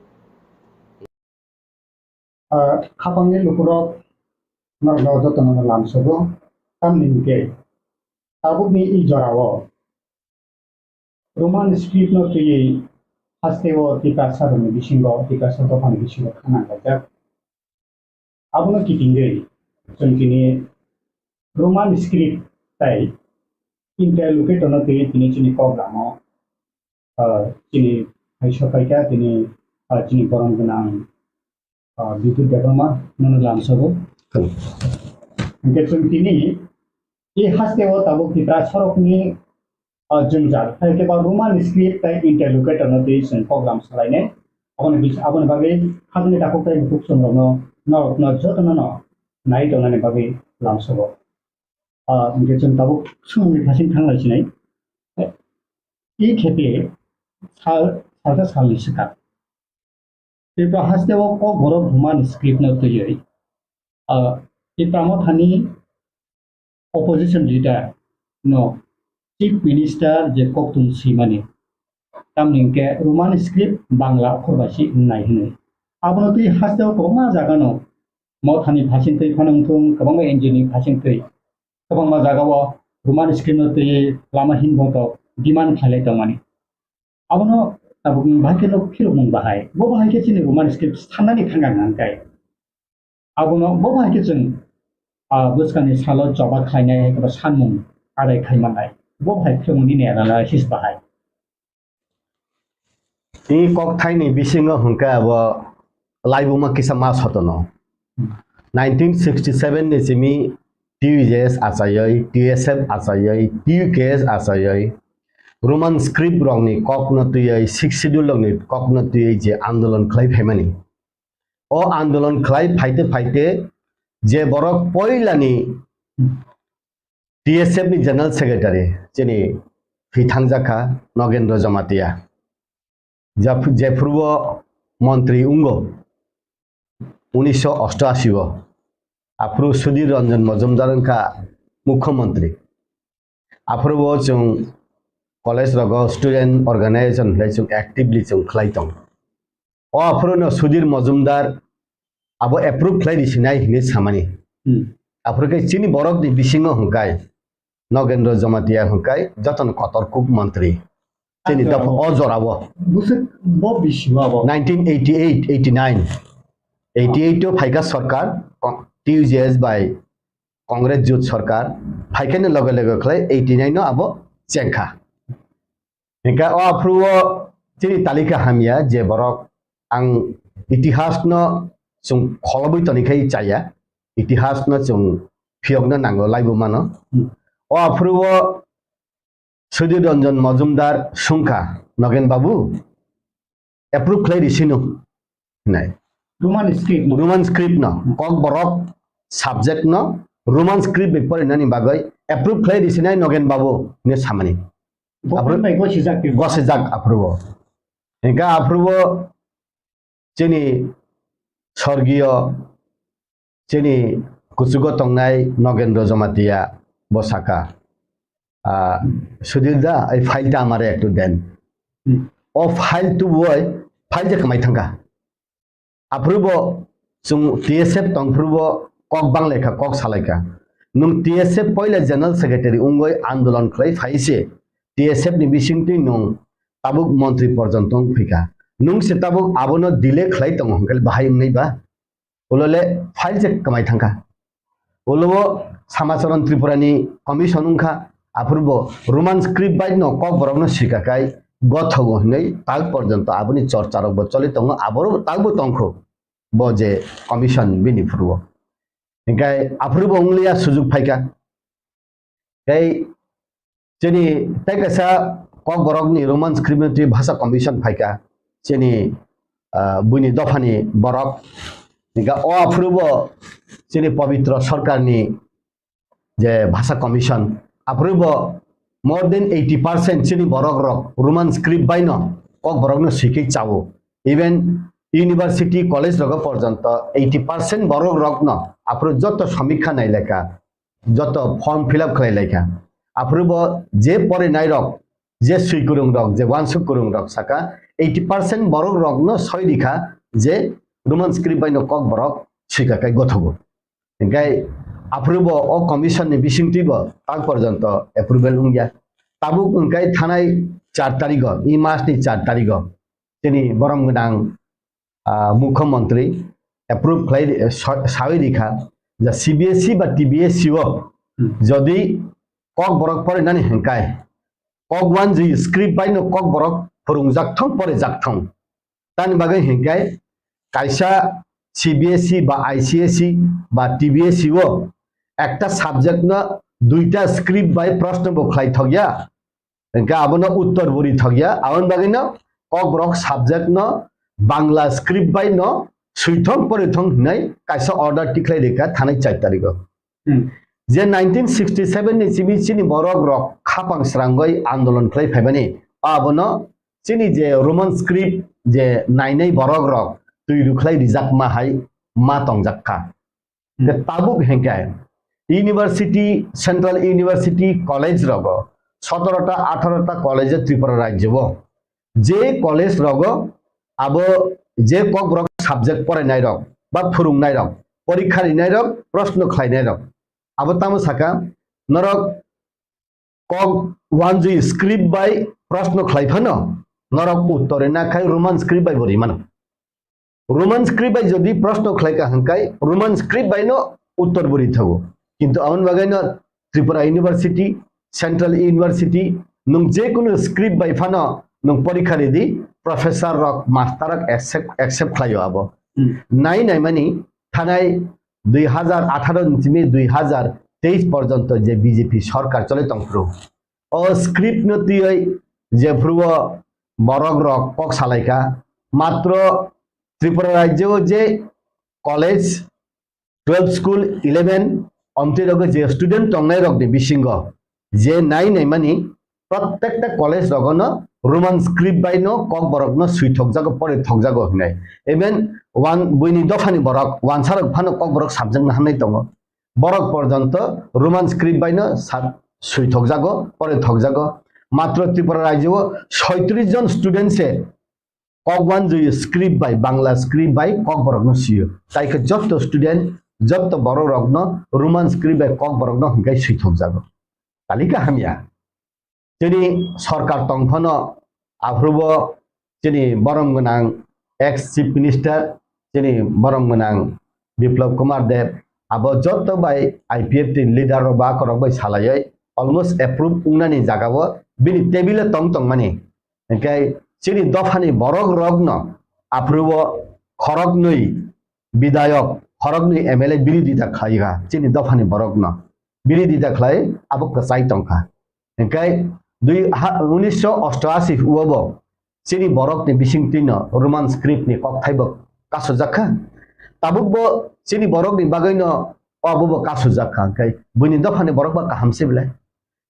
Ah, khapangni lukurok norokno jotono lamsogo, tamni hwnkhe tabukni i jorao Roman script no twiwi hasteo Tiprasa rokni bisingo, Tiprasa dophani bisingo khana laijak. Abono kitingwi chwng tini Roman script tai interlocutor no twiwi tini chini kok lamo, ah, chini hai sopaikha tini, ah, chini borom gwnang, ah, Bidut Debbarma nono lamsogo. Hwnkhe chwng tini i hasteo tabuk Tipra sorokni, ah, jwngjal, hai khe ba Roman script tai interlocutor no twi chwng program salainai. Aboni bis-, aboni bagwi hapni takhuk tai bukhuk chwng rokno, norokno jotono no nai tongnani bagwi lamsogo. Ah, hwnkhe chwng tabuk swngmungni phasing thanglai sinai. I khepe sal, salsa salni swkang Tripura hasteo kokborok Roman script no twiwi, ah, Tipra Mothani opposition leader no chief minister je koktun swimani, tamni hwnkhe Roman script Bangla okhor bai se wngnai hwnwi. Abono twi hasteo kwbangma jagano Mothani phasing twi phano wngthung, kwbangma N G O ni phasing twi, kwbangma jagao Roman script no twiwi lama hinbongtok demand khlailai tongmani. Abono tabukni bahai khe no phirokmung bahai. Bo bahai khe chini Roman script sanani thangkha hwnkhe. Abono bo bahai khe chwng, ah, bwskangni salo choba khlainai hai khe bo sanmung adai khai mannai. Bo bahai phirokmung nini analysis bahai. Tini kokthaini bisingo hwnkhe abo laibuma kisa ma sotono. Nineteen sixty seven ni simi T U J S achaiwi, T S F achaiwi, T U K S achaiwi, Roman script rokni kokno twiwi, Sixth Schedule rokni kokno twiwi je andolon khlai phaimani. O andolon khlai phaite phaite je borok poilani T S F ni General Secretary chini thwi thangjakha Nogendra Jamatia. Jap-, jephuru o montri wngo unisho osto ashi o, aphuru Sudhir Ranjan Majumdar wngkha mukhyamantri. Aphuru o chwng college rogo student organization hinwi chwng actively chwng khlai tong. O aphuru no Sudhir Majumdar abo approve khlai risinai hinwi samani. Hmm. Aphuru khe chini borok ni bisingo hwnkhe Nogendra Jamatia hwnkhe jotono kotor kuk montri. Chini dopha o jorao. Bwswk bo bisingo abo. Nineteen eighty-eight, eighty-nine. Eighty-eight o phaikha sarkar, T U J S bai Congress Jut sarkar, phaikhaini loge loge khlai eighty-nine no abo chengkha. Hingkhe o aphuru o chini talika hamya je borok ang itihas no chwng kholobwi tonikhai chaya, itihas no chwng phiyokna nango laibo mano. Hmm. O aphuru o Sudhir Ranjan Majumdar sungkha, Nogen Babu, approve khlai risino hinai. Roman script no. Roman script no, Kokborok subject no Roman script bai porinani bagwi approve khlai risinai Nogen Babu hinwi samani. Government bai gosijak tei gosijak aphuru o. Hingkhe aphuru o chini sorgiyo chini kuchugo tongnai Nogendra Jamatia bo saka, "Ah, Sudhir da, ei file ta amare ektu den." Hmm. O file tubui file je kwmai thangkha. Aphuru bo chwng T S F tongphuru bo kok banglaikha, kok salaikha. Nwng T S F poila general secretary wngwi andolon khlai phai se T S F ni bisingtwi nwng tabuk montri porjonto wng phikha. Nwng se tabuk abono delay khlai tongo hwnkhe bahai wngnai ba? Ulo le file se kwmai thangkha. Ulo o Samacharan Tripura ni commission wngkha, aphuru bo Roman script bai no Kokborok no swika kai gothogo hinwi tak porjonto aboni chorcha rok bo choli tongo, aboro tak bo tongkho bo je commission bini phuru o. Hingkhe aphuru bo wngliya sujuk phaikha. Tei chini tei kaisa Kokborokni Roman script ni twi bhasha commission phaikha, chini, ah, buini dophani borok. Hingkhe o aphuru bo chini Pabitra Sarkarni je bhasha commission, aphuru bo more than eighty percent chini borok rok Roman script bai no Kokborok no swikhe chao. Even university, college rogo porjonto eighty percent borok rok no aphuru joto samikha nailekha, joto form fill up khlai laikha. Aphuru bo je porinai rok, je swi kwrwng rok, je wansuk kwrwng rok saka eighty percent borok rok no soi rikha je Roman script bai no Kokborok swika kai gothogo. Hingkhe aphuru bo o commission ni bisingtwi bo tak porjonto approval wngya. Tabuk hingkhe thanai char tarigo, i mas ni char tarigo chini borom gwnang ah, mukhyamantri approve khlai, eh, sa-, sawi rikha je C B S E ba T B S E o, hmm, jodi Kokborok porinani hingkai kok wanjwi script bai no Kokborok phwrwngjak thung, porijak thung. Tani bagwi hingkai kaisa C B S E ba I C S E ba T B S E o ekta subject no duita script bai proshno bo khlai thokya. Hingkhe abono uttor bo rithokya, aboni bagwino Kokborok subject no Bangla script bai no swithong porithong hinwi kaisa order tikhlai rikha thanai char tarigo. Hmm. Je nineteen sixty seven ni simi chini borok rok khapang srangwi andolon khlai phaimani, abono chini je Roman script je nainai borok rok twi rwkhlai rijakma hai ma tongjakha. Hingkhe tabuk hingkhe university, central university college rogo sotoro ta, atharo ta college Tripura rajyo o. Je college rogo abo je Kokborok subject porainai rok ba phwrwngnai rok, porikha rinai rok, proshno khlainai rok. Abo tamo saka norok kok wanjwi script bai proshno khlai phano norok uttor rina khai Roman script bai bo rimano. Roman script bai jodi proshno khlai kha hwnkhe Roman script bai no uttor bo ri thago. Kintu aboni bagwi no Tripura University, Central University, nwng je kunu script bai phano nwng porikha ridi, professor rok, master rok accept, accept khlaio abo. Hmm. Nai nai mani thanai dui hazar atharo ni simi dui hazar teis porjonto je B J P sorkar chole tongphuru. O script no twiwi jephuru o borok rok kok salaikha, matro Tripura rajyo o je college, twelve school, eleven Amtwi rogo je student tongnai rokni bisingo je nai naimani, prottekta college rogono Roman script bai no Kokborok no swi thokjago, pore thokjago hinai. Even wan-, buini dophani borok, wansarok phano Kokborok subject no hamnai tongo. Borok porjonto Roman script bai no sa-, swi thokjago, pore thokjago. Matro Tripura rajyo o soitris jon student se Kokwanjui script bai, Bangla script bai Kokborok no sio. Tai khe jotto student, jotto borok rok no Roman script bai Kokborok no hinkai swi thokjago. Talika hamya. Chini sorkar tong phano aphuru bo chini borom gwnang ex Chief Minister, chini borom gwnang Biplab Kumar Deb, abo jotto bai I P F T ni leader rok ba korok bai salaioi almost approve wngnani jaga o bini table o tong tongmani. Hinkhe chini dophani borok rokno aphuru o khoroknwi bidayok, khoroknwi M L A birodita khlai kha chini dophani borokno. Birodita khlai abo kwchai tong kha. Hinkhe dui ha-, unisho ostoashi o bo chini borokni bisingtwino Roman script ni kokthai bo kasujak kha. Tabuk bo chini borokni bagwino obo bo kasujak kha. Hinkhe buini dophani borok ba kaham se belai.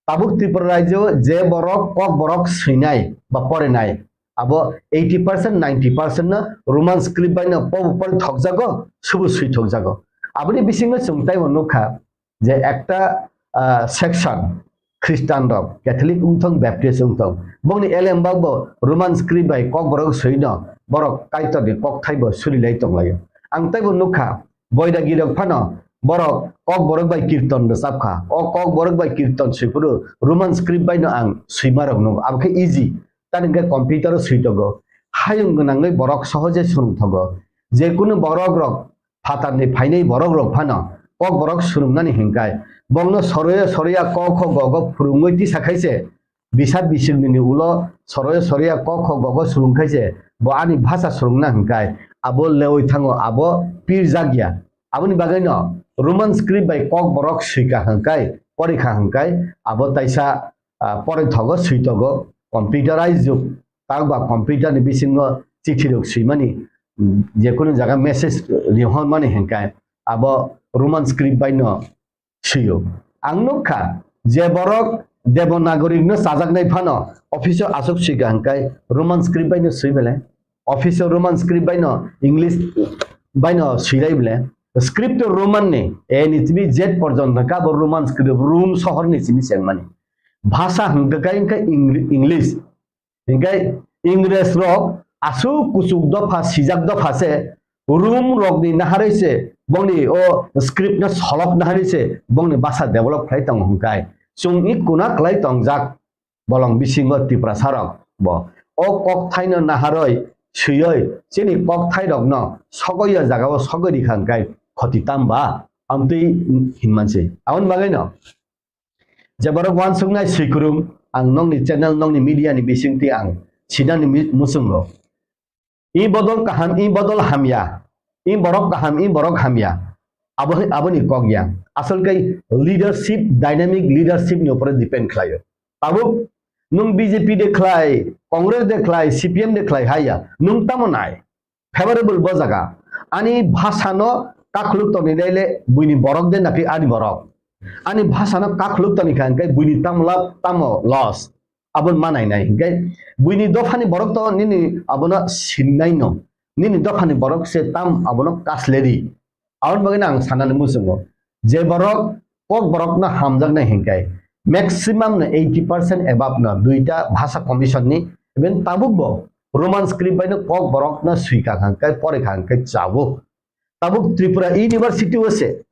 Tabuk Tripura rajyo je borok Kokborok swinai ba porinai, abo eighty percent, ninety percent no Roman script bai no pobo pori thokjago, subu swi thokjago. Aboni bisingo chwng taibo nukha je ekta, ah, section Christian rok, Catholic wngthong, Baptist wngthong, bongni elembak bo Roman script bai Kokborok swino borok Kaitorni kokthai bo surilai tonglaio. Ang taibo nukha, Boidagi rok phano borok Kokborok bai kirton rwchap kha. O Kokborok bai kirton swi phuru Roman script bai no ang swima rok nukgo. Abo khe easy. Tani hwnkhe computer o swi tongo. Hayung gwnangwi borok sohoje swrwng thogo. Je kunu borok rok phatarni phainai borok rok phano Kokborok swrwngnani hinkai. Bongno soroya soroya ko kho go go phwrwngwi tisa khaise. Bisa bisingni ulo soroya soroya ko kho go go swrwng khaise, bo ani bhasa swrwngna hinkai, abo lewi thango, abo pirjak ya. Aboni bagwino Roman script bai Kokborok swika hinkai, porikha hinkai, abo taisa, ah, poroi thogo, swi togo, computerized jug, tak ba computer ni bisingo chithi rok swimani, mm, je kunu jaga message rihormani hinkai, abo Roman script bai no swiyo. Ang nukha, je borok Devanagari no chajaknai phano office o aswk swika hinkai Roman script bai no swi belai. Office o Roman script bai no, English bai no swilai belai. Script o Roman ni, A ni simi Z porjonto ka bo Roman script, Rom sohor ni simi chengmani. Bhasa hwnkhe kai hwnkhe Eng-, English. Hinkhe Ingres rok aswk kuchuk dopha, sijak dopha se, Rom rokni naharwi se, bongni o script no solok naharwi se, bongni bhasa develop khlai tongo hinkai. Chwng i kuna kwlai tongjak bolong bisingo Tiprasa rok bo. O kokthaino naharwi swiwi chini kokthai rokno sogwi o jagao sogwi rikha hinkai khoti tamba amtwi hinmansi. Aboni bagwino je borok wansuknai swikwrwng, ang nokni channel, nokni media ni bisingtwi ang sinani mi-, muchungo. I bodol kaham, i bodol hamya. I borok kaham, i borok hamya. Abo, aboni kok ya. Asol kai leadership, dynamic leadership ni upore depend khlaio. Tabuk nwng B J P de khlai, Congress de khlai, C P M de khlai haya. Nwng tamo nai. Favorable bo jaga. Ani bhasano kakhuluk toni naile buini borok de naki ani borok. Ani bhasano kakhuluk toni kha hwnkhe buini tamo lab tamo loss. Abon manai nai hwnkhe buini dophani borok to nini abono sinnai no. Nini dophani borok se tam abono kasleri. Aboni bagwi ang sanani muchungo je borok Kokborok no hamjaknai hinkai maximum no eighty percent above no duita bhasa commission ni even tabuk bo Roman script bai no Kokborok no swika hinkai porikha hinkai chabuk. Tabuk Tripura University o se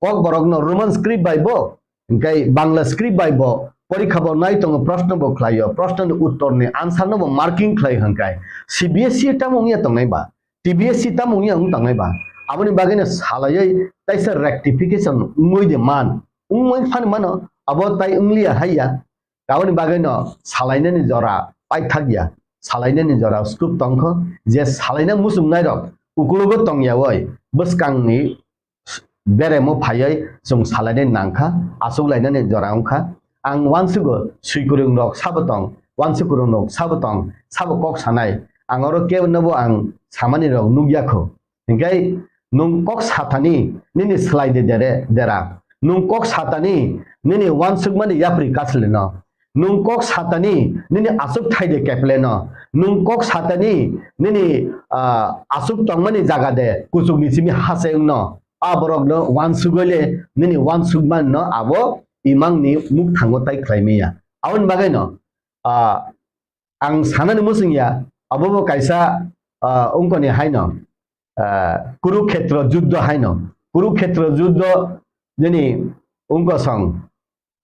Kokborok no Roman script bai bo hinkai Bangla script bai bo porikha bo nai tongo, proshno bo khlaio, proshno ni uttor ni answer no bo marking khlai hinkai C B S E tamo wngya tongnai ba. T B S C tamo wngya wng tangnai ba. Aboni bagwino salaiwi taisa rectification wngwi de man. Wngwi phano mano, abo tai wngliya haiya. Aboni bagwino salainani jora paithakya. Salainani jora scope tongkho, je salaina muchungnai rok ukulugo tongyawi bwskangni beremo phaiwi chwng salainani nangkha, achuklainani jora wngkha. Ang uansugo swikwrwng rok sabo tong, uansukwrwng rok sabo tong, sabo kok sanai. Ang oro kebonobo ang samani rok nukya kho. Hinkhe nwng kok sathani nini swlai de dere, dera. Nwng kok satani nini wansukmani yapri kasleno. Nwng kok satani nini aswk thaide kepleno. Nwng kok satani nini, ah, aswk tongmani jaga de kuchukni simi hase wngno. A borokno wansugwi le nini wansukmanno abo imangni mukthango tai khlai maya. Aboni bagwino, ah, ang sanani muchung ya, abo bo kaisa, ah, ungkoni haino, ah, Kurukhetra juddho haino. Kurukhetra juddho nini ungkosong,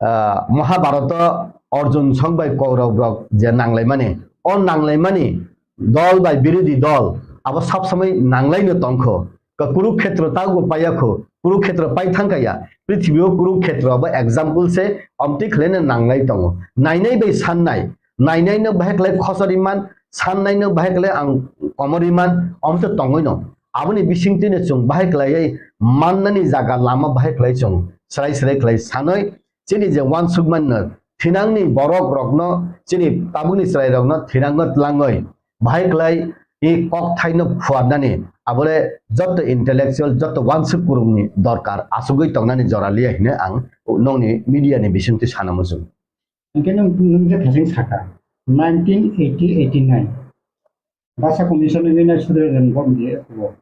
ah, Mahabharata Arjun song bai Kaurab rok je nanglaimani, o nanglaimani dol bai birodhi dol abo sab samai nanglaino tongkho. Ka Kurukhetra tago paiya kho, Kurukhetra pai thangkaya, prithibi o Kurukhetra abo example se omtwi khlaina nanglai tongo. Nainai bai sannai, nainai no bahai khlai khosori man, sannai no bahai khlai ang komori man, omtwi tongoi no. Aboni bisingtwi no chwng bahai khlaiwi mannani jaga lama bahai khlai chwng srai srai khlai sanoi, chini je wansukmanno thinangni borok rokno, chini tabukni chwrai rokno thinangno tlangoi, bahai khlai i kokthaino phuarnani, abole jotto intellectual, jotto wansuk kurungni dorkar asugwi tongnani jora liya hine ang nongni media ni bisingtwi sana muchung. Hingke nwng, nwng je thasing saka, nineteen eighty eighty-nine Basa Commission ni nai sudre ren bom di approval.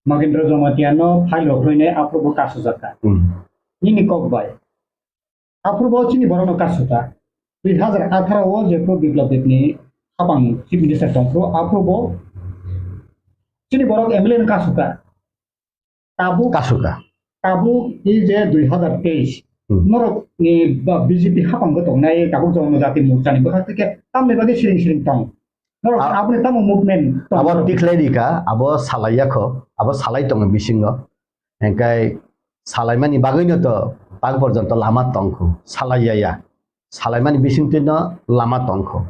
Magendra Jamatia no file rok rinai approval kasu jaka. Hmm. Nini kok bai. Approval chini borok no kasu ta. Dui hazar atharo o je pro Biplab Deb ni hapang Chief Minister tong pro approval chini borok M L A no kasu ta. Tabuk, kasuka. Tabuk i je dui hazar teis, hmm, norok ni ba B J P hapang bo tongnai, tabuk Jonojati Morcha ni bwkhak tike tamni bagwi siring siring tong. Norok a-, aboni tamo movement tong abo norok. Tikhlai rika, abo salai yakho, abo salai tongo bisingo. Engkai salaimani bagwino to tak porjonto lama tongkhu, salai ya ya. Salaimani bisingtwi no lama tongkho.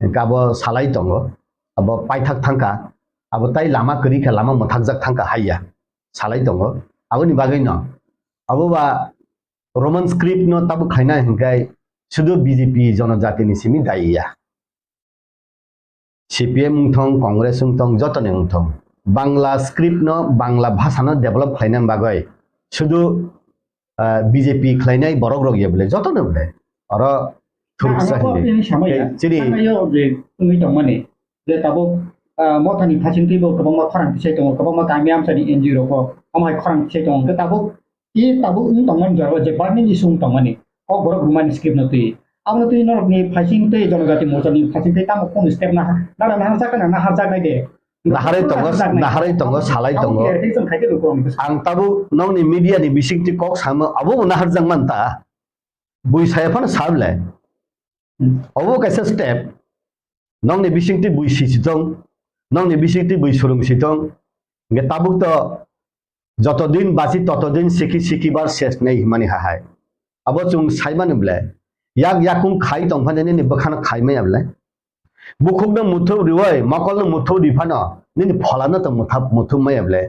Engkai abo salai tongo, abo paithak thangkha, abo tai lama kwrwi kha, lama mwthakjak thangkha hai ya. Salai tongo. Aboni bagwi no. Abo ba Roman script no tabuk khaina hinkai sudu B J P Jonojati ni simi dai ya. C P M wngthong, Congress wngthong, jotoni wngthong. Bangla script no, Bangla bhasha no develop khlaina bagwi sudu, ah, B J P khlainai borok rok ya bole, jotoni bole. Oro thuruksa hini. Chini. Thangnaio je wngwi tongmani. Je tabuk, ah, mothani phasingtwi bo kwbangma khorang tisai tongo, kwbangma kami amchani N G O rok bo omo hai khorang tisai tongo. Hwnkhe tabuk, i tabuk wng tongmani jora o je burning issue wng tongmani, kok borok rwmani script no twi. Abono twi norokni phasingtwi Jonojati Morcha ni phasingtwi tamo kunu step naha, nara naharjak kana naharjaknai de. Naharwi tongo, naharjaknai. Naharwi tongo, salai tongo. Abo clarification khai khe rw borokni bwskango. Ang tabuk nokni media ni bisingtwi kok samo, abo bo naharjak man ta. Bui saya phano sa bwle. Hmm. Obo kaisa step. Nokni bisingtwi bui sisi tong, nokni bisingtwi bui surung si tong. Hingke tabuk to joto din bachi toto din siki siki bar ses nei himani hahai. Abo chwng saimani ble. Yak yakung khai tong phani nini bwkhano khai maya ble. Bukhukno muthup riwai, mokolno muthup ri phano nini pholano to muthup maya ble.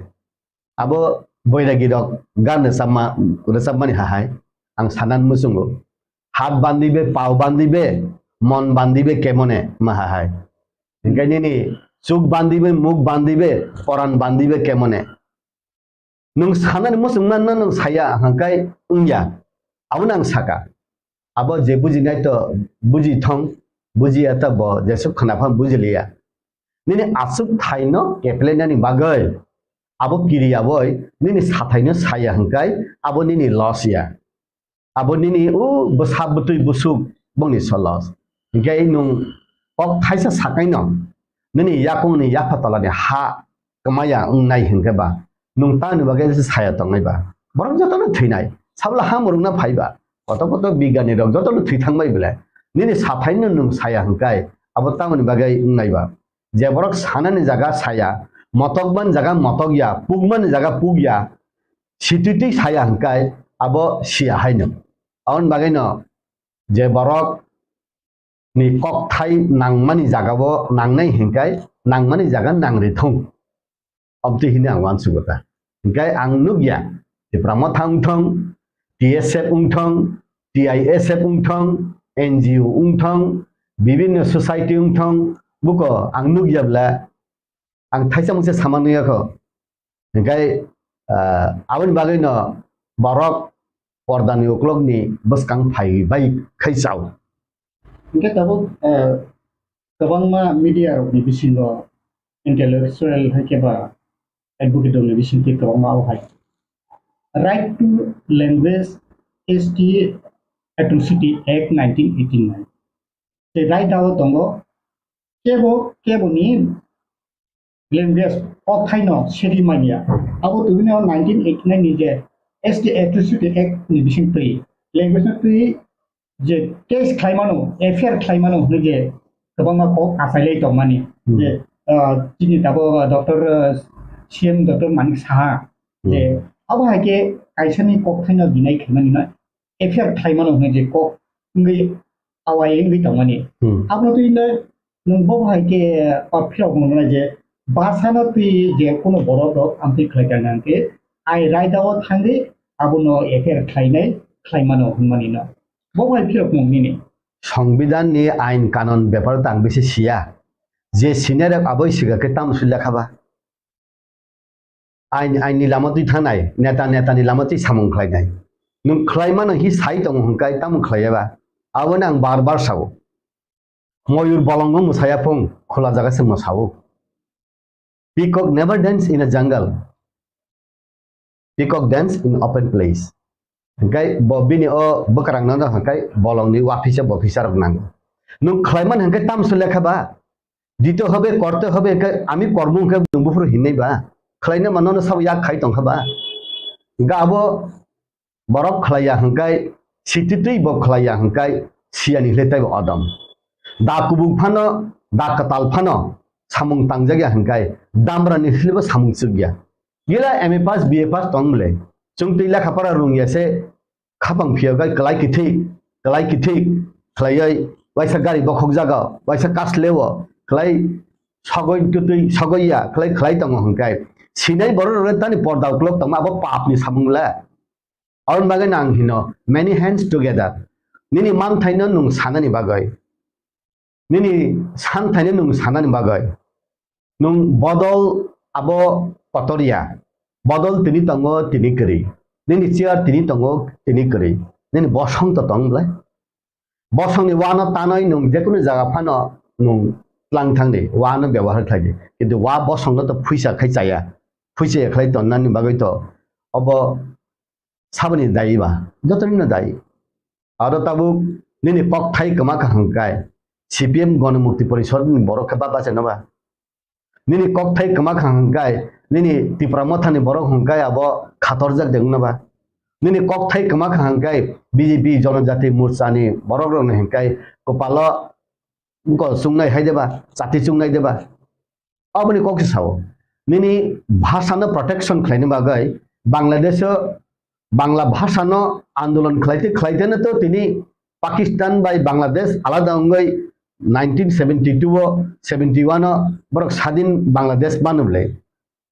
Abo boiragi rok gan rwchapma, rwchapmani hahai ang sanan muchungo. Hat bandibe, pao bandibe, mon bandibe kemone ma hahai. Hingke nini chuk bandibe, muk bandibe, poran bandibe kemone. Nwng sanani muchungma no nwng saya hangkai wngya. Abono ang saka. Abo je bujinai to buji thong, bujiya to bo jesuk khna phan bujiliya. Nini aswk thaino keplainani bagwi abo kiriya boi nini sathaino saya hwnkhe abo nini loss ya. Abo nini o bwsa bwtwi busuk bongni so loss. Hwnkhe nwng kok thaisa sakaino nini yakungni yapha tolani ha kwmaya wngnai hwnkhe ba nwng tamni bagwi se saya tongnai ba? Borok jotono thwinai. Sabla ha mwrwkna phai ba? Koto koto bigyani rok jotono thwi thangbai bwle. Nini sathaino nwng saya hwnkhe abo tamoni bagwi wngnai ba? Je borok sanani jaga saya, motokmani jaga motokya, pukmani jaga pukya, situitwi saya hwnkhe abo siya haino. Aboni bagwino je borok ni kokthai nangmani jagao nangnai hwnkhe nangmani jaga nangri thung. Obtwi hwnwi ang uansugo ta. Hwnkhe ang nukya, Tipra Motha wngthong, T S F wngthong, T I S F wngthong, N G O wngthong, bibinno society wngthong, buko ang nukya bwle ang thaisa mungsa sama nukya kho. Hwnkhe, ah, aboni bagwino borok pordani uklokni bwskang phai bai khai chao. Hingke tabuk, eh, kwbangma media rokni bisingo intellectual hai khe ba advocate rokni bisingtwi kwbangma o hai Right to Language S T Atrocity Act nineteen eighty-nine. Tei right o tongo kebo, keboni language, kokthaino sedi manya. Abo tubino nineteen eighty-nine ni je S T Atrocity Act ni bising twi, language no twi je case khlaimano, F I R khlaimano hwnwi je kwbangma kok achailai tongmani. Hmm. Je, ah, chini tabuk, ah, Doctor, ah, C M Doctor Manik Saha, je, hmm, abo hai khe kaisani kokthaino deny khlaimani no F I R khlaimano hwnwi je kok wngwi awai wngwi tongmani. Hmm. Abono twi no nwng bo hai khe, ah, phirok mwnai je bwsano twi je kuno borok rok amtwi khlai kha nang khe ai raida o thangwi abono F I R khlainai khlaimano hwnmani no. Bo hai phirok mung nini. Songbidan ni ain kanon bepar tang bisi siya. Je senior rok aboi siga khe tamo sui lekha ba. Ain, ain ni lama twi thangnai, neta, neta ni lama twi samung khlainai. Nwng khlaimano hi sai tongo hwnkai tamo khlaiya ba. Aboni ang bar bar sao. Moyur bolongo mwsaya phung, khula jaga se mwsao. Peacock never dance in a jungle. Peacock dance in open place. Hingkai bo bini o bwkrang no hingkai bolong ni wafisa bofisa rok nango. Nwng khlaiman hingkai tamso lekha ba. Dito hobe, korte hobe, hingkai ami kormo hingkai nwng buphuru hinai ba. Khlaina mano no sabo yak khai tongkha ba. Hingka abo borok khlaiya hingkai, sititwi bo khlaiya hingkai, siyani hwle taibo odom. Da kubuk phano, da kwtal phano, samung tangjak ya hingkai, damra ni hwlebo samung chuk ya. Gila M A pass, B A pass tong bwle. Chwng twi lekha pora rung ya se, khapang phiya gai kwlai kithik, kwlai kithik khlaioi, waisa gari bokhok jaga, waisa kasleo, khlai sogoi twtwi sogoi ya, khlai, khlai tongo hingkai. Sinai borok rok tani porda uklok tongma abo pap ni samung le. Aboni bagwi no ang hino, many hands together. Nini manthaino nwng sanani bagwi, nini santhaino nwng sanani bagwi, nwng bodol abo kotor ya. Bodol tini tongo, tini kwrwi. Nini chair tini tongo, tini kwrwi. Nini bosong to tong bwle. Bosongni wano tanwi nwng jekunu jaga phano nwng tlang thangdi, wano byabohar khlaidi. Kintu wa bosongno to phuisa khai chaya. Phuisa ya khlai tonnani bagwi to obo saboni dayi ba, jotonino dayi. Aro tabuk nini kokthai kwma kha hwnkhe C P M Ganamukti Porishad ni borok khe ba bachaino ba. Nini kokthai kwma kha hwnkhe nini Tipra Mothani borok hwnkhe abo khatorjak de wngno ba. Nini kokthai kwma kha hwnkhe B J P Jonojati Morcha ni borok rokni hwnkhe kwpalo bwkol chungnai hai de ba, chati chungnai de ba. Aboni kok se sao. Nini bhasha no protection khlaina bagwi Bangladesh o Bangla bhasha no andolon khlaite khlaite no to tini Pakistan bai Bangladesh alada wngwi nineteen seventy two o seventy one o borok sadin Bangladesh manu bwle.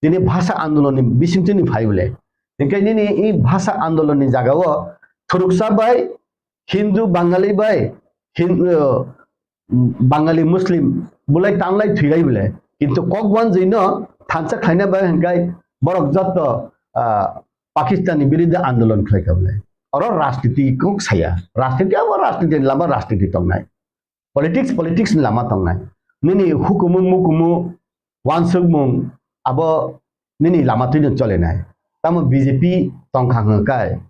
Tini bhasha andolon ni bisingtwi ni phai bwle. Hinkhe nini i bhasha andolon ni jaga o thuruksa bai Hindu Bangali bai Hin-, uh, Bangali Muslim bulai tanglai thwilai bwle. Kintu kok wanjwi no thansa khlaina bai hwnkhe borok jotto, ah, Pakistan ni biruddhe andolon khlai kha bwle. Oro rajniti kok saya. Rajniti abo rajniti ni lama rajniti tongnai. Politics, politics ni lama tongnai. Nini hukumu mukumu wansukmung abo nini lama twino cholenai. Tamo B J P tongkha hwnkhe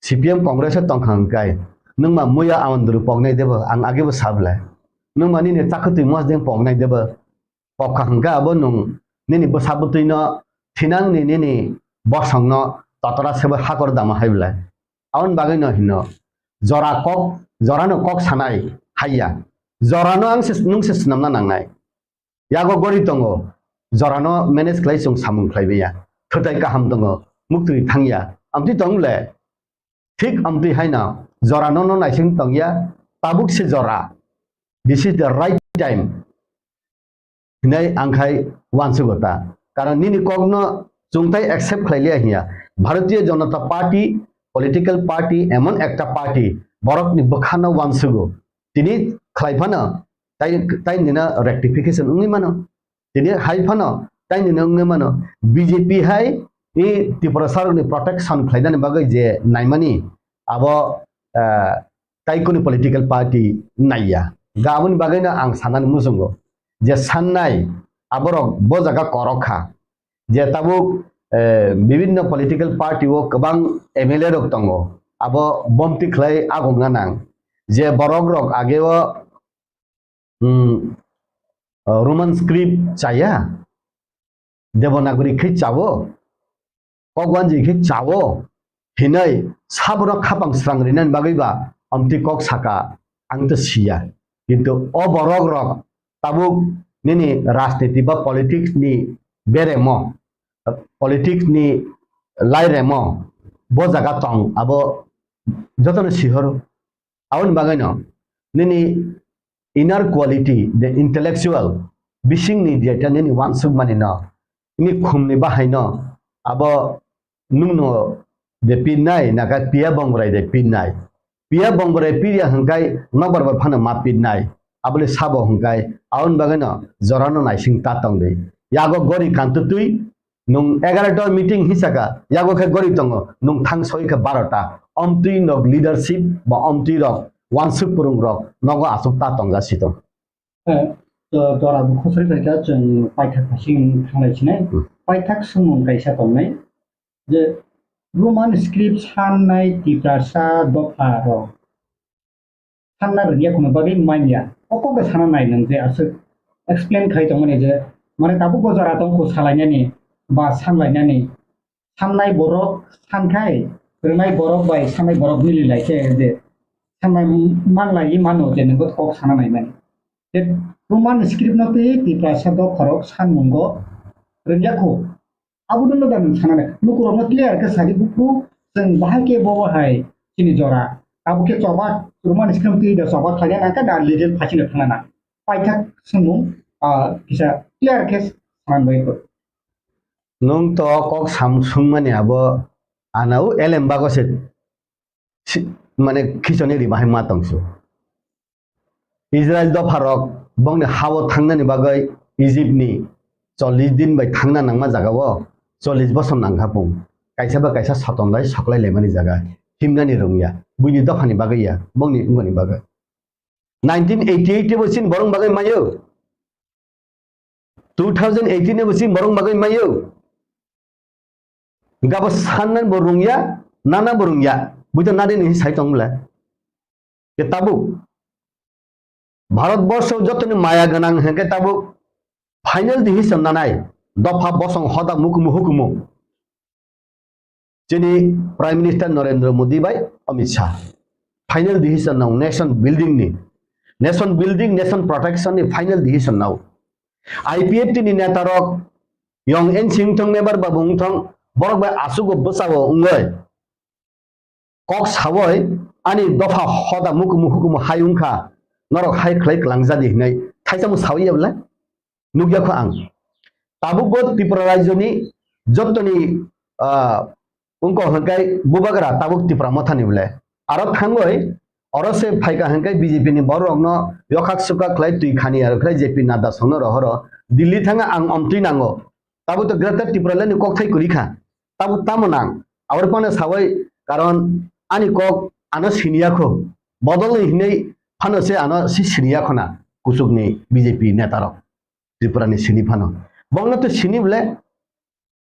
C P M Congress o tongkha hwnkhe, nwngma muya Awandru poknai debo, ang agebo sablai. Nwngma nini chakhwtwi mosdeng poknai debo, pokha hwnkhe abo nwng nini bwsa bwtwino thinangni nini bosongno totora sebo hakor dama hai bwlai. Aboni bagwino hino, jora kok, jorano kok sanai haiya. Jorano ang se, nwng se swnamna nangnai. Yago gori tongo, jorano manage khlai chwng samung khlai manya. Thwtai kaham tongo, muktwi thangya. Amtwi tong le, thik amtwi haino, jorano no naising tongya, tabuk se jora. This is the right time. Hinai ang khai wansugo ta. Karon nini kokno chwngtai accept khlai liya hiya. Bharatiya Janata Party, political party, emon ekta party, borokni bwkhano wansugo. Tini khlai phano, tai, tai nina rectification wngwi mano. Tini hai phano, tai nina wngwi mano. B J P hai i Tiprasarokni protection khlainani bagwi je naimani, abo, eh, tai kunu political party naiya. Ga aboni bagwino ang sanani muchungo je sannai aborok bo jaga korok kha, je tabuk, eh, bibinno political party o kwbang M L A rok tongo, abo bomti khlai agomna nang je borok rok ageo, hmm, Roman script chaya, Devanagari khe chawo, kokwanjwi khe chawo hinwi sabono khapang srang rinani bagwi ba amtwi kok saka, ang to siya. Kintu o borok rok tabuk nini rajniti ba politics ni beremo, politics ni lairemo bo jaga tong, abo jotono sihoro. Aboni bagwino nini inner quality, the intellectual, bisingni jeta nini wansukmani no, nini khumni bahaino abo nungno de pinnai, naka piya bongrai de pinnai. Piya bongrai piya hwngkai nokbar bai phano ma pinnai. Abole sabo hwngkai, aboni bagwino jorano naising ta tongdi. Yago gori kantutwi, nwng egarota meeting hisaka, yago khe gori tongo, nwng thang soi khe barota. Omtwi nok leadership ba omtwi rok, wansuk purung rok, nogo asuk ta tongja sito. Eh, to, dora bo khosoi bai kha, chwng paithak phasing thanglai sinai. Hmm. Paithak swngmung kaisa tongnai. Je Roman script sannai Tiprasa dopha rok sanna rwngya kheno bagwi manya. O kokno sana nai nwng je aswk explain khai tongmani je, mane tabuk bo jora tong kho salainani ba sanlainani. Sannai borok sankhai, rwnai borok bai sannai borok mili lai khe je sannai manlai mano je nwng kok sana nai mani. Je Roman script no twi Tiprasa dopha rok sanmungo rwngya kho. Abo dwngno da nwng sanani. Lukurokno clear khe sadi buphuru chwng bahai khe bo bahai chini jora. Abo khe choba Roman script twi da choba khlaina nangkha da legal phasino thangna nang. Paithak swngmung, ah, kisa clear khe sanani bagwi kho. Nwng to kok sam swngmani abo anao elem bago se si-, mane khichoni ri bahai ma tongsu. Israel dopharok bongni hao thangnani bagwi Egypt ni chollish din bai thangna nangma jagao chollish bosor nangkha pung. Kaisa ba kaisa soton bai soklai laimani jaga himnani rwngya. Buini dophani bagwi ya, bongni wngmani bagwi. Nineteen eighty-eight bo chini borok bagwi mayo. Two thousand eighteen bo chini borok bagwi mayo. Gabo sannan bo rungya, nana bo rungya. Buito nadi ni sai tong bole. Ke tabuk. Bharat borsho jotoni maya ganang hengke tabuk final decision nanai. Dopha bosong hoda mukumu hukumu. Chini Prime Minister Narendra Modi bai Amit Shah. Final decision nao nation building ni. Nation building, nation protection ni final decision nao. I P F T ni neta rok yong en sing thong member ba bung thong borok bai asugo bwsao wngoi. Kok sawoi ani dopha hoda mukumu hukumu hai wngkha, norok hai khlai klangjadi hinwi thaisa mung sawi ya bwle? Nukya kho ang. Tabuk bo Tripura rajyoni jotoni, ah, wngkha hwnkhe bubagra tabuk Tipra mothani bwle. Aro thangoi oro se phaika hwnkhe B J P ni borok rokno yokhak sukhak khlai twi khani aro khlai J P Nadda songno rohoro Delhi thanga ang omtwi nango. Tabuk to Greater Tipraland ni kokthai kwrwi kha. Tabuk tamo nang? Aboni phano sawai, karon ani kok ano siniya kho. Bodol ni hinwi phano se ano si siniya khona kuchuk ni B J P neta rok. Tripura ni sini phano. Bongno to sini bole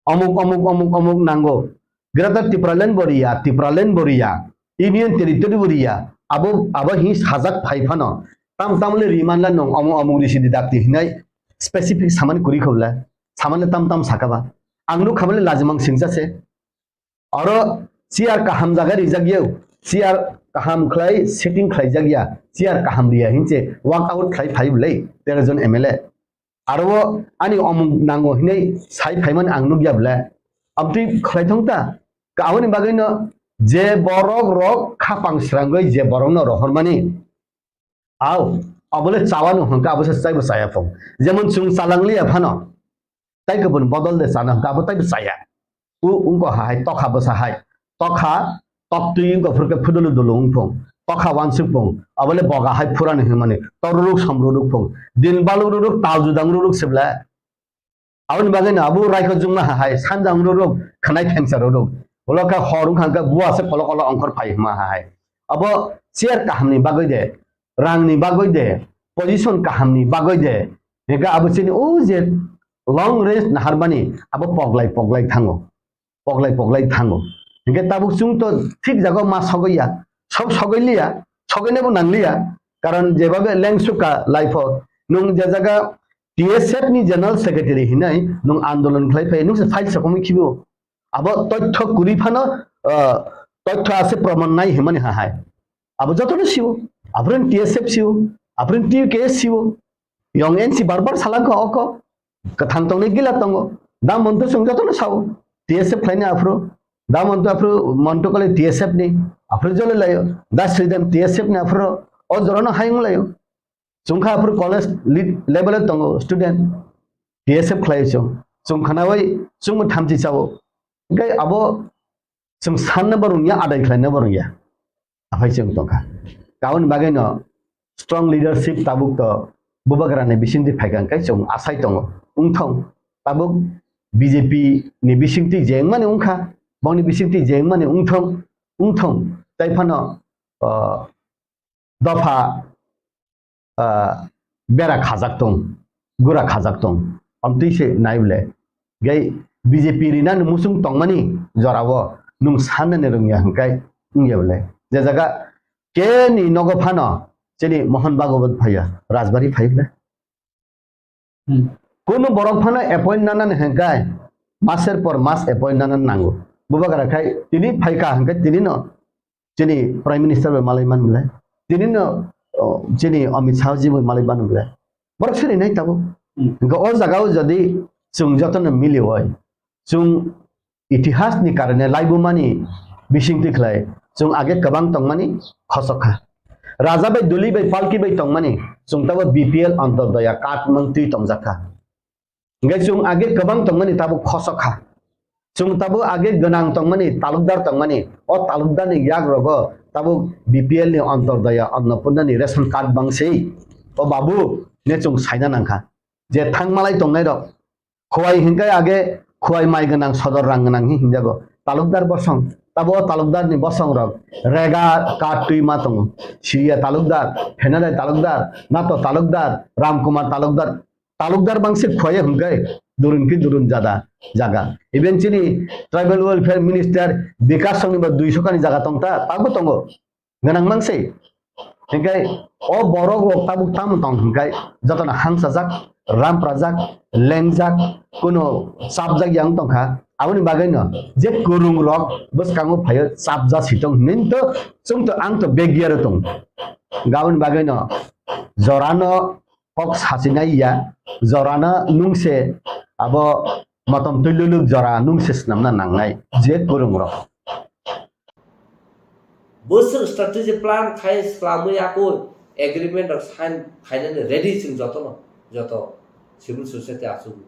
omuk, omuk, omuk, omuk nango. Greater Tipraland bo riya, Tipraland bo riya. Union Territory bo riya. Abo, abo hi sajak phai phano. Tam tam le riman la nong omuk, omuk risi di dakti hinai specific samani kuri khobla. Samani tam tam sakaba. Ang nuk khabale lajimang singsa se. Oro chair kaham jaga rijak yau. Chair kaham khlai setting khlai jak ya. Chair kaham riya hinse walk out khlai phai bwlai tero jon M L A. Aro ani omuk nango hinai sai phaimani ang nukya bwle. Abtwi khlai thong ta. Ka aboni bagwi no je borok rok khapang srangwi je borok no rohormani. Au, abole chawano hwnka abo se chaibo chaya phung. Jemon chwng chalangliya phano. Tai kubun bodol de chana hwnka abo taibo chaya. U ungko hai tokha bwsa hai. Tokha toktwi wngkha phurkhe phudulu dulu wngphung. Tokha wansuk phung. Abole boga hai phurani hwnmani. Toruruk somruruk phung. Din balururuk tal judang ruruk sibla. Aboni bagwi no abo raikho jungma hai sanja ruruk khwnai phengsa ruruk. Ulo khe hor wngkha hwnkhe buwa se kolo kolo ongkhor phai hwnma hai. Abo chair kahamni bagwi de, rangni bagwi de, position kahamni bagwi de. Hingkhe abo chini o je long range naharmani abo poglai poglai thango. Poglai poglai thango. Hingkhe tabuk chwng to thik jaga ma sogwi ya, sok sogwi liya, sogwi nebo nang liya. Karon jebabe lengsuka life o nwng je jaga T S F ni general secretary hinai nwng andolon khlai phai nwng se file sokomwi khibo. Abo toitho kwrwi phano, ah, toitho ase proman nai himani ha hai. Abo jotono siwo. Aphuru T S F siwo. Aphuru T K S siwo. Yong N C barbar salangkha oko. Kwthang tongnai gila tongo. Da monto chwng jotono sawo. T S F khlaini aphuru. Da monto aphuru monto kole T S F ni. Aphuru jole layo. Da Sridham T S F ni aphuru. O jorano hayung layo. Chwngkha aphuru college lead level o tongo student. T S F khlai chwng. Chwng khnawi chwngbo thamchi chawo. Hingkhe abo chwng sanna bo rwngya, adai khlaina bo rwngya. Aphai chwng tongkha. Aboni bagwino strong leadership tabuk to bubagrani bisingtwi phaikha hwnkhe chwng asai tongo. Wngthong tabuk B J P ni bisingtwi je wngmani wngkha, bongni bisingtwi je wngmani wngthong, wngthong. Tai phano, ah, dopha, ah, bera khajak tong, gura khajak tong. Amtwi se nai bole. Gai B J P rinani musung tongmani jorao nwng sanani rwngya hwnkhe wngya bole. Je jaga keni nogo phano chini Mohon Bhagwat phaiya, Rajbari phai bole. Hmm. Kunu borok phano appoint nanani hwnkhe maser por mas appoint nanani nango. Bubagra khai tini phaikha hwnkhe tini no chini Prime Minister bai malai man bole. Tini no, oh, chini Amit Shah ji bai malai man bole. Borok siri nai tabuk. Hmm. Hwnkhe o jaga o jodi chwng jotono mili oi, chwng itihas ni karone laibumani bisingtwi khlai chwng age kwbang tongmani khosok kha. Raja bai duli bai palki bai tongmani chwng tabo B P L Antyodaya card mantwi tongjak kha. Hingkhe chwng age kwbang tongmani tabuk khosok kha. Chwng tabuk age gwnang tongmani, talukdar tongmani, o talukdarni yak rogo tabuk B P L ni Antyodaya Annapurnani ration card bangsi. O babu ne chwng saina nangkha. Je thangmalai tongnai rok, Khowai hinkai age Khowai mai gwnang sodor rang gwnang hi hinjago. Talukdar bosong, tabo o talukdar ni bosong rok rega card twi ma tongo. Siriya talukdar, Phenadai talukdar, Nato talukdar, Ramkumar talukdar, talukdar bangsi Khowai hinkai durun ki durun jada jaga. Even chini tribal welfare minister Bikash songni bo duiso kani jaga tongta, tabo tongo. Gwnang mangsi. Hingkai o borok rok tabuk tamo tong hingkai jotono hangsajak, ramprajak, lengjak, kuno chapjak yang tongkha. Aboni bagwino je kwrwng rok bwskango phaio chapja sitong hinwi to chwng to ang to begya rw tong. Aboni bagwino jorano kok sachinai ya, jorano nungse abo motom twi luluk jora nungse swnamna nangnai je kwrwng rok. Bwswk strategy plan khai swlamwi ako agreement rok sign khainani ready chwng jotono, joto civil society achukgo.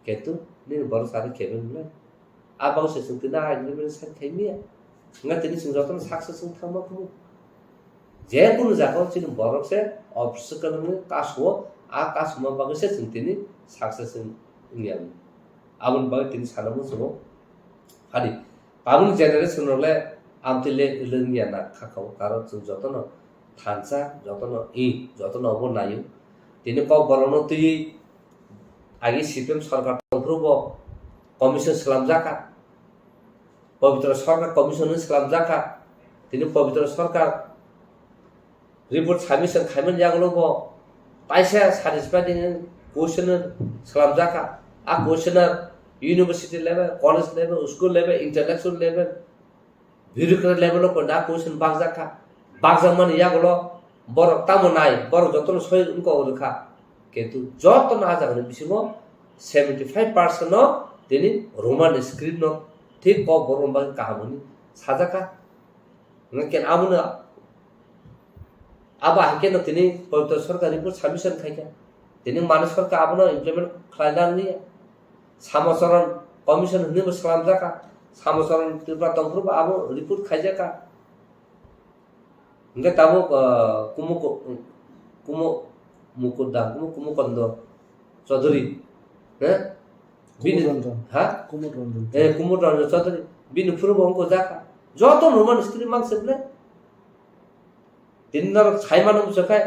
Kintu nini borok sari kebeng le. A bangse chwng tini a agreement sign khai miya. Wngkha tini chwng jotono success wng thangma kumu. Je kunu jaga o chini borok se office kwlwngwi kasu o, a kasuma bagwi se chwng tini success wng, wngya. Aboni bagwi tini sana muchungo. Hadi, tabukni generation rok le amtwi le, le wngya na kha kha o, karon chwng jotono thansa, jotono i, jotono obo naio. Tini kok borokno twiwi agi C P M sorkar tongphuru bo commission swlamjak kha. Pabitra Sarkar commission ni swlamjak kha. Tini Pabitra Sarkar report submission khaimani yagulo bo kaisa satisfied ni question swlamjak kha. A question university level, college level, school level, intellectual level, bureaucrat level o koina question bakjak kha. Bakjakmani yagulo borok tamo nai, borok jotono soi wngkok rwkha. Kintu jotono a jagani bisingo seventy five percent no tini Roman script no thik kok borok bagwi kaham hwnwi sajak kha. Hwnkhe abono abo hai kheno tini Pabitra Sarkar report submission khai kha. Tini mani sarkar abono implement khlaina nangya. Samacharan commission hwnwi bo swlamjak kha. Samacharan Tripura tongphuru bo abo report khaijak kha. Hingke tabuk, ah, Kumu, Kumu, Mukuda, Kumu, Kumu Kondo Chaudhary, eh? Bini, Kumud Ranjan. Ha? Kumud Ranjan. Eh, Kumud Ranjan Chaudhary. Bini phuru bo wngkha jakha. Joto normal script mang se ble. Tini norok sai mano bwswk khe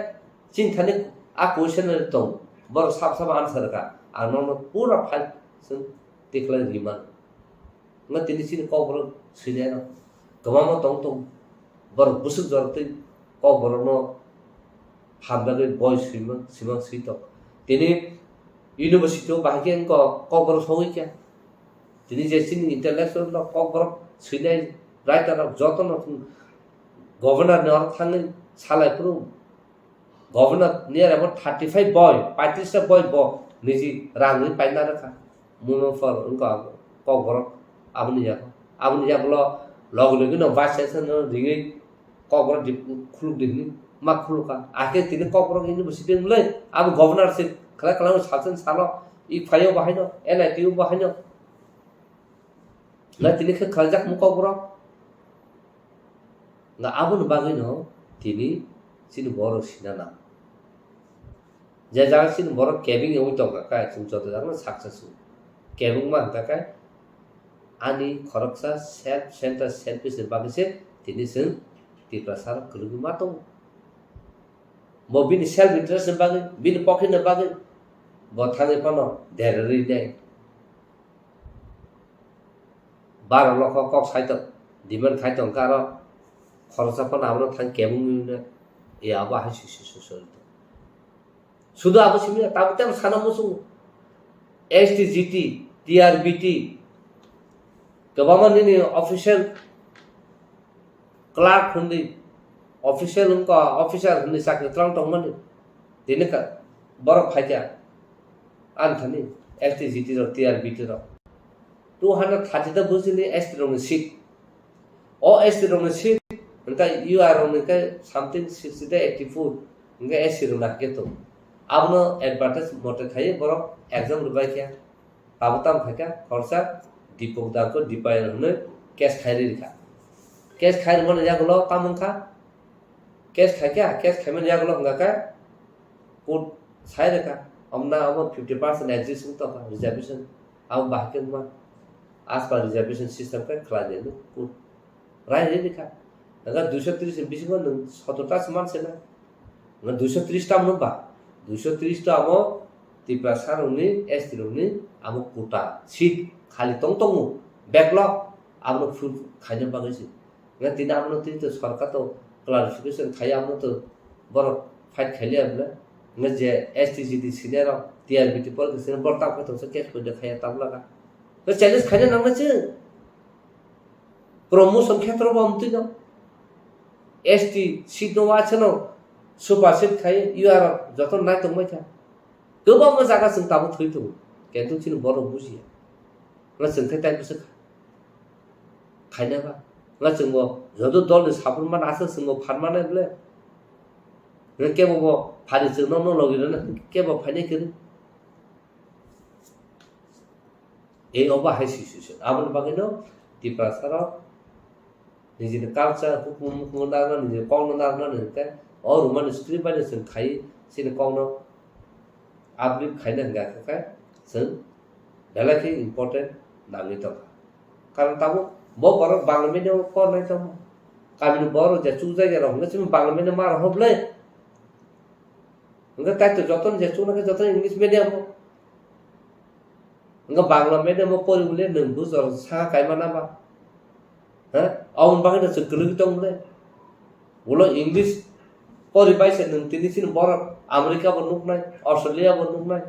chini thani a question tong. Borok sab sab answer ka. Ang nono pura file swng tikhlai ri mano. Wngkha tini chini kokborok swinai no kwbangma tong tong. Borok bwswk jorok twi kokborok no hamjagwi boi swimang swimang swi tong. Tini university o bahai khe wngkha kokborok sogwi khe. Tini je chini intellectual rok, kokborok swinai writer rok joto no governor ni oro thangwi salai phuru governor ni aro thirty five boi, paitris ta boi bo niji rang ri paina rwkha. Muno phor wngkha kokborok aboni yago. Aboni yagulo logi logi no vice chancellor no ringwi kokborok di khuluk di hwnwi ma khulukha. Akhe tini kokborok university wngwi abo governor se khlai khlai sal sal salo i phaio bahaino N I T o bahaino. Na tini khe khlaijak mung kokborok. Na aboni bagwino tini chini borok sina nang. Je jaga chini borok kebeng wngwi tongkha khe chwng joto jaga no saksa su. Kebeng ma hwnkha khe ani khoroksa self center selfish ni bagwi se tini chwng Tiprasa rok kwrwngwi ma tongo. Bo bini self interest ni bagwi, bini pocket ni bagwi bo thangwi phano derarwi nai. Baro lokho kok sai tong, demand khai tong khe aro khoroksa phano abono thang kebengwi hwnwi ya abo hai sui sui sui sui tong. Sudu abo simi ya, tabuk tei sana muchungo. S T, G T, T R B T, kwbangma nini official clerk hwnwi, official wngkha, officer hwnwi chakri twlang tongmani. Tini ka-, borok phaikha, ani thani S T, G T rok, T R B T rok. Two hundred thirty ta bujili S T rokni seat. O S T rokni seat, hwnkhe U R rokni khe something sixty ta eighty four, hwnkhe S C rokni hakhe tongo. Abono advertise mote khaiwi borok exam rwbaikha. Abo tamo khaikha, khoroksa Dipok Dangkho Dipayan hwnwi case khairwi rikha. Case khairwmani yagulo tamo wngkha, case khaikha, case khaimani yagulo hwnkha khe court sai rwkha, omna abo fifty percent exist wng tongkha reservation, abo bahai khe wngma as per reservation system khe khlai di hwnwi court rai rwi rikha. Hwnkhe duiso tris ni bisingo nwng sotor ta se man se na. Hwnkhe duiso tris ta mano ba? Duiso tris ta amo Tiprasa rokni, S T rokni amo quota seat khali tong tongo. Backlog abono full khaina bagwi se. Hwnkhe tini abono tini to sorkar to clarification khai abono to borok fight khailiya bwle. Hwnkhe je S T G T senior rok T R B T pore senior borok tamo khe tongsa case poito khaiya tabla kha. Hwnkhe challenge khaina nangnai se. Promotion khetrobo amtwino S T seat no waisano supersede khai U R joto nai tongbai kha. Kwbangma jaga chwng tabuk thwi tongo, kintu chini borok bujiya. Nga chwng khe tai bwswk khaina ba? Nga chwngbo joto dolni support mano aswk chwngbo phan mano bwle? Nga kebo bo phani chwng nokno logi rwna kebo phainai kwrwi. Ei obo hai situation. Aboni bagwino Tiprasa rok nijini culture, hukumu, hukumu narwkna, nijini kokno narwkna hwnkhe o Roman script bai no chwng khai chini kokno uplift khaina hwnkha khe chwng belai khe important nangwi tongkha. Karon tabuk bo borok Bangla medium o pornai tongma. Kamini borok je chukjagya rok hwnkhe chini Bangla medium ma rok hwblai. Hwnkhe kaitor jotono je chuknai khe jotono English medium o. Hwnkhe Bangla medium o pori bole nwng bujor saka kaima na ba? Ha? Aboni bagwi no chwng kwlwgwi tong bole. Ulo English pori bai se nwng tini chini borok America bo nuknai, Australia bo nuknai,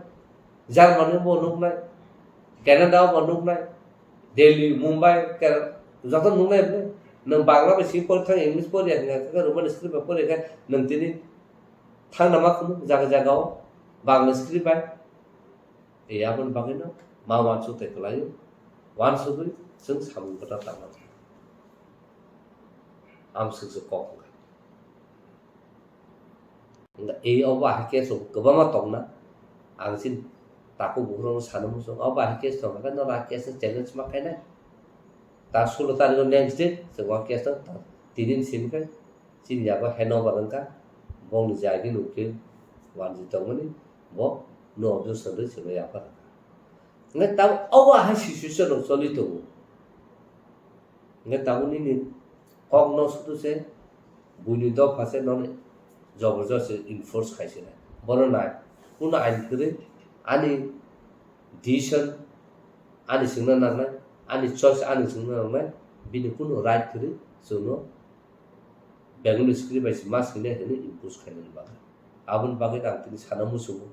Germany bo nuknai, Canada bo nuknai, Delhi, Mumbai, Kerala, joto nuknai bole. Nwng Bangla bai simi pori thang English pori ya hwnkhe, Roman script bai pori ya hwnkhe nwng tini thangna ma khunu jaga jaga o Bangla script bai. E aboni bagwino ma uansuk tei kwlaio, uansugwi chwng samung kwtal tangma. Amswk se kok wngkha. Wngkha e obo ahai case rok kwbangma tongna. Ang chini takhuk bukhuk rokno sana muchung, obo ahai case tongkha khe norok a case no challenge ma khainai. Ta sulo tarikh o next day chwng o case no ta tini ni simi khe chini yago handover wngkha, bongni jagini ukil wanjwi tongmani bo no objection rwi chwngno yaphar rwkha. Hwnkhe tabuk obo ahai situation rok choli tongo. Hingke tabuk nini kokno sudu se buini dopha se nono jobor josti enforce khai se nai. Bono nai, kuno ain kwrwi ani decision ani swngna nangnai, ani choice ani swngna nangnai, bini kuno right kwrwi chwngno Bengali script bai se ma swinai hwnwi impose khainani bagwi. Aboni bagwi ang tini sana muchungo.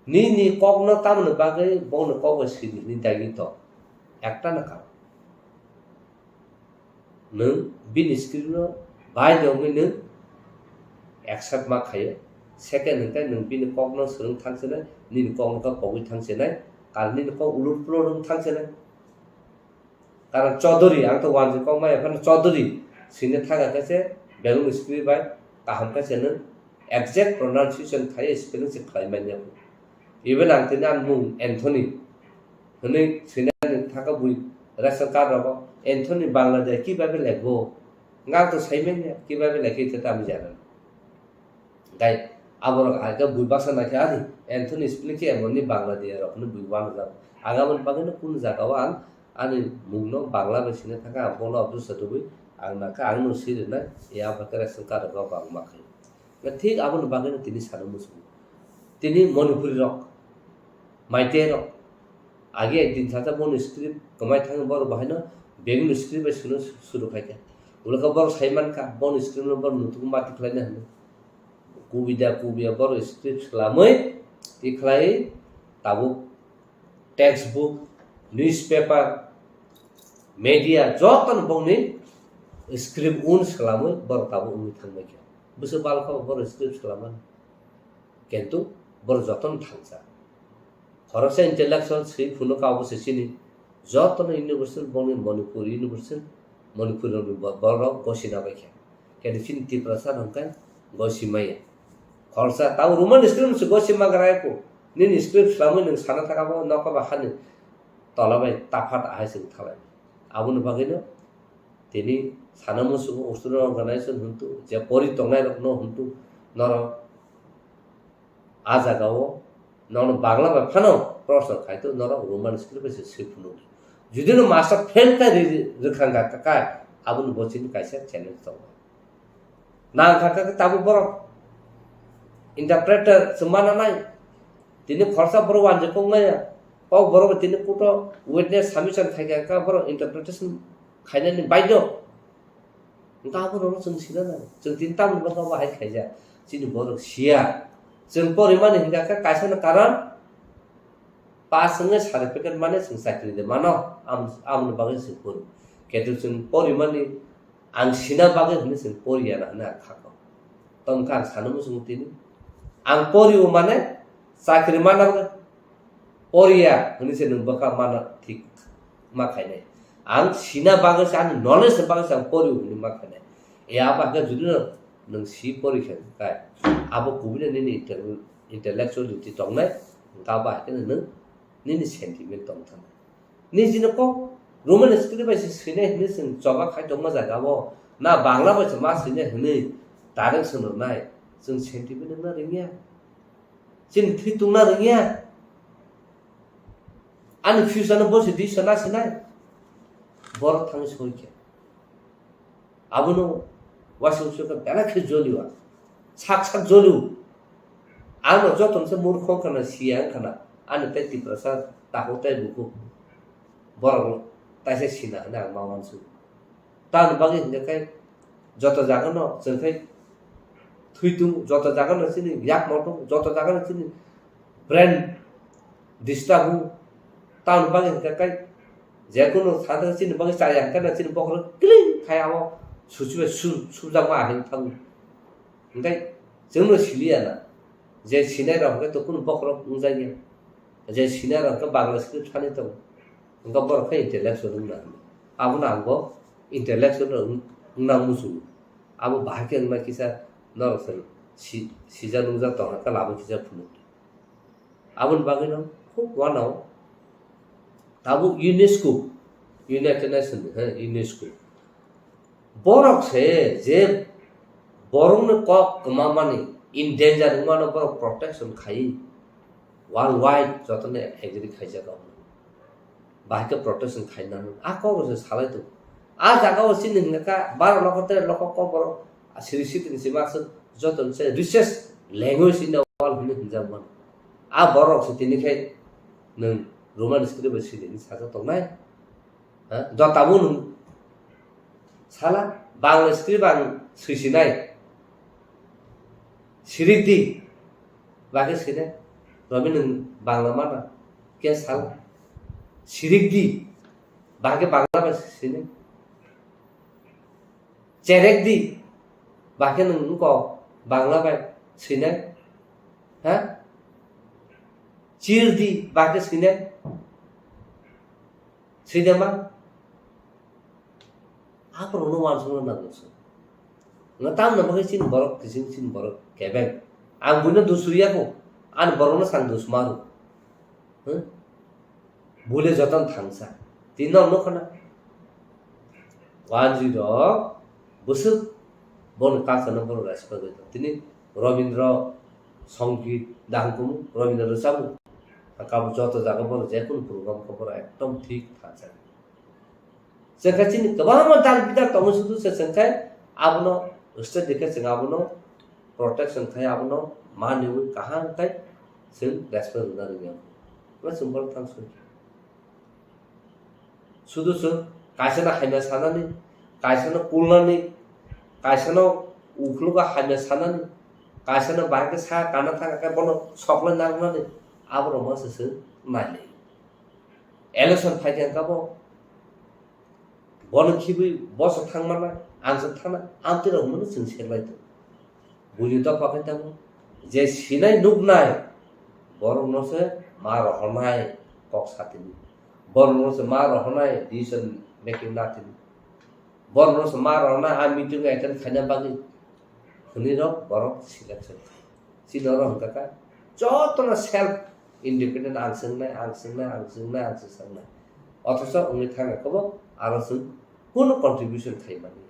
Nini kokno tamoni bagwi bongni kok bai swidi hwnwi daigi tong. Ekta na karon. Nwng bini script no bai de wngwi nwng accept ma khaio. Second hwnkhe nwng bini kokno swrwng thang sinai, nini kokno khe kogwi thang sinai, karon nini kok ulur pulur wng thang sinai. Karon Chaudhary, ang to wanjwi kok maya phano Chaudhary swina thang khe se Bengali script bai kaham khe se nwng exact pronunciation khai spelling se khlai manya. Even ang tini ang mung Anthony hwnwi swinani thangkha bui ration card rogo Anthony Bangladesh kibabe lekbo. Nga to saimanya kibabe lekhe ite tamo jana. Gai aborok hai khe bui baksa naikhe ani Anthony spelling khe emonni Bangladesh rok hwnwi bui wanajak. Ang aboni bagwino kunu jagao ang ani mungno Bangla bai swina thangkha ang bono obdursa tubui ang nakha ang no swi rwnai ya bwkhe ration card rogo bang ma khai. Thik aboni bagwino tini sana muchungo. Tini Manipuri rok, Meitei rok, age ekdin sajak boni script kwmai thangwi borok bahaino Bengali script bai swino suru khaikha. Ulokha borok sai mankha, boni script no borok mutugo mati khlaina hwnwi. Kubida kubiya borok script swlamwi tikhlai tabuk textbook, newspaper, media jotono bongni script un swlamwi borok tabuk wngwi thangbaikha. Bwswk balokha borok script swlamani. Kintu borok jotono thangsa. Khoroksa intellectual swi phunukha obo se chini jotono universal bongni Manipur universal, Manipur rokni bo-, borok gosina baikha. Kintu chini Tiprasa rok hwnkhe gosi maya. Khoroksa tamo Roman script se gosi magra ko. Nini script swlamwi nwng sana thangkha bo nokha ba hani tola bai taphat ahai chwng thalai. Aboni bagwino tini sana muchungo student organization hwntu, je pori tongnai rokno hwntu, norok a jagao nono Bangla bai phano proshno khai to, norok Roman script bai se swi phunuk di. Judi no master fail khai ri-, rwkha wngkha kha, aboni bo chini kaisa challenge tongo. Nang kha kha tabuk borok interpreter se mana nai. Tini khoroksa borok wanjwi kok maya. Kok borok tini court o witness submission khai kha kha borok interpretation khainani baidyo. Hwnkhe abo rokno chwng sina nango. Chwng tini tamoni bagwi abo hai khaijak. Chini borok siya. Chwng porimani hwnkha khe kaisano karon pass wngwi certificate mane chwng chakri de mano. Am-, aboni bagwi chwng pori. Kintu chwng porimani ang sina bagwi hwnwi chwng poriya na hwnwi ang kha kok. Tongkha ang sana muchungo tini. Ang poriwo mane chakri mana bagwi poriya hwnwi se nwng bwkha mana thik ma khainai. Ang sina bagwi se, ani knowledge ni bagwi se ang poriwo hwnwi ma khainai. E abo hakhe judi no nwng si pori khe kai, abo kubui no nini intel-, intellectuality tongnai, hwnkhe abo hakhe nwng nini sentiment tong thangna. Nini jino kok Roman script bai se swinai hwnwi chwng choba khai tongma jaga o, na Bangla bai se ma swinai hwnwi direct swnamnai, chwng sentiment wngna rwngya. Chini thwi tungna rwngya. Ani future no bo se di sana sinai. Borok thangwi soi khe. Abono waisa waisa khe belai khe jolio ang. Sak sak jolio. Ano joto se murkho wngkha na siya wngkha na. Ani tei Tiprasa takhuk tei bukhuk. Borok taisa sina hwnwi ang ma uansuk. Tamoni bagwi hwnkhe khe joto jagano chwng khe thwi tung, joto jagano chini yak moto, joto jagano chini brain disturb o. Tamoni bagwi hwnkhe khe jekunu thangthang chini bagwi chaya hwnkhe chini bokhorok clean khai abo suchibai su-, subjakma ahai thango. Hwnkhe chwngno siliya na je sinai rok hwnkhe to kunu bokhorok wngjakya. Je sinai rok hwnkhe Bangla script sanwi tongo. Hwnkhe borok khe intellectual wngna hwnwi. Abono ang bo intellectual wng-, wngna muchungo. Abo bahai khe wngna kisa norok se si-, sijak nungjak tongkha khe labo kisa phunukdi. Aboni bagwino khub uanao tabuk UNESCO, United Nations, he, UNESCO. Borok se je borokni kok kwmamani, endanger wngmano borok protection khai worldwide jotono agree khaijak. Bahai khe protection khainani a kok se salai tongo. A jaga o chini hwnka kha baro lokho tere lokho kok borok siri sitini sima aswk joto ni se richest language in the world hwnwi hwnjak mano. A borok se tini khai nwng Roman script bai siri hwnwi sajak tongnai. Ha? Jotabo nwng sala Bangla script ang swisinai. Sirik di. Bagwi sinai. Romi nwng Bangla mana? Khe sala. Sirik di. Bagwi Bangla bai sinai. Cherek di. Bagwi nwng wngkok Bangla bai sinai. Ha? Chir di. Bagwi sinai. Swi de ma? Aphuru no uansukna nango se. Nga tamno bagwi chini borok kising chini borok kebeng. Ang buino dusuriya ko. Ani borokno sang dusmaru. Huh? Bule joton thangsa. Tini no nukho na. Wanjwi rok bwswk boni culture no borok respect bai tong. Tini Robindra Songit dahang kumu, Robindra rwchabu. Kabo joto jaga borok jekunu program khe borok ekdom thik thangsa. Chwng khe chini kwbangma dal bidal tongo, sudu se chwng khe abono state ni khe chwng abono protection khai, abono maniwi kaham khai chwng respect rwna rwngya. Bo chwng borok thang soi. Sudu chwng kaisano hamya sanani, kaisano kulnani, kaisano ukhlogo hamya sanani, kaisano bahai khe sa kana thang khe bono soklai nangnani, aborok ma se chwng nailai. Election phai khe kabo bono khibwi boso thangmana, ang se thana, amtwi rok hwnwi chwng serlai tongo. Buini dopha khe tamo je sinai nuknai borokno se ma rohornai kok satini. Borokno se ma rohornai decision making natini. Borokno se ma rohornai a meeting attend khaina bagwi hwnwi rok borok selection khai. Chini oro hwnkha kha jotono self independent ang swngnai, ang swngnai, ang swngnai, ang swngnai. Othocho wngwi thangkha khe bo aro chwng kunu contribution khai manya.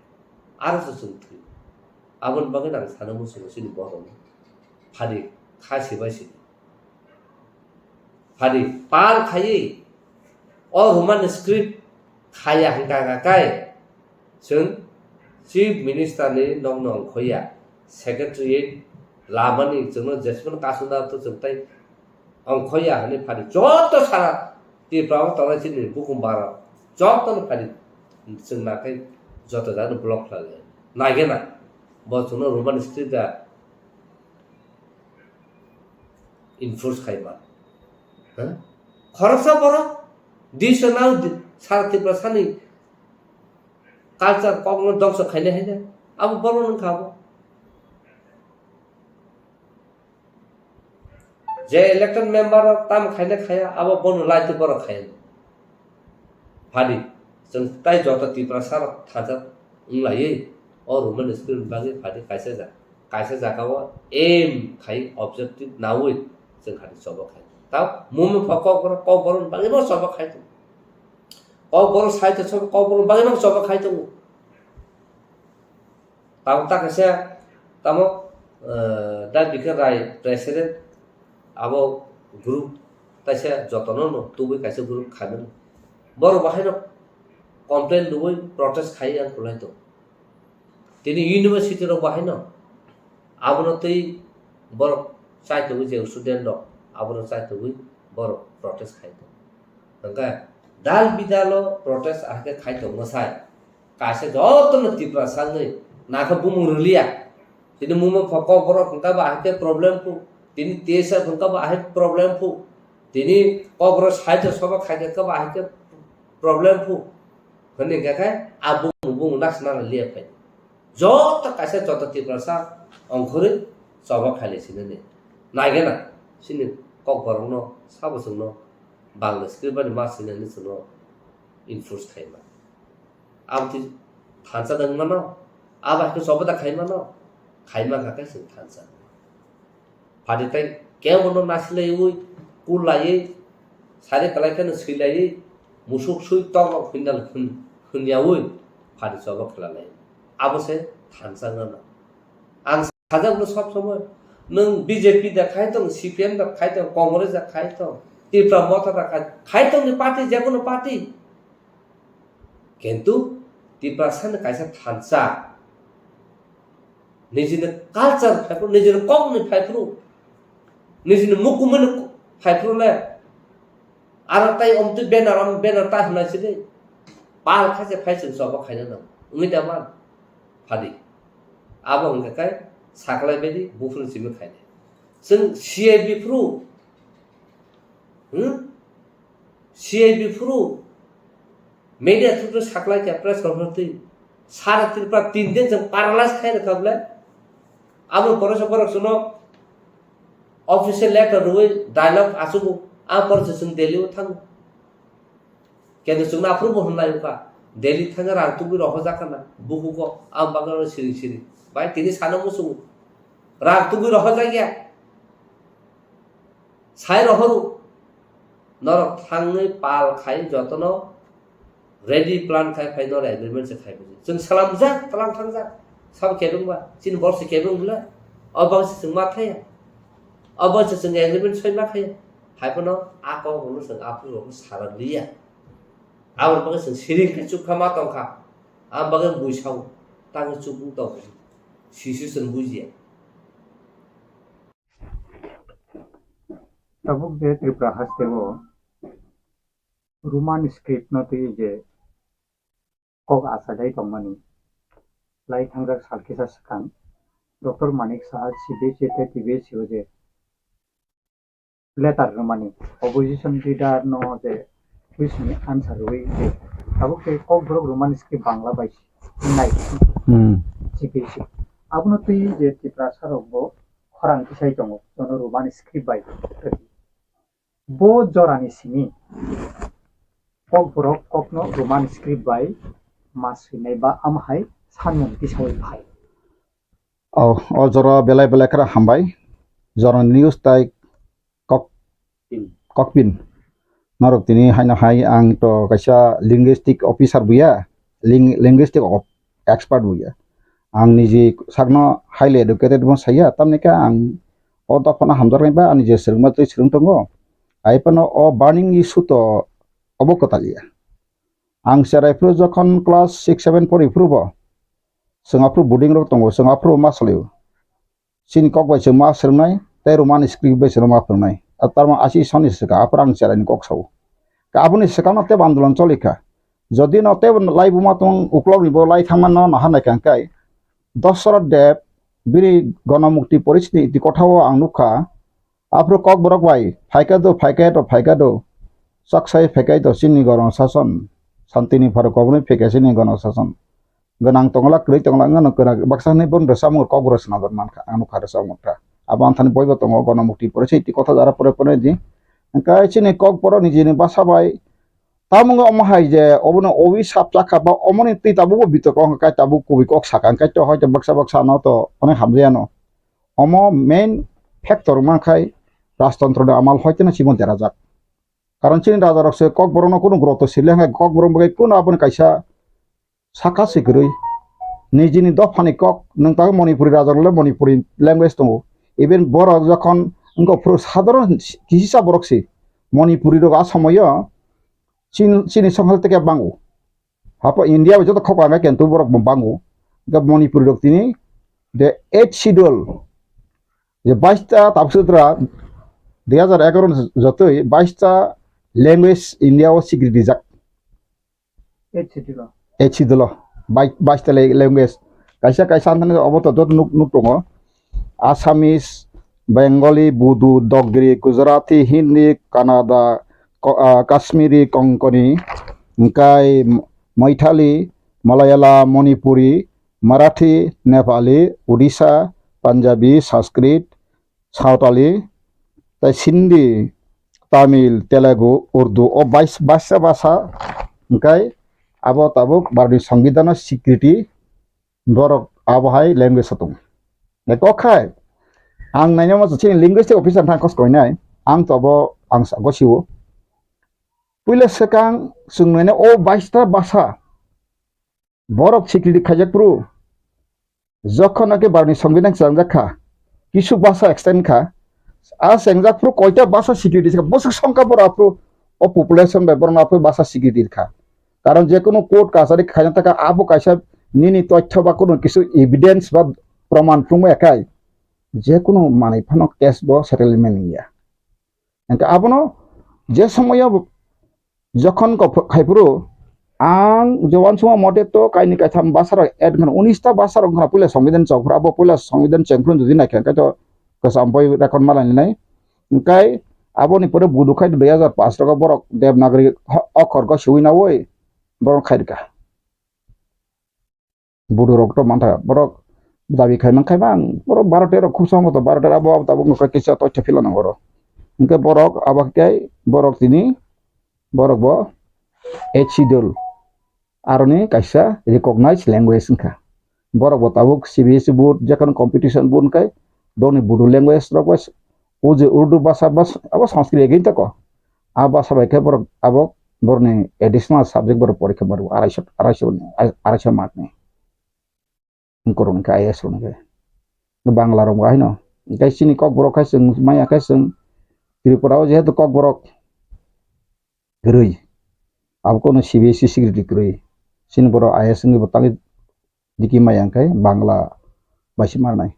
Aro se chwng thwi. Aboni bagwi ang sana muchungo chini borokno. Phadi kha sibai sidi. Phadi pal khaiwi o Roman script khaya hwnkha kha kai chwng Chief Minister ni nokno ongkhoya, Secretariat lamani chwngno jesmano kasuna to chwng tai ongkhoya hwnwi phadi joto sara Tripura o tongnai chini bukhum bara jotono phadi chwng nakhai joto jagano block khlai lai. Naigena bo chwngno Roman script da enforce khaima. Ha? Khoroksa borok disa nang di-, sara Tripura sani culture kokno dongso khainai haino abo borok nung kha bo. Je elected member rok tamo khaina khaya, abo bono laitwi borok khaya. Phadi, chwng tai joto Tiprasa rok thajak wng laiwi, o Roman script ni bagwi phadi kaisa ja-, kaisa jaga o aim khai objective nawi chwng khadi choba khai. Tao mumung pha kokborok, kokborok ni bagwi bo choba khai tongo. Kokborok sai to choba, kokborok ni bagwi bo choba khai tongo. Tamo ta kaisa tamo, eh, da bikhe Rai president abo group taisa jotono no tubui kaisa group khaimani. Borok bahaino complain rwui protest khai ang kwlai tongo. Tini university rok bahaino abono twi borok chai tongwi je student rok abono chai tongwi borok protest khai tongo. Hwnkhe dal bidalo protest ahai khe khai tongma sai. Kaisa jotono Tiprasa wngwi nakha bumung rwliya. Tini mungma pho kokborok hwnkha ba ahai khe problem phu. Tini T S F hwnkha ba ahai problem phu. Tini kokborok side o soba khai khe ba ahai khe problem phu. Hwnwi hwnkha khe a bumung bumung naksna liya phai. Joto kaisa joto Tiprasa ongkhorwi choba khailai sinani. Naigena chini kokborokno sabo chwngno Bangla script bai ma sinani chwngno enforce khaima. Aboni thansa da wngmano, abo hai khe choba da khaimano, khaima kha khe chwng thansa. Phadi tai kebono nasilaiwi, kullaiwi, sari kwlai kheno swilaiwi, musuk sui tok rok hwnnal hwn-, hwnyawi phadi choba khelalai. Abo se thansa wngna. Ang sajak no sob somoi, nwng B J P da khai tong, C P M da khai tong, Congress da khai tong, Tipra Motha da khai, khai tong ni party, jekono party. Kintu Tiprasani kaisa thansa, nijini culture phaiphuru, nijini kokni phaiphuru, nijini mukumuni phaiphuru le, aro tai omtwi banner, om banner ta hwnai sini, pal khaise phai chwng choba khaina nang, wngwi da man, phadi. Abo hwnkha khe saklai baidi buphuru simi khainai. Chwng C I B phuru, hmm? C I B phuru, media through saklai khe press conference twi, sara Tripura tin din chwng paralyze khai rwkha bwle. Abo poresa borok chwngno official letter rwwi dialogue achugo, a poresa chwng Delhi o thango. Kendo chwngno aphuru bo hwnlai wngkha, Delhi thangwi rang tubui rohorjak khana, bukugo, a bagwi siring siring. Bai tini sana muchungo, rang tubui rohorjakya. Sai rohoro, norok thangwi pal khai jotono ready plan khai phai norok agreement se khai buji. Chwng salamjak, tlang thangjak, sabo kebeng ba, chini borok se kebeng bwle, o bangse chwng ma thaya, o bangse chwng agreement soi ma thaya, hai phano a kok bono chwng aphuru rok salam liya. Aboni bagwi chwng siring khe chukha ma tongkha, a bagwi buisao tangwi chukung tongkha, sisi chwng bujiya. Tabuk je Tripura haste o Roman script no twi je kok achailai tongmani lai thangjak sal kisa swkang Doctor Manik Saha C B S E tei T B S E o je letter rwmani opposition leader no je question ni answer rwui je tabuk tei Kokborok Roman script Bangla bai nai Hmm. C B S E abono twi je Tiprasa rok bo khorang tisai tongo jono Roman script bai. Bo jorani simi Kokborok kokno Roman script bai ma swinai ba amhai sanmung tisaui phai. O, o jora belai belai khara hambai. Jorani news tai kok, kokpin. Norok tini haino hai ang to kaisa linguistic officer buya, ling-, linguistic of-, expert buya. Ang niji sakno highly educated bo saya, tamni khe ang o dophano hamjaknai ba ani je swrwngma twi swrwng tongo. Ai phano o burning issue to obo kwtal ya. Ang cherai phuru jokhon class six seven pori phuru bo, chwng aphuru boarding rok tongo, chwng aphuru ma salio. Chini kok bai chwng ma swrwngnai, tei Roman script bai chwng ma phwrwngnai. A tarmani asi soni swkha, aphuru ang cherai ni kok sao. Ka aboni swkang no tebo andolon choli kha. Jodi no tebo lai buma tong uklok ni bo lai thangma no naha nai kha hwnkhe, Dasarath Deb bini Ganamukti Porishad ni iti kotha o ang nukha, aphuru Kokborok bai phaikha do, phaikha do, phaikha do, chaksai phaikha do chini Gono Sason, Santini Pharok koboni phaikha chini Gono Sason. Gwnang tongla, kwrwi tongla, wngano kwrwi baksa hwnwi bono rwchapmung Kokborok swnamjak mankha, ang nukha rwchapmung kha. Abo anthani boibo tongo, Ganamukti Porishad iti kotha jara pore pore di. Hwnkhe chini Kokborok nijini basa bai, tamo wngkha omo hai je, obono obi sap chakha ba omoni twi tabukbo bitorko wngkha, kai tabuk kubui kok sakha, hwnkhe to hoito baksa baksa no to onek hamjaya no. Omo main factor wngma khai rajtontro ni amal hoiteno chibon derajak. Karon chini raja rok se Kokborok no kunu guroto sirle hwnkhe Kokborok bai kunu aboni kaisa saka se kwrwi. Nijini dophani kok nwng tabuk Manipuri raja rok le Manipuri language tongo. Even borok jokhon wngkha phuru sadharon kisa borok se Manipuri rok a somoyo chin-, chini songkha teke bango. Hapo India bai joto khok ang khe tu borok bo bango. Ga Manipuri rok tini the eighth schedule je bais ta tabuk sutra dui hajar egaroh ni jotoi bais ta language India o sikri dijak. Eighth schedule o. Eighth schedule o. Bai-, bais ta le-, language. Kaisa kaisa anthani obo to joto nuk, nuk tongo. Assamese, Bengali, Bodo, Dogri, Gujarati, Hindi, Kannada, Ko-, ah, Kashmiri, Konkani, hwnkhe Maithali, Malayalam, Manipuri, Marathi, Nepali, Odisha, Punjabi, Sanskrit, Sawtali, tei Sindhi, Tamil, Telugu, Urdu, o bais-, baisa basa hwnkhe abo tabuk Bharatni Songbidanno sikriti borok abo hai language o tongo. Kok khai, ang naina mo chini linguistic officer thang kos koinai, ang to abo ang sa-, gosio. Puila swkang chwng naina o baista basa borok sikriti khaijak phuru, jokhon naki Bharatni Songbidan chwngjak kha, kisu basa extend kha, a chengjak phuru koita basa sikriti kha, bwswk songkha borok aphuru o population bai borok aphuru basa sikriti kha. Karon je kunu court kachari khaina taka abo kaisa nini toitho ba kunu kisu evidence ba proman phunukmaya khai je kunu manwi phano case bo settlement wngya. Hingke abono je somoyo jokhon kok phaiphuru ang je uansukma mote to kaini kaitham bwsarok add wngkha, unis ta bwsarok wngkha puila songbidhan chengphuru, abo puila songbidhan chengphuru jodi naikha hingke to kwcham boi record malainai. Hingke aboni pore budu khai dui hajar pash rogo borok Devanagari ho-, okhor go swiwi nawi borok khai rwkha. Budurok to mantha, borok dabi khai man khai bang, borok baro tero khub sambo to baro tero abo abo tabuk nokha kisa toitha phila nang oro. Hingke borok abo khe borok tini, borok bo eighth schedule aroni kaisa recognized language wngkha. Borok bo tabuk C B S E board, jekhon competition board wngkhe, borokni Bodo language rok bai, o je Urdu bhasha bas-, abo Sanskrit again tako. A bhasha bai khe borok abo borokni additional subject borok porikha maro, araisho, araisho, araisho mark ni. Borok hwnkhe I A S rok hwnkhe. Bangla rok bo haino. Hwnkhe chini Kokborok khai chwng maya khai chwng Tripura o jehetu Kokborok kwrwi. Abo kono C B S E secretary kwrwi. Chini borok I A S wngwi bo tangwi diki maya hwnkhe Bangla bai se marnai.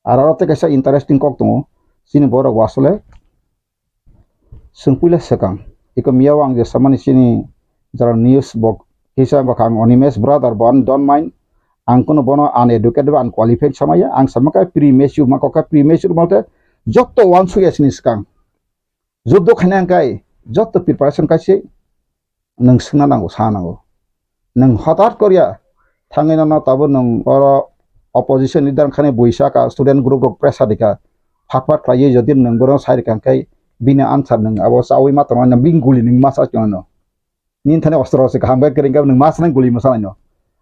Aro aro tei kaisa interesting kok tongo. Chini borok bo asole chwng puila swkang. Iko miyao ang je samani chini jara news bo kisa bokha ang Animesh brother bo ani don't mind. Ang kono bono uneducated ba unqualified samaya. Ang sama khe premature ma kok khe premature malte jotto uansukya chini swkang. Juddo khaina hwnkhe jotto preparation khaise nwng swngna nango, sa nango. Nwng hotat korya thangwi nono tabuk nwng oro opposition leader wngkhani buisa ka student group rok pressure rikha, phat phat khlaiwi jodi nwng bono sai rikha hwnkhe bini answer nwng abo chaui ma tongo, bini guli nwng ma sa tongo. Nini thani ostro se kaham khe kwrwng khe nwng ma sanai guli ma sanai no.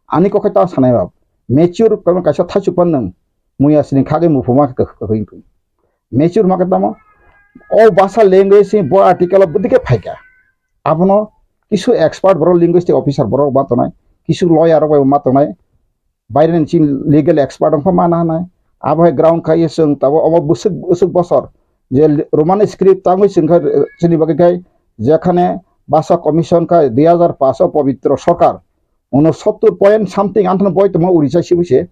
Ani kokhe ta sanai ba. Mature khe kaisa thaichuk phan nwng muya sini khagwi muphuma khe kwkhwrwng. Mature ma khe tamo. O basa language se bo article o bwdike phaikha. Abono kisu expert borok linguistic officer borok ma tongnai. Kisu lawyer rok bai ma tongnai. Baireni chini legal expert wngkha ma na hinai. Abo hai ground khai chwng tabuk omo bwswk bwswk bosor je Roman script tangwi chwng kha chini bagwi khai jekhane basa commission khai dui hajar paanch o Pabitra Sarkar unosottor point something anthano boi tongma Orissa sibui se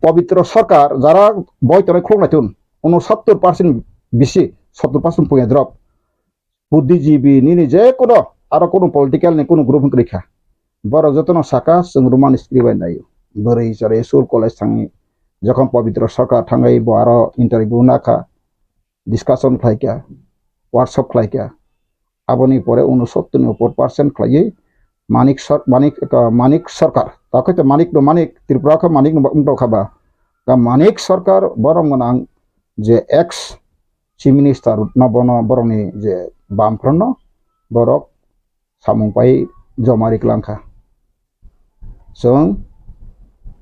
Pabitra Sarkar jara boi tongnai khuluk nai tun unosottor percent bisi sottor percent puya drop. Buddhijibi nini je kono aro kono political ni kono group wngkha. Borok jotono saka chwng Roman script bai naio. Bwrwi chwrwi school college thangwi jokhon Pabitra Sarkar thangwi bo aro interview nakha, discussion khlaikha, workshop khlaikha. Aboni pore unosottor ni upor percent khlaiwi Manik Sar-, Manik, uh, Manik Sarkar. Takhai to Manik no Manik, Tripura khe Manik no wngtokha ba. Ka Manik Sarkar borok gwnang je ex Chief Minister no bono borokni je bamphranno borok samung pai joma riklangkha. Chwng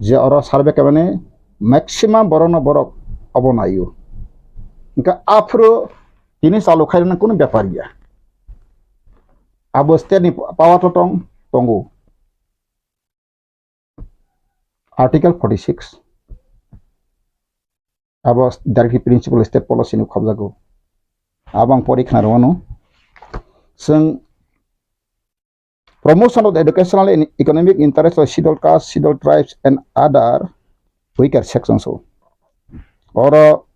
je oro survey khaimani maximum borokno borok obo naio. Hwnkhe aphuru tini chalu khairoknani kunu bepar ya. Abo state ni power to tong tongo. Article forty six. Abo directive principle state policy ni khobjago. Abo ang pori khna rwano. Chwng promotion of the educational and economic interest of scheduled caste, scheduled tribes and other weaker sections o. Oro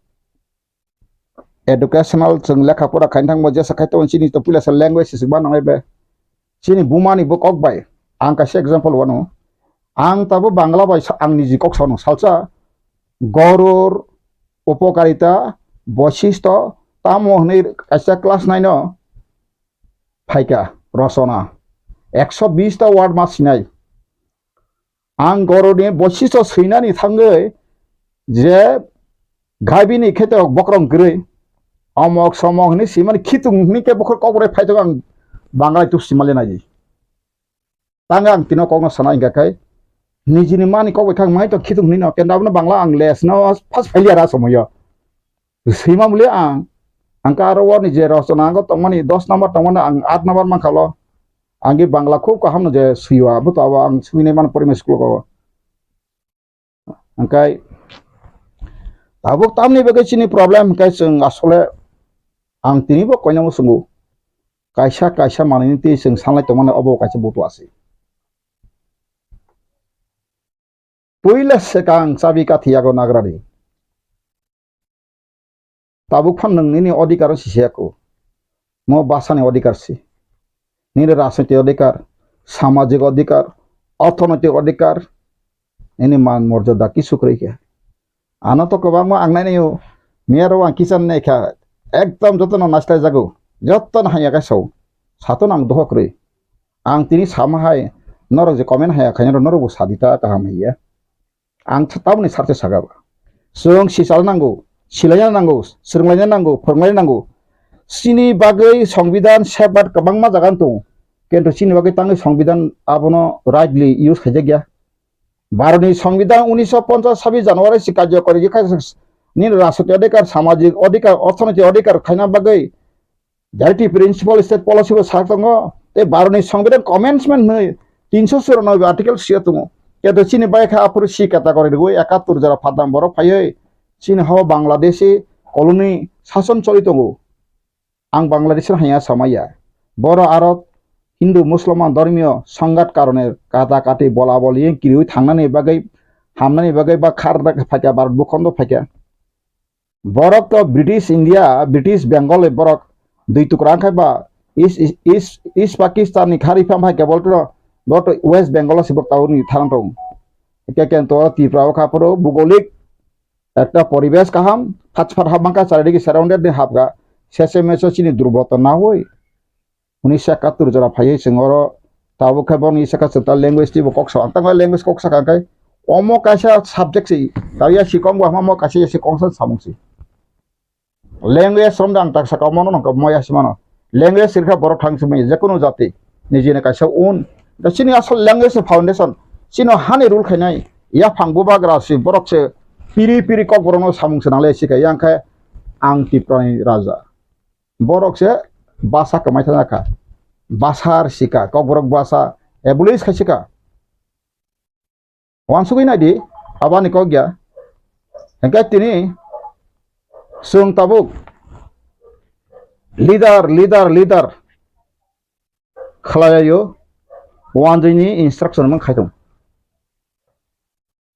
educational chwng lekha pora khaina thangbo jesa khai tongo chini to puila sa language se ba nangnai be. Chini buma ni bo kok bai. Ang kaisa example wano. Ang tabo Bangla bai sa-, ang niji kok sano salsa goror upokarita boisisto tamo hwnwi kaisa class nine o phaikha rosona. Ekso bis ta word ma sinai. Ang goroni boisisto swinani thangwi je gabini khe to bokrong kwrwi omok somok hwnwi swimani khitung hwnwi khe bokhor kokrai phaitok ang Bangalai tuk simali naidi. Tang ang tino kokno sana hingka khai nijini mani kok bai khang mai to khitung hwnwi no kenda abono Bangla ang les no first failure a somoyo. Swima muli ang, ang ka aro warni je rosona ang tongmani dos number tongmani ang aat number mankha lo. Ang ge Bangla khub kaham no je swiwa, abo to abo ang swinai mano primary school ko. Hingkai tabuk tamni bagwi chini problem hingkai chwng asole ang tini bo koinamo swngo. Kaisa kaisa manwini twi chwng sanlai tongmani obo kaisa butu asi. Puila swkang chabi kathi yago nagrani. Tabuk phan nwng nini odhikar si se ako. Mo bwsani odhikar si. Nini rajnoitik odhikar, samajik odhikar, orthonoitik odhikar, nini man morjada kisu kwrwi khe. Ano to kwbangma ang nainai o, miyaro ang kisan nai kha, ekdom jotono naisla jago, jotono hamya khe sao, sato nang dohok kwrwi. Ang tini sama hai, norok je comment haya khainai norok bo sadi ta kaham hiya. Ang th-, tamoni sarse saga ba. Chwng sichalna nango, silaina nango, swrwnglaina nango, phwrwnglaina nango. Chini bagwi songbidan safeguard kwbangma jaga wng tongo. Kintu chini bagwi tangwi songbidan abono rightly use khaijak ya. Bharotni songbidan unisho ponchas sabis January si karjokori khe kha nini rajnoitik odhikar, samajik odhikar, orthonoitik odhikar khaina bagwi Directive Principal State Policy bo sak tongo, tei Bharotni Songbidan Amendment hwnwi tinsho churanobe article sia tongo. Keto chini bai kha aphuru si category rwui ekattor jora phatnam borok phaiwi chini hao Bangladeshi colony sason choli tongo. Ang Bangladeshi hanya samaya. Boro aro Hindu Musulman dhormiyo songhat karone kata kati bola boli kiriui thangnani bagwi hamnani bagwi ba khar phaikha Bharat bukhondo phaikha. Borok to British India, British Bengal ni borok dui tukra wngkha ba East, East, East, East Pakistan ni khari pham hai kebol to, bo to West Bengal o sibok tawrwngni tharang tong. Ke ken to Tripura o kha phuru bugolik ekta poribesh kaham, phach phar hap mangkha, charidigi surrounded ni hapkha, sese meso chini durboto na hoi. Unisho ekattor jora phaiwi chwng oro tabuk khe boni saka chwng ta language twibo kok sa. Ang tangma language kok saka khe omo kaisa subject se. Tawya si kong bo hama mo kaisa yasi kongsa samung se. Language romda ang tak saka omo no nokha mo yasi mano. Language sirkha borok thang simi je kono jati nijini kaisa un. Da chini asol language ni foundation. Chino hani rule khainai. Yaphang bubagra si borok se piri piri kok borok no samung se nangle sikha. Yang khe ang Tripura ni raja. Borok se basa kwmai thana kha. Basa rwsika, kokborok basa abolish khaisika. Wansugwi naidi, abani kok ya. Hingke tini chwng tabuk leader, leader, leader khlailaio, wanjwini instruction mung khaitung.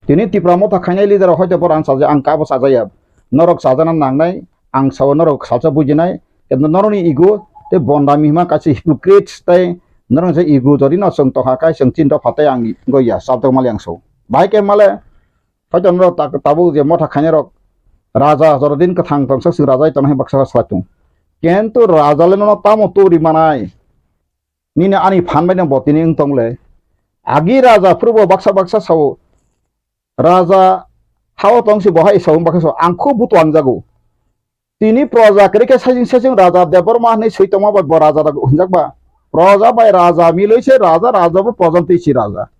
Tini Tipra motha khainai leader rok hoito borok ang chaja, ang kabo chajaya. Norok chajana nangnai, ang sao norok salsa bujinai, kintu norokni ego tei bondami hima kaisa hypocrites tei norok je ego jodi no chwng tongkha kai chwng chinta phatai ang goya sabjak mali ang so. Bahai khe male hoito norok ta-, tabuk je motha khainai rok raja jorodin kwthang tongsa chwng raja tongnai baksa salai tung. Kintu raja le nono tamo turi manai? Nini ani phan bai no bo tini wng tong le. Agi raja phuru bo baksa baksa sao. Raja hao tong si bo hai sao baksa sao. Ang kho butu ang jago. Tini proja kwrwi khe saichung saichung raja Debbarma hinwi swi tongma bai bo raja rok hwnjak ba. Proja bai raja milwi se raja, raja bo proja twi si raja.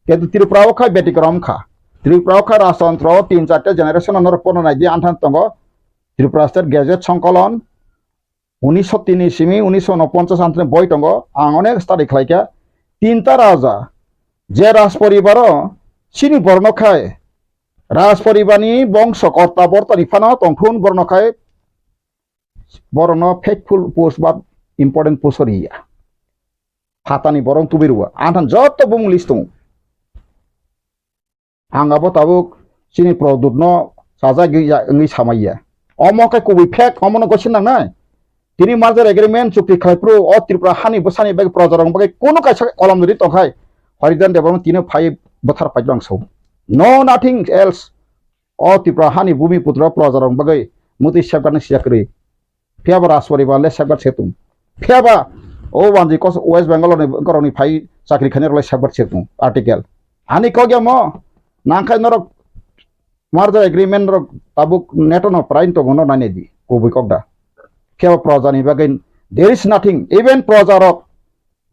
Kintu Tripura o kha betikrom kha. Tripura o kha rajtantro o tin charta generation ano pono nai di anthan tongo. Tripura State Gazette Songkolon. Unisho tini simi unisho unoponchas antini boi tongo, ang onek study khlaikha. Tinta raja, je rajporibaro chini borno khai, rajporibani bongso korta bortoni phano tongthun borno khai, borokno faithful post ba important post riya. Phatani borok tubui rua, anthan joto bumung list tongo. Ang abo tabuk chini Pradyut no chajagwi ya wngwi samaiya. Omo khe kubui fake, omo no gosi nangnai. Tini merger agreement chukti khlai phuru o Tripura hani bwsani bagwi proja rok bagwi kunu kaisa kolam rwi tongkhai. Haridan Debbarma tini phai bwthar pai rang sao. No nothing else. O Tripura hani bumi putra proja rok bagwi mutwi safeguard ni siyakri. Phiya ba Rajporibar le safeguard se tung. Phiya ba o wanjwi kos West Bengal ni borok ni phai chakri khainai rok le safeguard se tung article. Ani kok ya mo nang khai norok merger agreement rok tabuk neto no prain tongo no nai di kubui kok da. Phiya ba proja ni bagwi there is nothing, even proja rok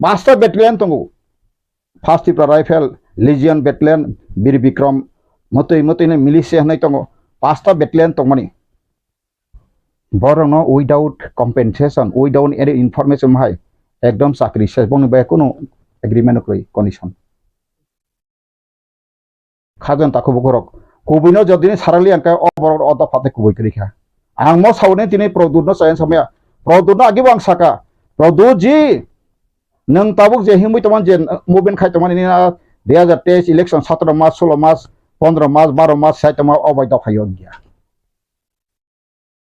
pasta battalion tongo. First Tipra Rifle, Legion Battalion, Bir Bikram, motwi motwi no militia hinwi tongo, pasta battalion tongmani. Borokno without compensation, without any information hai ekdom chakri se bongni bai kunu agreement kwrwi condition. Khajan takhu bukhurok. Kubuino jodini sarali angkhe o borok o dopha tei kubui kwrwi kha. Ang mo sauni tini Pradyutno chaya samaya. Pradyutno agibo ang saka. Pradyut ji, nwng tabuk je himwi tongmani je movement khai tongmani nini dui hazar teis election satro mas, solo mas, pondro mas, baro mas sai tongma o bai dopha yok ya.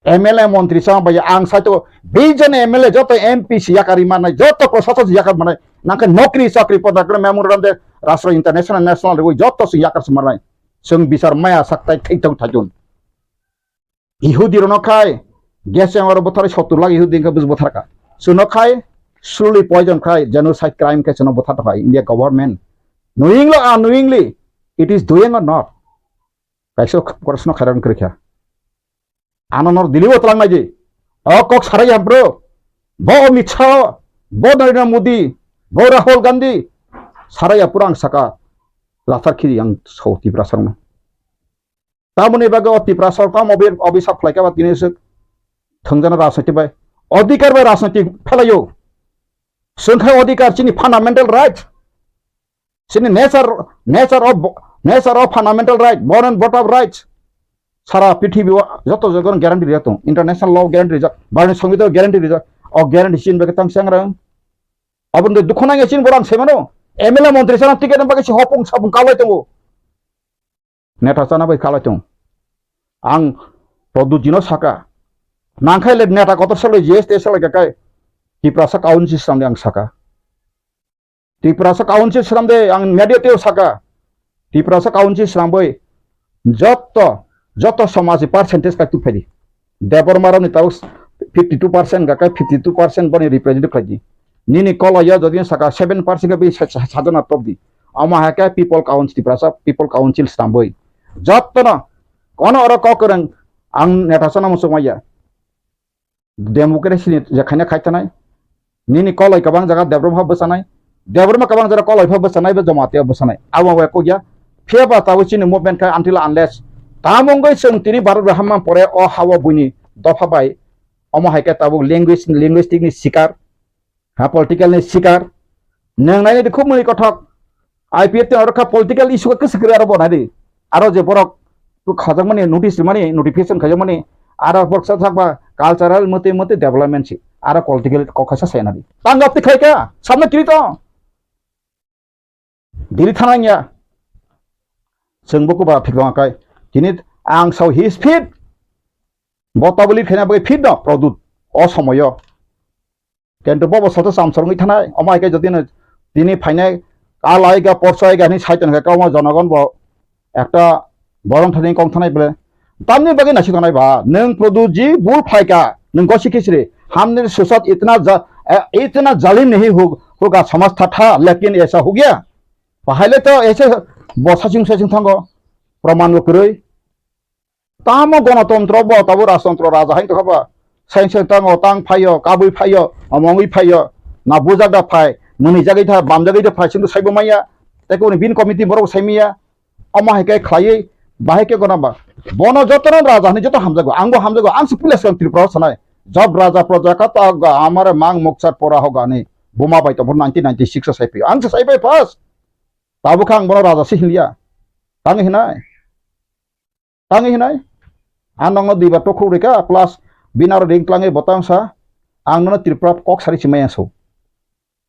M L A montri sama bai ang sai to bijon M L A joto M P si yakari manai, joto prosasok si yakari manai, nangkhe nokri chakri poda kre memorandum de rastro international national rwi joto si yakar si manai. Chwng bisar maya sak tai thai tong thai tong. Yahudi rokno khai, gas chamber o bwtharwi sottur lakh Yahudi wngkha bwswk bwtharkha. Chwngno khai, slowly poison khai, genocide crime khai chwngno bwthar tongkha India government. Knowingly or unknowingly, it is doing or not? Kaisa korosno khairan kwrwikha. Ano nor dilibo tlangnai di. O kok sarai ya bro. Bo Amit Shah, bo Narendra Modi, bo Rahul Gandhi. Sarai ya pura ang saka. Lathar khiri ang so Tiprasa rokno. Tamoni bagwi o Tiprasa rok tamo obi-, obisap khlaikha ba tini swk thwngjana rajniti bai. Odhikar bai rajniti phelaio. Chwng khai odhikar chini fundamental right. Chini nature, nature of, nature of fundamental right, born and brought up rights. Sara prithibi o joto jaga guarantee rijak tong. International law guarantee rijak, Bharatni Songbitan guarantee rijak. O guarantee chini bagwi tang changrang. Aboni dukhu nangya chini borang semano. M L A montri sana ticket bagwi si hopung sapung kalai tongo. Neta chana bai kalai tong. Ang Pradyut jino saka. Nangkhai le neta kotor salai G S T salai kakai. Tiprasa council sramde ang saka. Tiprasa council sramde ang media teo saka. Tiprasa council sramboi joto, joto somaji percentage kai tu phaidi. Debbarma rokni tao fifty two percent ga kai fifty two percent boni represent khlaidi. Nini koloya jodi saka seven percent ga bi sa-, sa-, sajana topdi. Omo hai khe people council, Tiprasa people council sramboi. Jotono kono oro kok kwrwng ang neta sana muchung maya. Democracy ni je khaina khai tanai. Nini koloi kwbang jaga Debbarma pha bwchanai. Debbarma kwbang jaga koloi pha bwchanai, bo Jamatia bwchanai. Abo bai kokya. Phiya ba tabuk chini movement khai until unless. Tamo wngwi chwng tini Bharat bai hamma pore o ha-o buini dopha bai. Omo hai khe tabuk language, linguistic ni sikar. Ha, political ni sikar. Nwng nainai di khub mwnwi kothok. I P F T oro kha political issue khe kwswk kwrwi aro bo nai di. Aro je borok khajak mani notice mani notification khajak mani aro borok sa sakba cultural mate mate development si. Aro political kok khaisa sai nai di. Tangap ti khai kha. Samna kiri to. Diri thanang ya. Chwng bo kuba thik tong kai. Tini ang sao his fit. Bo tabuli phena bai fit no Pradyut. O somoyo. Kintu bobo soto samsor wngwi thanai, omo hai khe jotino tini phainai, kalai ga, porsai ga hinwi sai tongkha, omo jonogon bo ekta borong thani kong thanai bole. Tamni bagwi naisik tongnai ba, nwng Pradyut ji bul phaikha, nwng gosi khichri, hamni susat itna ja-, eh, itna zalim nahi hu-, hoga samaj tha tha, lekin aisa ho gaya. Bahai le to aise bo saching saching thango, praman bo kwrwi. Tamo gonotontro bo, tabo rajtontro raja hai tongkha ba. Sain sain tango, tang phaio, kabui phaio, omongwi phaio, na bujak da phai, mwnwi jagwi tha, bam jagwi da phai, singdo saibo maya. Tei kuni bin committee borok sai maya. Omo hai khe khlaiwi, bahai khe gona ba. Bono jotono raja hinwi joto hamjago, angbo hamjago, ang se puila swkang Tripura o sanai. Job raja proja kata ga amare mang mukchar pora ho gani. Buma bai tongbo nineteen ninety-six o sai phaio. Ang se sai bai first. Tabukha ang bono raja se hinliya. Tang hinai. Tangwi hinai, ang nokno duibar tokhuk rikha, plus bini aro ring tlangwi bo tang sa, ang nono Tripura kok sari simaya so.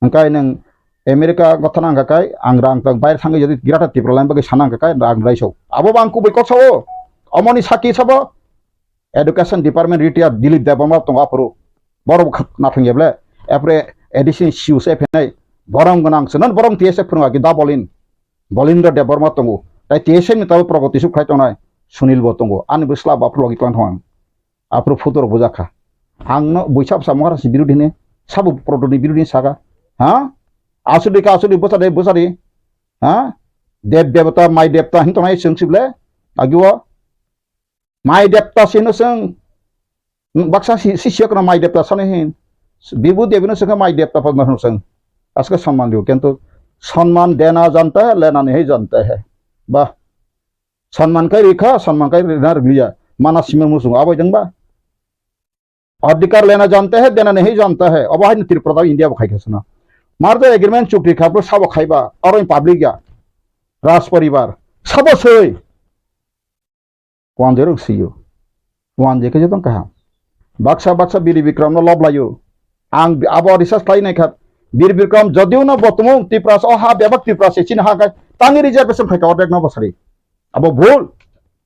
Hwnkhe nwng America gotha nang kha kai, ang rang tang baire thangwi jadi Greater Tripura line bagwi sana nang kha kai, rang rai so. Abo bo ang kubui kok sao, omoni saki sabo, Education Department retired Dilip Debbarma tongo aphuru. Borok bo kha-, nathang ya ble, aphuru A D C ni C E O se phenai, borom gwnang se, non borom T S F phwrwng agi da bolin. Bolindra Debbarma tongo. Tai T S F ni tabuk Pragoti Suk khlai tongnai Sunil bo tongo. Ani bwsla bo aphuru logi tlang thong ang. Aphuru photo rok bujak kha. Ang no buisa bwsa Maharaj ni birodhi hine, sabo Pragoti ni birodhi hine saka. Ha? Asudi ka asudi bwsa de bwsa di. Ha? Dev devata, mai devata hin tongnai chwng sible. Agi o. Mai devata sino chwng. Baksa si, si siya kono mai devata sano hin. Bibu devino chwng mai devata padma hino chwng. Aske samman diyo. Kintu samman dena janta hai, lena nahi janta hai. Bah. Samman kai rikha, samman kai rina riliya. Mana sima musung abo jeng ba. Adhikar lena janta hai, dena nahi janta hai. Abo hai ni Tripura da India bo khai khasana. Merger agreement chukti kha, bro sabo khaiba. Aro in public ya. Raj paribar. Sabo soi. Wanjwi rok sio. Wanjwi khe jotong kaham. Baksa baksa Biri Bikram no lob laio. Ang bi-, abo research khlai nai kha. Bir Bikram, jodiu no bo tumung Tiprasa, o ha bebak Tiprasa chini ha kai, tangi reservation khai ka ordek no bo sari. Abo bhul.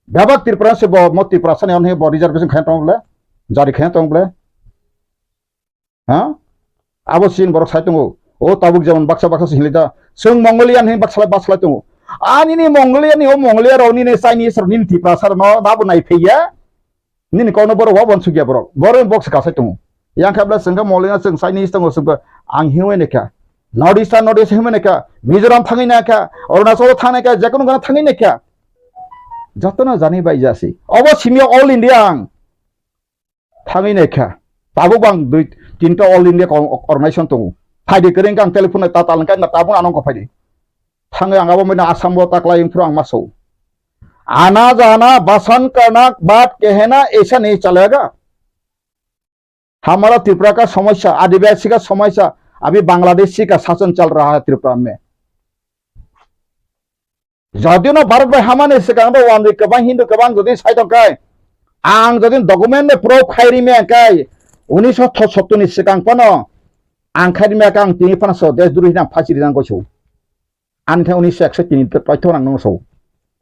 Bebak Tiprasa se bo mo Tiprasa ni on he bo reservation khai tong ble. Jari khai tong ble. Ha? Abo sin borok sai tongo. O tabuk jemon baksa baksa se hinli da. Chwng Mongolian hin baksa baksa tongo. Ani ni Mongolian ni o Mongolia rok ni ni Chinese rok ni Tiprasa rok no da bo nai phaiya. Nini kokno borok wa uansukya borok. Borok box kasai tongo. Yang khe bwlai chwng khe Mongolian chwng Chinese tongo chwng khe ang himwi naikha. North East North East himwi naikha. Mizoram thangwi naikha. Arunachal thangwi naikha. Jekono gana thangwi naikha. Jotono jani bai jasi. Obo simi all India ang thangwi naikha. Tabuk bang dui tinta all India ko-, organization tongo. Phaidi kwrwng khe ang telephone ta tal khe na tabuk anong ko phaidi. Thangwi ang abo mino Assam o taklai wngphuru ang ma sao. आना जाना बसंत करना बात कहना ऐसा नहीं चलेगा। हमारा त्रिपुरा का समस्या, आदिवासी का समस्या, अभी बांग्लादेशी का शासन चल रहा है त्रिपुरा में। Jodi no Bharat bai hamani swkang ro wanwi kwbang Hindu kwbang jodi sai tong kai, ang jodi document bai proof khai ri me kai, unisho sottor ni swkang phano ang khai ri me kai, ang tini phano so desh droi hinang phasi ri nang goiso. Ani khe unisho ekso tini to-, toitho nang nung so.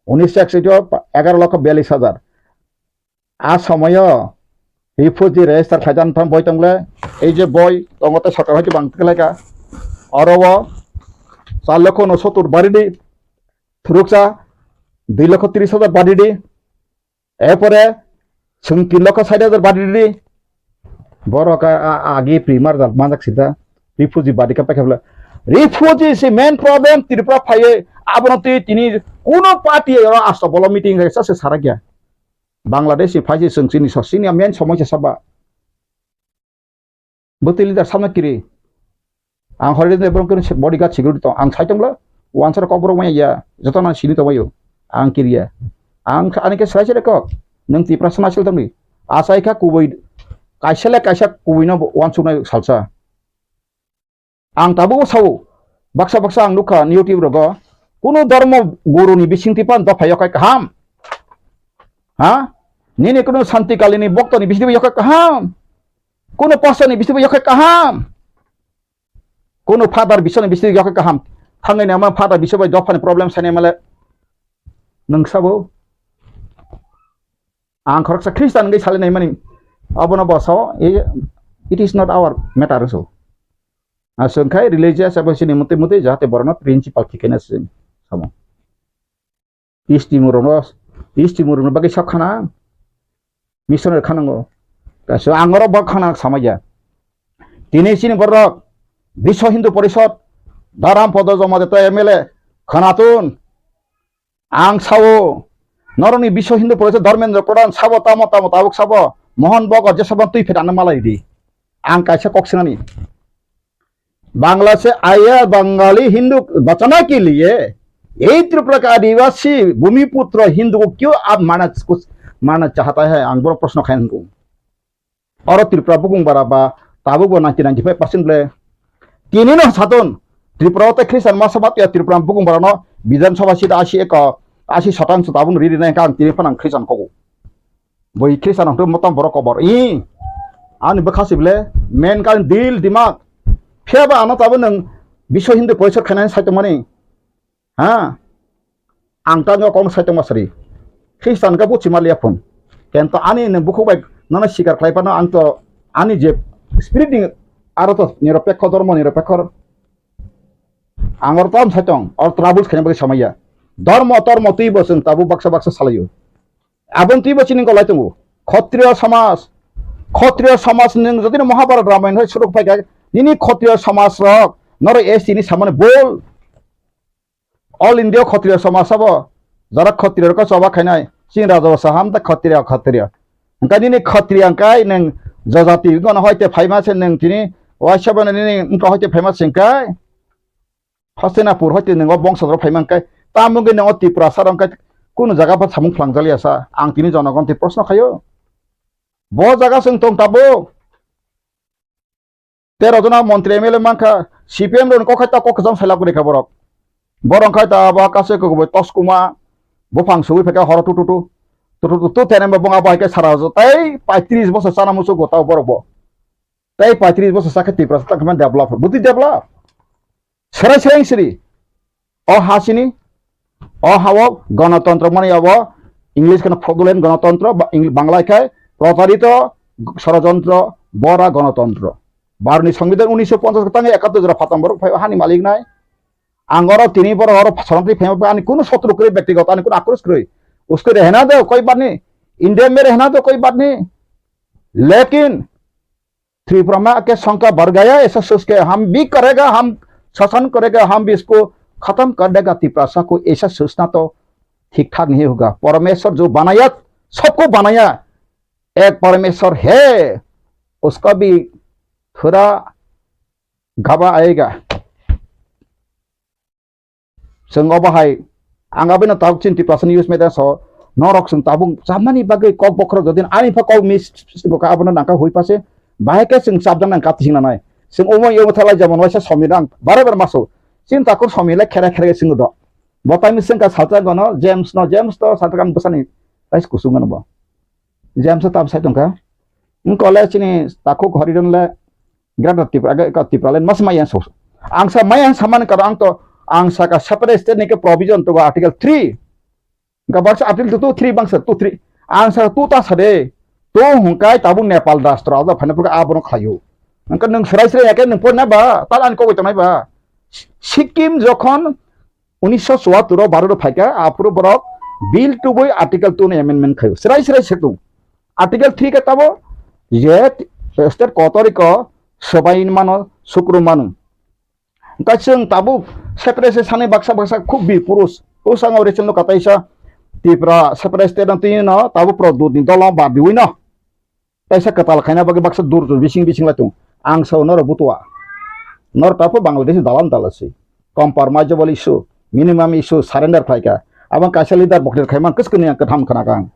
Unisho ekso to egaro lokho biyallis hajar. A somoyo refugee register khlai dan thang boi tongle, ei je boi tongo tei sarkar hai bang khlai kha. Oro o char lokho unosottor bari di, phuruksa dui lokho tris hajar bari di. Erpore chwng tin lokho sait hajar badi di. Borok a, a, agi primar jal manjak sida. Refugee badi ka paikha bwle. Refugee si main problem Tripura phaiye abono twi tini kuno party oro asto bolo meeting khe sa se sarakya. Bangladesh ni phaisi chwng chini so sini main somosya saba. Bwtwi leader samno kiri. Ang hori de borok kiri bodyguard security tong. Ang sai tongla. Wansar kok borok maya ya. Joto nang sini tongbayo. Ang kiriya. Ang ani khe selai selai kok. Nang Tiprasa nasil tongdi. Asai kha kubui. Kaisa le kaisa kubui no wansuknai salsa. Ang tabuk sao. Baksa baksa ang nukha YouTube rogo. Kuno dharma guru ni bising tipan dopha yokai kaham. Ha? Nini kuno Santi Kali ni bokto ni bising tipan yokai kaham. Kuno pastor ni bising tipan yokai kaham. Kuno father bising ni bising tipan yokai kaham. Thangai ni ama father bising bai dopha ni problem sani male. Nang sabo. Ang khoroksa Christian wngwi salai naimani abono bo sao, "Eh, it is not our matter," so. Aswk khai religious abo sini muti muti jahate borokno principle thikena se samo. Isti murokno, isti murokno bagwi sak khana, missionary khanango. Kaisa ang oro bo khana samaya. Tini sini borok Biswa Hindu Porishod, Dharam Podo Jomade to M L A, Khanatun, Ang sao, norokni Biswa Hindu Porishod Dharmendra Pradhan sabo tamo tamo tabuk sabo, Mohan Bhagwat jesabo twi phet ano malai di. Ang kaisa kok sinani. Bangla से आया बंगाली हिंदू बचाने के लिए यही त्रिपुरा का आदिवासी भूमिपुत्र हिंदू को क्यों आप मारना, मारना चाहता है? Ang borok proshno khai hwngo. Oro Tripura bukung bara ba tabuk bo ninety ninety five percent ble. Tini no saton Tripura o tei Christian masa bat ya Tripura bukung bara no Bidhan Sabha seat asi eko, asi satang so tabuk riri nai kang tini phano ang Christian kogo. Boi Christian hwnkhe motom borok kobor. I ani bwkha si ble main kan dil dimak. Phiya ba ano tabuk nwng Biswa Hindu Porishod khainai sai tongmani. Ha? Ang tangwi o kokno sai tongma sari. Khristan khe buchima liya phun. Kento ani nwng bukhuk bai nono sikar khlai phano ang to ani je spirit ni aro to niropekho, dhormo niropekho. Ang oro tam sai tong, oro troubles khaina bagwi samaya. Dhormo tormo twi bo chwng tabuk baksa baksa salaio. Aboni twi bo chini golai tongo. Khotriyo samaj, khotriyo samaj nwng jodi no Mahabharat Ramayana hai suruk phai kha, nini khotriyo samaj rok noro S T ni samani bol. All India khotriyo samaj sabo, jara khotriyo rok choba khainai, chini raja bo saham ta khotriyo, khotriyo. Hwnkhe nini khotriyo hwnkhe nwng jajati wngkha no hoite phaima se nwng tini waisa bo nini wngkha hoite phaima se hwnkhe Hastinapur hoite nwng o bongso rok phaima hwnkhe tamo wngkhe nwng o Tiprasa rok hwnkhe kunu jaga bo samung phlangjakliya sa ang tini jonogon twi proshno khaio. Bo jaga chwng tong tabuk. Tero jona montri M L A mankha, C P M rokni kok hai ta kok kwcham sailak rikha borok. Borok khai ta abo kaisa kwbwi toskuma buphang sugwi phaikha horo tututu. Tututu tu tene bo bong abo hai khe sara tei paitris bosor chana muchungo tao borok bo. Tei paitris bosor sakhe Tiprasa tang khe develop. Buti develop. Serai serai siri. O ha sini. O ha o gonotontro mani abo. English kono fraudulent gonotontro. Ba-, Eng-, Bangla khai protarito sorojontro bora gonotontro. Barni Songbidan unisho ponchas tang ekattor jora phatam borok phai hani malik nai. Ang oro tini borok oro sorongtwi phai ani kuno sotro kwrwi, byaktigoto ani kuno akros kwrwi. Usko rehna do koi baat nahi. India mein rehna do koi baat nahi. Lekin Tripura mein aake songkha badh gaya, aisa soch ke hum bhi karega, hum shasan karega, hum bhi isko khatam kar dega. Tiprasa ko aisa sochna to thik thak nahi hoga. Parameshwar jo banaya, sabko banaya, ek Parameshwar hai, uska bhi thoda gaba aega. Chwng obo hai, ang abino tabuk chini Tiprasani news media so, norok chwng tabuk chamani bagwi kok bokhorok jodi ani pha kok miss bo kha abono nangkha hui pase, bahai khe chwng chapjak nang kap tising nanai. Chwng omo yomo thalai jemon waisa somi rang bare bare maso. Chini takhuk somi le khere khere chwng do. Bo taini chwng ka salsa gono James no, James to salsa kan bwsani rais kusung gono bo. James tam sai tongkha. Wng kole chini takhuk Horidon le Greater Tripura, age ka Tripura le mas maya so. Ang sa maya samani karo ang to, ang sa ka separate state ni ke provision to article three. Ga baksa article two, three bangsa two, three. Ang sa two ta sa de. Tu hungkai tabu Nepal rastro ada phane pura abono khlayo. Angka nung serai serai yake nung porna ba, tal an kogoi tonai ba. Sikkim jokhon unisho chuattor o Bharat o phaikha, aphuru borok bill tubui article two ni amendment khayo. Serai serai setung. Article three khe tabo je state kotoriko swbai mano, sukru mano. Hwnkhe chwng tabuk separate sani baksa baksa khub bi purus. O sango rechel no kataisa Tripura separate state no twi no tabuk pro dut ni dolo ba biwi no. Taisa kwtal khaina bagwi baksa dur dur bising bising lai tung. Ang sao norok butua. Norok tabuk Bangladesh dalam dala si. Compromise issue, minimum issue surrender khlaika. Abang kaisa leader boktir khaimang kwchwkni ang kwtham khwnakang.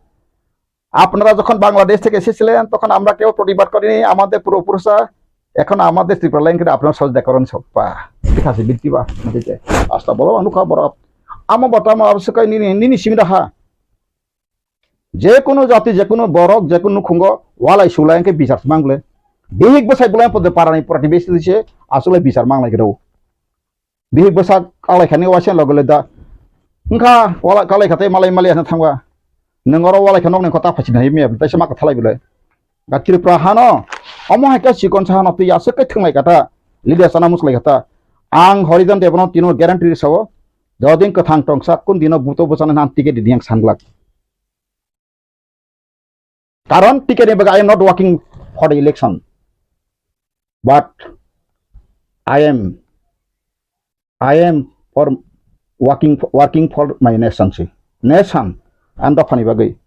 আপনারা যখন বাংলাদেশ থেকে এসেছিলেন, তখন আমরা কেউ প্রতিবাদ করিনি। আমাদের পূর্বপুরুষরা, এখন আমাদের ত্রিপুরা লাইন করে আপনারা সহযোগিতা করুন, সব্বা ঠিক আছে, বৃত্তি বা ঠিক আছে। আস্তা বলো, অনুকা বড়। আমা বটা আমা অবশ্য কই নিনি, নিনি সিমিরা হা। যে কোনো জাতি, যে কোনো বড়, যে কোনো খুঙ্গ, ওয়ালাই সুলাই এনকে বিচার মাংলে। বিহিক বসাই বলে পদে পারানি প্রতিবেশী দিছে, আসলে বিচার মাংলাই গেরো। Bihik bwsak kalai khani waisa logo le da. Wngkha wala kalai khatai malai mali asna thangba. Nwng oro walai kha nokni kota phaichina hai miya, taisa ma kwthalai bwlai. Ga Tripura hano, omo hai khe chikon sa hano twi aswk khe thwnglai kha ta. Lilia sana muslai kha ta. Ang Horijan Debano tino guarantee sao, jodin kwthang tongsa kun dino buto bwchana nan ticket di yang sanglak. Karon ticket ni bagwi I am not working for the election. But I am, I am for working, working for my nation si. Nation, ang dophani bagwi.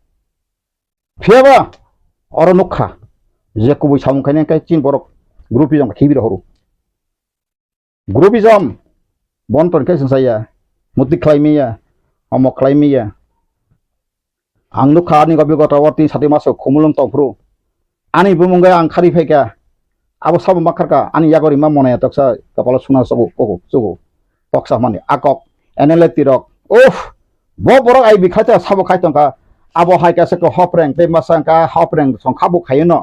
Phiyaba oro nukha, je kubui samung khainai khe chin borok group jong khibi rohoro. Groupism, bon ton khe sungsaya, muti khlai miya, omo khlai miya. Ang nukha ani gobi gota o tin sati maso khumulwng tongphuru. Ani bumung bai ang khari phaikha. Abo sabo makharka, ani yagori ma monaya toksa kapalo suna sogo, kogo, sogo. Toksa mani, akok, N L A tirok. Uff, bo borok ai bikhaita sabo khai tongkha. Abo hai kasa ko hopreng, tei masa ka hopreng song khabo khayo no.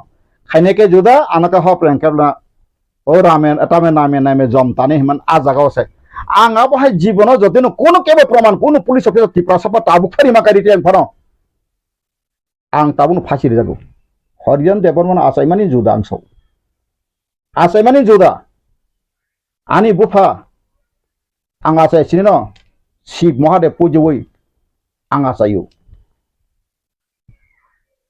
Khainai khe juda, ano khe hopreng khe na. O ramen, tame name name jom tani himan a jaga o se. Ang abo hai jibono jotino kono kebo proman, kono police officer Tiprasa ba tabuk phari ma kari tiyang phano. Ang tabuk no phasi rijago. Horijan Debbarma no achaimani juda ang sao. Achaimani juda. Ani bupha ang achai sinino Shiv Mahadev pujiwi ang achaio.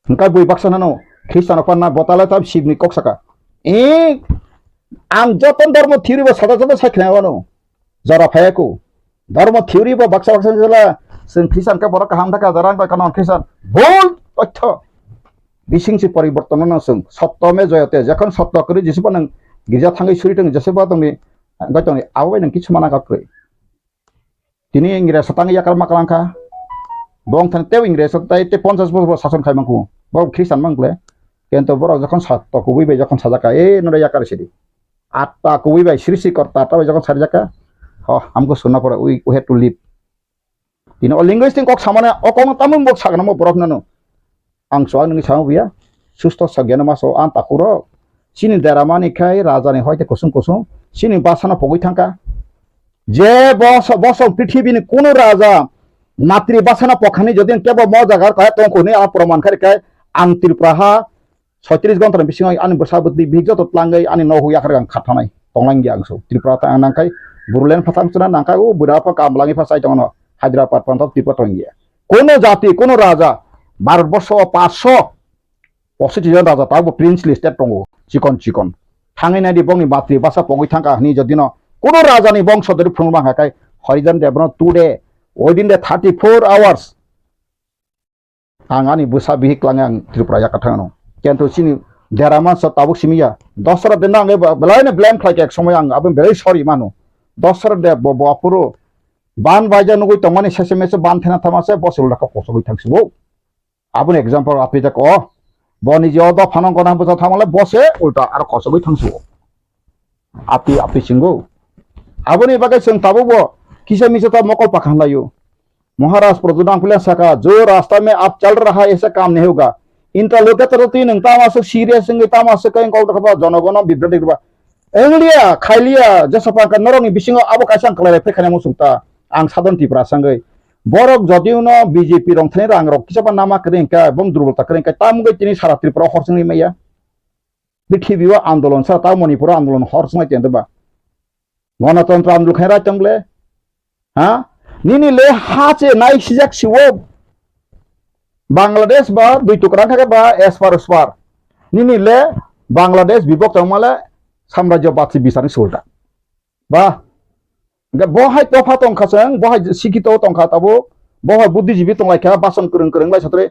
Hwnkhe bui baksa nano Khristiano panna botale tam Shivni kok saka. E, ang joto dhormo theory bo sada sada sai khnai wano. Jora phaya ko. Dhormo theory bo baksa baksa jela chwng Khristian khe borok kaham thaka jora ang kano Khristian. Bol totho. Bising si poriborton no chwng. Sotto me joyate. Jokhon sotto kwrwi Jisu bo nang girja thangwi suri tong Jisu bo tongni. Goi tongni. Abo bai nang kichu mana kok kwrwi. Tini Ingres tang yakar ma kalang kha. Bong thang tei Ingres tai tei ponchas bosor sason khai mangkhu. Bo Khristian mang kle. Kento borok jokhon sa to kubui bai jokhon sajak kha, "E, nore yakar sidi." Atta kubui bai sri sri kor ta ta bai jokhon sarjak kha. Ho, hamko sunna pore, we, we have to leave. Tini o linguistic kok samane o kok no tamung bok sagna mo borok nano. Ang so ang nini samo buya. Susto sagyano maso ang takuro. Chini deramani khai rajani hoite kusung kusung, chini basano pogwi thangkha. Je boso-, bosong prithibini kunu raja matri basano pokhani jodi kebo mo jaga kaya tongkhu hwnwi a proman kharikha, ang Tripura ha soitris gonthani bisingo ani bwsa bwtwi bihik joto tlangwi ani nogo yakar ang khathanai tonglang ya ang so. Tripura ta ang nangkhai Bodoland phathang chwna nangkhai o bwrapa kamlangwi pha chai tongo Hyderabad pantha Tripura tongya. Kono jati, kono raja Bharat borsho o paso posi tijon raja tabo princely state tongo chikon chikon. Thangwi naidi bongni matri basa pogwi thangkha hwnwi jodino kono rajani bongso dori phunuk mangkha khai Harijan Dev no today within the thirty-four hours ang ani bwsa bihik klangnai ang Tripura yakarthang ano. Kintu chini dera mansa tabuk simi ya. Dosra de nang eba belai no blame khlai kek somoi ang aboni belai sorry mano. Dosra de bo, bo apuro ban baija nugui tongmani sese mese ban thena thamase bo se ulta kok kosogwi thangsibo. Aboni example api jak o. Bo ni je o dophano gona bwsa thamale bo se ulta aro kosogwi thangsibo. Api api singo. Aboni bagwi chwng tabuk bo kisa misa ta mokol pakhan laio. Maharaj Pradyut Nangphilia saka, "Jo rasta mein aap chal raha hai, aisa kaam nahi hoga." Interlocutor twi nwng tamo aswk serious wngwi tamo aswk khe kok dokha ba jonogono bibroti ba. Wnglia, khailia, jesa pangkha norokni bisingo abo kaisa ang kwlai bai phai khaina muchung ta. Ang Sadhan Tripura sangwi. Borok jodi uno B J P rong thani rang rok kisa ba nama kwrwi hwnkha, bong durbolta kwrwi hwnkha, tamo wngwi tini sara Tripura hor chwngwi maya. Prithibi o andolon sa ta Manipur o andolon hor swnglai tong ba. Gonotontro andolon khaina rai tong le. Ha? Nini le ha che nai sijak siwo. Bangladesh ba dui tukra kha ba espar uspar. Nini le Bangladesh bibok tong male samrajyo batsi bisani sulta. Ba Hwnkhe bo hai topha tongkha chwng, bo hai sikhito tongkha tabuk, bo hai buddhijibi tonglaikha, bason kwrwng kwrwng lai satri.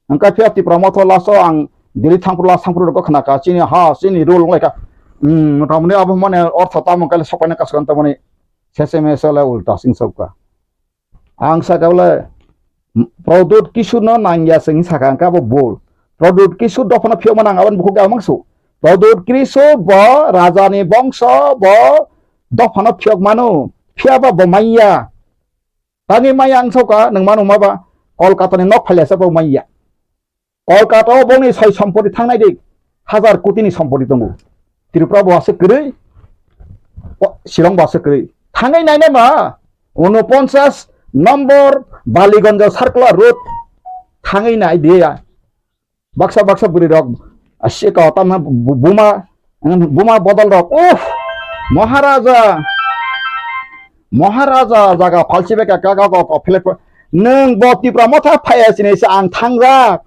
Hwnkhe phiya Tipra motho last o ang Delhi thangphuru last thangphuru rokho khnakha, chini ha, chini rule wnglaikha. Hmm, motamoni abo mane ortho tamo kale sokpaina kaskang tamoni sese mese le ulta sing sokha. Ang sakha bole Pradyut Kishore no nangya se hwnwi sakha, hwnkhe abo bul. Pradyut Kishore dophano phiyokma nang aboni bukhuk ya mangsu. Pradyut Kishore bo rajani bongso, bo dophano phiyok mano. Phiyaba bo manya. Tangwi manya ang sokha, nwng mano ma ba Kolkata ni nok phailasa bo manya. Kolkata o bongni soi sompoti thangnai di, hazar koti ni sompoti tongo. Tripura bo aswk kwrwi, o, Shillong bo aswk kwrwi. Thangwi nainai ma, unoponchas nombor Baliganj Circular Road thangwi nai di ya. Baksa baksa bwrwi rok, a, sika o tamna bu-, buma, buma bodol rok. Uff, Maharaja, Maharaja jaga phalsi bai ka, ka, ka, ka, ka, phelek, nwng bo Tipra motha phaiya sini se ang thangjak.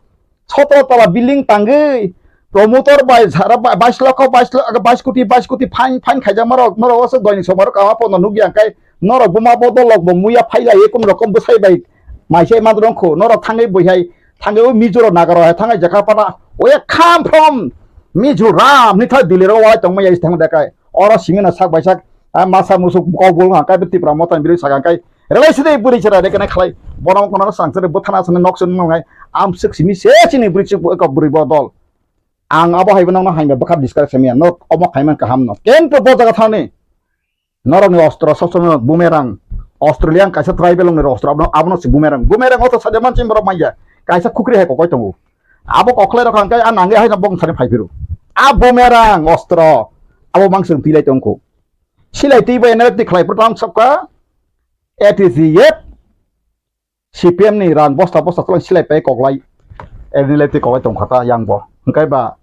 Sotro tala building tangwi, promoter bai jara bai bais lokho, bais lo-, bais koti, bais koti fine, fine khaijak norok, norok oso doini somaro kama pono nukya, hwnkhe norok buma bodol rok bo muya phailaiwi kun rokom bwsai bai maisai mandrong kho, norok thangwi bwihai, thangwi o Mizo rok Naga rok hai thangwi jakha pana, oya come from Mizoram ni thai Delhi rok walai tongmaya thang dekai, oro simi na sak bai sak, ah, masa musuk kok bul hwnkhe Tipra motha ni bwrwi saka hwnkhe, relai side bwrwi chwrai de kene khlai, bono kono swrang chwrai bwthana swnwi nok swnwi nwngnai, amswk simi se chini bwrwi chuk kok bwrwi bodol. Ang abo hai bo nokno hai ba bwkha discuss khaimaya, nok omo khaiman kaham no. Kento bo jaga thani. Norokni ostro sob somoi bumerang. Australian kaisa tribal ni ostro abono, abono se bumerang. Bumerang oto saja manching borok manya. Kaisa khukri hai kokoi tongo. Abo koklai rok hwnkhe a nangya hai bong sani phai phiro. A bumerang ostro. Abo mangsung tilai tongkho. Silai twi bai N L F T khlai phuru tang sokha. A T C F. C P M ni rang bosta bosta tolong silai pai koklai, N L F T koklai tongkha ta yang bo. Hwnkhe ba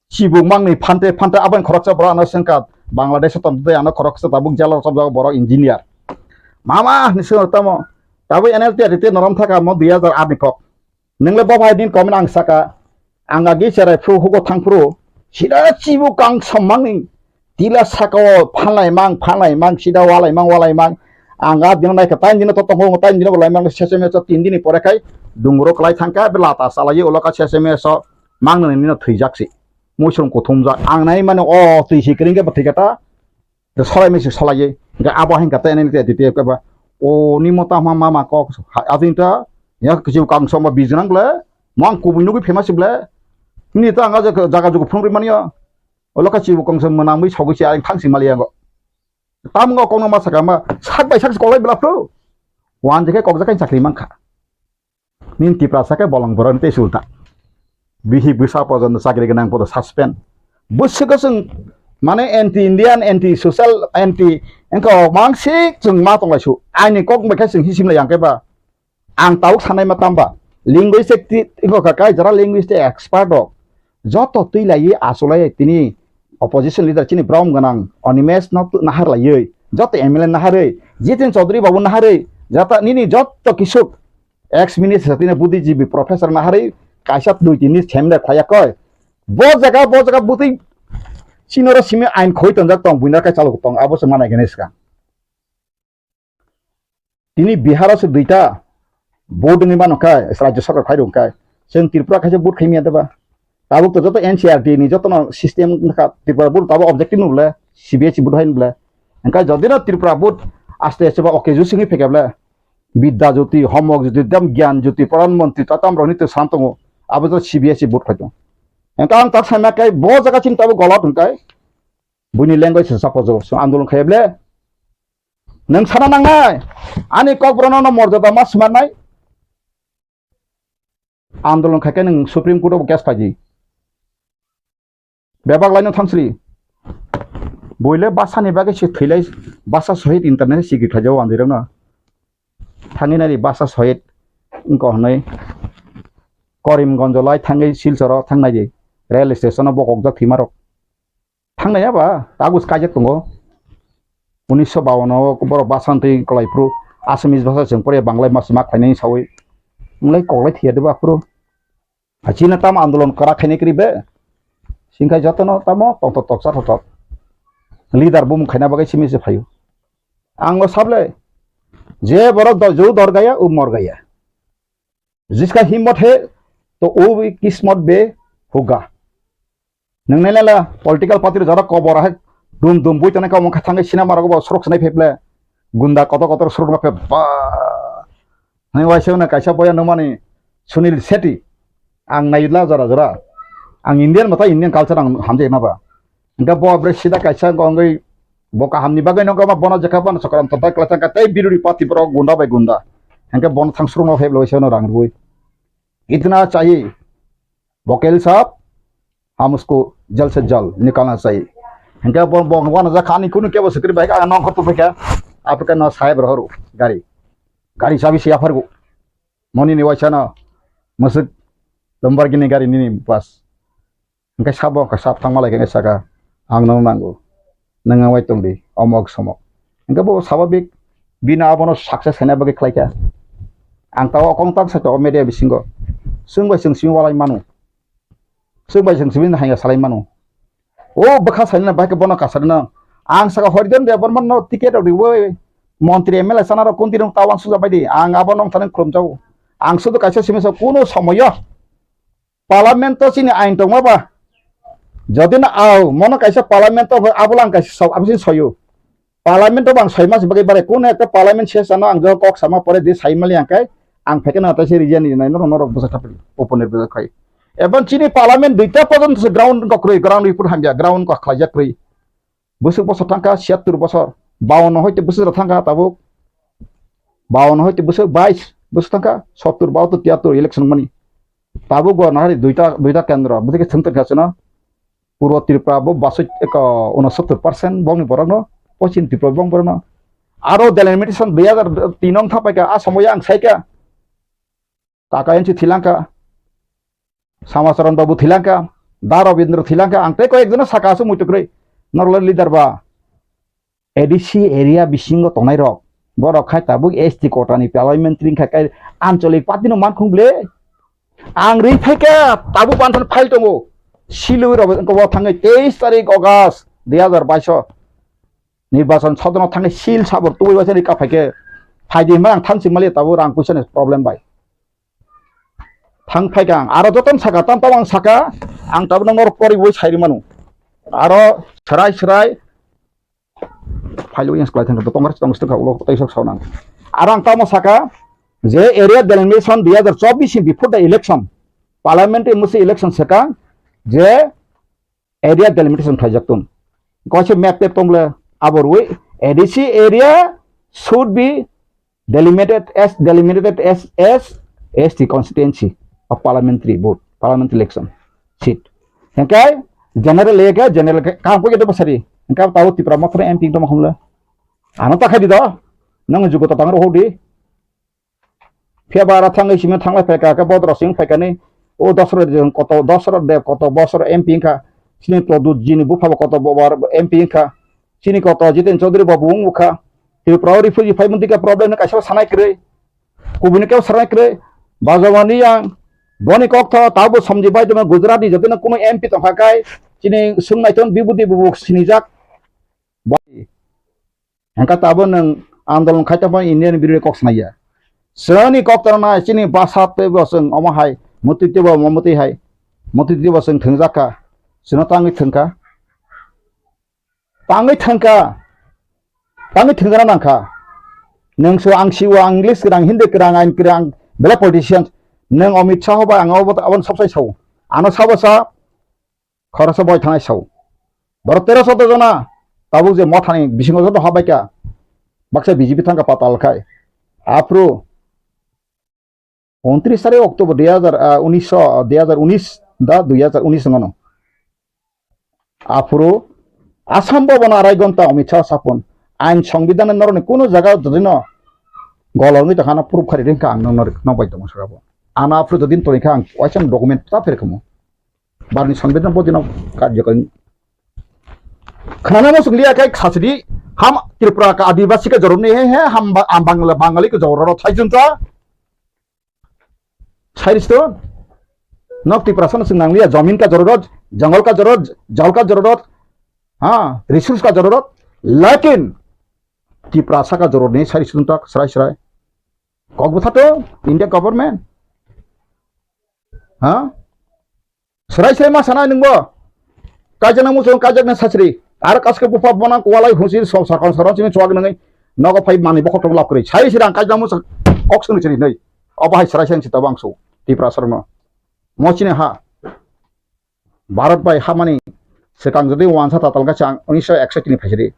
chibuk mangni phante phante aboni khoroksa borok ano swngkha Bangladesh o tongtwi ano khoroksa tabuk jalo chopjago borok engineer. Mama hinwi swngkha tamo. Tabuk N L T R T norom thaka mo dui hajar aat ni kok. Nwng le bo bai din comment ang saka. Ang agi cherai phru hugo thang phru. Sida chibu kang sammang ni. Tila saka o phalai mang, phalai mang, sida walai mang, walai mang. Ang a dino naikha, tain dino to tongo, tain dino walai mang, seseme so tin dini pore khai dungro klai thangkha, be lata salai ulo ka seseme so mang nani nino thwijak si. Muisung kuthumjak. Ang nai mano o twi si kring khe bo thwi kha ta. Te solai mese solai ye. Ga abo hin kata ene te te ba. O ni mota ma mama kok. Adin ta ya kichu kang somba bijnang ble. Mang kubui nugui phema si ble. Ni ta anga jaga jaga jugu phung ri mani ya. Olo ka chibu kong se mwnamwi sogwi se ayang thang si mali yango. Tam ngo kong no ma saka ma sak bai sak si kolai bla phru. Wan je khe kok jakai chakri mang kha. Nin Tiprasa khe bolong borok ni tei sulta. Bihi bwsa pojono chakri gwnang podo suspend. Bwswk chwng mane anti Indian, anti social, anti wngkha o mangsik chwng ma tonglai su. Aini kok bai khe chwng hisim lai yang khe ba. Ang tabuk sanai ma tamba. Linguistic ti, iko kha kai jara linguistic expert rok. Joto twi lai achuk lai tini opposition leader chini brom gwnang Animesh no tu nahar lai. Joto M L A naharwi. Jitin Chaudhary babu naharwi. Jata nini joto kisuk ex minister tini buddhijibi professor naharwi. Kaisa dui tini semre khaya koi. Bo jaga, bo jaga butwi chinoro simi ain khoi tonjak tong buina kai chalok tong abo se manai gani swkang. Tini Bihar o se duita vote wngwi mano khe, Rajya Sarkar phai rwng khe, chwng Tripura khaisa vote khaimya deba. Tabuk to joto N C R T ni joto no system wngkha, Tripura vote tabuk objective no bole, C B S E vote hai no bole. Wngkha jodi no Tripura vote aste aste ba okay ju singwi phekya bole, Bidya Jyoti, Homok Jyoti, dam Gyan Jyoti, Pradhan Mantri, tatam rok ni to sam tongo, abo to C B S E vote khai tongo. Wngkha ang tak sama khe bo jaga chini tabuk golot wngkha, buini language se suppose so andolon khai bole. Nwng sana nangnai, ani kokborokno no morjada ma swnamnai. Andolon khaikhe nwng Supreme Court o case phaidi. Bebak laino thangsri. Boile basani bagwi se thwilai, basa sohit internet sigi khlaijao andirokno. Thangwi nari basa sohit wngkha hwnwi Karimganj lai thangwi Silchar o thangnaidi. Rail station o bokokjak thwimarok. Thangnai ya ba, kagus kaijak tongo. Unisho bawan o borok basa twi kwlai phuru Assamese basa chwng pore Bangla mas ma khlainai sawi. Wnglaui koklai thwiya de ba phuru. Chini tamo andolon kwrak khainai kwrwi be. Singkha jotono tamo tongthok toksa thothok. Leader bumung khaina bagwi simi se phaio. Ang o sable. Je borok do-, ju dor gaya, u mor gaya. Jiska himmot he, to u kismot be hoga. Nwng nai nai la political party rok jora kobor hai dum dum bui tongnai kamo kha thangwi sinama rogo bo suruk sinai phaible gunda kotor kotor suruk ma phai ba. Hai waisa na kaisa boya nungmani Sunil Shetty. Ang naila jora jora. Ang Indian mata Indian culture ang hamjai ma ba. Hingke bo bre sida kaisa gongwi bo kaham ni bagwi nungkha ma bono jekha bono chokram totai kwlai thangkha tei biruri party borok gunda bai gunda. Hingke bono thang suruk ma phaible waisa no rang rwi. Itna chahi. Bokel sab, hum usko jal se jal nikalna chahiye. Hingke bo, bo, bo na ja khani kunu kebo sikri bai ka nong khotu phai kha. Apre ka na sahib rohor gari. Gari chabi siya phargo. Moni ni waisa na masuk Lamborghini gari nini pas. Hingke sabo ka sab thangma lai khe saka ang no nango. Nwng ang bai tongdi, omok somok. Hingke bo sababik bini abono success khaina bagwi khlai kha. Ang tao okong tak sakha o media bisingo. Chwng bai chwng simi walai mano. Chwng bai chwng simi haiya salai mano. O bwkha saina bai khe bono kasarina. Ang saka Horijan Debbarma no ticket rok riwi montri M L A sana rok kunti rok tao ang suja bai di. Ang abono wng thani khulum jao. Ang sudu kaisa simi sa kuno somoyo. Parliament o chini ain tongma ba? Jodi no au, mono kaisa parliament o abo lang kaisa sok, abo chini soyo. Parliament o bang soi mas bagwi bare, kuno ekta parliament ses ano ang jo kok sama pore di sai mali ang kai, ang pheke na taise region ni nai norok norok bwsa kapil open bwsa khai. Ebon chini parliament duita porjonto se ground ko kroi, ground report hamya, ground ko khlaijak kroi. Bwswk bosor thangkha siyattur bosor, bawanno hoite bwswk rok thangkha tabuk, bawanno hoite bwswk bais bwswk thangkha, sottur, bahattur, tiyattur election mani. Tabuk bo nahari duita, duita kendro, bwswk thwng tongkha chwngno. Purbo Tripura bo basoi eko unosottur percent bongni borokno, Poschim Tripura bong borokno. Aro delimitation dui hazar tin nong thapaikha, a somoyo ang saikha. Kaka N C thilangkha, Samacharan Babu thilangkha, Da Rabindra thilangkha, ang tei koyek jono saka aswk muitu kwrwi, norok leader ba. A D C area bisingo tongnai rok, borok khai tabuk S T quota ni parliamentary khai kai ancholik party no mankhung ble. Ang ri phaikha tabuk banthani file tongo, silwi rok wngkha bo thangwi teis tarik August dui hazar baiso nirbachon sodono thangwi sil sabor tubui waisa ri ka phaikhe phaidi hwnba ang thansi mali tabuk rang puisa ni problem bai. Thang phaikha ang, aro jotono saka, tam tam ang saka, ang tabukno norok poriwi sai rwmano. Aro swrai swrai phailwi yang swlai thangkha, tongkha, tongkha, tongkha, ulo tei sok saunang. Aro ang tamo saka, je area delimitation dui hazar chobbish ni before the election, parliamentary musi election saka, je area delimitation khlaijak tong. Kaisa map tep tong le abo rwi A D C area should be delimited as, delimited as, as S T constituency of parliamentary vote, parliamentary election seat. Hingke General le ke, general ke, kam ko ke to basari. Engka tabo Tipra Motha M P tongma khumle. Ano ta khai di do. Nang jugo ta tang ro di. Phiya ba ara thangwi simi thanglai phaikha, khe bodro simi phaikha ni. O Dosrot Deb koto, Dosrot Deb koto bosor M P wngkha. Chini Pradyut G ni bupha bo koto bo-, bo-, M P wngkha. Chini koto Jiten Chaudhary bo bo wngkha. Tripura o refugee phai mwnti khe problem no kaisa sanai kwrwi. Kubuni kebo sanai kwrwi. Bajawani yang boni kok tho tabo somji bai tongma Gujarat ni jotino kuno M P tongkha kai. Chini swngnai ton bibudi bubuk sinijak. Bai. Hengkha tabo nwng andolon khai tongma Indian birothi kok sanai ya. Chini kok tong nai, chini basa tei bo chwng omo hai, motwi tei bo omo motwi hai, motwi tei bo chwng thwngjak kha, chwngno tangwi thwngkha. Tangwi thwngkha, tangwi thwngjakna nangkha. Nwng so ang siwo, ang English kwrang, Hindi kwrang, ain kwrang, belai politician. Nwng Amit Shah bai ang abo, aboni sabsai sao. Ano sabo sa, khoroksa boi thanai sao. Borok tero sotro jona tabuk je mothani bisingo joto habaikha. Baksa B J P thangkha patal khai. Aphuru untris tarik October dui hajar, ah, unis, dui hajar unis da dui hajar unis wngno. Aphuru Assam bhabono arai gonta Amit Shah sapon. Ain songbidhan norokni kuno jaga jodino golongwi tongkha ano proof khari ringkha ang nokno, nokbai tongo saka bo. Ano aphuru jodin tongkha ang waisa document ta pherkhamu. Barni songbidhan bodino karjokari. Khnana mo sunglia kai khasidi ham Tripura ka Adivasi ka joromni he he ham ba-, am Bangla Bangali ka jororo thaijunta. Sairis to nok Tripura sana sung nanglia jamin ka jororot, jungle ka jororot, jal ka jororot, ha, resource ka jororot, lakin Tripura saka jororni sairis to tak srai srai. Kok bwtha to India government. Ha? Srai srai ma sana nungbo. Kaijana muchung kaijak na sachri. Ar kaske bupa bona kualai husi so sakon saron sini chuak nungai. Nogo phai mani bokok tong lap kri. Sai sirang kaijana muchung kok sung chiri nai. Obo hai srai seng sita bangso. Tipra sarno. Mochine ha. Bharat bai hamani sekang jodi wansa tatal ka chang unisho ekshot tini phaisiri.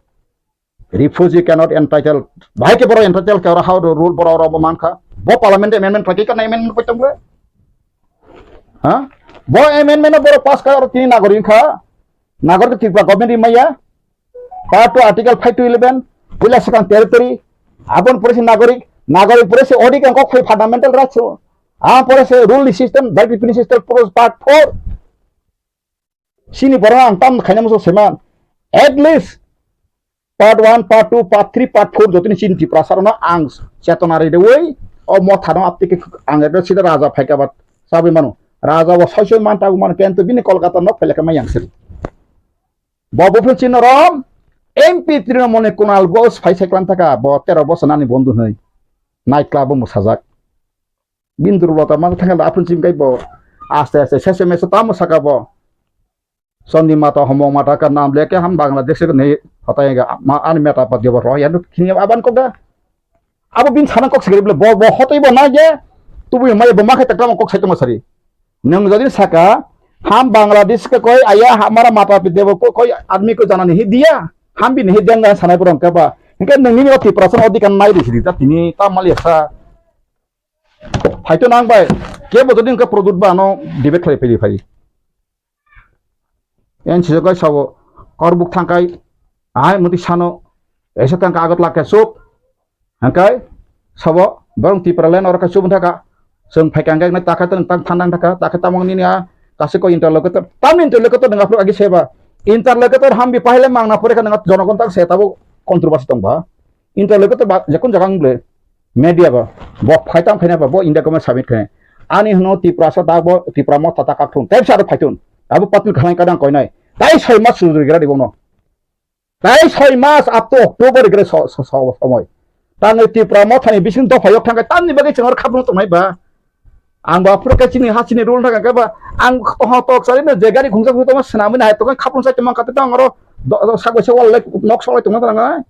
Refugee cannot entitled. Bahai ke borok entitled ke oro how the rule borok oro bo mankha. Bo parliament amendment khlai khe kana amendment koi tongbo? Ha? Bo amendment no borok pass kha oro tini nagorik kha. Nagorik Tripura government rimaya. Part two article five to eleven. Puila swkang territory. Abon pore se nagorik. Nagorik pore se odi kang kok phai fundamental rights. Abon pore se rule ni system, right revenue system pore part four. Sini borok ang tam khaina muchung seman. At least part one, part two, part three, part four jotoni chini Tiprasa rokno ang chetona ridewi o motha no aptike ang ekta sida raja phaika ba sabwi mano. Raja bo soi soi man tabu mano kento bini Kolkata nok phailekha mai yang siri. Bo buphuru chini rom M P Trinamool ni Kunal Ghosh phai sai klan thaka bo tero bosor nani bondhu hwnwi night club o mwsajak. Bini durbolota ma thangkhe aphuru chini kai bo aste aste sese mese tamo saka bo. Chondimata homong mata ka nam leke ham Bangladesh ko nei hotai ga ma ani meta pat jobo roya no khini aban ko ga. Abo bin sana kok sigri bo bo hotai bo na ge tubu mai bo ma khai takam kok sai tamo sari. Nang jodi saka ham Bangladesh ka koi aya hamara mata pit debo ko koi admi ko jana nahi diya. Ham bin hi deng sanai borong ka ba. Hingke nang nini oti prasan odi kan nai di sidi ta tini ta mali sa. Phaito nang bai, kebo jodi hwnkhe Pradyut ba ano debate khlai phai phai. Yan sijak kai sabo, korbuk thangkai, ahai muti sano, esa thangka agot lakhe chup, hangkai, sabo, borong Tipraland oro kai chup thaka, chwng phaikha hangkai nai takha tang tang thandang thaka, takha tamong nini a, kasiko interlocutor, tam interlocutor nang aphuru agi seba, interlocutor hambi pahile mangna pore kha nang jonogon tak se tabo controversy tongba. Interlocutor ba jekun jaga wng ble media ba bo phai tang khaina ba bo India government submit khaina. Ani hwno Tiprasa da bo Tipra Motha ta kak thung. Tei sa phai thun. Abo patil khanai kadang koinai. Tai soi mas sujui gra di bono. Tai soi mas up to October gra so so so somoi. Tangwi Tipra Motha ni bising dopha yok thangkai tamni bagwi chwng aro khapno tongnai ba. Ang ba phuru khe chini ha chini rule thangka khe ba ang ho tok sari no je gari khungsa khungsa tongma swnamwi nai tongkha khapno sai tongma kate tang aro do- do- sak bai se wal lai nok sok lai tongma tang nai.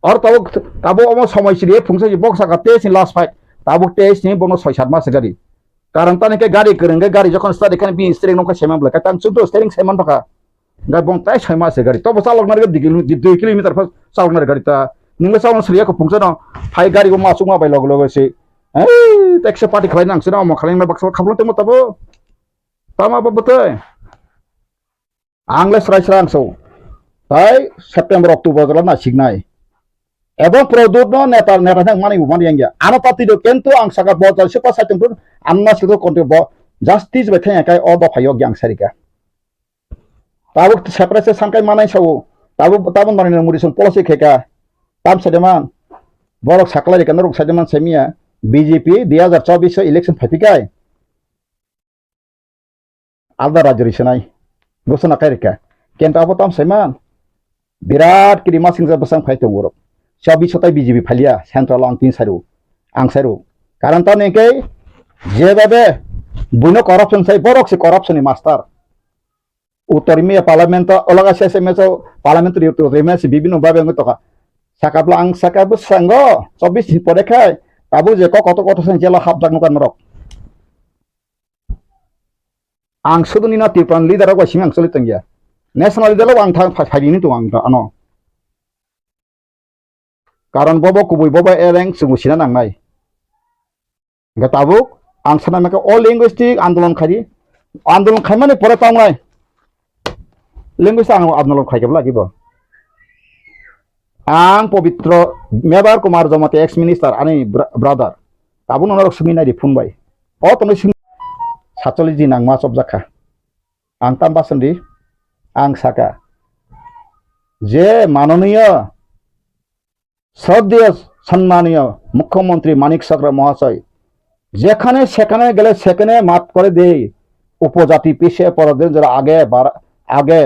Oro tabuk, tabuk omo somoi siri phungsa si bok saka tei sini last fight. Tabuk tei sini bono soi sat mas gari. Karon tani ke gari kwrwng ke gari jokon start khan bini steering nokha seman bwlai ka tang chukdo steering seman thaka. Gai bong tai soi mas gari. Tobo chalok nari dui kilo-, dui kilometer pha chalok nari gari ta. Ningla chalok siri ko phungsa no. Phai gari bo ma chukma bai log log si. Ei, taxi party khlai nang sino mo khlai ma baksa khaplo temo tabo. Tama bo bwtwi. Ang le srai srai ang so. Tai September, October jora na siknai. Ebong Pradyot no neta, neta thang mani bo mani yang ya. Ano party do kento ang saka bo jora sipa sai tong tong, ano na sikro konti bo justice bai thang ya kai o dopha yok yang sarika. Tabuk separate se sankai manai sao. Tabuk, tabuk Narendra Modi song policy kheka. Tam sademan. Borok saklai reka norok sademan semia. B J P dui hazar chobbish election phaipikai. Alda rajyo ri senai. Gosona kai reka. Kento abo tam saiman. Birat kiri masing ja bwsang phai tongo borok. Chobbish sotai B J P phalia central ang tin sairu. Ang sairu. Karon tamo hwnkhe jebabe buino corruption sai borok se corruption ni master. Uttor India parliament o, olaga S M S o parliamentary uttor India se bibhinno babe wngwi tongkha. Sakapla ang saka bwskango chobbish ni pore khai tabuk je kok kotor kotor se jela hapjak nukha norok. Ang sudu nini Tripura ni leader rok bai simi ang choli tongya. National leader rok ang thang phai, phai rini tongo ang ano. Karon bobo kubui bobo ereng chwng sina nangnai. Hingke tabuk ang sana maka o linguistic andolon khaidi. Andolon khaimani pore tongnai. Linguistic ang andolon khaikhe bwlai bo. Ang Pobitro Mebar Kumar Jamatia ex minister ani bra-, brother. Tabuk norok swngwi naidi phone bai. O tongwi swng satcholish din ang ma chopjakha. Ang tam bason di, ang saka, je manoniyo, shraddheyo, সম্মানীয় মুখ্যমন্ত্রী মানিক সাহা মহাশয়, যেখানে সেখানে গেলে সেখানে মাফ করে দেই, উপজাতি পিছিয়ে পড়াদের যারা আগে বাড়া-, আগে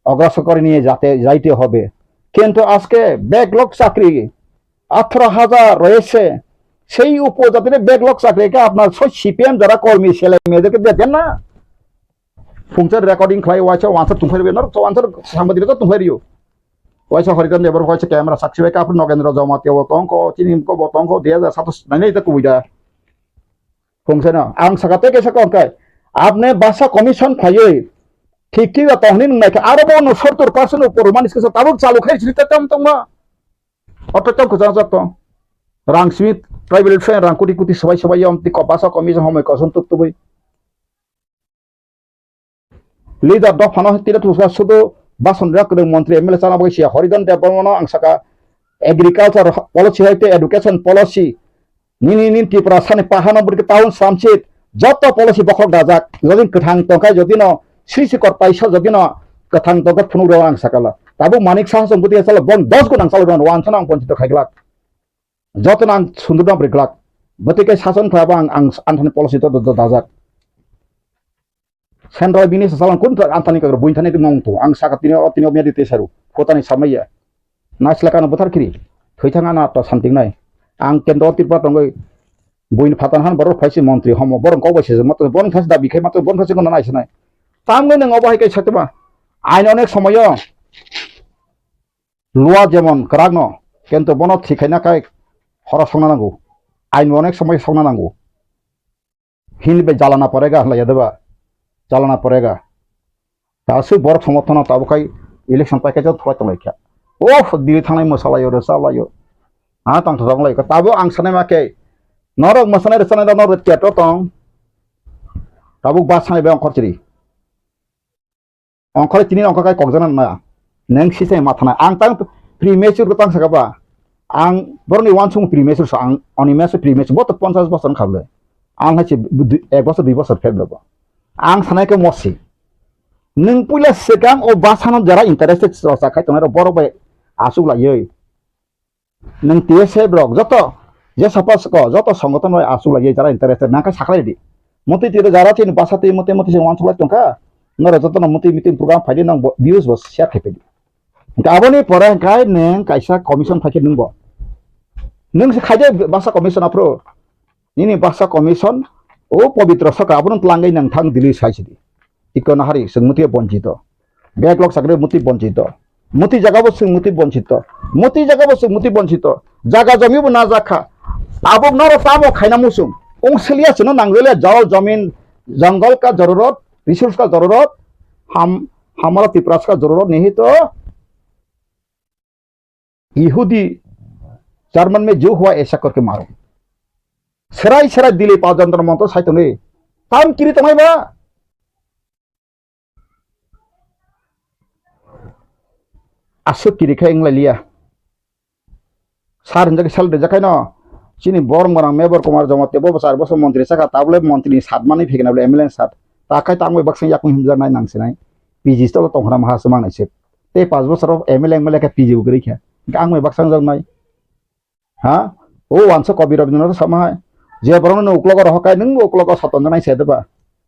অগ্রসর করে নিয়ে যাতে, যাইতে হবে। কিন্তু আজকে ব্যাকলগ চাকরি আঠারো হাজার রয়েছে, সেই উপজাতির ব্যাকলগ চাকরিকে আপনার সব সিপিএম যারা কর্মী ছেলে মেয়েদেরকে দেবেন না? Phungsa recording khlai waisa wansar tungphai rwbaino, wansar sangbadik rok tungphai rwio. Waisa Haridan Debbarma waisa camera sakchi bai kaphru Nogendra Jamatia bo tongkho, chini bo tongkho, dui hazar satos nainai ta kubui da. Phungsa no, ang saka tei kaisa kok khe, apne basa commission khlaiwi, thik thik tongni nung naikha, aro bo no sottor percent upor mani skisa tabuk chalu khai sri ta tam tongma. Oto tam kwchang jak tong. Rang simi tribal friend rang kuti kuti swbai swbai yom tiko basa commission homoi kosom tuk tubui. Leader dophano tini tusa sudu bason rak kwrwng montri M L A chana bagwi siya Haridan Debbarmano ang saka agriculture policy hai tei education policy nini nini Tripura sani pahano bwrwkhe town samchit joto policy bokhok dajak jodi kwthang tongkha jodi no sri sikor paisa jodi no kwthang tongkha phunuk rw ang sakala tabuk Manik Saha song bwtwi salo bon dos gun ang chalo rw wansano ang ponchito khaiglak joto no ang sundurno bwrwglak bwtwi khe sason khlai bo ang ang anthani policy to dajak. Central bini sasalang kun ta antani kagra buin thani tongmung tu. Ang saka tini o tini o medi te saru. Kotani samaya. Naisla kana buthar kiri. Thoi thang ana to santing nai. Ang kendro Tripura tongoi buin phatan han borok phaisi montri homo borok kok bai se mato borok phaisi dabi khai mato borok phaisi kono nai sanai. Tamgoi nang obo hai kai satma. Ain onek somoyo. Lua jemon kwrak no. Kento bono thik khaina kai horo songna nango. Ain onek somoyo songna nango. Hini bai jalana porega hinlai ya deba. Jalana porega. Ta aswk borok somorthono tabuk khai election paikha jok thwlai tonglaikha. Oh, diri thangnai mwsalaio, rwchalaio. Ha, tongthok tonglaikha. Tabuk ang sanai ma khe, norok mwsanai rwchanai rok norok keto tong. Tabuk bus sanai bai ongkhor chiri. Ongkhorwi tini ongkhor kai kokjana na. Neng sisai mathanai. Ang tang premature ko tang saka ba. Ang boroni wansung premature sa ang oni meso premature boto ponchas bosor khable. Ang hai se ek bosor dui bosor pheblo bo. Ang sanai ke mosi. Neng puila sekang o basano jara interested sa khai tongnai borok bai asuk laioi. Nwng T S F rok joto je sapa soko joto songoton bai asuk lagi jara interested nang khe saklai di. Motwi twi jara chini basa twi motwi motwi se wansuk lai tongkha. Noro joto no motwi meeting program phaidi nang bo views bo share khai phaidi. Hingke aboni pore hingke nwng kaisa commission phaikhe nwng bo. Nwng se khaide basa commission aphuru. Nini basa commission o pobitro saka abono twlangwi nang thang Delhi sai sidi. Tiko nahari chwng mutwi bonchito. Backlog chakri mutwi bonchito. Mutwi jaga bo chwng mutwi bonchito. Mutwi jaga bo chwng mutwi bonchito. Jaga jomi bo na jakha. Abo noro tamo khaina muchung. Ung siliya chwngno nangjalia jol jomin jongol ka jororot, resource ka jororot, ham hamara Tiprasa ka jororot nihi to. Yehudi German me jo hua esa korke maro. Serai serai dili pa jantar montor sai tongwi. Tam kiri tongnai ba. Aswk kiri khe wng lai liya. Sir hinjak sal rijak khaino. Chini borok mwnang Mebor Kumar Jamatia bo char bosor montri chakha, tabole montri ni sat mani phikna bole M L A ni sat. Ta khai tangwi baksa yakung himjak nai nang sinai. P G stolo tongkhna maha swmang nai se. Tei pas bosor M L A M L A khe P G bo kwrwi kha. Ang bai baksa wngjaknai. Ha? O wansa Kabi Rabindranath sama hai. Je borokno nung uklogo rohor kai, nung bo uklogo sotonjaknai se deba.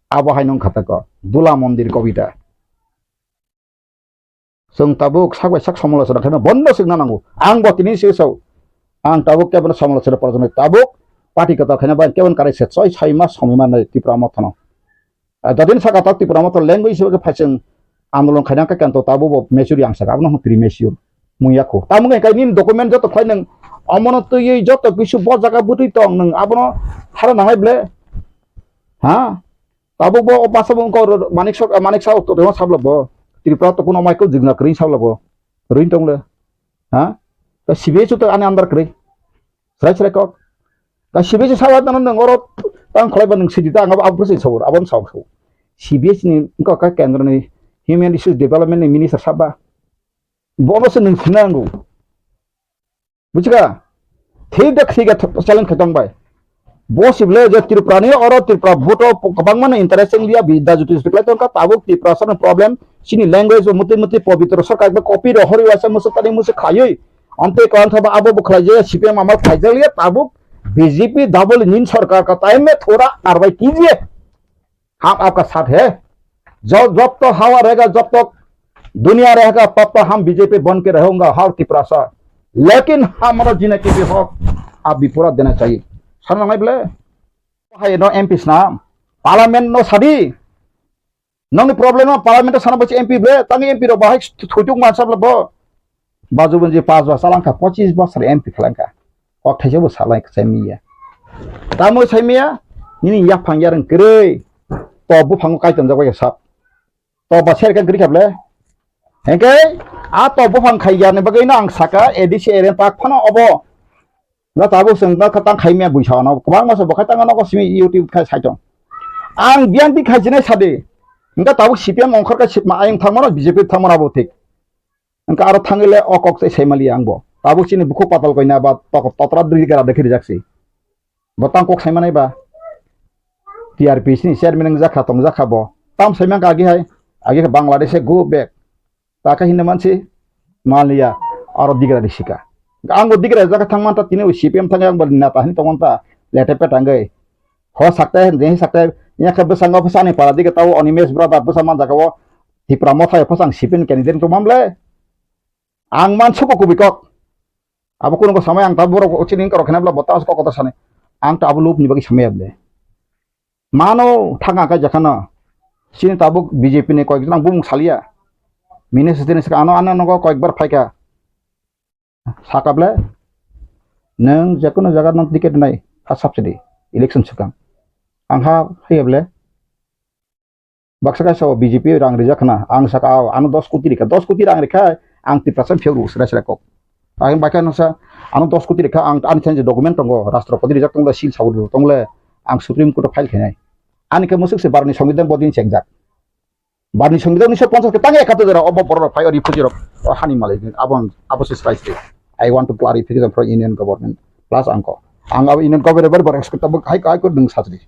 Abo hai nung khatako. Dula mondir kobita. Chwng tabuk sak bai sak somolochona khaima bondo swkna nango. Ang bo tini se sao. Ang tabuk kebono somolochona porjoni tabuk party kwtal khaina bai kebon karai se soi soi mas somoi mannai Tipra Motha no. Ah, jadin saka ta Tipra Motha language hisabe khe phaising andolon khaina khe kanto tabuk bo mature yang saka abono hwn premature. Mung yakho. Tamung khe nini document joto khlai nang omono twiwi joto kisu bo jaga bwtwi tong nang abono hara nangai ble. Ha? Tabuk bo o basa bo wngkha oro Manik Sok, Manik Saha to tongma sabla bo. Tripura to kuno Michael Jigna kwrwi sabla bo. Rwin tong le. Ha? Ta C B I to ani under kwrwi. Srai srai kok. Ta C B I saba tano nang oro tang khlai ba nang sidi ta ang abo abo se sabur, abo sa so. C B I ni wngkha ka kendro ni Human Resource Development ni minister saba. Bono se nang sinango. Bujiga? Thik da thik da challenge khaitong bai. Bo sible je Tripura ni oro Tripura vote o kwbangma no interest wng liya bi da juti juti khlai tongkha tabuk Tripura sano problem chini language bo mutwi mutwi pobitro sarkar ba copy ro hori waisa musuk tani musuk khaiwi. Ante kwan thaba abo bo khlai je C P M amal khlai je liya tabuk B J P double engine sarkar ka time me thora arbai kijiye. Ham aapka saath hai. Jab, jab tak hawa rahega, jab tak duniya rahega, tab tak hum B J P ban ke rahunga, har Tiprasa. Lekin hamara jine ke bhi hak aap bhi pura dena chahiye. Sana ngai ble. Hai no M P sna. Parliament no sadi. Nongni problem no parliament sana bachi M P ble. Tangi M P ro bahai thuituk mansa ble bo. Baju bunji pas bosor langkha, pochis bosor M P khlangkha. Kok thaisa bo salai sai miya. Tamo sai miya, nini yaphang yareng kwrwi. To buphango kaitam jago ya sap. To ba serka gri khable. Hengke, a to buphang khai yarni bagwi no ang saka A D C area tak phano obo. Na tabuk seng na khatang khai miya buisa no. Kwbang masa bo khatang no ko simi YouTube khai saitong. Ang biang di khai jine sadi. Engka tabuk C P M ongkhor ka sipma ayung thangmano B J P thangmano abo thik. Engka aro thangwi le o kok se sai maliya ang bo. Tabuk chini bukhuk patal koina ba tok-, totra dui gara dekhi rijak si. Bo tang kok sai manai ba. T R P C ni chairman wng jakha tong jakha bo. Tam sai mangka agi hai. Agi khe Bangladesh go back. Ta khe hinna mansi maliya aro digra ri sika. Ang bo digra jakha thang manta tini C P M thang ang bo neta hin tong manta lete pet angwi. Ho sakte, je sakte, ya khe bwskango bwsani para dige tao Animesh brother bwsa man jaga o Tipra Motha o bwsang sipin candidate tong mam le. Ang man suko kubui kok. Abo kuno samai ang ta borok chini kok khena bla bota kok kota sani. Ang ta abo lob ni bagwi samai able. Mano thanga kai jakhana. Chini tabuk B J P ni koi jang bumung salia. Mine sitini saka ano ano nogo koi bar phaika. Saka ble, nwng jekono jaga nwng ticket nai, ha subsidy, election swkang. Ang ha haiya ble, baksa kaisa o B J P rang rijak khna, ang saka o, ano dos koti rikha, dos koti rang rikha, ang Tiprasa phiyok rw sra sra kok. Ang bakha nasa, ano dos koti rikha, ang ani thaini document tongo, Rashtrapati rijak tongo, seal sawi tongo le, ang Supreme Court o file khainai. Ani khe musuk se baroni songbidhan bodin chengjak. Barni songbidhan unnish ponchas ke tangi ekattor jora obo borok rok phai o refugee rok o hani malik abo ang abo se srai sri. I want to clarification from Union Government plus angko. Ang abo Union Government bari bari expect abo High High Court nung sajri.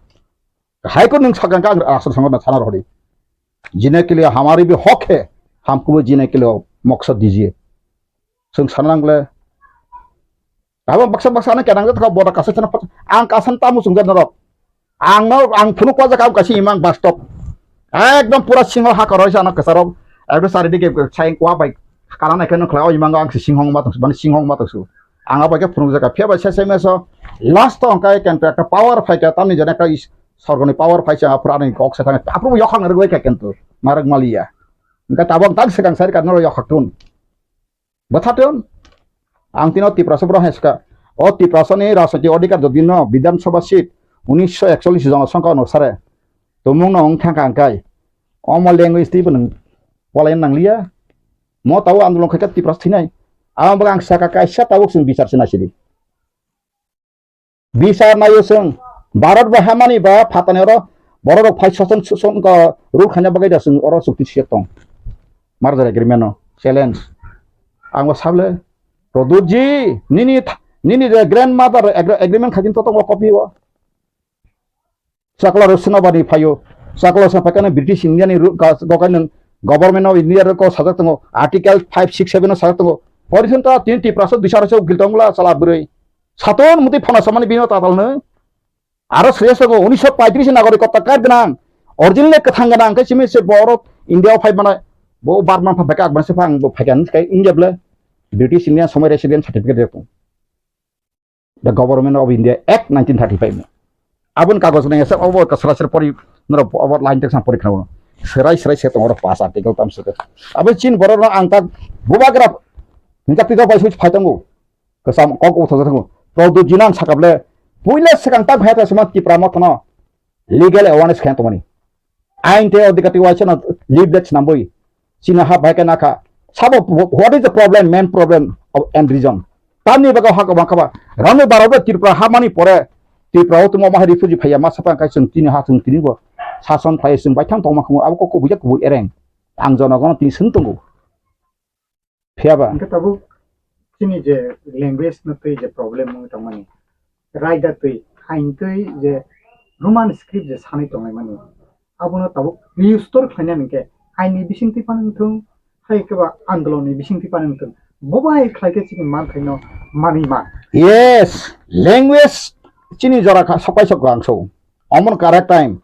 High Court nung sakang ka asal sangor na sana rohdi. Jine ke liye hamari bhi hak hai, hamko bhi jine ke liye maksad dijiye. Sung sanang le. Abo baksa baksa ano kenang jat ka boda kasa chana pat-, ang kasan tamu sung jat norok. Ang no, ang phunuk wajak ang kasi imang bastop. Ekdom pura singho hakar roi sana kasarok. Ekdom sari dige sayang kwa bai. Kana nai keno khlai o imang ang si singhong ma tongsu, bani singhong ma tongsu. Ang abai ke phunuk jaka phia bai sai sai meso. Last to ang kai ken ekta power phai ka tamni jana ka is sorgoni power phai sa apra ni kok sa thang. Apru yokhang rwai ka ken tu. Marak maliya. Engka tabang tang sekang sari ka noro yokhak tun. Bwthaton, ang tino Tiprasa borok hai swkha. O Tiprasani rajnoitik odhikar jodi no Bidhan Sabha seat unisho ekchollish jonosongkha onusare tumung no wng thangkha hwnkhe omo language twibo nwng polaina nangliya. Mo tabuk andolon khaikha Tiprasa thinai. Amo bagwi ang sakha kaisa tabuk chwng bichar se naisidi. Bisar naio chwng, Bharat bai hamani ba phatani oro borok rok phai soson soson ko rule khaina bagwi da chwng oro chukti sijak tong. Merger agreement no challenge. Ang bo sable, Pradyut ji, nini th-, nini je grandmother agre-, agreement khaikhe to tongo copy o. Chakla rok swnabani phaio. Chakla swnab phaikhe British India ni ru-, ga-, gokai nwng Government of India rok sajak tongo. Article five six seven o sajak tongo. Pori swn ta tini Tiprasa duisa rok se ukil tongla chala bwrwi. Saton muti phana samani bino tatal nw. Aro sreya sago unisho paitris nagorik kota kar gwnang. Original kwthang gwnang khe simi se borok India o phai mana bo Burma pha beka akban se phang bo phai kan kai India ble British India somoi resident certificate rok. The Government of India Act nineteen thirty-five no. Aboni kagoj nang esa obo ka sara sara pori noro obo line text pori khna. Serai serai se tongoro pass article tam se. Abo chin borok no ang ta bubagra hinka pika bai sui phai tongo. Kasam kok uthajak thango. Pradyut ji nang sakable puila sekang tak bhai ta sima Tipra Motha no legal awareness khayan tongmani. Ain tei odhikar tei waisa no leaflet swnambwi chini ha bai khe nakha. Sabo, what is the problem, main problem of, and reason? Tamni bagwi ha kwbang kha ba. Rani barok bai Tripura hamani pore Tripura o tongma hai refugee phaiya ma sapa khai chwng tini ha chwng tini bo sason phai chwng baithang tongma khumu abo kok kubui jak kubui ereng. Ang jonogono tini swng tongo. Phiya ba? Hingke tabuk chini je language no twi je problem wngwi tongmani, raida twi, ain twi je Roman script je sanwi tonglaimani, abono tabuk restore khlaina hingke aini bisingtwi phano wngthung, hai khe ba andolonni bisingtwi phano wngthung, bo bai khlai khe chini manthaino manwi man. Yes, language chini jora kha sokai sok ang so. Omon correct time.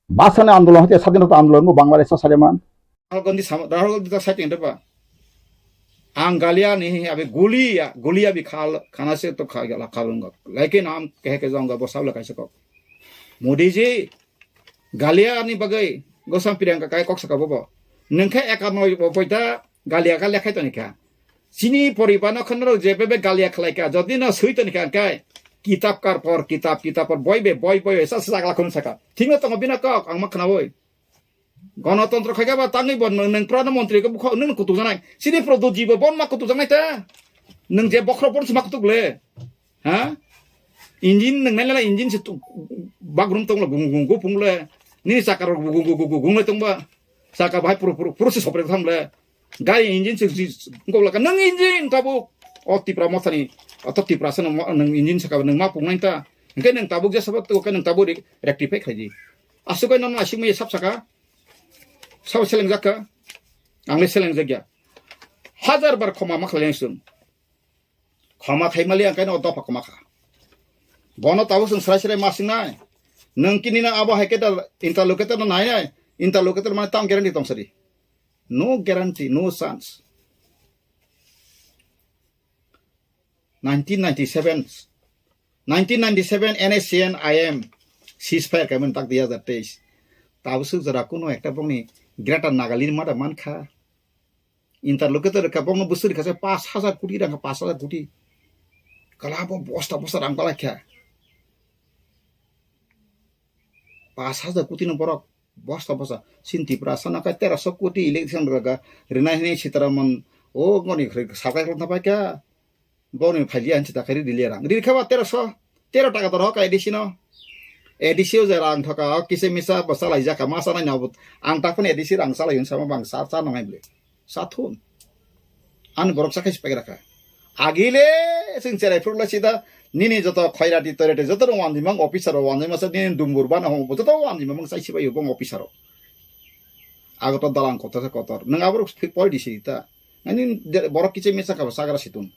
Bhasani andolon hoite sadinata andolon bo Bangladesh o sade man. Rahul Gandhi sama, Rahul Gandhi ta saiting de ba. Ang galia ni hi abi gulia, gulia bi khal, khana se to kha gala khal ngo. Lekin am khe khe jong bo sabla kaisa kok. Modi ji, galia ni bagai gosam Priyanka kai kok saka bobo. Nengkhe eka noi bo poita galia ka lekhai toni kha. Chini poriba no khonro je bebe galia khlai kha. Jodi no sui toni kha kai. Kitab kar por, kitab, kitab por, boi be, boi, boi, sa sa gala khun saka. Thingno tongo bina kok, ang ma khnawi. Gonotontro khaikha ba tangwi bo nwng, nwng prana montri khe bukha nwng kutuk janai. Sini Pradyut ji bo bon ma kutuk janai ta. Nwng je bokhro bon sima kutuk le. Ha? Engine nwng nai la engine se tu bagrum tong la gung gung gung pung le. Nini chakka rok gung gung gung gung gung le tong ba. Chakka bahai puru puru puru se sopre tham le. Gari engine se ji ngok la ka nwng engine tabuk. O Tipra mothani. O to Tipra se nwng engine saka nwng ma pung nai ta. Hingke nwng tabuk je sabak to ke nwng tabuk rectify khaidi. Aswk bai nono aswk maya sap saka. Sabo selengjak kha. Ang le selengjak ya. Hajar bar khoma ma khlai ang chwng. Khoma khai mali ang kaino dopha khoma kha. Bono tabuk chwng srai srai ma sing nai. Nwng kini na abo hai khe da interlocutor no nai nai. Interlocutor mane tam guarantee tong sadi. No guarantee, no chance. Nineteen ninety-seven, nineteen ninety-seven N S C N I M ceasefire kaimani tak dui hazar teis. Tabuk swk jora kuno ekta bokni Greater Nagaland mada mankha. Interlocutor rwkha bokno bwswk rwkha se pash hazar koti rang, pash hazar koti. Kala bo bosta bosta rang balai kha. Pash hazar koti no borok bosta bosta. Sin Tiprasa no kai terosho koti election rwkha. Rinai hinwi Sitaraman o goni khwrwi sakai khwlwng thapai kha. Boni phailiya hinwi ta khairi riliya rang. Ri kha ba terosho. Tero taka doro ka A D C no. A D C o je rang thoka o kisa misa bo salai jaka ma sanai na bo. Ang ta phone A D C rang salai hin sama bang sa sa nang ai ble. Sa thun. Ani borok sa khai sipai rakha. Agile sing cherai phuru la sida nini joto khairati toirati joto rong wanjimang officer rok wanjima sa nini dumbur bana hong joto wanjimang sai sibai bong officer rok. Ago to dalang kotor sa kotor. Nang aborok poi di sita. Ani borok kiche misa ka sagra situn.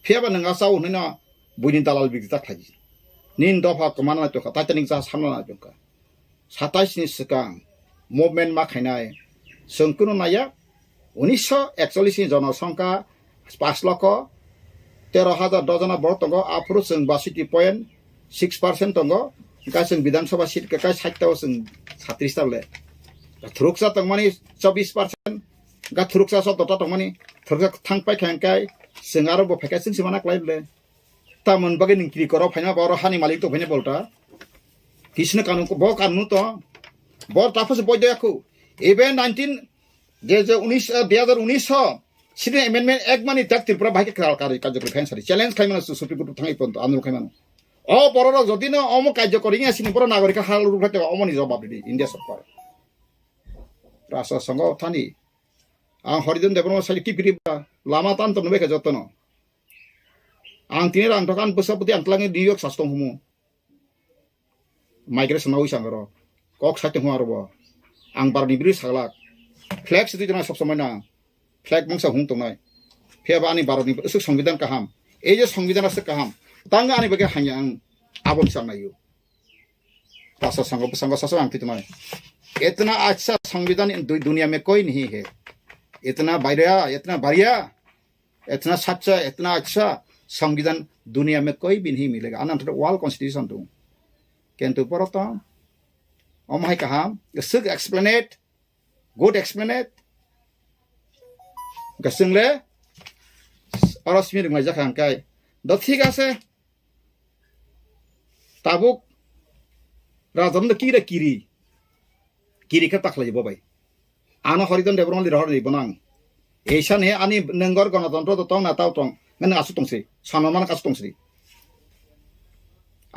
Phiya ba nang asau hwnwi no buini dalal bigdi ta khlai. Nin dopha kwmana na tokha, Titanic jahaj hamla na tokha. Satais ni swkang movement ma khainai. Chwng kunu naiya, unisho ekchollish ni jonosongkha pash lokho tero hajar dojona borok tongo, aphuru chwng basiti point six percent tongo, hwnkhe chwng Bidhan Sabha seat kwkai sait ta o chwng satris ta le. Thuruksa tongmani chobbish percent, hwnkhe thuruksa sotto ta tongmani, thuruksa thang pai kha hwnkhe chwng aro bo phaikha chwng se mana klai le. Tamoni bagwi nwng kiri koro phaima ba oro hani malik tong phaina bolta. Kisino kanun ko, bo kanun to. Bo ta phose boi doya ko. Even nineteen, je, je unis, eh, dui hazar unis ho, Citizen Amendment Act mani tak Tripura bahai ke kral kari kajak khain sari. Challenge khai mano Supreme Court thang ipon to, andolon khai mano. O borok rok jodi no omo kajak kori ya sini borok nagorik hal ruk hate omo ni jawab di India sorkar. Rasa songo thani. Ang Horidon Debbarma sai kipiri ba lama tan to nubai kha jotono. Ang tini rang dokan bwsa bwtwi ang twlangwi New York sas tong humu. Migration nawi sang ro. Kok sai tong aro bo. Ang barni biri saglak. Flag sitwi jana sob somoi na. Flag mangsa hung tongnai. Phiya ba ani baroni aswk songbidan kaham. Ei je songbidan aswk kaham. Tang ani bagwi hanya ang aboni sang nayo. Pastor sangho, bwskango saswk ang twi tongnai. Itna acha songbidan in du-, duniya mein koi nahi hai. Itna bhaiya, itna bhaiya, itna sacha, itna acha songbidan duniya mein koi bhi nahi milega. Ananta world constitution tu. Kintu poroto, om hai kaham, sik explain it, good explain it. Gasing le, oro simi ringmai jakha hangkai. Do thik ase. Tabuk Raja Nanda kira kiri. Kiri khe takhlai bo bai. Ano Horidon Debbarma li rohor ni bonang. Eisa ne ani nengor gonotontro do tong na tao tong. Ngan asu tong si. Sono man asu tong si.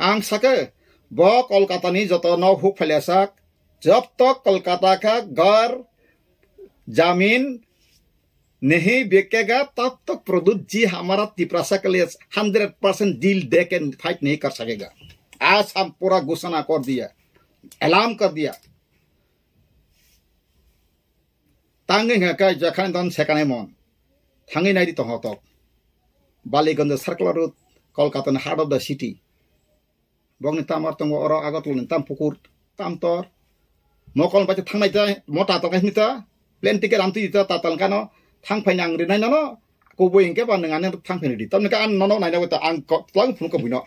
Ang sake bo Kolkata ni joto no huk phailasak. Jab tak Kolkata ka ghar, jamin, नहीं बिकेगा, तब तक प्रद्युत जी हमारा तिपरासा के लिए hundred percent दिल दे के फाइट नहीं कर सकेगा। आज हम पूरा घोषणा कर दिया, ऐलान कर दिया। Tangwi hwnka khe jakhani don sekanai mon. Thangwi naidi tongthok. Baliganj Circular Road, Kolkata ni heart of the city. Bokni tamar tongo oro Agartala ni tam pukur, tam tor. Mokol bai thangnai ta, mo tatal kai ta, plane ticket amtwi ta, tatal kano, thang phaina ang rinai nono, kubui hinkhe ba nwng ani thang phaini di. Tamni khe ang nono naina bai ta, ang ko-, twlang phunuk buino.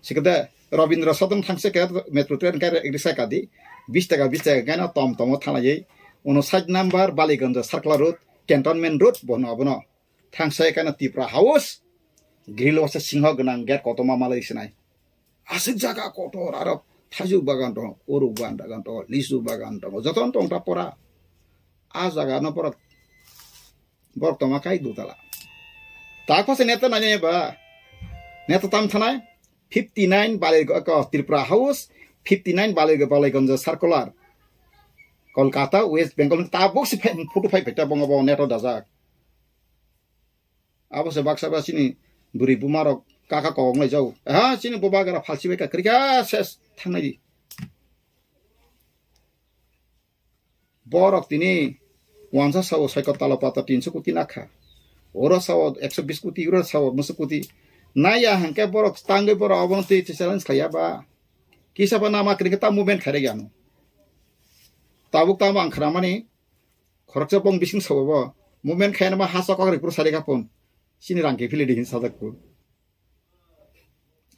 Sikede Rabindra Sadan thangse ke metro train ke riksa kadi, bis taka, bis taka keno tom tomo thanglaiwi. Uno side number Baliganj Circular Road, Cantonment Road, bono abono. Thangsa ekana Tipra House, grill o se singho gwnang gate kotorma malai sinai. Aswk jaga kotor aro thaijuk bagan tongo, uruk bagan tongo, lisu bagan tongo, jotono tong ta pora. A jaga no pora borok tongma kai dutala. Tak phase neta nai ba, neta tam thanai, fifty nine Baliganj, ko, Tipra House, fifty nine Baliganj, Baliganj Circular. Kolkata, West Bengal, tabuk si phai, photo phai phai ta bongo bo neto dajak. Abo se baksa ba chini bwrwi buma rok kaka kok wnglai jago. Ha, chini bubagra phalsi bai ka kwrwi kha ses thangnai di. Borok tini wansa sao soikot talo pata tinso koti nakha. Oro sao ekso bis koti, oro sao musu koti. Naya hangke borok tangwi borok obono twi challenge khaiya ba. Kisa ba nama kwrwi khe ta movement khairek ya no. Tabuk tamo ang khramani Khoroksa bong bising sabo bo. Movement khaina ma hasa kok rikpru sari kapon. Sini rang ke phili dihin sajak ku.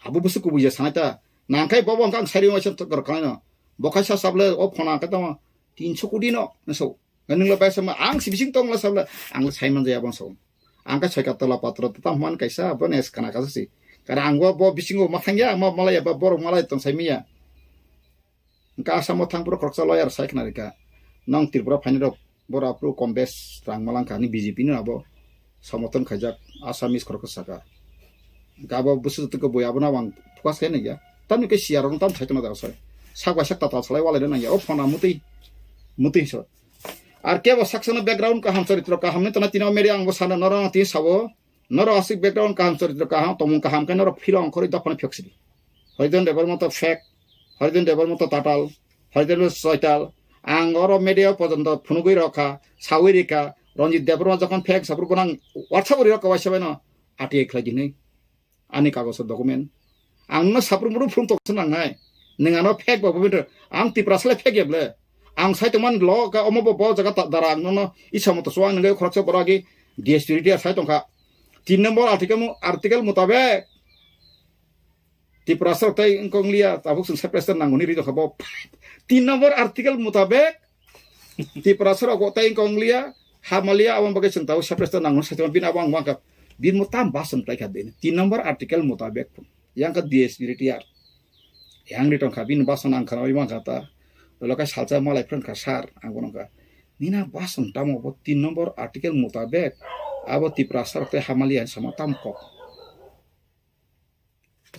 Abo busu kubuya sanai ta. Nangkai bobo ang sari ma chan tok kanaino. Bokai sa sable o phona ka tamo. Tinso kudi no. Naso. Nganung la paisa ma ang si bising tong la sabla. Ang la sai man jaya bang so. Ang ka soika tola patro ta man kaisa bo nes kana kasa si. Kara ang bo, bo bising o mathang ya, ma malaya ba borok malaya tong sai miya. Hingke Assam o thang phuru khoroksa lawyer sai khna rikha. Nong Tripura phainai rok boro aphuru kom bes rang malangkha ni B J P no abo somoton khaijak Assamese khoroksa saka. Hingke abo busu joto khe bui abono ang focus khe naiya. Tamni khe C R rok no tam sai tongna jaga sai. Sak bai sak tatal salai walai nangya. O phone a mutui. Mutui so. Ar kebo saksa no background kaham charitro kaham ni tona tini o media ang bo sana norok tini sabo. Norok aswk background kaham, choritro kaham, tongmung kaham khe norok philo ongkhorwi dophano phiyok sidi. Horidon Debbarma to fake, Horidon Debbarma to tatal, Horidon Debbarma to soital. Ang oro media o pojonto phunugwi rokha, sawi rikha, Ranjit Debbarma jokhon fake saphuru gwnang WhatsApp o ri rokha waisa baino R T I khlai di hinwi. Ani kagojo document. Ang no saphuru muru phunuk toksa nangnai. Nwng ano fake ba bubinto. Ang Tiprasa le fake ya ble. Ang sai tongmani lo ka omo bo bo jaga ta dara ang nono isa moto suang nangwi khoroksa borok agi D S P retire sai tongkha. Tin number article mu-, article mutabek Tiprasa rok tei wngkha wnglia tabuk chwng separation nangmani ri tongkha bo. Tin number article mutabek Tiprasa rok tei wngkha wnglia hamalia aboni bagwi chwng tabuk separation nangmani sai tongkha bini abo ang uankha bini mutam bas chwng tongkha bini. Tin number article mutabek yang kha D S P retire. Yang ri tongkha bini bas ang khana bai mankha ta. Dolo kai salsa malai phrwngkha sir ang bono kha. Nina bas ang tamo bo tin number article mutabek abo Tiprasa rok tei hamalia sama tam kok.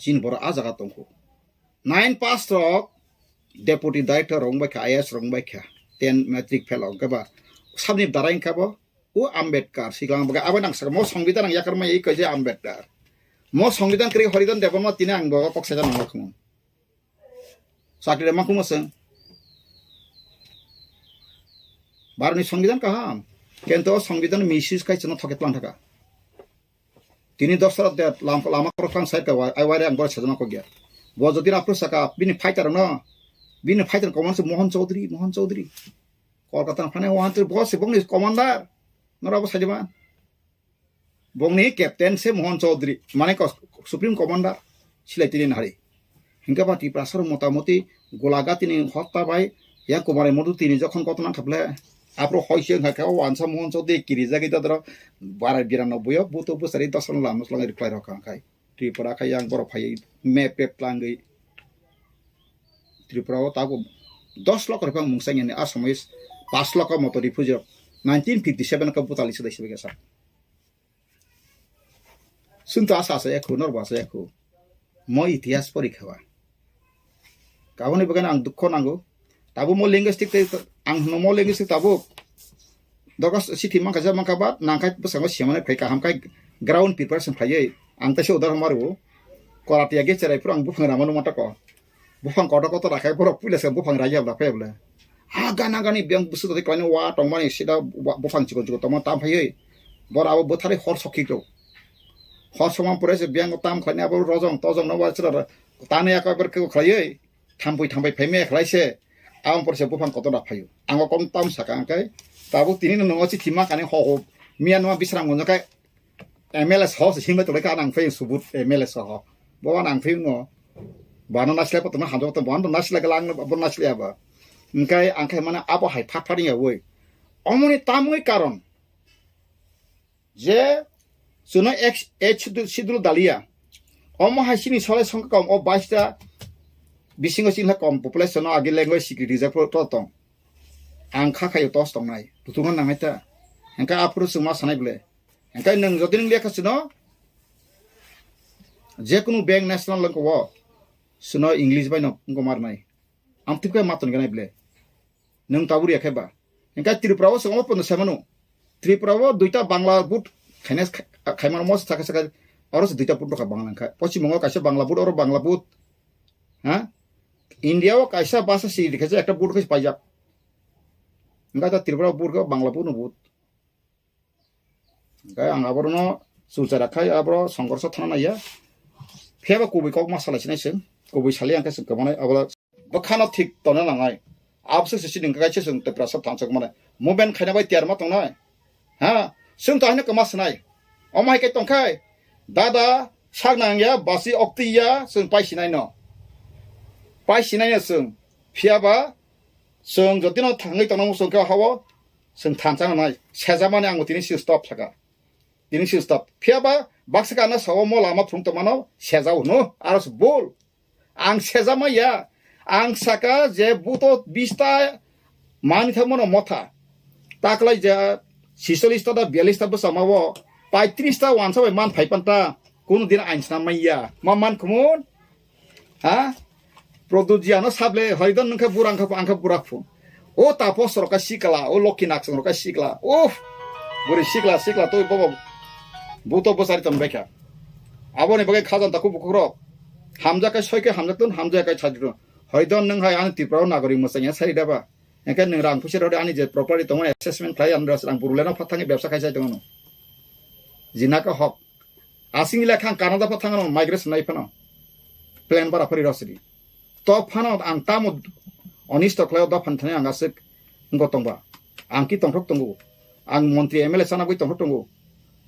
Chini borok ah jaga tongkho. Nine pass rok deputy director rok wngbai kha, I A S rok wngbai kha. Ten matric fail rok wngkha ba. Sabni dara wngkha bo. O Ambedkar, siklang baga abo nang saka mo Songbidan ang yakar mai iko je Ambedkar. Mo Songbidan kri Haridan Debbarma tini ang bo kok saja nang lakmo. Sakri ma kumo seng. Barni Songbidan kaham. Kento Songbidan misis kai chano thoket lang thaka. Tini dosra de lam lama korok tang side ka ai wari ang bor sajama kok ya. Bo jodi na pro saka bini fighter no. Bini fighter command se Mohan Chaudhary, Mohan Chaudhary. Kolkata phane wantir bo se bongni commander. Nora bo sajama. Bongni captain se Mohan Chaudhary, mane ko-, Supreme Commander, silai tini nahari. Hingke ba Tiprasa rok motamoti golagatini hotta bai, yang Kumar Modu tini jokhon koto nang khaple, apro hoi se wngkha khe o wansa Mohan Chaudhary kirijagwi dodoro barai birano buyo buto bwsari dosano lama swlangwi reply rok kha khai. Tripura khai yang borok phaiwi map pep tlangwi. Tripura o tabuk dos lokho rok phang mungsa yani, a somois pas lokho moto refugee rok nineteen fifty seven ka butali sidai sibai kasa. Chwng to asa asa ekhu, norbo asa ekhu. Mo itihas porikha ba. Kaboni bagwi ang dukho nango. Tabuk mo linguistic tei ang hwno mo linguistic tabuk. Dogo sithi mankha ja mankha ba nangkhai bwskango semane phai kaham khai ground preparation phaiwi. Ang teisa udahoron mario. Koratia ge cherai phuru ang buphang rama numa tako. Buphang kotor kotor rakhai borok puila se buphang raiya bla phai bla. Ha gana gani biyang busu tadi kaini wa tongmani sida wa-, buphang chikon chikon tongma tam phaiwi. Bor abo bwthari hor sokhi rok. Hor sokma pore se biyang tam khlaini abo rojong tojong no wa chwla tani aka ber khe khlaiwi. Thampui thampai phaimaya khlai se. Abang pore se buphang kotor da phaio. Ang o kom tam saka ang kai. Tabuk tini no nongo si thima kani ho ho. Miya numa bisram gonjo kai. M L A soho se himlai tonglaikha, nang phai subut M L A soho. Bo nang phai no. Bano nasilai pa tongna hamjak tong, bano nasilai gala ang bo nasilai aba. Hingkai ang khai mana abo hai phat phat ya woi. Omoni tamoi karon. Je suno ek, ek sidu, sidu dalia. Omo hai sini solai songkha kom o baista bisingo sini kom population no agi language security jak to tong. Ang kha khayo tos tongnai. Tutungan nangai ta. Hingkai aphuru sungma sanai bole. Hingke nwng jodi nwng lekha sino, jekunu bank national lengko o, sino English bai no wngko marnai. Amtwkhe maton ganai ble. Nwng tabuk ya khe ba. Hingke Tripura o songmo pono semano. Tripura o duita Bangla board khaina kha-, khaimano mo saka saka oro se duita board rokha Bangla kha. Pochim Bongo kaisa Bangla board, oro Bangla board. Ha? India o kaisa basa si dikhe ekta board khe paijak. Hingke ta Tripura board khe Bangla board no board. Hingke ang aborno chulchara khai aboro songkorso thana naiya. Phiya ba kubui kok ma salai sinai chwng. Kubui sali ang khe chwng kwmanai abo bwkhano thik tongna nangnai. Abose se sini hingke kaisa chwng Tiprasa thansa kwmanai. Movement khaina bai tiyar ma tongnai. Ha? Chwng to haino kwma sinai. Omo hai khe tongkhai. Dada sak nang ya, basi okti ya, chwng pai sinai no. Pai sinai no chwng. Phiya ba chwng jotino thangwi tongnai chwng khe hao. Chwng thansa nangnai, sejamani ang tini si stop saka. Tini si stop. Phiya ba baksa kana sao mo lama phung tongmano sejao no, aro se bol. Ang sejama ya. Ang saka je buto bista mani thangmano motha. Taklai je sisolista da bialista bwsama o paitris ta wansa bai man phai panta. Kunu din ain sna maya. Ma man kumun? Ha? Produjiano sable hoidon nungkha bura wngkha, angkha bura phun. O tapos roka sikla, o lokhi naksong roka sikla. Uf! Buri sikla, sikla toi bobo. Buto bosari tong bekha. Aboni bagwi khajan taku bukukrok. Hamja kai soi kai hamja tun, hamja kai chajrun. Hoidon nung hai ani Tripura nagori mwsanya sari daba. Engke nung rang pusi rode ani je property tongo assessment khlai ani ras rang burule no phatangi bebsa khai sai tongo no. Jinaka hok. Asing ila khang Canada pa thangno migration nai phano. Plan bara phari rosidi. To phano ang tamo onisto khlaio dophan thani ang aswk wngko tongba. Ang ki tongthok tongo. Ang montri M L A sana bui tongthok tongo.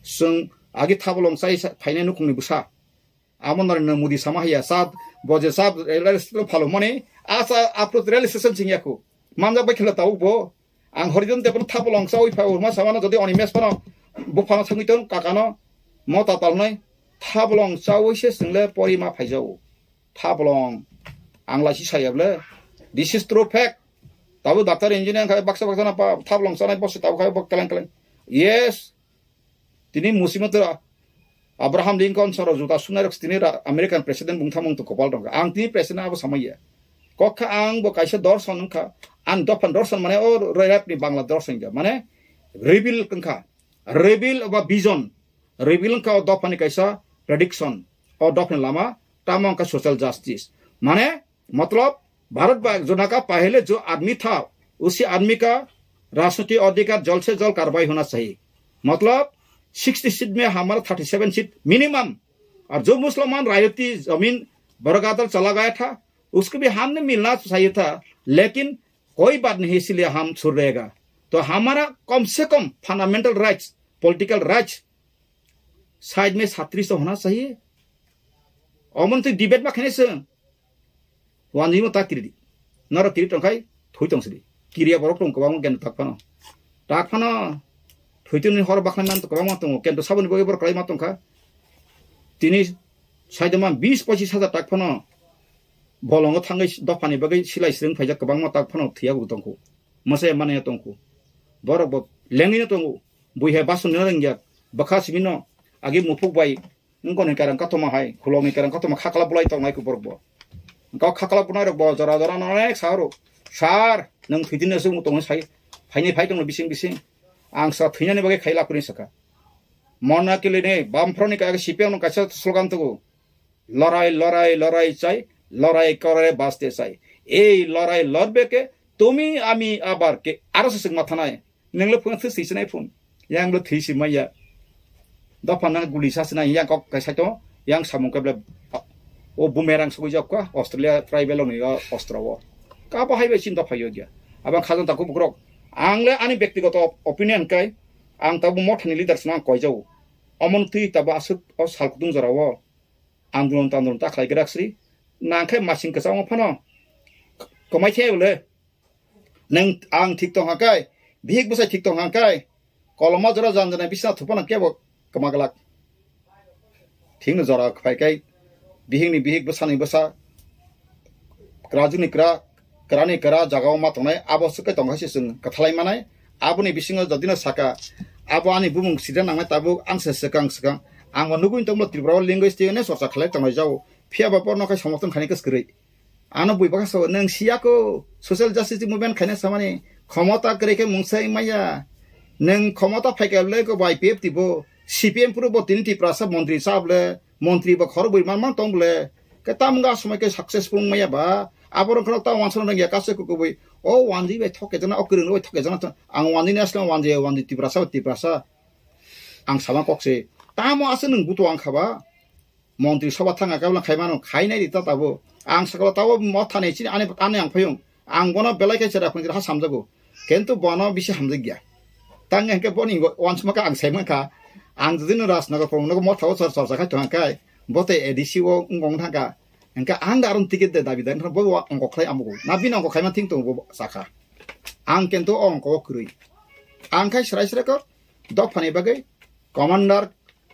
Chwng agi thabolong chai sa-, phainai nukhungni bwsa. Amo Narendra Modi sama haiya, sat, boje sat, rail station phalo mani, asa apro rail station chingyaku. Mamjak bai khela tau bo. Ang Horidon Debon thabolong chawi phai urma samano jodi oni mes phano buphano thangwi ton kakano mota talnai thabolong chawi se single pori ma phaijao. Thabolong ang laisi sayable. This is true fact. Tabo doctor engineer khai baksa baksa na pa thabolong chanai bosi tabo khai bok keleng keleng. Yes. Tini musimento Abraham Lincoln soro juta sunai rok tini ra-, American president bung thamung to kopal dong. Ang tini president abo samaya. Kokha ang bo kaisa dorson wngkha. Ang dophan dorson mane o rap ni Bangla dorson ja. Mane reveal wngkha. reveal ba vision, reveal wngkha o dophani kaisa prediction, o dophani lama tamo wngkha social justice. Mane, matlab, Bharat ba jona ka pahele jo aadmi tha, usi aadmi ka rajniti adhikar jal se jal karwai hona chahiye. Matlab, sixty seat mein hamara thirty seven seat minimum. Aur jo Musliman rayati zameen baragadar chala gaya tha, usko bhi hamne milna chahiye tha, lekin koi baat nahi, isliye hum chhur rahe ga. To hamara kam se kam fundamental rights, political rights, side mein satris to hona chahiye. Omon twi debate ma khane se. Wanjimo ta kiri di. Noro kiri tongkhai, thui tong sidi. Kiriya borok tong kwbangma kendo tak phano. Tak phano, thui tini hor bakhlai man kwbangma tongo. Kendo saboni bagwi borok kwlai ma tongkha. Tini saidoma bis pochis hajar tak phano bolongo thangwi dophani bagwi silai sring phaijak kwbangma tak phano thiya bo tongkhu. Mwsaya manaya tongkhu. Borok bo lengwino tongo. Bui hai basonino rengya. Bwkha simino agi muphuk bai wngkoni kereng katoma hai, khulokni kereng katoma khakla bulai tongnai khe borok bo. Wngkha khakla bunai rok bo jora jora no onek sa rw. Sir, nwng thwitini aswk tongwi sai. Phaini phai tongno bising bising. Ang sa thwinani bagwi khai lapri saka. Mona kilini bamphro ni kaisa C P M no kaisa slogan tugo. Lorai, lorai, lorai chai, lorai kore baste chai. Ei lorai lorbe ke, tumi ami abar ke, aro se singma thanai. Nenglo phone thwi sinai phone. Yang lo thwi si maya. Dopha nang guli sa sinai, yang kok kai saito, yang samung keble. O bumerang sugui jok ka, Australia tribal ni o ostro o. Ka bo hai bai chin dopha yo gya. Abang khajan ta kubukrok. Ang le ani bektigoto opinion kai, ang tabu mothani leader sna koi jau. Omon twi tabu asuk o sal kutung jora o. Andolon tandolon ta khlai grak sri. Nang khai masing kwchangma phano. Komai the bole. Nang ang thik tong hakai. Bihik bwsai thik tong hakai. Koloma jora jan jana bisna thupa nang kebo kama glak. Thik no jora phai kai. Bihik ni bihik bwsa ni bwsa. Krajuni kra. Kwrani kwra jagao ma tongnai, abo swkhe tongkha se chwng kwthalai manai. Aboni bisingo jodino saka, abo ani bumung sida nangnai tabuk ang se swkang swkang. Ang bo nugui tongmolo Tripura o linguistic hwnwi chorcha khlai tongnai jao. Phiya ba borno khai somorthon khainai kwskwrwi. Ano bui bwkha sao, nwng siya ko social justice movement khaina samani khomota kwrwi khe mungsai maya. Nwng khomota phaikha le ko bai P F T bo, C P M puro bo tini Tiprasa montri cha bole. Montri bo khorok bui man man tong bole. Ke tam wngkha somoi ke successful wngmaya ba. Abo rok kheno ta wansana nang ya kaisa kukubui. O wanjwi bai thok kejana, o kwrwng bai thok kejana. Ang wanjwi ni asle wanjwi, wanjwi Tiprasa, Tiprasa. Ang sama kok se. Tamo ase nwng buto ang khaba. Montri soba thanga kabla khai mano, khai nai di ta tabo. Ang sakala tabo mo thani chini ani, ani ang phayung. Ang bono belai khe chera phunjra ha samjago. Kintu bono bisi hamjak ya. Tang hingke boni wansma ka ang sai mankha. Ang jodi no Rajnagar phung no mo thago chor chor khai thang kai. Bote A D C o ngong thang ka. Hingke ang da aron ticket de dabi dan bo wa ongko khlai amugo. Na bini ongko khai man thing tongo bo sakha. Ang kintu o ongko o kwrwi. Ang khai srai srai ko dok phani bagwi commander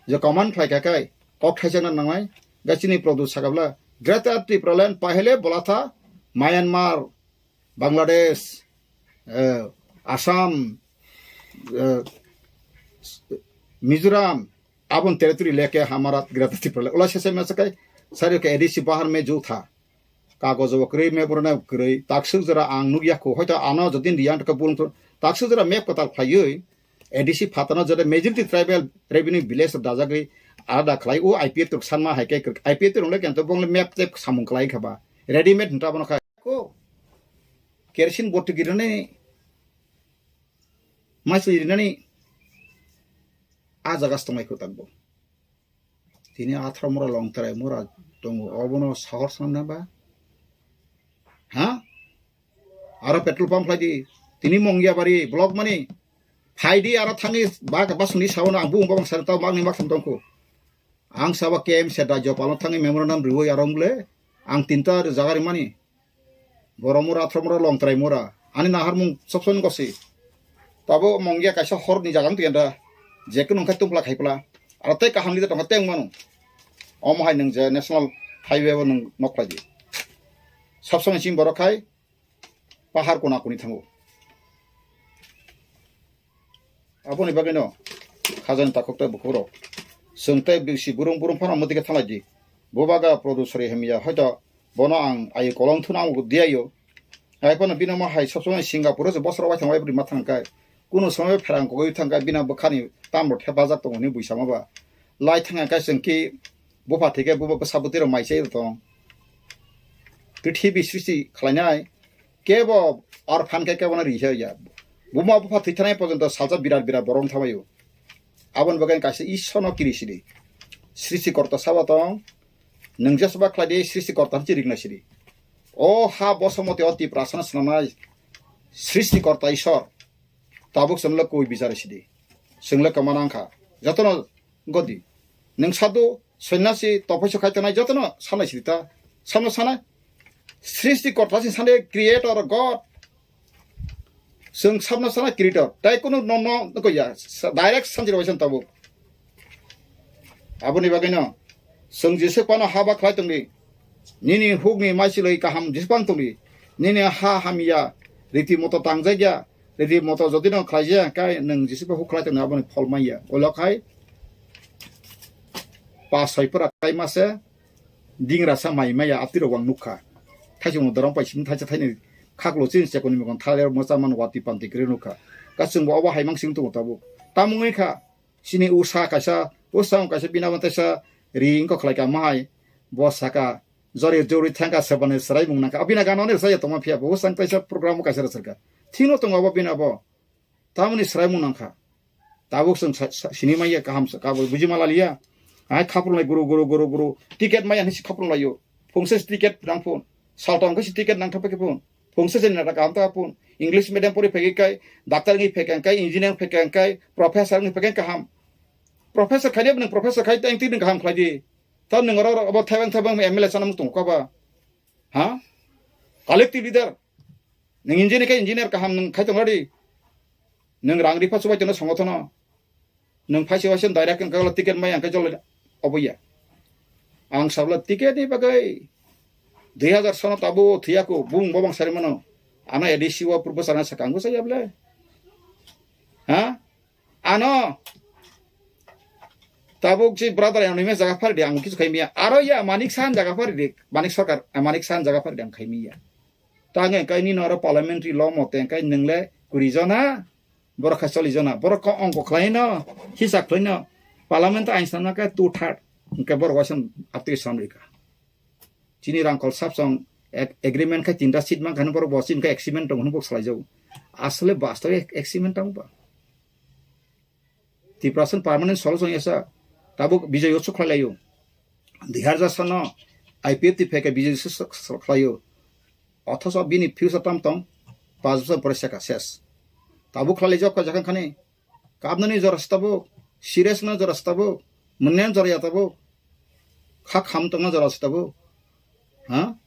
je command khlai ka kai. Kok thaijakna nangnai, ga chini Pradyot sakabla, Greater Tipraland pahele bolatha Myanmar, Bangladesh, eh, Assam, eh, Mizoram, abon territory leke hamara Greater Tipraland. Ola sese mesakai, sari ke A D C bahar me jo tha. Kagojo bo kwrwi, memorandum kwrwi, takswk jora ang nukya kho, hoito ano jodi riyan ka bulung thung, takswk jora map kwtal khlaiwi, A D C phatano jora majority tribal revenue village rok dajagwi alada khlai, o I P F T rok sanma hai khe kwrwi, I P F T rok le kento bong le map tep samung khlai kha ba, readymade hinta bono kha ko, kerosene bottle girinani, masli rinani, a jaga se tongnai kho takbo. Tini atharo mura longtrai mura tongo, obono sahor sanna ba? Ha? Aro petrol pump khlai di. Tini Mongia bari block mani. Phai di aro thangwi bak basuni sawono ang bung babang sari tau magni mak tongkho. Ang sabo K M se da jopalo thangwi memorandum riwi aro wng le. Ang tinta jaga rimani. Borok mura, athro mura, longtrai mura. Ani naharmung sopsoni gosi. Tabo Mongia kaisa horni jaga wng twi anda. Jekun wngkha tumpla khaipla. Aro tei kaham leader tongkha tei wngmano. Omo hai nwng je national highway o nwng nok khlai di. Sopsoni chini borok khai pahar kona kuni thango. Aboni bagwino khajani takhuk tei bukhukrok. Chwng tei bisi burung burung phano mwtwi khe thanglai di. Bubagra Pradyot sari hamya, hoito bono ang ayo kolong thuna ang di ayo. Hai phano bini omo hai sopsomoi Singapore se bosoro waithang waibrwi ma thang kai. Kuno somoy pherang kogwi thangkha bini bwkhani tamrok thepajak tongo hwnwi buisama ba. Lai thangkha khe chwng ki bupha thwikhe bubo bwsa bwtwi rok mai chai tong. Prithibi srishti khlainai kebo orphan khe kebo no ri ya. Buma bupha thwi thanai porjonto salsa birat birat borok wng thangbaio. Aboni bagwi kaisa Ishwarno kiri sidi. Srishti korta sabo tong. Nwng jesba khlai di srishti korta hwnwi rik nai sidi. O ha bosomoti o Tiprasano swnamnai srishti korta Ishwar. Tabuk chwngno kwi bichar sidi. Chwngno kwma nangkha. Jotono godi. Nwng sadhu, sonyasi, tophoiso khai tongnai jotono sanai sidi ta. Samno sanai. Srishti korta si sanai creator God. Chwng samno sanai creator. Tai kunu no no ko ya. Direct sanjiro waisa tabuk. Aboni bagwino chwng Jisu phano haba khlai tongdi. Nini hukni maisilwi kaham Jisu phano tongdi. Nini ha hamya, riti moto tangjakya, riti moto jodi no khlaijaya, kai nwng Jisu pha huk khlai tongdi, aboni phol manya. Olo khai pa soi pura kai mase dingra sa mai maya, aptirok wang nukha. Thaisung dorong pai simi thaisa thaini khaklo chin chekoni mokon thaler mocha man wati panti kri nukha. Ka chwngbo obo haimang sing tongo tabuk. Tamungwi kha. Chini usa kaisa, usa wng kaisa bina bo teisa ri wngkha khlai ka mahai. Bo saka, jori jori thangka sebani swrai mung nangkha. Abina gana ni rwchaya tongma phiya bo, usa wng kaisa program o kaisa rwchar kha. Thino tongo abo bina bo. Tamoni swrai mung nangkha. Tabuk chwng sa-, sa-, sini manya kaham sa, kabo buji mala liya. Ai khapru lai guru, guru, guru, guru. Ticket maya hinwi si khapru laio. Phungsa si ticket rang phun. Saltong khe si ticket nang thapa khe phun. Phungsa se nata kaham ta phun. English medium pori phege kai, doctor ngi phege kai, engineer phege kai, professor ngi phege kaham. Professor khai de, professor khai ta engti kaham khlai di. Ta nwng oro abo thebeng thebeng M L A sana mung tong kha ba. Ha? Collective leader. Nwng engineer kai engineer kaham nwng khai tong di. Nwng rang ripha chubai tongno songothano. Nwng phaisi waisa direct wngkha ticket mai ang khe jolai obo ya. Ang sabla ticket ni bagwi dui hazar sono tabo thwiya ko bung bobang sari mano. Ano A D C o purbo sana sakang ko saya ble. Ha? Ano tabuk si brother ano ime jaga phari di ang kisu khai miya. Aro ya Manik Sahan jaga phari di. Manik Sarkar, eh, Manik Sahan jaga phari di ang khai miya. Tange kai nino aro parliamentary law mote kai nwngle kuri jona. Borok kha choli jona, borok kok ongko khlai no, hisa khlai no, parliament ain sanma khe two third, hwnkhe borok waisa aptwi samrika. Chini rangkol sapsong ag-, agreement khai tinta seat mankha, borok bo chini khai agreement tong hwnwi bok salai jago. Asole bastobe ag-, agreement tong ba. Tiprasa permanent solution yasa, tabuk Bijoy Utsav khlai laio. Dui hazar sano I P F T phai khe Bijoy Utsav khlai laio. Othoso bini future tam tong, paanch bosor pore seka ses. Tabuk khlai laijak kha jakhang khani. Kabnani jora se tabuk, serious na jora se tabuk, mwnyan jora ya tabuk, kha kham tongna jora se tabuk. Ha?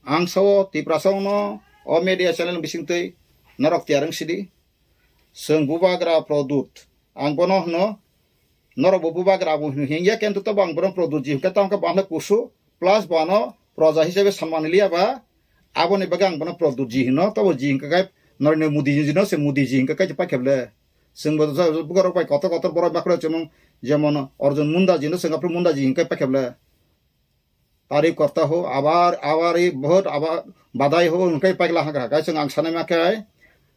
Ang sao Tiprasa no o media channel bising twi norok tiyar wng sidi. Chwng bubagra Produt. Ang bono hwno, norok bo bubagra bo hwno hengya, kintu tobo ang bono Produt ji hwnkhe tamo khe bo ang khe kusu, plus bo ano proja hisabe sanmani liya ba, aboni bagwi ang bono Produt ji hwno, tobo ji hwnkhe kai Narendra Modi ji no se Modi ji hwnkhe kai paikhe ble. Chwng bo bugarok bai kotor kotor borok bakhro chumung, jemon Arjun Munda ji no chwng aphuru Munda ji hwnkhe paikhe ble. Tari korta ho, abar, abar, bahut abar, badai ho, hwnkhe paikla hangkha. Kaisa ang sanai ma khe,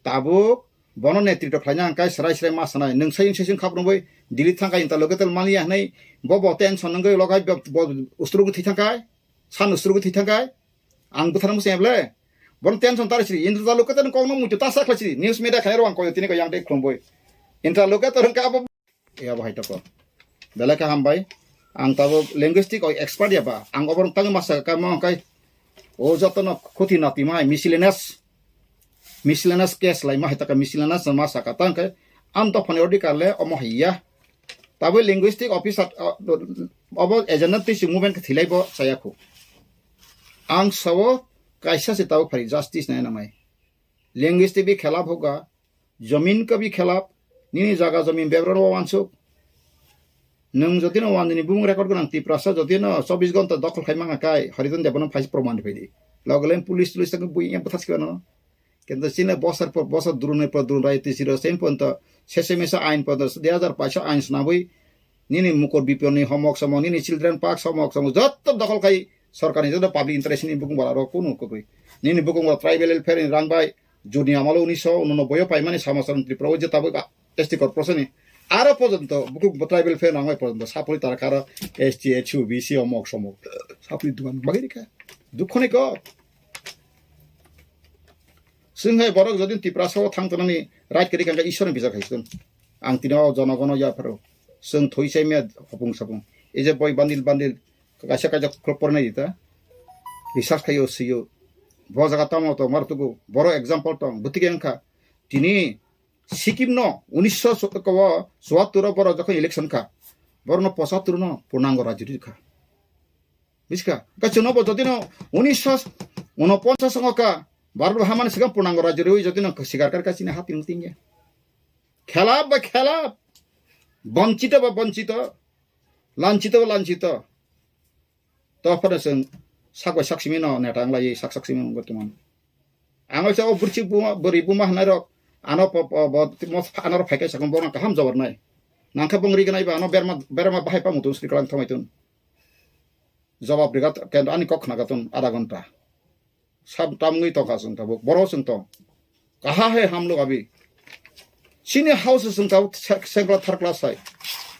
tabuk, bono netritw khlaina hwnkhe srai srai ma sanai. Nwng sai sai khap rwbai, Delhi thangkha interlocutor maliya hwnwi, bo, bo tension wngwi logai, bo, bo ustrugo thwi thangkha, san ustrugo thwi thangkha. Ang bwthar muchung eble. Bono tension tari siri, interlocutor kokno muitu ta sa khlai siri. News media khairo ang koyo tini ko yang tei khumbai. Interlocutor wngkha abo. Ya, bahai toko. Belai khe hambai. Ang tabuk linguistic o expert ya ba. Ang oborok tangwi masa ka mo kai. O jotono khuti nati mai miscellaneous. Miscellaneous case lai ma hai taka miscellaneous ma saka tang kai. Am to phone order kar le omo hai ya. Tabuk linguistic officer, uh, obo agenda twi si movement khe thilai bo chaya khu. Ang sao kaisa se tabuk phari justice nai na mai. Linguistic bi khelap hoga. Jomin ka bi khelap, nini jaga jomin bebra ro wansuk. Nwng jotino wandini bumung record gwnang Tiprasa jotino chobbish ghonta dokhol khai mangka kai, Hariton Debbarma phaisi proman rwphai di. Logo len police tulis tangwi bui yang bwthas khe no. Kento chini bosor por bosor durunoi por durun rai tisi ro sen ponto, sese mesa ain ponto, dui hazar paisa ain snabwi, nini mukor biponi homok somok, nini children park somok somok, jotto dokhol khai sorkarni jotto public interest ni bukung bala ro kunu kukui. Nini bukung bala tribal welfare ni rang bai, Juni amalo unisho unonoboi o paimani samachar Tripura o je tabuk S T corporation ni aro porjonto bukhuk tribal fair nangbai porjonto sapori tara karo S T, H U, B C omok somok sapori dugan bagwi rikha. Dukho ni kok. Chwng hai borok jodi Tiprasa o thang tongnani right kwrwi kha khe Ishwar ni bijak hai chwng. Ang tini o jonogono yapharo. Chwng thoi chai maya hopung sapung. Ei je boi bandil bandil kaisa kaisa khulok pornai di ta. Research khaio sio. Bo jaga tamo to mar tuku. Boro example tong. Bwtwi khe wngkha. Tini Sikkim no unisho chuattor o borok jokhon election kha. Borok no pochattor no purnango rajyo rikha. Bujiska? Kachwng no bo jodi no unisho unoponchas ongo ka. Bharat bo hamani sikang purnango rajyo rwi jodi no sikar kar ka chini hati nung tingya. Khelap ba khelap. Bonchito ba bonchito. Lanchito ba lanchito. To phano chwng sak bai sak simi no neta wng lai sak sak simi wng tongmani. Ang waisa o bwrwi buma, bwrwi buma hwnai rok ano po, po, bo, mo, ano rok phai khe sakno bono kaham jawab nai. Nang khe bong ri gnai ba ano berma, berma bahai pa mutung sri kalang thangwi tun. Jawab riga kendo ani kok khna gatun adha ghonta. Sab tamngwi tongkha chwng tabuk. Boro chwng tong. Kaha hai hamlok abi. Chini house chwng tabuk se-, second class, third class hai.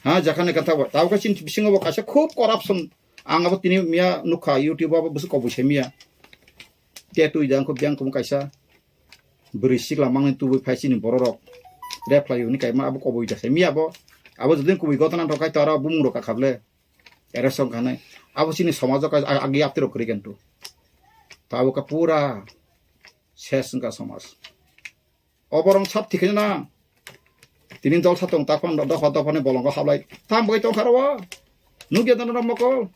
Ha, jakhani kantha bo. Tabuk chini bisingo bo kaisa khub corruption. Ang abo tini miya nukha YouTube abo bwswk kobui se miya. Te twi jang khub jang khum kaisa. Bwrwi sikla mangni tubui phai chini bororok. Rep khlai hwnwi kaima abo kobui da se miya bo. Abo jodin kubui gotana rok khai to aro bumung rok kakhable. Ere song khanai. Abo chini somajo ka ag-, agi aptirok kwrwi khen tu. Tabuk ka pura ses wngkha somaj. Oborong sab thikhe na. Tini dol sa tong takpan dopha dopha ni bolongo hablai. Tam bai tongkha ro. Nugya dano mokol.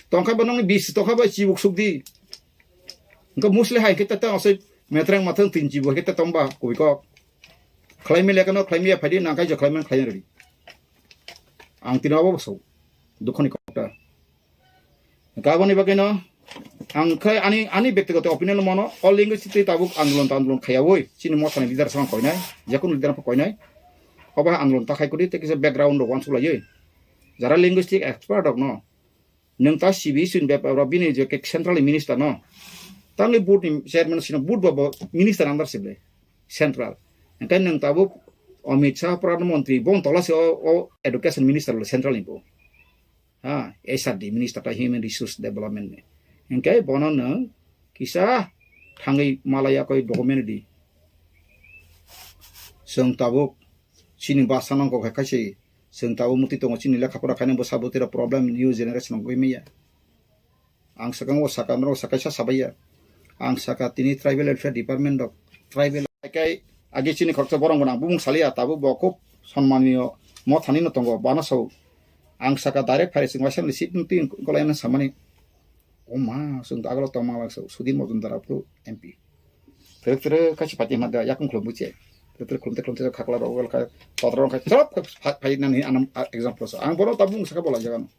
Tongkha ba nongni bis tongkha ba chibuk sukdi. Engko musli hai khe ta asai metreng mathang tin chibuk khe ta tongba kubui kok. Khlaimi lekano khlaimi ya phaidi nangkai jo khlaimi khlaini redi. Ang tino abo bosok. Dukhoni kok ta. Kaboni bagwino ang khai ani, ani bektigoto opinion mano, all linguistic twi tabuk andolon ta andolon khayawoi, chini mothani leader sama koinai, jakun leader pha koinai, obo hai andolon ta khai kudi, tei kisa background rok wansuk laiwi. Jara linguistic expert rok no, nwng ta C B C ni bepar rok bini je ke central minister no, tangni board ni chairman sino board bo, bo minister under sible, central. Engkai nwng tabuk Amit Shah Pradhan Mantri, bon tola se o, o education minister le central ni bo. Ha, S R D minister ta human resource development ni. Engke bono nwng kisa thangwi malaya koi document di. Chwng tabuk chini basa nang kok hai kaise chwng tabuk muti tongo chini lekha pora khaina bwsa bwtwi rok problem new generation wngwi maya. Ang swkang o saka norok sakaisa sabaiya. Ang saka tini tribal welfare department rok tribal. Kai agi chini khoroksa borong gwnang bumung saliya tabuk bo khub sonmaniyo mothani no tongo bana sao. Ang saka direct phai sing waisa ni seat nung tin kolai na samani. O ma sung agalo tongma lang sao Sudhir Majumdar apru M P. Tere tere kachi pati ma da yakung khulum buche. Tere tere khulum te khulum te khakla rok wal ka todrong ka chop phai nani anam example so. Ang borok tabuk saka bola jaga no.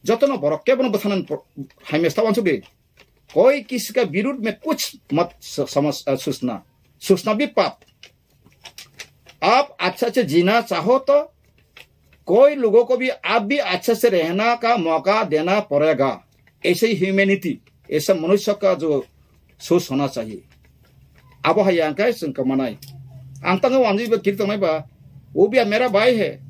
Jotono borok kebono bwthanan pro-, hai mesta wansuk di. कोई किसी का विरुद्ध में कुछ मत स-, समझ, अ, सोचना, सोचना भी पाप। आप अच्छा से जीना चाहो तो कोई लोगों को भी आप भी अच्छा से रहना का मौका देना पड़ेगा। ऐसे ही ह्यूमैनिटी, ऐसा मनुष्य का जो सोच होना चाहिए। Abo hai ang kai chwng kwmanai. Ang tangwi wanjwi ba kiri tongnai ba, वो भी मेरा भाई है,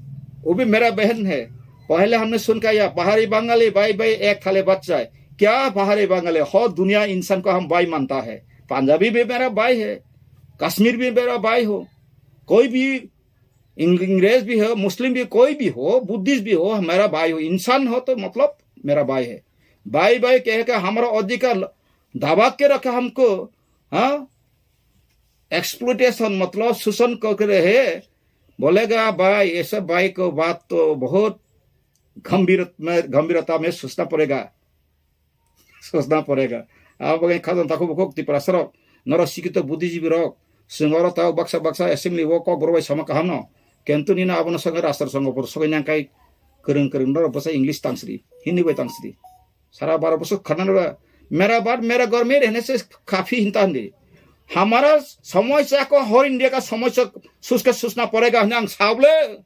वो भी मेरा बहन है। पहले हमने सुन के आया, पहाड़ी बंगाली भाई भाई एक थाली बच जाए। क्या पहाड़ी बंगाली? हो दुनिया इंसान को हम भाई मानता है। पंजाबी भी मेरा भाई है, कश्मीर भी मेरा भाई हो, कोई भी इंग-, अंग्रेज भी हो, मुस्लिम भी, कोई भी हो, बुद्धिस्ट भी हो, हमारा भाई हो, इंसान हो तो मतलब मेरा भाई है। भाई भाई कह के हमारा अधिकार दबा के रखा हमको, हाँ? एक्सप्लॉयटेशन मतलब शोषण कर रहे, बोलेगा भाई, ऐसे भाई को बात तो बहुत गंभीर में, गंभीरता में सोचना पड़ेगा। सोचना पड़ेगा। Abo bagwi khajang takhuk bukhuk Tiprasa rok, norok sikito buddhijibi rok, chwng oro tao baksa baksa assembly o kok borok bai sama kaham no. Kintu nini abono sogwi rastro songo bor sogwi nang kai kwrwng kwrwng norok bwsa English tangsri, Hindi bai tangsri. Sara baro bosor khana nora, मेरा बात मेरा घर में रहने से काफी hinta hindi. हमारा समस्या को हर इंडिया का समस्या सोच के सोचना पड़ेगा hwnwi ang sabole.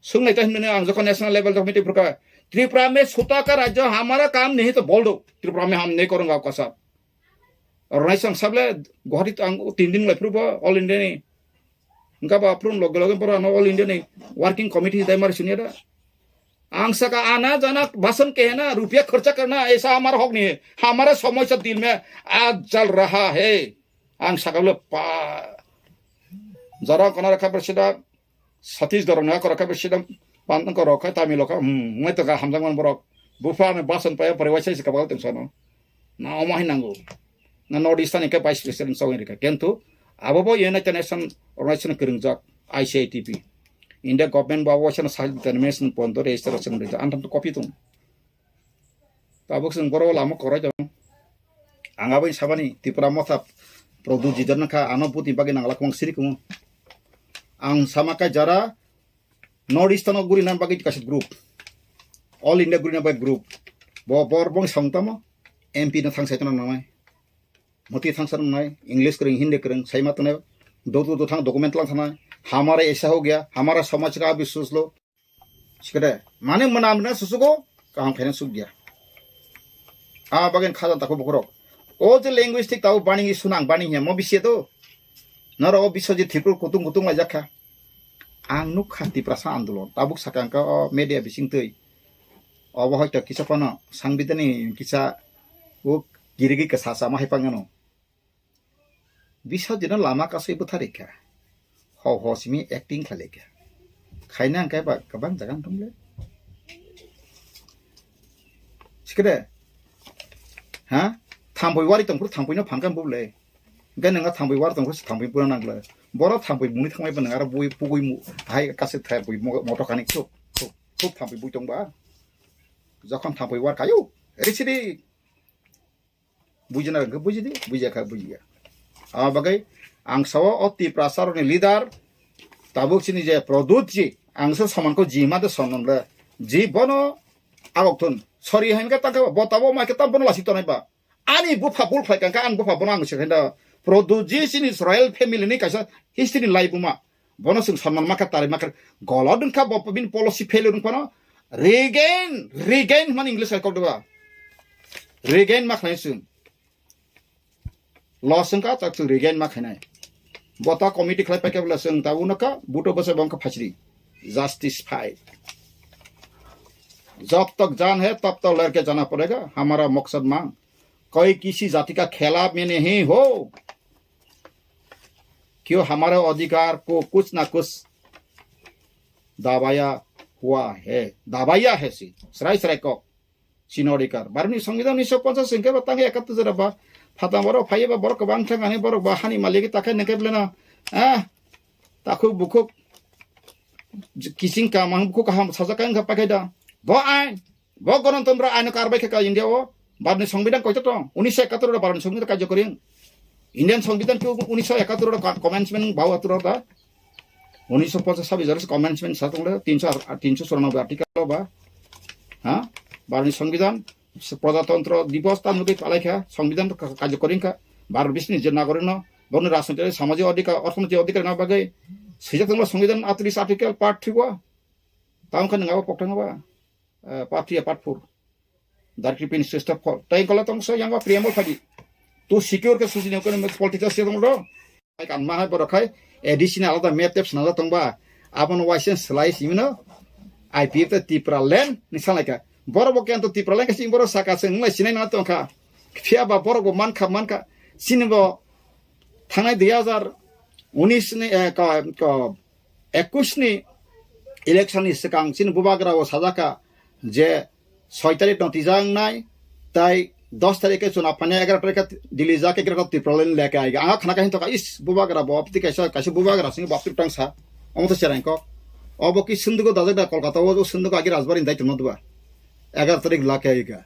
Swngnai ta hwnwi ang jokhon national level jokhon meeting phurkha, Tripura में छोटा का राज्य हमारा काम नहीं तो बोल दो, त्रिपुरा में हम नहीं करूंगा आपका साथ। Ronai sang sable Guwahati ang tin din lai phuru bo All India ni. Engka ba phuru loge loge boro ano All India ni working committee dai mari sunya da. Ang saka ana jana basan kehna rupiya kharcha karna aisa hamara hok nahi hai, hamara samay se dil mein aaj jal raha hai. Ang saka le pa jara kona rakha bersida Satish dorong na kora kha bersida pan ko rok khai Tamil rok khai hmm ngai to ga hamjang man borok bupha me basan paya pore waisa se kabal teng sano. Na omo hai nango. Na North Eastern ke Vice President sawin rika. Kentu abo bo United Nation Organization kwrwngjak I C I T P. India government bo abo waisa na sahil determination pondo register song rika. Antam to copy tung. Tabuk song boro lama korai jong. Ang abo sabani Tipra Motha Produ jidar na kha ano buti bagi nangla kwang siri kumo. Ang sama kai jara North Eastern o guri nan bagi kasit group. All India guri nan bagi group. Bo bor bong song tamo M P na thang sai tano nangnai. Moti thangsa nai, English kwrwng, Hindi kwrwng, saima tongnai, do do do thang document lang thanai, hamara aisa ho gaya, hamara samaj ka abhi soch lo. Sikade, mane mwnam na susugo, kaham khaina suk gaya. A bagen khajan tako bokhorok. O je linguistic tabo bani hi sunang bani hi mo bisi to. Naro o biso je thipur kutung kutung lai jakha. Ang nukha Tiprasa andolon, tabuk sakang ka o media bising twi. Obo hoito kisa phano sangbidani kisa o kirigi kasa sama hai pangano. Bisa jeno lama kasui bwtharikha. Ho ho simi acting khlaikha. Khaina hwnkhe ba kwbang jaga wng tongle. Sikede. Ha? Thambui wari tongphuru thambuino phankha bubule. Hwnkhe nwnga thambui wari tongphuru thambuino pura nangle. Boro thambui muni thangmaiba nwnga aro bui pugui mu hai kasui thai bui mo-, moto kani khuk khuk khuk thambui bui tongba. Jokhon thambui war kayo. Risidi. Bujina hwnkhe bujidi, bujiya kha bujiya. Abo bagwi ang sao o Tiprasa rokni leader tabuk chini je Pradyut ji, ang se soman ko ji ma de soman le. Ji bono agok thun. Sorry hai khe tangkhe bo tabo mai khe tam bono lasi tonai ba. Ani bupha bul khlai kangkha ang bupha bono ang se khe da. Pradyut ji chini royal family ni kaisa history ni lai buma. Bono chwng sonman makha, tari makha, golod wngkha bo bini policy failure wngphano regain, regain hwnmani English hai kok deba. Regain ma khlai chwng. Loss wngkha, tak chwng regain ma khainai. Bo ta committee khlai paikha bwla chwng ta uno ka, buto bwsa bo wngkha phachiri. Justice fight. जब तक जान है, तब तक लड़के जाना पड़ेगा, हमारा मकसद मांग। कोई किसी जाति का खिलाफ में नहीं हो। क्यों हमारे अधिकार को कुछ ना कुछ दबाया हुआ है, दबाया है si, srai srai kok, chini odhikar. Bharotni Songbidan unnish sho ponchash hwnkhe ba tang ekattor jora ba, phatang borok phaiya ba borok kwbang thang ani borok ba hani malik ta khe nengkhe beleno, ah, takhuk bukhuk, kiching kamang bukhuk kaham sajak khe wngkha paikhe da. Bo ain, Bo Ganatantro aino karbai khe ka India o. Bharotni Songbidan koito tong? Unnish sho ekattor ro Bharotni Songbidan karjokori. Indian Songbidan ke unnish sho ekattor ro ka-, commencement bau atur da. Unnish sho ponchash sabis jora commencement sa tong le, tinsho, tinsho churanobboi article ba. Ha? Bharotni Songbidan, Prajatantro Divos ta nugi palai kha, Songbidan ka-, karjokori kha. Bharot bisni je nagorik no, borokni rajnoitik, samajik odhikar, orthonoitik odhikar na bagwi swijak tong Songbidan atris article part three o. Tamo khe nang abo pokthang ba. Eh, part three, part four. Directive Minister Staff Hall. Tai kola tong so yang ba preamble phadi. To secure ke susi ne kono political se tong do. Ai kan ma hai borok khai additional alada map tep sna tong ba. Abon waisen slai simino. I P F T Tipra land ni sanai ka. Borok bo kento Tipra land ka sing borok saka se nglai sinai na tong kha. Phiya ba borok bo man kha, man kha. Sini bo thangnai dui hajar unis ni, eh, ka, ka, ekush ni election ni swkang chini bubagra o sajak kha je soi tarik no twijak wngnai, tai dos tarik khe chuna phainai, egaroh tarik khe Delhi jak, egaroh Tipraland leke aiga. Ang khna khe hintoka, is, bubagra bo, abtwi kaisa, kaisa bubagra sini bo abtwi tang sa. Omo to cherang kok. Obo ki sundugo dajak da Kolkata o, sundugo agi Rajbari ni dai tongma duba. Egaroh tarik lake aiga.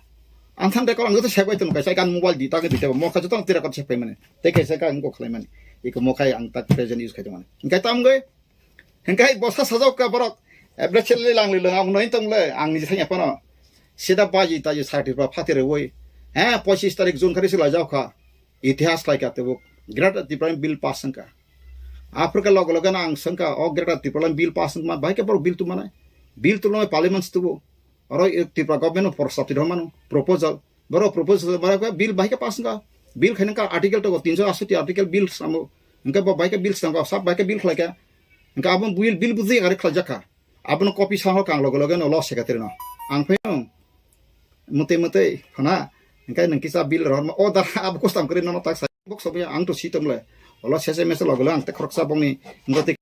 Ang thang de kok ang to sek bai tong kaisa, kan mobile di, ta khe di, mokha joto tira kot sek pai mane. Tei kaisa ka ang kok khlai mani. Iko mokhai ang tak present use khai tong mani. Hingkai tam goi. Hingkai bosa sajok ka borok. Ebre chele lang le lang ang noi tong le. Ang ni thang ya pano. Sida baji taji sati pa phati re woi. He, pochis tarik June khari sila jao kha. Itihas lai ka tebuk. Greater Tipraland bill pass sangka. Africa logo logo na ang sangka. O Greater Tipraland bill pass sangma. Bai ke borok bill tu mana. Bill tu lo parliament tu. Oro Tripura government o prostab ti rok mano. Proposal. Borok proposal borok bill bai ke pass sangka. Bill khaina ka article to tinso asoti article bill samo. Hingke bo baike bill sangka, sab baike bill khlaika. Hingke abon bill, bill buji gari khlajakha. Abono copy sango kang loge loge no lo secretary no. Ang phai no. Mutui mutui phana. Hingke nang kisa bill rohorma. O da abo custom kri no tak sa. Bok sobo ang to si tomle. Olo sese mese loge lo ang te khoroksa bongni. Hingke te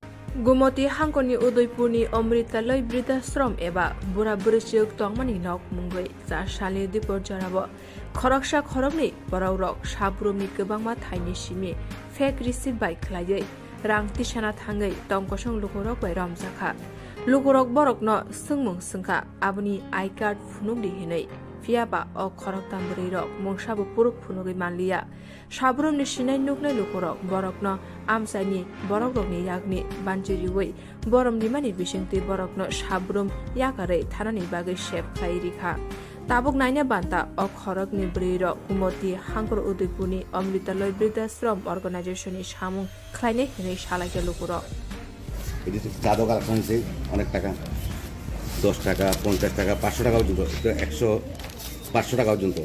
Gumoti hangkoni Udaipurni Amritaloi Bridhashram eba bura bwrwi chwk tongmani nok mungwi cha salni dipor jorao khoroksa khoroknwi borokrok sabrumni kwbangma thaini simi fake receipt bai khlaiwi rang tisana thangwi tongkosong lukurok bai romjakha. Lukurok borokno swngmung swngkha, aboni I card phunukdi hinwi. Phiya ba o khoroktham bwrwirok mungsabo puruk phunugwi manliya. Sabrumni sinai nuknai lukurok borokno amchaini borokrokni yakni banchi riwi borom rimani bisingtwi borokno sabrum yakarwi thanani bagwi sep khlai rikha. Tabuk naina banta o khorokni bwrwirok Kumoti Hangkor Udaipurni Amritaloi Bridhashram Organization ni samung khlainai hinwi salaikha lukurok. এটি চাঁদা কালেকশন হয়েছে অনেক টাকা, দশ টাকা, পঞ্চাশ টাকা, পাঁচশো টাকা পর্যন্ত, তো একশো, পাঁচশো টাকা পর্যন্ত।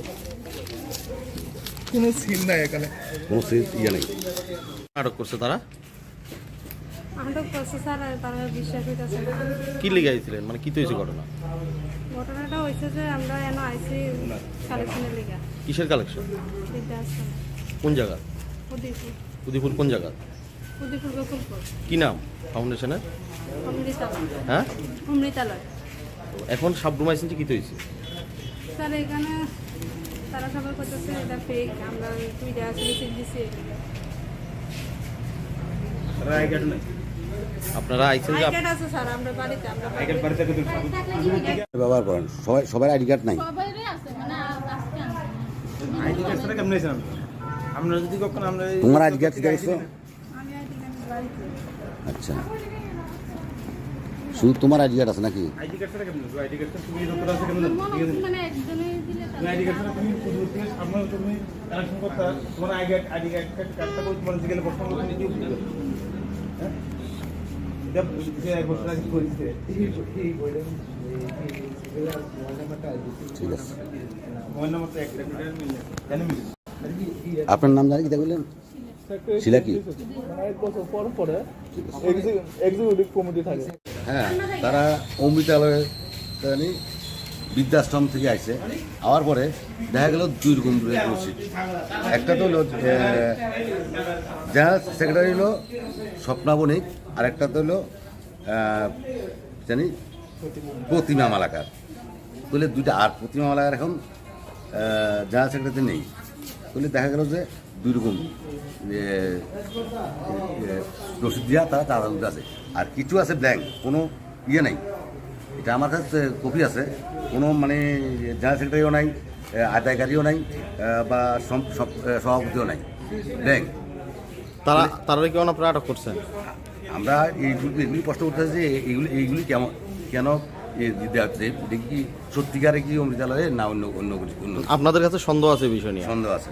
কোনো সিল নাই এখানে। কোনো সিল ইয়ে নেই। আটক করছে তারা। আটক করছে স্যার, আর তারা বিশ্বাস হইতেছে না। কি লেগে আইছিলেন? মানে, কি তো হয়েছে ঘটনা? ঘটনাটা হয়েছে যে আমরা এনে আইছি কালেকশনের লেগে। কিসের কালেকশন? বৃদ্ধাশ্রম। কোন জায়গা? উদয়পুর। উদয়পুর কোন জায়গা? উদয়পুর গোকুলপুর। কি নাম ফাউন্ডেশনের? অমৃতালয়। হ্যাঁ? অমৃতালয়। এখন সাবরুম আইসেন যে কি তো হয়েছে? স্যার, এখানে তারা সবাই করতেছে এটা ফেক, আমরা দুইটা আসলে সিল দিছি। তারা আই কার্ড নাই। আপনারা আইসেন যে আই আপ- কার্ড আছে স্যার, আমরা বাড়িতে, আমরা আই কার্ড বাড়িতে। বাড়িতে কত? ব্যবহার করেন, সবাই, সবার আইডি কার্ড নাই। সবাইরই আছে, মানে, আ-, আজকে আনছে। আইডি কার্ড ছাড়া কেমনে আছেন আপনি? আমরা যদি কখনো আমরা এই তোমার আইডি কার্ড কি দেখছো? আচ্ছা, শুধু তোমার আইডি কার্ড আছে নাকি? আইডি কার্ড ছাড়া কেমন হবে? আইডি কার্ড তো তুমি যত আছে কেমন হবে? ঠিক আছে? মানে একজনই দিলে তাহলে না, আইডি কার্ড ছাড়া তুমি শুধু তুমি সামনে তুমি কালেকশন করতে হয়। তোমার আইডি কার্ড, আইডি কার্ড, কার্ডটা করে তোমার জিজ্ঞাসা করতে হবে, তুমি কি বুঝতে পারবে? হ্যাঁ? এটা যে এক বছর আগে করেছে। ঠিক আছে। মোবাইল নাম্বারটা একটা মিনিট। কেন মিলিয়ে? আপনার নাম জানি কিতা কইলেন? শিলা কি? মানে এক বছর পর পরে এক্সি-, এক্সিকিউটিভ কমিটি থাকে। হ্যাঁ, তারা অমৃতালয়ে জানি বৃদ্ধাশ্রম থেকে আইছে, আওয়ার পরে দেখা গেল দুই রকম রসিদ। একটা তো হলো, এ, জেনারেল সেক্রেটারি হলো স্বপ্না বণিক, আর একটা তো হলো, আহ, জানি প্রতিমা মালাকার। তাহলে দুইটা, আর প্রতিমা মালাকার এখন, আহ, জেনারেল সেক্রেটারি নেই। তাহলে দেখা গেল যে দুই রকম, এ, এ, রসিদ দিয়া তারা চাঁদা তুলতে আছে। আর কিছু আছে ব্ল্যাংক, কোনো ইয়ে নাই। এটা আমার কাছে কপি আছে, কোনো মানে জেনারেল সেক্রেটারিও নাই, এ, আদায়কারীও নাই, এ, বা সম-, সব-, এ, সভাপতিও নাই, ব্ল্যাংক। তারা, তারা কি আপনারা আটক করছেন? আমরা এইগুলি, এগুলি প্রশ্ন করতে চাই যে এইগুলি, এইগুলি কেমন, কেন এ দিতে হচ্ছে? এটা কি সত্যিকারে কি অমৃতালয়ে না অন্য, অন্য কিছু, অন্য কিছু? আপনাদের কাছে সন্দেহ আছে এই বিষয় নিয়ে? সন্দেহ আছে।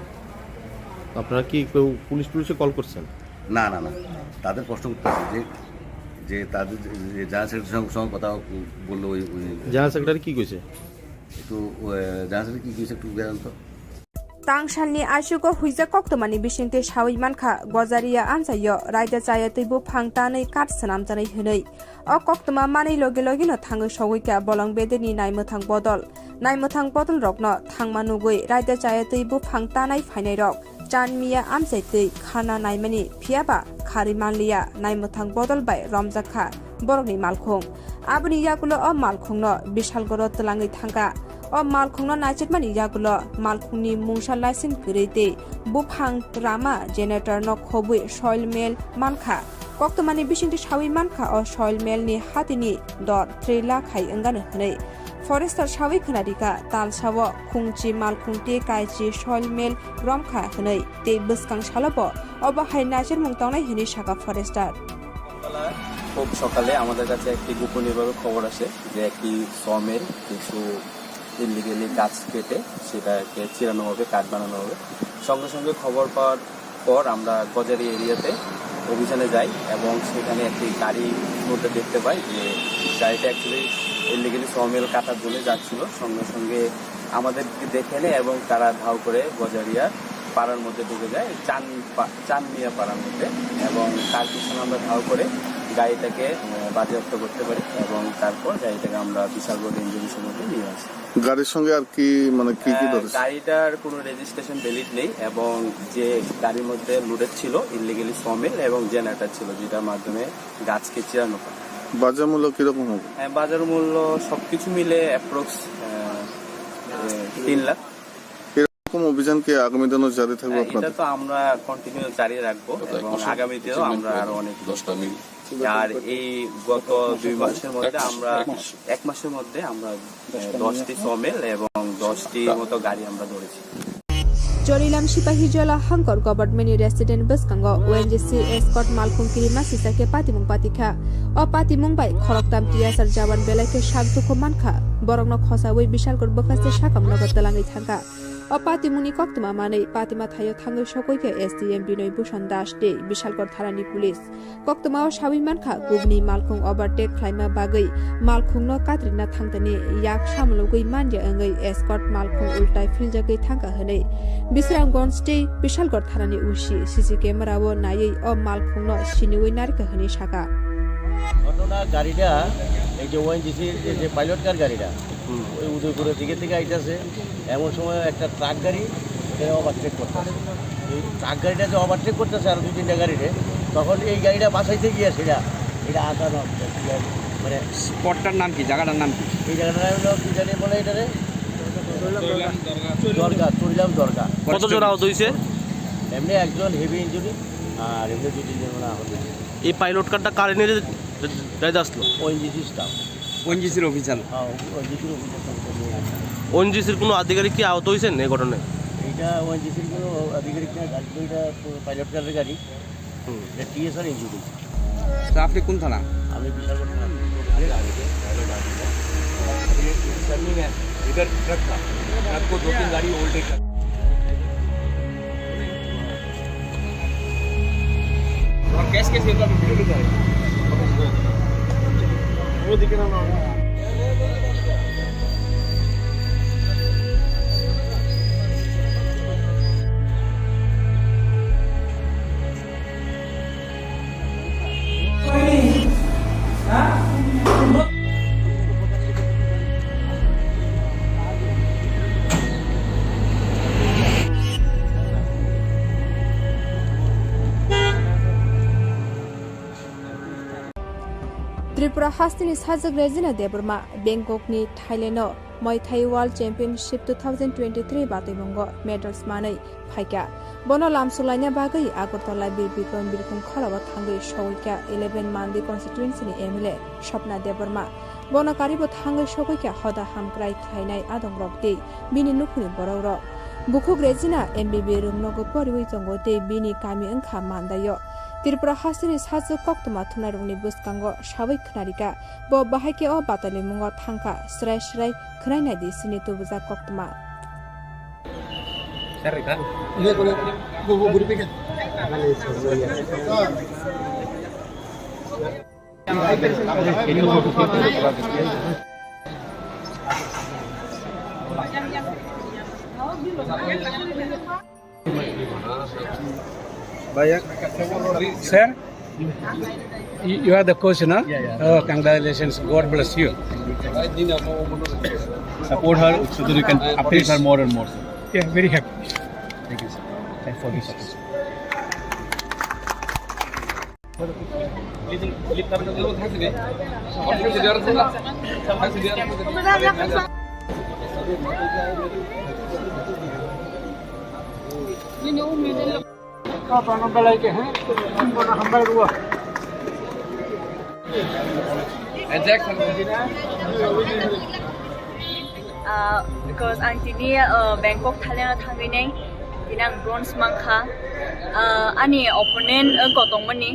আপনারা কি কেউ পুলিশ টুলিশে কল করছেন? না, না, না, তাদের প্রশ্ন করতে আছে যে, যে তাদের যে, যে জেনারেল সেক্রেটারির সঙ্গে, সঙ্গে কথা বললো ওই, ওই জেনারেল সেক্রেটারি কি কইছে? একটু, আহ, জেনারেল সেক্রেটারি কি কইছে একটু জানান তো। Tangsalni aisugo huijak koktwmani bisingtwi sawi mankha, Gojaria amchaio raida chaya twi buphang tanwi kat swnamjaknai hwnwi. O koktwma manwi logi logino thangwi sogwikha bolong bedeni naimwthang bodol. Naimwthang bodolrokno thangma nugwi raida chaya twi buphang tanai phainairok chanmiya amchai twi kharna naimani, phiyaba kharwi manliya, naimwthang bodol bai romjakha borokni malkhung. Aboni yagulo o malkhungno Bisalgoro twlangwi thangkha. O malkhungno naichikmani yagulo malkhungni mungsa license kwrwi tei buphang rama generator no khobwi soil meal mankha. Koktwmani bisingtwi sawi mankha o soil meal ni hatini dor three lakh hai wngano hwnwi. Forester sawi khwnarikha talsao khungchi malkhung tei kaichi soil meal romkha hwnwi tei bwskang salobo obo hai naichirmung tongnai hwnwi sakha forester. সকালবেলা, খুব সকালে আমাদের কাছে একটি গোপনীয়ভাবে খবর আসে যে একটি সমিল কিছু ইলিগালি গাছ কেটে সেটাকে চিরানো হবে, কাঠ বানানো হবে। সঙ্গে সঙ্গে খবর পাওয়ার পর আমরা গজারি এরিয়াতে অভিযানে যাই এবং সেখানে একটি গাড়ির মধ্যে দেখতে পাই যে গাড়িটা অ্যাকচুয়ালি ইলিগালি সমিল কাটার জন্য যাচ্ছিল। সঙ্গে সঙ্গে আমাদেরকে দেখে নেয় এবং তারা ধাও করে গজারিয়া পাড়ার মধ্যে ঢুকে যায়, চান পা-, চান মিয়া পাড়ার মধ্যে, এবং তার পিছনে আমরা ধাওয়া করে গাড়িটাকে, আহ, বাজেয়াপ্ত করতে পারি এবং তারপর গাড়িটাকে আমরা বিশালগড় রেঞ্জ অফিসের মধ্যে নিয়ে আসি। গাড়ির সঙ্গে আর কি, মানে, কি কি আহ, ধরেছে? গাড়িটার কোনো রেজিস্ট্রেশন ভ্যালিড নেই এবং যে গাড়ির মধ্যে লোডেড ছিল ইলিগালি সমিল এবং জেনারেটর ছিল, যেটার মাধ্যমে গাছকে চিরানো হয়। বাজার মূল্য কিরকম হবে? আহ, বাজার মূল্য সবকিছু মিলে অ্যাপ্রক্স তিন লাখ। এরকম অভিযান কি আগামী দিনও জারি থাকবে হ্যাঁ, আপনাদের? এটা তো আমরা কন্টিনিউ জারি রাখবো এবং আগামীতেও আমরা আরো অনেক দশটা মিল। আর এই গত দুই মাসের মধ্যে আমরা, এক মাসের মধ্যে আমরা, আহ, দশটি সমিল এবং দশটি মতো গাড়ি আমরা ধরেছি। Chorilam Sipahijola Hangkor Government ni Resident bwskango O N G C escort malkhung kirima sisa khe patimung patikha. O patimung bai khoroktam T S R jawan belai khe sak dukhu mankha. Borokno khosaui Bishalgarh bwkhaste sakam nogo twlangwi thangkha. O patimungni koktwma manwi patima thaio thangwi sogwi khe S D M Binoy Bhushan Das tei Bishalgarh thanani police. Koktwmao saui mankha, kubni malkhung overtake khlaima bagwi malkhungno katrina thangtani yak samulogwi manya wngwi escort malkhung ultai philjagwi thangkha hwnwi Bisramganj tei Bishalgarh thanani O C C C camera-o naiwi o malkhungno siniui narikha hwnwi sakha. ঘটনা গাড়িটা এই যে ওএনজিসির এই যে পাইলট কার গাড়িটা, হুম। ওই উদয়পুরের দিকে থেকে আইতাছে, এমন সময় একটা ট্রাক গাড়ি এখানে ওভারটেক করতেছে। এই ট্রাক গাড়িটা যে ওভারটেক করতেছে আরো দুই তিনটা গাড়িতে, তখন এই গাড়িটা বাঁচাইতে গিয়ে সেটা, এটা আঁকানো হচ্ছে, কি আর, মানে স্পটটার নাম কি? জায়গাটার নাম কি? এই জায়গাটার নাম হলো কি জানি বলে এটারে? দরগা, চরিলাম দরগা। কত জোড়া আহত হইছে? এমনি একজন হেভি ইঞ্জুরি, আর এমনি দুই তিনজন মানে আহত হয়েছে। এই পাইলট কারটা কারে নিয়ে যাইতে আসলো? ONGC staff. ওএনজিসির অফিসার। হ্যাঁ, ওএনজিসির অফিসার। ওএনজিসির কোনো আধিকারিক কি আহত হয়েছেন এই ঘটনায়? এটা ওএনজিসির কোনো আধিকারিক না, গাড়ি, এটা পাইলট কারের গাড়ি। হুম। এটা টিএসআর ইঞ্জিন। তা আপনি কোন থানা? আমি বিশালগড় থানা। अभी टर्निंग है, इधर ट्रक था, ट्रक को दो तीन गाड़ी ओवरटेक कर। और कैसे कैसे होगा, वीडियो लेकर आए। वो दिखे ना, ना। Tripura hasteni sajwk Regina Debbarma Bangkokni Thailand-o Muay Thai World Championship two thousand twenty-three batwimungo medals manwi phaikha. Bono lamsok laina bagwi Agartala Bir Bikram Birkhung khorao thangwi sogwikha eleven Mandi constituency-ni M L A Swapna Debbarma. Bono karibo thangwi sogwikha hoda hamkrai khlainai adongrok tei bini nukhungni borokrok. Bukhuk Regina M B B rungnogo poriwi tongo tei bini kami wngkha Mandai-o. Tripura hasteni sajwk koktwma thumnairokni bwskango sawi khwnarikha. Bo bahai khe o batalimungo thangkha, srai srai khwnai naidi chini tubujak koktwma. Sir, you you are the coach, no? Yeah, yeah. Oh, congratulations. God bless you. Support her so that you can uplift her more and more, sir. Yeah, very happy. Thank you, sir. Thanks for the support. Ah, because ang tini, ah, Bangkok, Thailand o thangwi nai, tini ang bronze mankha. Ah, ani opponent, ah, wngkha tongmani,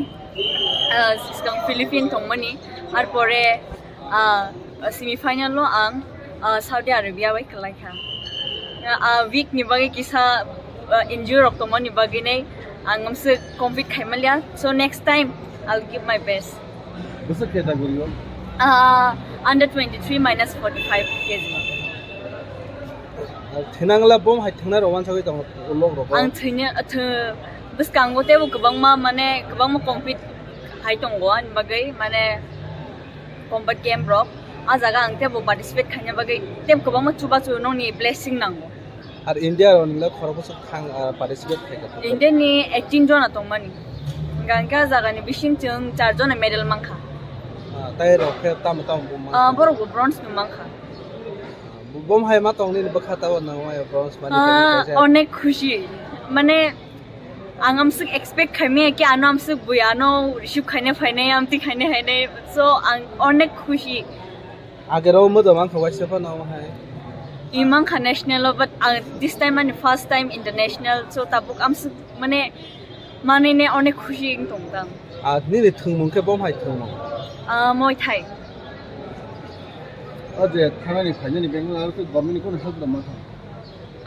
ah, swkang Philippine tongmani, arpore, ah, semi final o ang, ah, Saudi Arabia bai kwlaikha. Ah, week ni bagwi kisa, ah, injury rok tongmani bagwi nai ang amswk compete khaimaliya. So next time I'll give my best. Bwswk category o? Ah, under twenty-three minus forty-five K G. Thinangla bom hai thwngna rok wansagwi tongo ulok rok. Ang thwina, thw-, bwskango teibo kwbangma, mane, kwbangma compete hai tongo ani bagwi, mane, combat game rok. A jaga ang teibo participate khaina bagwi teibo kwbangma chubachu nokni blessing nango. Ar India rok nila khoroksa thang, ah, participate khaikha. India ni eighteen jona tongmani. Hingke a jaga ni bising chwng char jona medal mankha. Ah, tai rok khe tamo tamo bom mankha? Ah, borok bo bronze no mankha. Bom hai ma tong nini bwkha tabo nang maya bronze mani Ah, khe kaisa. Onek khushi. Mane, ang amswk expect khaimaya ki ano amswk bui ano receive khaina phainai, amtwi khaina phainai. So, ang onek khushi. Agero modo mankha waisa phano hai. I mankha national o, but ang this time ani first time international. So, tabuk amswk mane manwi ne onek khushi wng tong tang. Ah, nini thwngmung khe bom hai thwngmung? Ah, Muay Thai. O je thanani phainani bengla aro khe government ni kono help rwma kha?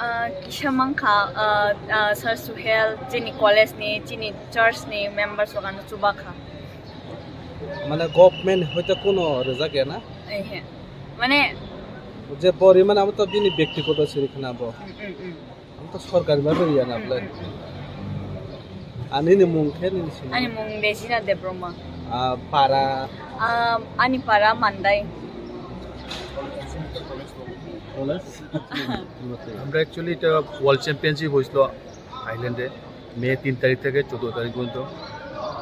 Ah, kisa mankha, ah, ah, Sir Suhel, chini college ni, chini church ni members rok ano chuba kha. Mane government hoite kono rwjak ya na? Ehe. Mane je bori mane amo to bini byaktigoto siri khna bo. Mm, mm, mm. Ang to sorkari ma beri ya na Mm, play. Mm, mm. Ani ni mung khe nini sini? Ani mung Regina Debroma. Ah, para? Ah, ani para Mandai. College? আমরা অ্যাকচুয়ালি এটা world championship হয়েছিল থাইল্যান্ডে মে তিন তারিখ থেকে চোদ্দ তারিখ পর্যন্ত।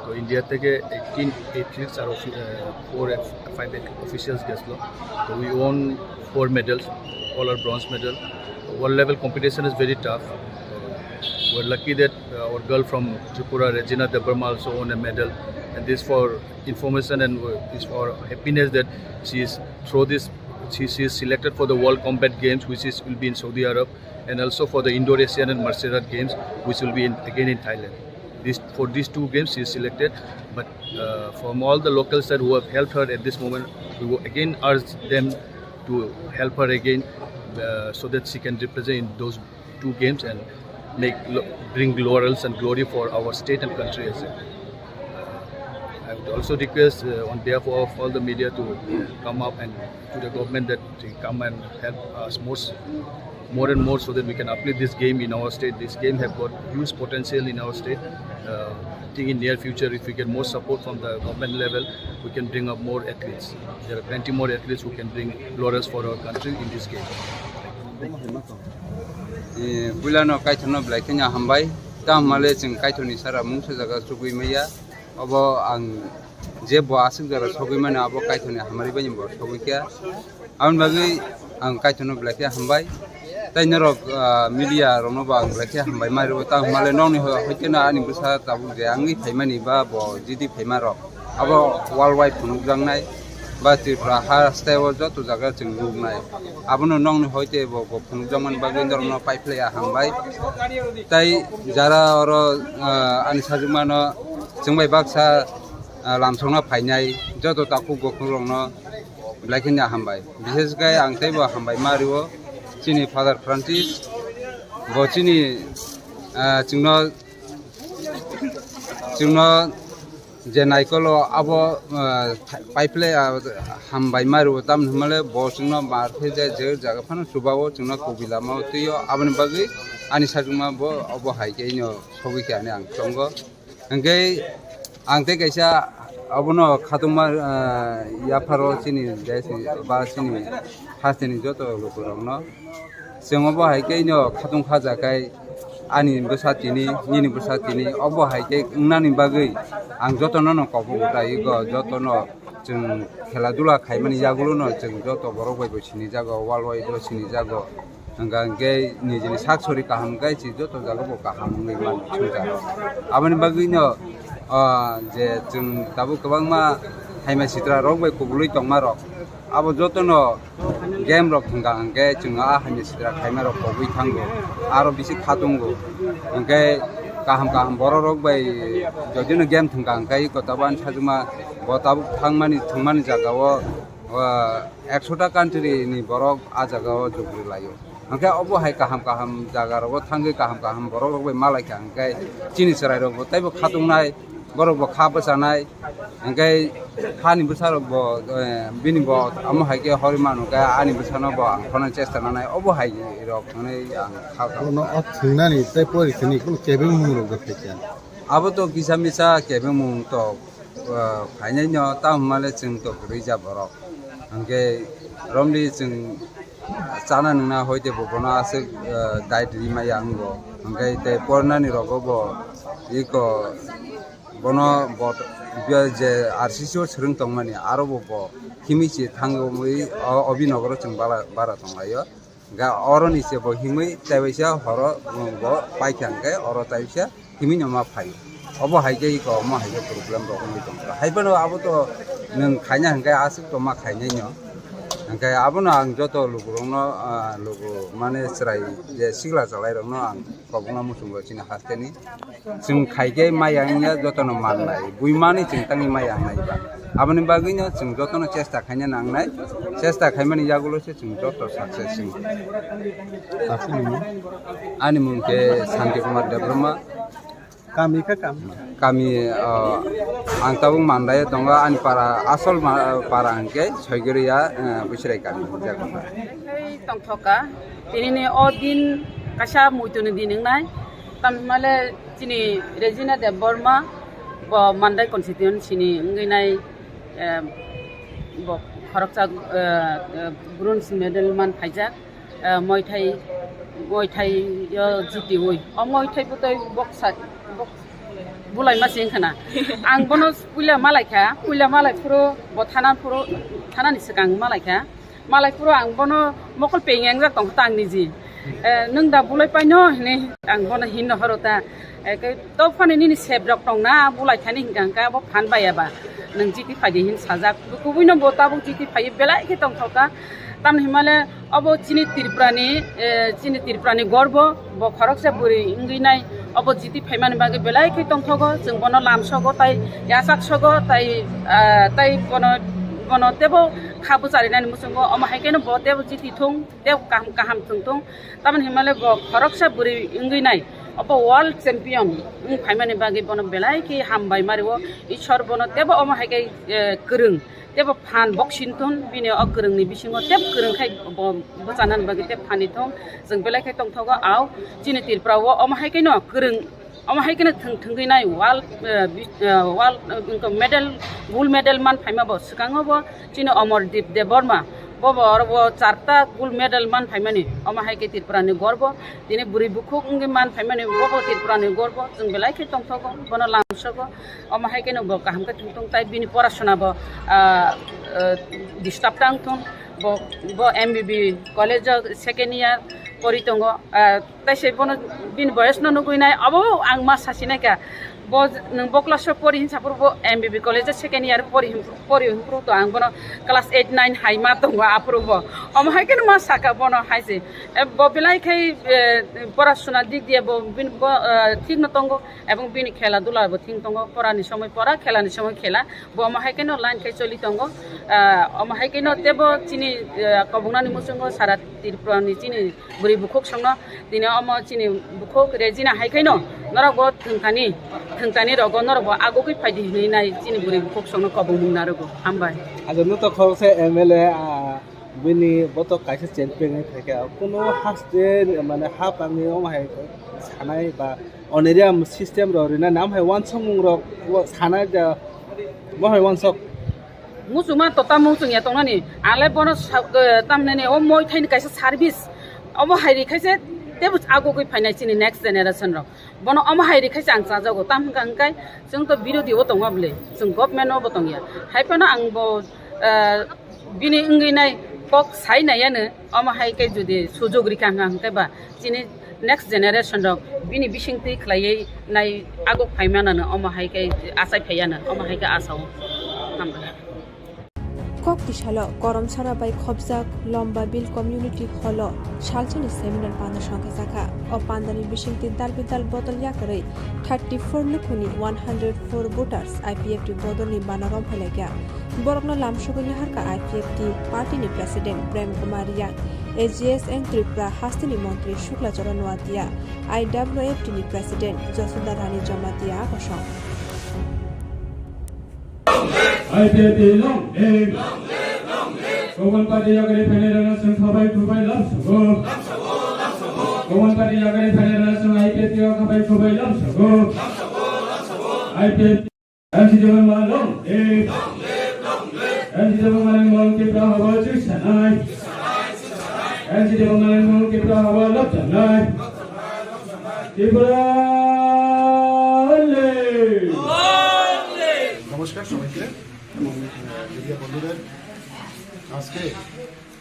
তো ইন্ডিয়া থেকে এইটিন অ্যাথলিটস আর ফোর ফাইভ অফিসিয়ালস গেছিলো। তো we won four medals, all are bronze medal. World level competition is very tough. We're lucky that uh, our girl from Tripura, Regina Debbarma, also won a medal. And this for information and uh, is for happiness that she is through this she, she is selected for the World Combat Games, which is will be in Saudi Arab, and also for the Indo-Asian and Martial Art Games, which will be in, again in Thailand. This for these two games she is selected. But uh, from all the local side who have helped her at this moment, we will again urge them to help her again uh, so that she can represent in those two games and make lo- bring laurels and glory for our state and country as well. Uh, I would also request uh, on behalf of all the media to come up and to the government that they come and help us more, s- more and more so that we can uplift this game in our state. This game have got huge potential in our state. Uh, I think in near future, if we get more support from the government level, we can bring up more athletes. There are plenty more athletes who can bring laurels for our country in this game. Eh, puilano kaithorno belai kheno hambai. Tamo hwnle chwng kaithorni sara mungsa jaga chugui maya. Obo ang je bo aswk jora sogwi mano, abo kaithorni hamari bai bo sogwi kha. Aboni bagwi ang kaithorno belai khe hambai. Tei norok, ah, media rokno bo ang belai khe hambai ma rwo. Tamo hwnle nokni ho-, hoite no ani bwsa tabuk je wngwi phaimani ba bo jidi phaima rok. Abo world wide phunukjaknai ba Tripura ha steo joto jaga chwng nuknai. Abono nokni hoite bo, bo phunukjakmani bagwi norokno paiphlaiya hambai. Tei jara oro, ah, ani sajwkmano chwng bai baksa, ah, lamsokna phainai joto takhuk bukhuk rokno belai kheno hambai. Bishesh khe ang teibo hambai ma rwo chini Father Francis, bo chini, ah, chwngno, chwngno je naikolo abo, ah, paiphlai, ah, hambai ma rwo, tamni hwnmale bo chwngno mar khe je, je jaga phano chuba-o chwngno kubui lama-o twi-o, aboni bagwi ani sajwkma bo obo hai khe ino sogwi khe ani ang tongo. Hwnkhe ang tei kaisa abono khatungma, ah, yapharo chini desh ni ba chini hasteni joto lukurokno chwng obo hai khe ino khatung khaja khai ani bwsa tini, nini bwsa tini, obo hai khe wngnani bagwi ang jotono no kok bo utai go, jotono chwng khela dula khaimani yagulo no chwng joto borok bai bo sinijago, world wide o sinijago. Hwnka hwnkhe nijini sak sori kaham khe se joto jaga bo kaham wngwi mano swngcharo. Aboni bagwino, ah, je chwng tabuk kwbangma haima sitra rok bai kubulwi tongma rok, abo jotono game rok thwngkha hwnkhe chwng a haima sitra khaima rok kobwi thango, aro bisi khatungo. Hwnkhe kaham kaham borok rok bai jodino game thwngkha hwnkhe iko tabuk ani sajwkma bo tabuk thangmani thwngmani jaga o, ah, ekshota country ni borok a jaga o jukri laio. Hwnkhe obo hai kaham kaham jaga rogo thangwi kaham kaham borok rok bai malaikha hwnkhe chini chwrai rok bo teibo khatungnai, Borok bo kha bwchanai, hwnkhe hani bwsarok bo, eh, bini bo amo hai khe horwi manu khe ani bwsano bo ang khonani chesta nanai, obo hai rok hwnwi ang kha kha. Bono o thwngnani tei pori thwngni kunu kebengmung rok da phaikha. Abo to kisa misa kebengmung to, eh, phainai no, tamo hwnmale chwng to kwrwi ja borok. Hwnkhe romli chwng chana nwngna hoite bo bono aswk, eh, diet ri maya wngo. Hwnkhe tei pornani rogo bo iko bono bo je R C C o swrwng tongmani aro bo bo himwi se thangwi o, o binogoro chwng bara, bara tonglaio. Ga oroni se bo himwi taibaisa horo bo paikha hwnkhe oro taibaisa himwi no ma phai. Obo hai khe iko omo hai khe problem rok wngwi tongkha. Hai phano abo to nwng khaina hwnkhe aswk to ma khainai no. Hwnkhe abono ang joto lukurokno, ah, luku mane chwrai je sikla chwlairokno ang kobokna muchungo chini hasteni. Chwng khai khe maya wngya jotono mannai. Buimani chwng tangwi maya wngnai ba. Aboni bagwino chwng jotono chesta khaina nangnai. Chesta khaimani yagulo se chwng joto success wng. Aswk nini? Ani mung khe Santi Kumar Debbarma. Kami kha kami? Kami, ah, ang tabuk Mandai o tongo, ani para, asol ma-, para hwnkhe Soigoriya, ah, Busirai kami hwnjak. Tongthoka, tinini o din kaisa muituni din wngnai, tamhimale chini Regina Debbarma bo Mandai constituency ni wngwi nai, eh, bo khoroksa, eh, eh, bronze medal man phaijak. Eh, Muay Thai, Muay Thai yo jitiwi. O Muay Thai bwtwi boksa, bok-, bulai ma sing khna. Ang bono puila malai kha, puila malai phuru bo thana phuru, thana ni swkang malai kha. Malai phuru ang bono mokol peng yang jak tong kha ta ang niji. Eh, nwng da bulai pai no hini ang bono hin no horo ta. Eh, ke to phani nini sep rok tong na bulai thani hingka hingka bo phan bai ya ba. Nwng jiti phai di hin sajak. Kubui no bo tabuk jiti phai belai khe tong thok kha. Tamni himale Obo chini Tripurani, eh, chini Tripurani gorbo, bo khoroksa bwrwi wngwi nai, obo jiti phaimani bagwi belai khe tongthogo, chwng bono lamsogo, tai yachaksogo, tai, ah, tai bono, bono tebo kha bwcharinani muchungo, omo hai kheno bo tebo jiti thung, tebo kaham, kaham thung thung. Tamoni hinmale bo khoroksa bwrwi wngwi nai, obo world champion wng phaimani bagwi bono belai khe hambai mario, Ishwar bono tebo omo hai khe, eh, kwrwng. Tebo phan boxing thun, bini o kwrwngni bisingo teb kwrwng khai bo bwchanani bagwi teb phani thung. Chwng belai khai tongthogo, au chini Tripura o omo hai khe no kwrwng, omo hai khe no thwng thwngwi nai world, eh, bi-, eh, world, eh, medal, gold medal man phaima bo swkango bo chini Amardeep Debbarma. Bo bo oro bo charta gold medal man phaimani, omo hai khe Tripura ni gorbo. Tini bwrwi bukhuk wngwi man phaimani, bo bo Tripura ni gorbo. Chwng belai khe tongthogo, bono lamsogo. Omo hai kheno bo kaham khe thung thung, tai bini porasona bo, ah, ah, disturb tang thung. Bo, bo M B B college o second year pori tongo. Ah, tai se bono bini boyes no nugui nai, abo ang ma sasi nai kha. Bo nwng bo class o pori hinsa phuru bo M B B college o second year pori hin, pori hin phuru to ang bono class eight nine hai ma tongo aphuru bo. Omo hai kheno ma saka bono hai se. E, bo belai khai, e, porasona dik diya bo bini bo, ah, thik no tongo. Ebong bini khela dula bo thing tongo, pora ni somoi pora, khela ni somoi khela, bo omo hai kheno line khai choli tongo. Ah, omo hai kheno tebo chini, ah, kobongnani muchungo sara Tripura ni chini bwrwi bukhuk songno tini omo chini bukhuk Regina hai kheno norok bo thwngthani, thwngthani rogo norok bo agugwi phaidi hinwi nai chini bwrwi bukhuk songno kobongmung narogo. Hambai. Ajo nuto khoroksa M L A, ah, Bini botok kaisa champion wngwi phaikha. Kuno haste, mane, hapangni omo hai sanai ba honorarium system rok rinani, omo hai uansukmung rok sanai da, omo hai uansuk. Muchungma to tamo muchungya tongnani, ale bono sa-, eh, tamnani o Muay Thai ni kaisa service, omo hai rikhaise tebo agugwi phainai chini next generation rok. Bono omo hai rikhaise ang chajago, tam hwnkha hwnkhe chwng to birodhi o tongma bwle, chwng government o bo tongya. Hai phano ang bo, eh, bini wngwi nai kok sai nai ano, omo hai khe jodi sujog rikha hwnkha hwnkhe ba chini next generation rok bini bisingtwi khlaiwi nai aguk phaimanano omo hai khe achai phaiano, omo hai khe asao. Hambai. Kok tisalo Koromsara bai khopjak Lomba Bill Community Hall o salsani seminar panda songkhajakha. O pandani bisingtwi dal bidal bodol yakarwi thirty four nukhungni one hundred four voters I P F T bodolni bana romphailaikha. Borokno lamsogwi naharkha I P F T party ni president Prem Kumar Riang, A G S N Tripura hasteni montri Shukla Charan Noatia, I W F T ni president Josoda Rani Jamatia akosong. I P F T long live. Long live, long live. Gobon party yagari phainai rana sung khabai khubai lam sugo. Gobon party yagari phainai rana sung I P F T o khabai khubai lam sugo. I P F T. M C Debbarma long live. M C Debbarma ni mol Tipra haba chusanai. M C Debbarma ni mol Tipra haba lobjanai. Tripura long live. নমস্কার সবাইকে এবং মিডিয়া বন্ধুদের। আজকে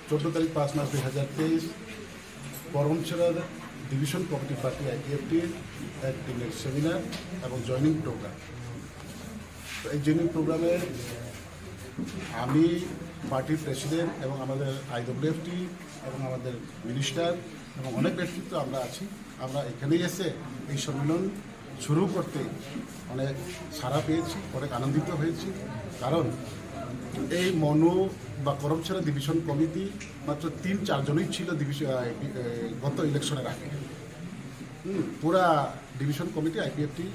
চোদ্দ তারিখ পাঁচ মাস দুই হাজার তেইশ, করমছড়া ডিভিশন কমিটি পার্টি আইপিএফটির এক দিনের সেমিনার এবং জয়েনিং প্রোগ্রাম। তো এই জয়েনিং প্রোগ্রামে আমি পার্টির প্রেসিডেন্ট এবং আমাদের আইডব্লিউএফটি এবং আমাদের মিনিস্টার এবং অনেক ব্যক্তিত্ব আমরা আছি। আমরা এখানেই এসে এই সম্মেলন শুরু করতে অনেক সাড়া পেয়েছি, অনেক আনন্দিত হয়েছি। কারণ এই মনু বা করমছড়া ডিভিশন কমিটি মাত্র তিন চারজনই ছিল ডিভিশন, আহ, বি-, আহ, গত ইলেকশনের আগে। হুম, পুরা ডিভিশন কমিটি আইপিএফটি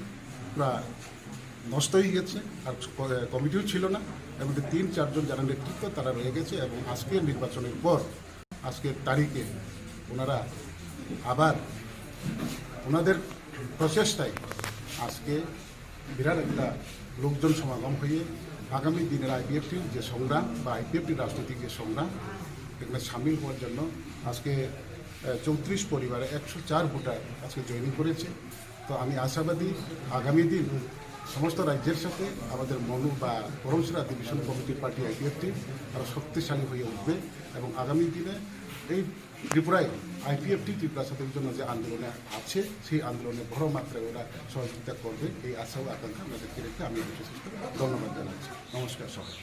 পুরা নষ্ট হয়ে গেছে, আর ক-, কমিটিও ছিল না। এর মধ্যে তিন চারজন যারা নেতৃত্ব, তারা রয়ে গেছে এবং আজকের নির্বাচনের পর, আজকের তারিখে ওনারা আবার ওনাদের প্রচেষ্টায় আজকে বিরাট একটা লোকজন সমাগম হয়ে আগামী দিনের আইপিএফটির যে সংগ্রাম বা আইপিএফটির রাজনৈতিক যে সংগ্রাম, এখানে সামিল হওয়ার জন্য আজকে, আহ, চৌত্রিশ পরিবারে একশো চার ভোটার আজকে জয়েনিং করেছে। তো আমি আশাবাদী আগামী দিন সমস্ত রাজ্যের সাথে আমাদের মনু বা করমছড়া ডিভিশন কমিটির পার্টি আইপিএফটি আরও শক্তিশালী হয়ে উঠবে এবং আগামী দিনে এই ত্রিপুরায় আইপিএফটি ত্রিপুরা স্বাধীনতার জন্য যে আন্দোলনে আছে, সেই আন্দোলনে বড় মাত্রায় ওরা সহযোগিতা করবে, এই আশা ও আকাঙ্ক্ষা আমরা ব্যক্ত রেখে আমি এই বিশেষ করে ধন্যবাদ জানাচ্ছি। নমস্কার সবাই।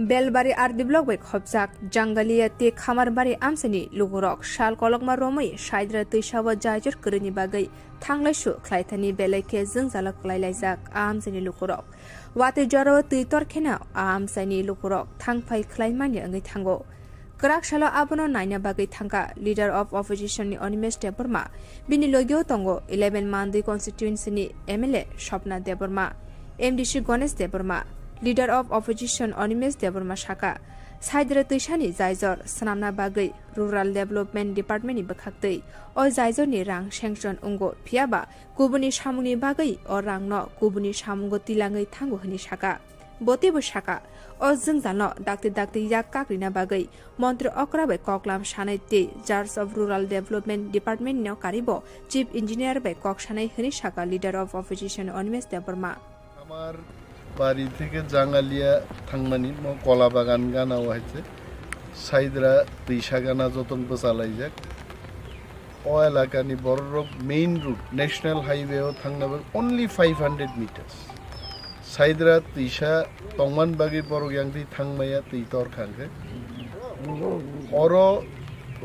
Belbari R D block bai khopjak Jangalia tei Khamarbari amchaini lukurok sal kolokma romwi Saidra twisao jaijor kwrwini bagwi thanglaisu khlaithani belai khe jwngjalo kwlai laijak a amchaini lukurok. Watwi jorao twi tor kheno a amchaini lukurok thangphai khlaimani wngwi thango. Kwrak salo abono naina bagwi thangkha Leader of Opposition ni Animesh Debbarma, bini logio tongo eleven Mandwi constituency ni M L A Swapna Debbarma, M D C Ganesh Debbarma, Leader of Opposition Animesh Debbarma saka, Saidra twisani jaijor swnamna bagwi Rural Development Department ni bwkhaktwi o jaijor ni rang sanction wngo, phiyaba kubuni samungni bagwi o rangno kubuni samungo tilangwi thango hwnwi saka. Bo teibo saka, o jwngjalno dakti dakti yak kakrina bagwi montri okra bai koklam sanai tei Charge of Rural Development Department no karibo Chief Engineer bai kok sanai hwnwi saka Leader of Opposition Animesh Debbarma. আমার বাড়ি থেকে জাঙ্গালিয়া থাংমানি মো কলা বাগান গানা হয়েছে সাইদরা তৈশা গানা যতন বসালাই যাক। O elakani bororok main road, national highway o thangna bagwi only five hundred meters. Saidra twisa tongman bagwi borok yang twi thangmaya twi tor khangkhe. Oro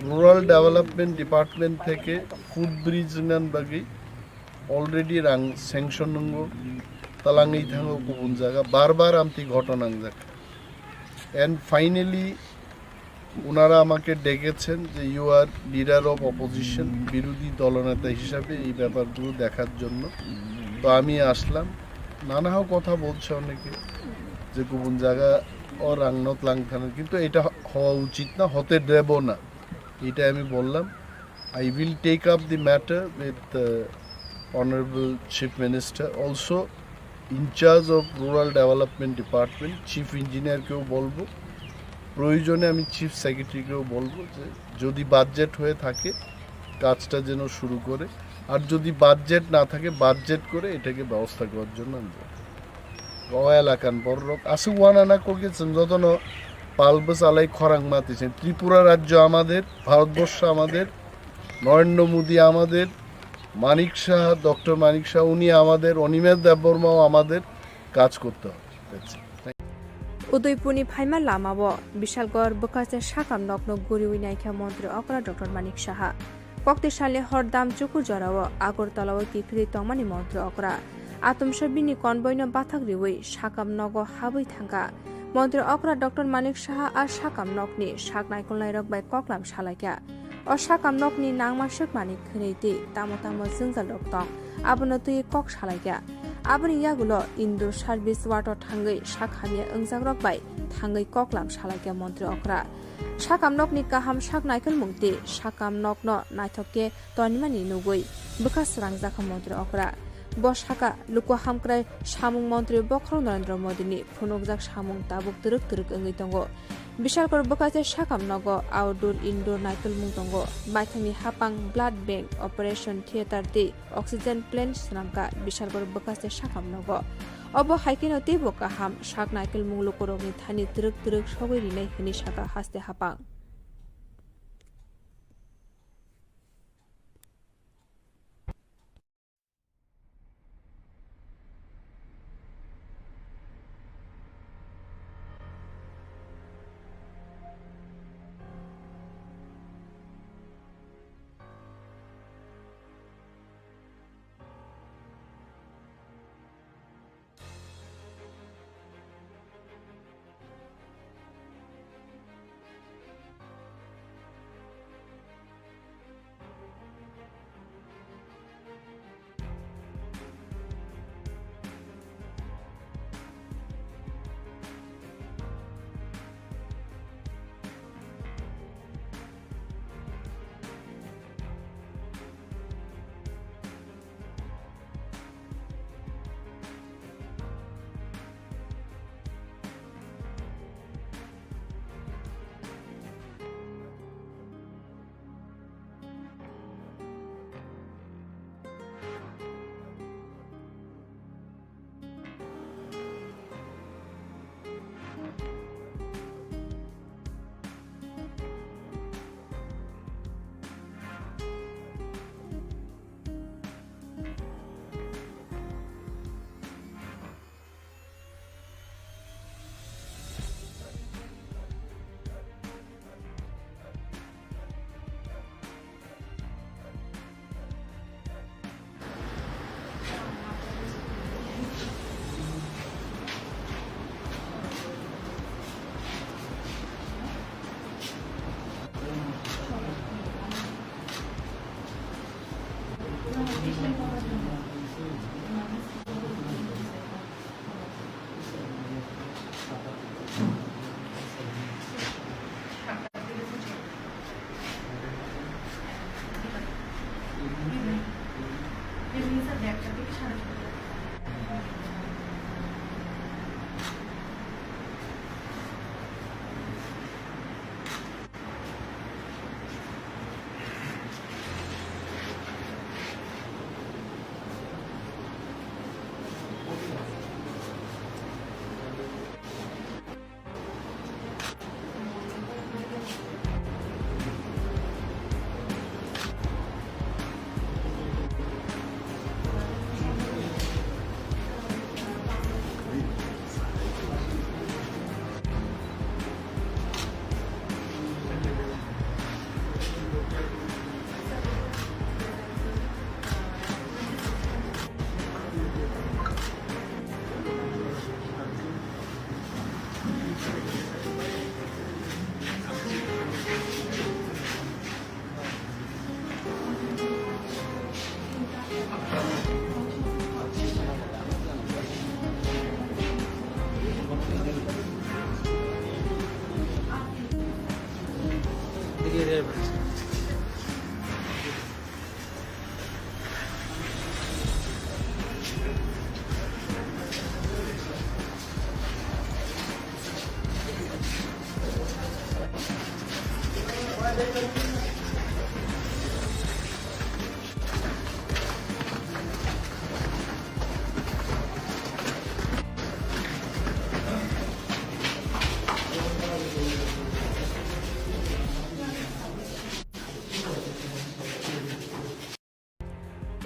Rural Development Department theke footbridge wngna bagwi already rang sanction wngo, talangwi thango kubun jaga, bar bar amtwi ghotona wngjak. And finally, ওনারা আমাকে ডেকেছেন যে you are leader of opposition, বিরোধী দলনেতা হিসাবে এই ব্যাপারগুলো দেখার জন্য। তো আমি আসলাম। নানা কথা বলছে অনেকে যে কুবুন জায়গা ও রাংনত লাংথানের, কিন্তু এটা হ-, হওয়া উচিত না, হতে দেব না। এটা আমি বললাম। I will take up the matter with, uh, Honorable Chief Minister. Also, in charge of Rural Development Department, Chief Engineer কেও বলবো, প্রয়োজনে আমি চিফ সেক্রেটারিকেও বলবো যে যদি বাজেট হয়ে থাকে কাজটা যেন শুরু করে, আর যদি বাজেট না থাকে বাজেট করে এটাকে ব্যবস্থা করার জন্য আমি বলবো। O elakan borok aswk uanana kokye chwng jotono pal bwchalai khorang mati se. Tripura rajyo amader, Bharatborsho amader, Narendra Modi amader, Manik Saha, Doctor Manik Saha uni amader, Animesh Debbarma o amader, kaj korte hobe. That's it. Thank you. Udaipurni phaima lamao Bishalgarh bwkhaste sakam nokno guriwi naikha montri okra Doctor Manik Saha. Kokti salni hor dam chukur jorao Agartala o kiphilwi tongmani montri okra. Atomsa bini convoy no bathak riwi sakam nogo habwi thangkha. Montri okra Doctor Manik Saha a sakam nokni sak naikolnairok bai koklam salaikha. O sakam nokni nangma swkmani khwnwi tei tamo tamo jwngjalrok tong, abono twiwi kok salaikha. Aboni yagulo indoor service ward o thangwi sak hamya wngjakrok bai thangwi koklam salaikha montri okra. Sakam nokni kaham sak naikolmung tei sakam nokno naithok khe tonimani nugwi bwkha srangjakha montri okra. Bo sakha, luku hamkrai samung montri bokhorok Narendra Modini phunukjak samung tabuk twrwk twrwk wngwi tongo. Bishalgarh bwkha se sakam nogo outdoor indoor naikolmung tongo. Baithangni hapang blood bank, operation theatre tei oxygen plant swnamkha Bishalgarh bwkha se sakam nogo. Obo hai kheno teibo kaham sak naikolmung lukurokni thani twrwk twrwk sogwi rinai hwnwi sakha haste hapang.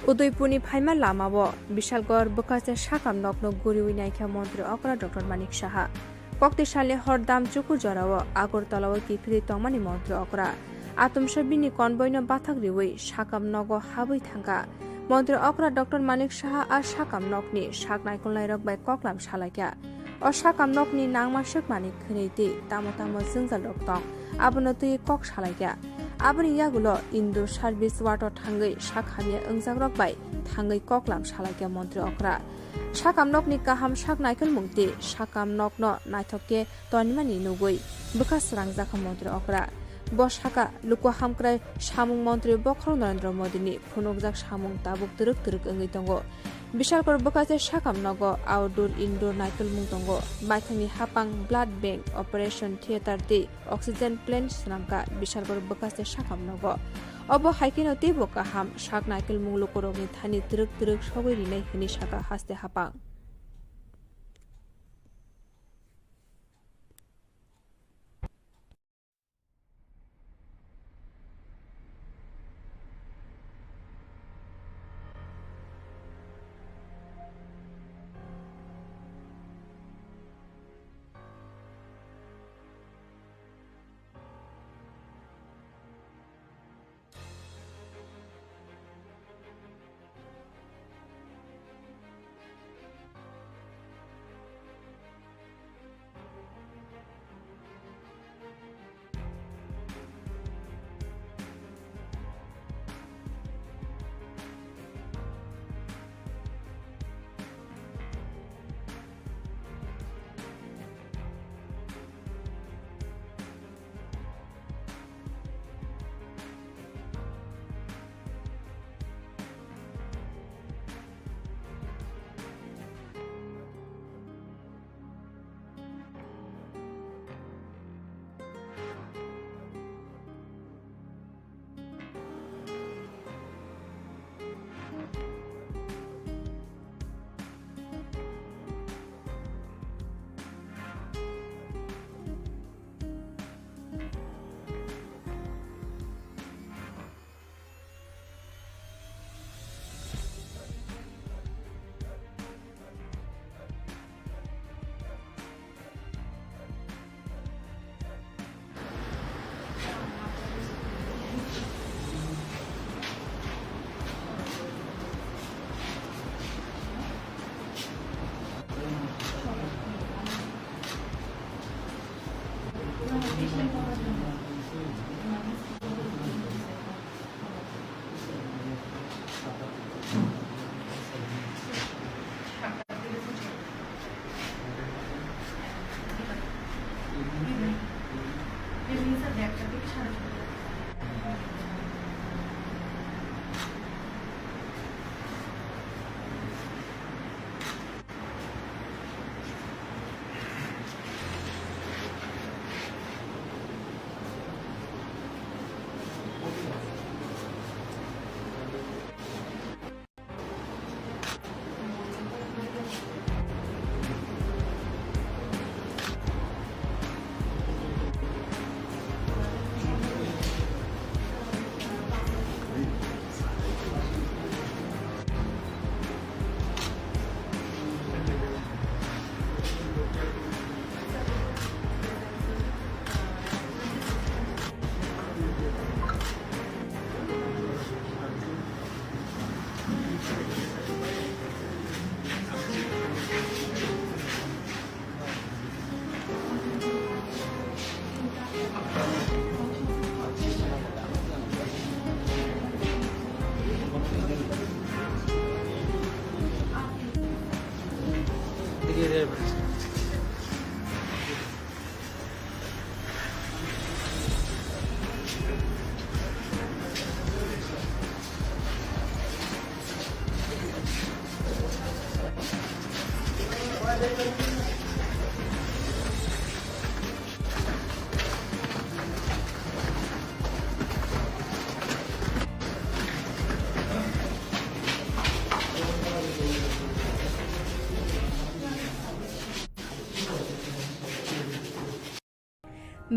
Udaipurni phaima lamao Bishalgarh bwkhaste sakam nokno guriwi naikha Montri Okra Doctor Manik Saha. Kokti salni hor dam chukur jorao Agartalao kiphilwi tongmani Montri Okra. Atomsa bini convoy-no bathak riwi sakam nogo habwi thangkha. Montri Okra Doctor Manik Saha a sakam nokni sak naikolnairok bai koklam salaikha. O sakam nokni nangma swkmani khwnwi tei tamo tamo jwngjalrok tong, abono twiwi kok salaikha. Aboni yagulo Indur service ward o thangwi sak hamya wngjakrok bai thangwi koklam salaikha montri okra. Sakam nokni kaham sak naikolmung tei sakam nokno naithok khe tonimani nugwi bwkha srangjakha montri okra. Bo sakha, luku hamkrai samung montri bokhorok Narendra Modini phunukjak samung tabuk twrwk twrwk wngwi tongo. Bishalpur bwkha se sakam nogo outdoor indoor naikolmung tongo. Baithangni hapang blood bank, operation theatre tei oxygen plant swnamkha Bishalpur bwkha se sakam nogo. Obo hai kheno teibo kaham sak naikolmung lukurokni thani twrwk twrwk sogwi rinai hwnwi sakha haste hapang.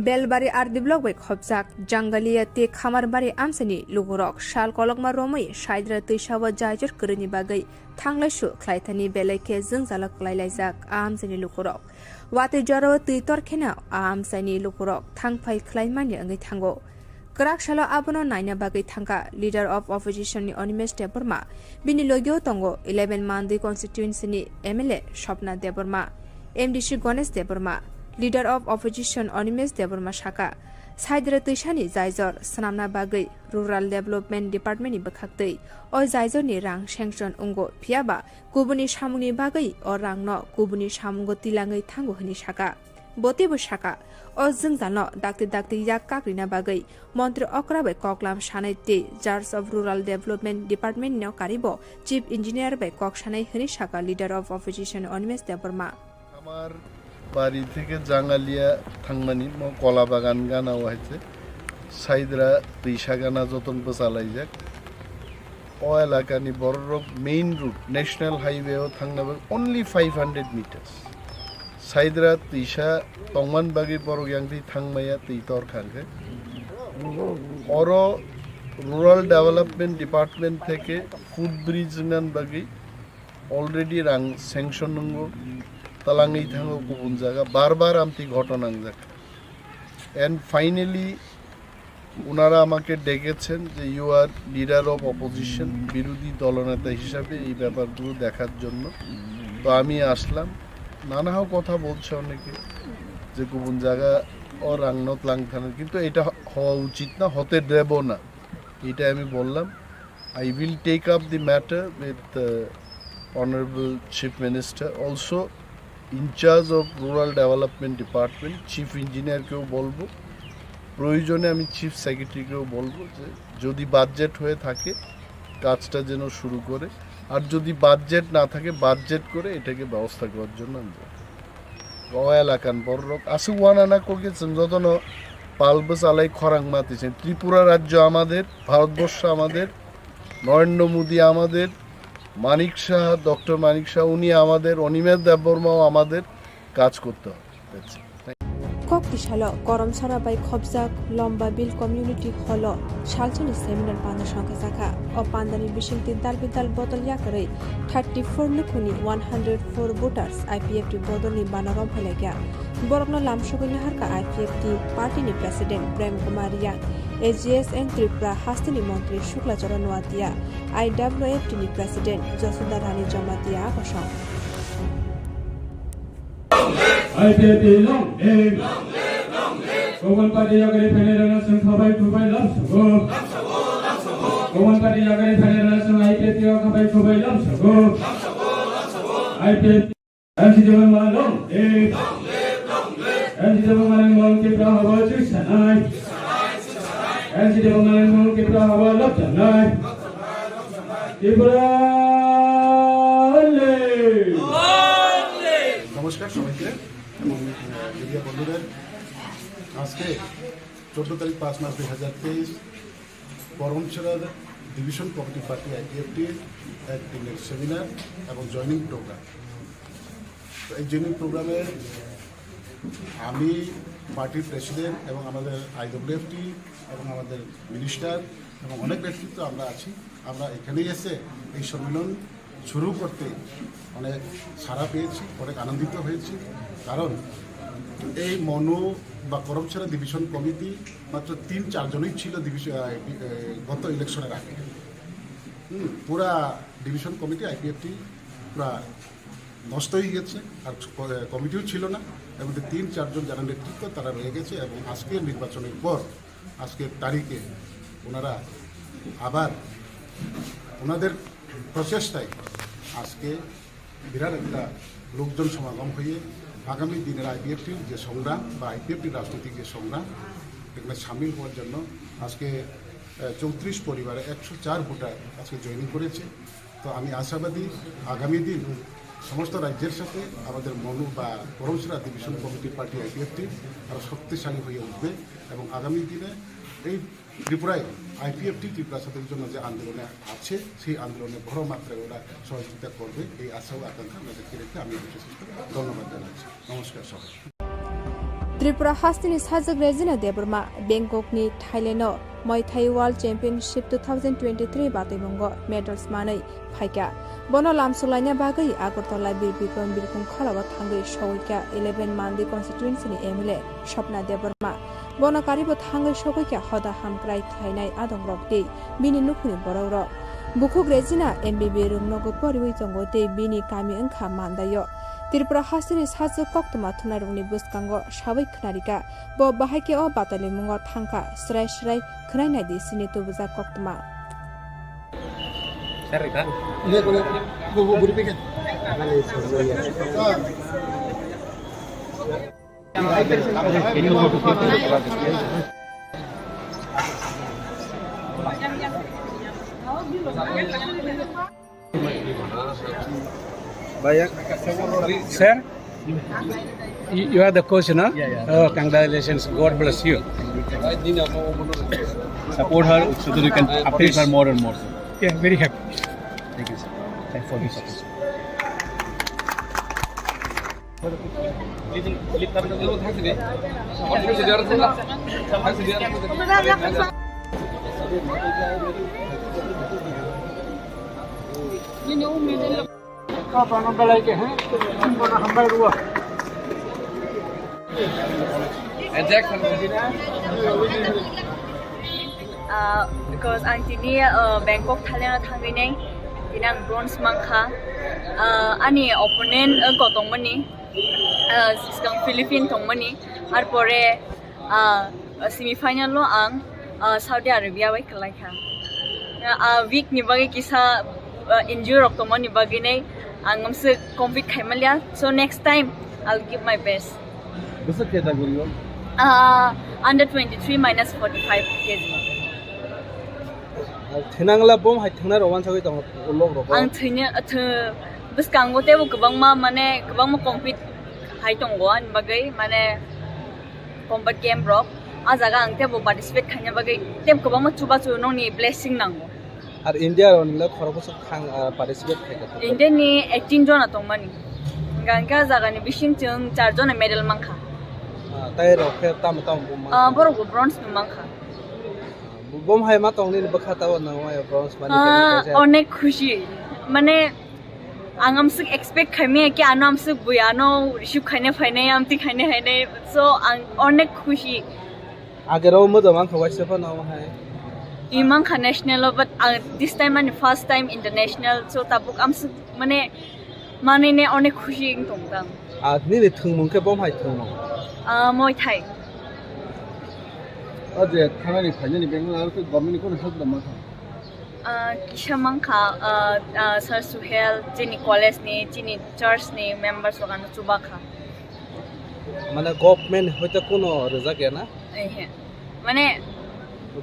Belbari R D block bai khopjak Jangalia tei Khamarbari amchaini lukurok sal kolokma romwi Saidra twisao jaijor kwrwini bagwi thanglaisu khlaithani belai khe jwngjalo kwlailaijak a amchaini lukurok. Watwi jorao twi tor kheno a amchaini lukurok thangphai khlaimani wngwi thango. Kwrak salo abono naina bagwi thangkha Leader of Opposition ni Animesh Debbarma, bini logio tongo eleven Mandwi constituency ni M L A Swapna Debbarma, M D C Ganesh Debbarma, Leader of Opposition Animesh Debbarma saka, Saidra twisani jaijor swnamna bagwi Rural Development Department ni bwkhaktwi o jaijor ni rang sanction wngo, phiyaba kubuni samungni bagwi o rangno kubuni samungo tilangwi thango hwnwi saka. Bo teibo saka, o jwngjalno dakti dakti yak kakrina bagwi Montri okra bai koklam sanai tei Charge of Rural Development Department no karibo Chief Engineer bai kok sanai hwnwi saka Leader of Opposition Animesh Debbarma. আমার বাড়ি থেকে জাঙ্গালিয়া থাংমানি মো কলা বাগান গানা হয়েছে সাইদরা রিসা গানা যতন বসালাই যাক। O elakani bororok main road, national highway o thangna bagwi only five hundred meters. Saidra twisa tongman bagwi borok yang twi thangmaya twi tor khangkhe. Oro Rural Development Department theke footbridge wngna bagwi already rang sanction nungo, talangwi thango kubun jaga, bar bar amtwi ghotona wngjak. And finally, ওনারা আমাকে ডেকেছেন যে you are leader of opposition, বিরোধী দলনেতা হিসাবে এই ব্যাপারগুলো দেখার জন্য। তো আমি আসলাম। নানা কথা বলছে অনেকে যে কুবুন জায়গা ও রাংনত লাং থানার, কিন্তু এটা হ-, হওয়া উচিত না, হতে দেব না, এটা আমি বললাম। I will take up the matter with uh, Honorable Chief Minister. Also, in charge of Rural Development Department, Chief Engineer কেও বলবো, প্রয়োজনে আমি চিফ সেক্রেটারিকেও বলবো যে যদি বাজেট হয়ে থাকে কাজটা যেন শুরু করে, আর যদি বাজেট না থাকে বাজেট করে এটাকে ব্যবস্থা করার জন্য আমি বলবো। O elakan bororok aswk uanana kokye chwng jotono pal bwchalai khorang mati se Tripura rajyo amader, Bharatvarsha আমাদের, নরেন্দ্র মোদী আমাদের, মানিক সাহা, ডক্টর মানিক সাহা উনি আমাদের, অনিমেষ দেববর্মাও আমাদের, কাজ করতে হবে। That's it. Kok tisalo Koromsora bai khopjak Lomba Bill Community Hall o salsani seminar panda songkha jakha. O pandani bisingtwi dal bidal bodol yakarwi thirty four nukhungni one hundred four voters I P F T bodolni bana romphai laikha. Borokno lamsogwi naharkha I P F T party ni president Prem Kumar Riang, A G S N Tripura hasteni montri Shukla Charan Noatia, I W F T ni president Josuda Rani Jamatia akosong. I P F T long live! Long live, long live! Kogon party yagari phainai rana sung khabai khubai love sugo. Kogon party yagari phainai rana sung I P F T o khabai khubai love sugo. I P F T. N C Debbarma long live! Long live, long live! N C Debbarma long live! Tipra haba chusanai. N C Debbarma long live! Tipra haba love sanai. Tipra long live! নমস্কার সবাইকে এবং মিডিয়া বন্ধুদের। আজকে চোদ্দ তারিখ পাঁচ মাস দুই হাজার তেইশ, করমছড়ার ডিভিশন কমিটি পার্টি আইপিএফটির এক দিনের সেমিনার এবং জয়েনিং প্রোগ্রাম। তো এই জয়েনিং প্রোগ্রামে আমি পার্টির প্রেসিডেন্ট এবং আমাদের আইডব্লিউএফটি এবং আমাদের মিনিস্টার এবং অনেক নেতৃত্ব আমরা আছি। আমরা এখানে এসে এই সম্মেলন শুরু করতে অনেক সাড়া পেয়েছি, অনেক আনন্দিত হয়েছি। কারণ এই মনু বা করমছড়া ডিভিশন কমিটি মাত্র তিন চারজনই ছিল ডিভিশন, আহ, বি-, আহ, গত ইলেকশনের আগে। হুম, পুরা ডিভিশন কমিটি আইপিএফটি পুরা নষ্ট হয়ে গেছে, আর ক-, কমিটিও ছিল না। এর মধ্যে তিন চারজন যারা নেতৃত্ব, তারা রয়ে গেছে এবং আজকের নির্বাচনের পর, আজকের তারিখে ওনারা আবার ওনাদের প্রচেষ্টায় আজকে বিরাট একটা লোকজন সমাগম হয়ে আগামী দিনের আইপিএফটির যে সংগ্রাম বা আইপিএফটির রাজনৈতিক যে সংগ্রাম, এখানে সামিল হওয়ার জন্য আজকে, আহ, চৌত্রিশ পরিবারে একশো চার ভোটার আজকে জয়েনিং করেছে। তো আমি আশাবাদী আগামী দিন সমস্ত রাজ্যের সাথে আমাদের মনু বা Karamchhara division committee party IPFT আরও শক্তিশালী হয়ে উঠবে এবং আগামী দিনে এই ত্রিপুরায় আইপিএফটি ত্রিপুরা স্বাধীনতার জন্য যে আন্দোলনে আছে, সেই আন্দোলনে বড় মাত্রায় ওরা সহযোগিতা করবে, এই আশা ও আকাঙ্ক্ষা আমরা ব্যক্ত রেখে আমি বিশেষ করে ধন্যবাদ জানাচ্ছি। নমস্কার সবাই। Tripura hasteni sajwk Regina Debbarma Bangkokni Thailand-o Muay Thai World Championship two thousand twenty-three batwimungo medals manwi phaikha. Bono lamsok laina bagwi Agartala Bir Bikram Birkhung khorao thangwi sogwikha eleven Mandi constituency-ni M L A Swapna Debbarma. Bono karibo thangwi sogwikha hoda hamkrai khlainai adongrok tei bini nukhungni borokrok. Bukhuk Regina M B B room nogo poriwi tongo tei bini kami wngkha Mandai-o. Tripura hasteni sajwk koktwma thumnairokni bwskango sawi khwnarikha. Bo bahai khe o batalimungo thangkha, srai srai khwnai naidi chini tubujak koktwma. Sir, you you are the coach, no? Yeah, yeah. Oh, congratulations. God bless you. Support her so that you can uplift her more and more, sir. Yeah, very happy. Thank you, sir. Thanks for this. Ah, because ang tini, ah, Bangkok thaleno thangwi nai, tini ang bronze mankha. Ah, ani opponent, ah, wngkha tongmani, ah, swkang Philippine tongmani, arpore, ah, semi final o ang, ah, Saudi Arabia bai kwlaikha. Ah, week ni bagwi kisa, ah, injury rok tongmani bagwi nai ang amswk compete khaimanliya, so next time I'll give my best. Bwswk category o? Ah, under twenty-three minus forty-five K G. Thinangla bom hai thangna rok wansagwi tongo ulok rok. Ang thwina, thw-, bwskango teibo kwbangma, mane, kwbangma compete hai tongo ani bagwi, mane, combat game rok. Ah jaga ang teibo participate khaina bagwi teibo kwbangma chubachu nokni blessing nango. Ar India rok nila khorokbwswk thang, ah, participate khaikha. India ni eighteen jona tongmani. Hingkha hingke ah jaga ni bising chwng char jona medal mankha. Ah, tai rok khe tamo tamo bo mankha? Ah, borok bo bronze no mankha. Bo-, bom hai ma tong nini bwkha tabo nang maya bronze mani. Ah, khe kaisa. Onek khushi. Mane, ang amswk expect khaimaya ki ano amswk bui ano receive khaina phainai, amtwi khaina phainai. So, ang onek khushi. Agero moja mankha waisa phano hai. I mankha national o, but ang this time ani first time international. So, tabuk amswk mane manwi ne onek khushi wng tong tang. Ah, nini thwngmung khe bom hai thwngmung? Ah, Muay Thai. O je thanani phainani Bangalore aro khe government ni kono help da mankha? Ah, kisa mankha, ah, ah, Sir Suhel, chini college ni, chini church ni members rok ano chubakha. Mane government hoite kono rwjak ya na? Ehe. Mane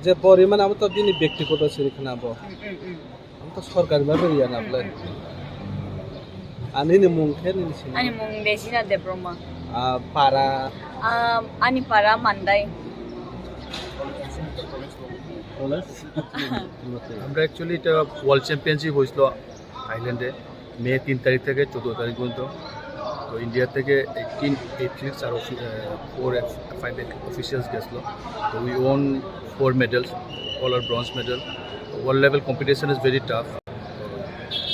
je pori mane abo to bini byaktigoto siri khna bo. Mm, mm, mm. Ang to sorkari ma beri ya na ble. Ani ni mung khe nini sini. Ani mung Regina Debroma. Ah, para. Ah, ani para Mandai. College? আমরা অ্যাকচুয়ালি এটা world championship হয়েছিল থাইল্যান্ডে মে তিন তারিখ থেকে চোদ্দ তারিখ পর্যন্ত। তো ইন্ডিয়া থেকে এইটিন অ্যাথলিটস আর ফোর ফাইভ অফিসিয়ালস গেছিলো। তো we won four medals, all are bronze medal. World level competition is very tough.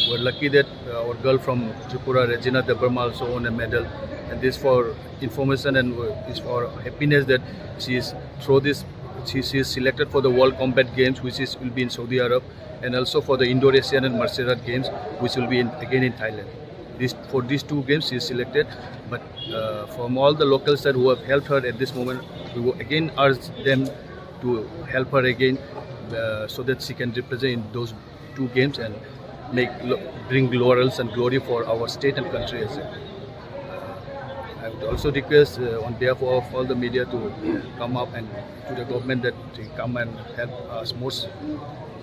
We're lucky that, uh, our girl from Tripura, Regina Debbarma, also won a medal. And this for information and, uh, is for happiness that she is through this, she, she is selected for the World Combat Games, which is, will be in Saudi Arab, and also for the Indo-Asian and Martial Art Games, which will be in, again in Thailand. This, for these two games, she is selected. But, uh, from all the local side who have helped her at this moment, we will again urge them to help her again, uh, so that she can represent in those two games and make lo-, bring laurels and glory for our state and country as well. Uh, I would also request, uh, on behalf of all the media to come up and to the government that they come and help us more, s-,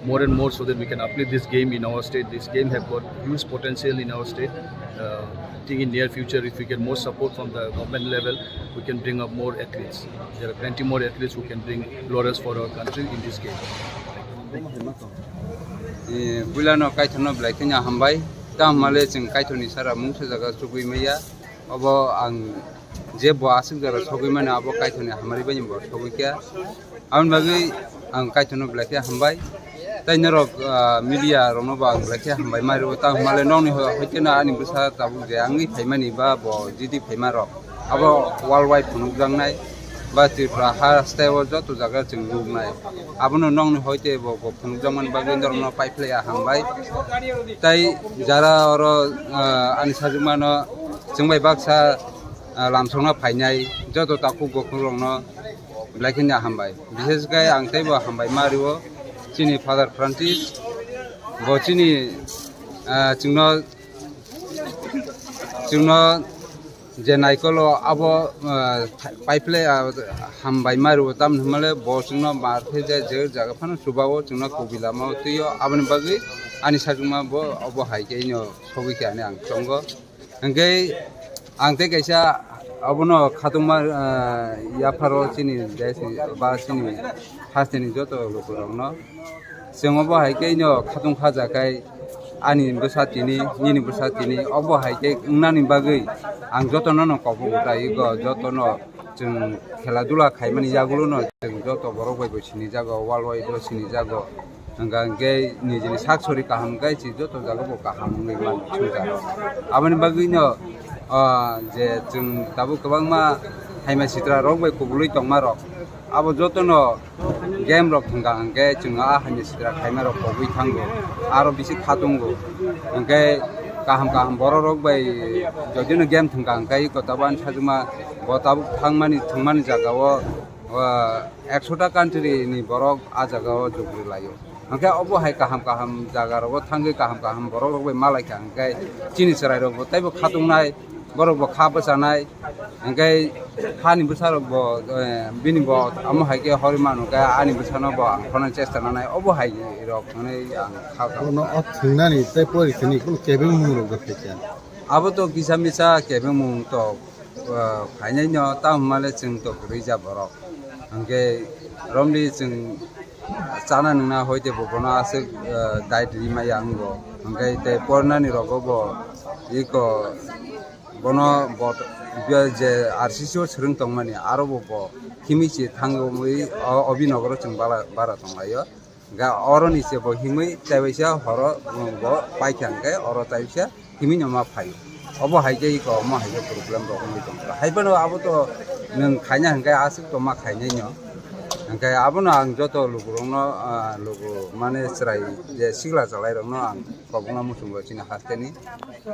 more and more so that we can uplift this game in our state. This game have got huge potential in our state. Uh, I think in near future, if we get more support from the government level, we can bring up more athletes. There are plenty more athletes who can bring laurels for our country in this game. Eh, puilano kaithorno belai kheno hambai. Tamo hwnle chwng kaithorni sara mungsa jaga chugui maya. Obo ang je bo aswk jora sogwi mano, abo kaithorni hamari bai bo sogwi kha. Aboni bagwi ang kaithorno belai khe hambai. Tai norok, ah, media rokno bo ang belai khe hambai ma rwo. Tamo hwnle nokni ho-, hoite no ani bwsa tabuk je wngwi phaimani ba bo jidi phaima rok. Abo world wide phunukjaknai. ba Tripura ha steo joto jaga chwng nuknai. Abono nokni hoite bo, bo phunukjakmani bagwi norokno paiphlaiya hambai. Tai jara oro, ah, ani sajwkmano chwng bai baksa, ah, lamsokna phainai joto takhuk bokhukrokno belai kheno hambai. Bishesh khe ang teibo hambai ma rio chini Father Francis. Bo chini, ah, chwngno, chwngno je naikolo abo, ah, paiphlai, ah, hambai ma rio, tamni hwnmale bo chwngno mar khe je, je jaga phano chubao chwngno kubi lama o twio, aboni bagwi ani sajwkma bo obo hai khe ino sogwi khe ani ang tongo. Hwnkhe ang tei kaisa abono khatungma, ah, yapharo chini desni ba chini hasteni joto lukurokno chwng obo hai khe ino khatung khaja khai ani bwsa tini, nini bwsa tini, obo hai khe wngnani bagwi ang jotono no kok bo utai go, jotono chwng khela dula khaimani yagulo no chwng joto borok bai bo sinijago, world wide o sinijago. Hwnkha hwnkhe nijini sak sori kaham khe si joto jaga bo kaham wngwi mano swngcharo. Aboni bagwino, ah, je chwng tabuk kwbangma haima sitra rok bai kubulwi tongma rok, abo jotono game rok thwngkha hwnkhe chwng a haima sitra khaima rok kobwi thango, aro bisi khatungo. Hwnkhe kaham kaham borok rok bai jodino game thwngkha hwnkhe iko tabuk ani sajwkma bo tabuk thangmani thwngmani jagao, ah, ekshota country ni borok a jagao jugri laio. Hwnkhe obo hai kaham kaham jaga rogo thangwi kaham kaham borok rok bai malaikha hwnkhe chini chwrai rok bo teibo khatungnai, borok bo kha bwchanai, hwnkhe hani bwsa rok bo, eh, bini bo amo hai khe horwi manu khe ani bwsano bo ang khorna chesta nanai, obo hai rok hwnwi ang kha kha. Bono o thwngnani tei pori thwngni kunu kebeng mung rok da phaikha. Abo to kisa misa kebeng mung to, ah, phainai no, tamo hwnmale chwng to kwrwi ja borok. Hwnkhe romli chwng chana nwngna hoite bo bono aswk, ah, diet ri maya wngo. Hwnkhe tei pornani rogo bo iko bono bo je R C C o swrwng tongmani aro bo bo khimi se thangwi o Abhinagaro chwng bala bara tonglaio. Ga oroni se bo himwi taibaisa horo, um, bo paikha hwnkhe oro taibaisa himwi no ma phaio. Obo hai khe iko omo hai khe problem rok wngwi tongkha. Hai phano abo to nwng khaina hwnkhe aswk to ma khainai no. Hwnkhe abono ang joto lukurokno, ah, luku mane chwrai je sikla chalairokno ang kobokno muchungo chini hasteni.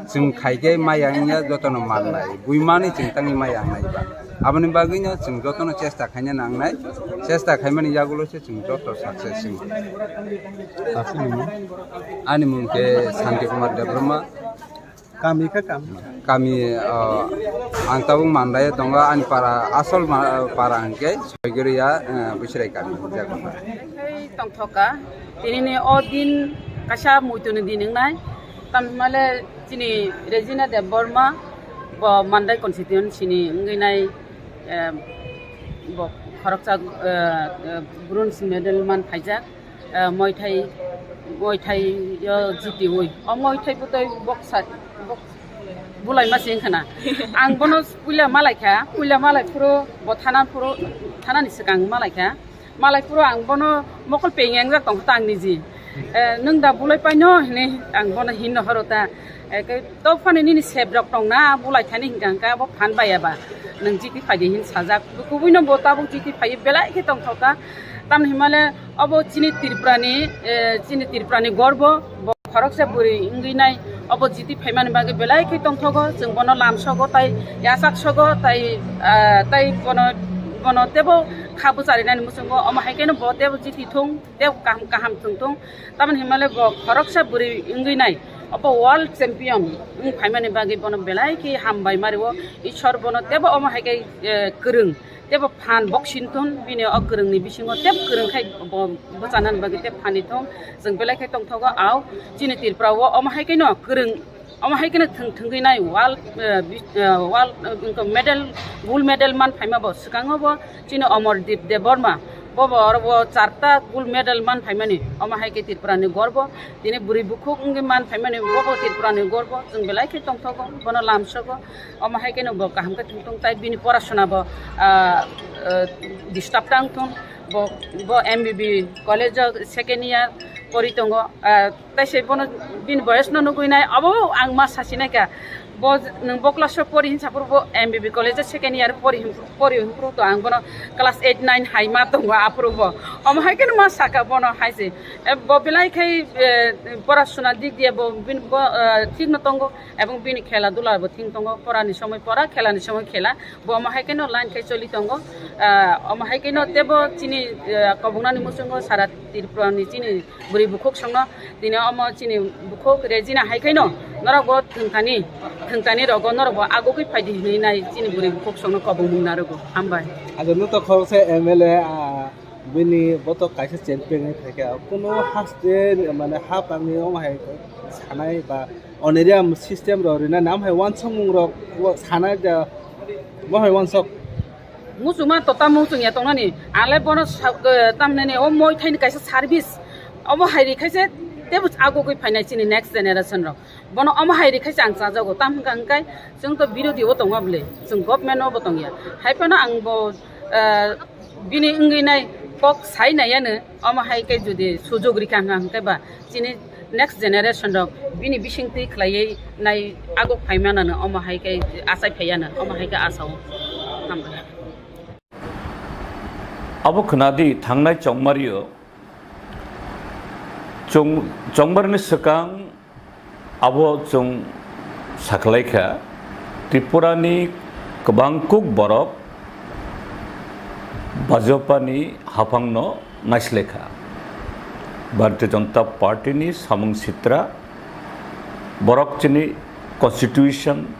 Chwng khai khe maya wngya jotono mannai, buimani chwng tangwi maya wngnai ba. Aboni bagwino chwng jotono chesta khaina nangnai, chesta khaimani yagulo se chwng joto success wngwi. Aswk nini? Ani mung khe Santi Kumar Debbarma. Kami kha kami? Kami, ah, ang tabuk Mandai o tongo, ani para, asol ma-, para hwnkhe Soigoriya, ah, Bwswrai kami. Tongthoka, tinini o din kaisa muituni din wngnai, tamni hwnmale chini Regina Debbarma, bo Mandai constituency ni wngwi nai, eh, bo khoroksa, eh, eh, bronze medal man phaijak, eh, Muay Thai, Muay Thai o jitiwi. O Muay Thai bwtwi boksa, bok-, bulaima se wngkha na. Ang bono puila malaikha, puila malai phuru bo thana phuru, thanani swkang malaikha. Malai phuru ang bono mokol peng engjak tongkha ta ang niji. Eh, nwng da bulai paino hinwi ang bono hinno horo ta. Eh, khe to phano nini sep rok tongna bulai thani hinkha hinkha abo phan baiya ba. Nwng jiti phaidi hin sajak. Kubuino bo tabuk jiti phaiwi belai khe tongthokha. Tamni himale obo chini Tripurani, eh, chini Tripurani gorbo. Bo khoroksa bwrwi wngwi nai obo jiti phaimani bagwi belai khe tongthogo, chwng bono lamsogo tai yachaksogo tai, ah, tai bono, bono tebo kha bwcharinani muchungo, omo hai kheno bo tebo jiti thung, tebo kaham kaham thung thung. Tamoni himale bo khoroksa bwrwi wngwi nai obo world champion wng phaimani bagwi bono belai khe hambai mario. Ishwar bono tebo omo hai khe, eh, kwrwng. Tebo phan boxing thun, bini o kwrwngni bisingo tebo kwrwng khai bo bwchanani bagwi tebo phani thung. Chwng belai khe tongthogo, au chini Tripura o omo hai kheno kwrwng, omo hai kheno thwng thwngwi nai world, eh, bi-, eh, world, eh, wngkha medal, gold medal man phaima bo swkango bo chini Amardeep Debbarma. Bo bo oro bo charta gold medal man phaimani, omo hai khe Tripura ni gorbo. Tini bwrwi bukhuk wngwi man phaimani bo bo Tripura ni gorbo. Chwng belai khe tongthogo, bono lamsogo. Omo hai kheno bo kaham khe thung thung tai bini porasona bo, ah, ah, disturb tang thung. Bo, bo M B B college o second year pori tongo. Ah, tai se bono bini boyes no nugwi nai, abo ang ma sasi nai kha. Bo nwng bo class o pori hinsa phuru bo M B B college o second year pori hin-, pori hinphuru to ang bono class eight nine hai ma tongo aphuru bo. Omo hai khe no ma saka bono hai se. E, bo belai khai, e, porasuna dik diye bo bin-, bo, e, thik no tongo ebong bini khela dula bo thik tongo. Pora ni somoi pora, khela ni somoi khela. Bo omo hai khe no line khai choli tongo. E, omo hai khe no tebo chini, e, kobongnani muchungo sara Tripura ni chini bwrwi bukhuk songno tini omo chini bukhuk rejina hai khaino norok bo thwngthani, thwngthani rogo norok bo agugwi phaidi hinwi nai chini bwrwi bukhuk songno kobongmung narogo. Hambai. Ajo no to khoroksa M L A, ah, bini boto kaisa champion wngwi phaikha. Kuno haste mane hapangni omo hai sanai ba honorarium system rok rina nam hai wansokmung rok sanai da bo hai wansok. Muchungma to tamo muchung ya tongnani, ale bono sa-, eh, tamnani o moi thaini kaisa service, omo hai ri khaise tebo agugwi phainai chini next generation rok. Bono omo hai ri khaise ang chajago, tam hwnkha hwnkhe chwng to birodhi o tongo bwle, chwng government o bo tongya. Hai phano ang bo, eh, bini wngwi nai kok sai nai ano, omo hai khe jodi sujog rikha hwnkha hwnkhe ba chini next generation rok bini bisingtwi khlaiwi nai aguk phaimanano omo hai khe achai phaiano omo hai khe asao. Hambai. Abo khwnadi thangnai chongmario chong-, chongmarni swkang abo chwng sakhlaikha Tripurani kwbang kuk borok Bajapani haphangno naislekha. Bharatiya Janata Party ni samung sitra, borok chini constitution,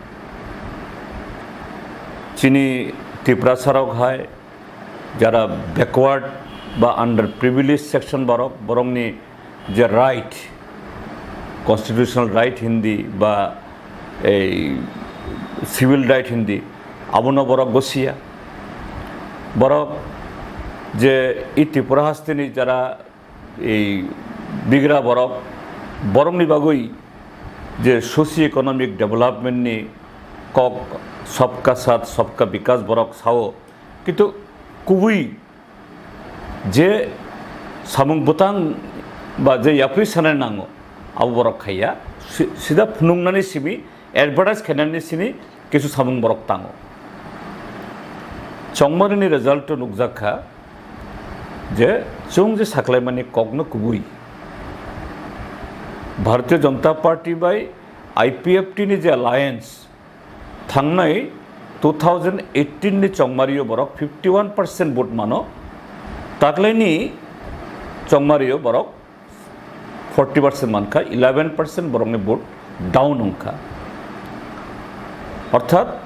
chini Tiprasa rok hai jara backward ba under privileged section borok, borokni je right, constitutional right hindi ba ei civil right hindi, abono borok gosiya. Borok je i Tripura hasteni jara ei bigra borok, borokni bagwi je socio economic development ni kok, sabka saath sabka bikas borok sao, kintu kubui je samung bwtang ba je yapri sanai nango, abo borok khaiya. Si-, sida phunuknani simi, advertise khainani simi kisu samung borok tango. Chongmarini result o nukjak kha je chwng je saklaimani kokno kubui Bharatiya Janata Party bai I P F T ni je alliance, thangnai two thousand eighteen ni chongmario borok fifty one percent vote mano, taklaini chongmario borok forty percent mankha, eleven percent borokni vote down wngkha. Orthat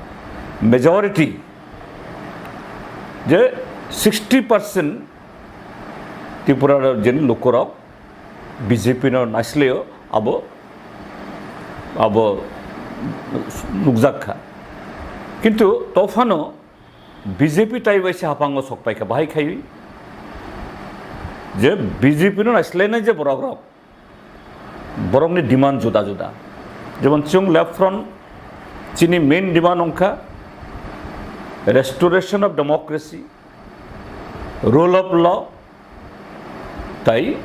majority je sixty percent Tripura rajyoni lukurok B J P no naislaio, abo, abo nukjak kha. Kintu tophano B J P tai bai se haphango sok paikha, bahai khaiwi je B J P no naislainai je borok rok, borokni demand juda juda. Jemon chwng Left Front chini main demand wngkha restoration of democracy, rule of law, tai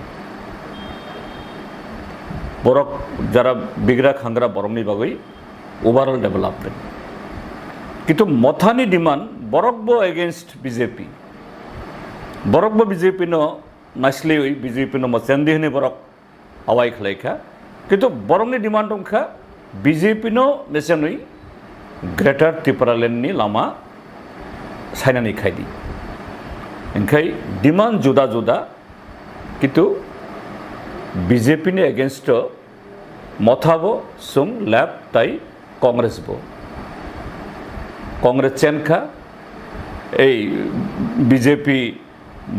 borok jara bigra khangra borokni bagwi overall development. Kintu Mothani demand borok bo against B J P. Borok bo B J P no naisliwi B J P no mochendi hwnwi borok awai khlaikha. Kintu borokni demand wngkha B J P no mechenwi Greater Tipraland ni lama sainani khaidi. Hingkhai demand juda juda, kintu B J P ni against o Motha bo, chwng Left tai Congress bo. Congress chenkha, ei B J P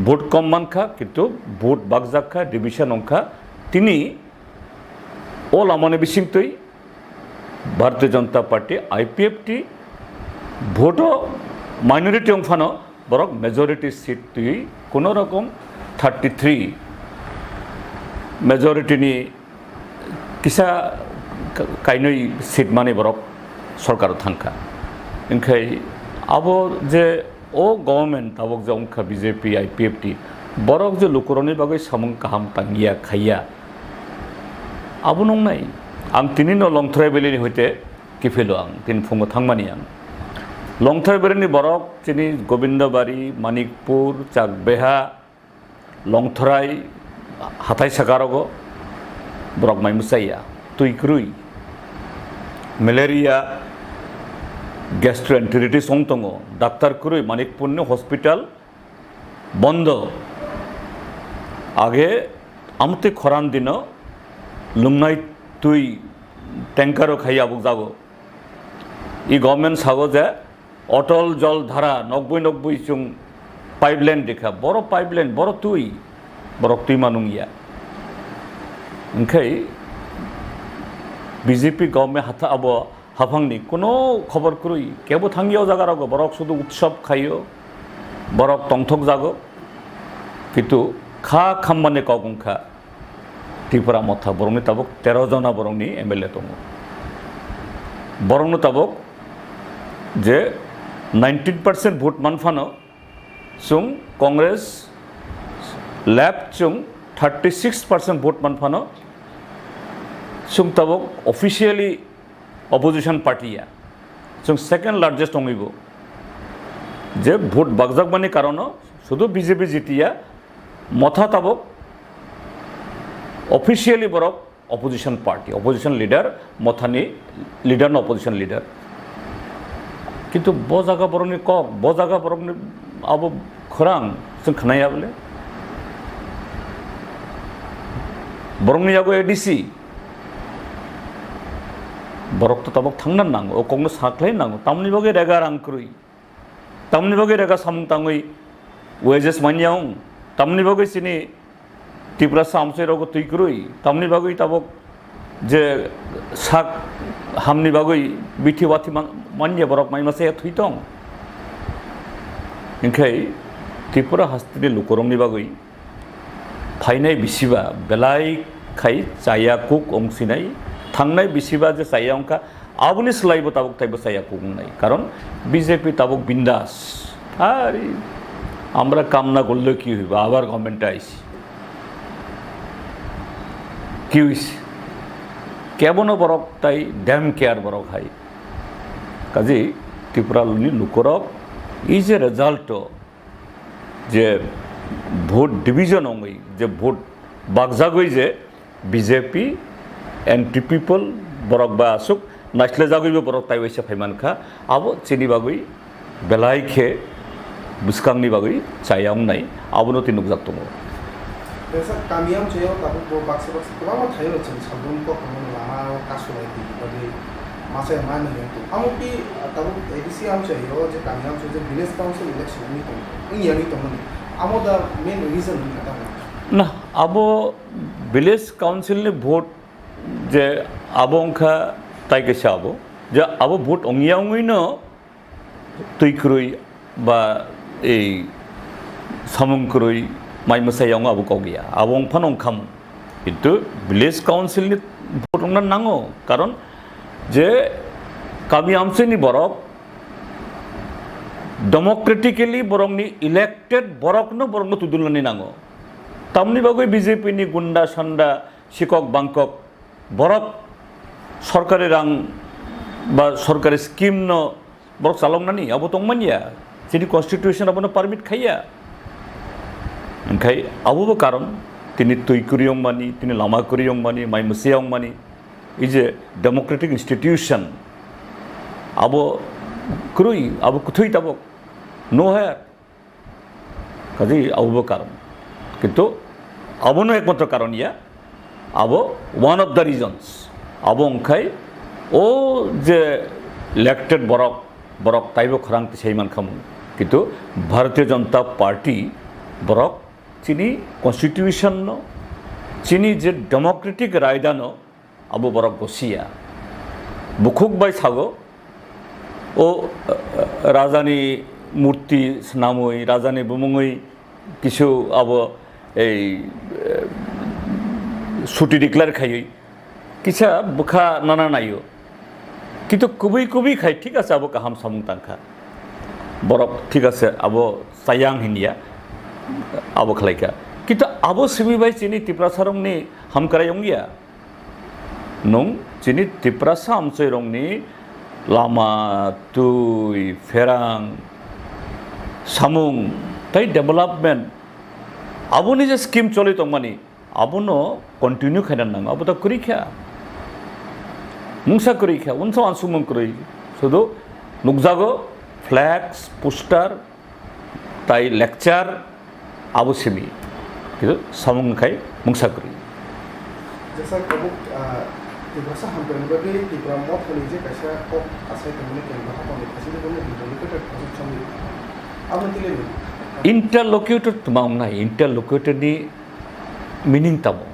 vote kom mankha, kintu vote bakjak kha, division wngkha. Tini o lamani bisingtwi Bharatiya Janata Party, I P F T, vote o minority wngphano borok majority seat twi kuno rokom thirty three majority ni kisa ka-, kainwi seat mani borok sorkar thangkha. Hingkhai abo je o government tabok je wngkha B J P, I P F T, borok je lukurokni bagwi samung kaham tangya khaiya, abo nungnai. Ang tini no Longthorai Valley ni hoite kiphilo ang, tini phungo thangmani ang. Longthai bereni borok chini Gobindabari, Manikpur, Chakbeha, Longthrai, hathai sakarogo borok mai mwchaiya, twi kwrwi, malaria, gastroenteritis wng tongo, daktar kwrwi, Manikpurni hospital bondo. Age amtwi khoran dino lungnai twi tanker o khai abuk jago. I government sago je Otol Jol Dhara nokbui nokbui chwng pipeline rikha, boro pipeline, boro twi, borok twi manung ya. Hwnkhe B J P government hatha abo haphangni kuno khobor kwrwi, kebo thangya o jaga rogo, borok sudu utsob khaio, borok tongthok jago, kintu kha khammani kok wngkha Tripura motha, borokni tabuk tero jona borokni M L A tongo. Borokno tabuk je nineteen percent vote manphano, chwng Congress left chwng thirty six percent vote manphano, chwng tabuk officially opposition party ya, chwng second largest wngwi bo. Je vote bakjakmani karono sudu B J P jitiya, motha tabuk officially borok opposition party, opposition leader, mothani leader no opposition leader. Kintu bo jaga borokni kok, bo jaga borokni abo khorang chwng khnaya bole. Borokni yago A D C, borok to tabuk thangna nango, o kokno sakhlai nango, tamni bagwi rega rang kwrwi, tamni bagwi rega samung tangwi wages manya wng, tamni bagwi chini Tiprasa amchai rogo twi kwrwi, tamni bagwi tabuk je sak hamni bagwi bithi wathi man-, manya borok mai masa thwi tong. Hwnkhe Tripura hasteni lukurokni bagwi phainai bisiba belai khai chaya kuk wngsinai, thangnai bisiba je chaya wngkha, aboni slaibo tabuk taibo chaya kuk wngnai. Karon B J P tabuk bindas. Ari, আমরা কাম না করলে কি হইব? আবার গভর্নমেন্টে আইছি। কি হইছে? কেবনো বরক তাই ড্যাম কেয়ার বরক হাই। কাজেই ত্রিপুরানি লুকরক এই যে result, je vote division wngwi, je vote bakjagwi je B J P, anti people, borok ba aswk naislejagwibo borok taiwaisa phaimankha, abo chini bagwi belai khe bwskangni bagwi chaya wngnai, abono tei nukjak tongo. Tesa kami amchaio tabuk bo baksa baksa kwbangma thaio chwng salbrum kok hwnmano lama o kasulai twi bagwi masa mani yang tu. Amo ki tabuk A D C amchaio je kami amchaio je village council election wngwi tong, wngya wngwi tongmani. Amo da main reason wngkha tamo? Na, abo village council ni vote je abo wngkha tai kaisa abo. Je abo vote wngya wngwino twi kwrwi ba ei samung kwrwi mai mwsai wngo abo kok ya, abo wng phano wng kha mung. Kintu village council ni vote wngna nango, karon je kami amchai ni borok democratically borokni elected borokno borokno tudulnani nango. Tamni bagwi B J P ni gunda sanda sikok bangkok borok sorkari rang ba sorkari scheme no borok chaloknani abo tongmanya, chini constitution abono permit khaiya. Hwnkhe abobo karon tini twi kwrwi wngmani, tini lama kwrwi wngmani, mai mwsai wngmani, ei je democratic institution abo kwrwi, abo kwthwi tabuk no haya. Kaje abobo karon. Kintu abono ekmatro karon ya. Abo one of the reasons. Abo wngkhai o je elected borok, borok taibo khorang tisai mankha mung. Kintu Bharatiya Janata Party borok chini constitution no, chini je democratic raida no, abo borok bo siya. Bukhuk bai sago, o, eh, rajani murti swnamwi, rajani bumungwi kisu abo ei, eh, suti declare khaiwi kisa bwkha nana naio. Kintu kubui kubui khai thik ase abo kaham samung tangkha. Borok thik ase abo chayang hinya abo khlaikha. Kintu abo simi bai chini Tiprasarokni hamkrai wngya. Nwng chini Tiprasa amchairokni Lama, twi, pherang, samung, tei development, aboni je scheme choli tongmani, abono continue khaina nango, abo to kwrwi kha. Mungsa kwrwi kha, unsa uansukmung kwrwi. Sudu nukjago flex, poster, tai lecture, abo simi. Kitu samung khai mungsa kwrwi. Jesa kabuk, ah, Tiprasa hamkrai ni bagwi Tipra Motha ni je kaisa kok asai tongmani kemba hakor ni khasi ni bono interlocutor khasi chongwi. Abo tile ni. Interlocutor tma wngnai, interlocutor ni meaning tamo?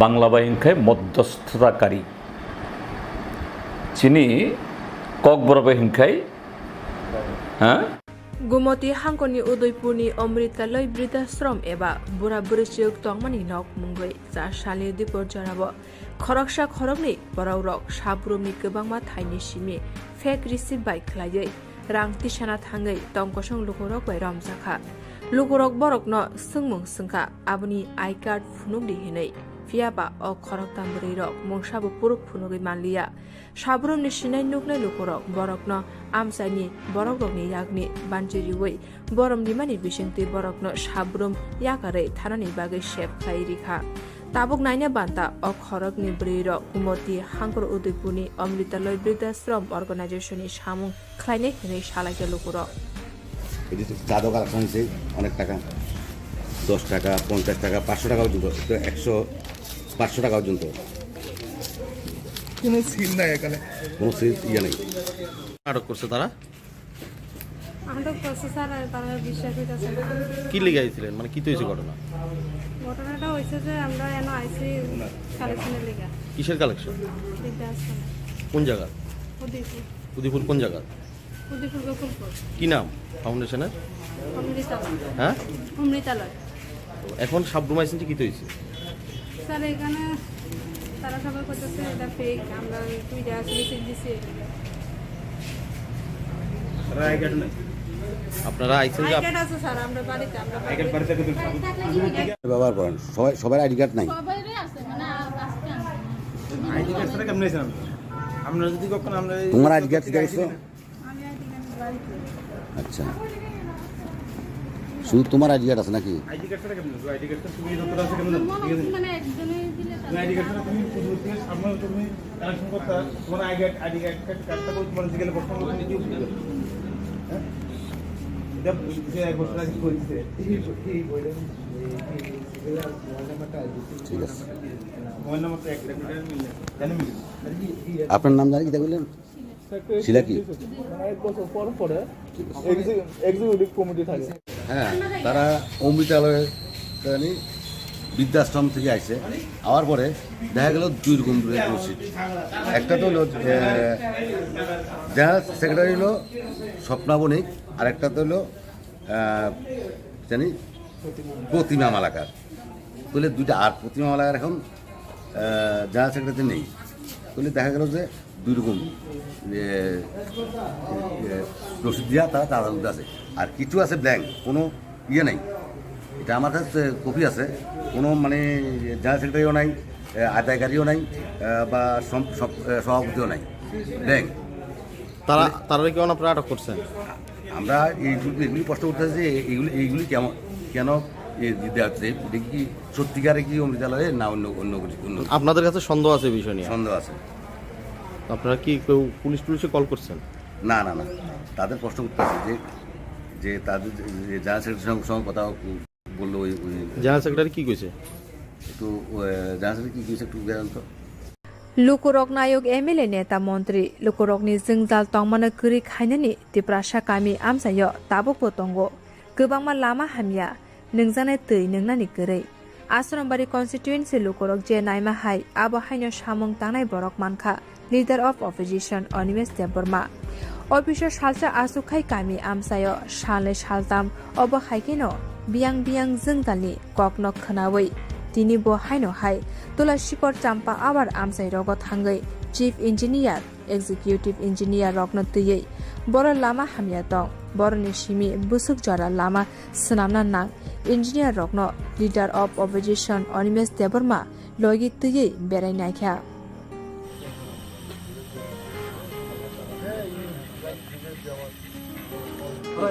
Bangla bai hwnkhe modhosthotakari. Chini Kokborok bai hwnkhe, ha? Gumoti hangkoni Udaipurni Amritaloi Bridhashram eba bura bwrwichwk tongmani nok mungwi cha salni dipor jorao khoroksa khoroknwi borokrok sabrumni kwbangma thaini simi fake receipt bai khlaiwi rang tisana thangwi tongkosong lukurok bai romjakha. Lukurok borokno swngmung swngkha, aboni I card phunukdi hinwi. Phiya ba o khoroktham bwrwirok mungsabo phuruk phunugwi manliya. Sabrumni sinai nuknai lukurok borokno amchaini borokrokni yakni banchi riwi borom rimani bisingtwi borokno sabrum yakarwi thanani bagwi sep khlai rikha. Tabuk naina banta o khorokni bwrwirok Gumoti hangkor Udaipurni Amritaloi Bridhashram Organization ni samung khlainai hwnwi salaikha lukurok. এই যে চা দোকান আছে, অনেক টাকা, দশ টাকা, পঞ্চাশ টাকা, পাঁচশো টাকা পর্যন্ত, তো একশো, পাঁচশো টাকা পর্যন্ত। কোনো সিল নাই এখানে। কোনো সিল ইয়ে নেই। আটক করছে তারা? আটক করছে স্যার, আর তারা বিশ্বাস হইতেছে না। কি লেগে আইছিলেন? মানে, কি তো হয়েছে ঘটনা? ঘটনাটা হয়েছে যে আমরা এনে আইছি কালেকশনের লেগে। কিসের কালেকশন? বিদ্যা আসলে। কোন জায়গা? উদয়পুর। উদয়পুর কোন জায়গা? উদয়পুর গোকুলপুর। কি নাম ফাউন্ডেশনের? অমৃতালয়। হ্যাঁ? অমৃতালয়। তো এখন সাবরুম আইছেন যে কি তো হয়েছে? স্যার, এখানে তারা সবাই করতেছে এটা ফেক, আমরা দুইটা আসলে সিল দিছি। আপনারা আইছেন যে আই আপ- কার্ড আছে স্যার, আমরা বাড়িতে, আমরা বাড়িতে। ব্যবহার করেন, সবাই, সবার আইডি কার্ড নাই। সবারই আছে, মানে, আ-, আজকে আনছে। আইডি কার্ড ছাড়া কেমনে আইছেন আপনারা? আমরা যদি কখনো আমরা এই তোমার আইডি কার্ড ঠিক আছে তো? আচ্ছা, শুধু তোমার আইডি কার্ড আছে নাকি? আইডি কার্ড ছাড়া কেমনে? আইডি কার্ড তো তুমি যতটা আছে কেমনে? মনে হচ্ছে মানে একজনই দিলে তার তুমি আইডি কার্ড ছাড়া তুমি শুধু তুমি সামনে তুমি কালেকশন করতে তোমার আইডি কার্ড, আইডি কার্ড, কার্ডটা করে তোমার জিজ্ঞেস করতে হবে, তুমি কি বুঝতে পারবে? হ্যাঁ? এটা বুঝতে এক বছর আগে হয়েছে। এই, এই বইটা, এই, এই, ঠিক আছে। মোবাইল নাম্বারটা এক, জানি মিলে। আপনার নাম জানি কিতা বললেন? শিলা কি? মানে এক বছর পর পরে এক্সি-, এক্সিকিউটিভ কমিটি থাকে। হ্যাঁ, তারা অমৃতালয়, জানি, বৃদ্ধাশ্রম থেকে আইছে। আওয়ার পরে দেখা গেল দুই রকম রসিদ। একটা তো হলো, এ, জেনারেল সেক্রেটারি হলো স্বপ্না বণিক, আর একটা তো হলো, আহ, জানি, প্রতিমা মালাকার। তাহলে দুইটা, আর প্রতিমা মালাকার এখন, আহ, জেনারেল সেক্রেটারি নেই। তাহলে দেখা গেল যে দুই রকম, এ, এ, রসিদ দিয়া তারা চাঁদা তুলতে আছে। আর কিছু আছে ব্ল্যাঙ্ক, কোনো ইয়ে নেই। এটা আমার কাছে কপি আছে, কোনো মানে জেনারেল সেক্রেটারিও নাই, এ, আদায়কারীও নাই, এ, বা সম-, সম-, এ, সভাপতিও নাই, ব্ল্যাঙ্ক। তারা, তারা কি আপনারা আটক করছেন? আমরা এইগুলি, এগুলি প্রশ্ন করতে চাই যে এইগুলি, এইগুলি কেমন, কেন এ দেওয়া হচ্ছে? এটা কি সত্যিকারে কি অমৃতালয়ে না অন্য, অন্য কিছু, অন্য কিছু? আপনাদের কাছে সন্দেহ আছে এই বিষয় নিয়ে? সন্দেহ আছে। আপনারা কি কেউ পুলিশ টুলিশে কল করছেন? না, না, না। তাদের প্রশ্ন করতে আছে যে, যে তাদের যে, যে জেনারেল সেক্রেটারির সঙ্গে, সঙ্গে কথা বললো ওই, ওই জেনারেল সেক্রেটারি কি কইছে? একটু, এ, জেনারেল সেক্রেটারি কি কইছে একটু জানান তো। Lukurok nayok M L A neta montri lukurokni jwngjal tongmano kwrwi khainani Tiprasa kami amchaio tabukbo tongo. Kwbangma lama hamya, nwngjaknai twi nwngnani kwrwi. Asrambari constituency lukurok je naima hai, abo haino samung tangnai borok mankha Leader of Opposition Animesh Debbarma. Office o salsa aswk khai kami amchaio salnwi saltam, obo hai kheno biyang biyang jwngjalni kokno khwnawi tini bo haino hai Tula Sikor Champa Awar amchai rogo thangwi Chief Engineer, Executive Engineer rokno twiwi boro lama hamya tong, boroni simi bwswk jora lama swnamna nang, engineer rokno Leader of Opposition Animesh Debbarma logi twiwi berai naikha.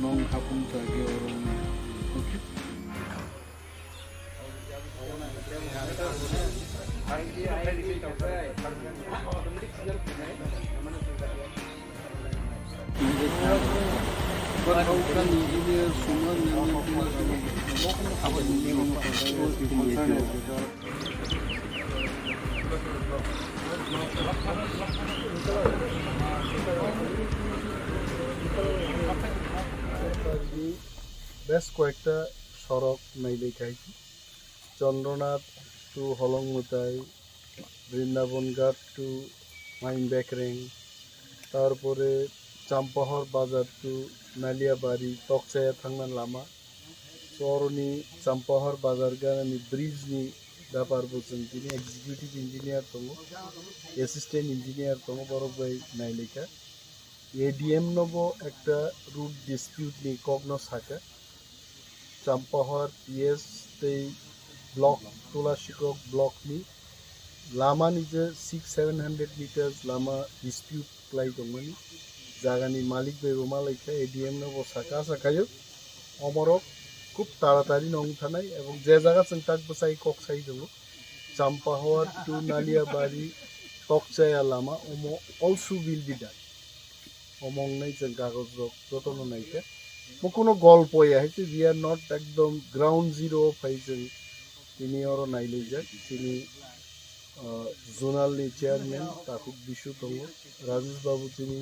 nong hapung ta ge oro. বেশ কয়েকটা সড়ক নাইলে খাইছি। Chandranath to Holongmutai, Brindaban Ghat to Main Bekreng, tarpore Champahor Bazar to Naliabari, Tokchaya thangna lama. So, oroni Champahor Bazar ganani bridge ni bepar bo chwng tini executive engineer tongo, assistant engineer tongo, borok bai nailaikha. A D M no bo ekta root dispute ni kok no sakha. Champahor P S tei block, Tulasikok block ni lama ni je six seven hundred meters lama dispute klai tongmani, jagani malik bai bo malaikha, A D M no bo saka sakhayo, omorok khub taratari no wng thanai ebong je jaga chwng tak bwsai kok sai tongo, Champahor to Naliabari Tokchaya lama omo also will be done. Omo wngnai chwng kagoj rok jotono naikha. Bo kuno golpo ya hai se, we are not ekdom ground zero o phai chwng tini oro nailaijak. Tini, ah, zonal ni chairman Takhuk Bisu tongo, Rajesh Babu tini,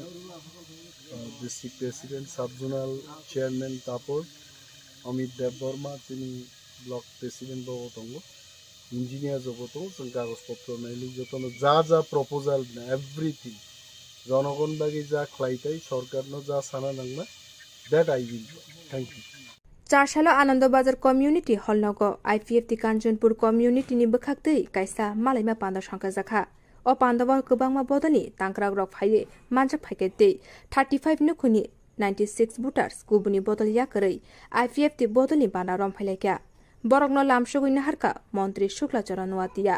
ah, district president, sub zonal chairman Tapor, Amit Debbarma tini block president bo tongo. Engineer jobo tongo, chwng kagoj potro naili jotono ja ja proposal na everything jonogon bagwi ja khlai tai, sorkarno ja sana nangma, that I will do. Thank you. Charsalo Anando Bazar Community Hall nogo I P F T Kanchanpur Community ni bwkhaktwi kaisa malaima panda songkajak kha. O pandao kwbangma bodolni tangkrakrok phaiwi manjak phaikha tei thirty five nukhungni ninety six voters kubuni bodol yakarwi I P F T bodolni bana romphailaikha. Borokno lamsogwi naharkha Montri Shukla Charan Noatia.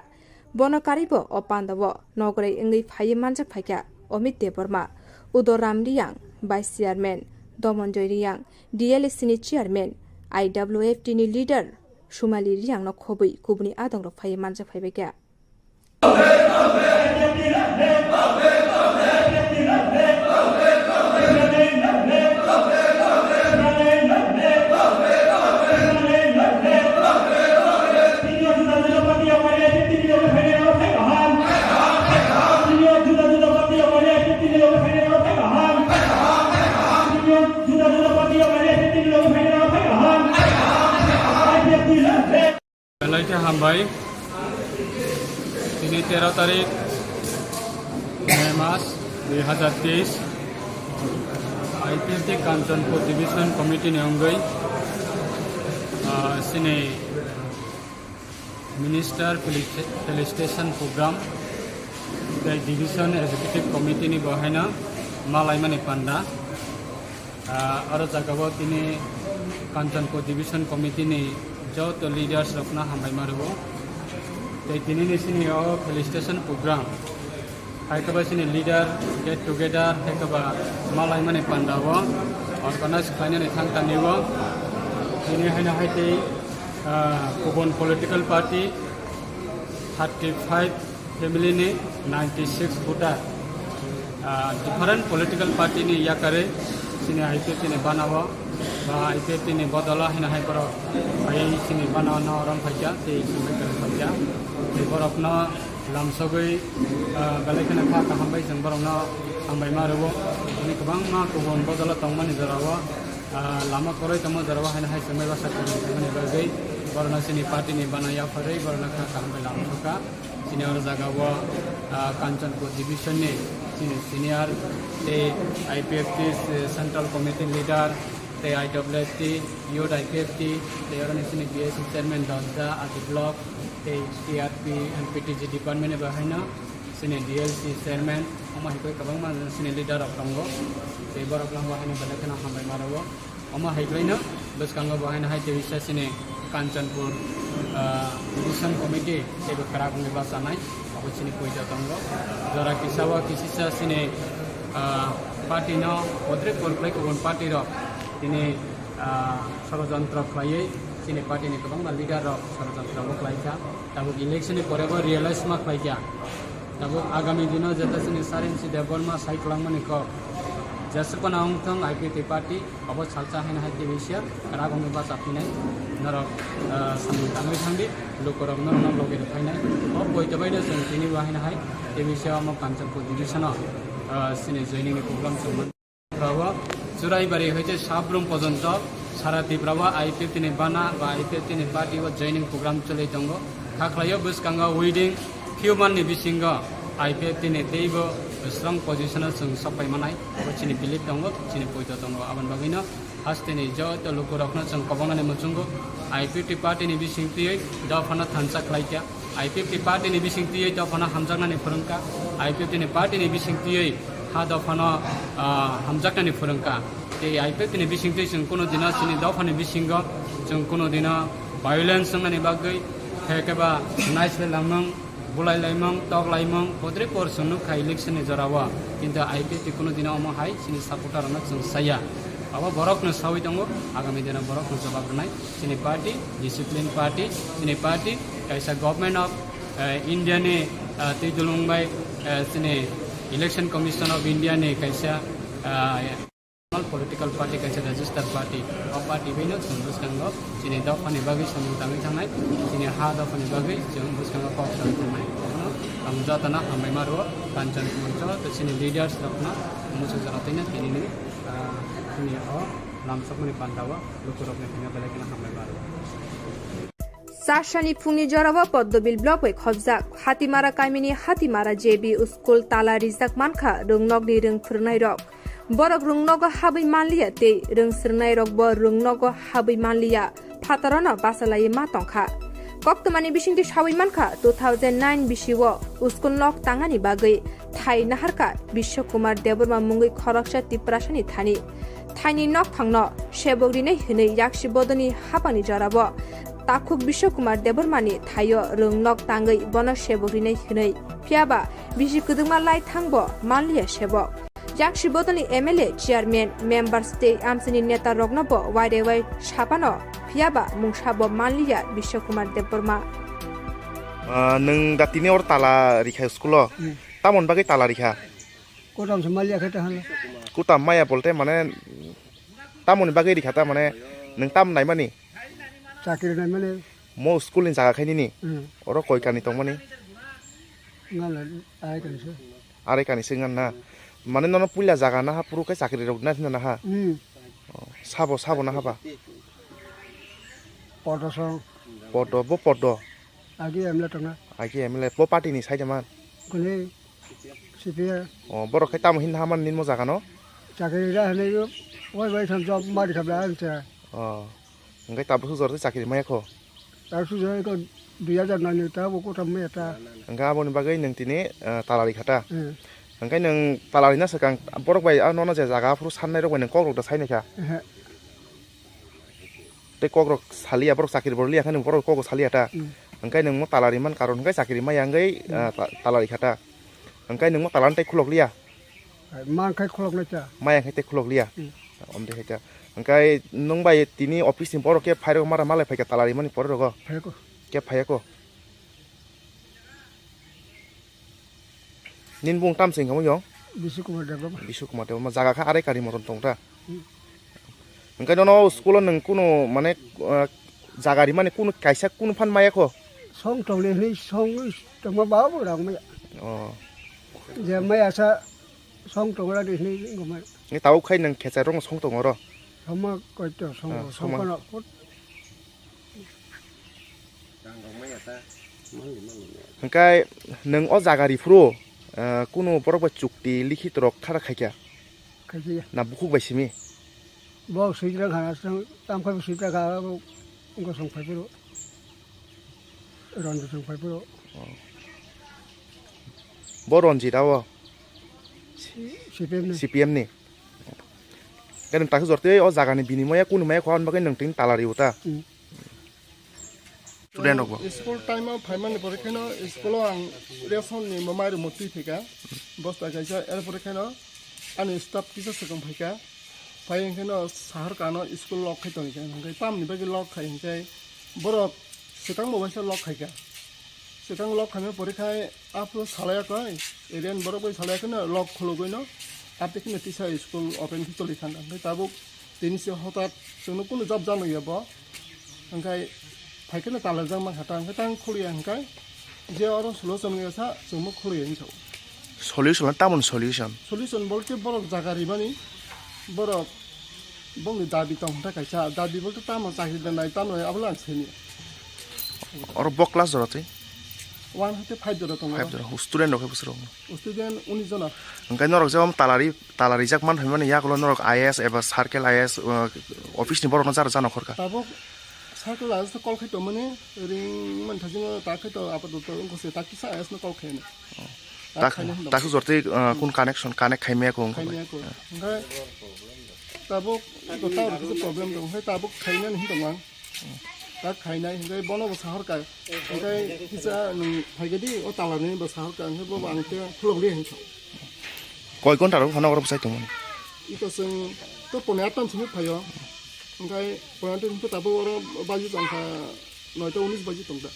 Bono karwibo o pandao nogoroi wngwi phaiwi manjak phaikha Amit Debbarma, Udoram Riyang, Vice Chairman, Domonjoy Riyang, D L A C ni Chairman, I W F T ni leader Sumali Riyangno khobwi kubuni adongrok phaiwi manjak phaibaikha. Belai khe hambai. Tini tero tarik May mas dui hazar teis, I P F T Kanchanpur Division Committee ni wngwi, ah, chini Minister Felicita-, Felicitation Program tei Division Executive Committee ni bo haino malaimani panda. Ah, aro jagao tini Kanchanpur Division Committee ni joto leaders rokno hambai ma rwo. Tei tini ni sini o felicitation program hai khe ba sini leader get together hai khe ba malaimani panda o organize khlainani thang tani o. Tini haino hai tei, ah, kubun political party thirty five family ni ninety six voter, ah, different political party ni yakarwi chini I P F T ni banao ba I P F T ni bodolo hino hai borok phai chini banao no rom phaikha tei sumai kwrwng phaikha. Tei borokno lamsogwi, ah, belai kheno kha kaham bai chwng borokno hambai ma rwo. Tini kwbangma kubun bodolo tongmani jorao, ah, lama kwrwi tongma jorao haino hai sumai basa kwrwng tongmani bagwi borokno chini party ni bana yapharwi borokno kha kaham bai lamsokha. Chini oro jagao, ah, Kanchanpur Division ni chini senior tei I P F T Central Committee leader tei I W F T, Youth I P F T, tei oro ni chini B S C chairman Dosda, Adi Block, tei T R P and P T G department ni bo haino chini D L C chairman, omo hai khe kwbangma chini leader rok tongo, tei borok no bo haino belai kheno hambai ma rwo. Omo hai khlaino bwskango bo haino hai tei wisa chini Kanchanpur, Ah, division committee teibo kwrak wngwi bachanai, abo chini poito tongo. Jora kisa o kisisa chini, ah, party no bodre por khlai kubun party rok tini, ah, sorojontro khlaiwi chini party ni kwbangma leader rok sorojontro bo khlaikha. Tabuk election ni pore bo realize ma khlaikha. Tabuk agami dino jeta chini Sarinsi Debbarma sai kwlangmani kok jesukona wngthong I P F T party. Obo salsa haino hai T V C R kwrak wngwi bachaphinai norok, ah, samung tangwi thangdi, lukurok norokno logi rwphainai. O poito baino chwng tini bo haino hai T V C R omo Kanchanpur division-o, ah, chini joining ni program chwng man. Rao Churaibari hoite Sabrum pojonto sara Tripura o I P F T ni bana ba I P F T ni party o joining program chwlwi tongo. Kha khlaio bwskango within few month ni bisingo I P F T ni teibo strong position o chwng sok pai manai. Obo chini belief tongo, chini poito tongo. Aboni bagwino Hasteni joto lukurokno chwng kobongnani muchungo I P F T party ni bising twiwi dophano thansa khlaikha. I P F T party ni bising twiwi dophano hamjaknani phwrwngkha. I P F T ni party ni bising twiwi ha dophano, ah, hamjaknani phwrwngkha. Tei I P F T ni bising twi chwng kuno dino chini dophani bisingo chwng kuno dino violence wngnani bagwi, hekeba naislai langmang, bulai laimang, tok laimang, podre por chwng nukha election ni jorao, kintu I P F T kuno dino omo hai chini supporter rokno chwng saya. Abo borokno sawi tongo, agami dino borokno jawab rwnai. Chini party, discipline party, chini party, kaisa government of, eh, India ni, eh, twi dulung bai, eh, chini Election Commission of India ni kaisa, eh, National political party kaisa registered party. O party bai no chwng bwskango chini dophani bagwi samung tangwi thangnai, chini ha dophani bagwi chwng bwskango kok sawi thangnai. Abono ang jotono hambai ma rwo, Kanchan Kumar Choro tei chini leaders rokno muchung jora twi no tini ni, ah, chini o lamsokmani panda o lukurokni thangwi belai kheno hambai ma rwo. Chasani phungni jorao Poddobil block bai khobjak Hatimara kamini Hatimara J B school tala rijak mankha rwngnokni rwng phwrwngnairok. Borok rwngnogo habwi manliya tei rwng swrwngnairokbo rwngnogo habwi manliya, phatarano bachalaiwi ma tongkha. Koktwmani bisingtwi sawi mankha, two thousand nine bisio school nok tangani bagwi thai naharkha Biswa Kumar Debbarma mungwi khoroksa Tiprasani thani. Thaini nokphangno sebok rinai hwnwi yaksi bodolni haphangni jorao takhuk Biswa Kumar Debbarmani thaio rwng nok tangwi bono sebok rinai hwnwi. Phiyaba bisi kwdwkma lai thangbo manliya sebok. Yaksi bodolni M L A, chairman, members tei amchaini neta rokno bo wairewai saphano, phiyaba mungsabo manliya Biswa Kumar Debbarma. Ah, nwng da tini or tala rikha school o. Hmm. Tamoni bagwi tala rikha? Kutam se maliya khe ta hala. Kutam maya bolte mane tamoni bagwi rikha ta mane nwng tam naimani? Chakri naimani. Mo school ni jaga khainini? Hmm. Oro koi kani tongmani? Ngala ai kani se. Are kani se ngan na. Mane nono puila jaga naha puru khe chakri rok na thina naha? Hmm. Oh, sabo, sabo naha ba? Podo song. Podo, bo podo. Agi M L A tongna. Agi M L A, bo party ni side man? Kuni C P I. Oh, borok khe tamo hin haman nini mo jaga no? Chakri ra hwnwi, oi bai thang job mari khabla ang cha. Oh. Hwnkhe tabuk sujor tei chakri maya kho? Tabuk sujor ko dui hajar nani ta bo kotham maya ta. Hwnkhe aboni bagwi nwng tini, eh, talari kha ta? Hmm. Hwnkhe nwng talari na swkang borok bai, ah, nono je jaga aphuru sannai rok bai nwng kok rok da sai nai kha? Ehe. Tei kok rok saliya, borok chakri bo liya khe borok kok rok saliya ta. Hmm. Hwnkhe nwng mo talari man karon hwnkhe chakri maya wngwi, hmm, ah, ta-, talari kha ta. Hwnkhe nwng mo talan tei khulok liya? Hai, man khai khulok nai ta. Maya khai tei khulok liya? Hmm. Om de hai ta. Hwnkhe nwng bai tini office ni borok khe phai rok mara malai phai kha talari mani pore rogo? Phai ko. Khe phai ko. Nini bung tam se wngkha mo yong? Bishu Kumar Debbarma. Bishu Kumar Debbarma. Jaga kha arai kari moron tong ta? Hmm. Hwnkhe nono school o nwng kunu mane, ah, jaga rimani kunu kaisa kunu phan maya kho? Song tong le hwnwi song tongma ba bo rang maya. Oh. Je maya sa song tong ra de hwnwi wngkha maya. Ni tabuk khai nwng khecha rong song tong oro? Soma koi to song, ah, song soma. Kono put. Hwnkhe nwng o jaga riphuru, eh, kunu borok bai chukti likhit rok khara khaikha? Khaikha. Na bukhuk bai simi? Bo swijra khana, tam khai swijra kha, bo wngkha song phai phuru. Ranjit song phai phuru. Oh. Bo Ranjit abo? C P M ni. C P M ni. Khe nwng takhe jor tei o jaga ni binimoya kunu maya kho, aboni bagwi nwng tini talari o ta? Hmm. Student rok bo. School time o phaimani pore kheno school o ang ration ni mamai rok motwi phaikha. Bosta kaisa, er pore kheno ani staff kisa swkang phaikha. Phai hwnkhe no sahar kano school lock khai tongkha. Hwnkhe tamni bagwi lock khai hwnkhe borok swkang bo waisa lock khaikha. Swkang lock khaima pore khai aphuru salai koi, area ni borok bai salai kheno lock khulugwi no. Apte kheno tisa school open khe choli thangkha. Hwnkhe tabuk tini se hotat chwngno kunu job jano ya bo. Hwnkhe phaikhe no talajak mankha ta, hwnkhe tang khulya hwnkhe je oro solution wngya sa chwngmo khulya hinwi sao. Solution tamoni solution? Solution bolte borok jaga rimani, borok bongni dabi tong hwnta kaisa, dabi bolte tamo chakri da nai tamo nai abono ang sini. Oro bo class jora twi? One hoite five jora tongo. Five jora. Student rok hai bwswk rok? Student unis jona. Hwnkhe norok je om talari, talarijak man hwnmani yagulo norok I A S eba circle I A S, uh, office ni borok no jara jana khorkha. Tabuk circle I A S no call khai tongmani ring man thajingo ta khai to apato to wngkha se ta kisa I A S no call khai no. Ta Tak, khaina hinwi tak dong. Jor twi, uh, kun connection connect khai maya ko wngkha. Khai maya ko. Hwnkhe tabuk iko ta rok kisa problem tong hwnkhe tabuk khainani hinwi tong ang. Ta khainai hwnkhe bono bo sahor ka. Hwnkhe kisa nwng phaikhe di o talarni bo sahor ka hwnkhe bo ang te khulok di hwnkhe. Koi ghonta rok phano oro bwsai tongmani? Iko chwng to pone attan simi phaio. Hwnkhe pone attan simi tabuk oro baji tongkha noita unis baji tongkha.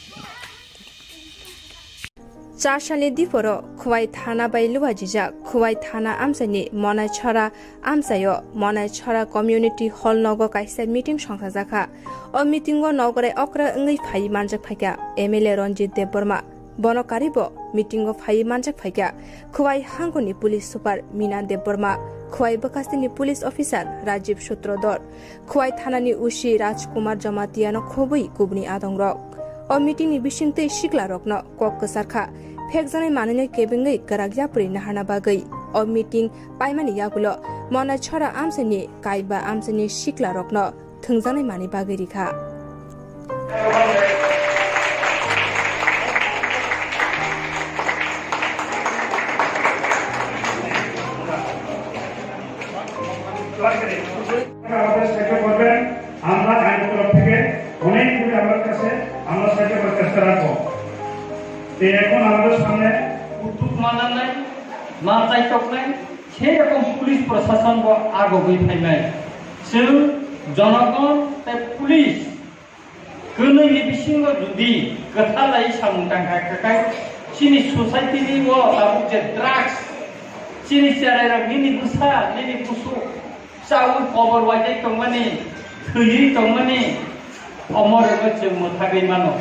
Char salni diporo Khwai thana bai luajijak Khwai thana amchaini Monai Chhara amchaio Monai Chhara Community Hall nogo kaisa meeting songchajakha. O meeting o nograi okra wngwi phaiwi manjak phaikha M L A Ranjit Debbarma. Bono karibo meeting o phaiwi manjak phaikha Khwai hangkoni police super Mina Debbarma, Khwai bwkhastini police officer Rajiv Sutrodhar, Khwai thanani O C Rajkumar Jamatia no khobwi kubuni adongrok. O meeting ni bisingtwi sikla rokno kok kwchar kha, phekjaknai manwino kebengwi kwrak yapri naharna bagwi. O meeting paimani yagulo Monai Chhara amchaini kaiba amchaini sikla rokno thwngjaknai manwi bagwi rikha. আমাদের সাহায্য করবেন। আমরা আইন তরফ থেকে অনেক দূরে আমার কাছে আমরা সাহায্য করার চেষ্টা রাখবো। তো এখন আমাদের সামনে উদ্যোগ মানা নাই, মাথায় চোখ নাই, সেই রকম পুলিশ প্রশাসন বা আগবই ফাইনাই। Chwng jonogon tei police kwnwi ni bisingo jodi kwthalai samung tangkha, kwkai chini society ni o tabuk je drugs, chini cherai rok nini bwsa, nini busu chaui kobor waidai tongmani, thwiwi tongmani, omo rwgwi chwng mwthagwi mano.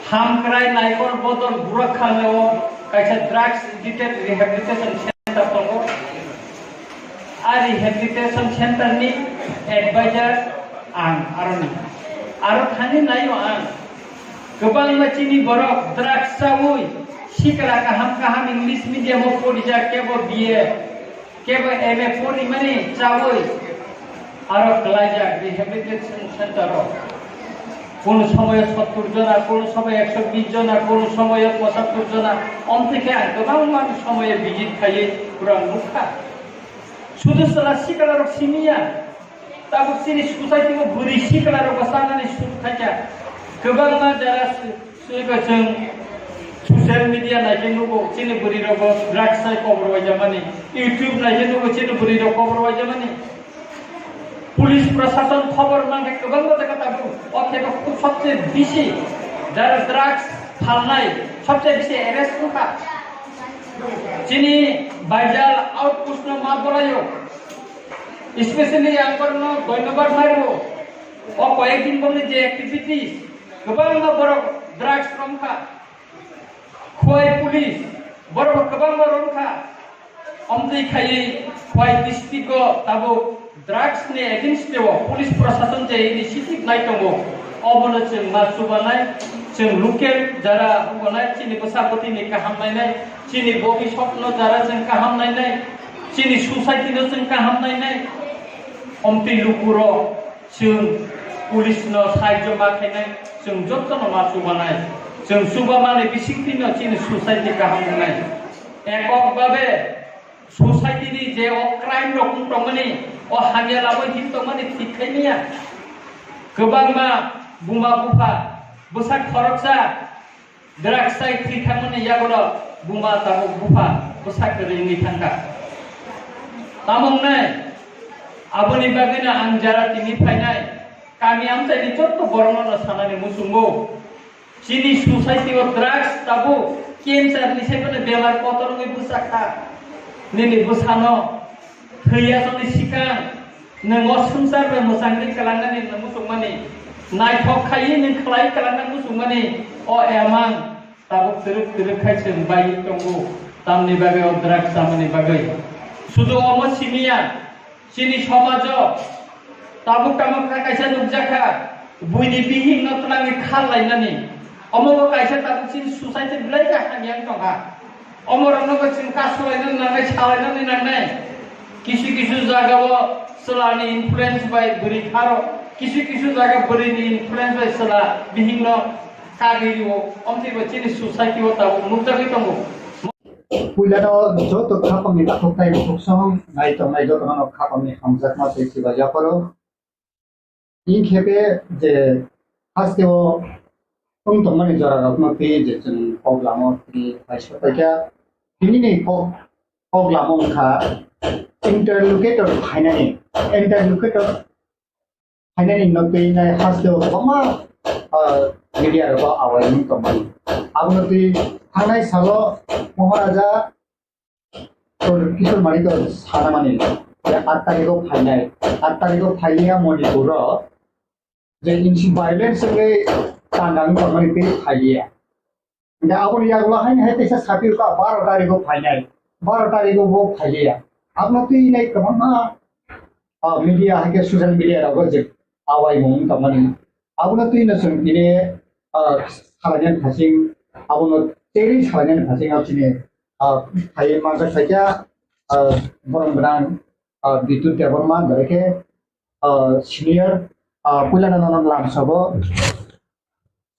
Hamkrai Naikol Bodol Burakhanglao kaisa drugs addicted rehabilitation center tongo. A rehabilitation center ni advisor ang aroni. Aro thani naio ang. Kwbangma chini borok drugs chaui sikla kaham kaham English medium o porijak kebo B A. Kebo M A porimani chaui aro klaijak rehabilitation center o. Kono somoyo sottur jona, kono somoyo ekso bish jona, kono somoyo pochattur jona. Omtwi khe ang kwbangma somoyo visit khaiwi pura nukha. Sudu chwla sikla rok simiya. Tabuk chini society o bwrwi sikla rok bo chanani suk khaikha. Kwbangma jara Chwng social media naikhe nugo, chini bwrwi rok bo drugs sai kobor waijamani. YouTube naikhe nugo, chini bwrwi rok kobor waijamani. Police prosason khobor mankhe kwbangma jaga tabuk. O khe bo sobse bisi jara drugs phalnai sobse bisi arrest wngkha. Chini Baijal outpost no ma bolaio. Especially ang borokno dhonyobad mario. O koyek din bongni je activities, kwbangma borok drugs romkha. Khwai police, borok kwbangma romkha. Omtwi khaiwi Khwai district o tabuk drugs ni against o police prosason je initiative nai tongo, obono chwng ma chubanai, chwng local jara wngnai, chini bwsa bwtwi ni kaham nainai, chini bobiswk no jara chwng kaham nainai, chini society no chwng kaham nainai. Omtwi lukurok chwng police no sahajyo ma khainai, chwng jotono ma chubanai. Chwng chubamani bisingtwino chini society kaham wngnai. Ekok babe society ni je o crime rok wng tongmani, o hamya lamwi hin tongmani thik khai manya. Kwbangma buma bupha Bwsak khoroksa drugs chai thwi thangmani yagulo buma tabuk bupha bwsak kwrwi wngwi thangkha. Tamo wngnai? Aboni bagwino ang jara tini phainai kami amchaini jotto borokno sanani muchungo. Chini society o drugs tabuk cancer ni saimanwi bemar kotor wngwi bwsakha. Nini bwsano thwi yasoni sikang nwng o swngchar bai mwchangwi kwlangnani nwng muchungmani, naithok khaiwi nwng khlai kwlangna muchungmani o emang tabuk twrwk twrwk khai chwng bai tongo, tamni bagwi o drugs chamani bagwi. Sudu omo simiya, chini somajo tabuk tamo kha kaisa nukjakha, buini bihikno twlangwi khar lainani. Omo bo kaisa tabuk chini society belai khe hamya wng tongkha. Omorokno bo chwng kasulaina nangnai, salainani nangnai. Kisu kisu jagao chwlani influence bai bwrwi kharo, kisu kisu jaga bwrwini influence bai chwla bihikno kagwi rio. Omtwi bo chini society o tabuk nukjagwi tongo. Puilano joto khapangni takhuk tei bukhuk song nai tongnai jotono khapangni hamjakma tei chiba yapharo. Inkhe je hasteo wng tongmani jorarokno twi je chwng kok lamo twi paisa paikha. Tinini kok, kok lamo wngkha interlocutor phainani, interlocutor phainani no twi nai hasteo kwbangma, ah, media rogo awai wng tongmani. Abono twi thangnai salo Maharaja Kishore Manikya sanamani, je aat tarikh o phainai, aat tarikh o phailiya Manipur o, je insi violence wngwi tangkang tongmani tei phailiya. Hingke aboni yagulo haino hai teisa sapirokha baro tarikh o phainai, baro tarikh o bo phailiya. Abono twi nai kwbangma, ah, media hai khe social media rogo je awaimung tongmani. Abono twi no chwng tini, ah, salainani phasing, abono teri salainani phasing abo chini, ah, phai manjak phaikha, ah, borom gwnang, ah, Bidyut Debbarma, belai khe, ah, senior, ah, puilano nono lamsabo.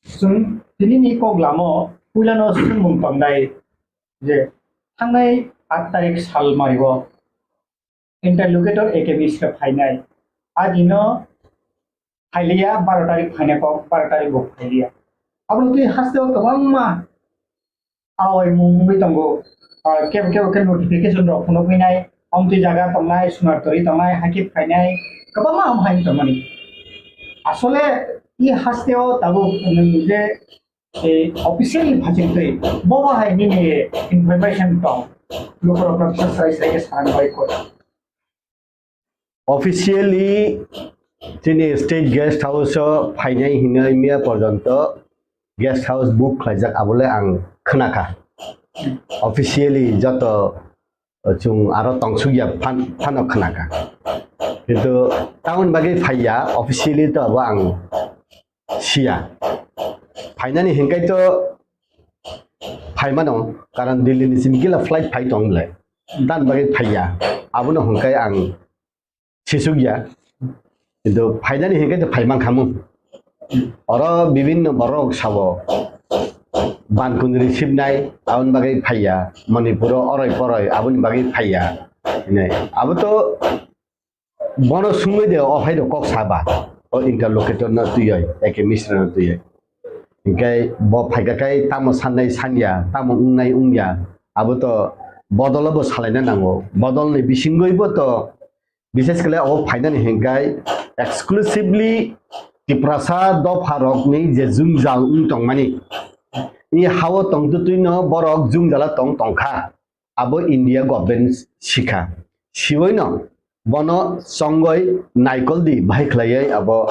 Chwng tinini kok lamo puilano swngmung tongnai je thangnai aat tarikh sal mario interlocutor A K Mishra phainai. Agino phailiya, baro tarikh phainai kok, baro tarikh bo phailiya. Abono twi hasteo kwbangma awaimung wngwi tongo. Ah, kebo kebo khe notification rok phunuk phinai, omtwi jaga tongnai, Sunartori tongnai, hakhe phainai, kwbangma ham hai tongmani. Asole i hasteo tabuk nwng je, eh, officially phachingtwi bobo hai nini information tong, lukurokno kisa srai srai khe sana bai koi. Officially chini state guest house o phainai hinwi miya porjonto guest house book khlaijak, abole ang khnakha. Officially joto chwng aro tongsukya phan-, phano khnakha. Kintu tamoni bagwi phaiya, officially to abo ang siya. Phainani hinkai to phaimano, karon Delhi ni simi gila flight phai tong le. Dan bagwi phaiya. Abono hinkai ang sisukya. Kintu phainani hinkai to phaimankhamu. Oro bibinno borok sabo. Ban kundri sibnai, aboni bagwi phaiya. Manipuro oroi poroi, aboni bagwi phaiya. Hinai. Abo to Bono sungwi de o hai rok kok saba, o interlocutor no twiwi, A K Mishra no twiwi. Hinkhe bo phaikha khai tamo sannai sanya, tamo wngnai wngya, abo to bodol bo salaina nango. Bodol ni bisingwi bo to, bishes khle o phainani hinkhai exclusively Tiprasa dopha rokni je jwngjal wng tongmani, i hao tongtwtwi no borok jwngjala tong tongkha. Abo India government sikha. Siwai no bono chongoi naikol di bahai khlaiwi abo,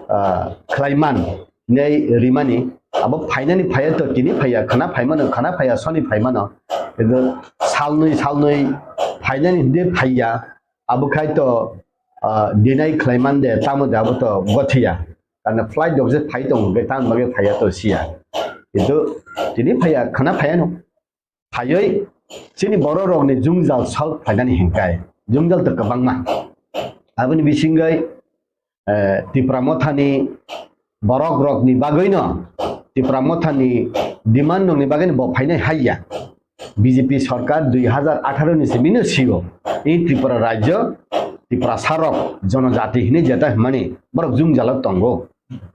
ah, khlaiman nei rimani abo phainani phaiya to tini phaiya khana phaimano khana phaiya soni phaimano. Kintu salnwi salnwi phainani hwnkhe phaiya abo khai to, ah, deny khlaiman de tamo de abo to gothiya. Karna flight rok je phai tongo hwnkhe tamo bagwi phaiya to siya. Kintu tini phaiya khana phaiya no. Phaiwi chini borok rokni jwngjal solve khlainani hinkhai jwngjal to kwbangma. Aboni bisingwi, eh, Tipra Mothani borok rokni bagwino, Tipra Mothani demand rokni bagwino bo phainai haiya. B J P sorkar dui hazar atharo ni simi no sio. I Tripura rajyo, Tiprasa rok, jonojati hinwi jeta hwnmani borok jwngjalo tongo.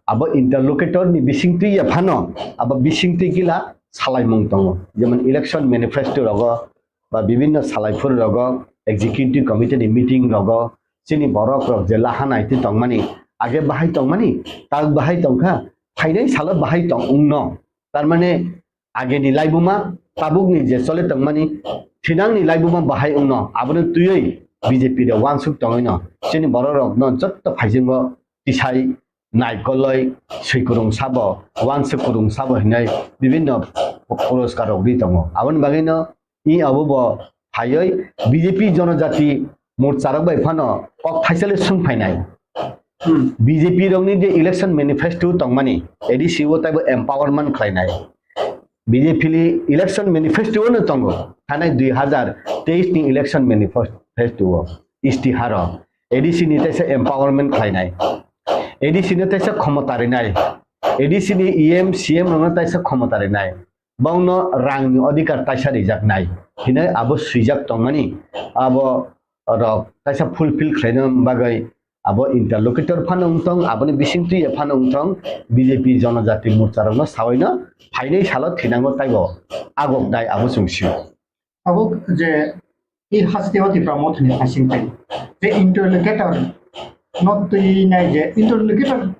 Abo interlocutor ni bisingtwi ya phano, abo bisingtwi gila salaimung tongo. Jemon election manifesto rogo ba bibinno salaiphuru rogo, executive committee ni meeting rogo, chini borok rok je laha naitwi tongmani, age bahai tongmani, tak bahai tongkha, phainai salo bahai tong wngno. Tar mane ageni laibuma, tabukni je chole tongmani, thinangni laibuma bahai wngno, abono twiwi B J P de wansuk tongwino, chini borok rokno jotto phaisingo tisai naikoloi swikurung sabo, wansuk kurung sabo hinwi bibinno puroskar rok ri tongo. Aboni bagwino i abo bo phaiwi B J P jonojati morcha rok bai phano kok thaisale swng phainai. Hmm. B J P rokni je election manifesto tongmani, A D C o taibo empowerment khlainai. B J P ni election manifesto no tongo, thanai dui hazar teis ni election manifesto o, istiharo A D C ni taisa empowerment khlainai, A D C no taisa khomota rinai, A D C ni E M, C M rokno taisa khomota rinai, bongno rangni odhikar taisa rijaknai hinwi abo swijak tongmani, abo rok taisa fulfill khlaina bagwi abo interlocutor phano wngthong, aboni bisingtwi phano wngthong, B J P jonojati morcha rokno sawaino phainai salo thinango taibo agoknai abo chwng sio. Abo je i hasteo Tipra Mothani hasing tai. Je interlocutor no twi nai je interlocutor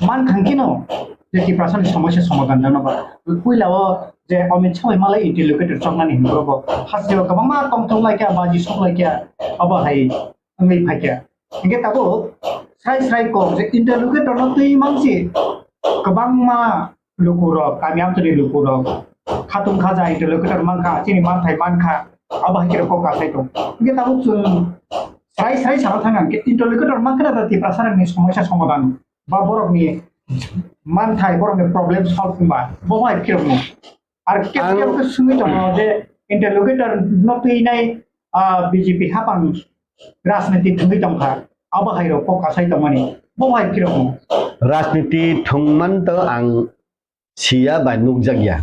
man thangkino je Tiprasani somosya somadhan jano ba. Puila o je Amit Shah bai malai interlocutor choknani hinwi bo hasteo kwbangma tongthok laikya, baji sok laikya, abo hai wngwi phaikya. Hinkhe tabuk srai srai kok je interlocutor no twi mansi kwbangma lukurok, kami amchani lukurok, khatung khaja interlocutor mankha, chini manthai mankha, abo hai khe kok kasai tong. Hinkhe tabuk chwng srai srai sana thang hinkhe interlocutor mankha na da Tiprasa rokni somosya somadhan ba borokni manthai, borokni problem solve wngba, bo hai khe rokno. Ar kep Ang kep khe sungwi tongo je interlocutor no twi nai, ah, B J P hapang rajniti thwngwi tongkha. Abo hai rok kok kasai tongmani. Bo hai khe rokno. Rajniti thwngman to ang siya bai nukjakya.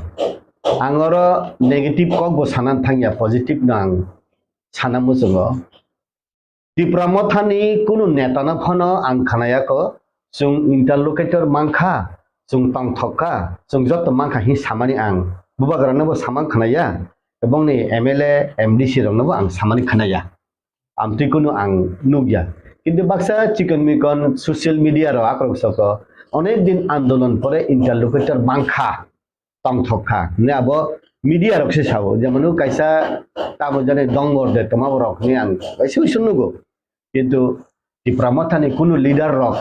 Ang oro negative kok bo sana thangya, positive no ang sana muchungo. Tipra Mothani kunu netano phano ang khnayakho, chwng interlocutor mankha, chwng tongthok kha, chwng joto mankha hwnwi samani ang bubagrano bo samang khnaya, ebongni M L A, M D C rokno bo ang samani khnaya. Amtwi kunu ang nukya. Kintu baksa chikon mikon social media rok akrok soko onek din andolon pore interlocutor mankha, tongthok kha. Hwnwi abo media rok se sao, jemon kaisa tamo jani dongor de toma borok hwnwi ang kaisa uisu nugo. Kintu Tipra Mothani kunu leader rok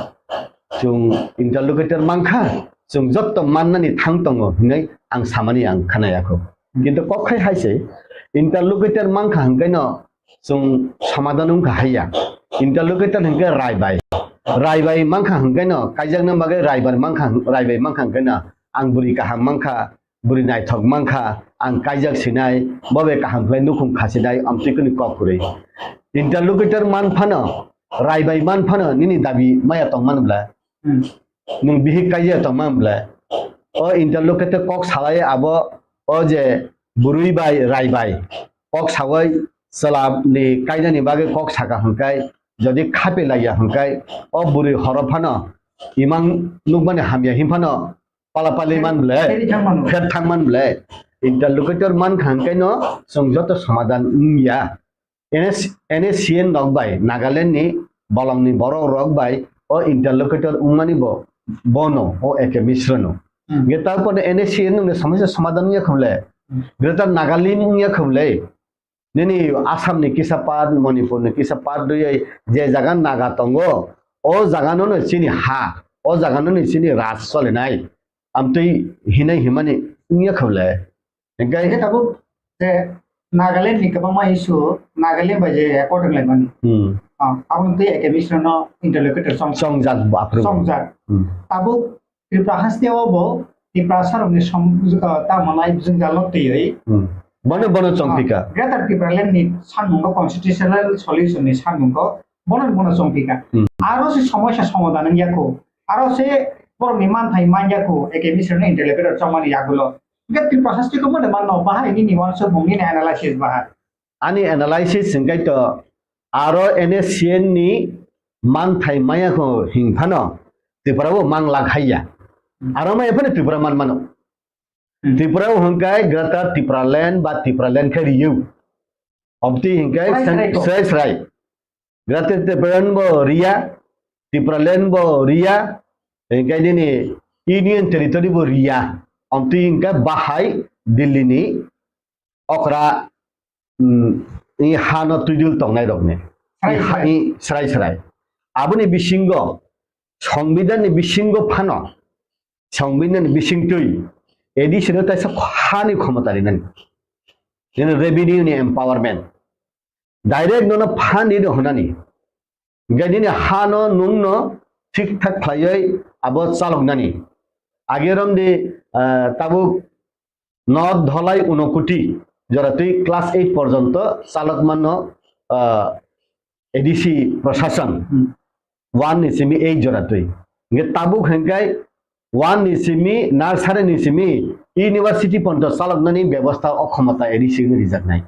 chwng interlocutor mankha, chwng jotto mannani thang tongo hwnwi ang samani ang khnayakho. Kintu kok khai hai se interlocutor mankha hwnkhe no chwng somadhan wngkha haiya. Interlocutor hwnkhe raibai. Raibai mankha hwnkhe no kaijakna bagwi raibai mankha, raibai mankha hwnkhe no ang bwrwi kaham mankha, bwrwi naithok mankha, ang kaijak sinai, bo bai kaham khlai nukhung khasinai, amtwi kwnwi kok kwrwi. Interlocutor man phano, raibai man phano nini dabi maya tong man bla? Hmm. Nwng bihik kaijak tong man bla? O interlocutor kok salai abo o je bwrwi bai raibai kok sawi chwla ni kainani bagwi kok saka hwnkhai, jodi khape laiya hwnkhai, o bwrwi horo phano imang nukmani hamya hin phano pala pali man ble, Pheri thang mano. Pher thang man ble. Interlocutor man kha hwnkhai no chwng joto somadhan wngya. N S, N S C N rok bai, Nagaland ni bolong ni borok rok bai o interlocutor wngmani bo, bono, o A K Mishra no. Hmm. Ge ta pore N S C N no somosya somadhan wngya khumle. Hmm. Greater Nagaland wngya khumle. Nini Assam ni kisa part, Manipur ni kisa part rwui je jaga Naga tongo, o jaga no no chini ha, o jaga no no chini raj solinai. Amtwi hinai himani wngya khawle. Hingke Hingke tabuk je Nagaland ni kwbangma issue, Nagaland bai je accord wnglaimani. Hmm. Ah, aboni twi A K Mishra no interlocutor chong-, Chongjak bo aphuru. Chongjak. Hmm. Tabuk Tripura haste o bo Tiprasa rokni som-, ah, tamo nai jwngjal no twiwi. Hmm. Bono, bono chongpika. Ah, Greater Tipraland ni sanmung no constitutional solution ni sanmung no bono, bono chongpika. Hmm. Aro se somosya somadhan wngya kho. Aro se borok ni manthai manya kho, A K Mishra no interlocutor chongmani yagulo. Hingke Tripura haste ko mode manno bahai nini wansukmung nini analysis bahai. Ani analysis hingke to aro N S C N ni manthai maya kho hing phano Tripura bo mang lak hai ya. Aro ma ephano Tripura man mano. Hmm. Tripura o hwnkhe Greater Tipraland ba Tipraland khe riyo. Obti hwnkhe Srai srai ko. Srai srai. Greater Tipraland bo riya, Tipraland bo riya, hwnkhe nini Union Territory bo riya. Obti hwnkhe bahai Delhi ni okra, mm, i hano twidul tongnai rokni. Srai I ha-, srai. I srai srai. Aboni bisingo Songbidan ni bisingo phano, Songbidan ni bisingtwi A D C no taisa hani khomota rinani. Nini revenue ni empowerment. Direct nono phan rino hwnani. Hwnkhe nini hano nwngno thik thak khlaiwi abo chaloknani. Age romdi, ah, tabuk North Dholai Unokoti joratwi class eight porjonto chalokmano, ah, A D C prosason Hmm. one ni simi eight joratwi. Hwnkhe tabuk hwnkhe one ni simi nursery ni simi university porjonto chaloknani bebosta o khomota A D C no rijaknai.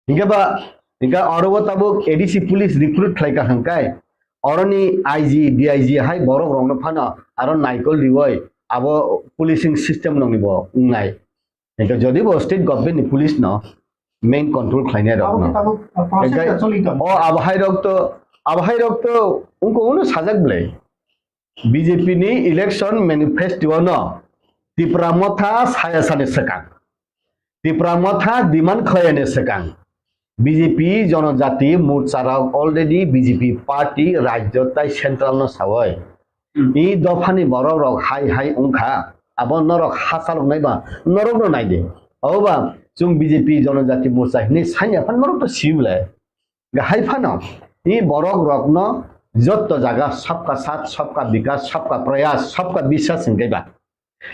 Hingke ba, hingke oro o tabuk A D C police recruit khlai ka hwnkhe, oroni I G, D I G hai borok rokno phano aro naikol riwi abo policing system rokni bo wngnai. Hingke jodi bo state government ni police no main control khlainai rok Abo no. Tabuk process Hingke ta choli tong. O abo hai rok to, abo hai rok to wngko uno sajak belai. B J P ni election manifesto no Tipra Motha saya sani swkang. Tipra Motha demand khlaiyani swkang. B J P Jonojati Morcha rok already B J P party rajyo tai central no sawi. Hmm. I dophani borok rok hai hai wngkha. Abo norok ha chaloknai ba norok no naidi. Oba chwng B J P Jonojati Morcha hinwi sanya phan norok to sible. Hai phano, i borok rokno jotto jaga sabka saath, sabka bikas, sabka prayas, sabka biswas hingke ba.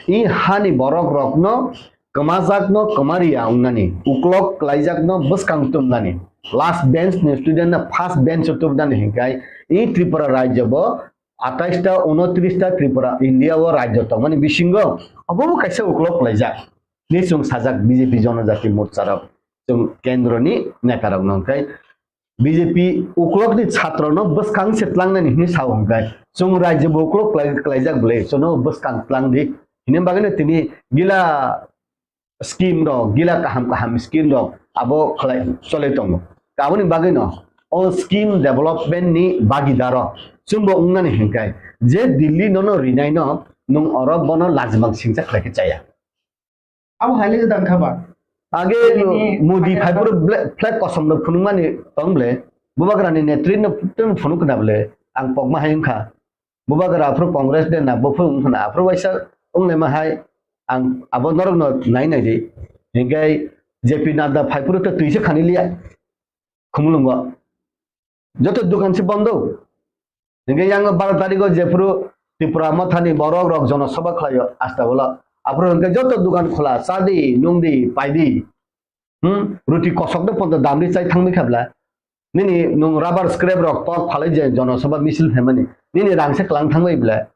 I hani borok rokno kwmajakno kwmariya wngnani, uklok kwlaijakno bwskang tumnani, last bench ni student no first bench o tumnani hingkai, i Tripura rajyo bo atais ta, unotris ta Tripura India o rajyo tongmani bisingo obo bo kaisa uklok kwlaijak. Ni chwng sajak B J P Jonojati Morcha rok, chwng kendro ni neta rok no hingkai, B J P uklok ni chhatro no bwskang se tlangnani hinwi sao hwnkhe, chwng rajyo bo uklok kwlai-, kwlaijak bwle, chwngno bwskang tlang di. Hini bagwi no tini gila scheme rok, gila kaham kaham scheme rok abo khlai cholai tongo. Aboni bagwi no o scheme development ni bagidaro chwngbo wngnani hwnkhe, je Delhi nono rinai no nwng oro bono lajimang singcha khlai khe chaya. Abo hai le jadang kha ba. Age Ini Modi pakai phai apa? Phuru ble-, flag kosom no phunukmani tong ble. Bubagra ni netri no phunuk, phunuk khna ble. Ang pokma hai wngkha. Bubagra aphuru Congress de na bo phuru wngkha na. Aphuru waisa wnglaima hai ang abo norok no nai nai di. Hingkai J P Nadda phai phuru to twi se khani liya. Khumulwngo. Joto dukan se bondo. Hingke yang baro tariko jephuru Tipra Mothani borok rok jonosabha khlaio Astabolo. Aphuru hingke joto dukan khola, chadi, nungdi, paidi. Hmm? Ruti kosok de ponto damri chai thangbai khabla. Nini nung rubber scrap rok tok phalai je jonosabha misil phaimani. Nini rang se klang thangbai bla.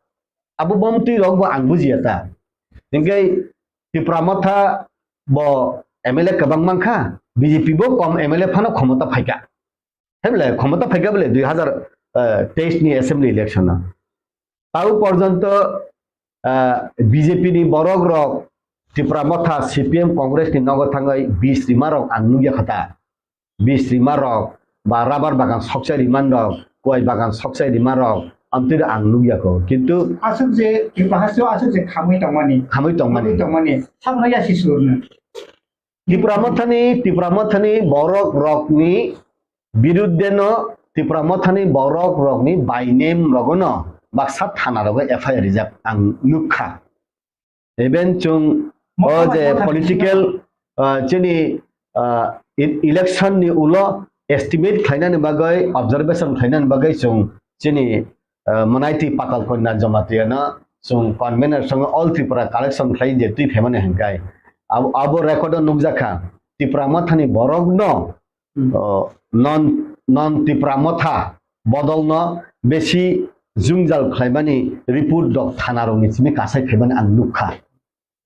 Abo bomtwi rok bo ang bujiya ta. Hingke Tipra Motha bo M L A kwbang mankha, B J P bo kom M L A phano khomota phaikha. Heble khomota phaikha bole dui hazar teis ni assembly election no. Tau porjonto, ah, B J P ni borok rok Tipra Motha, C P M, Congress ni nogo thangwi bis rima rok ang nukya kha ta. Bis rima rok ba rubber bagan sokchai rima rok, kuai bagan sokchai rima rok, amtwi ang nukya kho. Kintu Aswk je Tripura hasteo aswk je khamwi tongmani. Khamwi tongmani. Khamwi tongmani. Sakno yasi surno. Tipra Mothani, Tipra Mothani borok rokni biruddhe no, Tipra Mothani borok rokni by name rogono baksa thana rogo F I R rijak ang nukha. Even chwng o Motha je Motha political, ah, chini, ah, e-, election ni ulo estimate khlainani bagwi, observation khlainani bagwi chwng chini, ah, mwnaitwi Patal Kanya Jamatia no chwng convener song All Tripura collection khlai je twi phaimani hwnkai. Abo, abo record o nukjakha Tipra Mothani borok no Hmm. O, non, non Tipra Motha bodolno besi jwngjal khlaimani report rok thana rokni simi kasai khaimani ang nukha.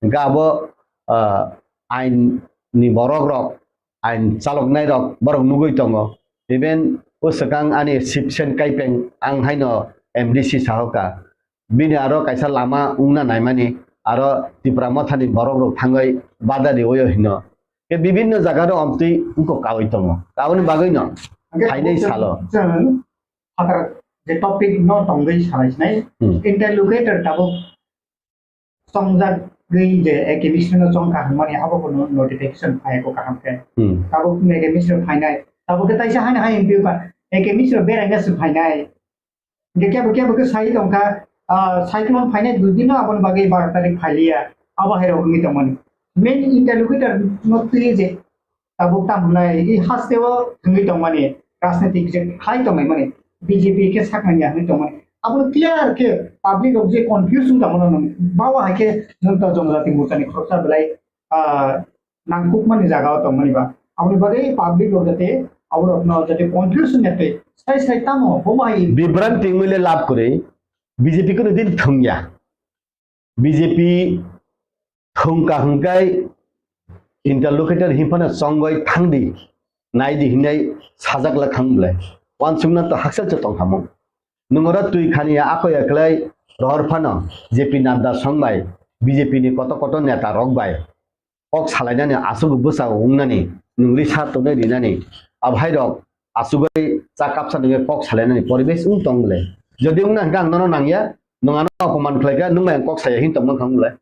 Hingkhe abo, ah, ain ni borok rok, ain chaloknai rok borok nugwi tongo. Even o swkang ani Sibsen Kaipeng ang haino M D C sahoka. bini aro kaisa lama wngna naimani, aro Tipra Mothani borok rok thangwi bada riwi hino. Ke bibinno jaga ro omtwi wngkok kawi tongo. Aboni bagwi no Hwnkhe phainai tabuk salo. Chwng phatar je topic no tongwi salai sinai, Hmm. Interlocutor tabuk chongjagwi je A K Mishra no chongkha hwnmani abo bo no-, notification phai ko kaham khe. Hmm. Tabuk A K Mishra phainai. Tabuk khe taisa haino hai wngphi kha, A K Mishra beraina se phainai. Hingke kebo kebo khe sai tongkha, ah, cyclone phainai dui din no aboni bagwi baro tarik phailiya. Abo hai rok wngwi tongmani. Main interlocutor no twi je tabuk tam hwnai, i haste o thwngwi tongmani, rajnitik je khlai tongmani, B J P khe saknani ya hwnwi tongmani. Abo clear khe public rok je confuse wng tongmano nung, bawa hai khe nung to Jonojati Morcha ni khoroksa belai, ah, nangkukmani jaga o tongmani ba. Aboni bagwi public rok jate abo rok no jate confuse wng ya twi sai sai tamo bo hai. Bibranti wngwi le lab kwrwi, B J P kunu din thwngya. B J P thwng kaham kai interlocutor hinphano chongoi thangdi, naidi hinai sajak la thang bwle. Wansukna to haksa se tong hamung. Nwng oro twi khani ya ako ya klai rohor phano J P Nadda song bai B J P ni koto koto neta rok bai kok salainani aswk bwsa wngnani nwng risa tongnai rinani abhai rok asugwi cha kapsa nungwi kok salainani poribesh wng tong le. Jodi wngna hwnkhe ang nono nangya, nwng ano opoman khlaikha, nwng bai ang kok saya hin tongma thang le.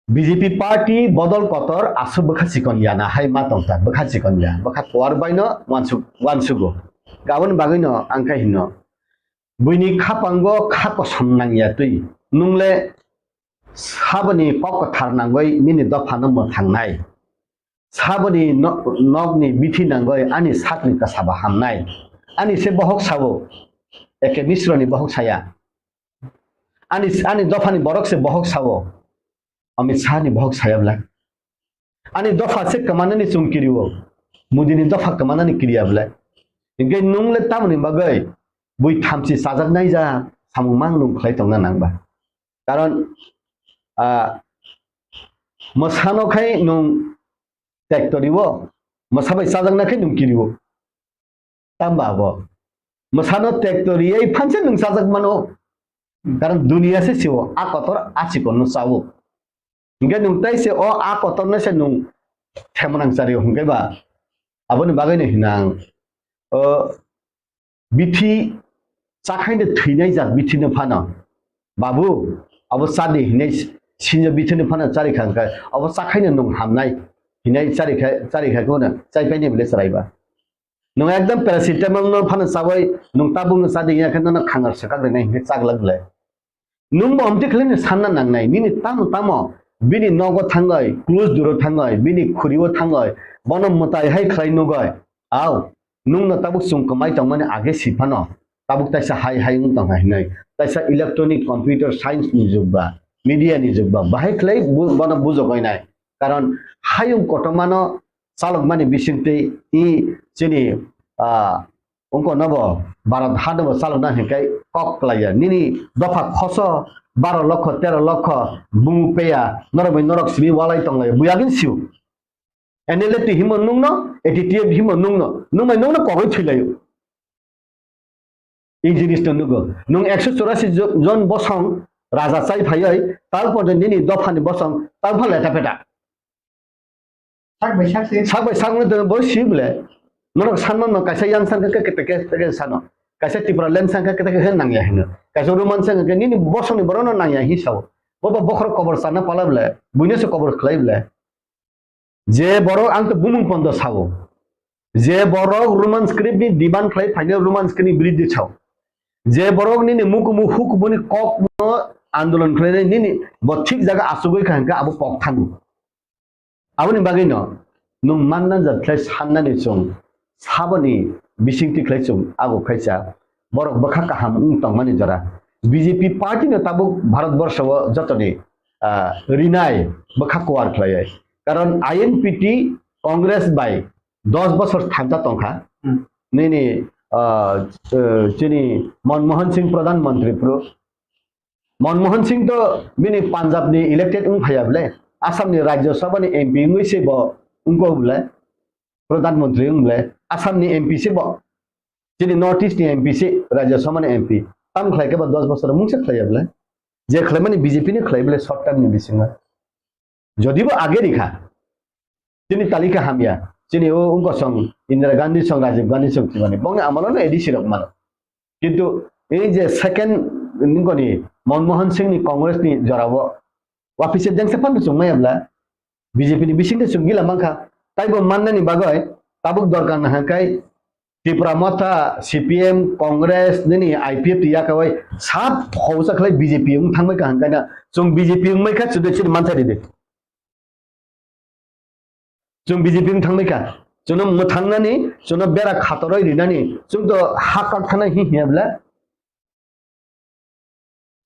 B J P party bodol kotor aswk bwkha chikon ya na hai ma tongkha, bwkha chikon ya, bwkha kuar bai no wansuk, wansugo. Aboni bagwi no ang khe hino, buini khapango kha kosom nangya twi, nwng le saboni kok kwthar nangwi nini dophano mwthangnai. Saboni no-, nokni bithi nangoi ani sakni kwsaba hamnai. Ani se bohok sao, A K Misroni bohok saya. Ani, ani dophani borok se bohok sao, Amit Shahni bohok saya bwle. Ani dopha se kwmanani chwng kirio, Modini dopha kwmanani kiriya bwle. Hinkhe nwng le tamoni bagwi bui thamchi chajaknai ja samung mang nwng khlai tongna nang ba. Karon, ah, mwsano khai nwng tektoriwo, mwsa bai chajakna khai nwng kiriwo. Tamba abo. Mwsano tektoriwi phanse nwng chajak mano. Karon duniya se siwo, a kotor a chikonno chawo. Hinkhe nwng tai se o a kotorno se nwng themonang chario hinkhe ba. Aboni bagwi no hinang. O bithi chakhaino thwinai jak bithino phano, "Babu, abo chadi," hinai sinjo bithino phano chari kha, hwnkhe, "Abo chakhaino nwng hamnai," hinai chari kha, chari kha kheno chai painai bwle chwraiba. Nwng ekdom paracetamol no phano chawi nwng tabuk no chadi ya khe nono khangar swkak rinai hinkhe chaglak bwle. Nwng bo amtwi khlaino sanna nangnai, nini tamo tamo bini nogo thangoi, close door o thangoi, bini khuri o thangoi, bono mwtai hai khlai nugoi. Au, nwngno tabuk chwng kwmai tongmani age si phano, tabuk taisa hai hai wng tongkha hinwi, taisa electronic computer science ni jug ba, media ni jug ba, bahai khlai bu-, bono bujogoi nai. Karon hayung kotormano chalokmani bisingtwi i chini, ah, wngkha nobo Bharat hano bo chalokna hinkhai kok klaiya. Nini dopha khoso baro lokho, tero lokho bumu peya, norok bai norok simi walai tonglaiya. Buyagin siu. N L F T himo nungno, A T T F himo nungno. Nung bai nungno kogwi thwilaio. I jinis no nugo. Nung ekso chorasi jo-, jon bosong raja chai phaioi, tal porjonto nini dophani bosong tal pha leta peta. Sak bai sak se. Sak bai sak no bo si bole. Norok sanma no kaisa yang sangkha khe kete khe sano. Kaisa Tipraland sangkha kete khe nangya hino. Kaisa Roman sangkha khe nini bosongni borok no nangya hi sao. Bo bo bokhorok kobor sana pala bole. Buino se kobor khlai bole. Je borok ang to bumung pondo sao. Je borok Roman script ni demand khlai phaino Roman script ni biridhi sao. Je borok nini mukumu hukumuni kok no andolon khlainai nini bo thik jaga achugwi kha hwnkhe abo kok thango. Aboni bagwino nwng manna jat khlai sannani chwng saboni bisingtwi khlai chwng ago khaisa borok bwkha kaham wng tongmani jora. B J P party no tabuk Bharat borsho o jotoni, ah, rinai bwkha kuar khlaiwi. Karon I N P T Congress bai dos bosor thansa tongkha. Hmm. Nini, ah, eh, chini Manmohan Singh Pradhan Mantri phuru. Manmohan Singh to bini Punjab ni elected wng phaiya bole, Assam ni Rajya Sabha ni M P wngwi se bo wngkha bole, Pradhan Mantri wng bole, Assam ni M P se bo, chini North East ni M P se, Rajya Sabha ni M P. Tam khlai khe ba dos bosor mungsa khlai ya bwle. Je khlaimani B J P ni khlai bwle short term ni bisingo. Jodi bo age rikha, chini talika hamya, chini o wngkha song Indira Gandhi song, Rajiv Gandhi song, chimani bongni amolo no A D C rok mano. Kintu ei je second nungkoni Manmohan Singh ni Congress ni jorao wapisa dengsa phano chwng maya bwla B J P ni bisingtwi chwng gila mankha. Taibo mannani bagwi tabuk dorkar nahangkai Tipra Motha, C P M, Congress, nini I P F T yakawai sab khobsa khlai B J P wng thangbai kaham kaina. Chwng B J P wngmai kha chwdwi chini manthai ridi. Chwng B J P wng thangbai kha. Chwngno mwthangnani, chwngno bera khatoroi rinani, chwng to ha kak thana hi hiya bwle.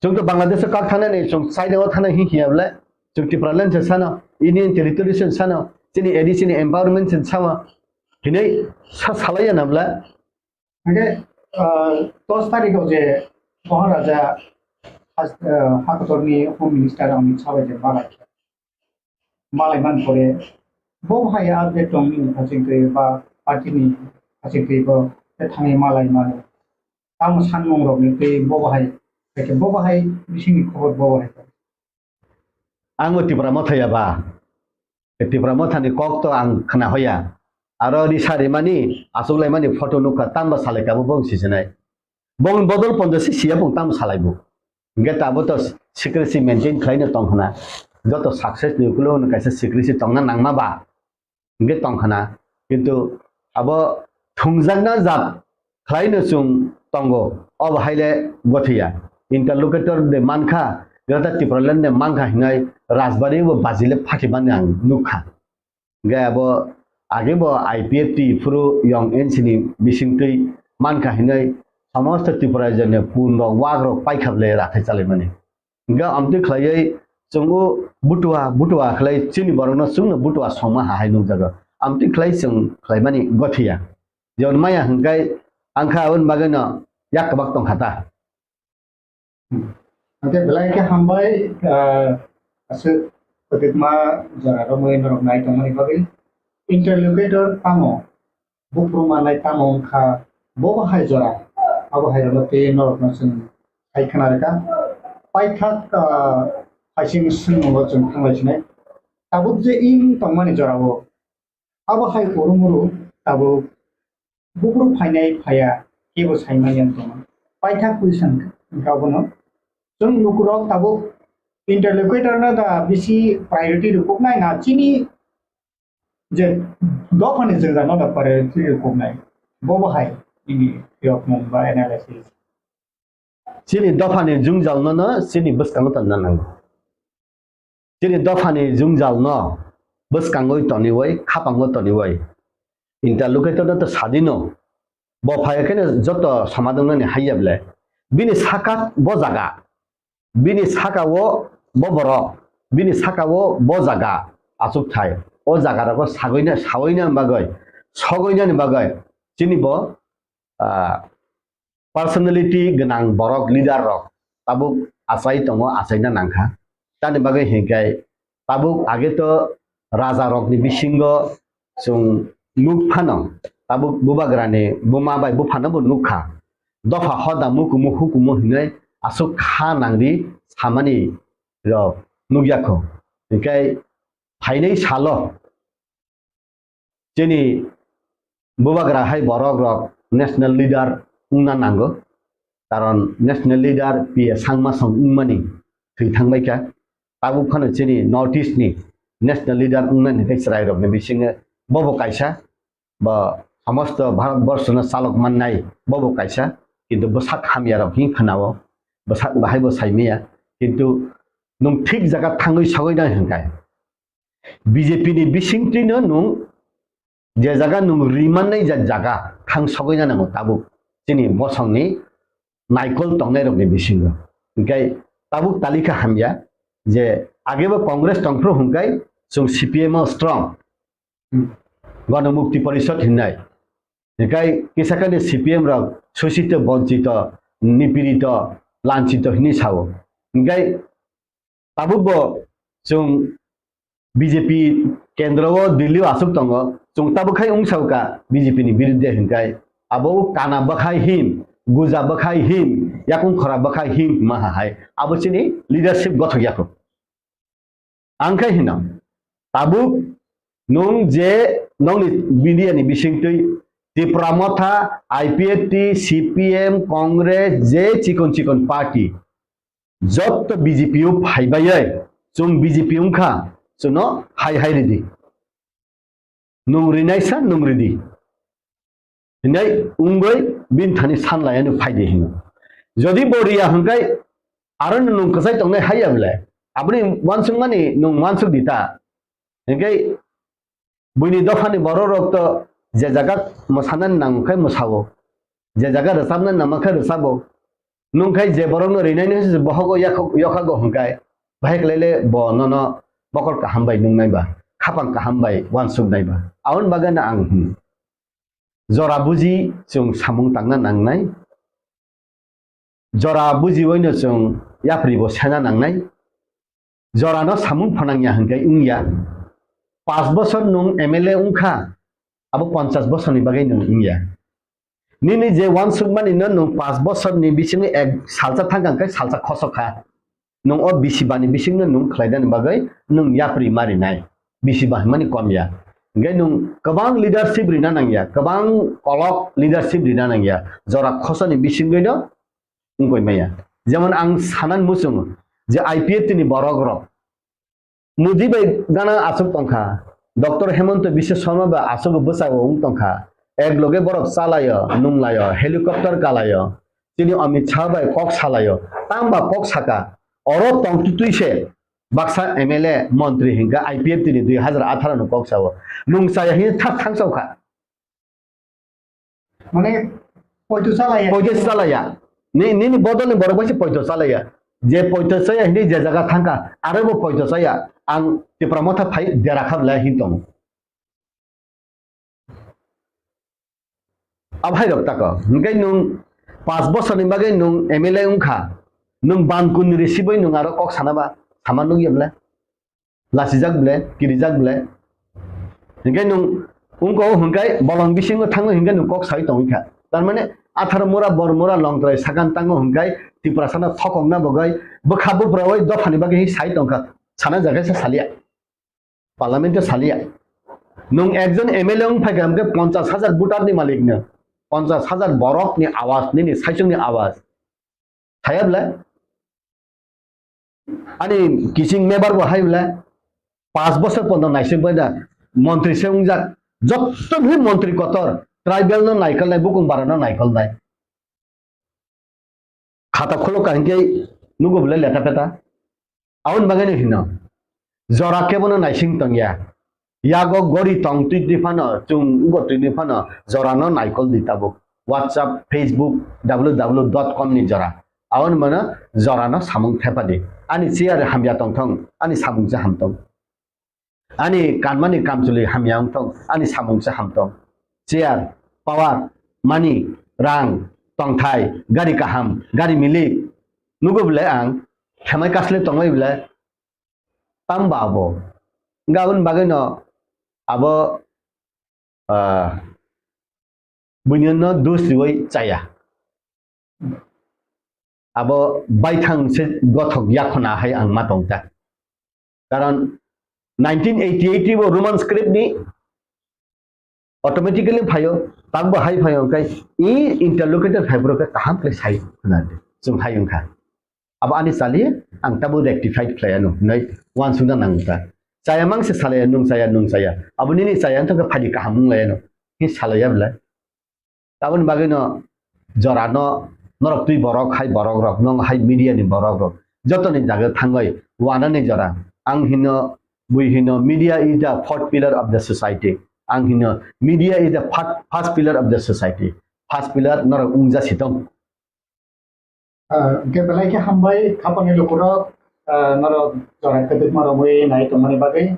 Chwng to Bangladesh o kak thangnani, chwng China o thana hi hiya bwle. Chwng Tipraland se sano, Union Territory se sano, chini A D C ni empowerment se sama. Hinai sa salaiya na bwle. Hingke, ah, dos tarikh o je Maharaja has-, ah, hakotorni Home Minister Amit Shah bai je malai khe, malai man pore, bo hai update tong nini hachingtwi ba party ni hachingtwi bo te thangwi malai mano. Tamo sanmung rok ni twi bo hai, bo hai bisingni khobor bo hai. Ang bo Tipra Motha ya ba. Tipra Motha ni kok to ang khna hoya. Aro risa rimani, achuk laimani photo nukha, tamba salai kabo bong sisinai. Bong bodol ponjo si siya bong tam salai bo. Hingke tabo to secrecy maintain khlai no tong khna. Joto success ni ukulo no kaisa secrecy tongna nangma ba. Hingke tong khna. Kintu abo thungjakna jat khlai no chwng tongo. Obo haile gothiya. Interlocutor de mankha, Greater Tipraland de mankha hinai Rajbari bo bajile phakhi bani ang nukha. Hingke abo age bo I P F T phuru yong N C ni bisingtwi mankha hinwi somosto Tripura rajyoni pun rok wak rok paikha bwle rathai chalaimani. Hingke amtwi khlaiwi chwng o butua butua khlai chini borokno chwngno butua songma ha hai nukjago. Amtwi khlai chwng khlaimani gothiya. Jemon maya hingkai angkha aboni bagwino yak kwbak tongkha ta. Hwnkhe belai khe hambai, ah, aswk kwtwkma jora romwi norok nai tongmani bagwi. Interlocutor tamo, buphuru manai tamo wngkha, bobo hai jora, abo hai rokno tei norokno chwng hai khna rwkha. Paithak, ah, phaising swngmungo chwng thanglai sinai. Tabuk je wng tongmani jorao, abo hai urumuru tabuk buphuru phainai phaiya kebo saimanya wng tongma. Paithak question wngkha abono. Chwng lukurok tabuk interlocutor no da bisi priority rwkuknai na chini je dophani jwngjal no da priority rwkuknai. Bobo hai nini yokmung ba analysis. Chini dophani jwngjal no no chini bwskango tonna nango. Chini dophani jwngjal no bwskangwi toniwi, khapango toniwi. Interlocutor no to sadino. Bo phaiya kheno joto somadongnani haiya bwle. Bini saka bo jaga. Bini saka o bo borok. Bini saka o bo jaga. Achuk thai. O jaga rogo sagoina, saoina bagwi, sogoinani bagwi. Chini bo, ah, personality gwnang borok, leader rok tabuk achai tongo, achaina nangkha. Tamni bagwi hinkhe tabuk age to raja rokni bisingo chwng nuk phano, tabuk bubagrani buma bai buphano bo nukha. Dopha hoda mukumu hukumu hinwi aswk kha nangri samani rok nukya kho. Hinkhe phainai salo chini bubagra hai borok rok national leader wngna nango, karon national leader P A Sangma song wngmani thwi thangbai kha. Tabuk phano chini North East ni national leader wngnani tei chwrai rokni bisingo bobo kaisa, bo somosto Bharat borshono chalok mannai bobo kaisa, kintu bwsak hamya rok hin khwnao, bwsak bahai bo saimaya, kintu nwng thik jaga thangwi sogwi nai hwnkhe. B J P ni bisingtwino nwng je jaga nwng rimannai ja jaga thang sogwi na nango tabuk chini bosongni naikol tongnai rokni bisingo. Hinkhe tabuk talika hamya je agebo Congress tongphuru hwnkhe chwng C P M o strong. Hmm. Gana Mukti Porishad hinnai. Hinkhe kisakani C P M rok sosito, bonchito, nipirito, lanchito hinwi sao. Hinkhe tabukbo chwng B J P kendro o Delhi o aswk tongo, chwng tabuk khai wng sao ka B J P ni birudde hinkhai abo o kana bwkhai hin guja bwkhai him, yakung khora bwkhai him hima hai. Abo chini leadership gothok yakho. Ang khe hino, tabuk nwng je nokni media ni bisingtwi Tipra Motha, I P F T, C P M, Congress, je chikon chikon party, jotto B J P o phaibai, chwng B J P wngkha, chwngno hai hai ridi. Nwng rinaisa nwng ridi. Hinai wngwi bini thani sanlaiya nwng phaidi hino. Jodi bo riya hwnkhe aro nwng kwchai tongnai haiya bwle. Aboni uansukmani nwng uansuk di ta. Hinkhe buini dophani borok rok to je jaga mwsanani nang khe mwsao. Je jaga rwchapnani nang khe rwchabo. Nwng khe je borokno rinaino se bohogo yakhok-, yokhago hwnkhe, bahai khlai le bo nono mokol kaham bai nungnai ba, khapang kaham bai uansuknai ba. Aboni bagwi no ang hwn, jora buji chwng samung tangna nangnai, jora bujiwi no chwng yapri bo sena nangnai. Jorano samung phanangya hwnkhe wngya. Pash bosor nwng M L A wngkha, abo ponchash bosorni bagwi nwng wngya. Nini je uansukmani no nwng pash bosorni bisingo ek salsa thangkha hwnkhe salsa khosok kha. Nwng o bisi bani bisingno nwng khlainani bagwi nwng yapri ma rinai. Bisi ba hwnmani kom ya. Hwnkhe nwng kwbang leadership rina nangya, kwbang kolok leadership rina nangya. Jora khosoni bisingwi no wngkoi maya. Jemon ang sanan muchungo je I P F T ni borok rok Modi bai gana aswk tongkha, Doctor Hemanta Biswa Sarma bai aswk bwsao wng tongkha, ek loge borok chalaio, nunglaio, helicopter kalaio, chini Amit Shah bai kok salaio, tamba kok saka, oro tongtwtwi se baksa M L A montri hinkha I P F T ni dui hazar atharo ni kok sao, nung chaya hini thak thang sao kha. Mane, poito chalaya. Poito chalaya. Ni, nini bodolni borok bai se poito chalaya. Je poito chaya hini je jaga thangkha, aro bo poito chaya. Ang Tipra Motha phai dera kha bwlai hin tongo. Abo hai rok tako. Hingke nwng pash bosorni bagwi nwng M L A wngkha. Nwng ban kun risibai nwng aro kok sana ba? Sama nukya bwlai? Lasijak bwle, kirijak bwle. Hinkhe nwng wngko hwnkhe bolong bisingo thangwi hinkhe nwng kok sawi tongwi kha. Tar mane atharo mura, bor mura, longtrai sakan tango hwnkhe Tiprasano thokokna bagwi bwkha buprawi dophani bagwi hi sai tongkha. Sana jaga se salia. Parliament o salia. Nwng ekjon M L A wng phaikha hwnkhe ponchash hajar voter ni malik no. Ponchash hajar borok ni awaz, nini saichung ni awaz. Thaya bwle? Ani kiching member bo hai bwle? Pash bosor pono naising bai da montri se wngjak. Jotto bhi montri kotor, tribal no naikolnai, bukung bara no naikolnai. Khata khulok ka hinkhe nugo bwle leta peta. Aboni bagwi no hino. Jora kebono naising tongya. Yago gori tong twi twi phano, chwng ugo twi twi phano, jorano naikol di tabuk. WhatsApp, Facebook, W W W dot com ni jora. Aboni mano jorano samung thepadi. Ani chair hamya tongthong, ani samung se hamtong. Ani kanmani kamchwlwi hamya wngthong, ani samung se hamtong. Chair, power, money, rang, tongthai, gari kaham, gari milik. Nugo bwle ang, khemai kasle tongwi bwle, tamba abo. Hwnkhe aboni bagwino abo, ah, buinino dus riwi chaya. Abo baithang se gothok yakhona hai ang ma tong ta. Karon nineteen eighty-eight bo Roman script ni automatically phaio, takbo hai phaio, hwnkhe i interlocutor phaiphuru khe kaham khlai sai khna di, chwng hai wngkha. Abo ani chali, ang tabuk rectified khlai anw, hinwi uansukna nang wngkha. Chaya mang se salaya, nwng chaya, nwng chaya. Abo nini chaya wngkha khe phaidi kaham wng lai anw, hi salaya bwlai. Aboni bagwino jorano norok twi borok hai borok rok, nwng hai media ni borok rok, jotoni jaga thangwi wanani jora. Ang hino, bui hino, media is the fourth pillar of the society. Ang hino, media is the fir-, first pillar of the society. First pillar norok wngja si tong. Ah, hwnkhe belai khe hambai, khapangni lukurok, ah, norok jora kwdwkma romwi nai tongmani bagwi.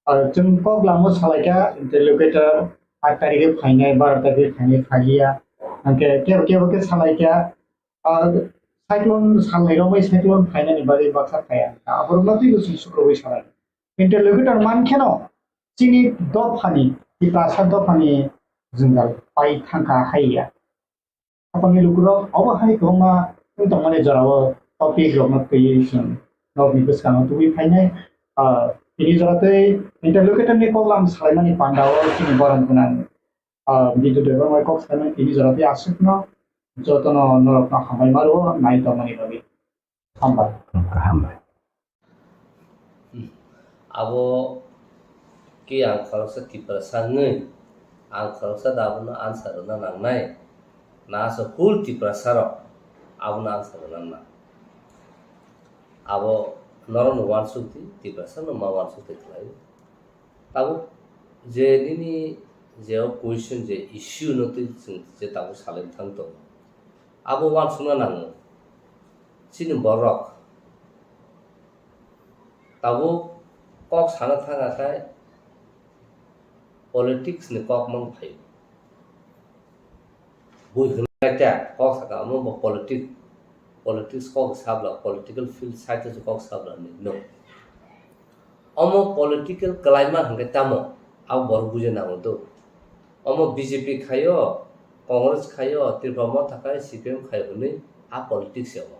Ah, chwng kok lamo salaikha interlocutor, aat tarikhe phainai, baro tarikhe phainai, phailiya. Hwnkhe kebo kebo khe salaikha, ah, cyclone salnai romwi cyclone phainani bagwi baksa phaiya. Aborokno twibo chwng sukrubwi salai. Interlocutor mankheno chini dophani, Tiprasa dophani jwngjal pai thangkha haiya. Hapangni lukurok obo hai kwbangma wng tongmani jorao topic rokno twiwi chwng norokni bwskango tubui phainai. Ah, tini jora tei interlocutor ni kok lam salaimani pandao chini borom gwnang, ah, Bidyu Debbarma kok salaimani tini jora tei aswkno jotono norokno hambai ma rwo nai tongmani bagwi. Hambai. Hambai. Abo khe ang khoroksa Tiprasa wngwi, ang khoroksa da abono answer rwna nangnai, na aswk whole Tiprasa rok abono answer rwna nang. Abo norokno uansuk di, Tiprasa no ma uansuk twi khlai. Tabuk je nini je o question je issue no twi chwng je tabuk salai thang tongo. Abo uansukna nango. Chini borok tabuk kok sana thang akhai politics ni kok mang phaio. Bui hwnlai ta kok saka omo bo politic, politics kok sabla, political field side o kok sabla ni no. Omo political kalaima hwnkhe tamo, abo borok buja nango do. Omo B J P khaio, Congress khaio, Tripura Motha khai, C P M khaio hwnwi a politics ya omo.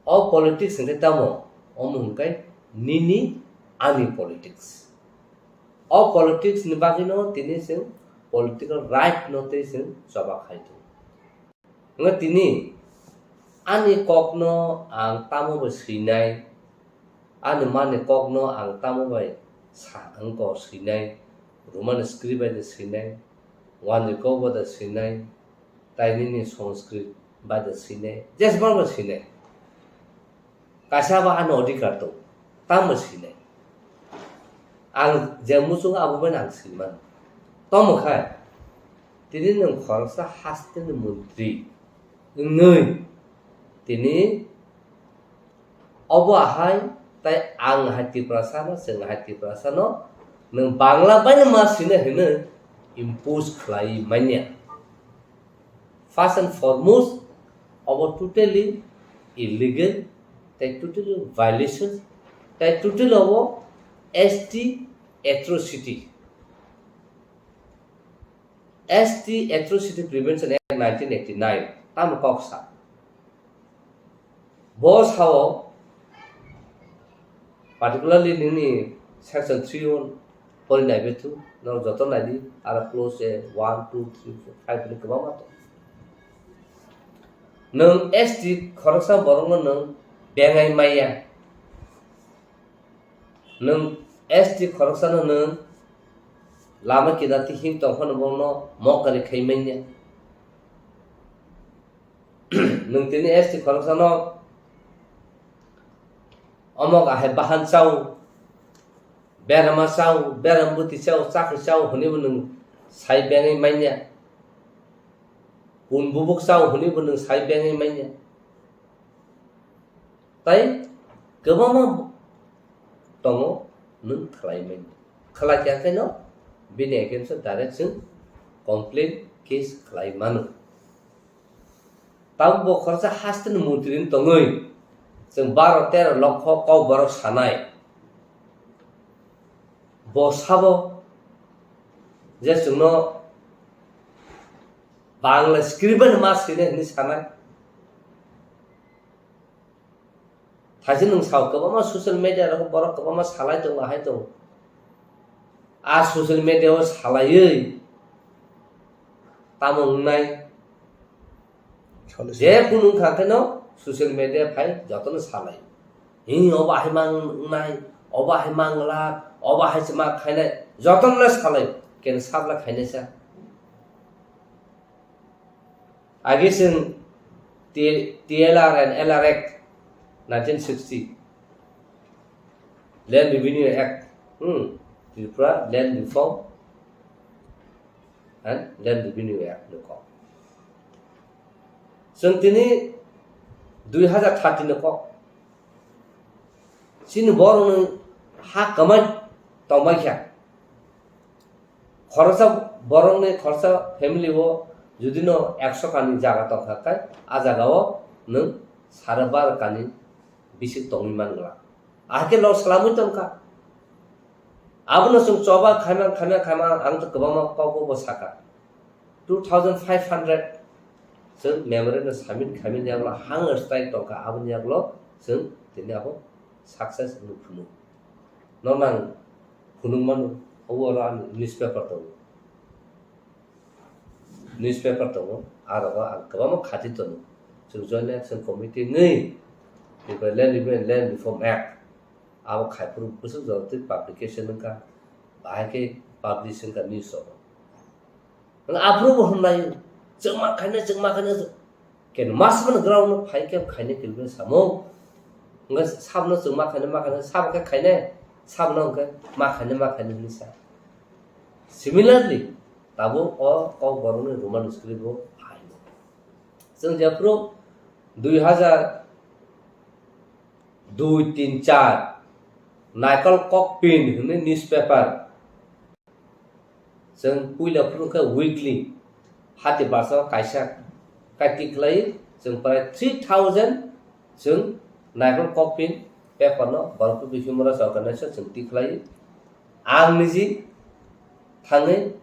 O politics hwnkhe tamo, omo hwnkhe nini ani politics. O politics ni bagwino tini chwng political right no tei chwng choba khai tongo. Hwnkhe tini ani kokno ang tamo bai swinai, ani mani kokno ang tamo bai sa wngkha swinai, Roman script bai de swinai, Wanjwi kok bai de swinai, tai nini Sanskrit bai de swinai, jesbang bai swinai. Kaisa ba ani odhikar tong, tamo sinai. Ang je muchungo abo bai ang sinimano. Tomo khai, tini nwng khoroksa hasteni montri wngwi, tini obo ahai, tai ang hai Tiprasano, chwng hai Tiprasano, nwng Bangla bai no ma sinai hwnwi impose khlai manya. First and foremost, abo totally illegal, tai totally violation, tai totally abo S T atrocity. S T Atrocity Prevention Act nineteen eighty-nine, tamo kok sa. Bo sao, particularly nini section three o pori nai bethu, no joto nai di, aro clause one, two, three, four, five ni kwbangma tong. Nwng S T khoroksa borokno nwng bengai maya. Nwng S T khoroksano nwng lama kida tihing tongphano bono mokari khai manya. Nwng tini S T khoroksano omok ahai bahan chao, berama chao, beram bwtwi chao, chakri chao hwnwi bo nwng sai bengwi manya. Kun bubuk chao hwnwi bo nwng sai bengwi manya. Tai kwbangma tongo nwng khlai manya. Khlai kha khe no bini against o direct chwng complaint case khlai mano. Tabuk bo khoroksa hasteni montri wng tongwi chwng baro tero lokho kok borok sanai. Bo sabo je chwngno Bangla script bai ma sini hwnwi sanai. Thaisi nwng sao kwbangma social media rogo borok kwbangma salai tongo, ahai tongo. A social media o salaiwi tamo wngnai? Salai je kunu wngkha kheno social media phai jotono salai. Hi obo ahai mang wngnai, obo ahai mang glak, obo ahai se ma khainai, jotono le salai. Ken sabla khainai sa. Agi chwng T-, T L R and L R Act nineteen sixty, Land Revenue Act, hmm, Tripura Land Reform and Land Revenue Act ni kok. Chwng tini dui hazar thirty ni kok. Chini borokni ha kwmai tongbai kha. Khoroksa borokni khoroksa family o judino ekso kani jaga tongkha khe, a jagao nwng sare baro kani bisik tongwi man glak. Ahai khe loss swlamwi tongkha. Abono chwng choba khaima, khaima, khaima, ang to kwbangma kokbo bo sakha. Two thousand five hundred Chwng memorandum submit khaimani yagulo hunger strike tongkha, aboni yagulo chwng tini abo success wngwi phunuk. Nono ang phunuk mano, obo oro ani newspaper tongo. Newspaper tongo, aro ang kwbangma khati tongo. Chwng Joint Action Committee wngwi, Tripura Land Review and Land Reform Act, abo khaiphuru bwswk jora twi publication wngkha, bahai khe publish wngkha news rogo. Nang aphuru bo hwnlai, chwngma khaina, chwngma khaina, ken mas man ground no phai khe khaina kilbe samo. Nga sabno chwngma khaina, ma khaina, sab khe khaina, sabno hwnkhe ma khaina, ma khaina hwnwi sa. Similarly, tabuk o Kokborokni Roman script bo phaino. Chwng jephuru dui hazar dui tin char Naikol Kokpin hwnwi newspaper. Chwng puila phuru khe weekly hati barsa kaisa kai tikhlai, chwng prai three thousand chwng Naikol Kokpin paper no Borok People Human Rights Organization chwng tikhlai. Ang niji thangwi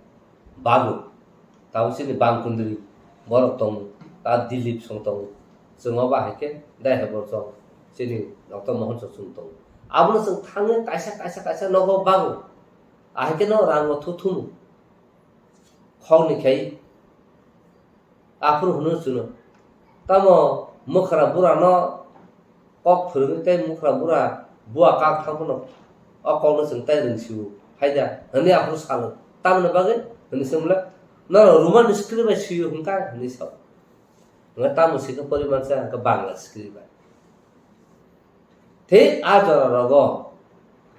babu, tabo chini bang kundri borok tongo, ta Dilip song tongo, chwng obo hai khe dai hai borok chini Doctor Mohon song chwng tongo. Abono chwng thangwi kaisa, kaisa, kaisa nogo babu, ahai khe no rango thu thumu. Khokni khai aphuru hwnwi chwngno, tamo mwkhra burano kok phwrwngwi tei mwkhra bura bua kak thang phano o kokno chwng tai rwngsio, haida hwnwi aphuru salo. Tamoni bagwi hwnwi swngmwle, norok Roman script bai swio hwnkha hwnwi sao. Hwnkhe tamo swikhe poriman se hwnkhe Bangla script bai. Thik a jora rogo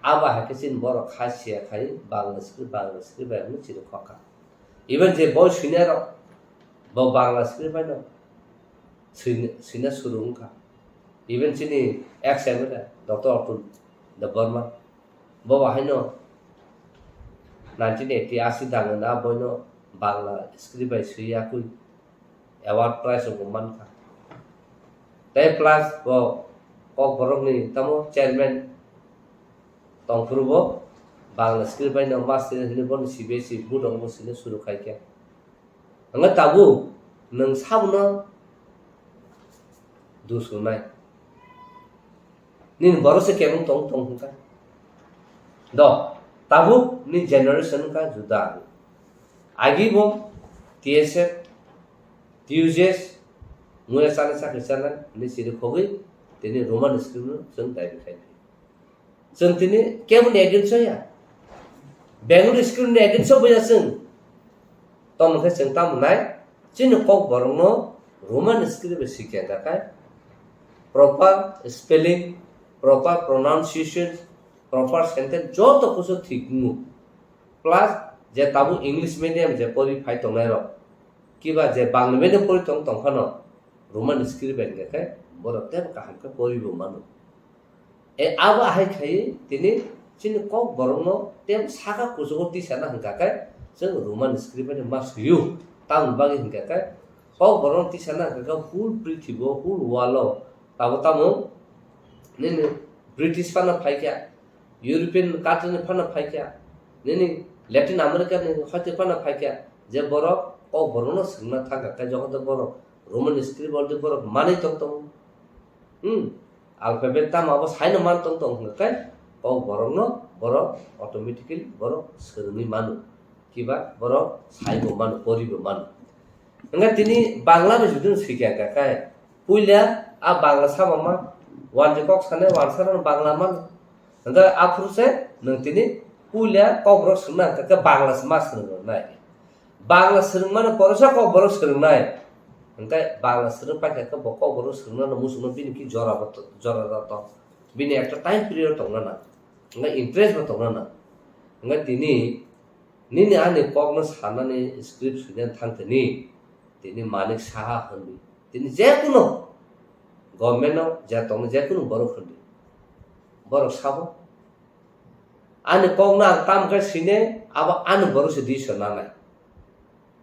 abo hai khe chini borok kha siya khai Bangla script, Bangla script bai hwnwi chini khokha. Even je boi swinai rok bo Bangla script bai no swina, swina suru wngkha. Even chini ex M L A Doctor Atul Debbarma bo bo haino nineteen eighty asi dangna boino Bangla script bai swi yakwi award prize rok bo mankha. Tei plus bo Kokborokni tamo chairman tongphuru bo Bangla script bai no master hwnwi bono C B S E board rok bo swina suru khai khe. Hwnkhai tabuk nwng sabono dusunai. Nini borok se kebeng tong tong hwnkha. Do, tabuk ni generation wngkha juda. Agi bo T S F, T U J S, muya chana chakri chana, ni siri khogwi, tini Roman script no chwng daibi khai phi. Chwng tini keboni against o ya. Bengali script ni against o bo ya chwng. Tamo khe chwng tamo nai, chini Kokborokno Roman script bai sikya hwnkha khe proper spelling, proper pronunciation, proper sentence joto kusu thik wngo. Plus je tabuk English medium je pori phai tongnai rok, kiba je Bangla medium pori tong tong phano Roman script bai hwnkha khe borok teibo kaham khe pori bo mano. E abo ahai khai tini chini Kokborokno tei saka kuchugo tisana hwnkha khe chwng Roman script bai ma swiyo. Tamoni bagwi hwnkha khe Kokborokno tisana hwnkha khe whole prithibo, whole world o tabo tamo nini British phano phaikha, European country ni phano phaikha, nini Latin America ni hoite phano phaikha, je borok Kokborokno swngna thangkha khe joto borok Roman script already borok manwi tong tongo. Hmm. Alphabet tamo abo saino man tong tong hwnkha khe Kokborokno borok automatically borok swrwngwi mano. Kiba borok saibo mano, poribo mano. Hwnkhe tini Bangla bai jodi no swikha hwnkha khe puila a Bangla sama ma wanji kok sanai wansa no Bangla mano. Hwnkhe aphuru se nwng tini puila Kokborok swngna hwnkha khe Bangla se ma swrwng nai. Bangla swrwngmano poresa Kokborok swrwngnai. Hwnkhe Bangla swrwng paikha khe bo Kokborok swrwngna no muchungno bini ki jora bo to-, jora da to. Bini ekta time period tongna na. Hwnkhe interest bo tongna na. Hwnkhe tini nini ani kokno sanani script swinani thang tini, tini Manik Saha hwnwi. Tini jekunu government no je tongno jekunu borok hwnwi. Borok sabo. Ani kokno ang tamo khe sine, abo ani borok se decision nanai.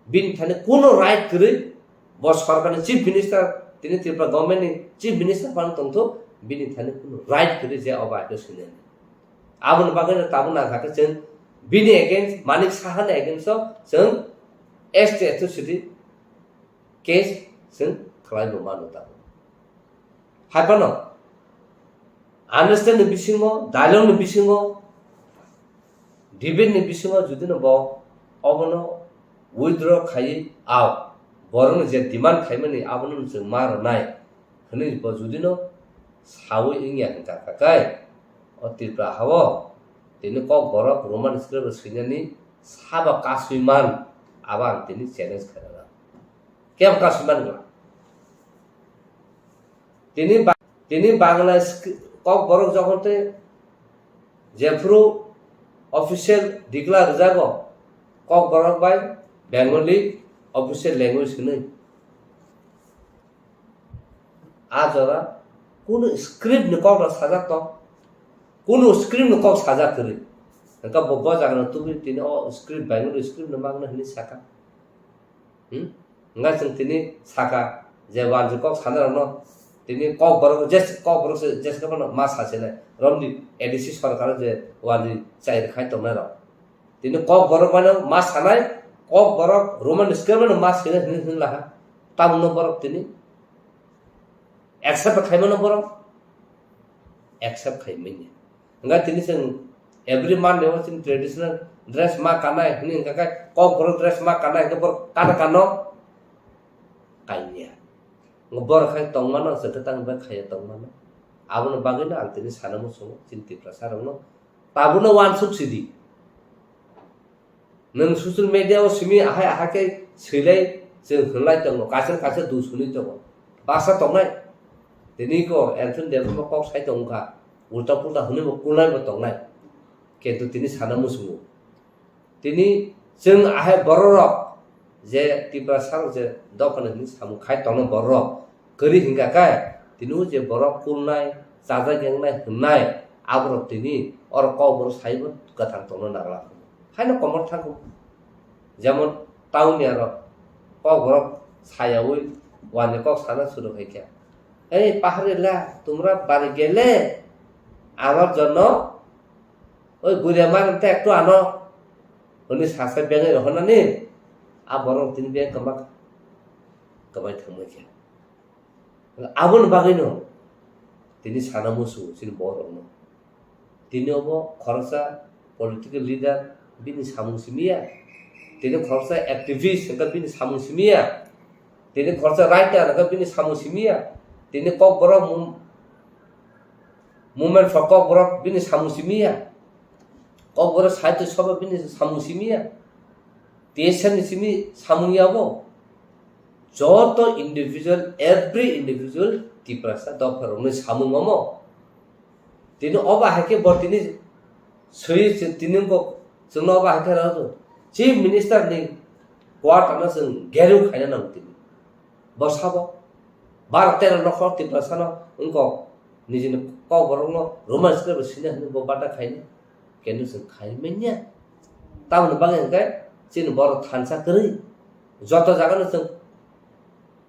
Bini thani kuno right kwrwi, bo sorkarni chief minister, tini Tripura government ni chief minister phano tongthok, bini thani kuno right kwrwi je obo aito sinani. Aboni bagwi no tabuk nangkha khe chwng bini against, Manik Saha ni against o chwng S T atrocity case Chwng khlai bo mano tabuk. Hai phano understand ni bisingo, dialogue ni bisingo, debate ni bisingo judino bo obono withdraw khaiwi, ao borokni je demand khaimani abono chwng ma rwnai hwnwi bo judino sawi wngya hwnkha kha khe, o Tripura hao tini Kokborok Roman script swinani sabo kasui man, abo ang tini challenge khairokha. Kebo kasui man wngla. Tini ba-, tini Bangla skri-, Kokborok jokhon tei jephuru official declare rwjago, Kokborok bai Bengali official language hwnwi. A jora kunu script ni kok rok sajak tong, kunu script ni kok sajak kwrwi. Hwnkhe bo, bo jaga no tubui tini o script Bengali script no mangna hwnwi saka. Hmm? Hwnkhe chwng tini saka je wanjwi kok sanai rokno tini Kokborok je, Kokborok se jeske phano ma sasinai romni A D C sorkar je wanjwi chai rwkhai tongnai rok. Tini Kokborok mano ma sanai, Kokborok Roman script mano ma sinai hwnwi hwnwi laha. Tamungno borok tini accept khaimano borok accept khaimanya. Hwnkhe tini chwng every Monday o chini traditional dress ma kanai hwnwi hwnkha khe Kokborok dress ma kanai hwnkhe borok kana kano kainya. Borok khai tongmano, chwngkhe tang bai khaiya tongmano. Aboni bagwino ang tini sana muchungo chini Tiprasa rokno. Tabukno uansuk sidi. Nwng social media o simi ahai ahai khe swilai chwng hwnlai tongo, kaisa kaisa dusuni tongo. Baksa tongnai. Tini ko Anthony Debbarma kok sai tongkha. Ulta pulta hwnwi bo kulnai bo tongnai. Kintu tini sana muchungo. Tini chwng ahai bororok je Tiprasa rok je dophani hwnwi samung khai tongnai bororok kwrwi hwnkha khe tini o je borok kulnai, chajak yengnai hwnnai aborok tini oro Kokborok saibo kwthang tongna nangla. Haino komor thangkuk jemon town ni aro Kokborok sayaui wani kok sana suru khai khe, "Ei paharila, tumra bari gele, amar jonno oi guria mar te ektu ano," hwnwi sasa bengwi rohornani a borok tini beng kwma kwbai thangma khe. Aboni bagwino tini sana musu chini borokno. Tini obo khoroksa political leader bini samung simiya. Tini khoroksa activist hwnkha bini samung simiya. Tini khoroksa writer hwnkha bini samung simiya. Tini Kokborok mum-, movement for Kokborok bini samung simiya. Kokborok sahitya sabha bini samung simiya. T S F ni simi samung yabo. Joto individual, every individual Tiprasa dopha rokni samung omo. Tini obo hai khe bo tini swi tini bo chwngno obo hai khe rw Chief Minister ni quarter no chwng gerung khaina nango tini. Bo sabo bar tero nokhor Tiprasa no wngkok nijini Kokborok no Roman script bo sina hwnwi bo bata khaina. Kenu chwng khai manya. Tamoni bagwi hwnkhe chini borok thansa kwrwi. Joto jaga no chwng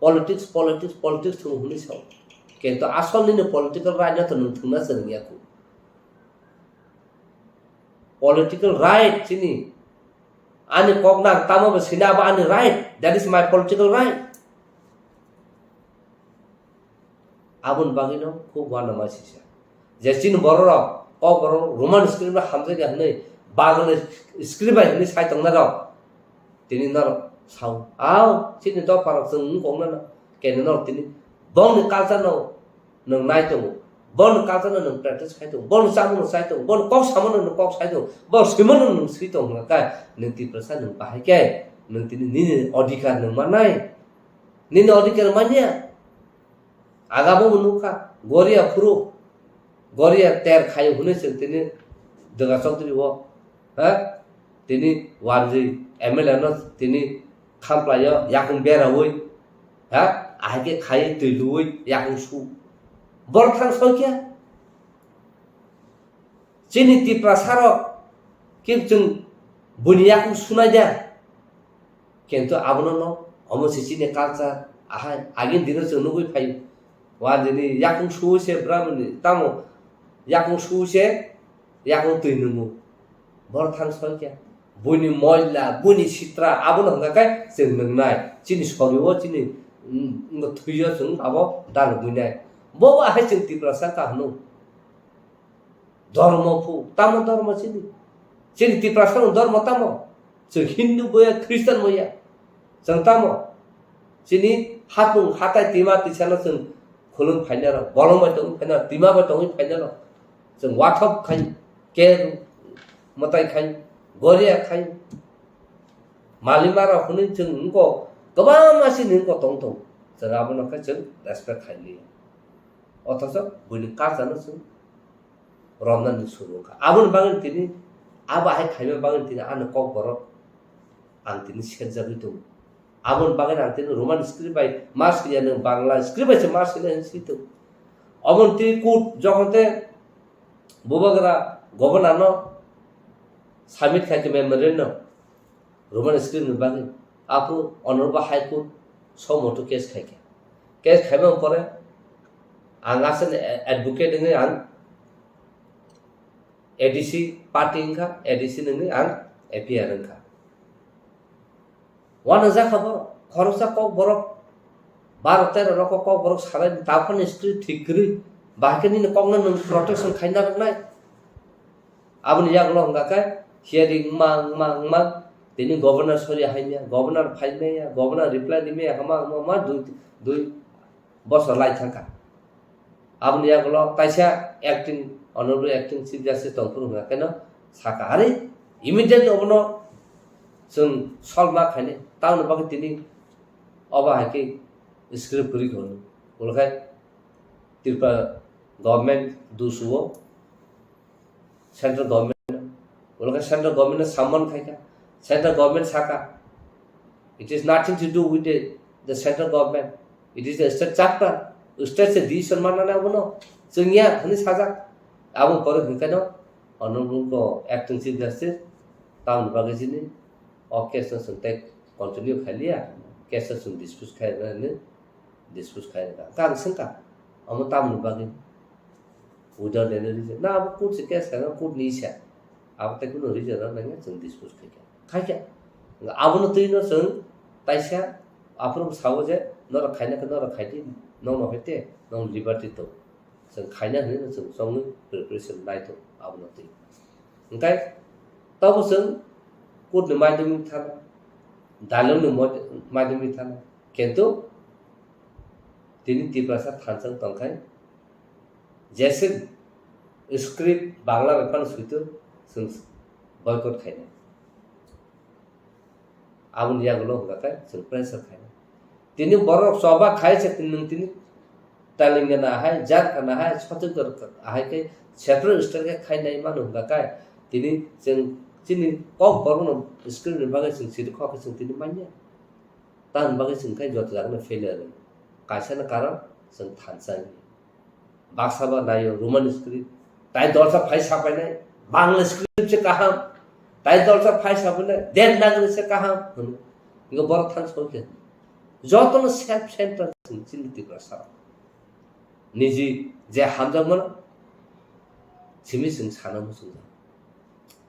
politics, politics, politics thung hwnwi sao. Kintu asol nini political right no to nwng thungna chwng ya khu. Political right chini. Ani kok nang tamo bo sina abo ani right. That is my political right. Aboni bagwino khub uanama sisa. Je chini bororok, Kokborok Roman script bai hamjakya hwnwi, Bangla script bai hwnwi sai tongnai rok. Tini norok sao, "Ao, chini dopharok chwng wng kok nana." Kene norok tini bongni culture no nwng nai tongo, bongni culture no nwng practice khai tongo, bongni chamung no chai tongo, bongni kok samano nwng kok sai tongo, bongni swimano nwng swi tongo hwnka khe, nwng Tiprasa nwng bahai khe, nwng tini nini odhikar nwng mannai, nini odhikar manya. Agabo bo nukha, Goria phuru, Goria ter khayo hwnwi chwng tini Dwga Chowdhury o, ha? Tini wanjwi M L A no tini khamplaio, yakung beraui, ha? Ahai khe khai twi luui, yakung su. Borok thang soi khe? Chini Tiprasa rok khe chwng buini yakung sunai da. Kintu abono no, omo se chini culture, ahai, agini dino chwng nugui phai. Wa dini yakung su se bramani, tamo yakung su se, yakung twi nungo. Borok thang soi khe? Buini moila, buini sitra, abono hwnkha khe chwng nungnai. Chini sori o, chini Wngkha thwiyo chwng abo dalogwi nai. Bo ba hai chwng Tiprasa wngkha hwno. Dhormo phu, tamo dhormo chini? Chini Tiprasa ni dhormo tamo? Chwng Hindu boya, Christian boya. Chwng tamo? Chini hapung hatai tima tisano chwng khulum phainaro, bolong bai tongwi phainaro, tima bai tongwi phainaro. Chwng wathop khai, ker mwtai khai, goria khai. Malima rok hwnwi chwng wngkok, kwbangma chini wngkok tong tong. Chwng abono khe chwng respect khai liya. Othocho buini culture no chwng romnani suru wngkha. Aboni bagwi tini, abo hai khaima bagwi tini ani kokborok ang tini serjagwi tongo. Aboni bagwi ang tini Roman script bai ma swiya, nwng Bangla script bai se ma swinai hinwi swi tongo. Oboni tini court jokhon te bubagra governor no submit khai khe memorandum. Roman script ni bagwi. Aphuru Honorable High Court suo motu case khaikha. Case khaimani pore ang aswkni advocate wngwi ang A D C party wngkha, A D C ni wngwi ang F I R wngkha. Uanajak kha borok, khoroksa kokborok, baro tero rok kokborok salai, taphani script thik kwrwi, bahai khe nini kokno nwng protection khaina rwnai. Aboni yagulo hwnka khe hearing wngma, wngma, wngma, tini governor sori haimya, governor phaimaya, governor reply rimaya, hama, hama, hama, dui, dui bosor lai thangkha. Aboni yagulo taisa acting, honorable acting chief justice tongphuru hwnka kheno saka, "Are, immediately obono chwng solve ma khainai, tamoni bagwi tini obo hai khe script kwrwi kha hwnwi." Ulo khe Tripura government dusuo, central government, ulo khe central government no summon khaikha, central government saka, "It is nothing to do with the, the central government, it is the state chapter, state se decision manna abono, chwngya," hwnwi sajak. Abo pore hwnkheno honorable ko acting chief justice tamoni bagwi chini o case no chwng tei continue khailiya, case no chwng dispose khairwknani dispose khairwkha. Hwnkhe ang swngkha, omo tamoni bagwi? Without any reason. Na abo court se case khaina court ni isa. Abo tei kunu reason rok nangya chwng dispose khaikha. Khaikha. Abono twi no chwng taisa aphuru sao je norok khaina khe norok khaidi, nokno hai te nong liberty tong. Chwng khaina hwnwi no chwng chongwi preparation nai tong abono twi. Hwnkhe tobo chwng court ni maidwmwi thana, dalong ni mod-, maidwmwi thana. Kintu tini Tiprasa thansa wng tongkhai, jese script Bangla bai phano suitu chwng boycott khainai. Aboni yagulo hwnka khe chwng pressure khainai. Tini borok choba khai se nwng tini Telangana hai, Jharkhand hai, Chhattisgarh hai khe separate state khe khainai mano hwnka khe tini chwng chini kok borokno script ni bagwi chwng siri kok khe chwng tini manya. Tamoni bagwi chwng khai joto jagano failure wng. Kaisa no karon chwng thansa wng. Baksa ba naio Roman script. Tai dolsa phai sapainai, Bangla script se kaham. Tai dolsa phai sapainai, Devanagari se kaham hwnwi. Ingo borok thansa wng khe. Jotono self centered chwng chini Tiprasa rok. Niji je hamjakmano simi chwng sana muchungjak.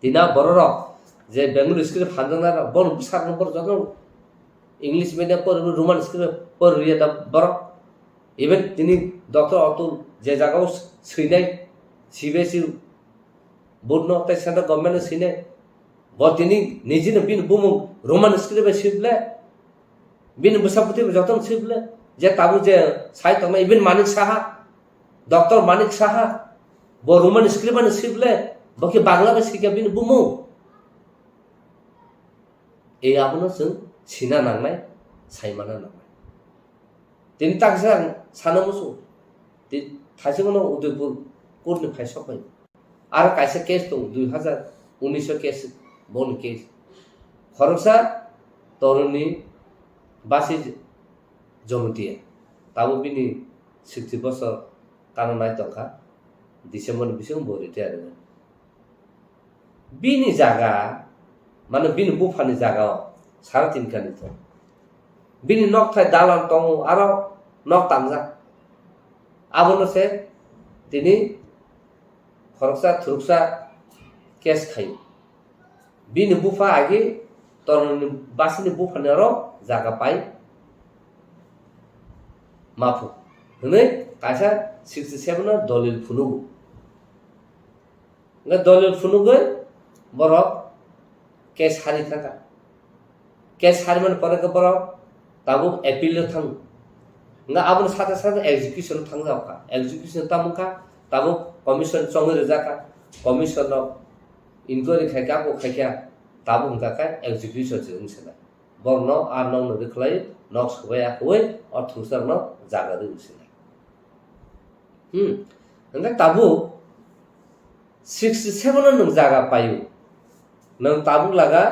Tina bororok je Bengali script hamjaknai rok, bono bwsarokno borok jotono English medium pori, Roman script pori rwya da borok. Even tini Doctor Atul je jagao swinai C B S E board no tei central government no swinai, bo tini nijino bini bumung Roman script bai swi ble, bini bwsa bwtwi bai jotono swi ble, je tabuk je sai tongnai even Manik Saha, Doctor Manik Saha, bo Roman script bai swi ble, bo khe Bangla bai swi kha bini bumung. E abono chwng sina nangnai, saimana nangnai. Tini taksa ang sana muchung. Ti-, thaisingno Udaipur court ni phai sok bai. Aro kaisa case tongo, dui hazar unis o case, boni case. Khoroksa toroni basi Jamatia. Tabuk bini sixty bosor kana nai tongkha. December ni bisingo bo retire wngkha. Bini jaga, mane bini buphani jaga o sara tin kani tongo. Bini nokthai dalan tongo, aro nok tangjak. Abono se tini khoroksa thuruksa case khaio. Bini bupha agi toroni basini buphani aro jaga pai. Maphu hwnwi kaisa sixty seven no dolil phunugo. Hwnkhe dolil phunugwi borok case hari thangkha. Case harimani pore khe borok tabuk appeal o thango. Hwnkhe aboni sate sate execution thangjak kha. Execution tamo kha, tabuk commission chongwi rijak kha. Commission no inquiry khai kha, abo khai kha, tabuk hwnkha khe execution se wng se nai. Borokno ar nokno rwkhlai nok swbai akhoi o thungsarno jaga rw se nai. Hmm. Hwnkhe tabuk sixty seven no nwng jaga paio. Nwng tabuk laga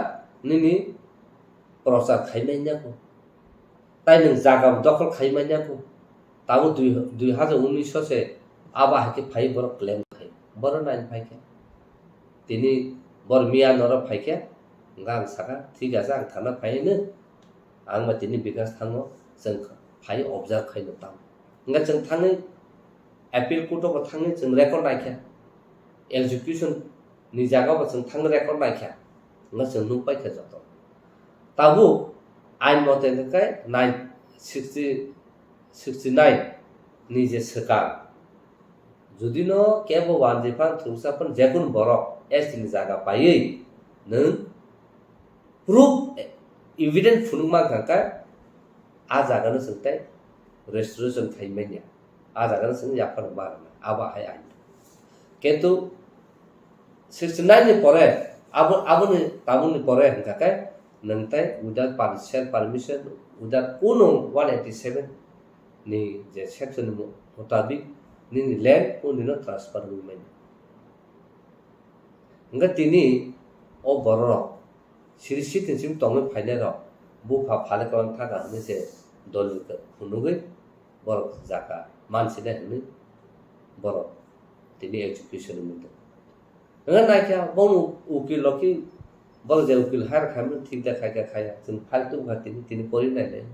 nini prochar khai manya ko. Tai nwng jaga dokhol khai manya ko. Tabuk dui, dui hajar unis o se abo hai khe phai borok claim khai. Borok nai phai khe. Tini bor miya norok phai khe, hwnkhe ang sakha, "Thik ache, ang thana phai hino, ang ba tini Bikash thango, chwng phai observe khaino tamo." Hwnkhe chwng thangwi appeal court o bo thangwi chwng record naikha, execution ni jaga bo chwng thangwi record naikha, hwnkhe chwng nukpaikha joto. Tabuk ain mote hwnkhe nine, sixty, sixty nine ni je swkang, jodi no kebo wanjwi phan thungsa phan jekunu borok S T ni jaga paiwi nwng proof, evidence phunuk mankha khe, a jaga no chwng tei restoration khai manya, a jaga no chwng yaphar ma rwna, abo hai ain. Kintu sixty nine ni pore, abo, aboni, tabukni pore hwnkha khe nwng tei without per-, self permission, without kuno one eighty seven ni je section ni mu-, mutabik nini land o nino transfer wngwi manya. Hwnkhe tini o bororok siri sitin sim tongwi phainairok bupha phale kwlang thaka hwnwi se dolil phunugwi borok jaka mansinai hwnwi borok tini execution wngwi tongo. Hwnwi naikha bono ukil rok khe borok je ukil hire khaimani thik da khaikha khaiya, chwng file tubukha tini, tini pori nainai.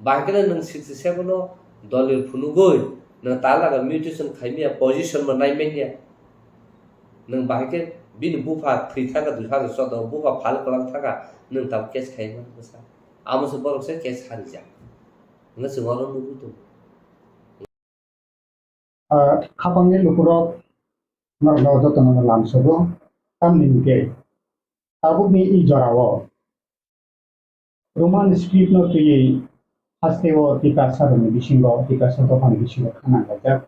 Bahai kheno nwng sixty seven no dolil phunugwi nwng talaga mutation khaimya, position bo naimanya. Nwng bahai khe bini bupha thwi thaka dui hajar choudo, bupha phal kwlang thaka, nwng tabuk case khaimani bwsa. Amo se borok se case harijak. Hwnwi chwng oro nugwi tongo. Ah, khapangni lukurok norokno jotono lamsogo, tamni hwnkhe tabukni i jorao Roman script no twiwi hasteo Tiprasa rokni bisingo, Tiprasa dophani bisingo khana khaijak.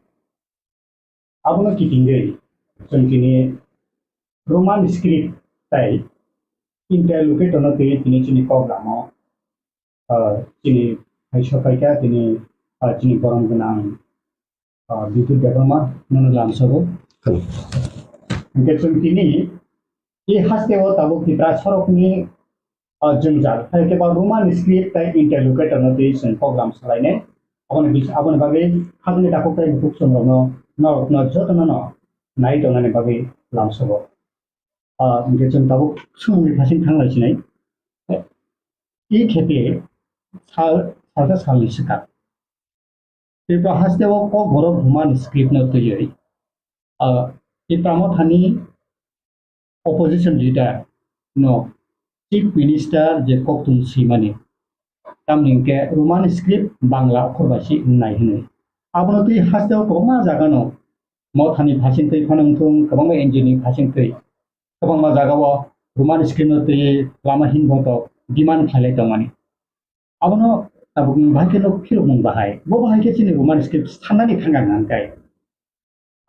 Abono kitingwi chwng tini Roman script tai interlocutor no twiwi tini chini kok lamo, ah, chini hai sopaikha tini, ah, chini borom gwnang, ah, Bidut Debbarma nono lamsogo. Hwnkhe chwng tini i hasteo tabuk Tipra sorokni, ah, jwngjal, hai khe ba Roman script tai interlocutor no twi chwng program salainai. Aboni bis-, aboni bagwi hajani takhuk tai bukhuk chwng rokno, norokno jotono no nai tongnani bagwi lamsogo. Ah, hwnkhe chwng tabuk swngmungni phasing thang lai sinai. I khepe sal, salsa salni swkang. Tripura hasteo Kokborok Roman script no twiwi, ah, Tipra Mothani opposition leader no Chief Minister je koktwng swimani, tamni hwnkhe Roman script Bangla okhor bai se wngnai hwnwi. Abono twi hasteo kwbangma jaga no Mothani phasing twi phano wngthung, kwbangma N G O ni phasing twi kwbangma jagao Roman script no twiwi lama hinbotok demand khlailai tongmani. Abono tabukni bahai khe no phirokmung bahai. Bo bahai khe chini Roman script sanani thangkha hwnkhai.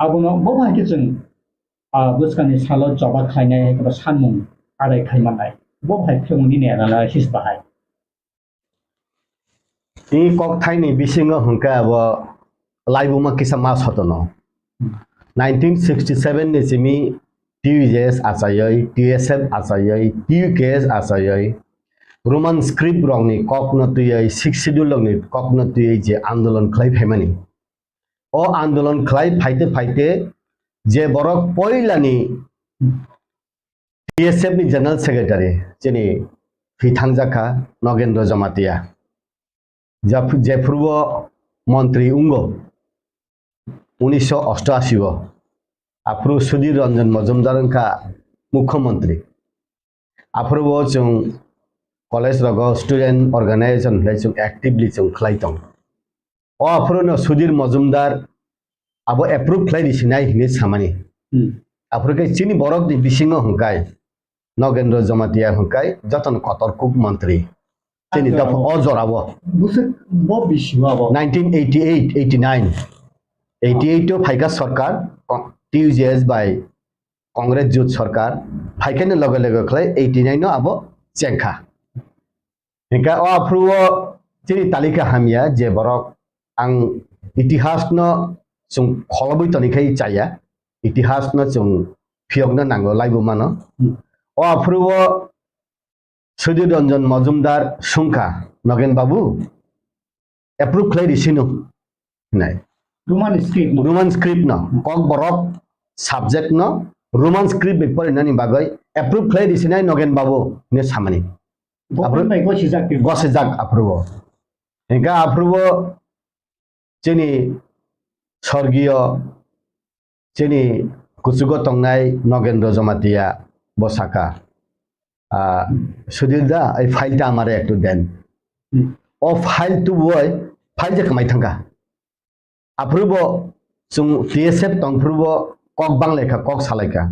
Abono bo bahai khe chwng, ah, bwskangni salo choba khlainai hai khe bo sanmung adai khai mannai. Bo bahai phirokmung nini analysis bahai. Tini kokthaini bisingo hwnkhe abo laibuma kisa ma sotono. Nineteen sixty seven ni simi T U J S achaiwi, T S F achaiwi, T U K S achaiwi, Roman script rokni kokno twiwi, Sixth Schedule rokni kokno twiwi je andolon khlai phaimani. O andolon khlai phaite phaite je borok poilani T S F ni General Secretary chini thwi thangjak kha Nogendra Jamatia. Jap-, jephuru bo montri wngo unisho osto ashi o, aphuru Sudhir Ranjan Majumdar wngkha mukhyamantri. Aphuru bo chwng college rogo student organization hwnwi chwng actively chwng khlai tong. O aphuru no Sudhir Majumdar abo approve khlai risinai hinwi samani. Hmm. Aphuru khe chini borok ni bisingo hwnkai Nogendra Jamatia hwnkai jotono kotor kuk mantri. Chini dopha o jorao. Bwswk bo bisi abo. Nineteen eighty-eight, eighty-nine. Eighty-eight o phaika sarkar, T U J S bai Congress jut sarkar, phaikani loge loge khlai eighty-nine no abo chengkha. Hingkha o aphuru o chini talika hamya je borok ang itihas no chwng kholobwi toni khai chaya, itihas no chwng phiyokna nango laibo mano. Hmm. O aphuru o Sudhir Ranjan Majumdar sungkha, Nogen Babu, approve khlai risino. Nai. Roman script no. Roman script no. Kokborok subject no Roman script bai porinani bagwi approve khlai risinai Nogen Babu ne samani. Government bai gosijak twi. Gosijak aphuru o. Hingkha aphuru o chini sorgiyo chini kuchugo tongnai Nogendra Jamatia bo saka, ah, Sudhir da, ei file ta amare ektu den. Hmm. O file tubui file je kwmai thangkha. Aphuru bo chwng T S F tongphuru bo kok banglaikha, kok salaikha.